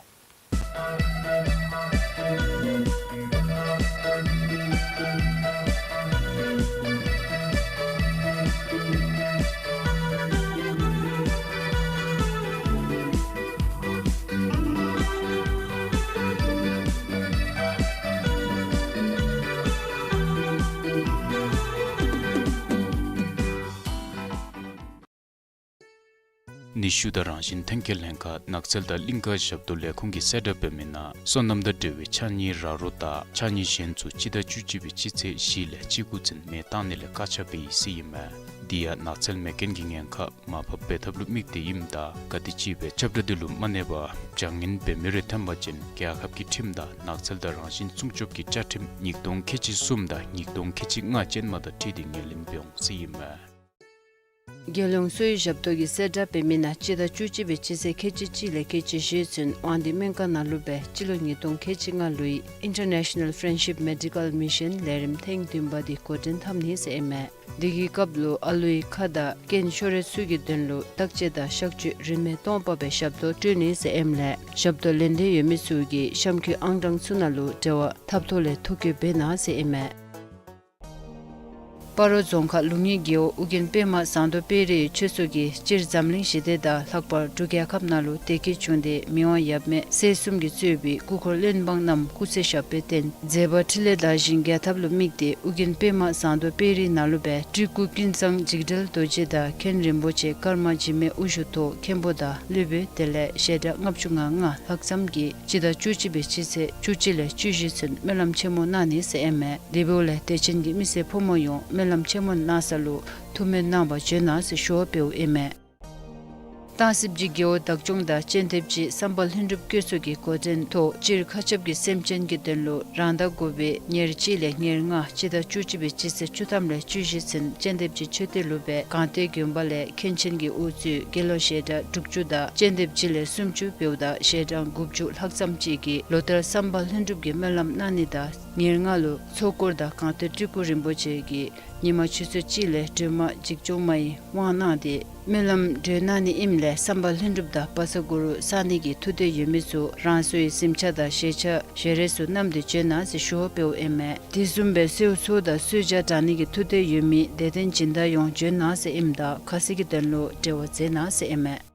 ནུས་ཤུགས་དང་རང་བཞིན་ཐོན་སྐྱེད་ལྷན་ཁག་ནགས་ཚལ་དང་གླིང་ཀ་ཞབས་ཏོག་ལས་ཁུངས་ཀྱིས་གསལ་བསྒྲགས་འབད་མི་ནང་སོ་ནམ་དང་འབྲེལ་བའི་ཕྱགས་སྙིགས་ར་རོ་དང་ཕྱགས་སྙིགས་གཞན་ཚུ་སྤྱི་ཟླ་བཅུ་གཅིག་པའི་སྤྱི་ཚེས་བཞི་ལས་བཅུ་དགུ་ཚུན་མེ་བཏང་ནི་ལས་བཀག་ཆ་འབད་ཡི་ཟེར་ཨིན་མས། དེ་ཡང་ནགས་ཚལ་མེ་རྐྱེན་གྱི་ཉེན་ཁ་མར་ཕབ་འབད་ཐབས་ལུ་དམིགས་ཏེ་ཨིནམ་ད་ག་དེམ་ཅིག་སྦེ་ཁྱབ་བསྒྲགས་འདི་ལུ་མ་གནས་པར་བྱ་ངན་འབད་མི་རེ་ཐོན་པ་ཅིན་རྒྱལ་ཁབ་ཀྱི་ཁྲིམས་དང་ནགས་ཚལ་དང་རང་བཞིན་སྲུང་སྐྱོབ་ཀྱི་བཅའ་ཁྲིམས་ཉིས་སྟོང་ཁལ་གཅིག་གསུམ་དང་ཉིས་སྟོང་ཁལ་གཅིག་ལྔ་ཅན་མ་དང་འཁྲིལ་ཏེ་ངོས་ལེན་འབད་འོང་ཟེར་ཨིན་མས། རྒྱལ་ཡོངས་གསོ་བའི་ཞབས་ཏོག་གིས་གསལ་བསྒྲགས་འབད་མི་ནང་སྤྱི་ཟླ་བཅུ་གཅིག་པའི་སྤྱི་ཚེས་ཁལ་གཅིག་གཅིག་ལས་ཁལ་གཅིག་བཞི་ཚུན་དབང་འདུས་སྨན་ཁང་ནང་ལུ་སྦེ་སྤྱི་ལོ་ཉིས་སྟོང་ཁལ་གཅིག་ལྔ་ལོའི་International Friendship Medical Mission ལས་རིམ་ཐེངས་བདུན་པ་འདི་འགོ་འདྲེན་འཐབ་ནི་ཟེར་ཨིན་མས། འདི་གི་སྐབས་ལུ་ཨ་ལུའི་ཁ་དང་རྐན་ཤོར་རིགས་ཚུ་གི་དོན་ལུ་བརྟག་དཔྱད་དང་གཤག་བཅོས་རིན་མེད་སྟོང་པ་སྦེ་ཞབས་ཏོག་སྤྲོད་ནི་ཟེར་ཨིནམ་ལས་ཞབས་ཏོག་ལེན་འདོད་ཡོད་མི་ཚུ་གིས་གཤམ་འཁོད་ཨང་གྲངས་ཚུ་ནང་ལུ་འབྲེལ་བ་འཐབ་ཐོག་ལས་ཐོ་བཀོད་འབད་གནང་ཟེར་ཨིན་མས། སྤ་རོ་རྫོང་ཁག་ལུང་གཡས་རྒེད་འོག་ཨོ་རྒྱན་པདྨ་ཟངས་མདོག་དཔལ་རིའི་ཆོས་ཚོགས་ཀྱིས་སྤྱིར་འཛམ་གླིང་ཞི་བདེ་དང་ལྷག་པར་འབྲུག་རྒྱལ་ཁབ་ནང་ལུ་བདེ་སྐྱིད་འབྱུང་སྟེ་མི་དབང་ཡབ་མེས་སྲས་གསུམ་གྱིས་གཙོས་པའི་སྐུ་འཁོར་བློན་འབངས་རྣམས་སྐུ་ཚེ་ཞབས་པད་བརྟན་མཛད་པ་འཕྲིན་ལས་དར་ཞིང་རྒྱས་ཐབས་ལུ་དམིགས་ཏེ་ཨོ་རྒྱན་པདྨ་ཟངས་མདོག་དཔལ་རིའི་ནང་ལུ་སྦེ་སྤྲུལ་སྐུ་ཀུན་བཟང་འཇིགས་བྲལ་རྡོ་རྗེ་དང་མཁན་རིན་པོ་ཆེ་ཀརྨ་འཇིགས་མེད་དབུ་བཞུགས་ཐོག་མཁན་པོ་དང་སློབ་དཔོན་དེ་ལས་ཞལ་གྲངས་ལྔ་བཅུ་ང་ལྔ་ལྷག་ཙམ་གྱིས་སྤྱི་ཟླ་བཅུ་གཅིག་པའི་སྤྱི་ཚེས་བཅུ་གཅིག་ལས་བཅུ་བཞི་ཚུན་སྨོན་ལམ་ཆེན་མོ་གནང་ནི་ཟེར་ཨིན་མས། དེ་འབདཝ་ལས་དད་ཅན་གྱི་མི་སེར་ཕོ་མོ་ཡོངས་སྨོན་ལམ་ཆེན་མོ་གནང་ས་ལུ་ཐུགས་སྨོན་གནང་བར་བྱོན་གནང་ཟེར་ཞུ་བ་འབདཝ་ཨིན་མས། སྟག་གཟིག་རྗེ་རྒེད་འོག་བདག་སྐྱོང་དང་སྤྱན་ལྡེབ་རྗེ་བསམ་པ་ལྷུན་གྲུབ་བཀོད་ཚོགས་ཀྱི་འགོ་འདྲེན་ཐོག་སྤྱིར་མཁའ་ཁྱབ་ཀྱི་སེམས་ཅན་གྱི་དོན་ལུ་རང་ཟླ་དགུ་པའི་ཉེར་གཅིག་ལས་ཉེར་ལྔ་སྤྱི་ཟླ་བཅུ་གཅིག་པའི་སྤྱི་ཚེས་བཅུ་ཐམ་ལས་བཅུ་བཞི་ཚུན་སྤྱན་ལྡེབ་རྗེ་མཆོད་རྟེན་ལུ་སྦེ་སྒང་སྟེང་དགོན་པ་ལས་མཁན་ཆེན་གྱི་དབུ་གཙོས་དགེ་སློང་ཞལ་གྲངས་དྲུག་ཅུ་དང་སྤྱན་ལྡེབ་རྗེ་ལས་སུམ་ཅུ་འབདཝ་ད་ཞལ་གྲངས་དགུ་བཅུ་ལྷག་ཙམ་ཅིག་གིས་ལོ་ལྟར་བསམ་པ་ལྷུན་གྲུབ་ཀྱི་སྨོན་ལམ་གནང་ནི་དང་ཉེར་ལྔ་ལུ་ཚོགས་འཁོར་དང་སྒང་སྟེང་སྤྲུལ་སྐུ་རིན་པོ་ཆེ་གིས་ཉི་མ་ཆུ་ཚོད་གཅིག་ལས་སྒྲོལ་མ་འཇིགས་སྐྱོབ་མ་ཡི་དབང་གནང་སྟེ་སྨོན་ལམ་སྒྲོལ་གནང་ནི་ཨིནམ་ལས་བསམ་པ་ལྷུན་གྲུབ་དང་བ་ས་གུ་རུ་གསང་གནས་ཀྱི་ཐུགས་འདོད་ཡོད་མི་ཚུ་རང་སོའི་གཟིམ་ཆ་དང་བཞེས་ཆ་ཞལ་རས་ཚུ་བསྣམས་ཏེ་བྱོན་གནང་ཟེར་ཞུ་བ་འབདཝ་ཨིན་མས། དེ་བཟུམ་སྦེ་གསོལ་ཚོགས་དང་གསོལ་ཇ་དྲང་ནི་གི་ཐུགས་འདོད་ཡོད་མི་དད་ལྡན་སྦྱིན་བདག་ཡོངས་བྱོན་གནང་ཟེར་ཨིནམ་ད་ཁ་གསལ་གྱི་དོན་ལུ་འབྲེལ་བ་མཛད་གནང་ཟེར་ཨིན་མས།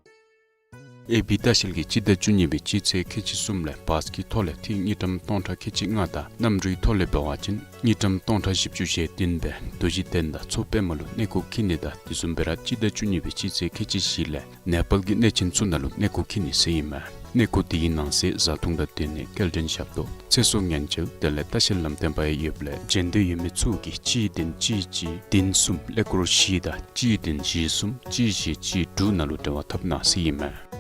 ཨེ་པི་ལྟ་བཤལ་གྱིས་སྤྱི་ཟླ་བཅུ་གཉིས་པའི་སྤྱི་ཚེས་ཁལ་གཅིག་གསུམ་ལས་བཱས་ཀྱི་ཐོག་ལས་ཐིག་དངུལ་ཀྲམ་སྟོང་ཕྲག་ཁལ་གཅིག་ལྔ་དང་གནམ་གྲུའི་ཐོག་ལས་འབད་བ་ཅིན་དངུལ་ཀྲམ་སྟོང་ཕྲག་བཞི་བཅུ་ཞེ་བདུན་སྦེ་རྡོ་རྗེ་གདན་དང་མཚོ་པདྨ་ལུ་གནས་སྐོར་འཁྱིད་ནི་དང་དེ་བཟུམ་སྦེ་ར་སྤྱི་ཟླ་བཅུ་གཉིས་པའི་སྤྱི་ཚེས་ཁལ་གཅིག་བཞི་ལས་ནེ་པཱལ་གྱི་གནས་ཆེན་ཚུ་ནང་ལུ་གནས་སྐོར་འཁྱིད་ནི་ཟེར་ཨིན་མས། གནས་སྐོར་དེའི་ནང་གསེས་བཟའ་འཐུང་དང་སྡོད་གནས་སྐྱེལ་འདྲེན་ཞབས་ཏོག་ཚེ་སྲོག་ཉེན་བཅོལ་དེ་ལས་ལྟ་བཤལ་ལམ་སྟོན་པ་ཡང་ཡོདཔ་ལས་བྱོན་འདོད་ཡོད་མི་ཚུ་གིས་གཅིག་བདུན་གཅིག་གཅིག་བདུན་གསུམ་ཀླད་ཀོར་བཞི་དང་གཅིག་བདུན་བཞི་གསུམ་གཅིག་བཞི་གཅིག་དྲུག་ནང་ལུ་འབྲེལ་བ་འཐབ་གནང་ཟེར་ཨིན་མས།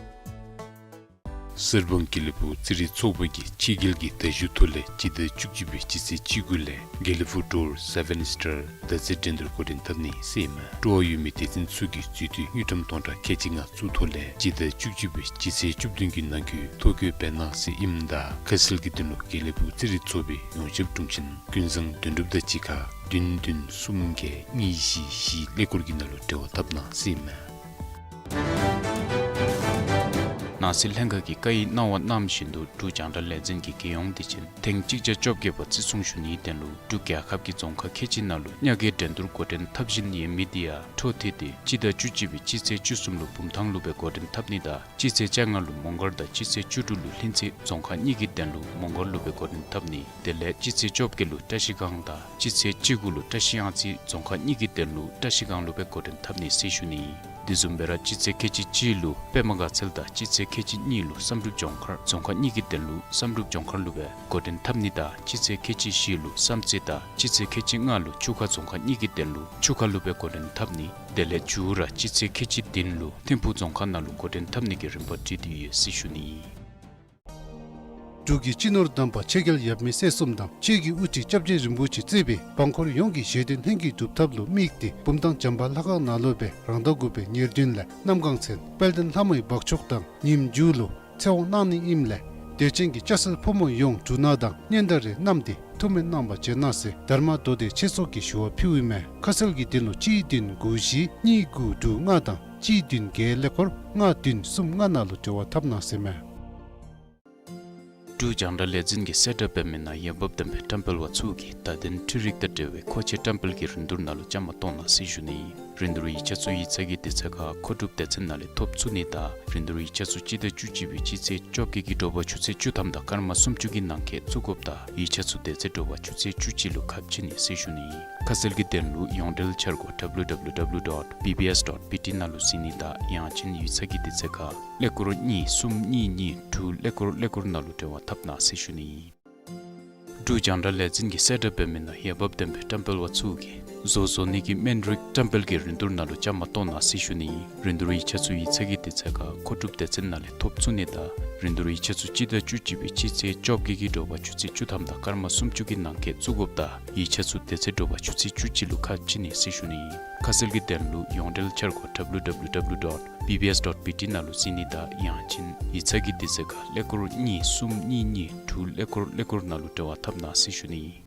གསེར་སྦོམ་དགེ་ལེགས་ཕུག་རྩེད་རིགས་ཚོགས་པ་གིས་ཕྱི་རྒྱལ་གྱི་མདའ་གཞུ་ཐོག་ལས་སྤྱི་ཟླ་བཅུ་གཅིག་པའི་སྤྱི་ཚེས་བཅུ་དགུ་ལས་དགེ་ལེགས་ཕུག་ཌོར་སེ་བེན་སི་ཊར་མདའ་རྩེད་འགྲན་བསྡུར་འགོ་འདྲེན་འཐབ་ནི་ཟེར་ཨིན་མས། སྤྲོ་བ་ཡོད་མི་སྡེ་ཚན་ཚུ་གིས་རྩིས་ཐོ་དངུལ་ཀྲམ་སྟོང་ཕྲག་ཁལ་གཅིག་ལྔ་བཙུགས་ཐོག་ལས་སྤྱི་ཟླ་བཅུ་གཅིག་པའི་སྤྱི་ཚེས་བཅུ་བདུན་གྱི་ནང་འཁོད་ཐོ་བཀོད་འབད་གནང་ཟེར་ཨིནམ་ད་ཁ་གསལ་གྱི་དོན་ལུ་དགེ་ལེགས་ཕུག་རྩེད་རིགས་ཚོགས་པའི་ཡོངས་ཁྱབ་དྲུང་ཆེན་ཀུན་བཟང་དོན་གྲུབ་དང་གཅིག་ཁར་བདུན་བདུན་གསུམ་བརྒྱད་གཉིས་བཞི་བཞི་ཀླད་ཀོར་གྱི་ནང་ལུ་འབྲེལ་བ་འཐབ་གནང་ཟེར་ཨིན་མས། ནང་སྲིད་ལྷན་ཁག་གིས་བཀའ་ཡིག་གནང་བ་གནང་བཞིན་དུ་འབྲུག་རྒྱང་བསྒྲགས་ལས་འཛིན་གྱི་རྒྱལ་ཡོངས་དུས་ཆེན་ཐེངས་གཅིག་བརྒྱ་བཅོ་བརྒྱད་པ་བརྩི་སྲུང་ཞུ་ནིའི་དོན་ལུ་འབྲུག་རྒྱལ་ཁབ་ཀྱི་རྫོང་ཁག་ཁལ་གཅིག་ནང་ལུ་ཉ་རྒོད་འགྲན་བསྡུར་འགོ་འདྲེན་འཐབ་བཞིན་ཡོད་མི་དེ་ཡང་འཕྲོ་མཐུད་དེ་སྤྱི་ཟླ་བཅུ་གཅིག་པའི་སྤྱི་ཚེས་བཅུ་གསུམ་ལུ་བུམ་ཐང་ལུ་སྦེ་འགོ་འདྲེན་འཐབ་ནི་དང་སྤྱི་ཚེས་བཅོ་ལྔ་ལུ་མོང་སྒར་དང་སྤྱི་ཚེས་བཅུ་དྲུག་ལུ་ལྷུན་རྩེ་རྫོང་ཁག་གཉིས་ཀྱི་དོན་ལུ་མོང་སྒར་ལུ་སྦེ་འགོ་འདྲེན་འཐབ་ནི། དེ་ལས་སྤྱི་ཚེས་བཅོ་བརྒྱད་ལུ་བཀྲ་ཤིས་སྒང་དང་སྤྱི་ཚེས་བཅུ་དགུ་ལུ་བཀྲ་ཤིས་གཡང་རྩེ་རྫོང་ཁག་གཉིས་ཀྱི་དོན་ལུ་བཀྲ་ཤིས་སྒང་ལུ་སྦེ་འགོ་འདྲེན་འཐབ་ནི་ཟེར་ཞུ་ནི། དེ་བཟུམ་སྦེ་ར་སྤྱི་ཚེས་ཁལ་གཅིག་གཅིག་ལུ་པདྨ་དགའ་ཚལ་དང་སྤྱི་ཚེས་ཁལ་གཅིག་གཉིས་ལུ་བསམ་གྲུབ་ལྗོངས་མཁར་རྫོང་ཁག་གཉིས་ཀྱི་དོན་ལུ་བསམ་གྲུབ་ལྗོངས་མཁར་ལུ་སྦེ་འགོ་འདྲེན་འཐབ་ནི་དང་སྤྱི་ཚེས་ཁལ་གཅིག་བཞི་ལུ་བསམ་རྩེ་དང་སྤྱི་ཚེས་ཁལ་གཅིག་ལྔ་ལུ་ཆུ་ཁ་རྫོང་ཁག་གཉིས་ཀྱི་དོན་ལུ་ཆུ་ཁ་ལུ་སྦེ་འགོ་འདྲེན་འཐབ་ནི། དེ་ལས་མཇུག་ར་སྤྱི་ཚེས་ཁལ་གཅིག་བདུན་ལུ་ཐིམ་ཕུག་རྫོང་ཁག་ནང་ལུ་འགོ་འདྲེན་འཐབ་ནི་གི་རིམ་པ་སྒྲིག་སྟེ་ཡོད་ཟེར་ཞུ་ནི། འབྲུག་གི་སྤྱི་ནོར་དམ་པ་ཆོས་རྒྱལ་ཡབ་མེས་སྲས་གསུམ་དང་ཆོས་ཀྱི་དབུ་ཁྲིད་སྐྱབས་རྗེ་རིན་པོ་ཆེ་གཙོས་པའི་འབངས་འཁོར་ཡོངས་ཀྱི་བཞེད་དོན་ལྷུན་གྱིས་གྲུབ་ཐབས་ལུ་དམིགས་ཏེ་བུམ་ཐང་བྱམས་པ་ལྷ་ཁང་ནང་ལུ་སྦེ་རང་ཟླ་དགུ་པའི་ཉེར་བདུན་ལས་གནམ་གང་ཚུན་དཔལ་ལྡན་ལྷ་མོའི་འབག་ཆོག་དང་ཉིནམ་མཇུག་ལུ་ཚེ་དབང་གནང་ནི་ཨིནམ་ལས་དད་ཅན་གྱི་སྐྱ་སེར་ཕོ་མོ་ཡོངས་འབྲུ་སྣ་དང་སྙན་དར་རེ་བསྣམས་ཏེ་ཐུགས་སྨོན་གནང་བར་བྱོན་གནང་ཟེར་དྷརྨ་མདོ་སྡེ་ཆོས་ཚོགས་ཀྱིས་ཞུ་བ་ཕུལཝ་ཨིན་མས། ཁ་གསལ་གྱི་དོན་ལུ་གཅིག་བདུན་དགུ་བཞི་གཉིས་དགུ་དྲུག་ལྔ་དང་གཅིག་བདུན་བརྒྱད་ཀླད་ཀོར་ལྔ་བདུན་གསུམ་ལྔ་ནང་ལུ་འབྲེལ་བ་འཐབ་གནང་ཟེར་མས། འབྲུག་རྒྱང་བསྒྲགས་ལས་འཛིན་གྱིས་གསལ་བསྒྲགས་འབད་མི་ནང་འོས་འབབ་ལྡན་པའི་བཀྲམ་སྤེལ་པ་ཚུ་གིས་བརྡ་དོན་འཕྲུལ་རིག་དང་འབྲེལ་བའི་མཁོ་ཆས་བཀྲམ་སྤེལ་གྱི་རིན་བསྡུར་ནང་ལུ་བཅའ་མར་གཏོགས་གནང་ཟེར་ཞུ་ནི། རིན་བསྡུར་ཡིག་ཆ་ཚུ་ཡིག་ཚང་གི་དུས་ཚོད་ཁར་མཁོ་སྒྲུབ་སྡེ་ཚན་ནང་ལས་ཐོབ་ཚུགས་ནི་དང་རིན་བསྡུར་ཡིག་ཆ་ཚུ་སྤྱི་ཟླ་བཅུ་གཅིག་པའི་སྤྱི་ཚེས་བཅོ་བརྒྱད་ཀྱི་དྲོ་པ་ཆུ་ཚོད་བཅུ་ཐམ་དང་སྐར་མ་སུམ་ཅུ་གི་ནང་འཁོད་བཙུགས་དགོཔ་དང་ཡིག་ཆ་ཚུ་དེ་ཚེ་དྲོ་པ་ཆུ་ཚོད་བཅུ་གཅིག་ལུ་ཁ་ཕྱེ་ནི་ཟེར་ཞུ་ནི། ཁ་གསལ་གྱི་དོན་ལུ་ཡོངས་འབྲེལ་འཆར་སྒོ་W W W dot B B S dot B T ནང་ལུ་གཟིགས་ནི་དང་ཡང་ཅིན་ཡིག་ཚང་གི་དུས་ཚོད་ཁར་ཀླད་ཀོར་གཉིས་གསུམ་གཉིས་གཉིས་དྲུག་ཀླད་ཀོར་ཀླད་ཀོར་ནང་ལུ་འབྲེལ་བ་འཐབ་གནང་ཟེར་ཞུ་ནི། འབྲུག་རྒྱང་བསྒྲགས་ལས་འཛིན་གྱིས་གསལ་བསྒྲགས་འབད་མི་ནང་འོས་འབབ་ལྡན་པའི་བཀྲམ་སྤེལ་པ་ཚུ་གིས་བཟོ་བཟོ་ནི་གི་སྨན་རིགས་བཀྲམ་སྤེལ་གྱི་རིན་བསྡུར་ནང་ལུ་བཅའ་མར་གཏོགས་གནང་ཟེར་ཞུ་ནི། རིན་བསྡུར་ཡིག་ཆ་ཚུ་ཡིག་ཚང་གི་དུས་ཚོད་ཁར་མཁོ་སྒྲུབ་སྡེ་ཚན་ནང་ལས་ཐོབ་ཚུགས་ནི་དང་རིན་བསྡུར་ཡིག་ཆ་ཚུ་སྤྱི་ཟླ་བཅུ་གཅིག་པའི་སྤྱི་ཚེས་བཅོ་བརྒྱད་ཀྱི་དྲོ་པ་ཆུ་ཚོད་བཅུ་ཐམ་དང་སྐར་མ་སུམ་ཅུ་གི་ནང་འཁོད་བཙུགས་དགོཔ་དང་ཡིག་ཆ་ཚུ་དེ་ཚེ་དྲོ་པ་ཆུ་ཚོད་བཅུ་གཅིག་ལུ་ཁ་ཕྱེ་ནི་ཟེར་ཞུ་ནི། ཁ་གསལ་གྱི་དོན་ལུ་ཡོངས་འབྲེལ་འཆར་སྒོ་W W W dot B B S dot B T ནང་ལུ་གཟིགས་ནི་དང་ཡང་ཅིན་ཡིག་ཚང་གི་དུས་ཚོད་ཁར་ཀླད་ཀོར་གཉིས་གསུམ་གཉིས་གཉིས་དྲུག་ཀླད་ཀོར་ཀླད་ཀོར་ནང་ལུ་འབྲེལ་བ་འཐབ་གནང་ཟེར་ཞུ་ནི།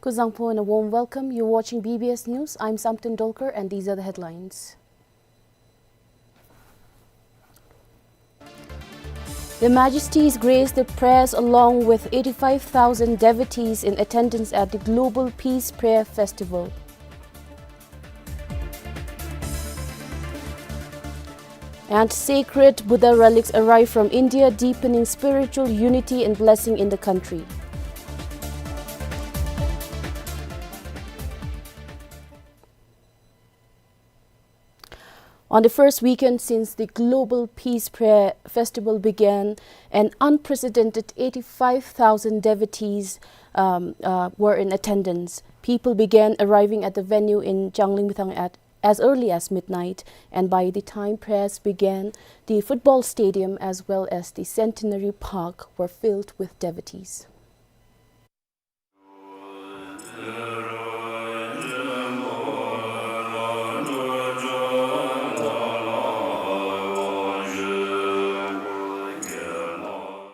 Kuzuzangpo and a warm welcome. You're watching B B S News. I'm Samten Dolkar and these are the headlines. Their Majesties graced the prayers along with eighty-five thousand devotees in attendance at the Global Peace Prayer Festival. And sacred Buddha relics arrive from India, deepening spiritual unity and blessing in the country. On the first weekend since the Global Peace Prayer Festival began, an unprecedented eighty-five thousand devotees, um, uh, were in attendance. People began arriving at the venue in Changlimithang at as early as midnight, and by the time prayers began, the football stadium as well as the Centenary Park were filled with devotees.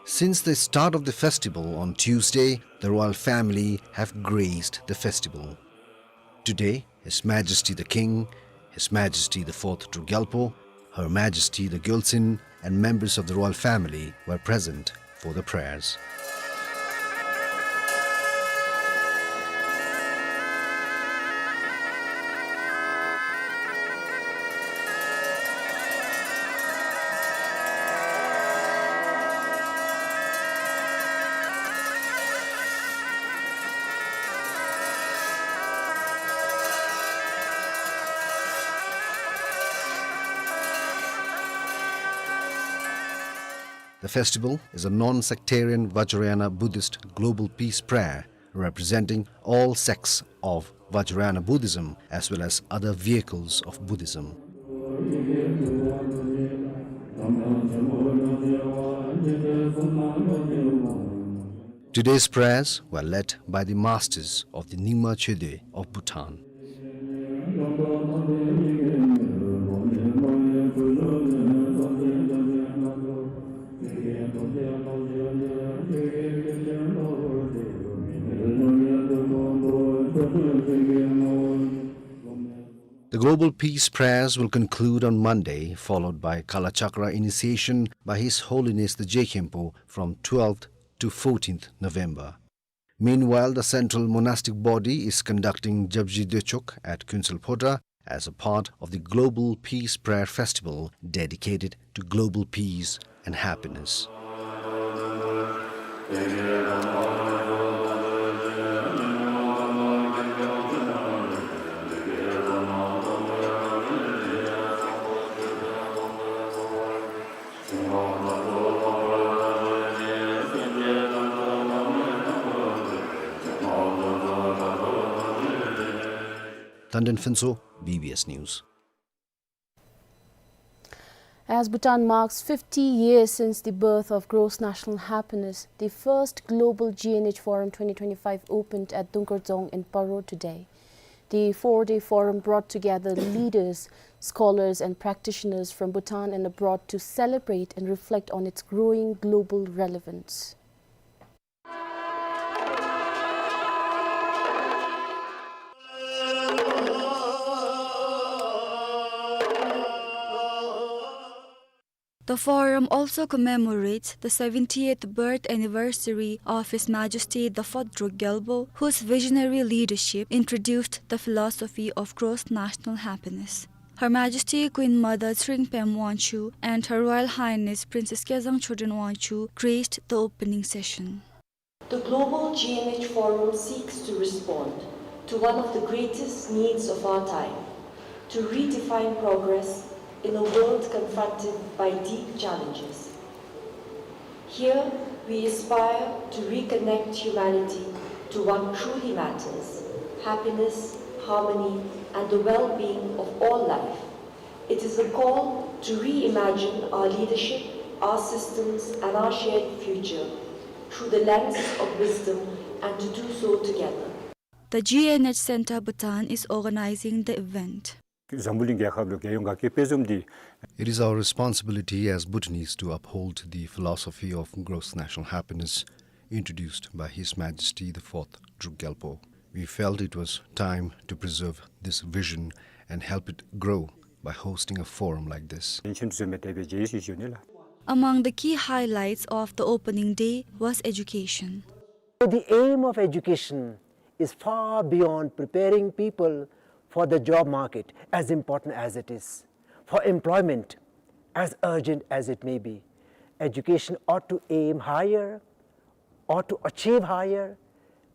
Since the start of the festival on Tuesday, the royal family have graced the festival. Today, His Majesty the King, His Majesty the Fourth Druk Gyalpo, Her Majesty the Gyaltsuen, and members of the royal family were present for the prayers. The festival is a non-sectarian Vajrayana Buddhist global peace prayer representing all sects of Vajrayana Buddhism as well as other vehicles of Buddhism. Today's prayers were led by the masters of the Nyingma Chödwe of Bhutan. The global peace prayers will conclude on Monday, followed by Kalachakra initiation by His Holiness the Je Khenpo from twelfth to fourteenth November. Meanwhile, the central monastic body is conducting Japji Dochok at Kuensel Phota as a part of the Global Peace Prayer Festival dedicated to global peace and happiness. Tanden Phuntsho, B B S News. As Bhutan marks fifty years since the birth of Gross National Happiness, the first Global G N H Forum twenty twenty-five opened at Dunker Dzong in Paro today. The four-day forum brought together leaders, scholars, and practitioners from Bhutan and abroad to celebrate and reflect on its growing global relevance. The forum also commemorates the seventieth birth anniversary of His Majesty the Fourth Druk Gyalpo, whose visionary leadership introduced the philosophy of gross national happiness. Her Majesty Queen Mother Tshering Pem Wangchuck and Her Royal Highness Princess Kezang Choden Wangchuck graced the opening session. The Global G N H Forum seeks to respond to one of the greatest needs of our time, to redefine progress in a world confronted by deep challenges. Here, we aspire to reconnect humanity to what truly matters: happiness, harmony, and the well-being of all life. It is a call to reimagine our leadership, our systems, and our shared future through the lens of wisdom, and to do so together. The G N H Center Bhutan is organizing the event. འཛམ་བུ་གླིང་རྒྱལ་ཁབ་ལུ་རྒྱལ་ཡོངས་དགའ་སྐྱིད་དཔལ་འཛོམས་འདི། It is our responsibility as Bhutanese to uphold the philosophy of gross national happiness introduced by His Majesty the Fourth Druk Gyalpo. We felt it was time to preserve this vision and help it grow by hosting a forum like this. Among the key highlights of the opening day was education. The aim of education is far beyond preparing people for the job market, as important as it is, for employment, as urgent as it may be. Education ought to aim higher, ought to achieve higher,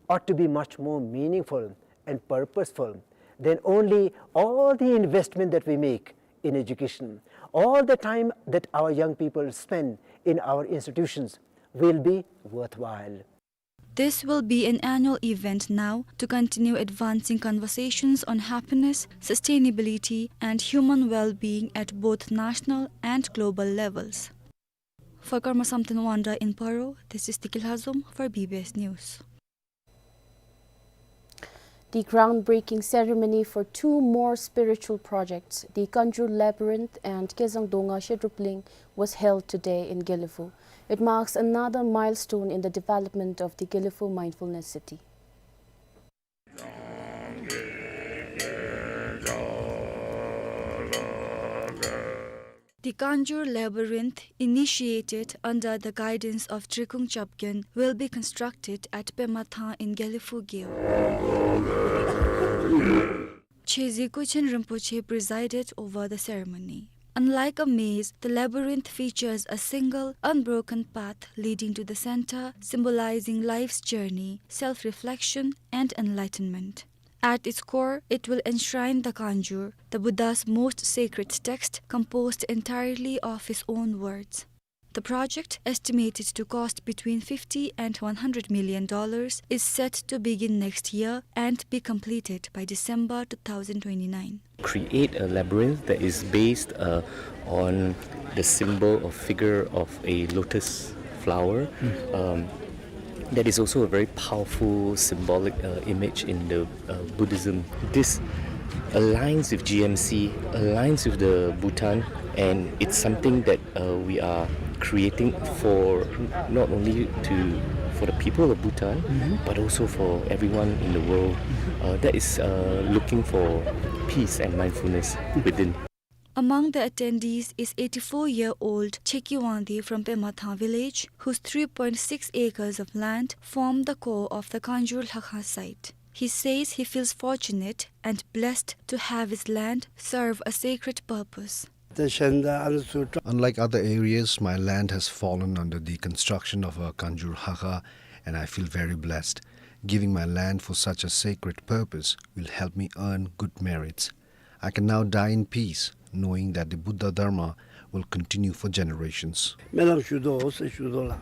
ought to be much more meaningful and purposeful. Then only all the investment that we make in education, all the time that our young people spend in our institutions will be worthwhile. This will be an annual event now to continue advancing conversations on happiness, sustainability, and human well-being at both national and global levels. For Karma Samten Wangda in Paro, this is Tikil Hazum for B B S News. The groundbreaking ceremony for two more spiritual projects, the Kanjur Labyrinth and Kezang Donga Shedrupling, was held today in Gelephu. It marks another milestone in the development of the Gelephu Mindfulness City. The Kanjur Labyrinth, initiated under the guidance of Trikung Chapgen, will be constructed at Pemathang in Gelephu Geo. Chezi Kuchen Rinpoche presided over the ceremony. Unlike a maze, the labyrinth features a single, unbroken path leading to the center, symbolizing life's journey, self-reflection, and enlightenment. At its core, it will enshrine the Kanjur, the Buddha's most sacred text, composed entirely of his own words. The project, estimated to cost between fifty and one hundred million dollars, is set to begin next year and be completed by December two thousand twenty-nine. Create a labyrinth that is based, uh, on the symbol or figure of a lotus flower. Mm. Um, that is also a very powerful symbolic, uh, image in the, uh, Buddhism. This aligns with G M C, aligns with the Bhutan, and it's something that, uh, we are creating for not only to, for the people of Bhutan, mm-hmm, but also for everyone in the world, mm-hmm, uh, that is, uh, looking for peace and mindfulness within. Among the attendees is eighty-four-year-old Cheki Wangdi from Pemathang village, whose three point six acres of land form the core of the Kanjur Lhakha site. He says he feels fortunate and blessed to have his land serve a sacred purpose. Unlike other areas, my land has fallen under the construction of a Kanjur Lhakha, and I feel very blessed. Giving my land for such a sacred purpose will help me earn good merits. I can now die in peace, knowing that the Buddha Dharma will continue for generations. སྨོན་ལམ་ཞུ་དོ་ཟེར་ཞུ་དོ་ལགས།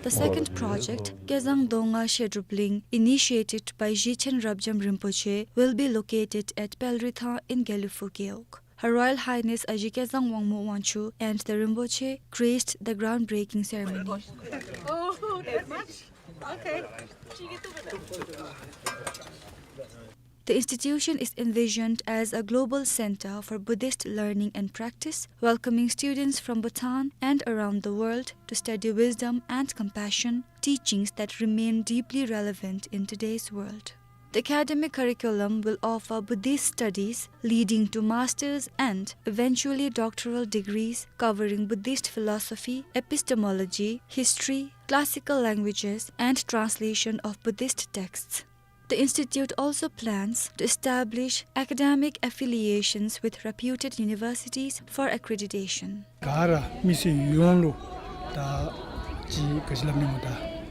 The second project, Kezang Donga Shedrupling, initiated by Jichen Rabjam Rinpoche, will be located at Pelrithang in Gelephu Gewog. Her Royal Highness Aji Kezang Wangmo Wangchuck and the Rinpoche graced the groundbreaking ceremony. Oh, that much? Okay. The institution is envisioned as a global center for Buddhist learning and practice, welcoming students from Bhutan and around the world to study wisdom and compassion, teachings that remain deeply relevant in today's world. The academic curriculum will offer Buddhist studies leading to master's and eventually doctoral degrees covering Buddhist philosophy, epistemology, history, classical languages, and translation of Buddhist texts. The institute also plans to establish academic affiliations with reputed universities for accreditation. ག་ར་མི་སེར་ཡོངས་ལུ་ད་ཅི་ག་ཅི་སླབ་ནི་སྨོ་ད་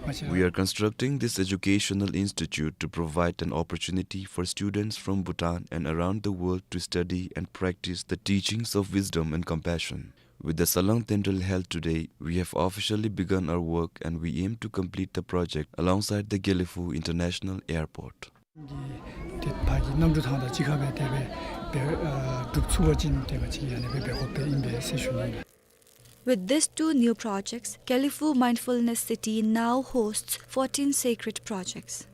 མ་ཤེས། We are constructing this educational institute to provide an opportunity for students from Bhutan and around the world to study and practice the teachings of wisdom and compassion. With the Salang Tendrel held today, we have officially begun our work and we aim to complete the project alongside the Gelephu International Airport. གི་དེ་ཕར་གྱི་གནམ་གྲུ་ཐང་དང་གཅིག་ཁར་སྦེ་དེ་སྦེ་སྦེ་ཨ་གྲུབ་ཚུགས་པ་ཅིན་དེ་སྦེ་ཅིག་ཡང་ནི་སྦེ་འབད་དགོཔ་སྦེ་ཨིན་པས་ཟེར་ཞུ་ནི་ཨིན། With these two new projects, Gelephu Mindfulness City now hosts fourteen sacred projects.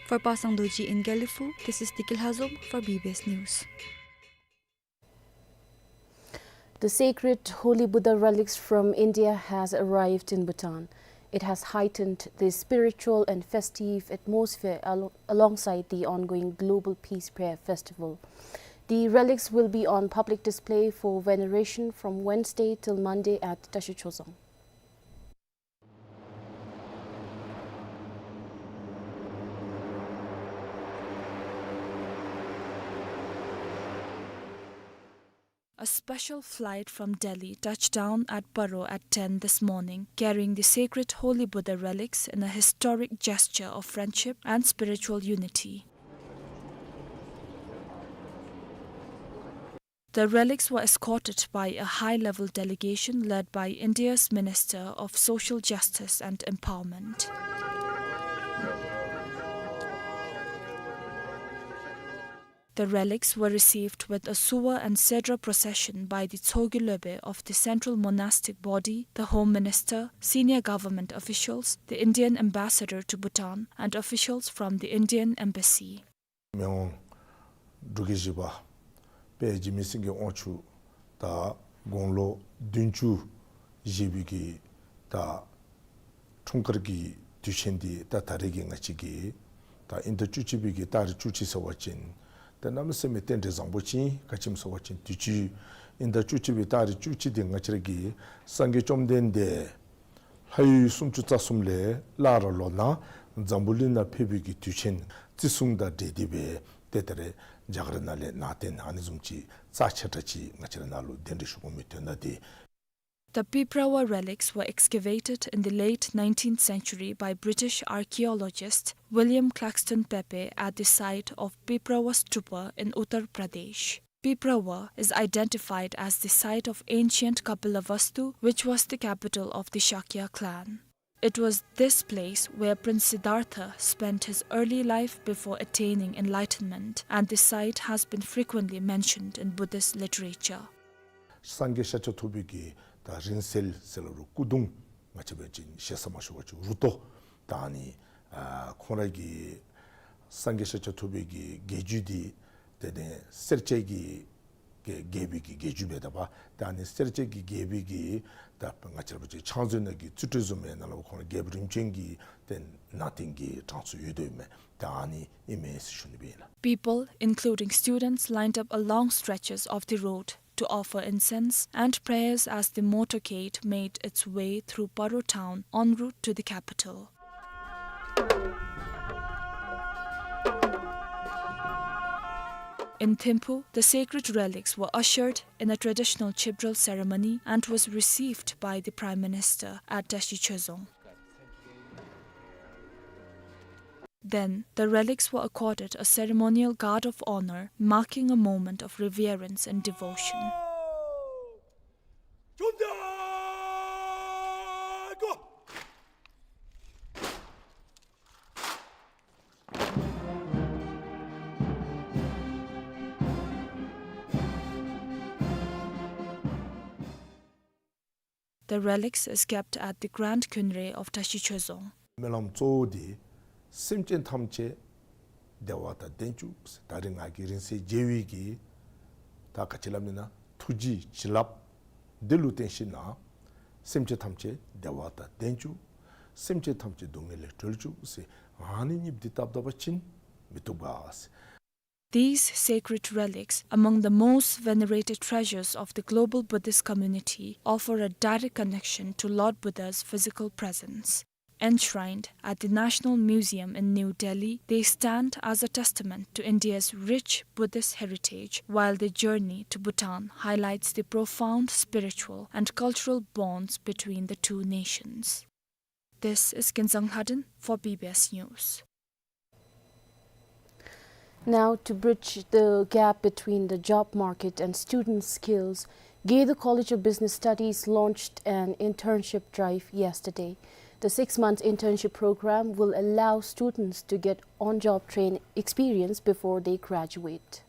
For Pasang Dorji in Gelephu, this is Tikil Hazom for B B S News. The sacred holy Buddha relics from India has arrived in Bhutan. It has heightened the spiritual and festive atmosphere al-, alongside the ongoing Global Peace Prayer Festival. The relics will be on public display for veneration from Wednesday till Monday at Tashi Chozang. A special flight from Delhi touched down at Paro at ten this morning, carrying the sacred holy Buddha relics in a historic gesture of friendship and spiritual unity. The relics were escorted by a high-level delegation led by India's Minister of Social Justice and Empowerment. The relics were received with a suwa and sedra procession by the Tshogyi Lobey of the Central Monastic Body, the Home Minister, senior government officials, the Indian ambassador to Bhutan, and officials from the Indian Embassy. མི་དབང་འབྲུག་རྒྱལ་བཞི་པ་དཔལ་འཇིགས་མེད་སེང་གེ་དབང་ཕྱུག་དང་དགུང་ལོ་བདུན་ཅུ་བཞེས་པའི་གི་ད་འཁྲུངས་སྐར་གྱི་དུས་ཆེན་འདི་ད་ད་རེས་ཀྱི་ང་བཅས་ཀྱི་ད་དབྱིན་ཟླ་བཅུ་གཅིག་པའི་གི་ཏ་རིག་བཅུ་གཅིག་ཟེར་བ་ཅིན་ད་གནམ་མེད་ས་མེད་རྟེན་འབྲེལ་བཟང་པོ་ཅིག་ག་ཅི་སྨོ་ཟེར་བ་ཅིན་དུས་ཅི་དབྱིན་ཟླ་བཅུ་གཅིག་པའི་ཏ་རིག་བཅུ་གཅིག་འདི་ང་བཅས་ར་གི་སངས་རྒྱས་བཅོམ་ལྡན་འདས་ལྷ་ཡུལ་སུམ་ཅུ་རྩ་གསུམ་ལས་སླར་ལོག་ནཱ་འཛམ་བུ་གླིང་ནང་ཕེབས་པའི་གི་དུས་ཆེན་བརྩི་སྲུང་དང་འབྲེལ་ཏེ་སྦེ་ཏེ་ད་རེས་རྒྱ་གར་ནང་ལས་ནང་རྟེན་ཨ་ནི་བཟུམ་ཅིག་རྩ་ཆེ་དྲགས་ཅིག་ང་བཅས་ར་ནཱ་ལུ་གདན་འདྲེན་ཞུ་དགོ་མི་དོན་དག་འདི། The Piprawa relics were excavated in the late nineteenth century by British archaeologist William Claxton Pepe at the site of Piprawa Stupa in Uttar Pradesh. Piprawa is identified as the site of ancient Kapilavastu, which was the capital of the Shakya clan. It was this place where Prince Siddhartha spent his early life before attaining enlightenment, and the site has been frequently mentioned in Buddhist literature. སངས་རྒྱས་ཤཱཀྱ་ཐུབ་པའི་གི་ད་རིང་བསྲེལ་ཟེར་སླབ་རུང་སྐུ་གདུང་ང་བཅས་འབད་བ་ཅིན་ཞེ་ས་མ་ཞུ་བ་ཅིན་རུ་ཏོ། ད་ཨ་ནི་ཨ་ཁོང་ར་གི་སངས་རྒྱས་ཤཱཀྱ་ཐུབ་པའི་གི་རྒྱས་བསྡུས་འདི་དེ་ནས་སེར་སྐྱའི་གི་གི་རྒྱས་པའི་གི་རྒྱས་བསྡུས་འབད་ད་པ་ད་ཨ་ནི་སེར་སྐྱའི་གི་རྒྱས་པའི་གི་ད་ང་བཅས་ར་འབད་བ་ཅིན་ཕྱག་མཛོད་ནང་གི་རྩིས་སྤྲོད་བཟུམ་མའི་ནང་ལུ་ཁོང་ར་རྒྱལཔོ་རིམ་བྱོན་གྱི་ཏེ་ནང་རྟེན་གྱི་གྲངས་སུ་ཡོད་དོ་ཨིན་མས། ད་ཨ་ནི་ཨིན་མས་ཟེར་ཞུ་ནི་སྦེ་ཨིན་ལགས། People, including students, lined up along stretches of the road to offer incense and prayers as the motorcade made its way through Paro town en route to the capital. In Thimphu, the sacred relics were ushered in a traditional Chibral ceremony and was received by the Prime Minister at Tashi Chozong. Then, the relics were accorded a ceremonial guard of honor, marking a moment of reverence and devotion. The relics is kept at the Grand Khunrei of Tashi Chozong. སྨོན་ལམ་གཙོ་བོ་འདི་སེམས་ཅན་ཐམས་ཅད་བདེ་བ་དང་ལྡན་བཅུག་ཟེར། ད་རིས་ང་གིས་རིང་བསྲེལ་མཇལ་བའི་གི་ད་ག་ཅི་སླབ་ནི་ན་ཐུགས་རྗེའི་བྱིན་རླབས་འདི་ལུ་བརྟེན་ཞིནམ་ན་སེམས་ཅན་ཐམས་ཅད་བདེ་བ་དང་ལྡན་བཅུག། སེམས་ཅན་ཐམས་ཅད་སྡུག་བསྔལ་ལས་གྲོལ་བཅུག་ཟེར་ཨ་ནི་གཉིསཔོ་འདི་བཏབ་བཏབ་པ་ཅིན་མི་བཏུབ་ག་ཟེར། These sacred relics, among the most venerated treasures of the global Buddhist community, offer a direct connection to Lord Buddha's physical presence. Enshrined at the National Museum in New Delhi, they stand as a testament to India's rich Buddhist heritage, while their journey to Bhutan highlights the profound spiritual and cultural bonds between the two nations. This is Kinzang Lhaden for B B S News. Now, to bridge the gap between the job market and student skills, Gedu College of Business Studies launched an internship drive yesterday. The six-month internship program will allow students to get on-job train experience before they graduate.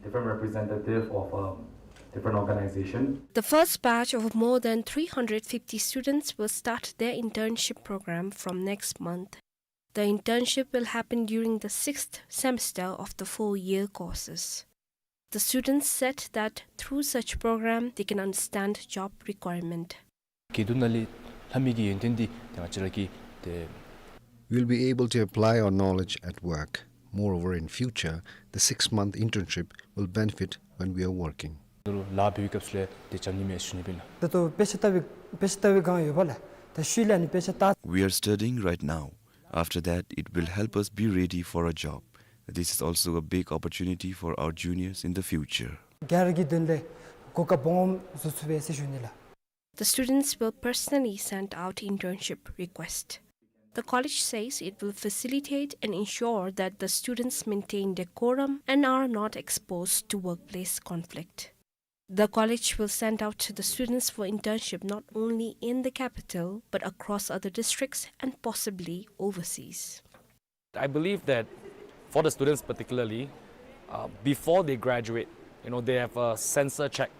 Different representative of, um, different organization. The first batch of more than three hundred fifty students will start their internship program from next month. The internship will happen during the sixth semester of the four-year courses. The students said that through such program, they can understand job requirement. དགེ་འདུན་ནང་ལས་ལྷབ་མི་གི་ཡོན་ཏན་འདི་ཏེ་ང་བཅས་ར་གིས་ཏེ། We'll be able to apply our knowledge at work. Moreover, in future, the six-month internship will benefit when we are working. ལཱ་འབད་བའི་སྐབས་སུ་ལས་ཏེ་འཇམ་ནི་མས་ཞུ་ནི་ཨིན་ལགས། ད་ལྟོ་དཔེ་ཆ་ལྟ་བའི་དཔེ་ཆ་ལྟ་བའི་སྒང་ཡོདཔ་ལས་ད་ཤུལ་ལས་ནི་དཔེ་ཆ་ལྟ། We are studying right now. After that, it will help us be ready for a job. This is also a big opportunity for our juniors in the future. རྒྱལ་ཁབ་ཀྱི་དོན་ལས་གོ་སྐབས་སྦོམ་བཟོ་ཚུགས་པས་ཟེར་ཞུ་ནི་ལགས། The students will personally send out internship request. The college says it will facilitate and ensure that the students maintain decorum and are not exposed to workplace conflict. The college will send out the students for internship not only in the capital, but across other districts and possibly overseas. I believe that for the students particularly, uh, before they graduate, you know, they have a sensor check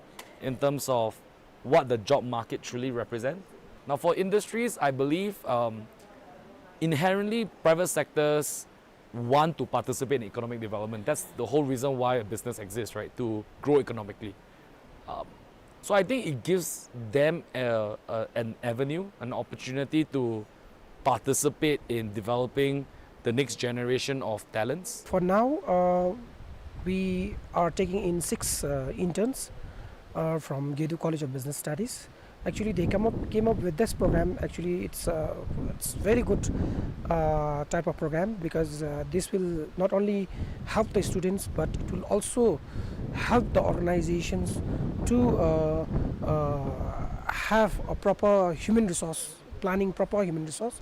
in terms of what the job market truly represents. Now, for industries, I believe, um, inherently private sectors want to participate in economic development. That's the whole reason why a business exists, right? To grow economically. Um, so I think it gives them a, a, an avenue, an opportunity to participate in developing the next generation of talents. For now, uh, we are taking in six, uh, interns, uh, from Gedu College of Business Studies. Actually, they come up, came up with this program. Actually, it's, uh, it's very good, uh, type of program because, uh, this will not only help the students, but it will also help the organizations to, uh, uh, have a proper human resource planning, proper human resource,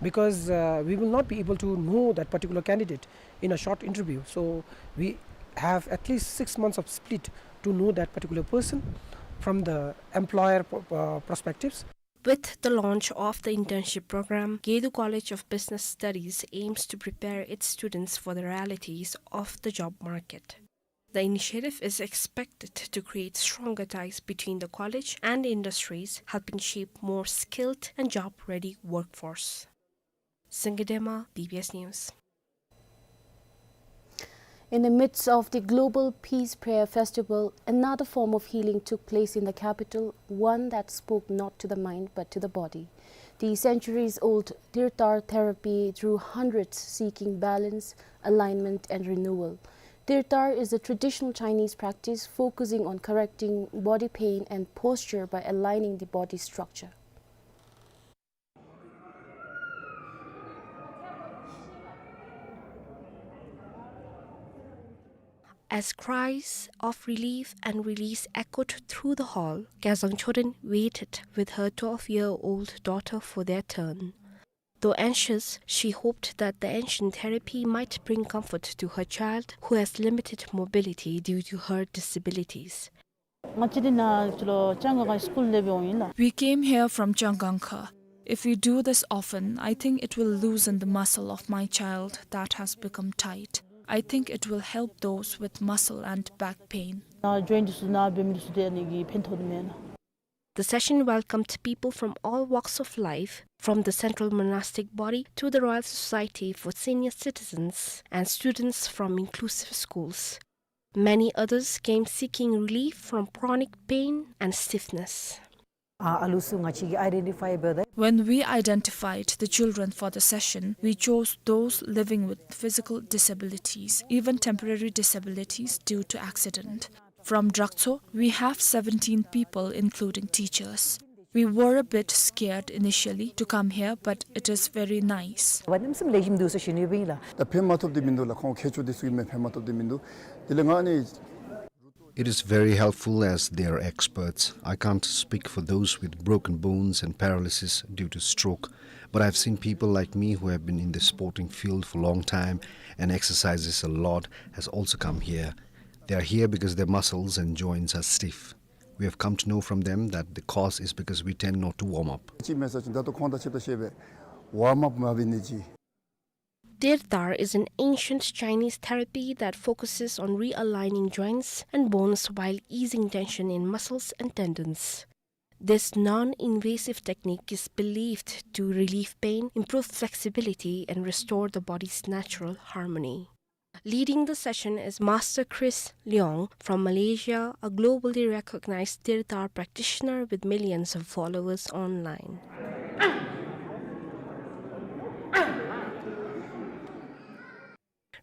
because, uh, we will not be able to know that particular candidate in a short interview. So we have at least six months of split to know that particular person from the employer pro-, uh, perspectives. With the launch of the internship program, Gedu College of Business Studies aims to prepare its students for the realities of the job market. The initiative is expected to create stronger ties between the college and industries, helping shape more skilled and job-ready workforce. Singidema, B B S News. In the midst of the global peace prayer festival, another form of healing took place in the capital, one that spoke not to the mind but to the body. The centuries-old Tirthar therapy drew hundreds seeking balance, alignment, and renewal. Tirthar is a traditional Chinese practice focusing on correcting body pain and posture by aligning the body structure. As cries of relief and release echoed through the hall, Kezang Choden waited with her twelve-year-old daughter for their turn. Though anxious, she hoped that the ancient therapy might bring comfort to her child, who has limited mobility due to her disabilities. ང་བཅས་འདི་ནང་ལུ་ཅང་གང་ག་སི་ཀུལ་ལས་འབད་འོང་ཡི་ལགས། We came here from Changangkha. If we do this often, I think it will loosen the muscle of my child that has become tight. I think it will help those with muscle and back pain. ནཱ་ཇོའིནཊ་ཚུ་ནཱ་འབད་མི་ཚུ་དེ་ཨ་ནི་གིས་ཕན་ཐོགས་ནི་མས་ལགས། The session welcomed people from all walks of life, from the Central Monastic Body to the Royal Society for Senior Citizens, and students from inclusive schools. Many others came seeking relief from chronic pain and stiffness. ཨ་ལུ་ཚུ་ང་བཅས་ཀྱིས་ཨའི་ཌེན་ཊི་ཕའི་འབདཝ་ད། When we identified the children for the session, we chose those living with physical disabilities, even temporary disabilities due to accident. From Drakcho, we have seventeen people, including teachers. We were a bit scared initially to come here, but it is very nice. ཝ་ནམ་སེམས་ལེགས་ཤོམ་འདུག་ཟེར་ཞུ་ནི་ཨིན་ལགས། ད་ཕན་མ་ཐོགས་ཏེ་མིན་འདུག་ལགས། ཁོང་མཁས་མཆོག་འདི་ཚུ་གིས་མེན་ཕན་མ་ཐོགས་ཏེ་མིན་འདུག། དེ་ལས་ང་ཨ་ནི། It is very helpful as they are experts. I can't speak for those with broken bones and paralysis due to stroke, but I've seen people like me who have been in the sporting field for a long time and exercises a lot has also come here. They are here because their muscles and joints are stiff. We have come to know from them that the cause is because we tend not to warm up. ཅིག་མེད་ས་ཅིག་ད་ལྟོ་ཁོང་དང་ཕྱདཔ་ད་ཤེས་པས། ཝརམ་ཨཔ་མ་འབད་ནི་ཅིག། Tirthar is an ancient Chinese therapy that focuses on realigning joints and bones while easing tension in muscles and tendons. This non-invasive technique is believed to relieve pain, improve flexibility, and restore the body's natural harmony. Leading the session is Master Chris Leong from Malaysia, a globally recognized Tirtha practitioner with millions of followers online.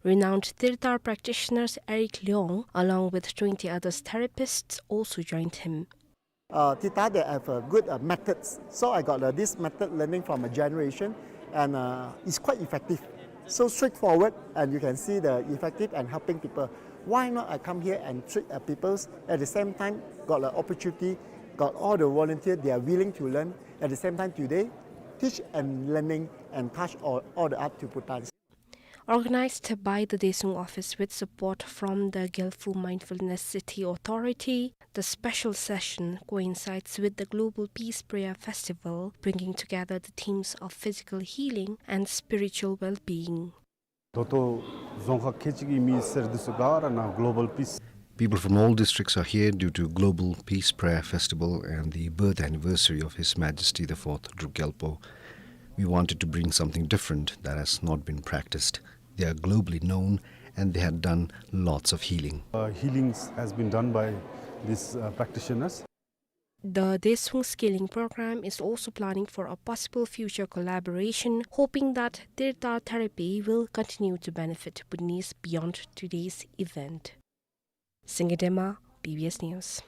Renowned Tirtha practitioners Eric Leong, along with twenty other therapists, also joined him. Uh, Tirtha, they have, uh, good, uh, methods. So I got, uh, this method learning from a generation, and, uh, it's quite effective. So straightforward, and you can see the effective and helping people. Why not I come here and treat, uh, peoples? At the same time, got the opportunity, got all the volunteer, they are willing to learn. At the same time, today, teach and learning and touch all, all the art to Bhutan. Organized by the Daesung office with support from the Gelfu Mindfulness City Authority, the special session coincides with the Global Peace Prayer Festival, bringing together the themes of physical healing and spiritual well-being. ད་ལྟོ་རྫོང་ཁག་ཁལ་གཅིག་གི་མི་སེར་འདི་ཚུ་ག་ར་ནཱ་Global Peace People from all districts are here due to Global Peace Prayer Festival and the birth anniversary of His Majesty the Fourth Druk Gyalpo. We wanted to bring something different that has not been practiced. They are globally known and they had done lots of healing. Uh, healings has been done by these, uh, practitioners. The Daesung Scaling Program is also planning for a possible future collaboration, hoping that Tirtha therapy will continue to benefit Bhutanese beyond today's event. Singye Dema, B B S News.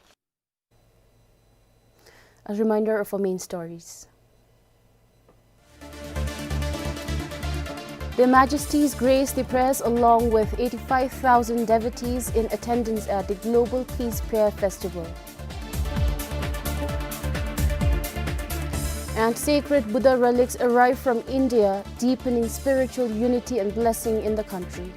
A reminder of our main stories. Their Majesties grace the prayers along with eighty-five thousand devotees in attendance at the Global Peace Prayer Festival. And sacred Buddha relics arrive from India, deepening spiritual unity and blessing in the country.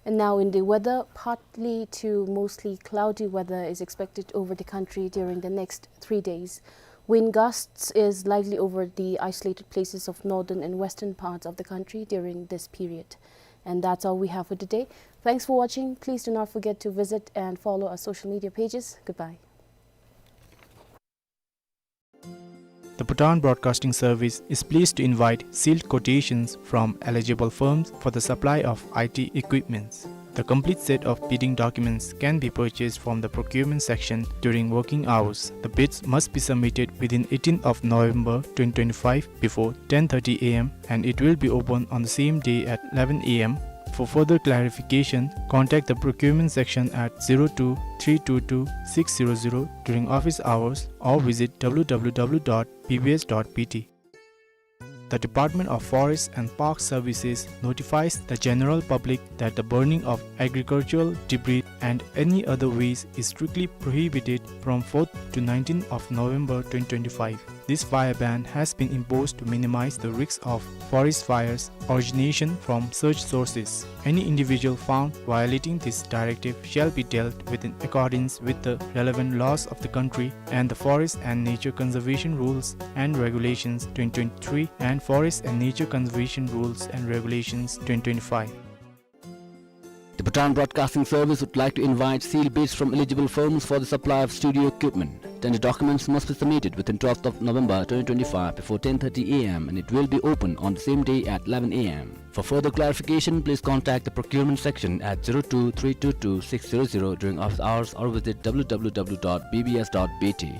And now in the weather, partly to mostly cloudy weather is expected over the country during the next three days. Wind gusts is likely over the isolated places of northern and western parts of the country during this period. And that's all we have for today. Thanks for watching. Please do not forget to visit and follow our social media pages. Goodbye. The Bhutan Broadcasting Service is pleased to invite sealed quotations from eligible firms for the supply of I T equipments. The complete set of bidding documents can be purchased from the procurement section during working hours. The bids must be submitted within eighteenth of November twenty twenty-five before ten thirty A M, and it will be open on the same day at eleven A M. For further clarification, contact the procurement section at zero two three two two six zero zero during office hours or visit W W W dot B B S dot B T. The Department of Forest and Park Services notifies the general public that the burning of agricultural debris and any other waste is strictly prohibited from fourth to nineteenth of November twenty twenty-five. This fire ban has been imposed to minimize the risks of forest fires origination from such sources. Any individual found violating this directive shall be dealt with in accordance with the relevant laws of the country and the Forest and Nature Conservation Rules and Regulations twenty twenty-three and Forest and Nature Conservation Rules and Regulations twenty twenty-five. The Bhutan Broadcasting Service would like to invite sealed bids from eligible firms for the supply of studio equipment. Tender documents must be submitted within twelfth of November twenty twenty-five before ten thirty A M, and it will be open on the same day at eleven A M. For further clarification, please contact the procurement section at zero two three two two six zero zero during office hours or visit W W W dot B B S dot B T.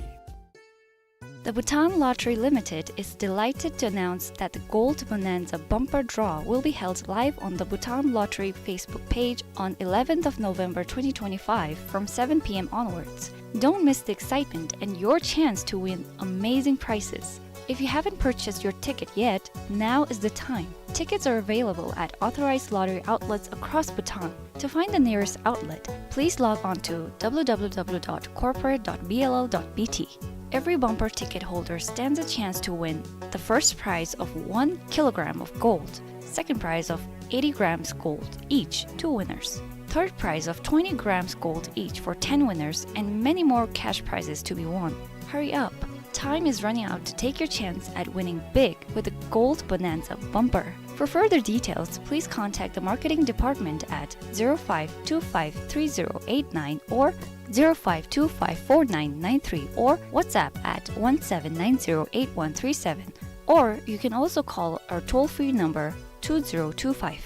The Bhutan Lottery Limited is delighted to announce that the Gold Bonanza Bumper Draw will be held live on the Bhutan Lottery Facebook page on eleventh of November twenty twenty-five from seven P M onwards. Don't miss the excitement and your chance to win amazing prizes. If you haven't purchased your ticket yet, now is the time. Tickets are available at authorized lottery outlets across Bhutan. To find the nearest outlet, please log on to W W W dot corporate dot B L L dot B T. Every bumper ticket holder stands a chance to win the first prize of one kilogram of gold, second prize of eighty grams gold each, two winners, third prize of twenty grams gold each for ten winners, and many more cash prizes to be won. Hurry up! Time is running out to take your chance at winning big with the Gold Bonanza Bumper. For further details, please contact the marketing department at zero five two five three zero eight nine or zero five two five four nine nine three or WhatsApp at one seven nine zero eight one three seven, or you can also call our toll-free number two zero two five.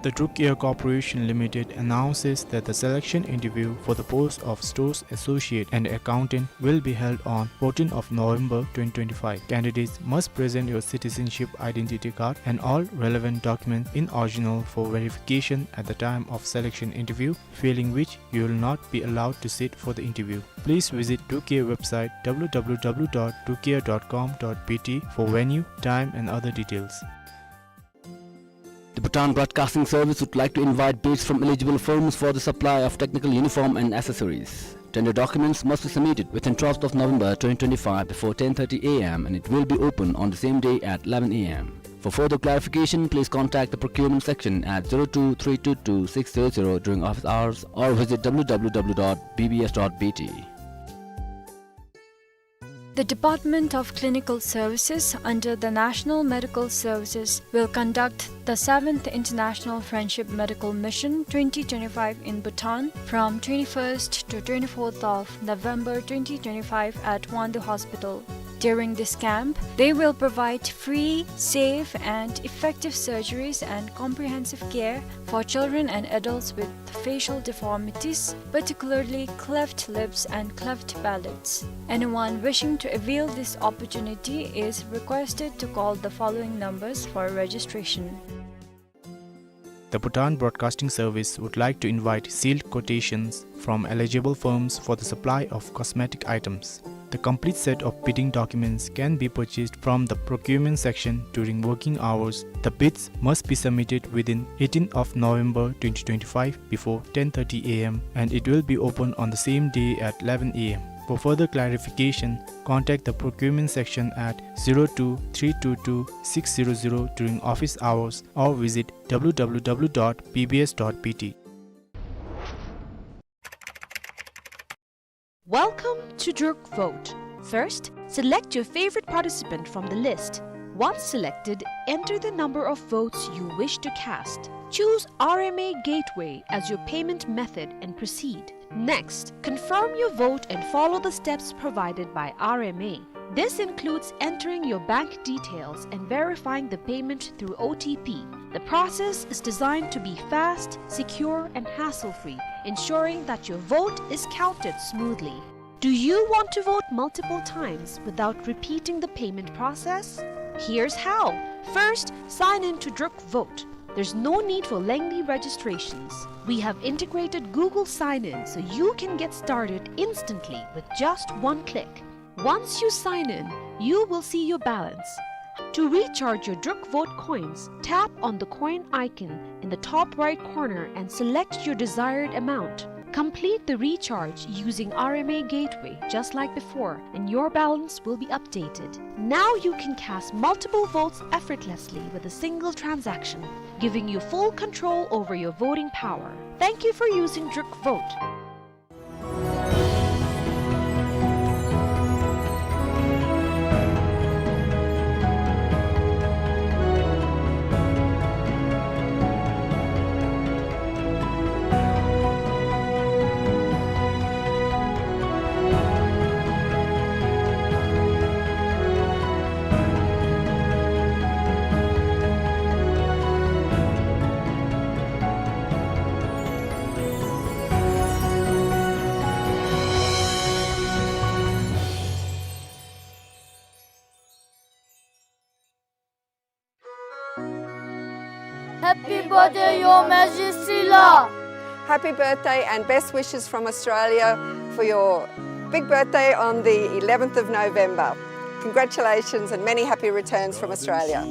The Druk Air Corporation Limited announces that the selection interview for the post of stores associate and accountant will be held on fourteenth of November twenty twenty-five. Candidates must present your citizenship identity card and all relevant documents in original for verification at the time of selection interview, failing which you will not be allowed to sit for the interview. Please visit Druk Air website w w w dot druk air dot com dot b t for venue, time and other details. The Bhutan Broadcasting Service would like to invite bids from eligible firms for the supply of technical uniform and accessories. Tender documents must be submitted within twelfth of November twenty twenty-five before ten thirty a m and it will be open on the same day at eleven a m. For further clarification, please contact the procurement section at zero two three two two six zero zero during office hours or visit w w w dot b b s dot b t. The Department of Clinical Services under the National Medical Services will conduct the seventh International Friendship Medical Mission twenty twenty-five in Bhutan from twenty-first to twenty-fourth of November twenty twenty-five at Wangdue Hospital. During this camp, they will provide free, safe, and effective surgeries and comprehensive care for children and adults with facial deformities, particularly cleft lips and cleft palates. Anyone wishing to avail this opportunity is requested to call the following numbers for registration. The Bhutan Broadcasting Service would like to invite sealed quotations from eligible firms for the supply of cosmetic items. The complete set of bidding documents can be purchased from the procurement section during working hours. The bids must be submitted within eighteenth of November twenty twenty-five before ten thirty a m and it will be open on the same day at eleven a m. For further clarification, contact the procurement section at zero two three two two six zero zero during office hours or visit w w w dot b b s dot b t. Welcome to Druk Vote. First, select your favorite participant from the list. Once selected, enter the number of votes you wish to cast. Choose R M A Gateway as your payment method and proceed. Next, confirm your vote and follow the steps provided by R M A. This includes entering your bank details and verifying the payment through O T P. The process is designed to be fast, secure, and hassle-free, ensuring that your vote is counted smoothly. Do you want to vote multiple times without repeating the payment process? Here's how. First, sign in to Druk Vote. There's no need for lengthy registrations. We have integrated Google Sign-In so you can get started instantly with just one click. Once you sign in, you will see your balance. To recharge your Druk Vote coins, tap on the coin icon in the top right corner and select your desired amount. Complete the recharge using R M A Gateway just like before, and your balance will be updated. Now you can cast multiple votes effortlessly with a single transaction, giving you full control over your voting power. Thank you for using Druk Vote. Happy birthday, Your Majesty la. Happy birthday and best wishes from Australia for your big birthday on the eleventh of November. Congratulations and many happy returns from Australia.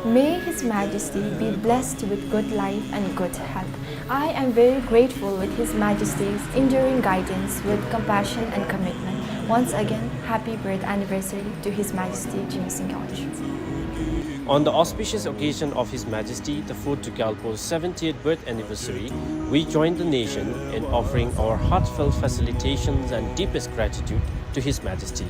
May His Majesty be blessed with good life and good health. I am very grateful with His Majesty's enduring guidance with compassion and commitment. Once again, happy birth anniversary to His Majesty Jigme Singha Wanchunpu. On the auspicious occasion of His Majesty the fourth Druk Gyalpo's seventieth birth anniversary, we join the nation in offering our heartfelt felicitations and deepest gratitude to His Majesty.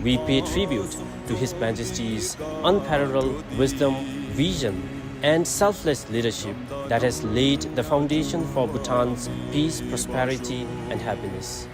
We pay tribute to His Majesty's unparalleled wisdom, vision, and selfless leadership that has laid the foundation for Bhutan's peace, prosperity, and happiness.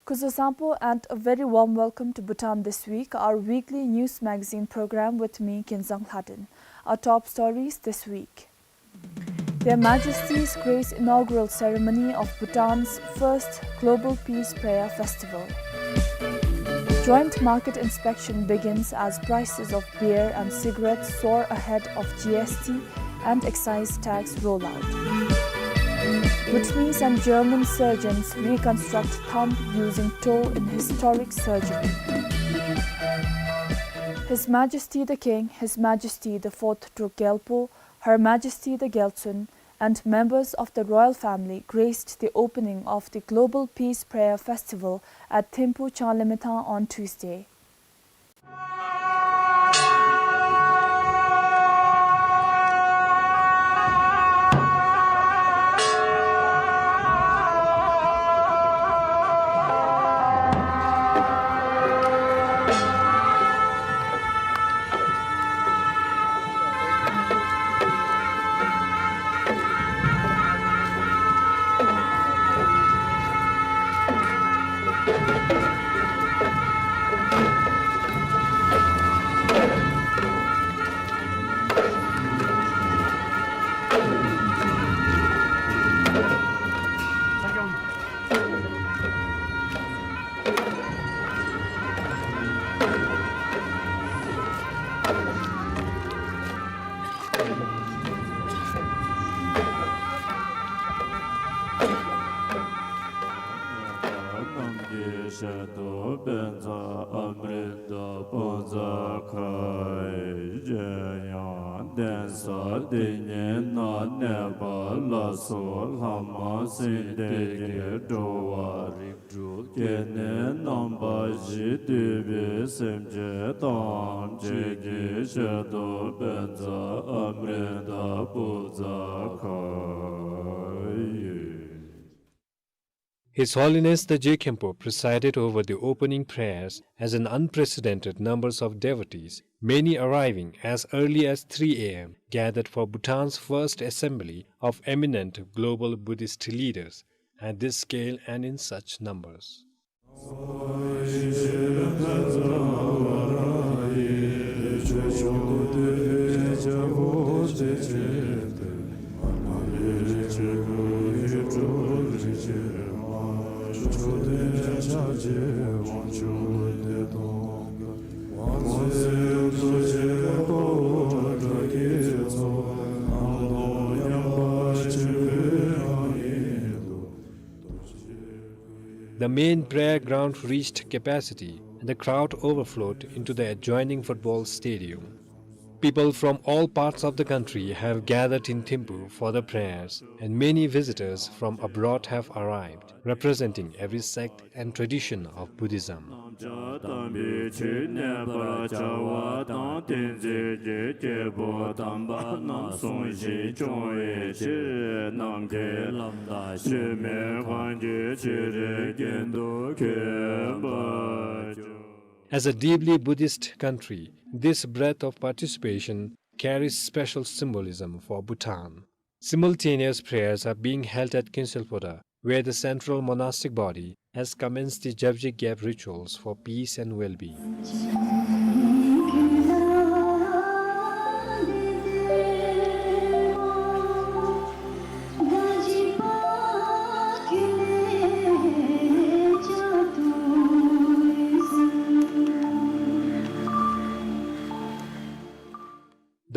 Kuzuzangpo and a very warm welcome to Bhutan This Week, our weekly news magazine program with me, Kinzang Lhaden. Our top stories this week. Their Majesties grace inaugural ceremony of Bhutan's first Global Peace Prayer Festival. Joint market inspection begins as prices of beer and cigarettes soar ahead of G S T and excise tax rollout. Bhutanese and German surgeons reconstruct thumb using toe in historic surgery. His Majesty the King, His Majesty the fourth Druk Gyalpo, Her Majesty the Gyaltsuen, and members of the royal family graced the opening of the Global Peace Prayer Festival at Thimphu Changlimithang on Tuesday. དྲུག་སྐྱེ་གནས་རྣམ་པ་བཞི་འདུས་པའི་སེམས་ཅན་ཐམས་ཅད་ཀྱི་ཞལ་དུ་བཛྲ་ཨ་མྲྀ་ཏ་པུ་ཛ་ག་ཡེ། His Holiness the Je Khenpo presided over the opening prayers as an unprecedented numbers of devotees, many arriving as early as three A M, gathered for Bhutan's first assembly of eminent global Buddhist leaders at this scale and in such numbers. The main prayer ground reached capacity and the crowd overflowed into the adjoining football stadium. People from all parts of the country have gathered in Thimphu for the prayers, and many visitors from abroad have arrived, representing every sect and tradition of Buddhism. As a deeply Buddhist country, this breadth of participation carries special symbolism for Bhutan. Simultaneous prayers are being held at Kinselphoda, where the central monastic body has commenced the Jabje Gyep rituals for peace and well-being.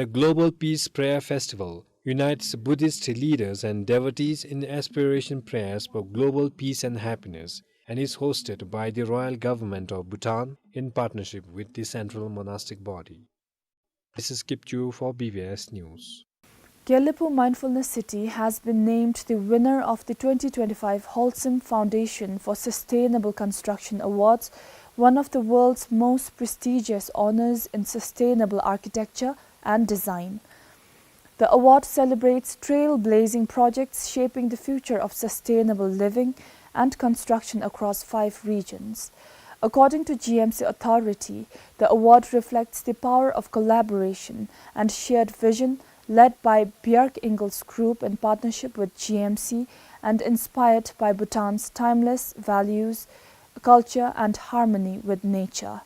The Global Peace Prayer Festival unites Buddhist leaders and devotees in aspiration prayers for global peace and happiness and is hosted by the Royal Government of Bhutan in partnership with the Central Monastic Body. This is Kipchu for B B S News. Gelephu Mindfulness City has been named the winner of the twenty twenty-five Wholesome Foundation for Sustainable Construction Awards, one of the world's most prestigious honors in sustainable architecture and design. The award celebrates trailblazing projects shaping the future of sustainable living and construction across five regions. According to G M C Authority, the award reflects the power of collaboration and shared vision led by Bjarke Ingels Group in partnership with G M C and inspired by Bhutan's timeless values, culture, and harmony with nature.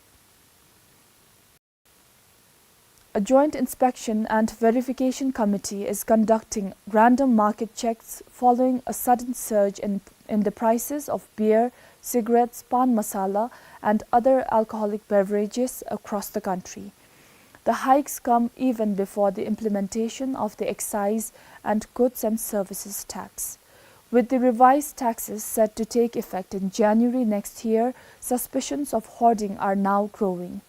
A joint inspection and verification committee is conducting random market checks following a sudden surge in, in the prices of beer, cigarettes, pan masala, and other alcoholic beverages across the country. The hikes come even before the implementation of the excise and goods and services tax. With the revised taxes set to take effect in January next year, suspicions of hoarding are now growing.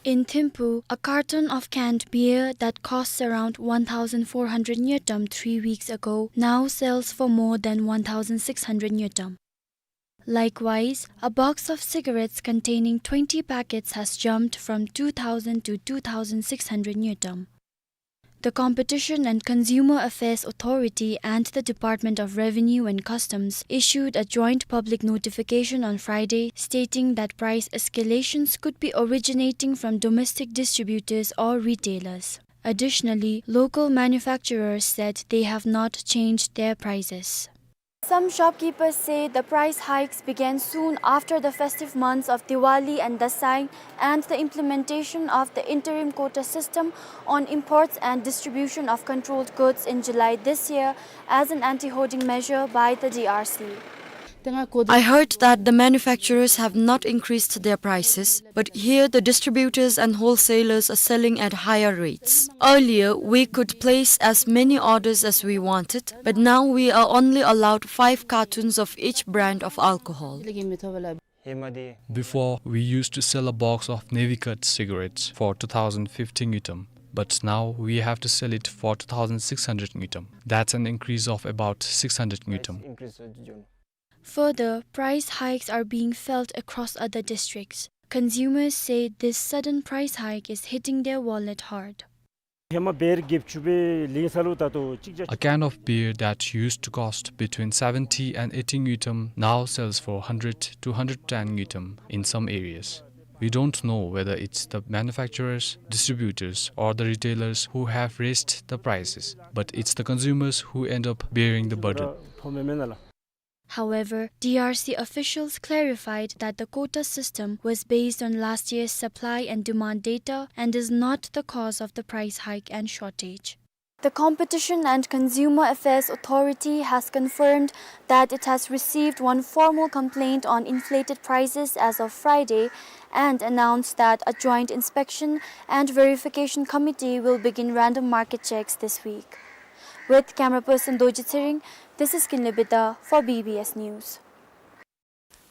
In Thimphu, a carton of canned beer that costs around one thousand four hundred ngultrum three weeks ago now sells for more than one thousand six hundred ngultrum. Likewise, a box of cigarettes containing twenty packets has jumped from two thousand to two thousand six hundred ngultrum. The Competition and Consumer Affairs Authority and the Department of Revenue and Customs issued a joint public notification on Friday stating that price escalations could be originating from domestic distributors or retailers. Additionally, local manufacturers said they have not changed their prices. Some shopkeepers say the price hikes began soon after the festive months of Diwali and Dasai and the implementation of the interim quota system on imports and distribution of controlled goods in July this year as an anti-hoarding measure by the D R C. I heard that the manufacturers have not increased their prices, but here the distributors and wholesalers are selling at higher rates. Earlier, we could place as many orders as we wanted, but now we are only allowed five cartons of each brand of alcohol. Before, we used to sell a box of Navy Cut cigarettes for two thousand fifty ngultrum, but now we have to sell it for two thousand six hundred ngultrum. That's an increase of about six hundred ngultrum. Further, price hikes are being felt across other districts. Consumers say this sudden price hike is hitting their wallet hard. A can of beer that used to cost between seventy and eighty ngultrum now sells for hundred to hundred ten ngultrum in some areas. We don't know whether it's the manufacturers, distributors, or the retailers who have raised the prices, but it's the consumers who end up bearing the burden. However, D R C officials clarified that the quota system was based on last year's supply and demand data and is not the cause of the price hike and shortage. The Competition and Consumer Affairs Authority has confirmed that it has received one formal complaint on inflated prices as of Friday and announced that a joint inspection and verification committee will begin random market checks this week. With camera person Doji Tsering, this is Kinley Bida for B B S News.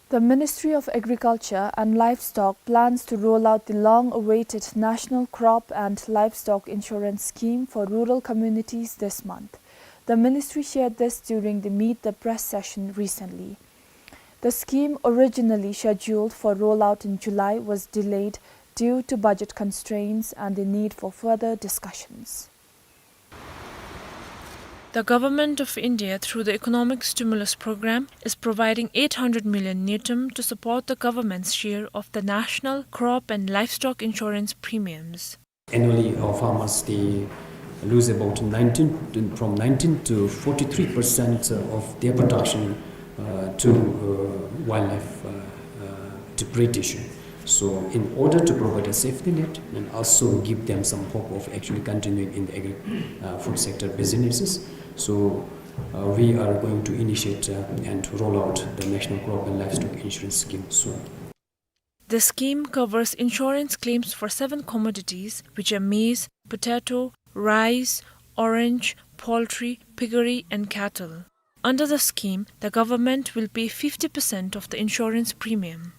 The Ministry of Agriculture and Livestock plans to roll out the long-awaited National Crop and Livestock Insurance Scheme for rural communities this month. The ministry shared this during the Meet the Press session recently. The scheme, originally scheduled for rollout in July, was delayed due to budget constraints and the need for further discussions. The Government of India, through the Economic Stimulus Programme, is providing eight hundred million ngultrum to support the government's share of the National Crop and Livestock Insurance premiums. Annually, our farmers, they lose about nineteen, from nineteen to forty-three percent of their production, uh, to, uh, wildlife, uh, uh, to predation. So in order to provide a safety net and also give them some hope of actually continuing in the agri-, uh, food sector businesses, so, uh, we are going to initiate, uh, and roll out the National Crop and Livestock Insurance Scheme soon. The scheme covers insurance claims for seven commodities, which are maize, potato, rice, orange, poultry, piggery, and cattle. Under the scheme, the government will pay fifty percent of the insurance premium.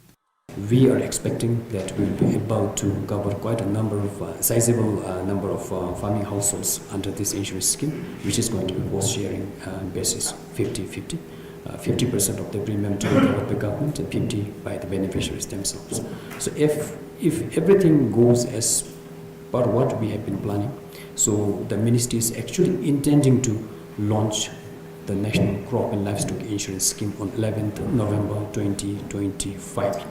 We are expecting that we'll be able to cover quite a number of, uh, sizable, uh, number of, uh, farming households under this insurance scheme, which is going to be cost sharing, uh, basis, fifty fifty. Uh, fifty percent of the premium to be covered by government and fifty by the beneficiaries themselves. So if, if everything goes as per what we have been planning, so the ministry is actually intending to launch the National Crop and Livestock Insurance Scheme on eleventh November twenty twenty-five.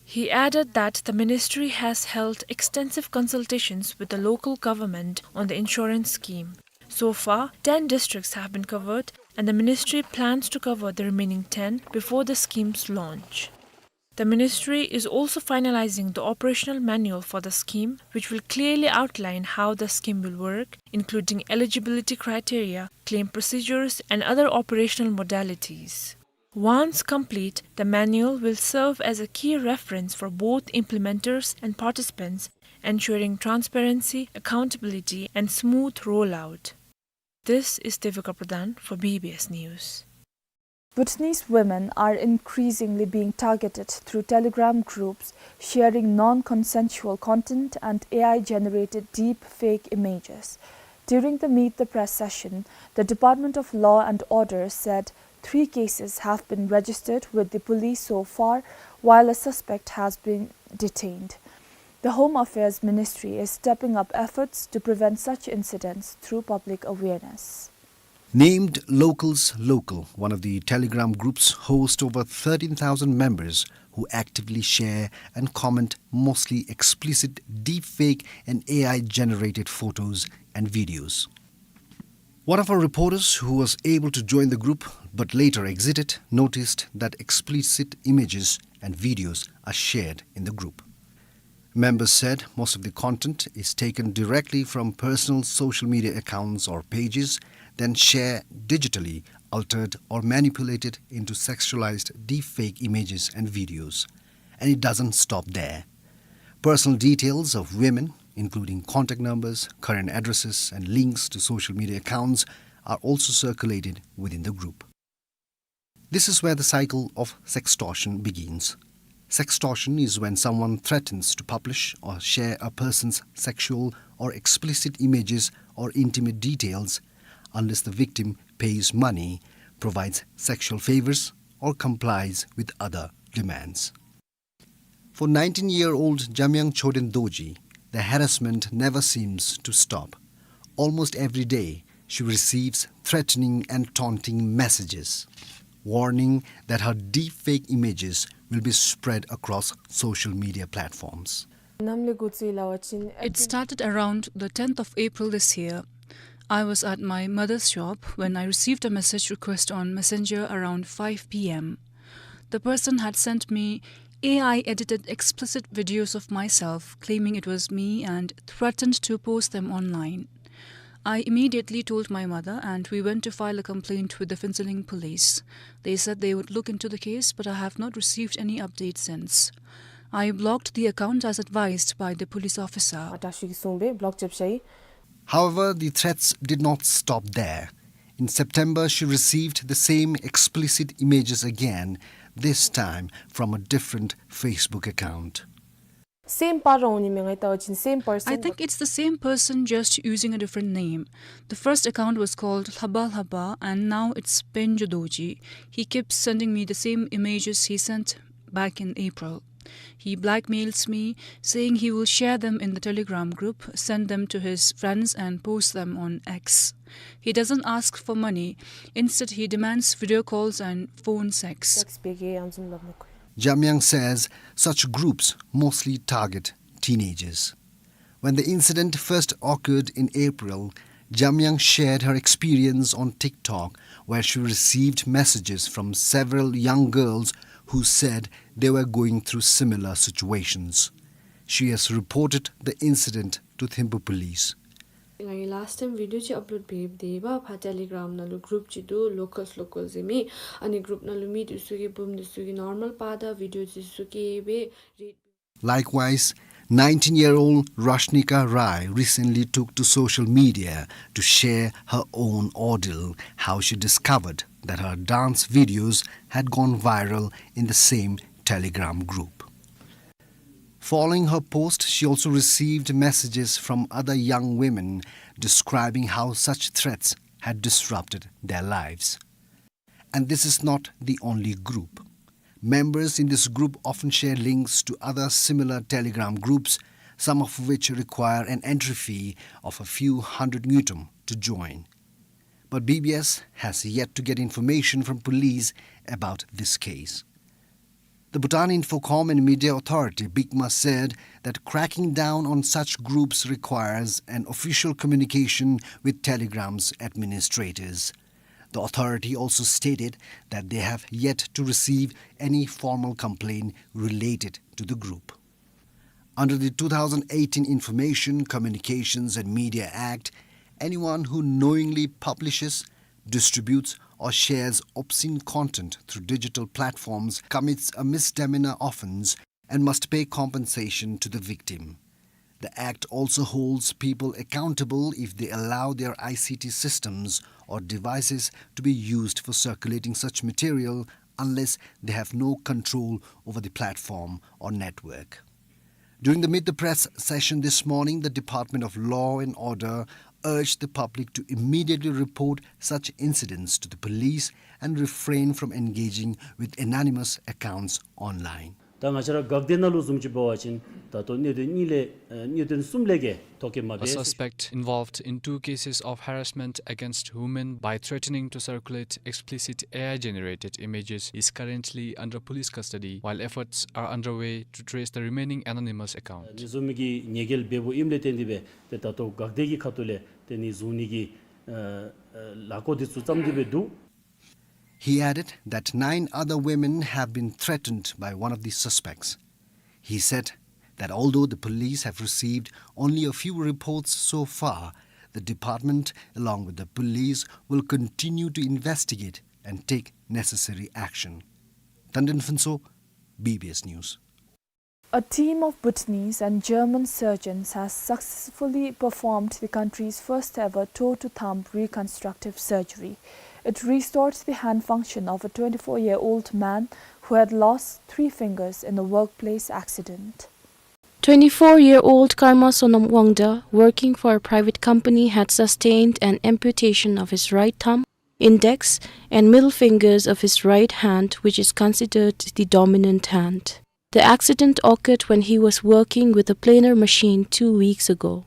He added that the ministry has held extensive consultations with the local government on the insurance scheme. So far, ten districts have been covered, and the ministry plans to cover the remaining ten before the scheme's launch. The ministry is also finalizing the operational manual for the scheme, which will clearly outline how the scheme will work, including eligibility criteria, claim procedures, and other operational modalities. Once complete, the manual will serve as a key reference for both implementers and participants, ensuring transparency, accountability, and smooth rollout. This is Devika Pradhan for B B S News. Bhutanese women are increasingly being targeted through Telegram groups sharing non-consensual content and A I-generated deep fake images. During the Meet the Press session, the Department of Law and Order said three cases have been registered with the police so far, while a suspect has been detained. The Home Affairs Ministry is stepping up efforts to prevent such incidents through public awareness. Named Locals Local, one of the Telegram groups, hosts over thirteen thousand members who actively share and comment mostly explicit deepfake and A I-generated photos and videos. One of our reporters who was able to join the group but later exited noticed that explicit images and videos are shared in the group. Members said most of the content is taken directly from personal social media accounts or pages, then share digitally, altered or manipulated into sexualized deepfake images and videos. And it doesn't stop there. Personal details of women, including contact numbers, current addresses, and links to social media accounts, are also circulated within the group. This is where the cycle of sextortion begins. Sextortion is when someone threatens to publish or share a person's sexual or explicit images or intimate details unless the victim pays money, provides sexual favors, or complies with other demands. For nineteen-year-old Jamyang Choden Dorji, the harassment never seems to stop. Almost every day, she receives threatening and taunting messages, warning that her deepfake images will be spread across social media platforms. It started around the tenth of April this year. I was at my mother's shop when I received a message request on Messenger around five p m. The person had sent me A I edited explicit videos of myself, claiming it was me, and threatened to post them online. I immediately told my mother, and we went to file a complaint with the Phuentsholing police. They said they would look into the case, but I have not received any update since. I blocked the account as advised by the police officer. However, the threats did not stop there. In September, she received the same explicit images again, this time from a different Facebook account. Same person only, mi ngai ta wachin same person. I think it's the same person, just using a different name. The first account was called Lhaba Lhaba, and now it's Penjo Dorji. He keeps sending me the same images he sent back in April. He blackmails me, saying he will share them in the Telegram group, send them to his friends, and post them on X. He doesn't ask for money. Instead, he demands video calls and phone sex. Jamyang says such groups mostly target teenagers. When the incident first occurred in April, Jamyang shared her experience on TikTok, where she received messages from several young girls who said they were going through similar situations. She has reported the incident to Thimphu police. Ngai last time video chi upload beb deba pha Telegram nalu group chi do, Locals Local zemi, ani group nalu mi dusu ki bum dusu ki normal pa da video chi suki be read. Likewise, Nineteen-year-old Rashnika Rai recently took to social media to share her own ordeal, how she discovered that her dance videos had gone viral in the same Telegram group. Following her post, she also received messages from other young women describing how such threats had disrupted their lives. And this is not the only group. Members in this group often share links to other similar Telegram groups, some of which require an entry fee of a few hundred ngultrum to join. But B B S has yet to get information from police about this case. The Bhutan Infocom and Media Authority, BICMA, said that cracking down on such groups requires an official communication with Telegram's administrators. The authority also stated that they have yet to receive any formal complaint related to the group. Under the two thousand eighteen Information, Communications and Media Act, anyone who knowingly publishes, distributes, or shares obscene content through digital platforms commits a misdemeanor offense and must pay compensation to the victim. The act also holds people accountable if they allow their I C T systems or devices to be used for circulating such material unless they have no control over the platform or network. During the Meet the Press session this morning, the Department of Law and Order urged the public to immediately report such incidents to the police and refrain from engaging with anonymous accounts online. ད་ང་བཅས་ར་འགག་སྡེ་ནང་ལུ་བཟུམ་ཅིག་འབད་བ་ཅིན་ད་ལྟོ་གནད་དོན་གཉིས་ལས་ཨ་གནད་དོན་གསུམ་ལས་ཀྱི་ཐོ་བཀོད་མ་A འབད། Suspect involved in two cases of harassment against women by threatening to circulate explicit A I-generated images is currently under police custody, while efforts are underway to trace the remaining anonymous account. ཨ་ནི་བཟུམ་མའི་གི་ཉེས་འགེལ་འབད་འབདཝ་ཨིནམ་ལས་བརྟེན་ཏེ་སྦེ་ཏེ་ད་ལྟོ་འགག་སྡེ་གི་ཁ་ཐུག་ལས་ཏེ་ཨ་ནི་བཟུང་ནི་གི་ཨ་ཨ་ལས་འགུལ་འདི་ཚུ་བརྩམས་ཏེ་སྦེ་འདུག། He added that nine other women have been threatened by one of the suspects. He said that although the police have received only a few reports so far, the department, along with the police, will continue to investigate and take necessary action. Tandon Phuntsho, B B S News. A team of Bhutanese and German surgeons has successfully performed the country's first ever toe-to-thumb reconstructive surgery. It restored the hand function of a twenty-four-year-old man who had lost three fingers in a workplace accident. Twenty-four-year-old Karma Sonam Wangda, working for a private company, had sustained an amputation of his right thumb, index, and middle fingers of his right hand, which is considered the dominant hand. The accident occurred when he was working with a planer machine two weeks ago.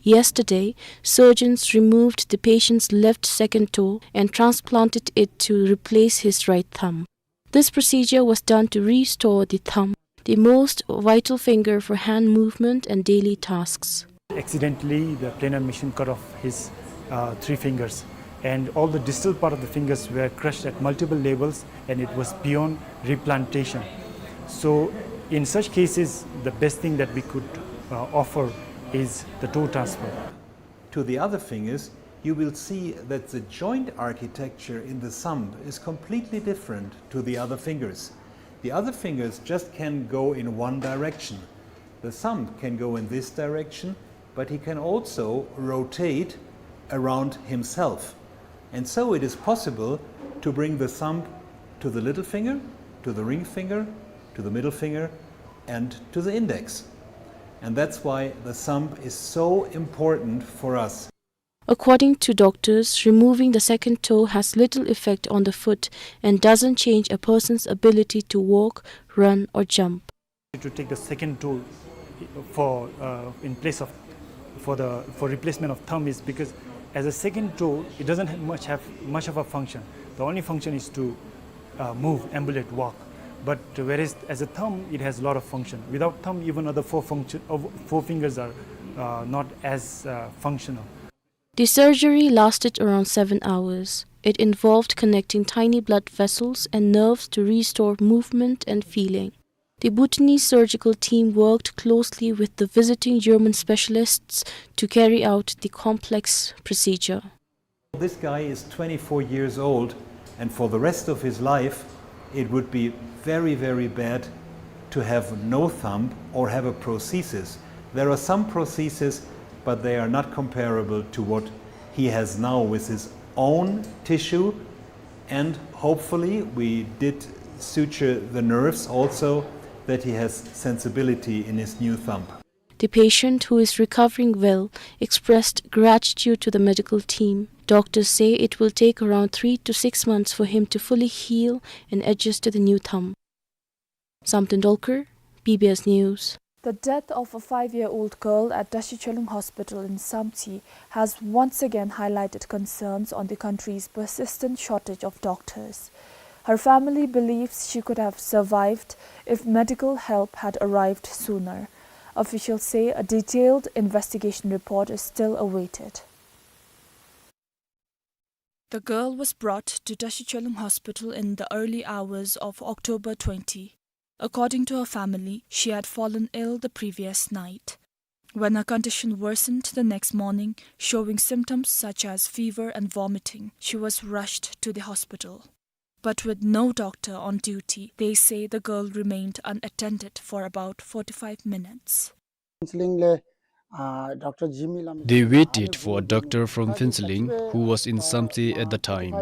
Yesterday, surgeons removed the patient's left second toe and transplanted it to replace his right thumb. This procedure was done to restore the thumb, the most vital finger for hand movement and daily tasks. Accidentally, the planer machine cut off his uh, three fingers, and all the distal part of the fingers were crushed at multiple levels, and it was beyond replantation. So, in such cases, the best thing that we could uh, offer is the toe transfer. To the other fingers, you will see that the joint architecture in the thumb is completely different to the other fingers. The other fingers just can go in one direction. The thumb can go in this direction, but he can also rotate around himself. And so it is possible to bring the thumb to the little finger, to the ring finger, to the middle finger, and to the index. And that's why the thumb is so important for us. According to doctors, removing the second toe has little effect on the foot and doesn't change a person's ability to walk, run, or jump. To take the second toe for, uh, in place of, for the, for replacement of thumb is because as a second toe, it doesn't have much, have much of a function. The only function is to uh, move, ambulate, walk. But whereas as a thumb, it has a lot of function. Without thumb, even other four function, of four fingers are uh, not as uh, functional. The surgery lasted around seven hours. It involved connecting tiny blood vessels and nerves to restore movement and feeling. The Bhutanese surgical team worked closely with the visiting German specialists to carry out the complex procedure. This guy is twenty-four years old, and for the rest of his life, it would be very, very bad to have no thumb or have a prosthesis, There are some prostheses, but they are not comparable to what he has now with his own tissue. And hopefully, we did suture the nerves also, that he has sensibility in his new thumb. The patient, who is recovering well, expressed gratitude to the medical team. Doctors say it will take around three to six months for him to fully heal and adjust to the new thumb. Samten Dolkar, B B S News. The death of a five-year-old girl at Tashi Cholung Hospital in Samtse has once again highlighted concerns on the country's persistent shortage of doctors. Her family believes she could have survived if medical help had arrived sooner. Officials say a detailed investigation report is still awaited. The girl was brought to Tashi Cholung Hospital in the early hours of October twenty. According to her family, she had fallen ill the previous night. When her condition worsened the next morning, showing symptoms such as fever and vomiting, she was rushed to the hospital. But with no doctor on duty, they say the girl remained unattended for about forty-five minutes. Phuentsholing le, uh, Doctor Jimmy lam- They waited for a doctor from Phuentsholing who was in Samtse at the time.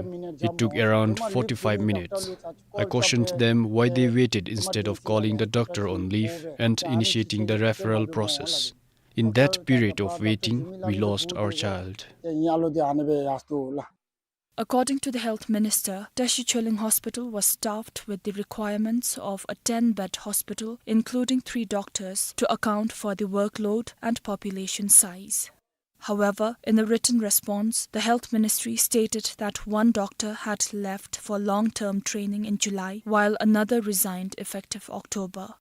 It took around forty-five minutes. I cautioned them why they waited instead of calling the doctor on leave and initiating the referral process. In that period of waiting, we lost our child. According to the health minister, Tashi Cholung Hospital was staffed with the requirements of a ten-bed hospital, including three doctors, to account for the workload and population size. However, in a written response, the health ministry stated that one doctor had left for long-term training in July, while another resigned effective October.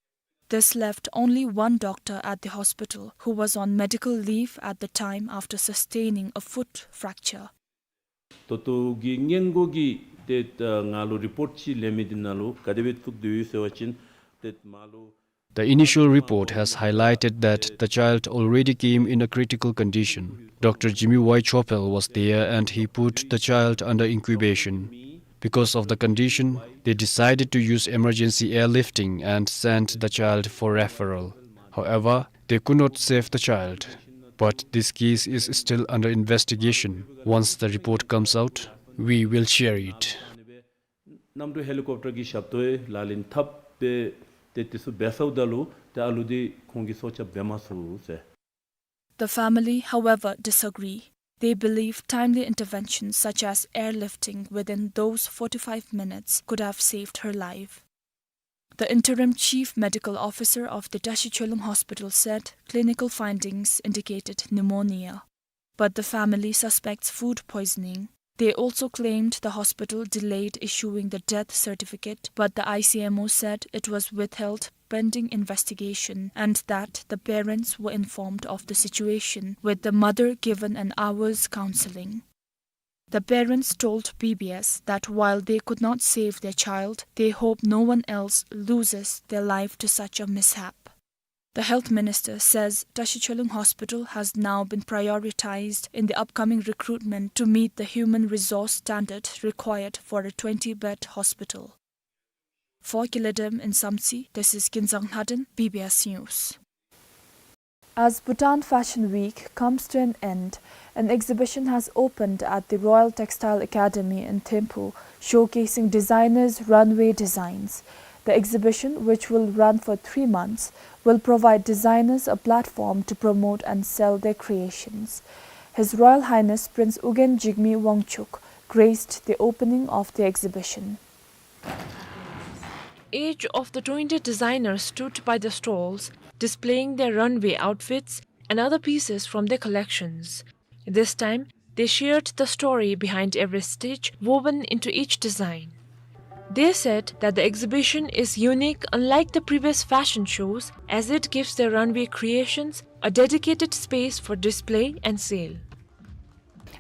This left only one doctor at the hospital, who was on medical leave at the time after sustaining a foot fracture. ད་ལྟོ་གི་སྔོན་འགོག་གི་ཏེ་ད་ང་ལུ་རི་པོརཊ་ཅིག་ལེན་མི་འདི་ནང་ལུ་ག་དེ་སྦེ་བཙུགས་དོ་ཡོད་ཟེར་བ་ཅིན་ཏེ་མར་ལུ The initial report has highlighted that the child already came in a critical condition. Doctor Jimmy Y Chopel was there and he put the child under incubation. Because of the condition, they decided to use emergency airlifting and sent the child for referral. However, they could not save the child. But this case is still under investigation. Once the report comes out, we will share it. གནམ་གྲུ་ཧེ་ལི་ཀོབ་ཊར་གྱི་ཞབས་ཏོག་ལག་ལེན་འཐབ་སྦེ་ཏེ་དེ་ཚུ་འབད་ཚརཝ་ད་ལུ་ཏེ་ཨ་ལུ་འདི་ཁོང་གིས་སྲོག་སྐྱབས་འབད་མ་ཚུགས་ཟེར། The family, however, disagree. They believe timely interventions such as airlifting within those forty-five minutes could have saved her life. The interim chief medical officer of the Tashi Cholung Hospital said clinical findings indicated pneumonia, but the family suspects food poisoning. They also claimed the hospital delayed issuing the death certificate, but the I C M O said it was withheld pending investigation and that the parents were informed of the situation, with the mother given an hour's counseling. The parents told B B S that while they could not save their child, they hope no one else loses their life to such a mishap. The health minister says Tashi Cholung Hospital has now been prioritized in the upcoming recruitment to meet the human resource standard required for a twenty-bed hospital. For Kiledem in Samtse, this is Kinzang Naden, B B S News. As Bhutan Fashion Week comes to an end, an exhibition has opened at the Royal Textile Academy in Thimphu, showcasing designers' runway designs. The exhibition, which will run for three months, will provide designers a platform to promote and sell their creations. His Royal Highness Prince Ugyen Jigme Wangchuck graced the opening of the exhibition. Each of the twenty designers stood by the stalls, displaying their runway outfits and other pieces from their collections. This time, they shared the story behind every stitch woven into each design. They said that the exhibition is unique, unlike the previous fashion shows, as it gives their runway creations a dedicated space for display and sale.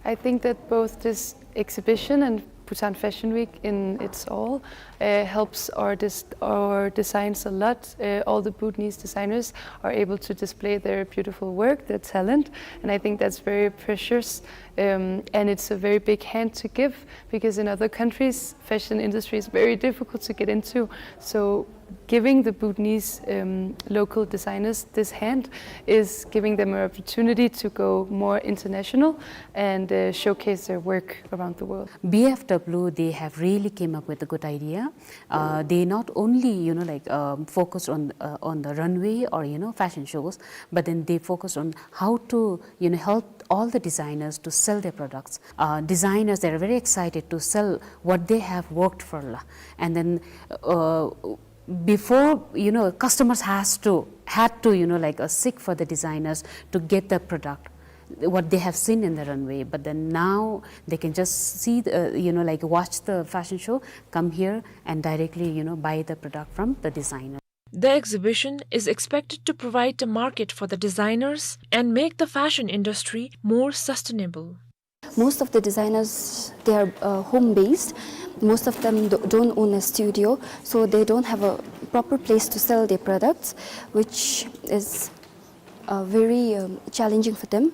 I think that both this exhibition and Bhutan Fashion Week in its all, uh, helps our dis-, our designs a lot. Uh, all the Bhutanese designers are able to display their beautiful work, their talent, and I think that's very precious. Um, and it's a very big hand to give, because in other countries, fashion industry is very difficult to get into. So Giving the Bhutanese, um, local designers this hand is giving them an opportunity to go more international and, uh, showcase their work around the world. B F W, they have really came up with a good idea. Uh, they not only, you know, like, um, focused on, uh, on the runway or, you know, fashion shows, but then they focus on how to, you know, help all the designers to sell their products. Uh, designers, they are very excited to sell what they have worked for, la. And then, uh, before, you know, customers has to, had to, you know, like, uh, seek for the designers to get the product, what they have seen in the runway. But then now they can just see the, uh, you know, like, watch the fashion show, come here and directly, you know, buy the product from the designer. The exhibition is expected to provide a market for the designers and make the fashion industry more sustainable. Most of the designers, they are, uh, home-based. Most of them do-, don't own a studio, so they don't have a proper place to sell their products, which is, uh, very, um, challenging for them.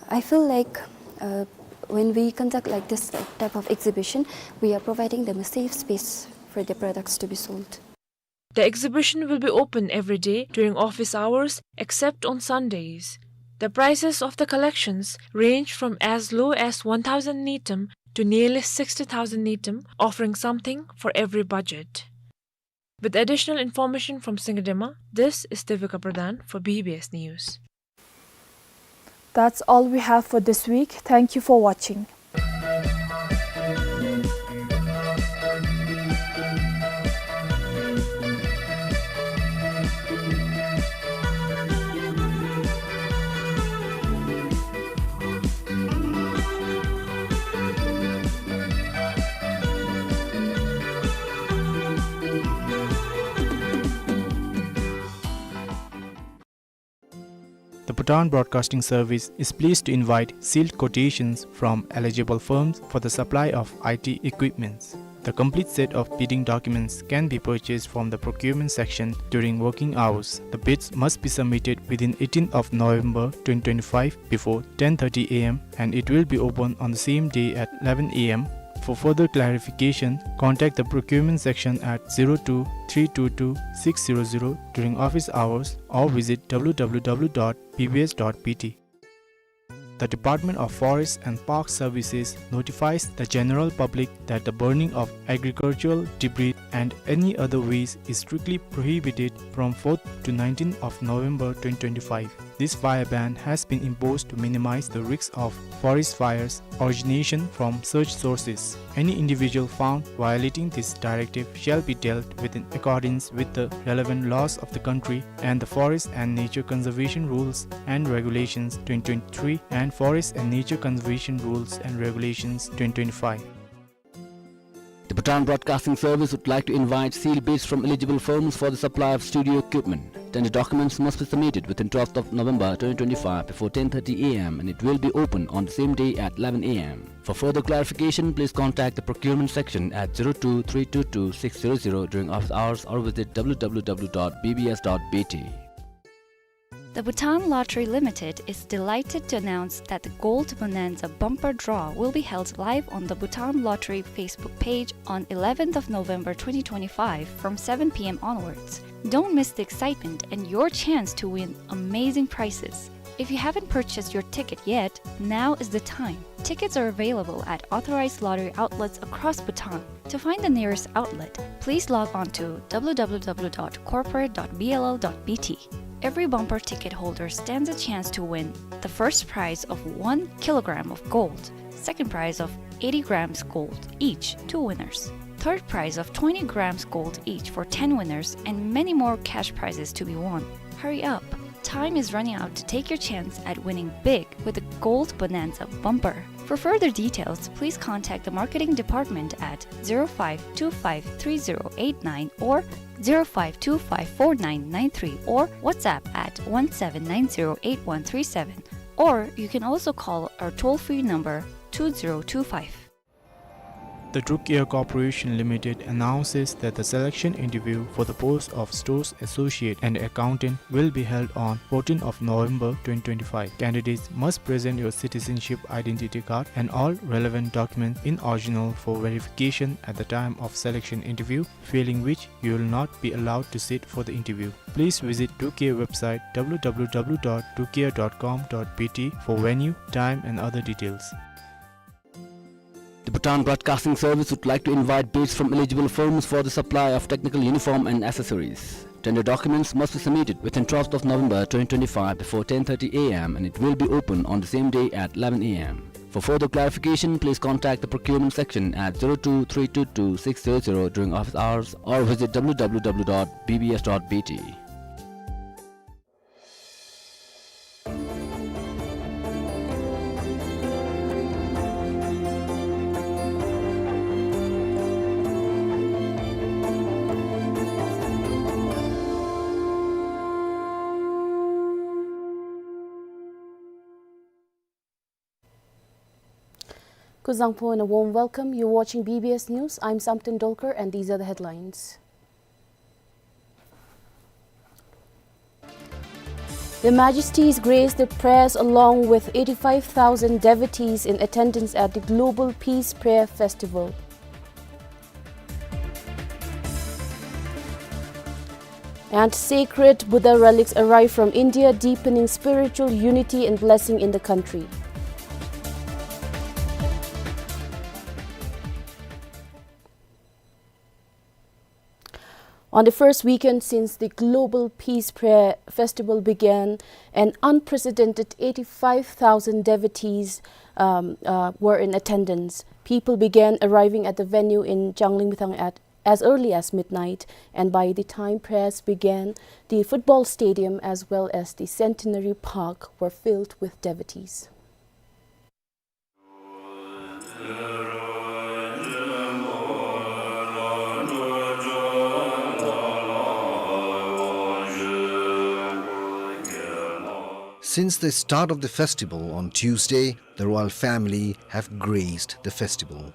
I feel like, uh, when we conduct, like, this type of exhibition, we are providing them a safe space for their products to be sold. The exhibition will be open every day during office hours, except on Sundays. The prices of the collections range from as low as one thousand ngultrum to nearly sixty thousand ngultrum, offering something for every budget. With additional information from Singidema, this is Devika Pradhan for B B S News. That's all we have for this week. Thank you for watching. The Bhutan Broadcasting Service is pleased to invite sealed quotations from eligible firms for the supply of I T equipments. The complete set of bidding documents can be purchased from the procurement section during working hours. The bids must be submitted within eighteenth of November twenty twenty-five before ten thirty A M, and it will be open on the same day at eleven A M. For further clarification, contact the procurement section at zero two three two two six zero zero during office hours or visit W W W dot B B S dot B T. The Department of Forest and Park Services notifies the general public that the burning of agricultural debris and any other waste is strictly prohibited from fourth to nineteenth of November twenty twenty-five. This fire ban has been imposed to minimize the risks of forest fires origination from such sources. Any individual found violating this directive shall be dealt with in accordance with the relevant laws of the country and the Forest and Nature Conservation Rules and Regulations twenty twenty-three and Forest and Nature Conservation Rules and Regulations twenty twenty-five. The Bhutan Broadcasting Service would like to invite sealed bids from eligible firms for the supply of studio equipment. Tender documents must be submitted within twelfth of November twenty twenty-five before ten thirty A M, and it will be open on the same day at eleven A M. For further clarification, please contact the procurement section at zero two three two two six zero zero during office hours or visit W W W dot B B S dot B T. The Bhutan Lottery Limited is delighted to announce that the Gold Bonanza Bumper Draw will be held live on the Bhutan Lottery Facebook page on eleventh of November twenty twenty-five from seven P M onwards. Don't miss the excitement and your chance to win amazing prizes. If you haven't purchased your ticket yet, now is the time. Tickets are available at authorized lottery outlets across Bhutan. To find the nearest outlet, please log on to W W W dot corporate dot B L L dot B T. Every bumper ticket holder stands a chance to win the first prize of one kilogram of gold, second prize of eighty grams gold each, two winners, third prize of twenty grams gold each for ten winners, and many more cash prizes to be won. Hurry up! Time is running out to take your chance at winning big with the Gold Bonanza Bumper. For further details, please contact the marketing department at zero five two five three zero eight nine or zero five two five four nine nine three or WhatsApp at one seven nine zero eight one three seven, or you can also call our toll-free number two zero two five. The Drukair Corporation Limited announces that the selection interview for the post of Stores Associate and Accountant will be held on fourteenth of November twenty twenty-five. Candidates must present your citizenship identity card and all relevant documents in original for verification at the time of selection interview, failing which you will not be allowed to sit for the interview. Please visit Drukair website w w w dot drukair dot com dot b t for venue, time and other details. The Bhutan Broadcasting Service would like to invite bids from eligible firms for the supply of technical uniform and accessories. Tender documents must be submitted within twelfth of November twenty twenty-five before ten thirty a m and it will be open on the same day at eleven a m. For further clarification, please contact the procurement section at zero two three two two six zero zero during office hours or visit w w w dot b b s dot b t. Kuzuzangpo and a warm welcome. You're watching B B S News. I'm Samten Dolkar and these are the headlines. Their Majesties graced the prayers along with eighty-five thousand devotees in attendance at the Global Peace Prayer Festival. And sacred Buddha relics arrive from India, deepening spiritual unity and blessing in the country. On the first weekend since the Global Peace Prayer Festival began, an unprecedented eighty-five thousand devotees, um, uh, were in attendance. People began arriving at the venue in Janglingmithang at as early as midnight, and by the time prayers began, the football stadium as well as the Centenary Park were filled with devotees. Since the start of the festival on Tuesday, the royal family have graced the festival.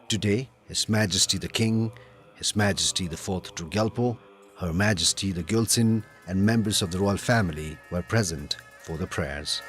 Today, His Majesty the King, His Majesty the Fourth Druk Gyalpo, Her Majesty the Gyaltsuen, and members of the royal family were present for the prayers.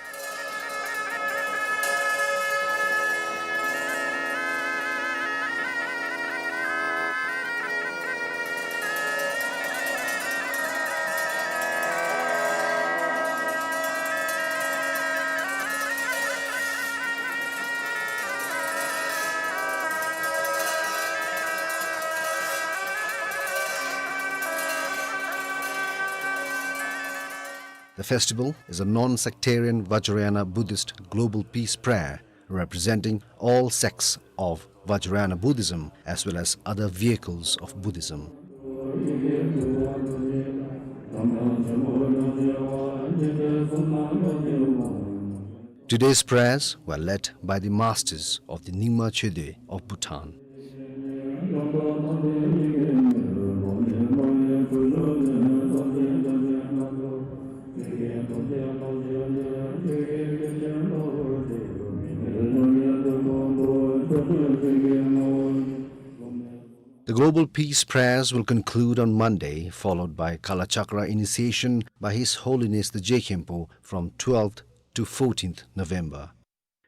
The festival is a non-sectarian Vajrayana Buddhist global peace prayer representing all sects of Vajrayana Buddhism as well as other vehicles of Buddhism. Today's prayers were led by the masters of the Nyingma Chödö of Bhutan. The Global Peace Prayers will conclude on Monday, followed by Kalachakra initiation by His Holiness the Je Khenpo from twelfth to fourteenth November.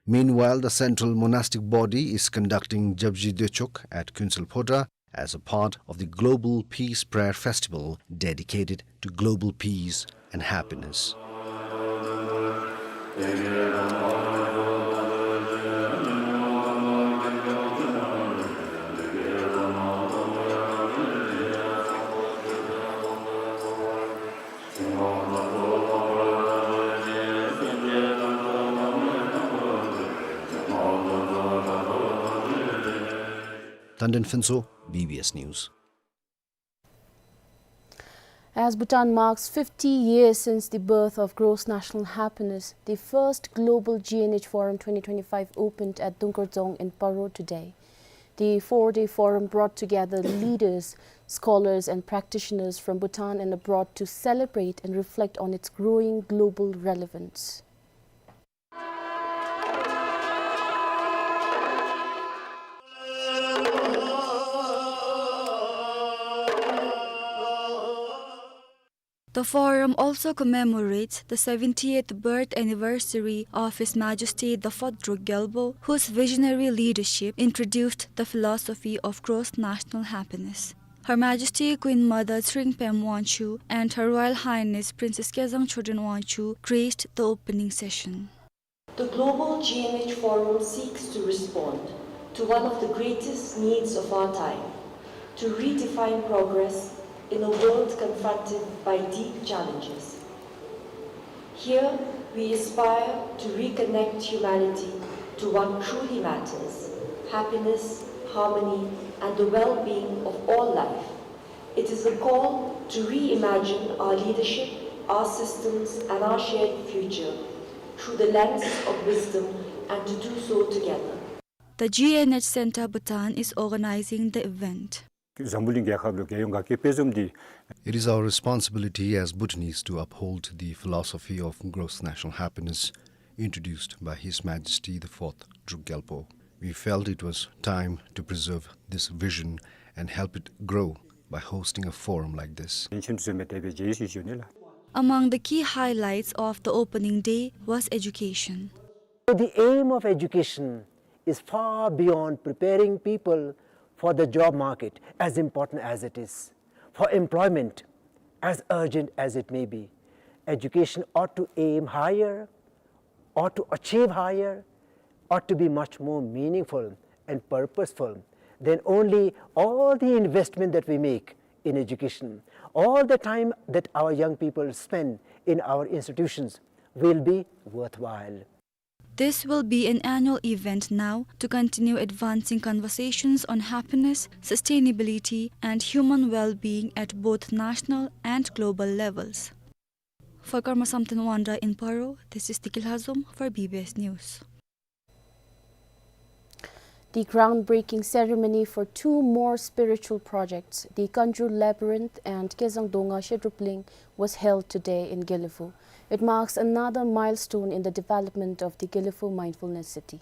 Meanwhile, the central monastic body is conducting Jabji Döchok at Kuensel Phodrang as a part of the Global Peace Prayer Festival dedicated to global peace and happiness. Tanden Phuntsho, B B S News. As Bhutan marks fifty years since the birth of Gross National Happiness, the first Global G N H Forum twenty twenty-five opened at Dungkur Dzong in Paro today. The four-day forum brought together leaders, scholars, and practitioners from Bhutan and abroad to celebrate and reflect on its growing global relevance. The forum also commemorates the seventieth birth anniversary of His Majesty the Fourth Druk Gyalpo, whose visionary leadership introduced the philosophy of gross national happiness. Her Majesty Queen Mother Tshering Pema Wangchuck and Her Royal Highness Princess Kezang Chodron Wangchuck graced the opening session. The Global G M H Forum seeks to respond to one of the greatest needs of our time, to redefine progress in a world confronted by deep challenges. Here, we aspire to reconnect humanity to what truly matters: happiness, harmony, and the well-being of all life. It is a call to reimagine our leadership, our systems, and our shared future through the lens of wisdom, and to do so together. The G N H Center Bhutan is organizing the event. འཛམ་བུ་གླིང་རྒྱལ་ཁབ་ལུ་རྒྱལ་ཡོངས་དགའ་སྐྱིད་དཔལ་འཛོམས་འདི། It is our responsibility as Bhutanese to uphold the philosophy of gross national happiness introduced by His Majesty the Fourth Druk Gyalpo. We felt it was time to preserve this vision and help it grow by hosting a forum like this. Among the key highlights of the opening day was education. The aim of education is far beyond preparing people for the job market, as important as it is, for employment, as urgent as it may be. Education ought to aim higher, ought to achieve higher, ought to be much more meaningful and purposeful than only all the investment that we make in education. All the time that our young people spend in our institutions will be worthwhile. This will be an annual event now to continue advancing conversations on happiness, sustainability, and human well-being at both national and global levels. For Karma Samten Wangda in Paro, this is Tikil Hazum for B B S News. The groundbreaking ceremony for two more spiritual projects, the Kanjur Labyrinth and Kezang Donga Shedrupling, was held today in Gelephu. It marks another milestone in the development of the Gelephu Mindfulness City.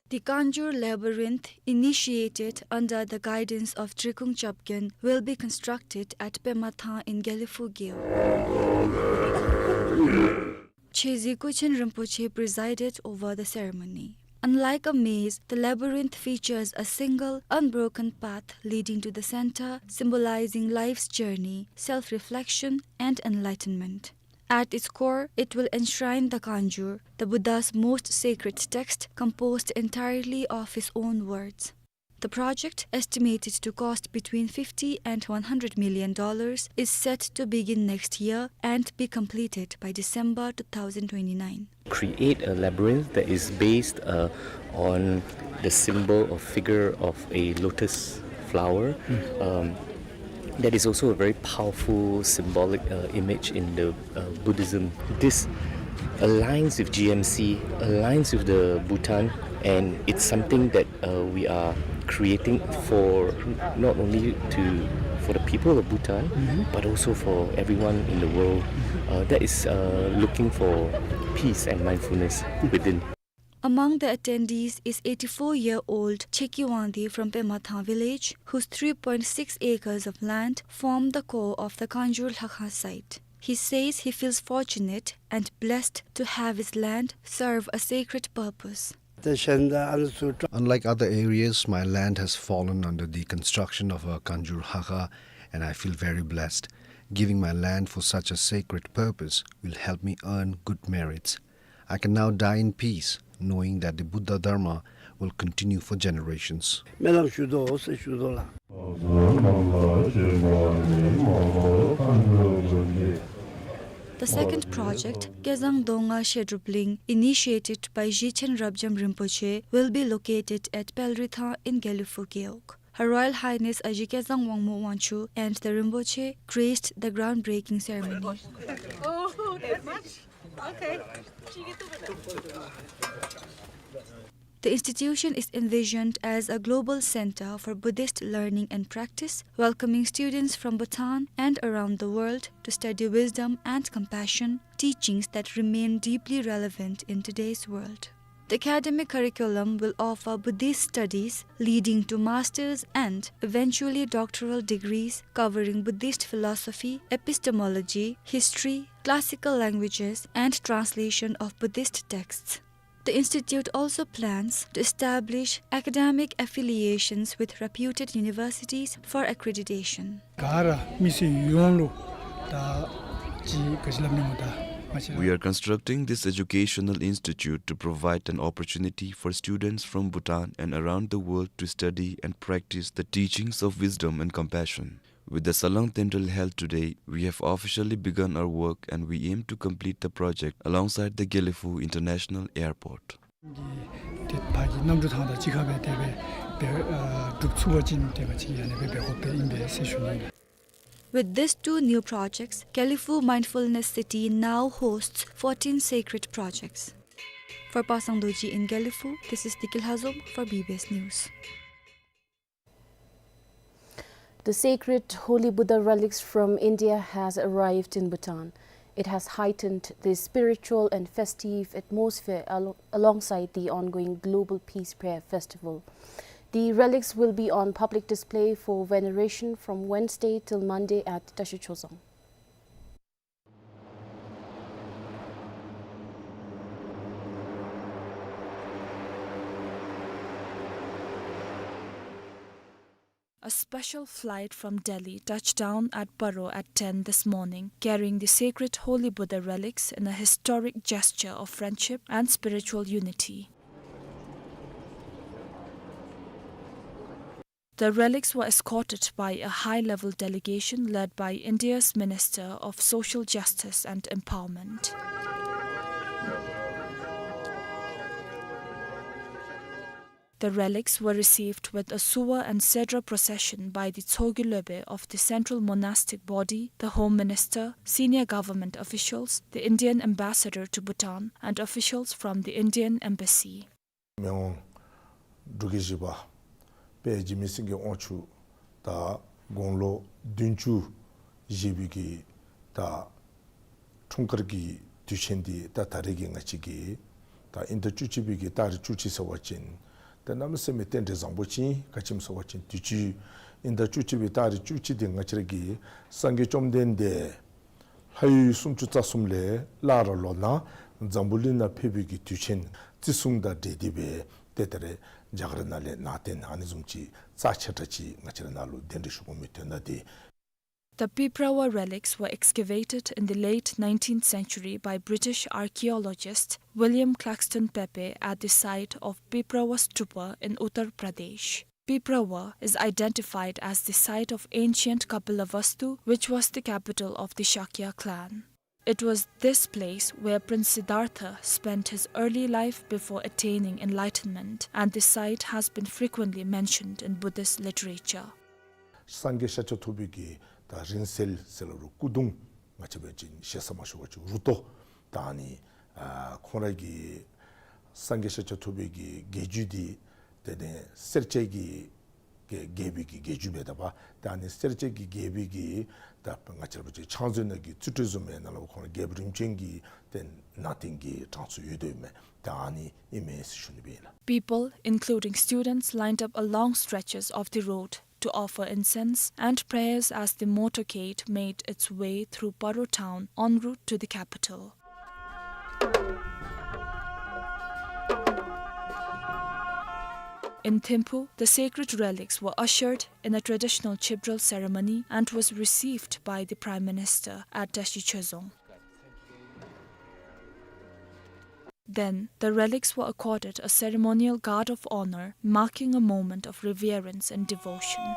The Kanjur Labyrinth, initiated under the guidance of Drikung Chapgen, will be constructed at Pemathang in Gelephu Gewog. Chezi Kuchen Rinpoche presided over the ceremony. Unlike a maze, the labyrinth features a single, unbroken path leading to the center, symbolizing life's journey, self-reflection, and enlightenment. At its core, it will enshrine the Kanjur, the Buddha's most sacred text, composed entirely of his own words. The project, estimated to cost between fifty and one hundred million dollars, is set to begin next year and be completed by December two thousand twenty-nine. Create a labyrinth that is based, uh, on the symbol or figure of a lotus flower. Um, that is also a very powerful symbolic, uh, image in the, uh, Buddhism. This aligns with G M C, aligns with the Bhutan, and it's something that, uh, we are creating for not only to, for the people of Bhutan, but also for everyone in the world, uh, that is, uh, looking for peace and mindfulness within. Among the attendees is eighty-four-year-old Cheki Wangdi from Pemathang village, whose three point six acres of land form the core of the Kanjur Lhakha site. He says he feels fortunate and blessed to have his land serve a sacred purpose. Unlike other areas, my land has fallen under the construction of a Kanjur Lhakha, and I feel very blessed. Giving my land for such a sacred purpose will help me earn good merits. I can now die in peace, knowing that the Buddha Dharma will continue for generations. སྨོན་ལམ་ཞུ་དོ་ཟེར་ཞུ་དོ་ལགས། The second project, Kezang Donga Shedrupling, initiated by Jichen Rabjam Rinpoche, will be located at Pelrithang in Gelephu Gewog. Her Royal Highness Aji Kezang Wangmo Wangchuck and the Rinpoche graced the groundbreaking ceremony. Oh, that much? Okay. The institution is envisioned as a global center for Buddhist learning and practice, welcoming students from Bhutan and around the world to study wisdom and compassion, teachings that remain deeply relevant in today's world. Academic curriculum will offer Buddhist studies leading to master's and eventually doctoral degrees covering Buddhist philosophy, epistemology, history, classical languages, and translation of Buddhist texts. The institute also plans to establish academic affiliations with reputed universities for accreditation. ག་ར་མི་སེར་ཡོངས་ལུ་ད་ཅི་ག་ཅི་སླབ་ནི་སྨོ་ད་ང་བཅས། We are constructing this educational institute to provide an opportunity for students from Bhutan and around the world to study and practice the teachings of wisdom and compassion. With the Salang Tendrel held today, we have officially begun our work and we aim to complete the project alongside the Gelephu International Airport. གི་ཏེ་ཕར་གྱི་གནམ་གྲུ་ཐང་དང་གཅིག་ཁར་སྦེ་དེ་སྦེ་སྦེ་ཨ་གྲུབ་ཚུགས་པ་ཅིན་ཏེ་ང་བཅས་ཡང་ན་སྦེ་འབད་དགོཔ་སྦེ་ཨིན་པས་ཟེར་ཞུ་ནི་ཨིན། With these two new projects, Gelephu Mindfulness City now hosts fourteen sacred projects. For Pasang Dorji in Gelephu, this is Diki Lhazom for B B S News. The sacred holy Buddha relics from India has arrived in Bhutan. It has heightened the spiritual and festive atmosphere al-, alongside the ongoing Global Peace Prayer Festival. The relics will be on public display for veneration from Wednesday till Monday at Tashi Chozang. A special flight from Delhi touched down at Paro at ten this morning, carrying the sacred holy Buddha relics in a historic gesture of friendship and spiritual unity. The relics were escorted by a high-level delegation led by India's Minister of Social Justice and Empowerment. The relics were received with a suwa and sedra procession by the Tshogyi Lobey of the Central Monastic Body, the Home Minister, senior government officials, the Indian ambassador to Bhutan, and officials from the Indian embassy. མི་དབང་འབྲུག་རྒྱལ་བཞི་པ་དཔལ་འཇིགས་མེད་སེང་གེ་དབང་ཕྱུག་ད་དགུང་ལོ་བདུན་ཅུ་བཞེས་པའི་གི་ད་འཁྲུངས་སྐར་གྱི་དུས་ཆེན་འདི་ད་ད་རེས་ཀྱི་ང་བཅས་ཀྱི་ད་དབྱིན་ཟླ་བཅུ་གཅིག་པའི་གི་ཏ་རིག་བཅུ་གཅིག་ཟེར་བ་ཅིན་ད་གནམ་མེད་ས་མེད་རྟེན་འབྲེལ་བཟང་པོ་ཅིག་ག་ཅི་སྨོ་ཟེར་བ་ཅིན་དུས་ཅི་དབྱིན་ཟླ་བཅུ་གཅིག་པའི་ཏ་རིག་བཅུ་གཅིག་འདི་ང་བཅས་ར་གི་སངས་རྒྱས་བཅོམ་ལྡན་འདས་ལྷ་ཡུལ་སུམ་ཅུ་རྩ་གསུམ་ལས་སླར་ལོག་ནཱ་འཛམ་བུ་གླིང་ནང་ཕེབས་པའི་གི་དུས་ཆེན་བརྩི་སྲུང་དང་འབྲེལ་ཏེ་སྦེ་ཏེ་ད་རེས་རྒྱ་གར་ནང་ལས་ནང་རྟེན་ཨ་ནི་བཟུམ་ཅིག་རྩ་ཆེ་དྲགས་ཅིག་ང་བཅས་ར་ནཱ་ལུ་གདན་འདྲེན་ཞུ་དགོ་མི་དོན་དག་འདི། The Piprawa relics were excavated in the late nineteenth century by British archaeologist William Claxton Pepe at the site of Piprawa Stupa in Uttar Pradesh. Piprawa is identified as the site of ancient Kapilavastu, which was the capital of the Shakya clan. It was this place where Prince Siddhartha spent his early life before attaining enlightenment, and the site has been frequently mentioned in Buddhist literature. སངས་རྒྱས་ཤཱཀྱ་ཐུབ་པའི་གི་ད་རིང་བསྲེལ་ཟེར་སླབ་རུང་སྐུ་གདུང་ང་བཅས་འབད་བ་ཅིན་ཞེ་ས་མ་ཞུ་བ་ཅིན་རུ་ཏོ་ད་ཨ་ནི་ཨ་ཁོང་ར་གི་སངས་རྒྱས་ཤཱཀྱ་ཐུབ་པའི་གི་རྒྱན་རྒྱུད་འདི་ཏེ་ཏེ་སེར་སྐྱའི་གི་གི་རྒྱལ་པོའི་གི་རྒྱན་རྒྱུད་འབད་དཔ་ད་ཨ་ནི་སེར་སྐྱའི་གི་རྒྱལ་པོའི་གི་ད་ང་བཅས་ར་འབད་བ་ཅིན་ཕྱག་མཛོད་ནང་གི་རྩིས་སྤྲོད་བཟུམ་མའི་ནང་ལུ་ཁོང་རྒྱལཔོ་རིམ་བྱོན་གྱི་ཏེ་ནང་རྟེན་གྱི་གྲངས་སུ་ཡོད་དོ་ཡོདཔ་མས། ད་ཨ་ནི་ཨིན་མས་ཟེར་ཞུ་ནི་སྦེ་ཨིན་ལགས། People, including students, lined up along stretches of the road to offer incense and prayers as the motorcade made its way through Paro town en route to the capital. In Thimphu, the sacred relics were ushered in a traditional Chibral ceremony and was received by the Prime Minister at Tashi Chozong. Then, the relics were accorded a ceremonial guard of honor, marking a moment of reverence and devotion.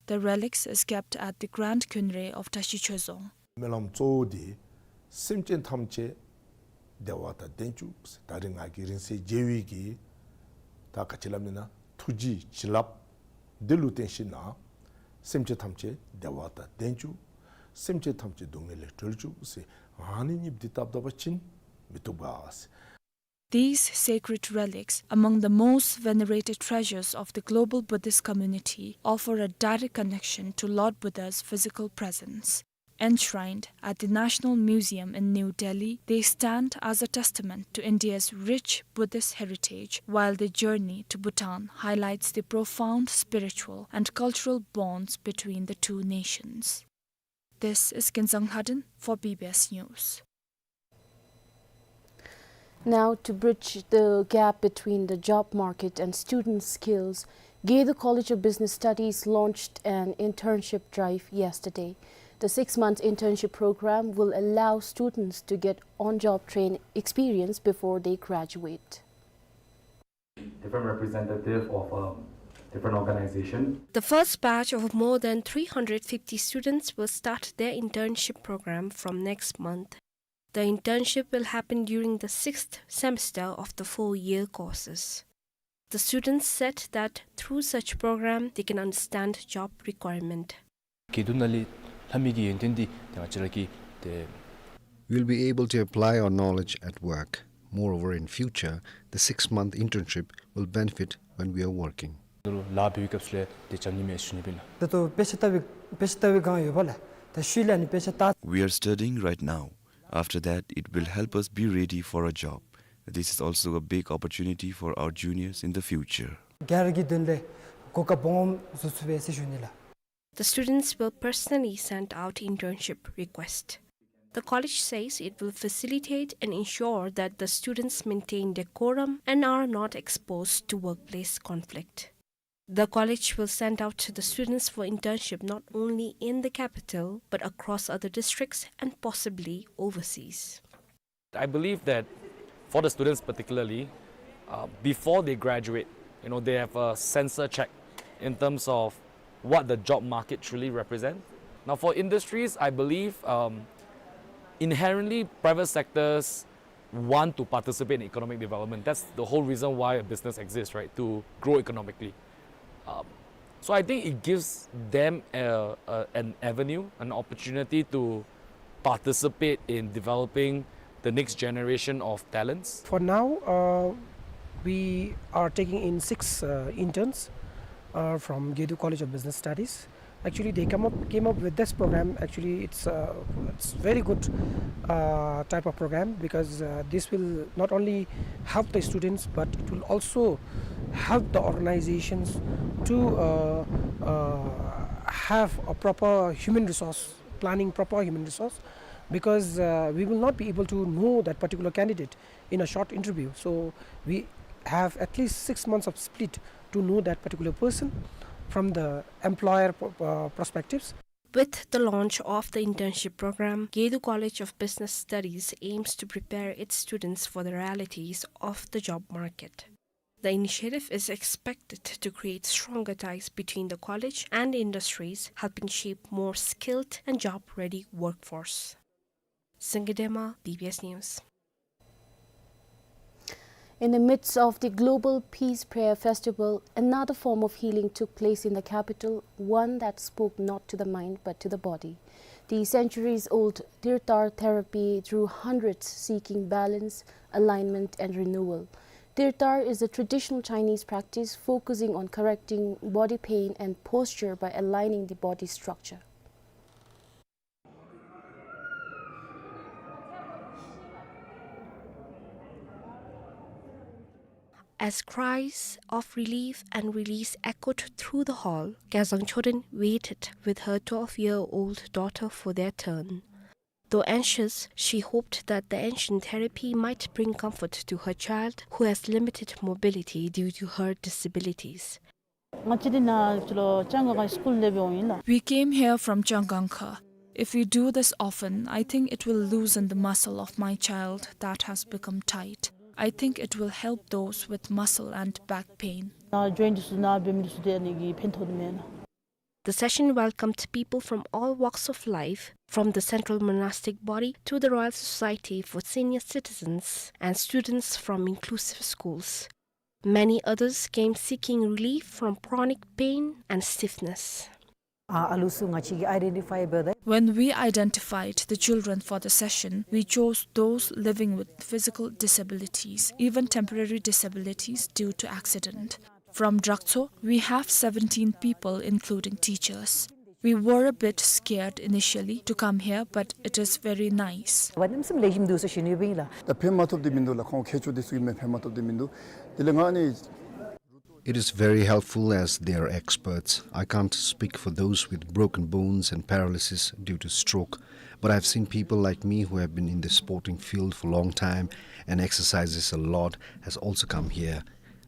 The relics is kept at the Grand Khunre of Tashi Chozong. སྨོན་ལམ་གཙོ་བོ་འདི་སེམས་ཅན་ཐམས་ཅད་བདེ་བ་དང་ལྡན་བཅུག་ཟེར། ད་རིས་ང་གིས་རིང་བསྲེལ་མཇལ་བའི་གི་ད་ག་ཅི་སླབ་ནི་ན་ཐུགས་རྗེ་བྱིན་རླབས་འདི་ལུ་བརྟེན་ཞིནམ་ན་སེམས་ཅན་ཐམས་ཅད་བདེ་བ་དང་ལྡན་བཅུག། སེམས་ཅན་ཐམས་ཅད་སྡུག་བསྔལ་ལས་གྲོལ་བཅུག་ཟེར། ཨ་ནི་གཉིསཔོ་འདི་བཏབ་བཏབ་པ་ཅིན་ མི་བཏུབ་ག། These sacred relics, among the most venerated treasures of the global Buddhist community, offer a direct connection to Lord Buddha's physical presence. Enshrined at the National Museum in New Delhi, they stand as a testament to India's rich Buddhist heritage, while their journey to Bhutan highlights the profound spiritual and cultural bonds between the two nations. This is Kinzang Lhaden for B B S News. Now, to bridge the gap between the job market and student skills, Gedu College of Business Studies launched an internship drive yesterday. The six-month internship program will allow students to get on-job train experience before they graduate. Different representative of, um, different organization. The first batch of more than three hundred fifty students will start their internship program from next month. The internship will happen during the sixth semester of the four-year courses. The students said that through such program, they can understand job requirement. Gedu ནང་ལས་ལྷབ་མི་གི་ཡོན་ཏན་འདི་ཏེ་ང་བཅས་ར་གིས་ཏེ། We'll be able to apply our knowledge at work. Moreover, in future, the six-month internship will benefit when we are working. ལཱ་འབད་བའི་སྐབས་སུ་ལས་ཏེ་འཇམ་ནི་མས་ཟེར་ཞུ་ནི་ཨིན་ལགས། ད་ལྟོ་དཔེ་ཆ་ལྟ་བའི་དཔེ་ཆ་ལྟ་བའི་སྒང་ཡོད་པ་ལགས། ད་ཤུལ་ལས་ནི་དཔེ་ཆ་ལྟ། We are studying right now. After that, it will help us be ready for a job. This is also a big opportunity for our juniors in the future. རྒྱ་རི་གི་དོན་ལས་གོ་སྐབས་སྦོམ་བཟོ་ཚུགས་པས་ཟེར་ཞུ་ནི་ལགས། The students will personally send out internship request. The college says it will facilitate and ensure that the students maintain decorum and are not exposed to workplace conflict. The college will send out the students for internship not only in the capital, but across other districts and possibly overseas. I believe that for the students particularly, uh, before they graduate, you know, they have a sensor check in terms of what the job market truly represents. Now, for industries, I believe, um, inherently private sectors want to participate in economic development. That's the whole reason why a business exists, right? To grow economically. Um, so I think it gives them a, a, an avenue, an opportunity to participate in developing the next generation of talents. For now, uh, we are taking in six, uh, interns, uh, from Gedu College of Business Studies. Actually, they come up, came up with this program. Actually, it's, uh, it's very good, uh, type of program because, uh, this will not only help the students, but it will also help the organizations to, uh, uh, have a proper human resource planning, proper human resource, because, uh, we will not be able to know that particular candidate in a short interview. So we have at least six months of split to know that particular person from the employer pro-, uh, perspectives. With the launch of the internship program, Gedu College of Business Studies aims to prepare its students for the realities of the job market. The initiative is expected to create stronger ties between the college and industries, helping shape more skilled and job-ready workforce. Sangedema, B B S News. In the midst of the Global Peace Prayer Festival, another form of healing took place in the capital, one that spoke not to the mind but to the body. The centuries-old Tirthar therapy drew hundreds seeking balance, alignment, and renewal. Tirthar is a traditional Chinese practice focusing on correcting body pain and posture by aligning the body structure. As cries of relief and release echoed through the hall, Kazang Choden waited with her twelve-year-old daughter for their turn. Though anxious, she hoped that the ancient therapy might bring comfort to her child, who has limited mobility due to her disabilities. ང་བཅས་འདི་ནཱ་ཅི་ལོ་ཅང་ག་ཁ་སི་ཀུལ་ལས་འབད་འོང་ཡི་ལགས། We came here from Changangkha. If we do this often, I think it will loosen the muscle of my child that has become tight. I think it will help those with muscle and back pain. ནཱ་ཇོའིནཊ་ཚུ་ནཱ་འབད་མི་འདི་ཚུ་ཏེ་ཨ་ནི་གིས་ཕན་ཐོགས་ནི་མས་ལགས། The session welcomed people from all walks of life, from the Central Monastic Body to the Royal Society for Senior Citizens and students from inclusive schools. Many others came seeking relief from chronic pain and stiffness. ཨ་ཨ་ལུ་ཚུ་ང་བཅས་ཀྱིས་ཨའི་ཌེན་ཊི་ཕའི་འབདཝ་ད། When we identified the children for the session, we chose those living with physical disabilities, even temporary disabilities due to accident. From Drakcho, we have seventeen people, including teachers. We were a bit scared initially to come here, but it is very nice. ཝ་ནེམ་སམ་ལེགས་ཤོམ་འདུག་ཟེར་ཞུ་ནི་ཨིན་ལགས། ད་ཕན་མ་ཐོགས་དེ་མིན་འདུག་ལགས། ཁོང་ཁྱད་ཆོས་དེ་ཚུ་གིས་མེན་ཕན་མ་ཐོགས་དེ་མིན་འདུག། དེ་ལས་ང་ནི། It is very helpful as they are experts. I can't speak for those with broken bones and paralysis due to stroke, but I've seen people like me who have been in the sporting field for a long time and exercises a lot has also come here.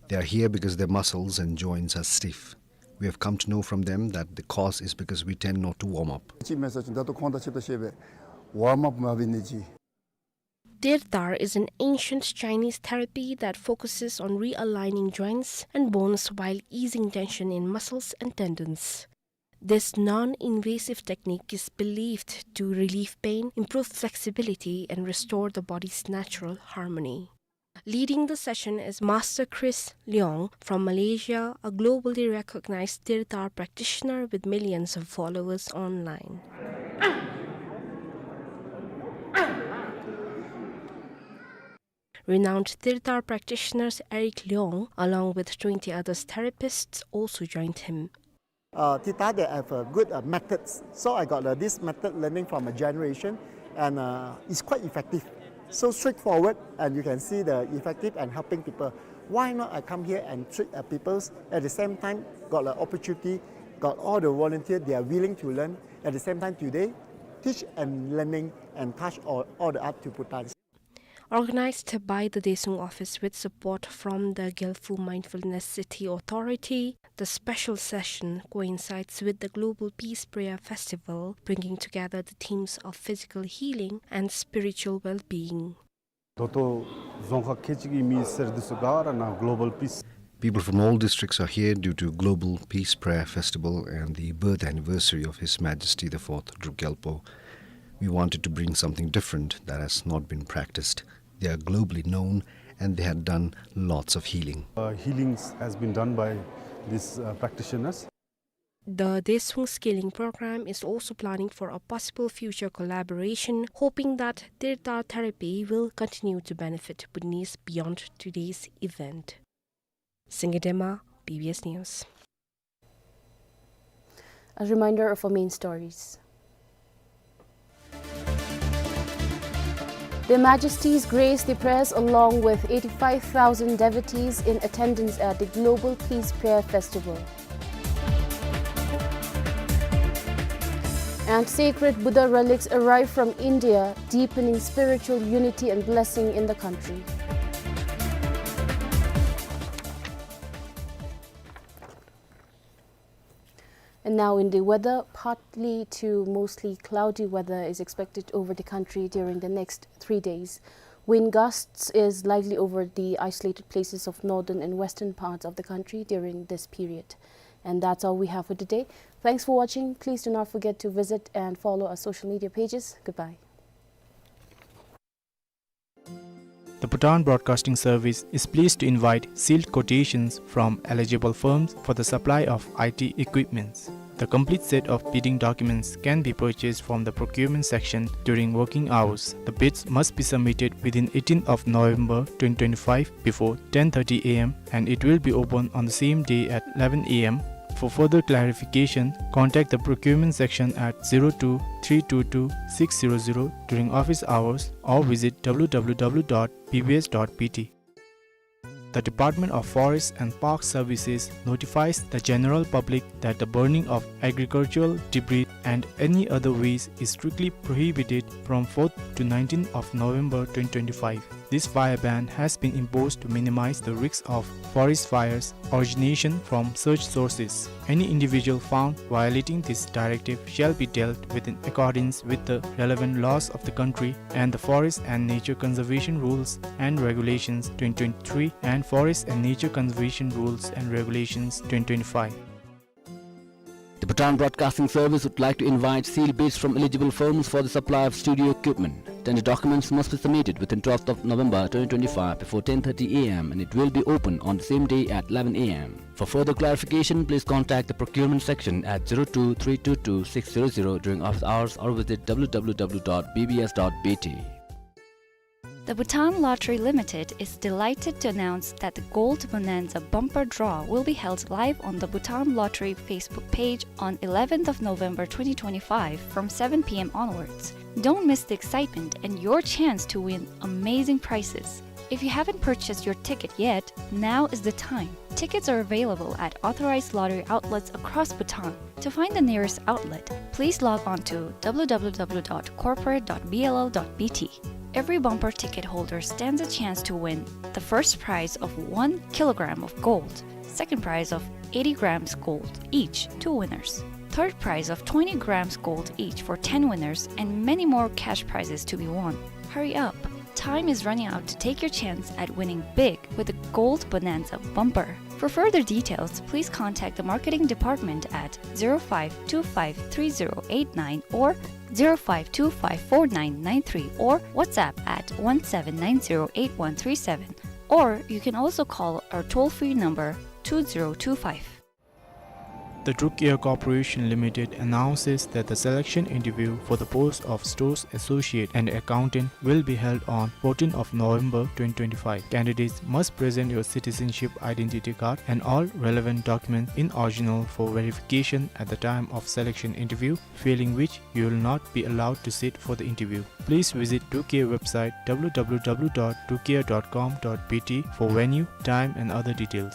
They are here because their muscles and joints are stiff. We have come to know from them that the cause is because we tend not to warm up. ཅིག་མེད་ས་ཅིག་ད་ལྟོ་ཁོང་དང་ཆེ་ད་ཤེས་པས། ཝརམ་ཨཔ་མ་འབད་ནི་ཅིག། Tirtar is an ancient Chinese therapy that focuses on realigning joints and bones while easing tension in muscles and tendons. This non-invasive technique is believed to relieve pain, improve flexibility, and restore the body's natural harmony. Leading the session is Master Chris Leong from Malaysia, a globally recognized Tirtar practitioner with millions of followers online. Renowned Tirtar practitioners Eric Leong, along with twenty other therapists, also joined him. Uh, Tirtar, they have, uh, good, uh, methods. So I got, uh, this method learning from a generation, and, uh, it's quite effective. So straightforward, and you can see the effective and helping people. Why not I come here and treat, uh, people? At the same time, got the opportunity, got all the volunteer, they are willing to learn. At the same time, today, teach and learning and touch all, all the art to Bhutan. Organized by the Daesung Office with support from the Gelfu Mindfulness City Authority, the special session coincides with the Global Peace Prayer Festival, bringing together the themes of physical healing and spiritual well-being. ད་ལྟོ་རྫོང་ཁག་ཁལ་གཅིག་གི་མི་སེར་འདི་ཚུ་ག་ར་ནཱ་Global Peace People from all districts are here due to Global Peace Prayer Festival and the birth anniversary of His Majesty the Fourth Druk Gyalpo. We wanted to bring something different that has not been practiced. They are globally known and they had done lots of healing. Uh, healings has been done by these, uh, practitioners. The Daesung scaling program is also planning for a possible future collaboration, hoping that Tirtar therapy will continue to benefit Bhutanese beyond today's event. Singye Dema, B B S News. A reminder of our main stories. Their Majesties grace the prayers along with eighty-five thousand devotees in attendance at the Global Peace Prayer Festival. And sacred Buddha relics arrive from India, deepening spiritual unity and blessing in the country. And now in the weather, partly to mostly cloudy weather is expected over the country during the next three days. Wind gusts is likely over the isolated places of northern and western parts of the country during this period. And that's all we have for today. Thanks for watching. Please do not forget to visit and follow our social media pages. Goodbye. The Bhutan Broadcasting Service is pleased to invite sealed quotations from eligible firms for the supply of I T equipments. The complete set of bidding documents can be purchased from the procurement section during working hours. The bids must be submitted within eighteenth of November twenty twenty-five before ten thirty A M, and it will be open on the same day at eleven A M. For further clarification, contact the procurement section at zero two three two two six zero zero during office hours or visit W W W dot B B S dot B T. The Department of Forest and Park Services notifies the general public that the burning of agricultural debris and any other waste is strictly prohibited from fourth to nineteenth of November twenty twenty-five. This fire ban has been imposed to minimize the risks of forest fires origination from such sources. Any individual found violating this directive shall be dealt with in accordance with the relevant laws of the country and the Forest and Nature Conservation Rules and Regulations twenty twenty-three and Forest and Nature Conservation Rules and Regulations twenty twenty-five. The Bhutan Broadcasting Service would like to invite sealed bids from eligible firms for the supply of studio equipment. Tender documents must be submitted within twelfth of November twenty twenty-five before ten thirty A M and it will be open on the same day at eleven A M. For further clarification, please contact the procurement section at zero two three two two six zero zero during office hours or visit W W W dot B B S dot B T. The Bhutan Lottery Limited is delighted to announce that the Gold Bonanza Bumper Draw will be held live on the Bhutan Lottery Facebook page on eleventh of November twenty twenty-five from seven P M onwards. Don't miss the excitement and your chance to win amazing prizes. If you haven't purchased your ticket yet, now is the time. Tickets are available at authorized lottery outlets across Bhutan. To find the nearest outlet, please log on to W W W dot corporate dot B L L dot B T. Every bumper ticket holder stands a chance to win the first prize of one kilogram of gold, second prize of eighty grams gold each, two winners, third prize of twenty grams gold each for ten winners, and many more cash prizes to be won. Hurry up! Time is running out to take your chance at winning big with the Gold Bonanza Bumper. For further details, please contact the marketing department at zero five two five three zero eight nine or zero five two five four nine nine three or WhatsApp at one seven nine zero eight one three seven, or you can also call our toll-free number two zero two five. The Druk Air Corporation Limited announces that the selection interview for the post of Stores Associate and Accountant will be held on fourteenth of November twenty twenty-five. Candidates must present your citizenship identity card and all relevant documents in original for verification at the time of selection interview, failing which you will not be allowed to sit for the interview. Please visit Druk Air website W W W dot druk air dot com dot B T for venue, time and other details.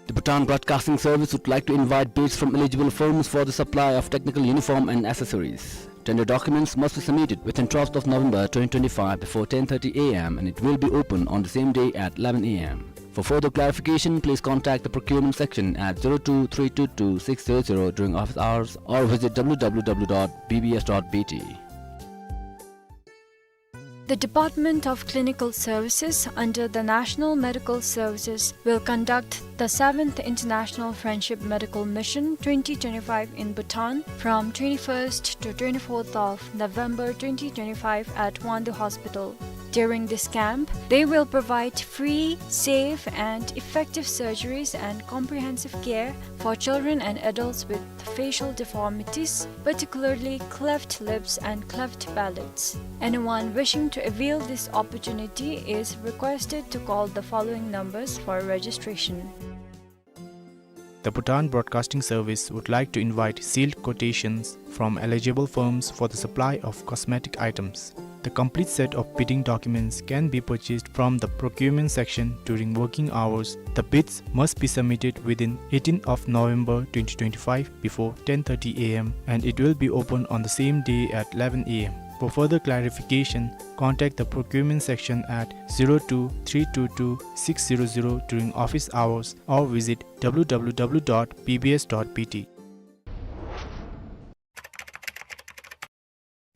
The Bhutan Broadcasting Service would like to invite bids from eligible firms for the supply of technical uniform and accessories. Tender documents must be submitted within twelfth of November twenty twenty-five before ten thirty A M and it will be open on the same day at eleven A M. For further clarification, please contact the procurement section at zero two three two two six zero zero during office hours or visit W W W dot B B S dot B T. The Department of Clinical Services under the National Medical Services will conduct the seventh International Friendship Medical Mission twenty twenty-five in Bhutan from twenty-first to twenty-fourth of November twenty twenty-five at Wangdue Hospital. During this camp, they will provide free, safe, and effective surgeries and comprehensive care for children and adults with facial deformities, particularly cleft lips and cleft palates. Anyone wishing to avail this opportunity is requested to call the following numbers for registration. The Bhutan Broadcasting Service would like to invite sealed quotations from eligible firms for the supply of cosmetic items. The complete set of bidding documents can be purchased from the procurement section during working hours. The bids must be submitted within eighteenth of November twenty twenty-five before ten thirty A M and it will be open on the same day at eleven A M. For further clarification, contact the procurement section at zero two three two two six zero zero during office hours or visit W W W dot B B S dot B T.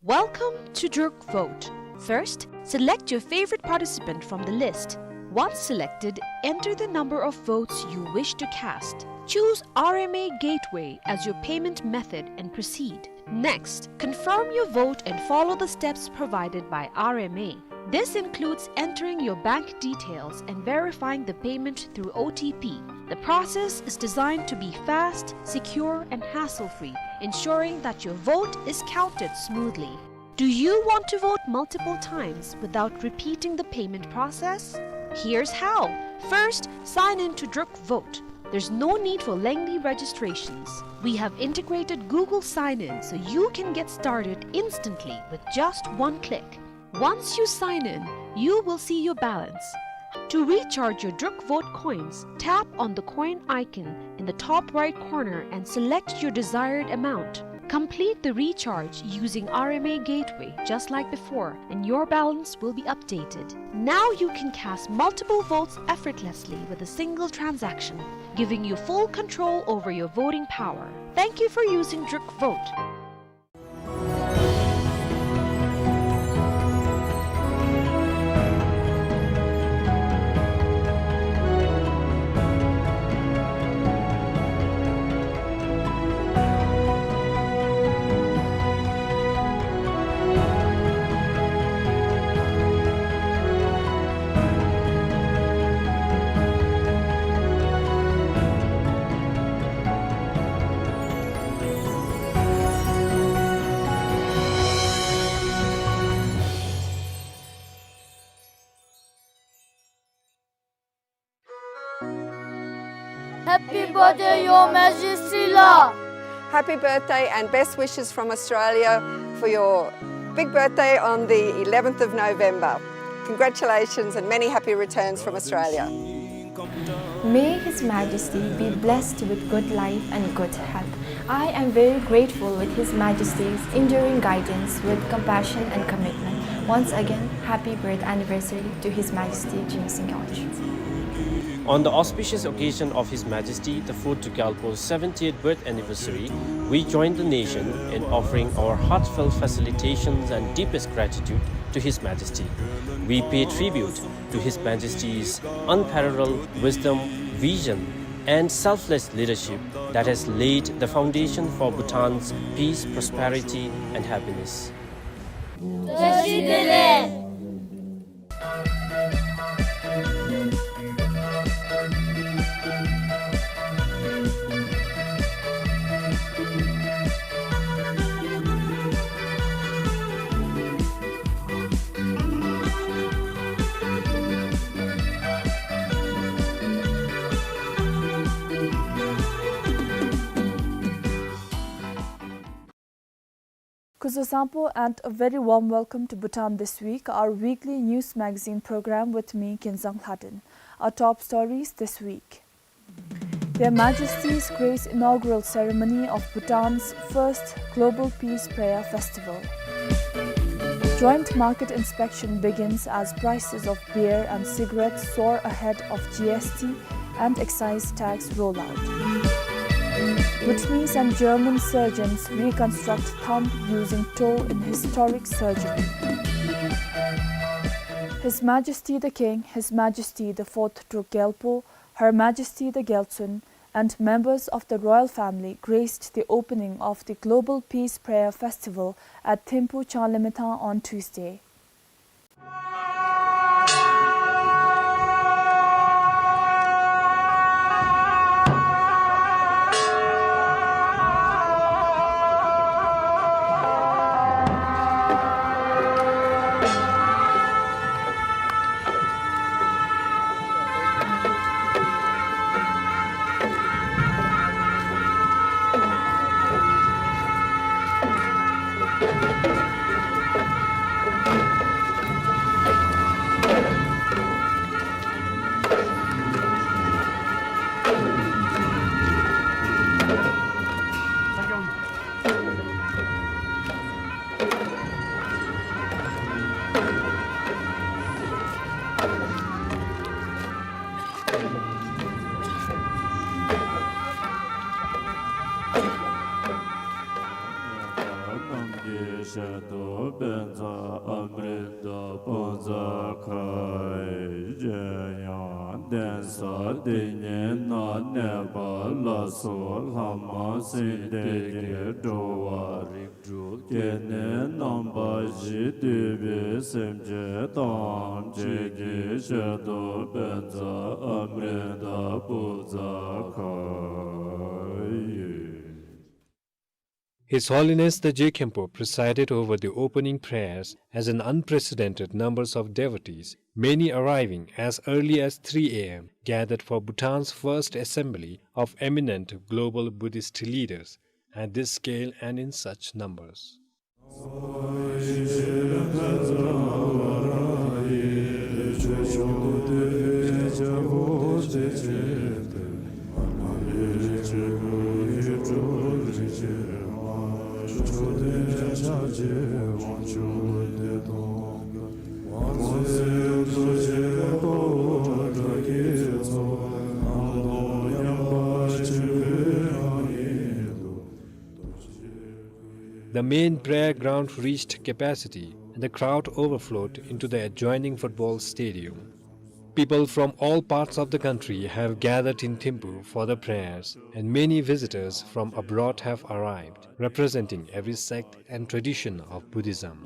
Welcome to Druk Vote. First, select your favorite participant from the list. Once selected, enter the number of votes you wish to cast. Choose R M A Gateway as your payment method and proceed. Next, confirm your vote and follow the steps provided by R M A. This includes entering your bank details and verifying the payment through O T P. The process is designed to be fast, secure, and hassle-free, ensuring that your vote is counted smoothly. Do you want to vote multiple times without repeating the payment process? Here's how. First, sign in to Druk Vote. There's no need for lengthy registrations. We have integrated Google Sign-In so you can get started instantly with just one click. Once you sign in, you will see your balance. To recharge your Druk Vote coins, tap on the coin icon in the top right corner and select your desired amount. Complete the recharge using R M A Gateway just like before, and your balance will be updated. Now you can cast multiple votes effortlessly with a single transaction, giving you full control over your voting power. Thank you for using Druk Vote. Happy birthday, Your Majesty ལགས། Happy birthday and best wishes from Australia for your big birthday on the eleventh of November. Congratulations and many happy returns from Australia. May His Majesty be blessed with good life and good health. I am very grateful with His Majesty's enduring guidance with compassion and commitment. Once again, happy birth anniversary to His Majesty Jigme Singye Wanchunju. On the auspicious occasion of His Majesty the fourth Druk Gyalpo's seventieth birth anniversary, we join the nation in offering our heartfelt felicitations and deepest gratitude to His Majesty. We pay tribute to His Majesty's unparalleled wisdom, vision, and selfless leadership that has laid the foundation for Bhutan's peace, prosperity, and happiness. Kuzuzangpo and a very warm welcome to Bhutan This Week, our weekly news magazine program with me, Kinzang Lhaden. Our top stories this week. Their Majesties grace inaugural ceremony of Bhutan's first Global Peace Prayer Festival. Joint market inspection begins as prices of beer and cigarettes soar ahead of G S T and excise tax rollout. Bhutanese and German surgeons reconstruct thumb using toe in historic surgery. His Majesty the King, His Majesty the fourth Druk Gyalpo, Her Majesty the Gyaltsuen, and members of the royal family graced the opening of the Global Peace Prayer Festival at Thimphu Changlimithang on Tuesday. His Holiness the Je Khenpo presided over the opening prayers as an unprecedented numbers of devotees, many arriving as early as three A M, gathered for Bhutan's first assembly of eminent global Buddhist leaders at this scale and in such numbers. The main prayer ground reached capacity and the crowd overflowed into the adjoining football stadium. People from all parts of the country have gathered in Thimphu for the prayers, and many visitors from abroad have arrived, representing every sect and tradition of Buddhism.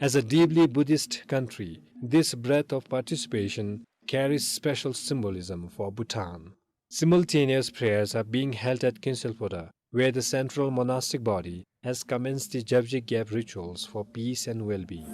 As a deeply Buddhist country, this breadth of participation carries special symbolism for Bhutan. Simultaneous prayers are being held at Kinselphoda, where the central monastic body has commenced the Jabje Gyap rituals for peace and well-being.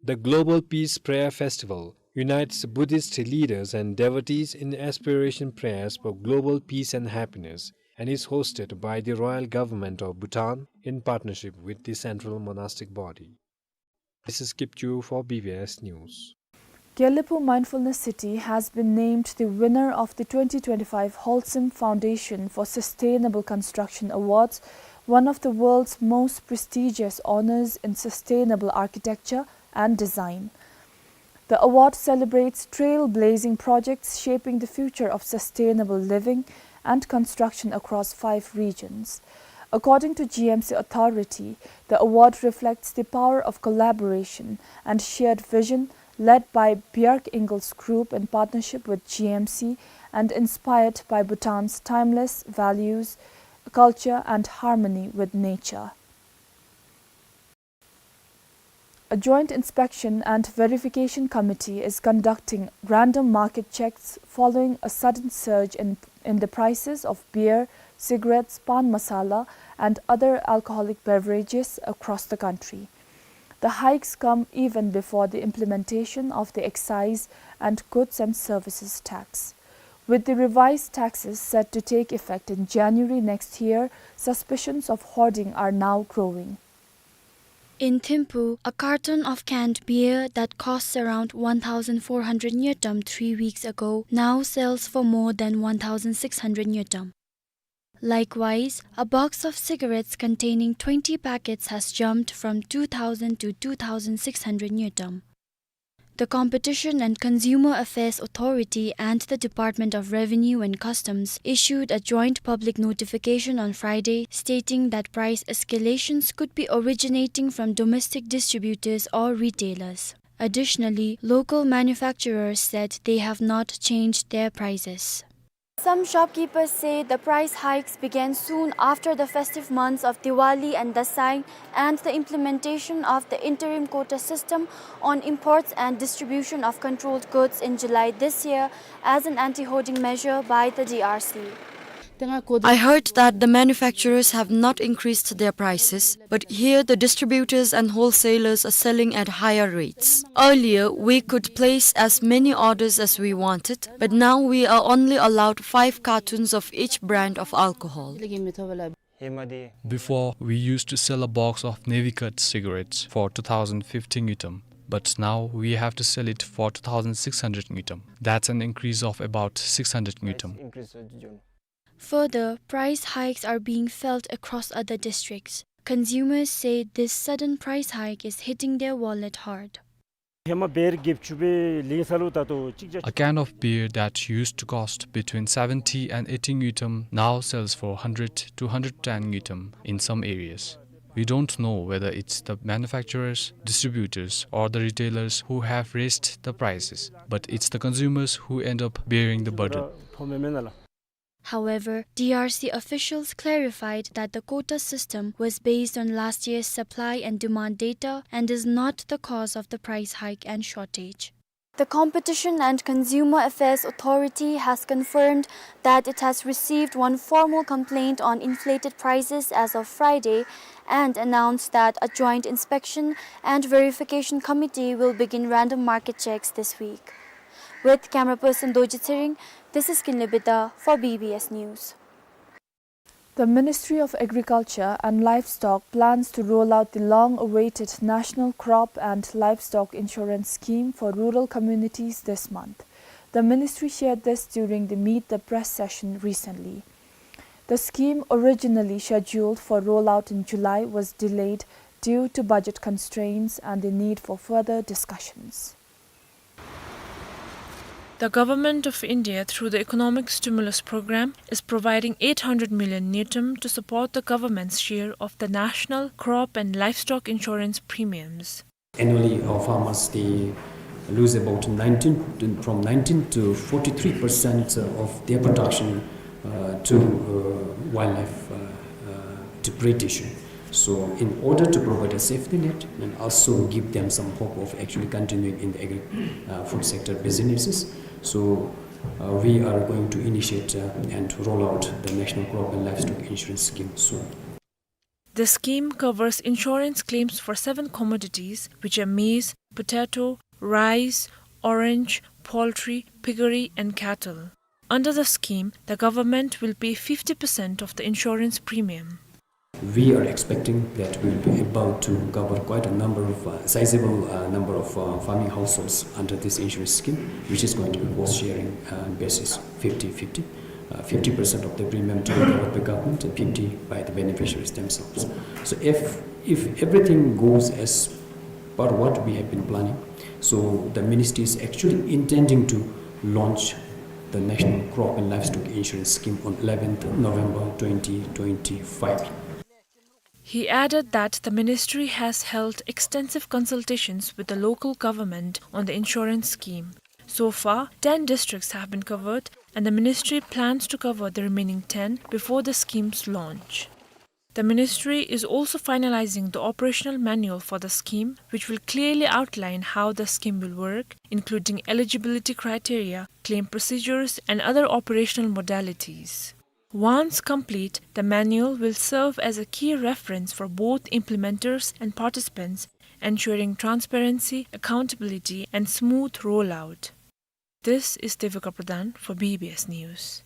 The Global Peace Prayer Festival unites Buddhist leaders and devotees in aspiration prayers for global peace and happiness and is hosted by the Royal Government of Bhutan in partnership with the Central Monastic Body. This is Kipchu for B B S News. Gelephu Mindfulness City has been named the winner of the twenty twenty-five Wholesome Foundation for Sustainable Construction Awards, one of the world's most prestigious honors in sustainable architecture and design. The award celebrates trailblazing projects shaping the future of sustainable living and construction across five regions. According to G M C Authority, the award reflects the power of collaboration and shared vision, led by Björk Ingels Group in partnership with G M C and inspired by Bhutan's timeless values, culture, and harmony with nature. A joint inspection and verification committee is conducting random market checks following a sudden surge in, in the prices of beer, cigarettes, pan masala, and other alcoholic beverages across the country. The hikes come even before the implementation of the excise and goods and services tax. With the revised taxes set to take effect in January next year, suspicions of hoarding are now growing. In Thimphu, a carton of canned beer that costs around one thousand four hundred ngultrum three weeks ago now sells for more than one thousand six hundred ngultrum. Likewise, a box of cigarettes containing twenty packets has jumped from two thousand to two thousand six hundred ngultrum. The Competition and Consumer Affairs Authority and the Department of Revenue and Customs issued a joint public notification on Friday stating that price escalations could be originating from domestic distributors or retailers. Additionally, local manufacturers said they have not changed their prices. Some shopkeepers say the price hikes began soon after the festive months of Diwali and Dasai and the implementation of the interim quota system on imports and distribution of controlled goods in July this year as an anti-hoarding measure by the D R C. I heard that the manufacturers have not increased their prices, but here the distributors and wholesalers are selling at higher rates. Earlier, we could place as many orders as we wanted, but now we are only allowed five cartons of each brand of alcohol. Before, we used to sell a box of Navy Cut cigarettes for two thousand fifty ngultrum, but now we have to sell it for two thousand six hundred ngultrum. That's an increase of about six hundred ngultrum. Further, price hikes are being felt across other districts. Consumers say this sudden price hike is hitting their wallet hard. A can of beer that used to cost between seventy and eighty ngultrum now sells for hundred to hundred ten ngultrum in some areas. We don't know whether it's the manufacturers, distributors, or the retailers who have raised the prices, but it's the consumers who end up bearing the burden. However, D R C officials clarified that the quota system was based on last year's supply and demand data and is not the cause of the price hike and shortage. The Competition and Consumer Affairs Authority has confirmed that it has received one formal complaint on inflated prices as of Friday and announced that a joint inspection and verification committee will begin random market checks this week. With camera person Doji Tsering, this is Kinley Bida for B B S News. The Ministry of Agriculture and Livestock plans to roll out the long-awaited National Crop and Livestock Insurance Scheme for rural communities this month. The ministry shared this during the Meet the Press session recently. The scheme, originally scheduled for rollout in July, was delayed due to budget constraints and the need for further discussions. The Government of India, through the Economic Stimulus Programme, is providing eight hundred million ngultrum to support the government's share of the national crop and livestock insurance premiums. Annually, our farmers, they lose about nineteen, from nineteen to forty-three percent of their production, uh, to, uh, wildlife, uh, uh, depredation. So in order to provide a safety net and also give them some hope of actually continuing in the agri-, uh, food sector businesses, so, uh, we are going to initiate, uh, and roll out the National Crop and Livestock Insurance Scheme soon. The scheme covers insurance claims for seven commodities, which are maize, potato, rice, orange, poultry, piggery, and cattle. Under the scheme, the government will pay fifty percent of the insurance premium. We are expecting that we'll be able to cover quite a number of, uh, sizable, uh, number of, uh, farming households under this insurance scheme, which is going to be cost sharing, uh, basis, fifty fifty. Uh, fifty percent of the premium to be covered by government and fifty by the beneficiaries themselves. So if, if everything goes as per what we have been planning, so the ministry is actually intending to launch the National Crop and Livestock Insurance Scheme on eleventh November twenty twenty-five. He added that the ministry has held extensive consultations with the local government on the insurance scheme. So far, ten districts have been covered, and the ministry plans to cover the remaining ten before the scheme's launch. The ministry is also finalizing the operational manual for the scheme, which will clearly outline how the scheme will work, including eligibility criteria, claim procedures, and other operational modalities. Once complete, the manual will serve as a key reference for both implementers and participants, ensuring transparency, accountability, and smooth rollout. This is Devika Pradhan for B B S News.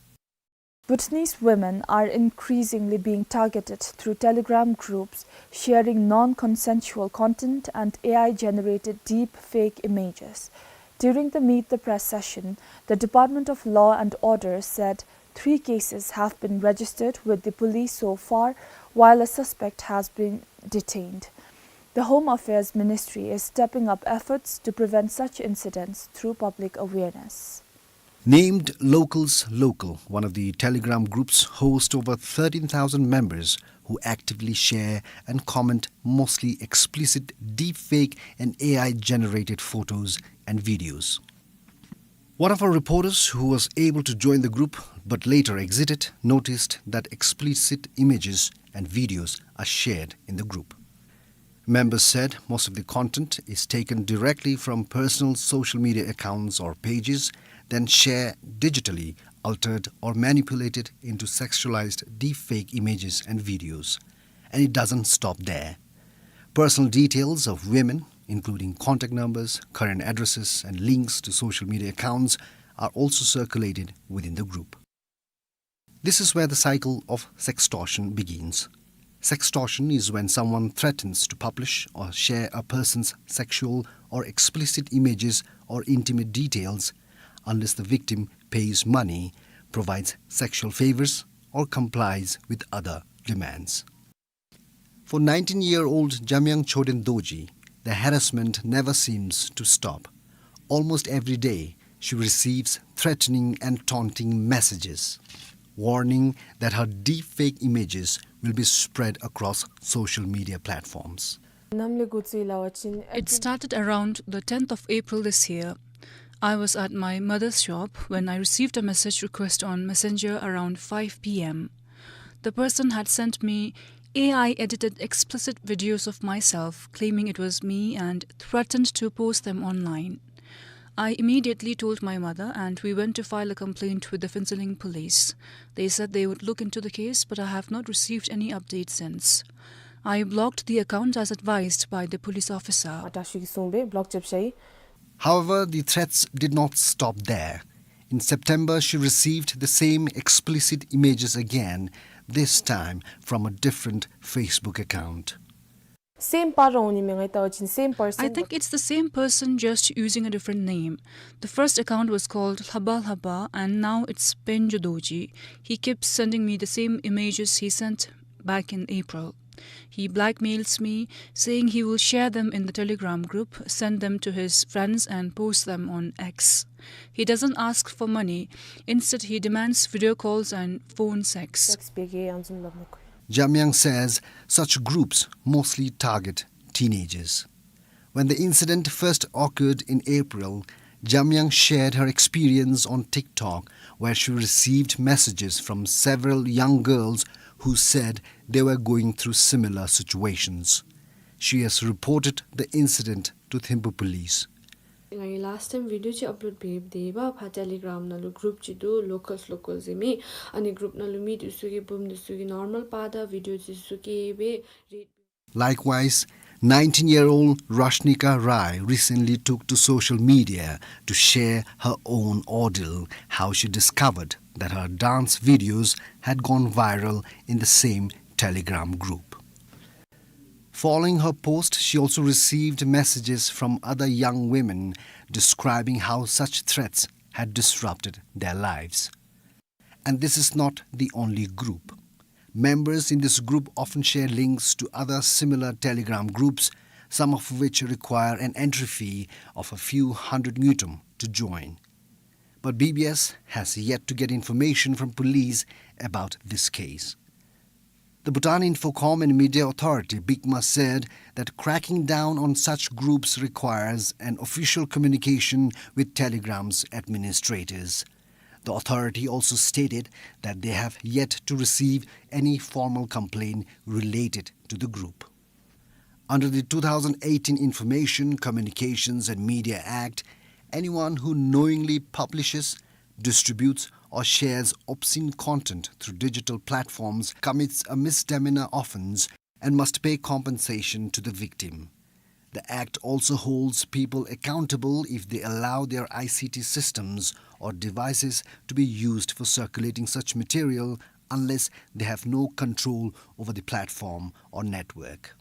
Bhutanese women are increasingly being targeted through Telegram groups sharing non-consensual content and A I-generated deep fake images. During the Meet the Press session, the Department of Law and Order said three cases have been registered with the police so far, while a suspect has been detained. The Home Affairs Ministry is stepping up efforts to prevent such incidents through public awareness. Named Locals Local, one of the Telegram groups, hosts over thirteen thousand members who actively share and comment mostly explicit deepfake and A I-generated photos and videos. One of our reporters who was able to join the group but later exited noticed that explicit images and videos are shared in the group. Members said most of the content is taken directly from personal social media accounts or pages, then share digitally altered or manipulated into sexualized deepfake images and videos. And it doesn't stop there. Personal details of women, including contact numbers, current addresses, and links to social media accounts, are also circulated within the group. This is where the cycle of sextortion begins. Sextortion is when someone threatens to publish or share a person's sexual or explicit images or intimate details unless the victim pays money, provides sexual favors, or complies with other demands. For nineteen-year-old Jamyang Choden Dorji, the harassment never seems to stop. Almost every day, she receives threatening and taunting messages, warning that her deepfake images will be spread across social media platforms. It started around the tenth of April this year. I was at my mother's shop when I received a message request on Messenger around five p m. The person had sent me A I edited explicit videos of myself, claiming it was me, and threatened to post them online. I immediately told my mother, and we went to file a complaint with the Phuentsholing police. They said they would look into the case, but I have not received any update since. I blocked the account as advised by the police officer. However, the threats did not stop there. In September, she received the same explicit images again, this time from a different Facebook account. Same para uni mengai tau chin, same person. I think it's the same person, just using a different name. The first account was called Lhaba Lhaba, and now it's Penjo Dorji. He keeps sending me the same images he sent back in April. He blackmails me, saying he will share them in the Telegram group, send them to his friends, and post them on X. He doesn't ask for money. Instead, he demands video calls and phone sex. Sex bege anzun lobnuk. Jamyang says such groups mostly target teenagers. When the incident first occurred in April, Jamyang shared her experience on TikTok, where she received messages from several young girls who said they were going through similar situations. She has reported the incident to Thimphu police. ང་གིས་last time video ཅིག་upload འབད་འབདཝ་ད་Telegram ནང་ལུ་group ཅིག་འདུག locals locals ཟེར་མི། ཨ་ནི་group ནང་ལུ་མི་འདི་ཚུ་གིས་བུམོ་འདི་ཚུ་གི་normal པར་དང་video འདི་ཚུ་བཀལ་སྦེ་རེད། Likewise, nineteen-year-old Rashnika Rai recently took to social media to share her own ordeal, how she discovered that her dance videos had gone viral in the same Telegram group. Following her post, she also received messages from other young women describing how such threats had disrupted their lives. And this is not the only group. Members in this group often share links to other similar Telegram groups, some of which require an entry fee of a few hundred ngultrum to join. But B B S has yet to get information from police about this case. The Bhutan Infocom and Media Authority, BICMA, said that cracking down on such groups requires an official communication with Telegram's administrators. The authority also stated that they have yet to receive any formal complaint related to the group. Under the two thousand eighteen Information, Communications and Media Act, anyone who knowingly publishes, distributes or shares obscene content through digital platforms commits a misdemeanor offence and must pay compensation to the victim. The act also holds people accountable if they allow their I C T systems or devices to be used for circulating such material unless they have no control over the platform or network.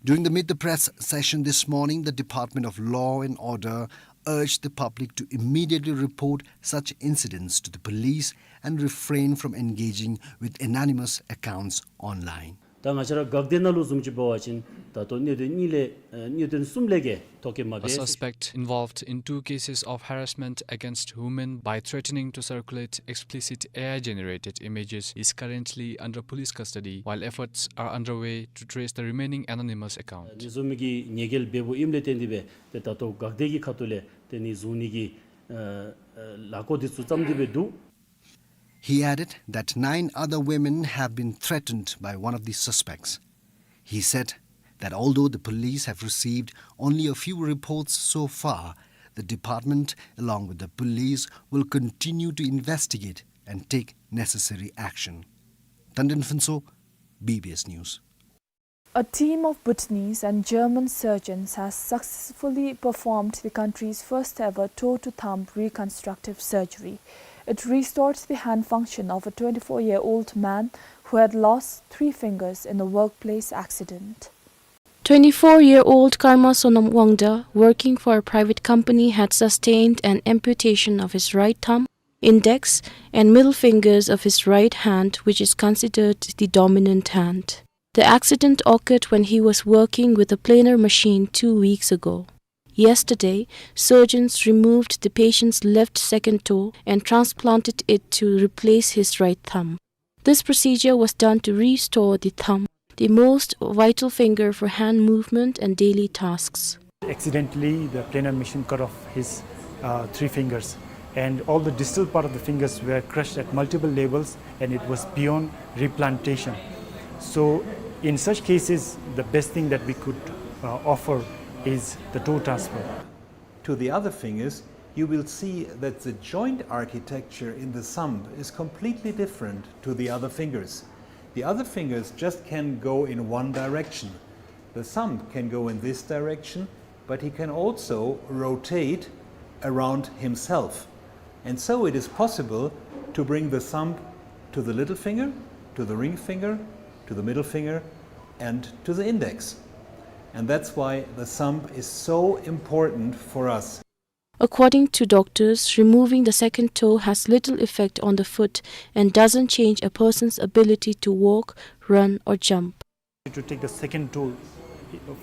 During the Meet the Press session this morning, the Department of Law and Order urged the public to immediately report such incidents to the police and refrain from engaging with anonymous accounts online. ད་ང་བཅས་ར་འགག་སྡེ་ནང་ལུ་བཟུམ་ཅིག་འབད་བ་ཅིན་ད་ལྟོ་གནད་དོན་གཉིས་ལས་ཨ་གནད་དོན་གསུམ་ལས་ཀྱི་ཐོ་བཀོད་མ་འབད། A suspect involved in two cases of harassment against women by threatening to circulate explicit A I generated images is currently under police custody, while efforts are underway to trace the remaining anonymous account. ཨ་ནི་བཟུམ་མའི་གི་ཉེས་སྐྱོན་འབད་འབདཝ་ཨིནམ་ལས་བརྟེན་ཏེ་སྦེ་ཏེ་ད་ལྟོ་འགག་སྡེ་གི་ཁ་ཐུག་ལས་དེ་ནི་བཟུང་ནི་གི་ཨ་ཨ་ལས་འགུལ་འདི་ཚུ་བརྩམས་ཏེ་སྦེ་འདུག། He added that nine other women have been threatened by one of the suspects. He said that although the police have received only a few reports so far, the department, along with the police, will continue to investigate and take necessary action. Tandin Phuntsho, B B S News. A team of Bhutanese and German surgeons has successfully performed the country's first ever toe-to-thumb reconstructive surgery. It restored the hand function of a twenty-four-year-old man who had lost three fingers in a workplace accident. Twenty-four-year-old Karma Sonam Wangda, working for a private company, had sustained an amputation of his right thumb, index, and middle fingers of his right hand, which is considered the dominant hand. The accident occurred when he was working with a planer machine two weeks ago. Yesterday, surgeons removed the patient's left second toe and transplanted it to replace his right thumb. This procedure was done to restore the thumb, the most vital finger for hand movement and daily tasks. Accidentally, the planer machine cut off his uh, three fingers, and all the distal part of the fingers were crushed at multiple levels, and it was beyond replantation. So, in such cases, the best thing that we could uh, offer is the toe transfer. To the other fingers, you will see that the joint architecture in the thumb is completely different to the other fingers. The other fingers just can go in one direction. The thumb can go in this direction, but he can also rotate around himself. And so it is possible to bring the thumb to the little finger, to the ring finger, to the middle finger, and to the index. And that's why the thumb is so important for us. According to doctors, removing the second toe has little effect on the foot and doesn't change a person's ability to walk, run, or jump. To take the second toe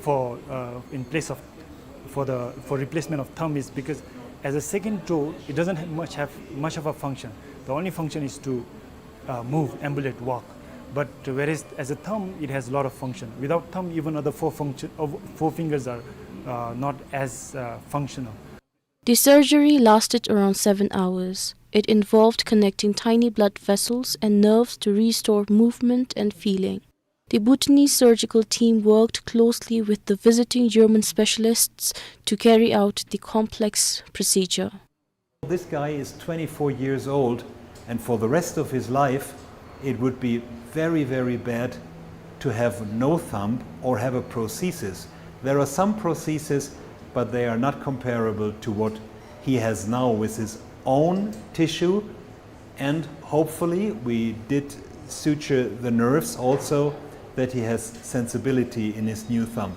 for uh, in place of for the for replacement of thumb is because as a second toe it doesn't have much have much of a function. The only function is to uh, move, ambulate, walk. But whereas as a thumb, it has a lot of function. Without thumb, even other four function of four fingers are uh, not as, uh, functional. The surgery lasted around seven hours. It involved connecting tiny blood vessels and nerves to restore movement and feeling. The Bhutanese surgical team worked closely with the visiting German specialists to carry out the complex procedure. This guy is twenty-four years old, and for the rest of his life, it would be very, very bad to have no thumb or have a prosthesis. There are some prostheses, but they are not comparable to what he has now with his own tissue. And hopefully, we did suture the nerves also, that he has sensibility in his new thumb.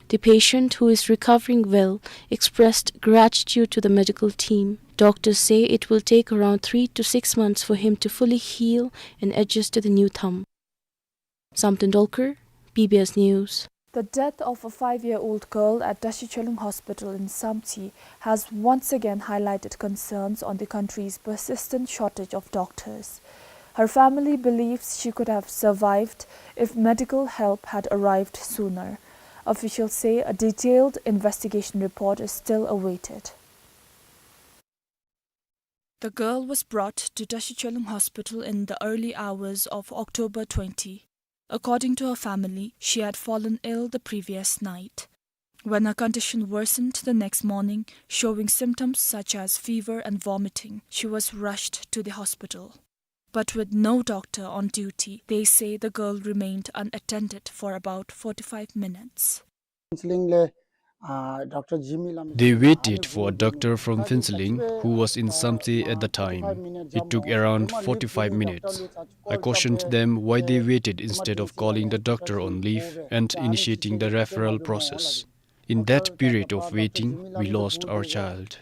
The patient, who is recovering well, expressed gratitude to the medical team. Doctors say it will take around three to six months for him to fully heal and adjust to the new thumb. Samten Dolkar, B B S News. The death of a five-year-old girl at Tashi Cholung Hospital in Samtse has once again highlighted concerns on the country's persistent shortage of doctors. Her family believes she could have survived if medical help had arrived sooner. Officials say a detailed investigation report is still awaited. The girl was brought to Tashi Cholung Hospital in the early hours of October twenty. According to her family, she had fallen ill the previous night, when her condition worsened the next morning, showing symptoms such as fever and vomiting. She was rushed to the hospital. But with no doctor on duty, they say the girl remained unattended for about forty-five minutes. Phuentsholing le, uh, Doctor Jimmy lam- They waited for a doctor from Phuentsholing who was in Samtse at the time. It took around forty-five minutes. I cautioned them why they waited instead of calling the doctor on leave and initiating the referral process. In that period of waiting, we lost our child.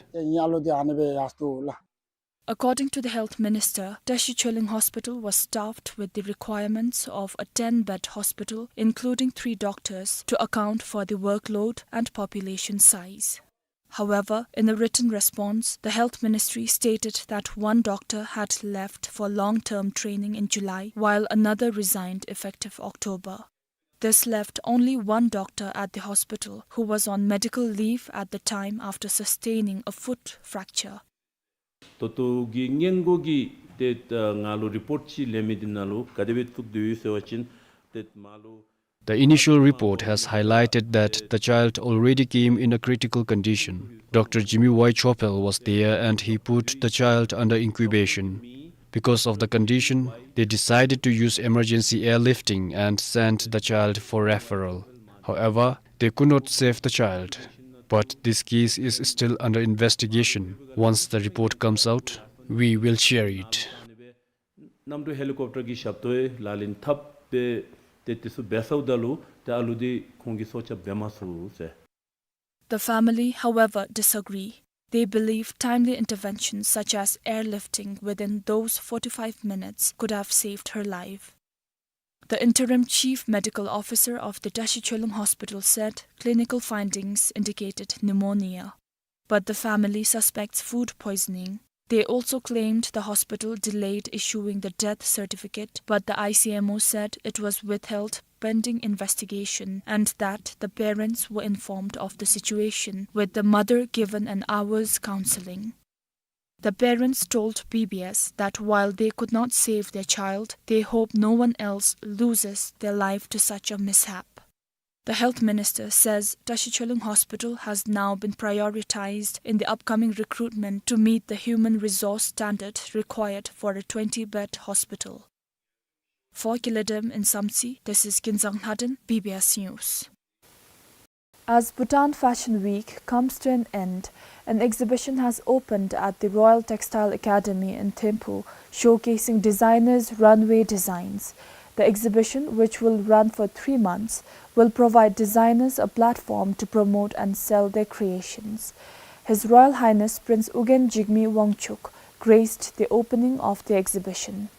According to the health minister, Tashi Cholung Hospital was staffed with the requirements of a ten-bed hospital, including three doctors, to account for the workload and population size. However, in a written response, the health ministry stated that one doctor had left for long-term training in July, while another resigned effective October. This left only one doctor at the hospital, who was on medical leave at the time after sustaining a foot fracture. ད་ལྟོ་གི་སྔོན་འགོག་གི་ཏེ་ད་ང་ལུ་རི་པོརཊ་ཅིག་ལེན་མི་འདི་ནང་ལུ་ག་དེ་སྦེ་བཙུགས་དོ་ཡོད་ཟེར་བ་ཅིན་ཏེ་མར་ལུ The initial report has highlighted that the child already came in a critical condition. Doctor Jimmy Y Chopel was there and he put the child under incubation. Because of the condition, they decided to use emergency airlifting and sent the child for referral. However, they could not save the child. But this case is still under investigation. Once the report comes out, we will share it. གནམ་གྲུ་ཧེ་ལི་ཀོབ་ཊར་གྱི་ཞབས་ཏོག་ལག་ལེན་འཐབ་སྦེ་ཏེ་དེ་ཚུ་འབད་ཚརཝ་ད་ལུ་ཏེ་ཨ་ལུ་འདི་ཁོང་གིས་སྲོག་སྐྱབས་འབད་མ་ཚུགས་ཟེར། The family, however, disagree. They believe timely intervention such as airlifting within those forty-five minutes could have saved her life. The interim chief medical officer of the Tashi Cholung Hospital said clinical findings indicated pneumonia, but the family suspects food poisoning. They also claimed the hospital delayed issuing the death certificate, but the I C M O said it was withheld pending investigation and that the parents were informed of the situation, with the mother given an hour's counseling. The parents told B B S that while they could not save their child, they hope no one else loses their life to such a mishap. The health minister says Tashi Cholung Hospital has now been prioritized in the upcoming recruitment to meet the human resource standard required for a twenty-bed hospital. For Kiledem in Samtse, this is Kinzang Lhaden, B B S News. As Bhutan Fashion Week comes to an end, an exhibition has opened at the Royal Textile Academy in Thimphu, showcasing designers' runway designs. The exhibition, which will run for three months, will provide designers a platform to promote and sell their creations. His Royal Highness Prince Ugyen Jigme Wangchuck graced the opening of the exhibition.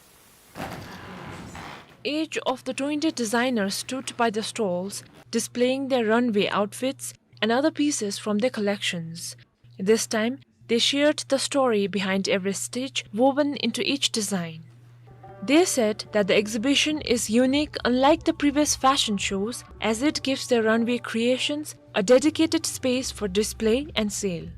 Each of the twenty designers stood by the stalls, displaying their runway outfits and other pieces from their collections. This time, they shared the story behind every stitch woven into each design. They said that the exhibition is unique, unlike the previous fashion shows, as it gives their runway creations a dedicated space for display and sale.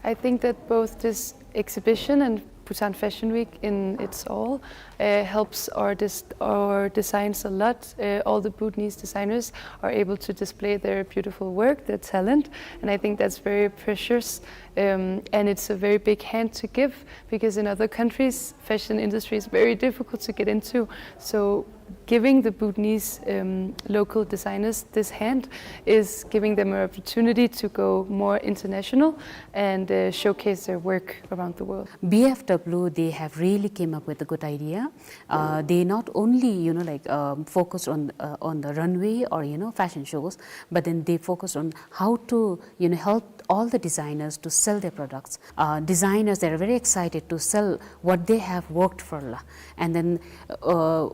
I think that both this exhibition and Bhutan Fashion Week in its all, uh, helps our dis-, our designs a lot. Uh, all the Bhutanese designers are able to display their beautiful work, their talent, and I think that's very precious. Um, and it's a very big hand to give, because in other countries, fashion industry is very difficult to get into. So giving the Bhutanese, um, local designers this hand is giving them an opportunity to go more international and, uh, showcase their work around the world. B F W, they have really came up with a good idea. Uh, they not only, you know, like, um, focused on, uh, on the runway or, you know, fashion shows, but then they focus on how to, you know, help all the designers to sell their products. Uh, designers, they are very excited to sell what they have worked for, la. And then, uh,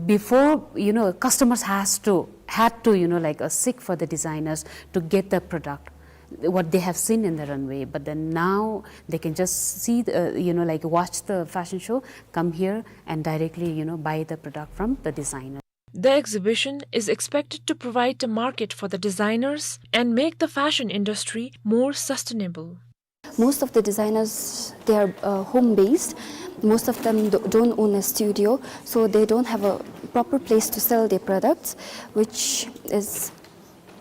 before, you know, customers has to, had to, you know, like, uh, seek for the designers to get the product, what they have seen in the runway. But then now they can just see, the, uh, you know, like, watch the fashion show, come here and directly, you know, buy the product from the designer. The exhibition is expected to provide a market for the designers and make the fashion industry more sustainable. Most of the designers, they are, uh, home-based. Most of them do-, don't own a studio, so they don't have a proper place to sell their products, which is,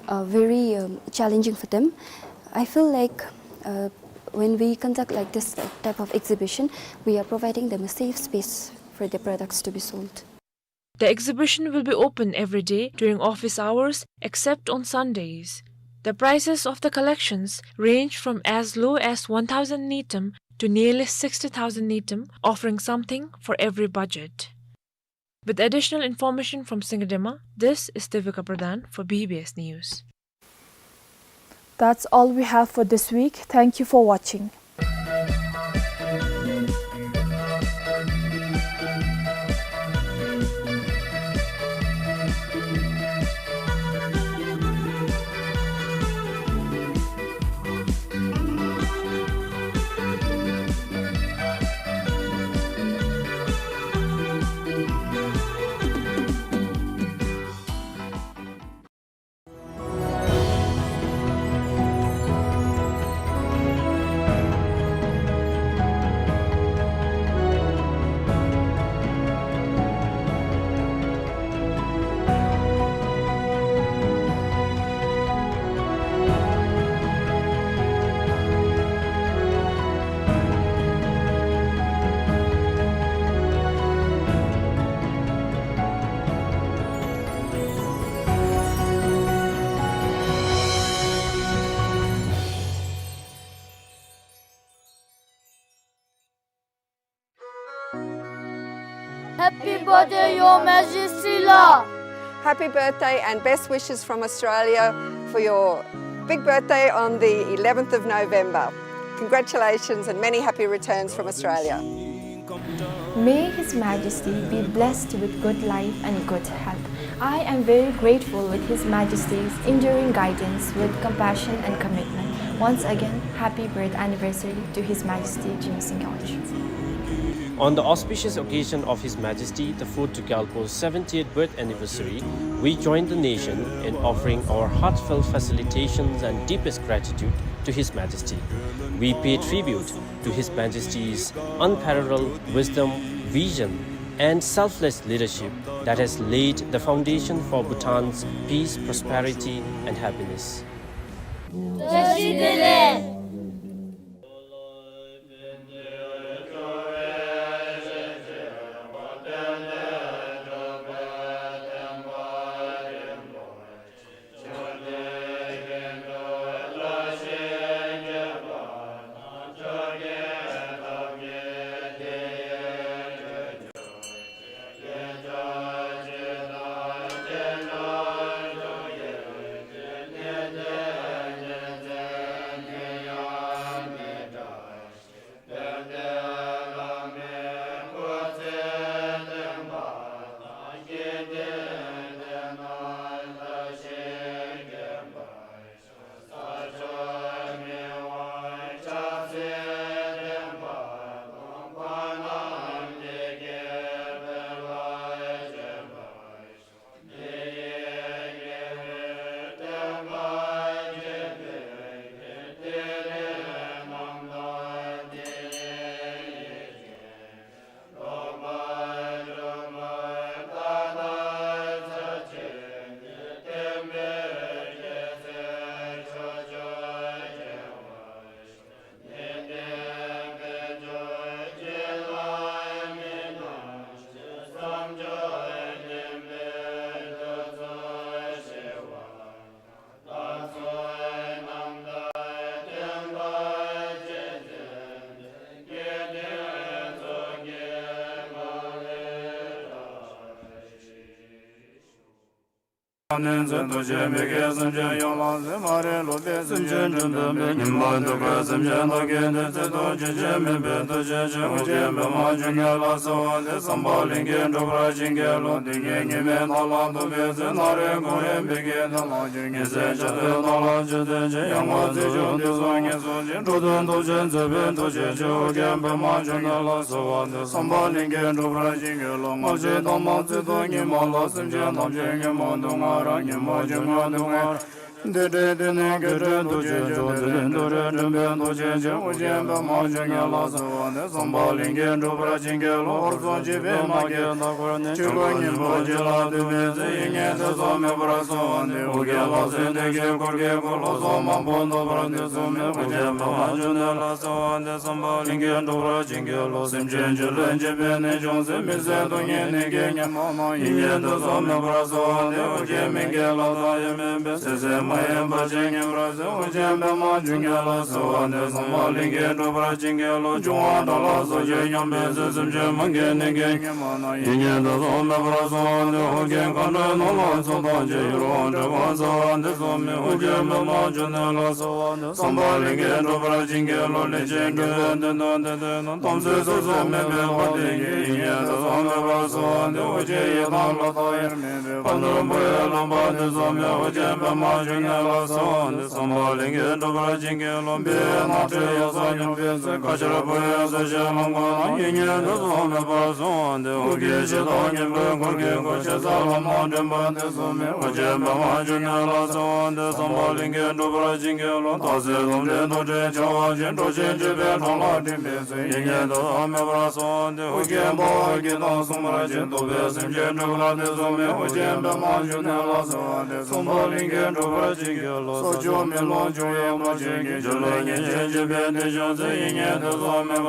uh, very, um, challenging for them. I feel like, uh, when we conduct, like, this type of exhibition, we are providing them a safe space for their products to be sold. The exhibition will be open every day during office hours, except on Sundays. The prices of the collections range from as low as one thousand ngultrum to nearly sixty thousand ngultrum, offering something for every budget. With additional information from Singidema, this is Devika Pradhan for B B S News. That's all we have for this week. Thank you for watching. Happy birthday, Your Majesty la. Happy birthday and best wishes from Australia for your big birthday on the eleventh of November. Congratulations and many happy returns from Australia. May His Majesty be blessed with good life and good health. I am very grateful with His Majesty's enduring guidance with compassion and commitment. Once again, happy birth anniversary to His Majesty Jigme Singye Wanchyu. On the auspicious occasion of His Majesty the fourth Druk Gyalpo's seventieth birth anniversary, we join the nation in offering our heartfelt felicitations and deepest gratitude to His Majesty. We pay tribute to His Majesty's unparalleled wisdom, vision, and selfless leadership that has laid the foundation for Bhutan's peace, prosperity, and happiness. ནན་ཚེ་རྡོ་རྗེ་མི་བསྐྱོད་སེམས་ཅན་ཡོངས་ལ་གཟིགས། མ་རིག་ལུས་པའི་སེམས་ཅན་འདྲེན་པའི་མེ། ཉི་མ་གདུག་པའི་སེམས་ཅན་དག་གི་ནད། ཚེ་དང་ལྕི་ཞིང་མི་ཕན་འདུ་བྱེད་ཅིང་། ཨོ་རྒྱན་པདྨ་འབྱུང་གནས་ལ་གསོལ་བ་འདེབས། བསམ་པ་ལྷུན་གྱིས་འགྲུབ་པར་བྱིན་གྱིས་རློབས། སྡུག་བསྔལ་ཉེས་དམིགས་དག་ལ་ཐུགས་ཕན་མཛད། ན་རེ་གོ་རེ་འབིགས་ཀྱི་ནད་ལས་གྲོལ། ཉེན་ཟས་ཆག་སྡང་ནད་ལས་ཕྱིར་བཏོན་ཅིང་། ཡ་ང་རྩེ་གཅོད་འདོད་སོགས་ཉེན་སྲུང་ཅིང་། འགྲོ་དོན་མཐུན་ཕྱིར་མཛད་པའི་ཐུགས་རྗེ་ཆེ། ཨོ་རྒྱན་པདྨ་འབྱུང་གནས་ལ་གསོལ་བ་འདེབས། བསམ་པ་ལྷུན་གྱིས་འགྲུབ་པར་བྱིན་གྱིས་རློབས། སྔར་བྱས་དམ་པ་ཚིག་དང་ཉི་མ་ལྟར། སེམས་ཅན་ཐམས་ཅད་ཉོན་མོངས་དུག་ལྔ་རགས། ཉོན་མོངས་སྡུག་བསྔལ་ཉོན་མོངས་སྡུག་བསྔལ་རགས། བདེ་འབྲས་དེ་ནི་སྐྱེ་འགྲོའི་འདུ་བྱེད་ཅིང་། བདེ་འབྲས་དེ་ནི་འབྲིང་བའི་འདུ་བྱེད་ཅིང་། ཨོ་རྒྱན་པདྨ་འབྱུང་གནས་ལ་གསོལ་བ་འདེབས། བསམ་པ་ལྷུན་གྱིས་འགྲུབ་པར་བྱིན་གྱིས་རློབས། ཧོར་སོག་འཇིགས་པའི་དམག་གིས་མཐའ་བསྐོར་ནས། ཆོས་སྐུ་སྙིང་པོ་གཅིག་ལ་ལྟོས་པའི་ཚེ། ཡིད་གཉིས་ཐེ་ཚོམ་མེད་པར་གསོལ་བ་འདེབས། ཨོ་རྒྱན་ལྷ་སྲིན་སྡེ་བརྒྱད་འཁོར་གྱིས་བསྐོར། ལོ་ཙཱ་མང་པོ་བསྟོད་པར་འདི་ཚུགས་མེད། ཨོ་རྒྱན་པདྨ་འབྱུང་གནས་ལ་གསོལ་བ་འདེབས། བསམ་པ་ལྷུན་གྱིས་འགྲུབ་པར་བྱིན་གྱིས་རློབས། སེམས་ཅན་སྒྱུ་ལུས་འཇིག་པའི་ནད་བྱུང་ཚེ། མི་བཟད་སྡུག་བསྔལ་ནད་ཀྱིས་ཉོན་མོངས་ན། ཡིད་གཉིས་ཐེ་ཚོམ་མེད་པར་གསོལ་བ་འདེབས། ཨོ་རྒྱན་མི་དགེ་ལས་དང་ཡང་མིན་པའི། ཟས་ཟད་མ་ཡིན་བར་ཆད་ཉེ་བར་སེལ། ཨོ་རྒྱན་པདྨ་འབྱུང་གནས་ལ་གསོལ་བ་འདེབས། བསམ་པ་ལྷུན་གྱིས་འགྲུབ་པར་བྱིན་གྱིས་རློབས། འབྱུང་བ་དགྲ་ལ་སོགས་ཀྱིས་ཉམས་པའི་ཚེ། སེམས་ཅན་མུ་གེའི་ནད་ཀྱིས་ཉོན་མོངས་ན། ཡིད་གཉིས་ཐེ་ཚོམ་མེད་པར་གསོལ་བ་འདེབས། ཨོ་རྒྱན་མཁའ་འགྲོའི་ནོར་ལ་སོགས་ཐམས་ཅད། ཡུལ་དབང་འབྲེལ་པ་སེལ་བར་འདི་ཚུགས་མེད། ཨོ་རྒྱན་པདྨ་འབྱུང་གནས་ལ་གསོལ་བ་འདེབས། བསམ་པ་ལྷུན་གྱིས་འགྲུབ་པར་བྱིན་གྱིས་རློབས། ལས་ཅན་འགྲོ་བའི་དོན་དང་ལྡན་ཏེ། དམ་ཚིག་རྩུབ་སྤྱོད་མེད་པའི་དཔལ་ལྡན་གྱི། ཡིད་གཉིས་ཐེ་ཚོམ་མེད་པར་གསོལ་བ་འདེབས། ཨོ་རྒྱན་ཡི་དམ་ལས་དང་ཡང་མིན་པའི། བར་དོའི་བུ་ཡུག་ལུང་པ་འདི་ཚུགས་མེད། ཨོ་རྒྱན་པདྨ་འབྱུང་གནས་ལ་གསོལ་བ་འདེབས། བསམ་པ་ལྷུན་གྱིས་འགྲུབ་པར་བྱིན་གྱིས་རློབས། བི་ཡ་ནཱ་ཐ་ཡ་ས་མྱུར་བའི་ཚེ། ཀ་ཤར་བུ་ཡུག་ས་གཞི་ལ་བསྐོར་ན། ཡིད་གཉིས་ཐེ་ཚོམ་མེད་པར་གསོལ་བ་འདེབས། ཨོ་རྒྱན་གཞི་བདག་གཉན་པོའི་འཁོར་གྱིས་བསྐོར། ཞེ་ས་ལམ་སྣ་འདྲེན་པ་འདི་ཚུགས་མེད། ཨོ་རྒྱན་པདྨ་འབྱུང་གནས་ལ་གསོལ་བ་འདེབས། བསམ་པ་ལྷུན་གྱིས་འགྲུབ་པར་བྱིན་གྱིས་རློབས། རྟག་བརྟན་སྡོམ་པའི་དུར་ཁྲོད་བྱ་བ་ཅན། འགྲོ་ཆེན་འཇིགས་པའི་གྲོང་ལ་འདྲེན་པའི་ཚེ། ཡིད་གཉིས་ཐེ་ཚོམ་མེད་པར་གསོལ་བ་འདེབས། ཨོ་རྒྱན་དཔའ་བོ་བགེགས་དང་སྲུང་མ་ཅན། གདུག་པའི་སེམས་ཅན་སྒྲོལ་བར་འདི་ཚུགས་མེད། ཨོ་རྒྱན་པདྨ་འབྱུང་གནས་ལ་གསོལ་བ་འདེབས། བསམ་པ་ལྷུན་གྱིས་འགྲུབ་པར་བྱིན་གྱིས་རློབས། སྲོག་གཅོད་མེ་རླུང་འབྱུང་བའི་དབང་ཕྱུག་གི། སྒྱུ་ལུས་ཉེན་ཅིང་འཇིགས་པའི་ནད་བྱུང་ཚེ། ཡིད་གཉིས་ཐེ་ཚོམ་མེད་པར།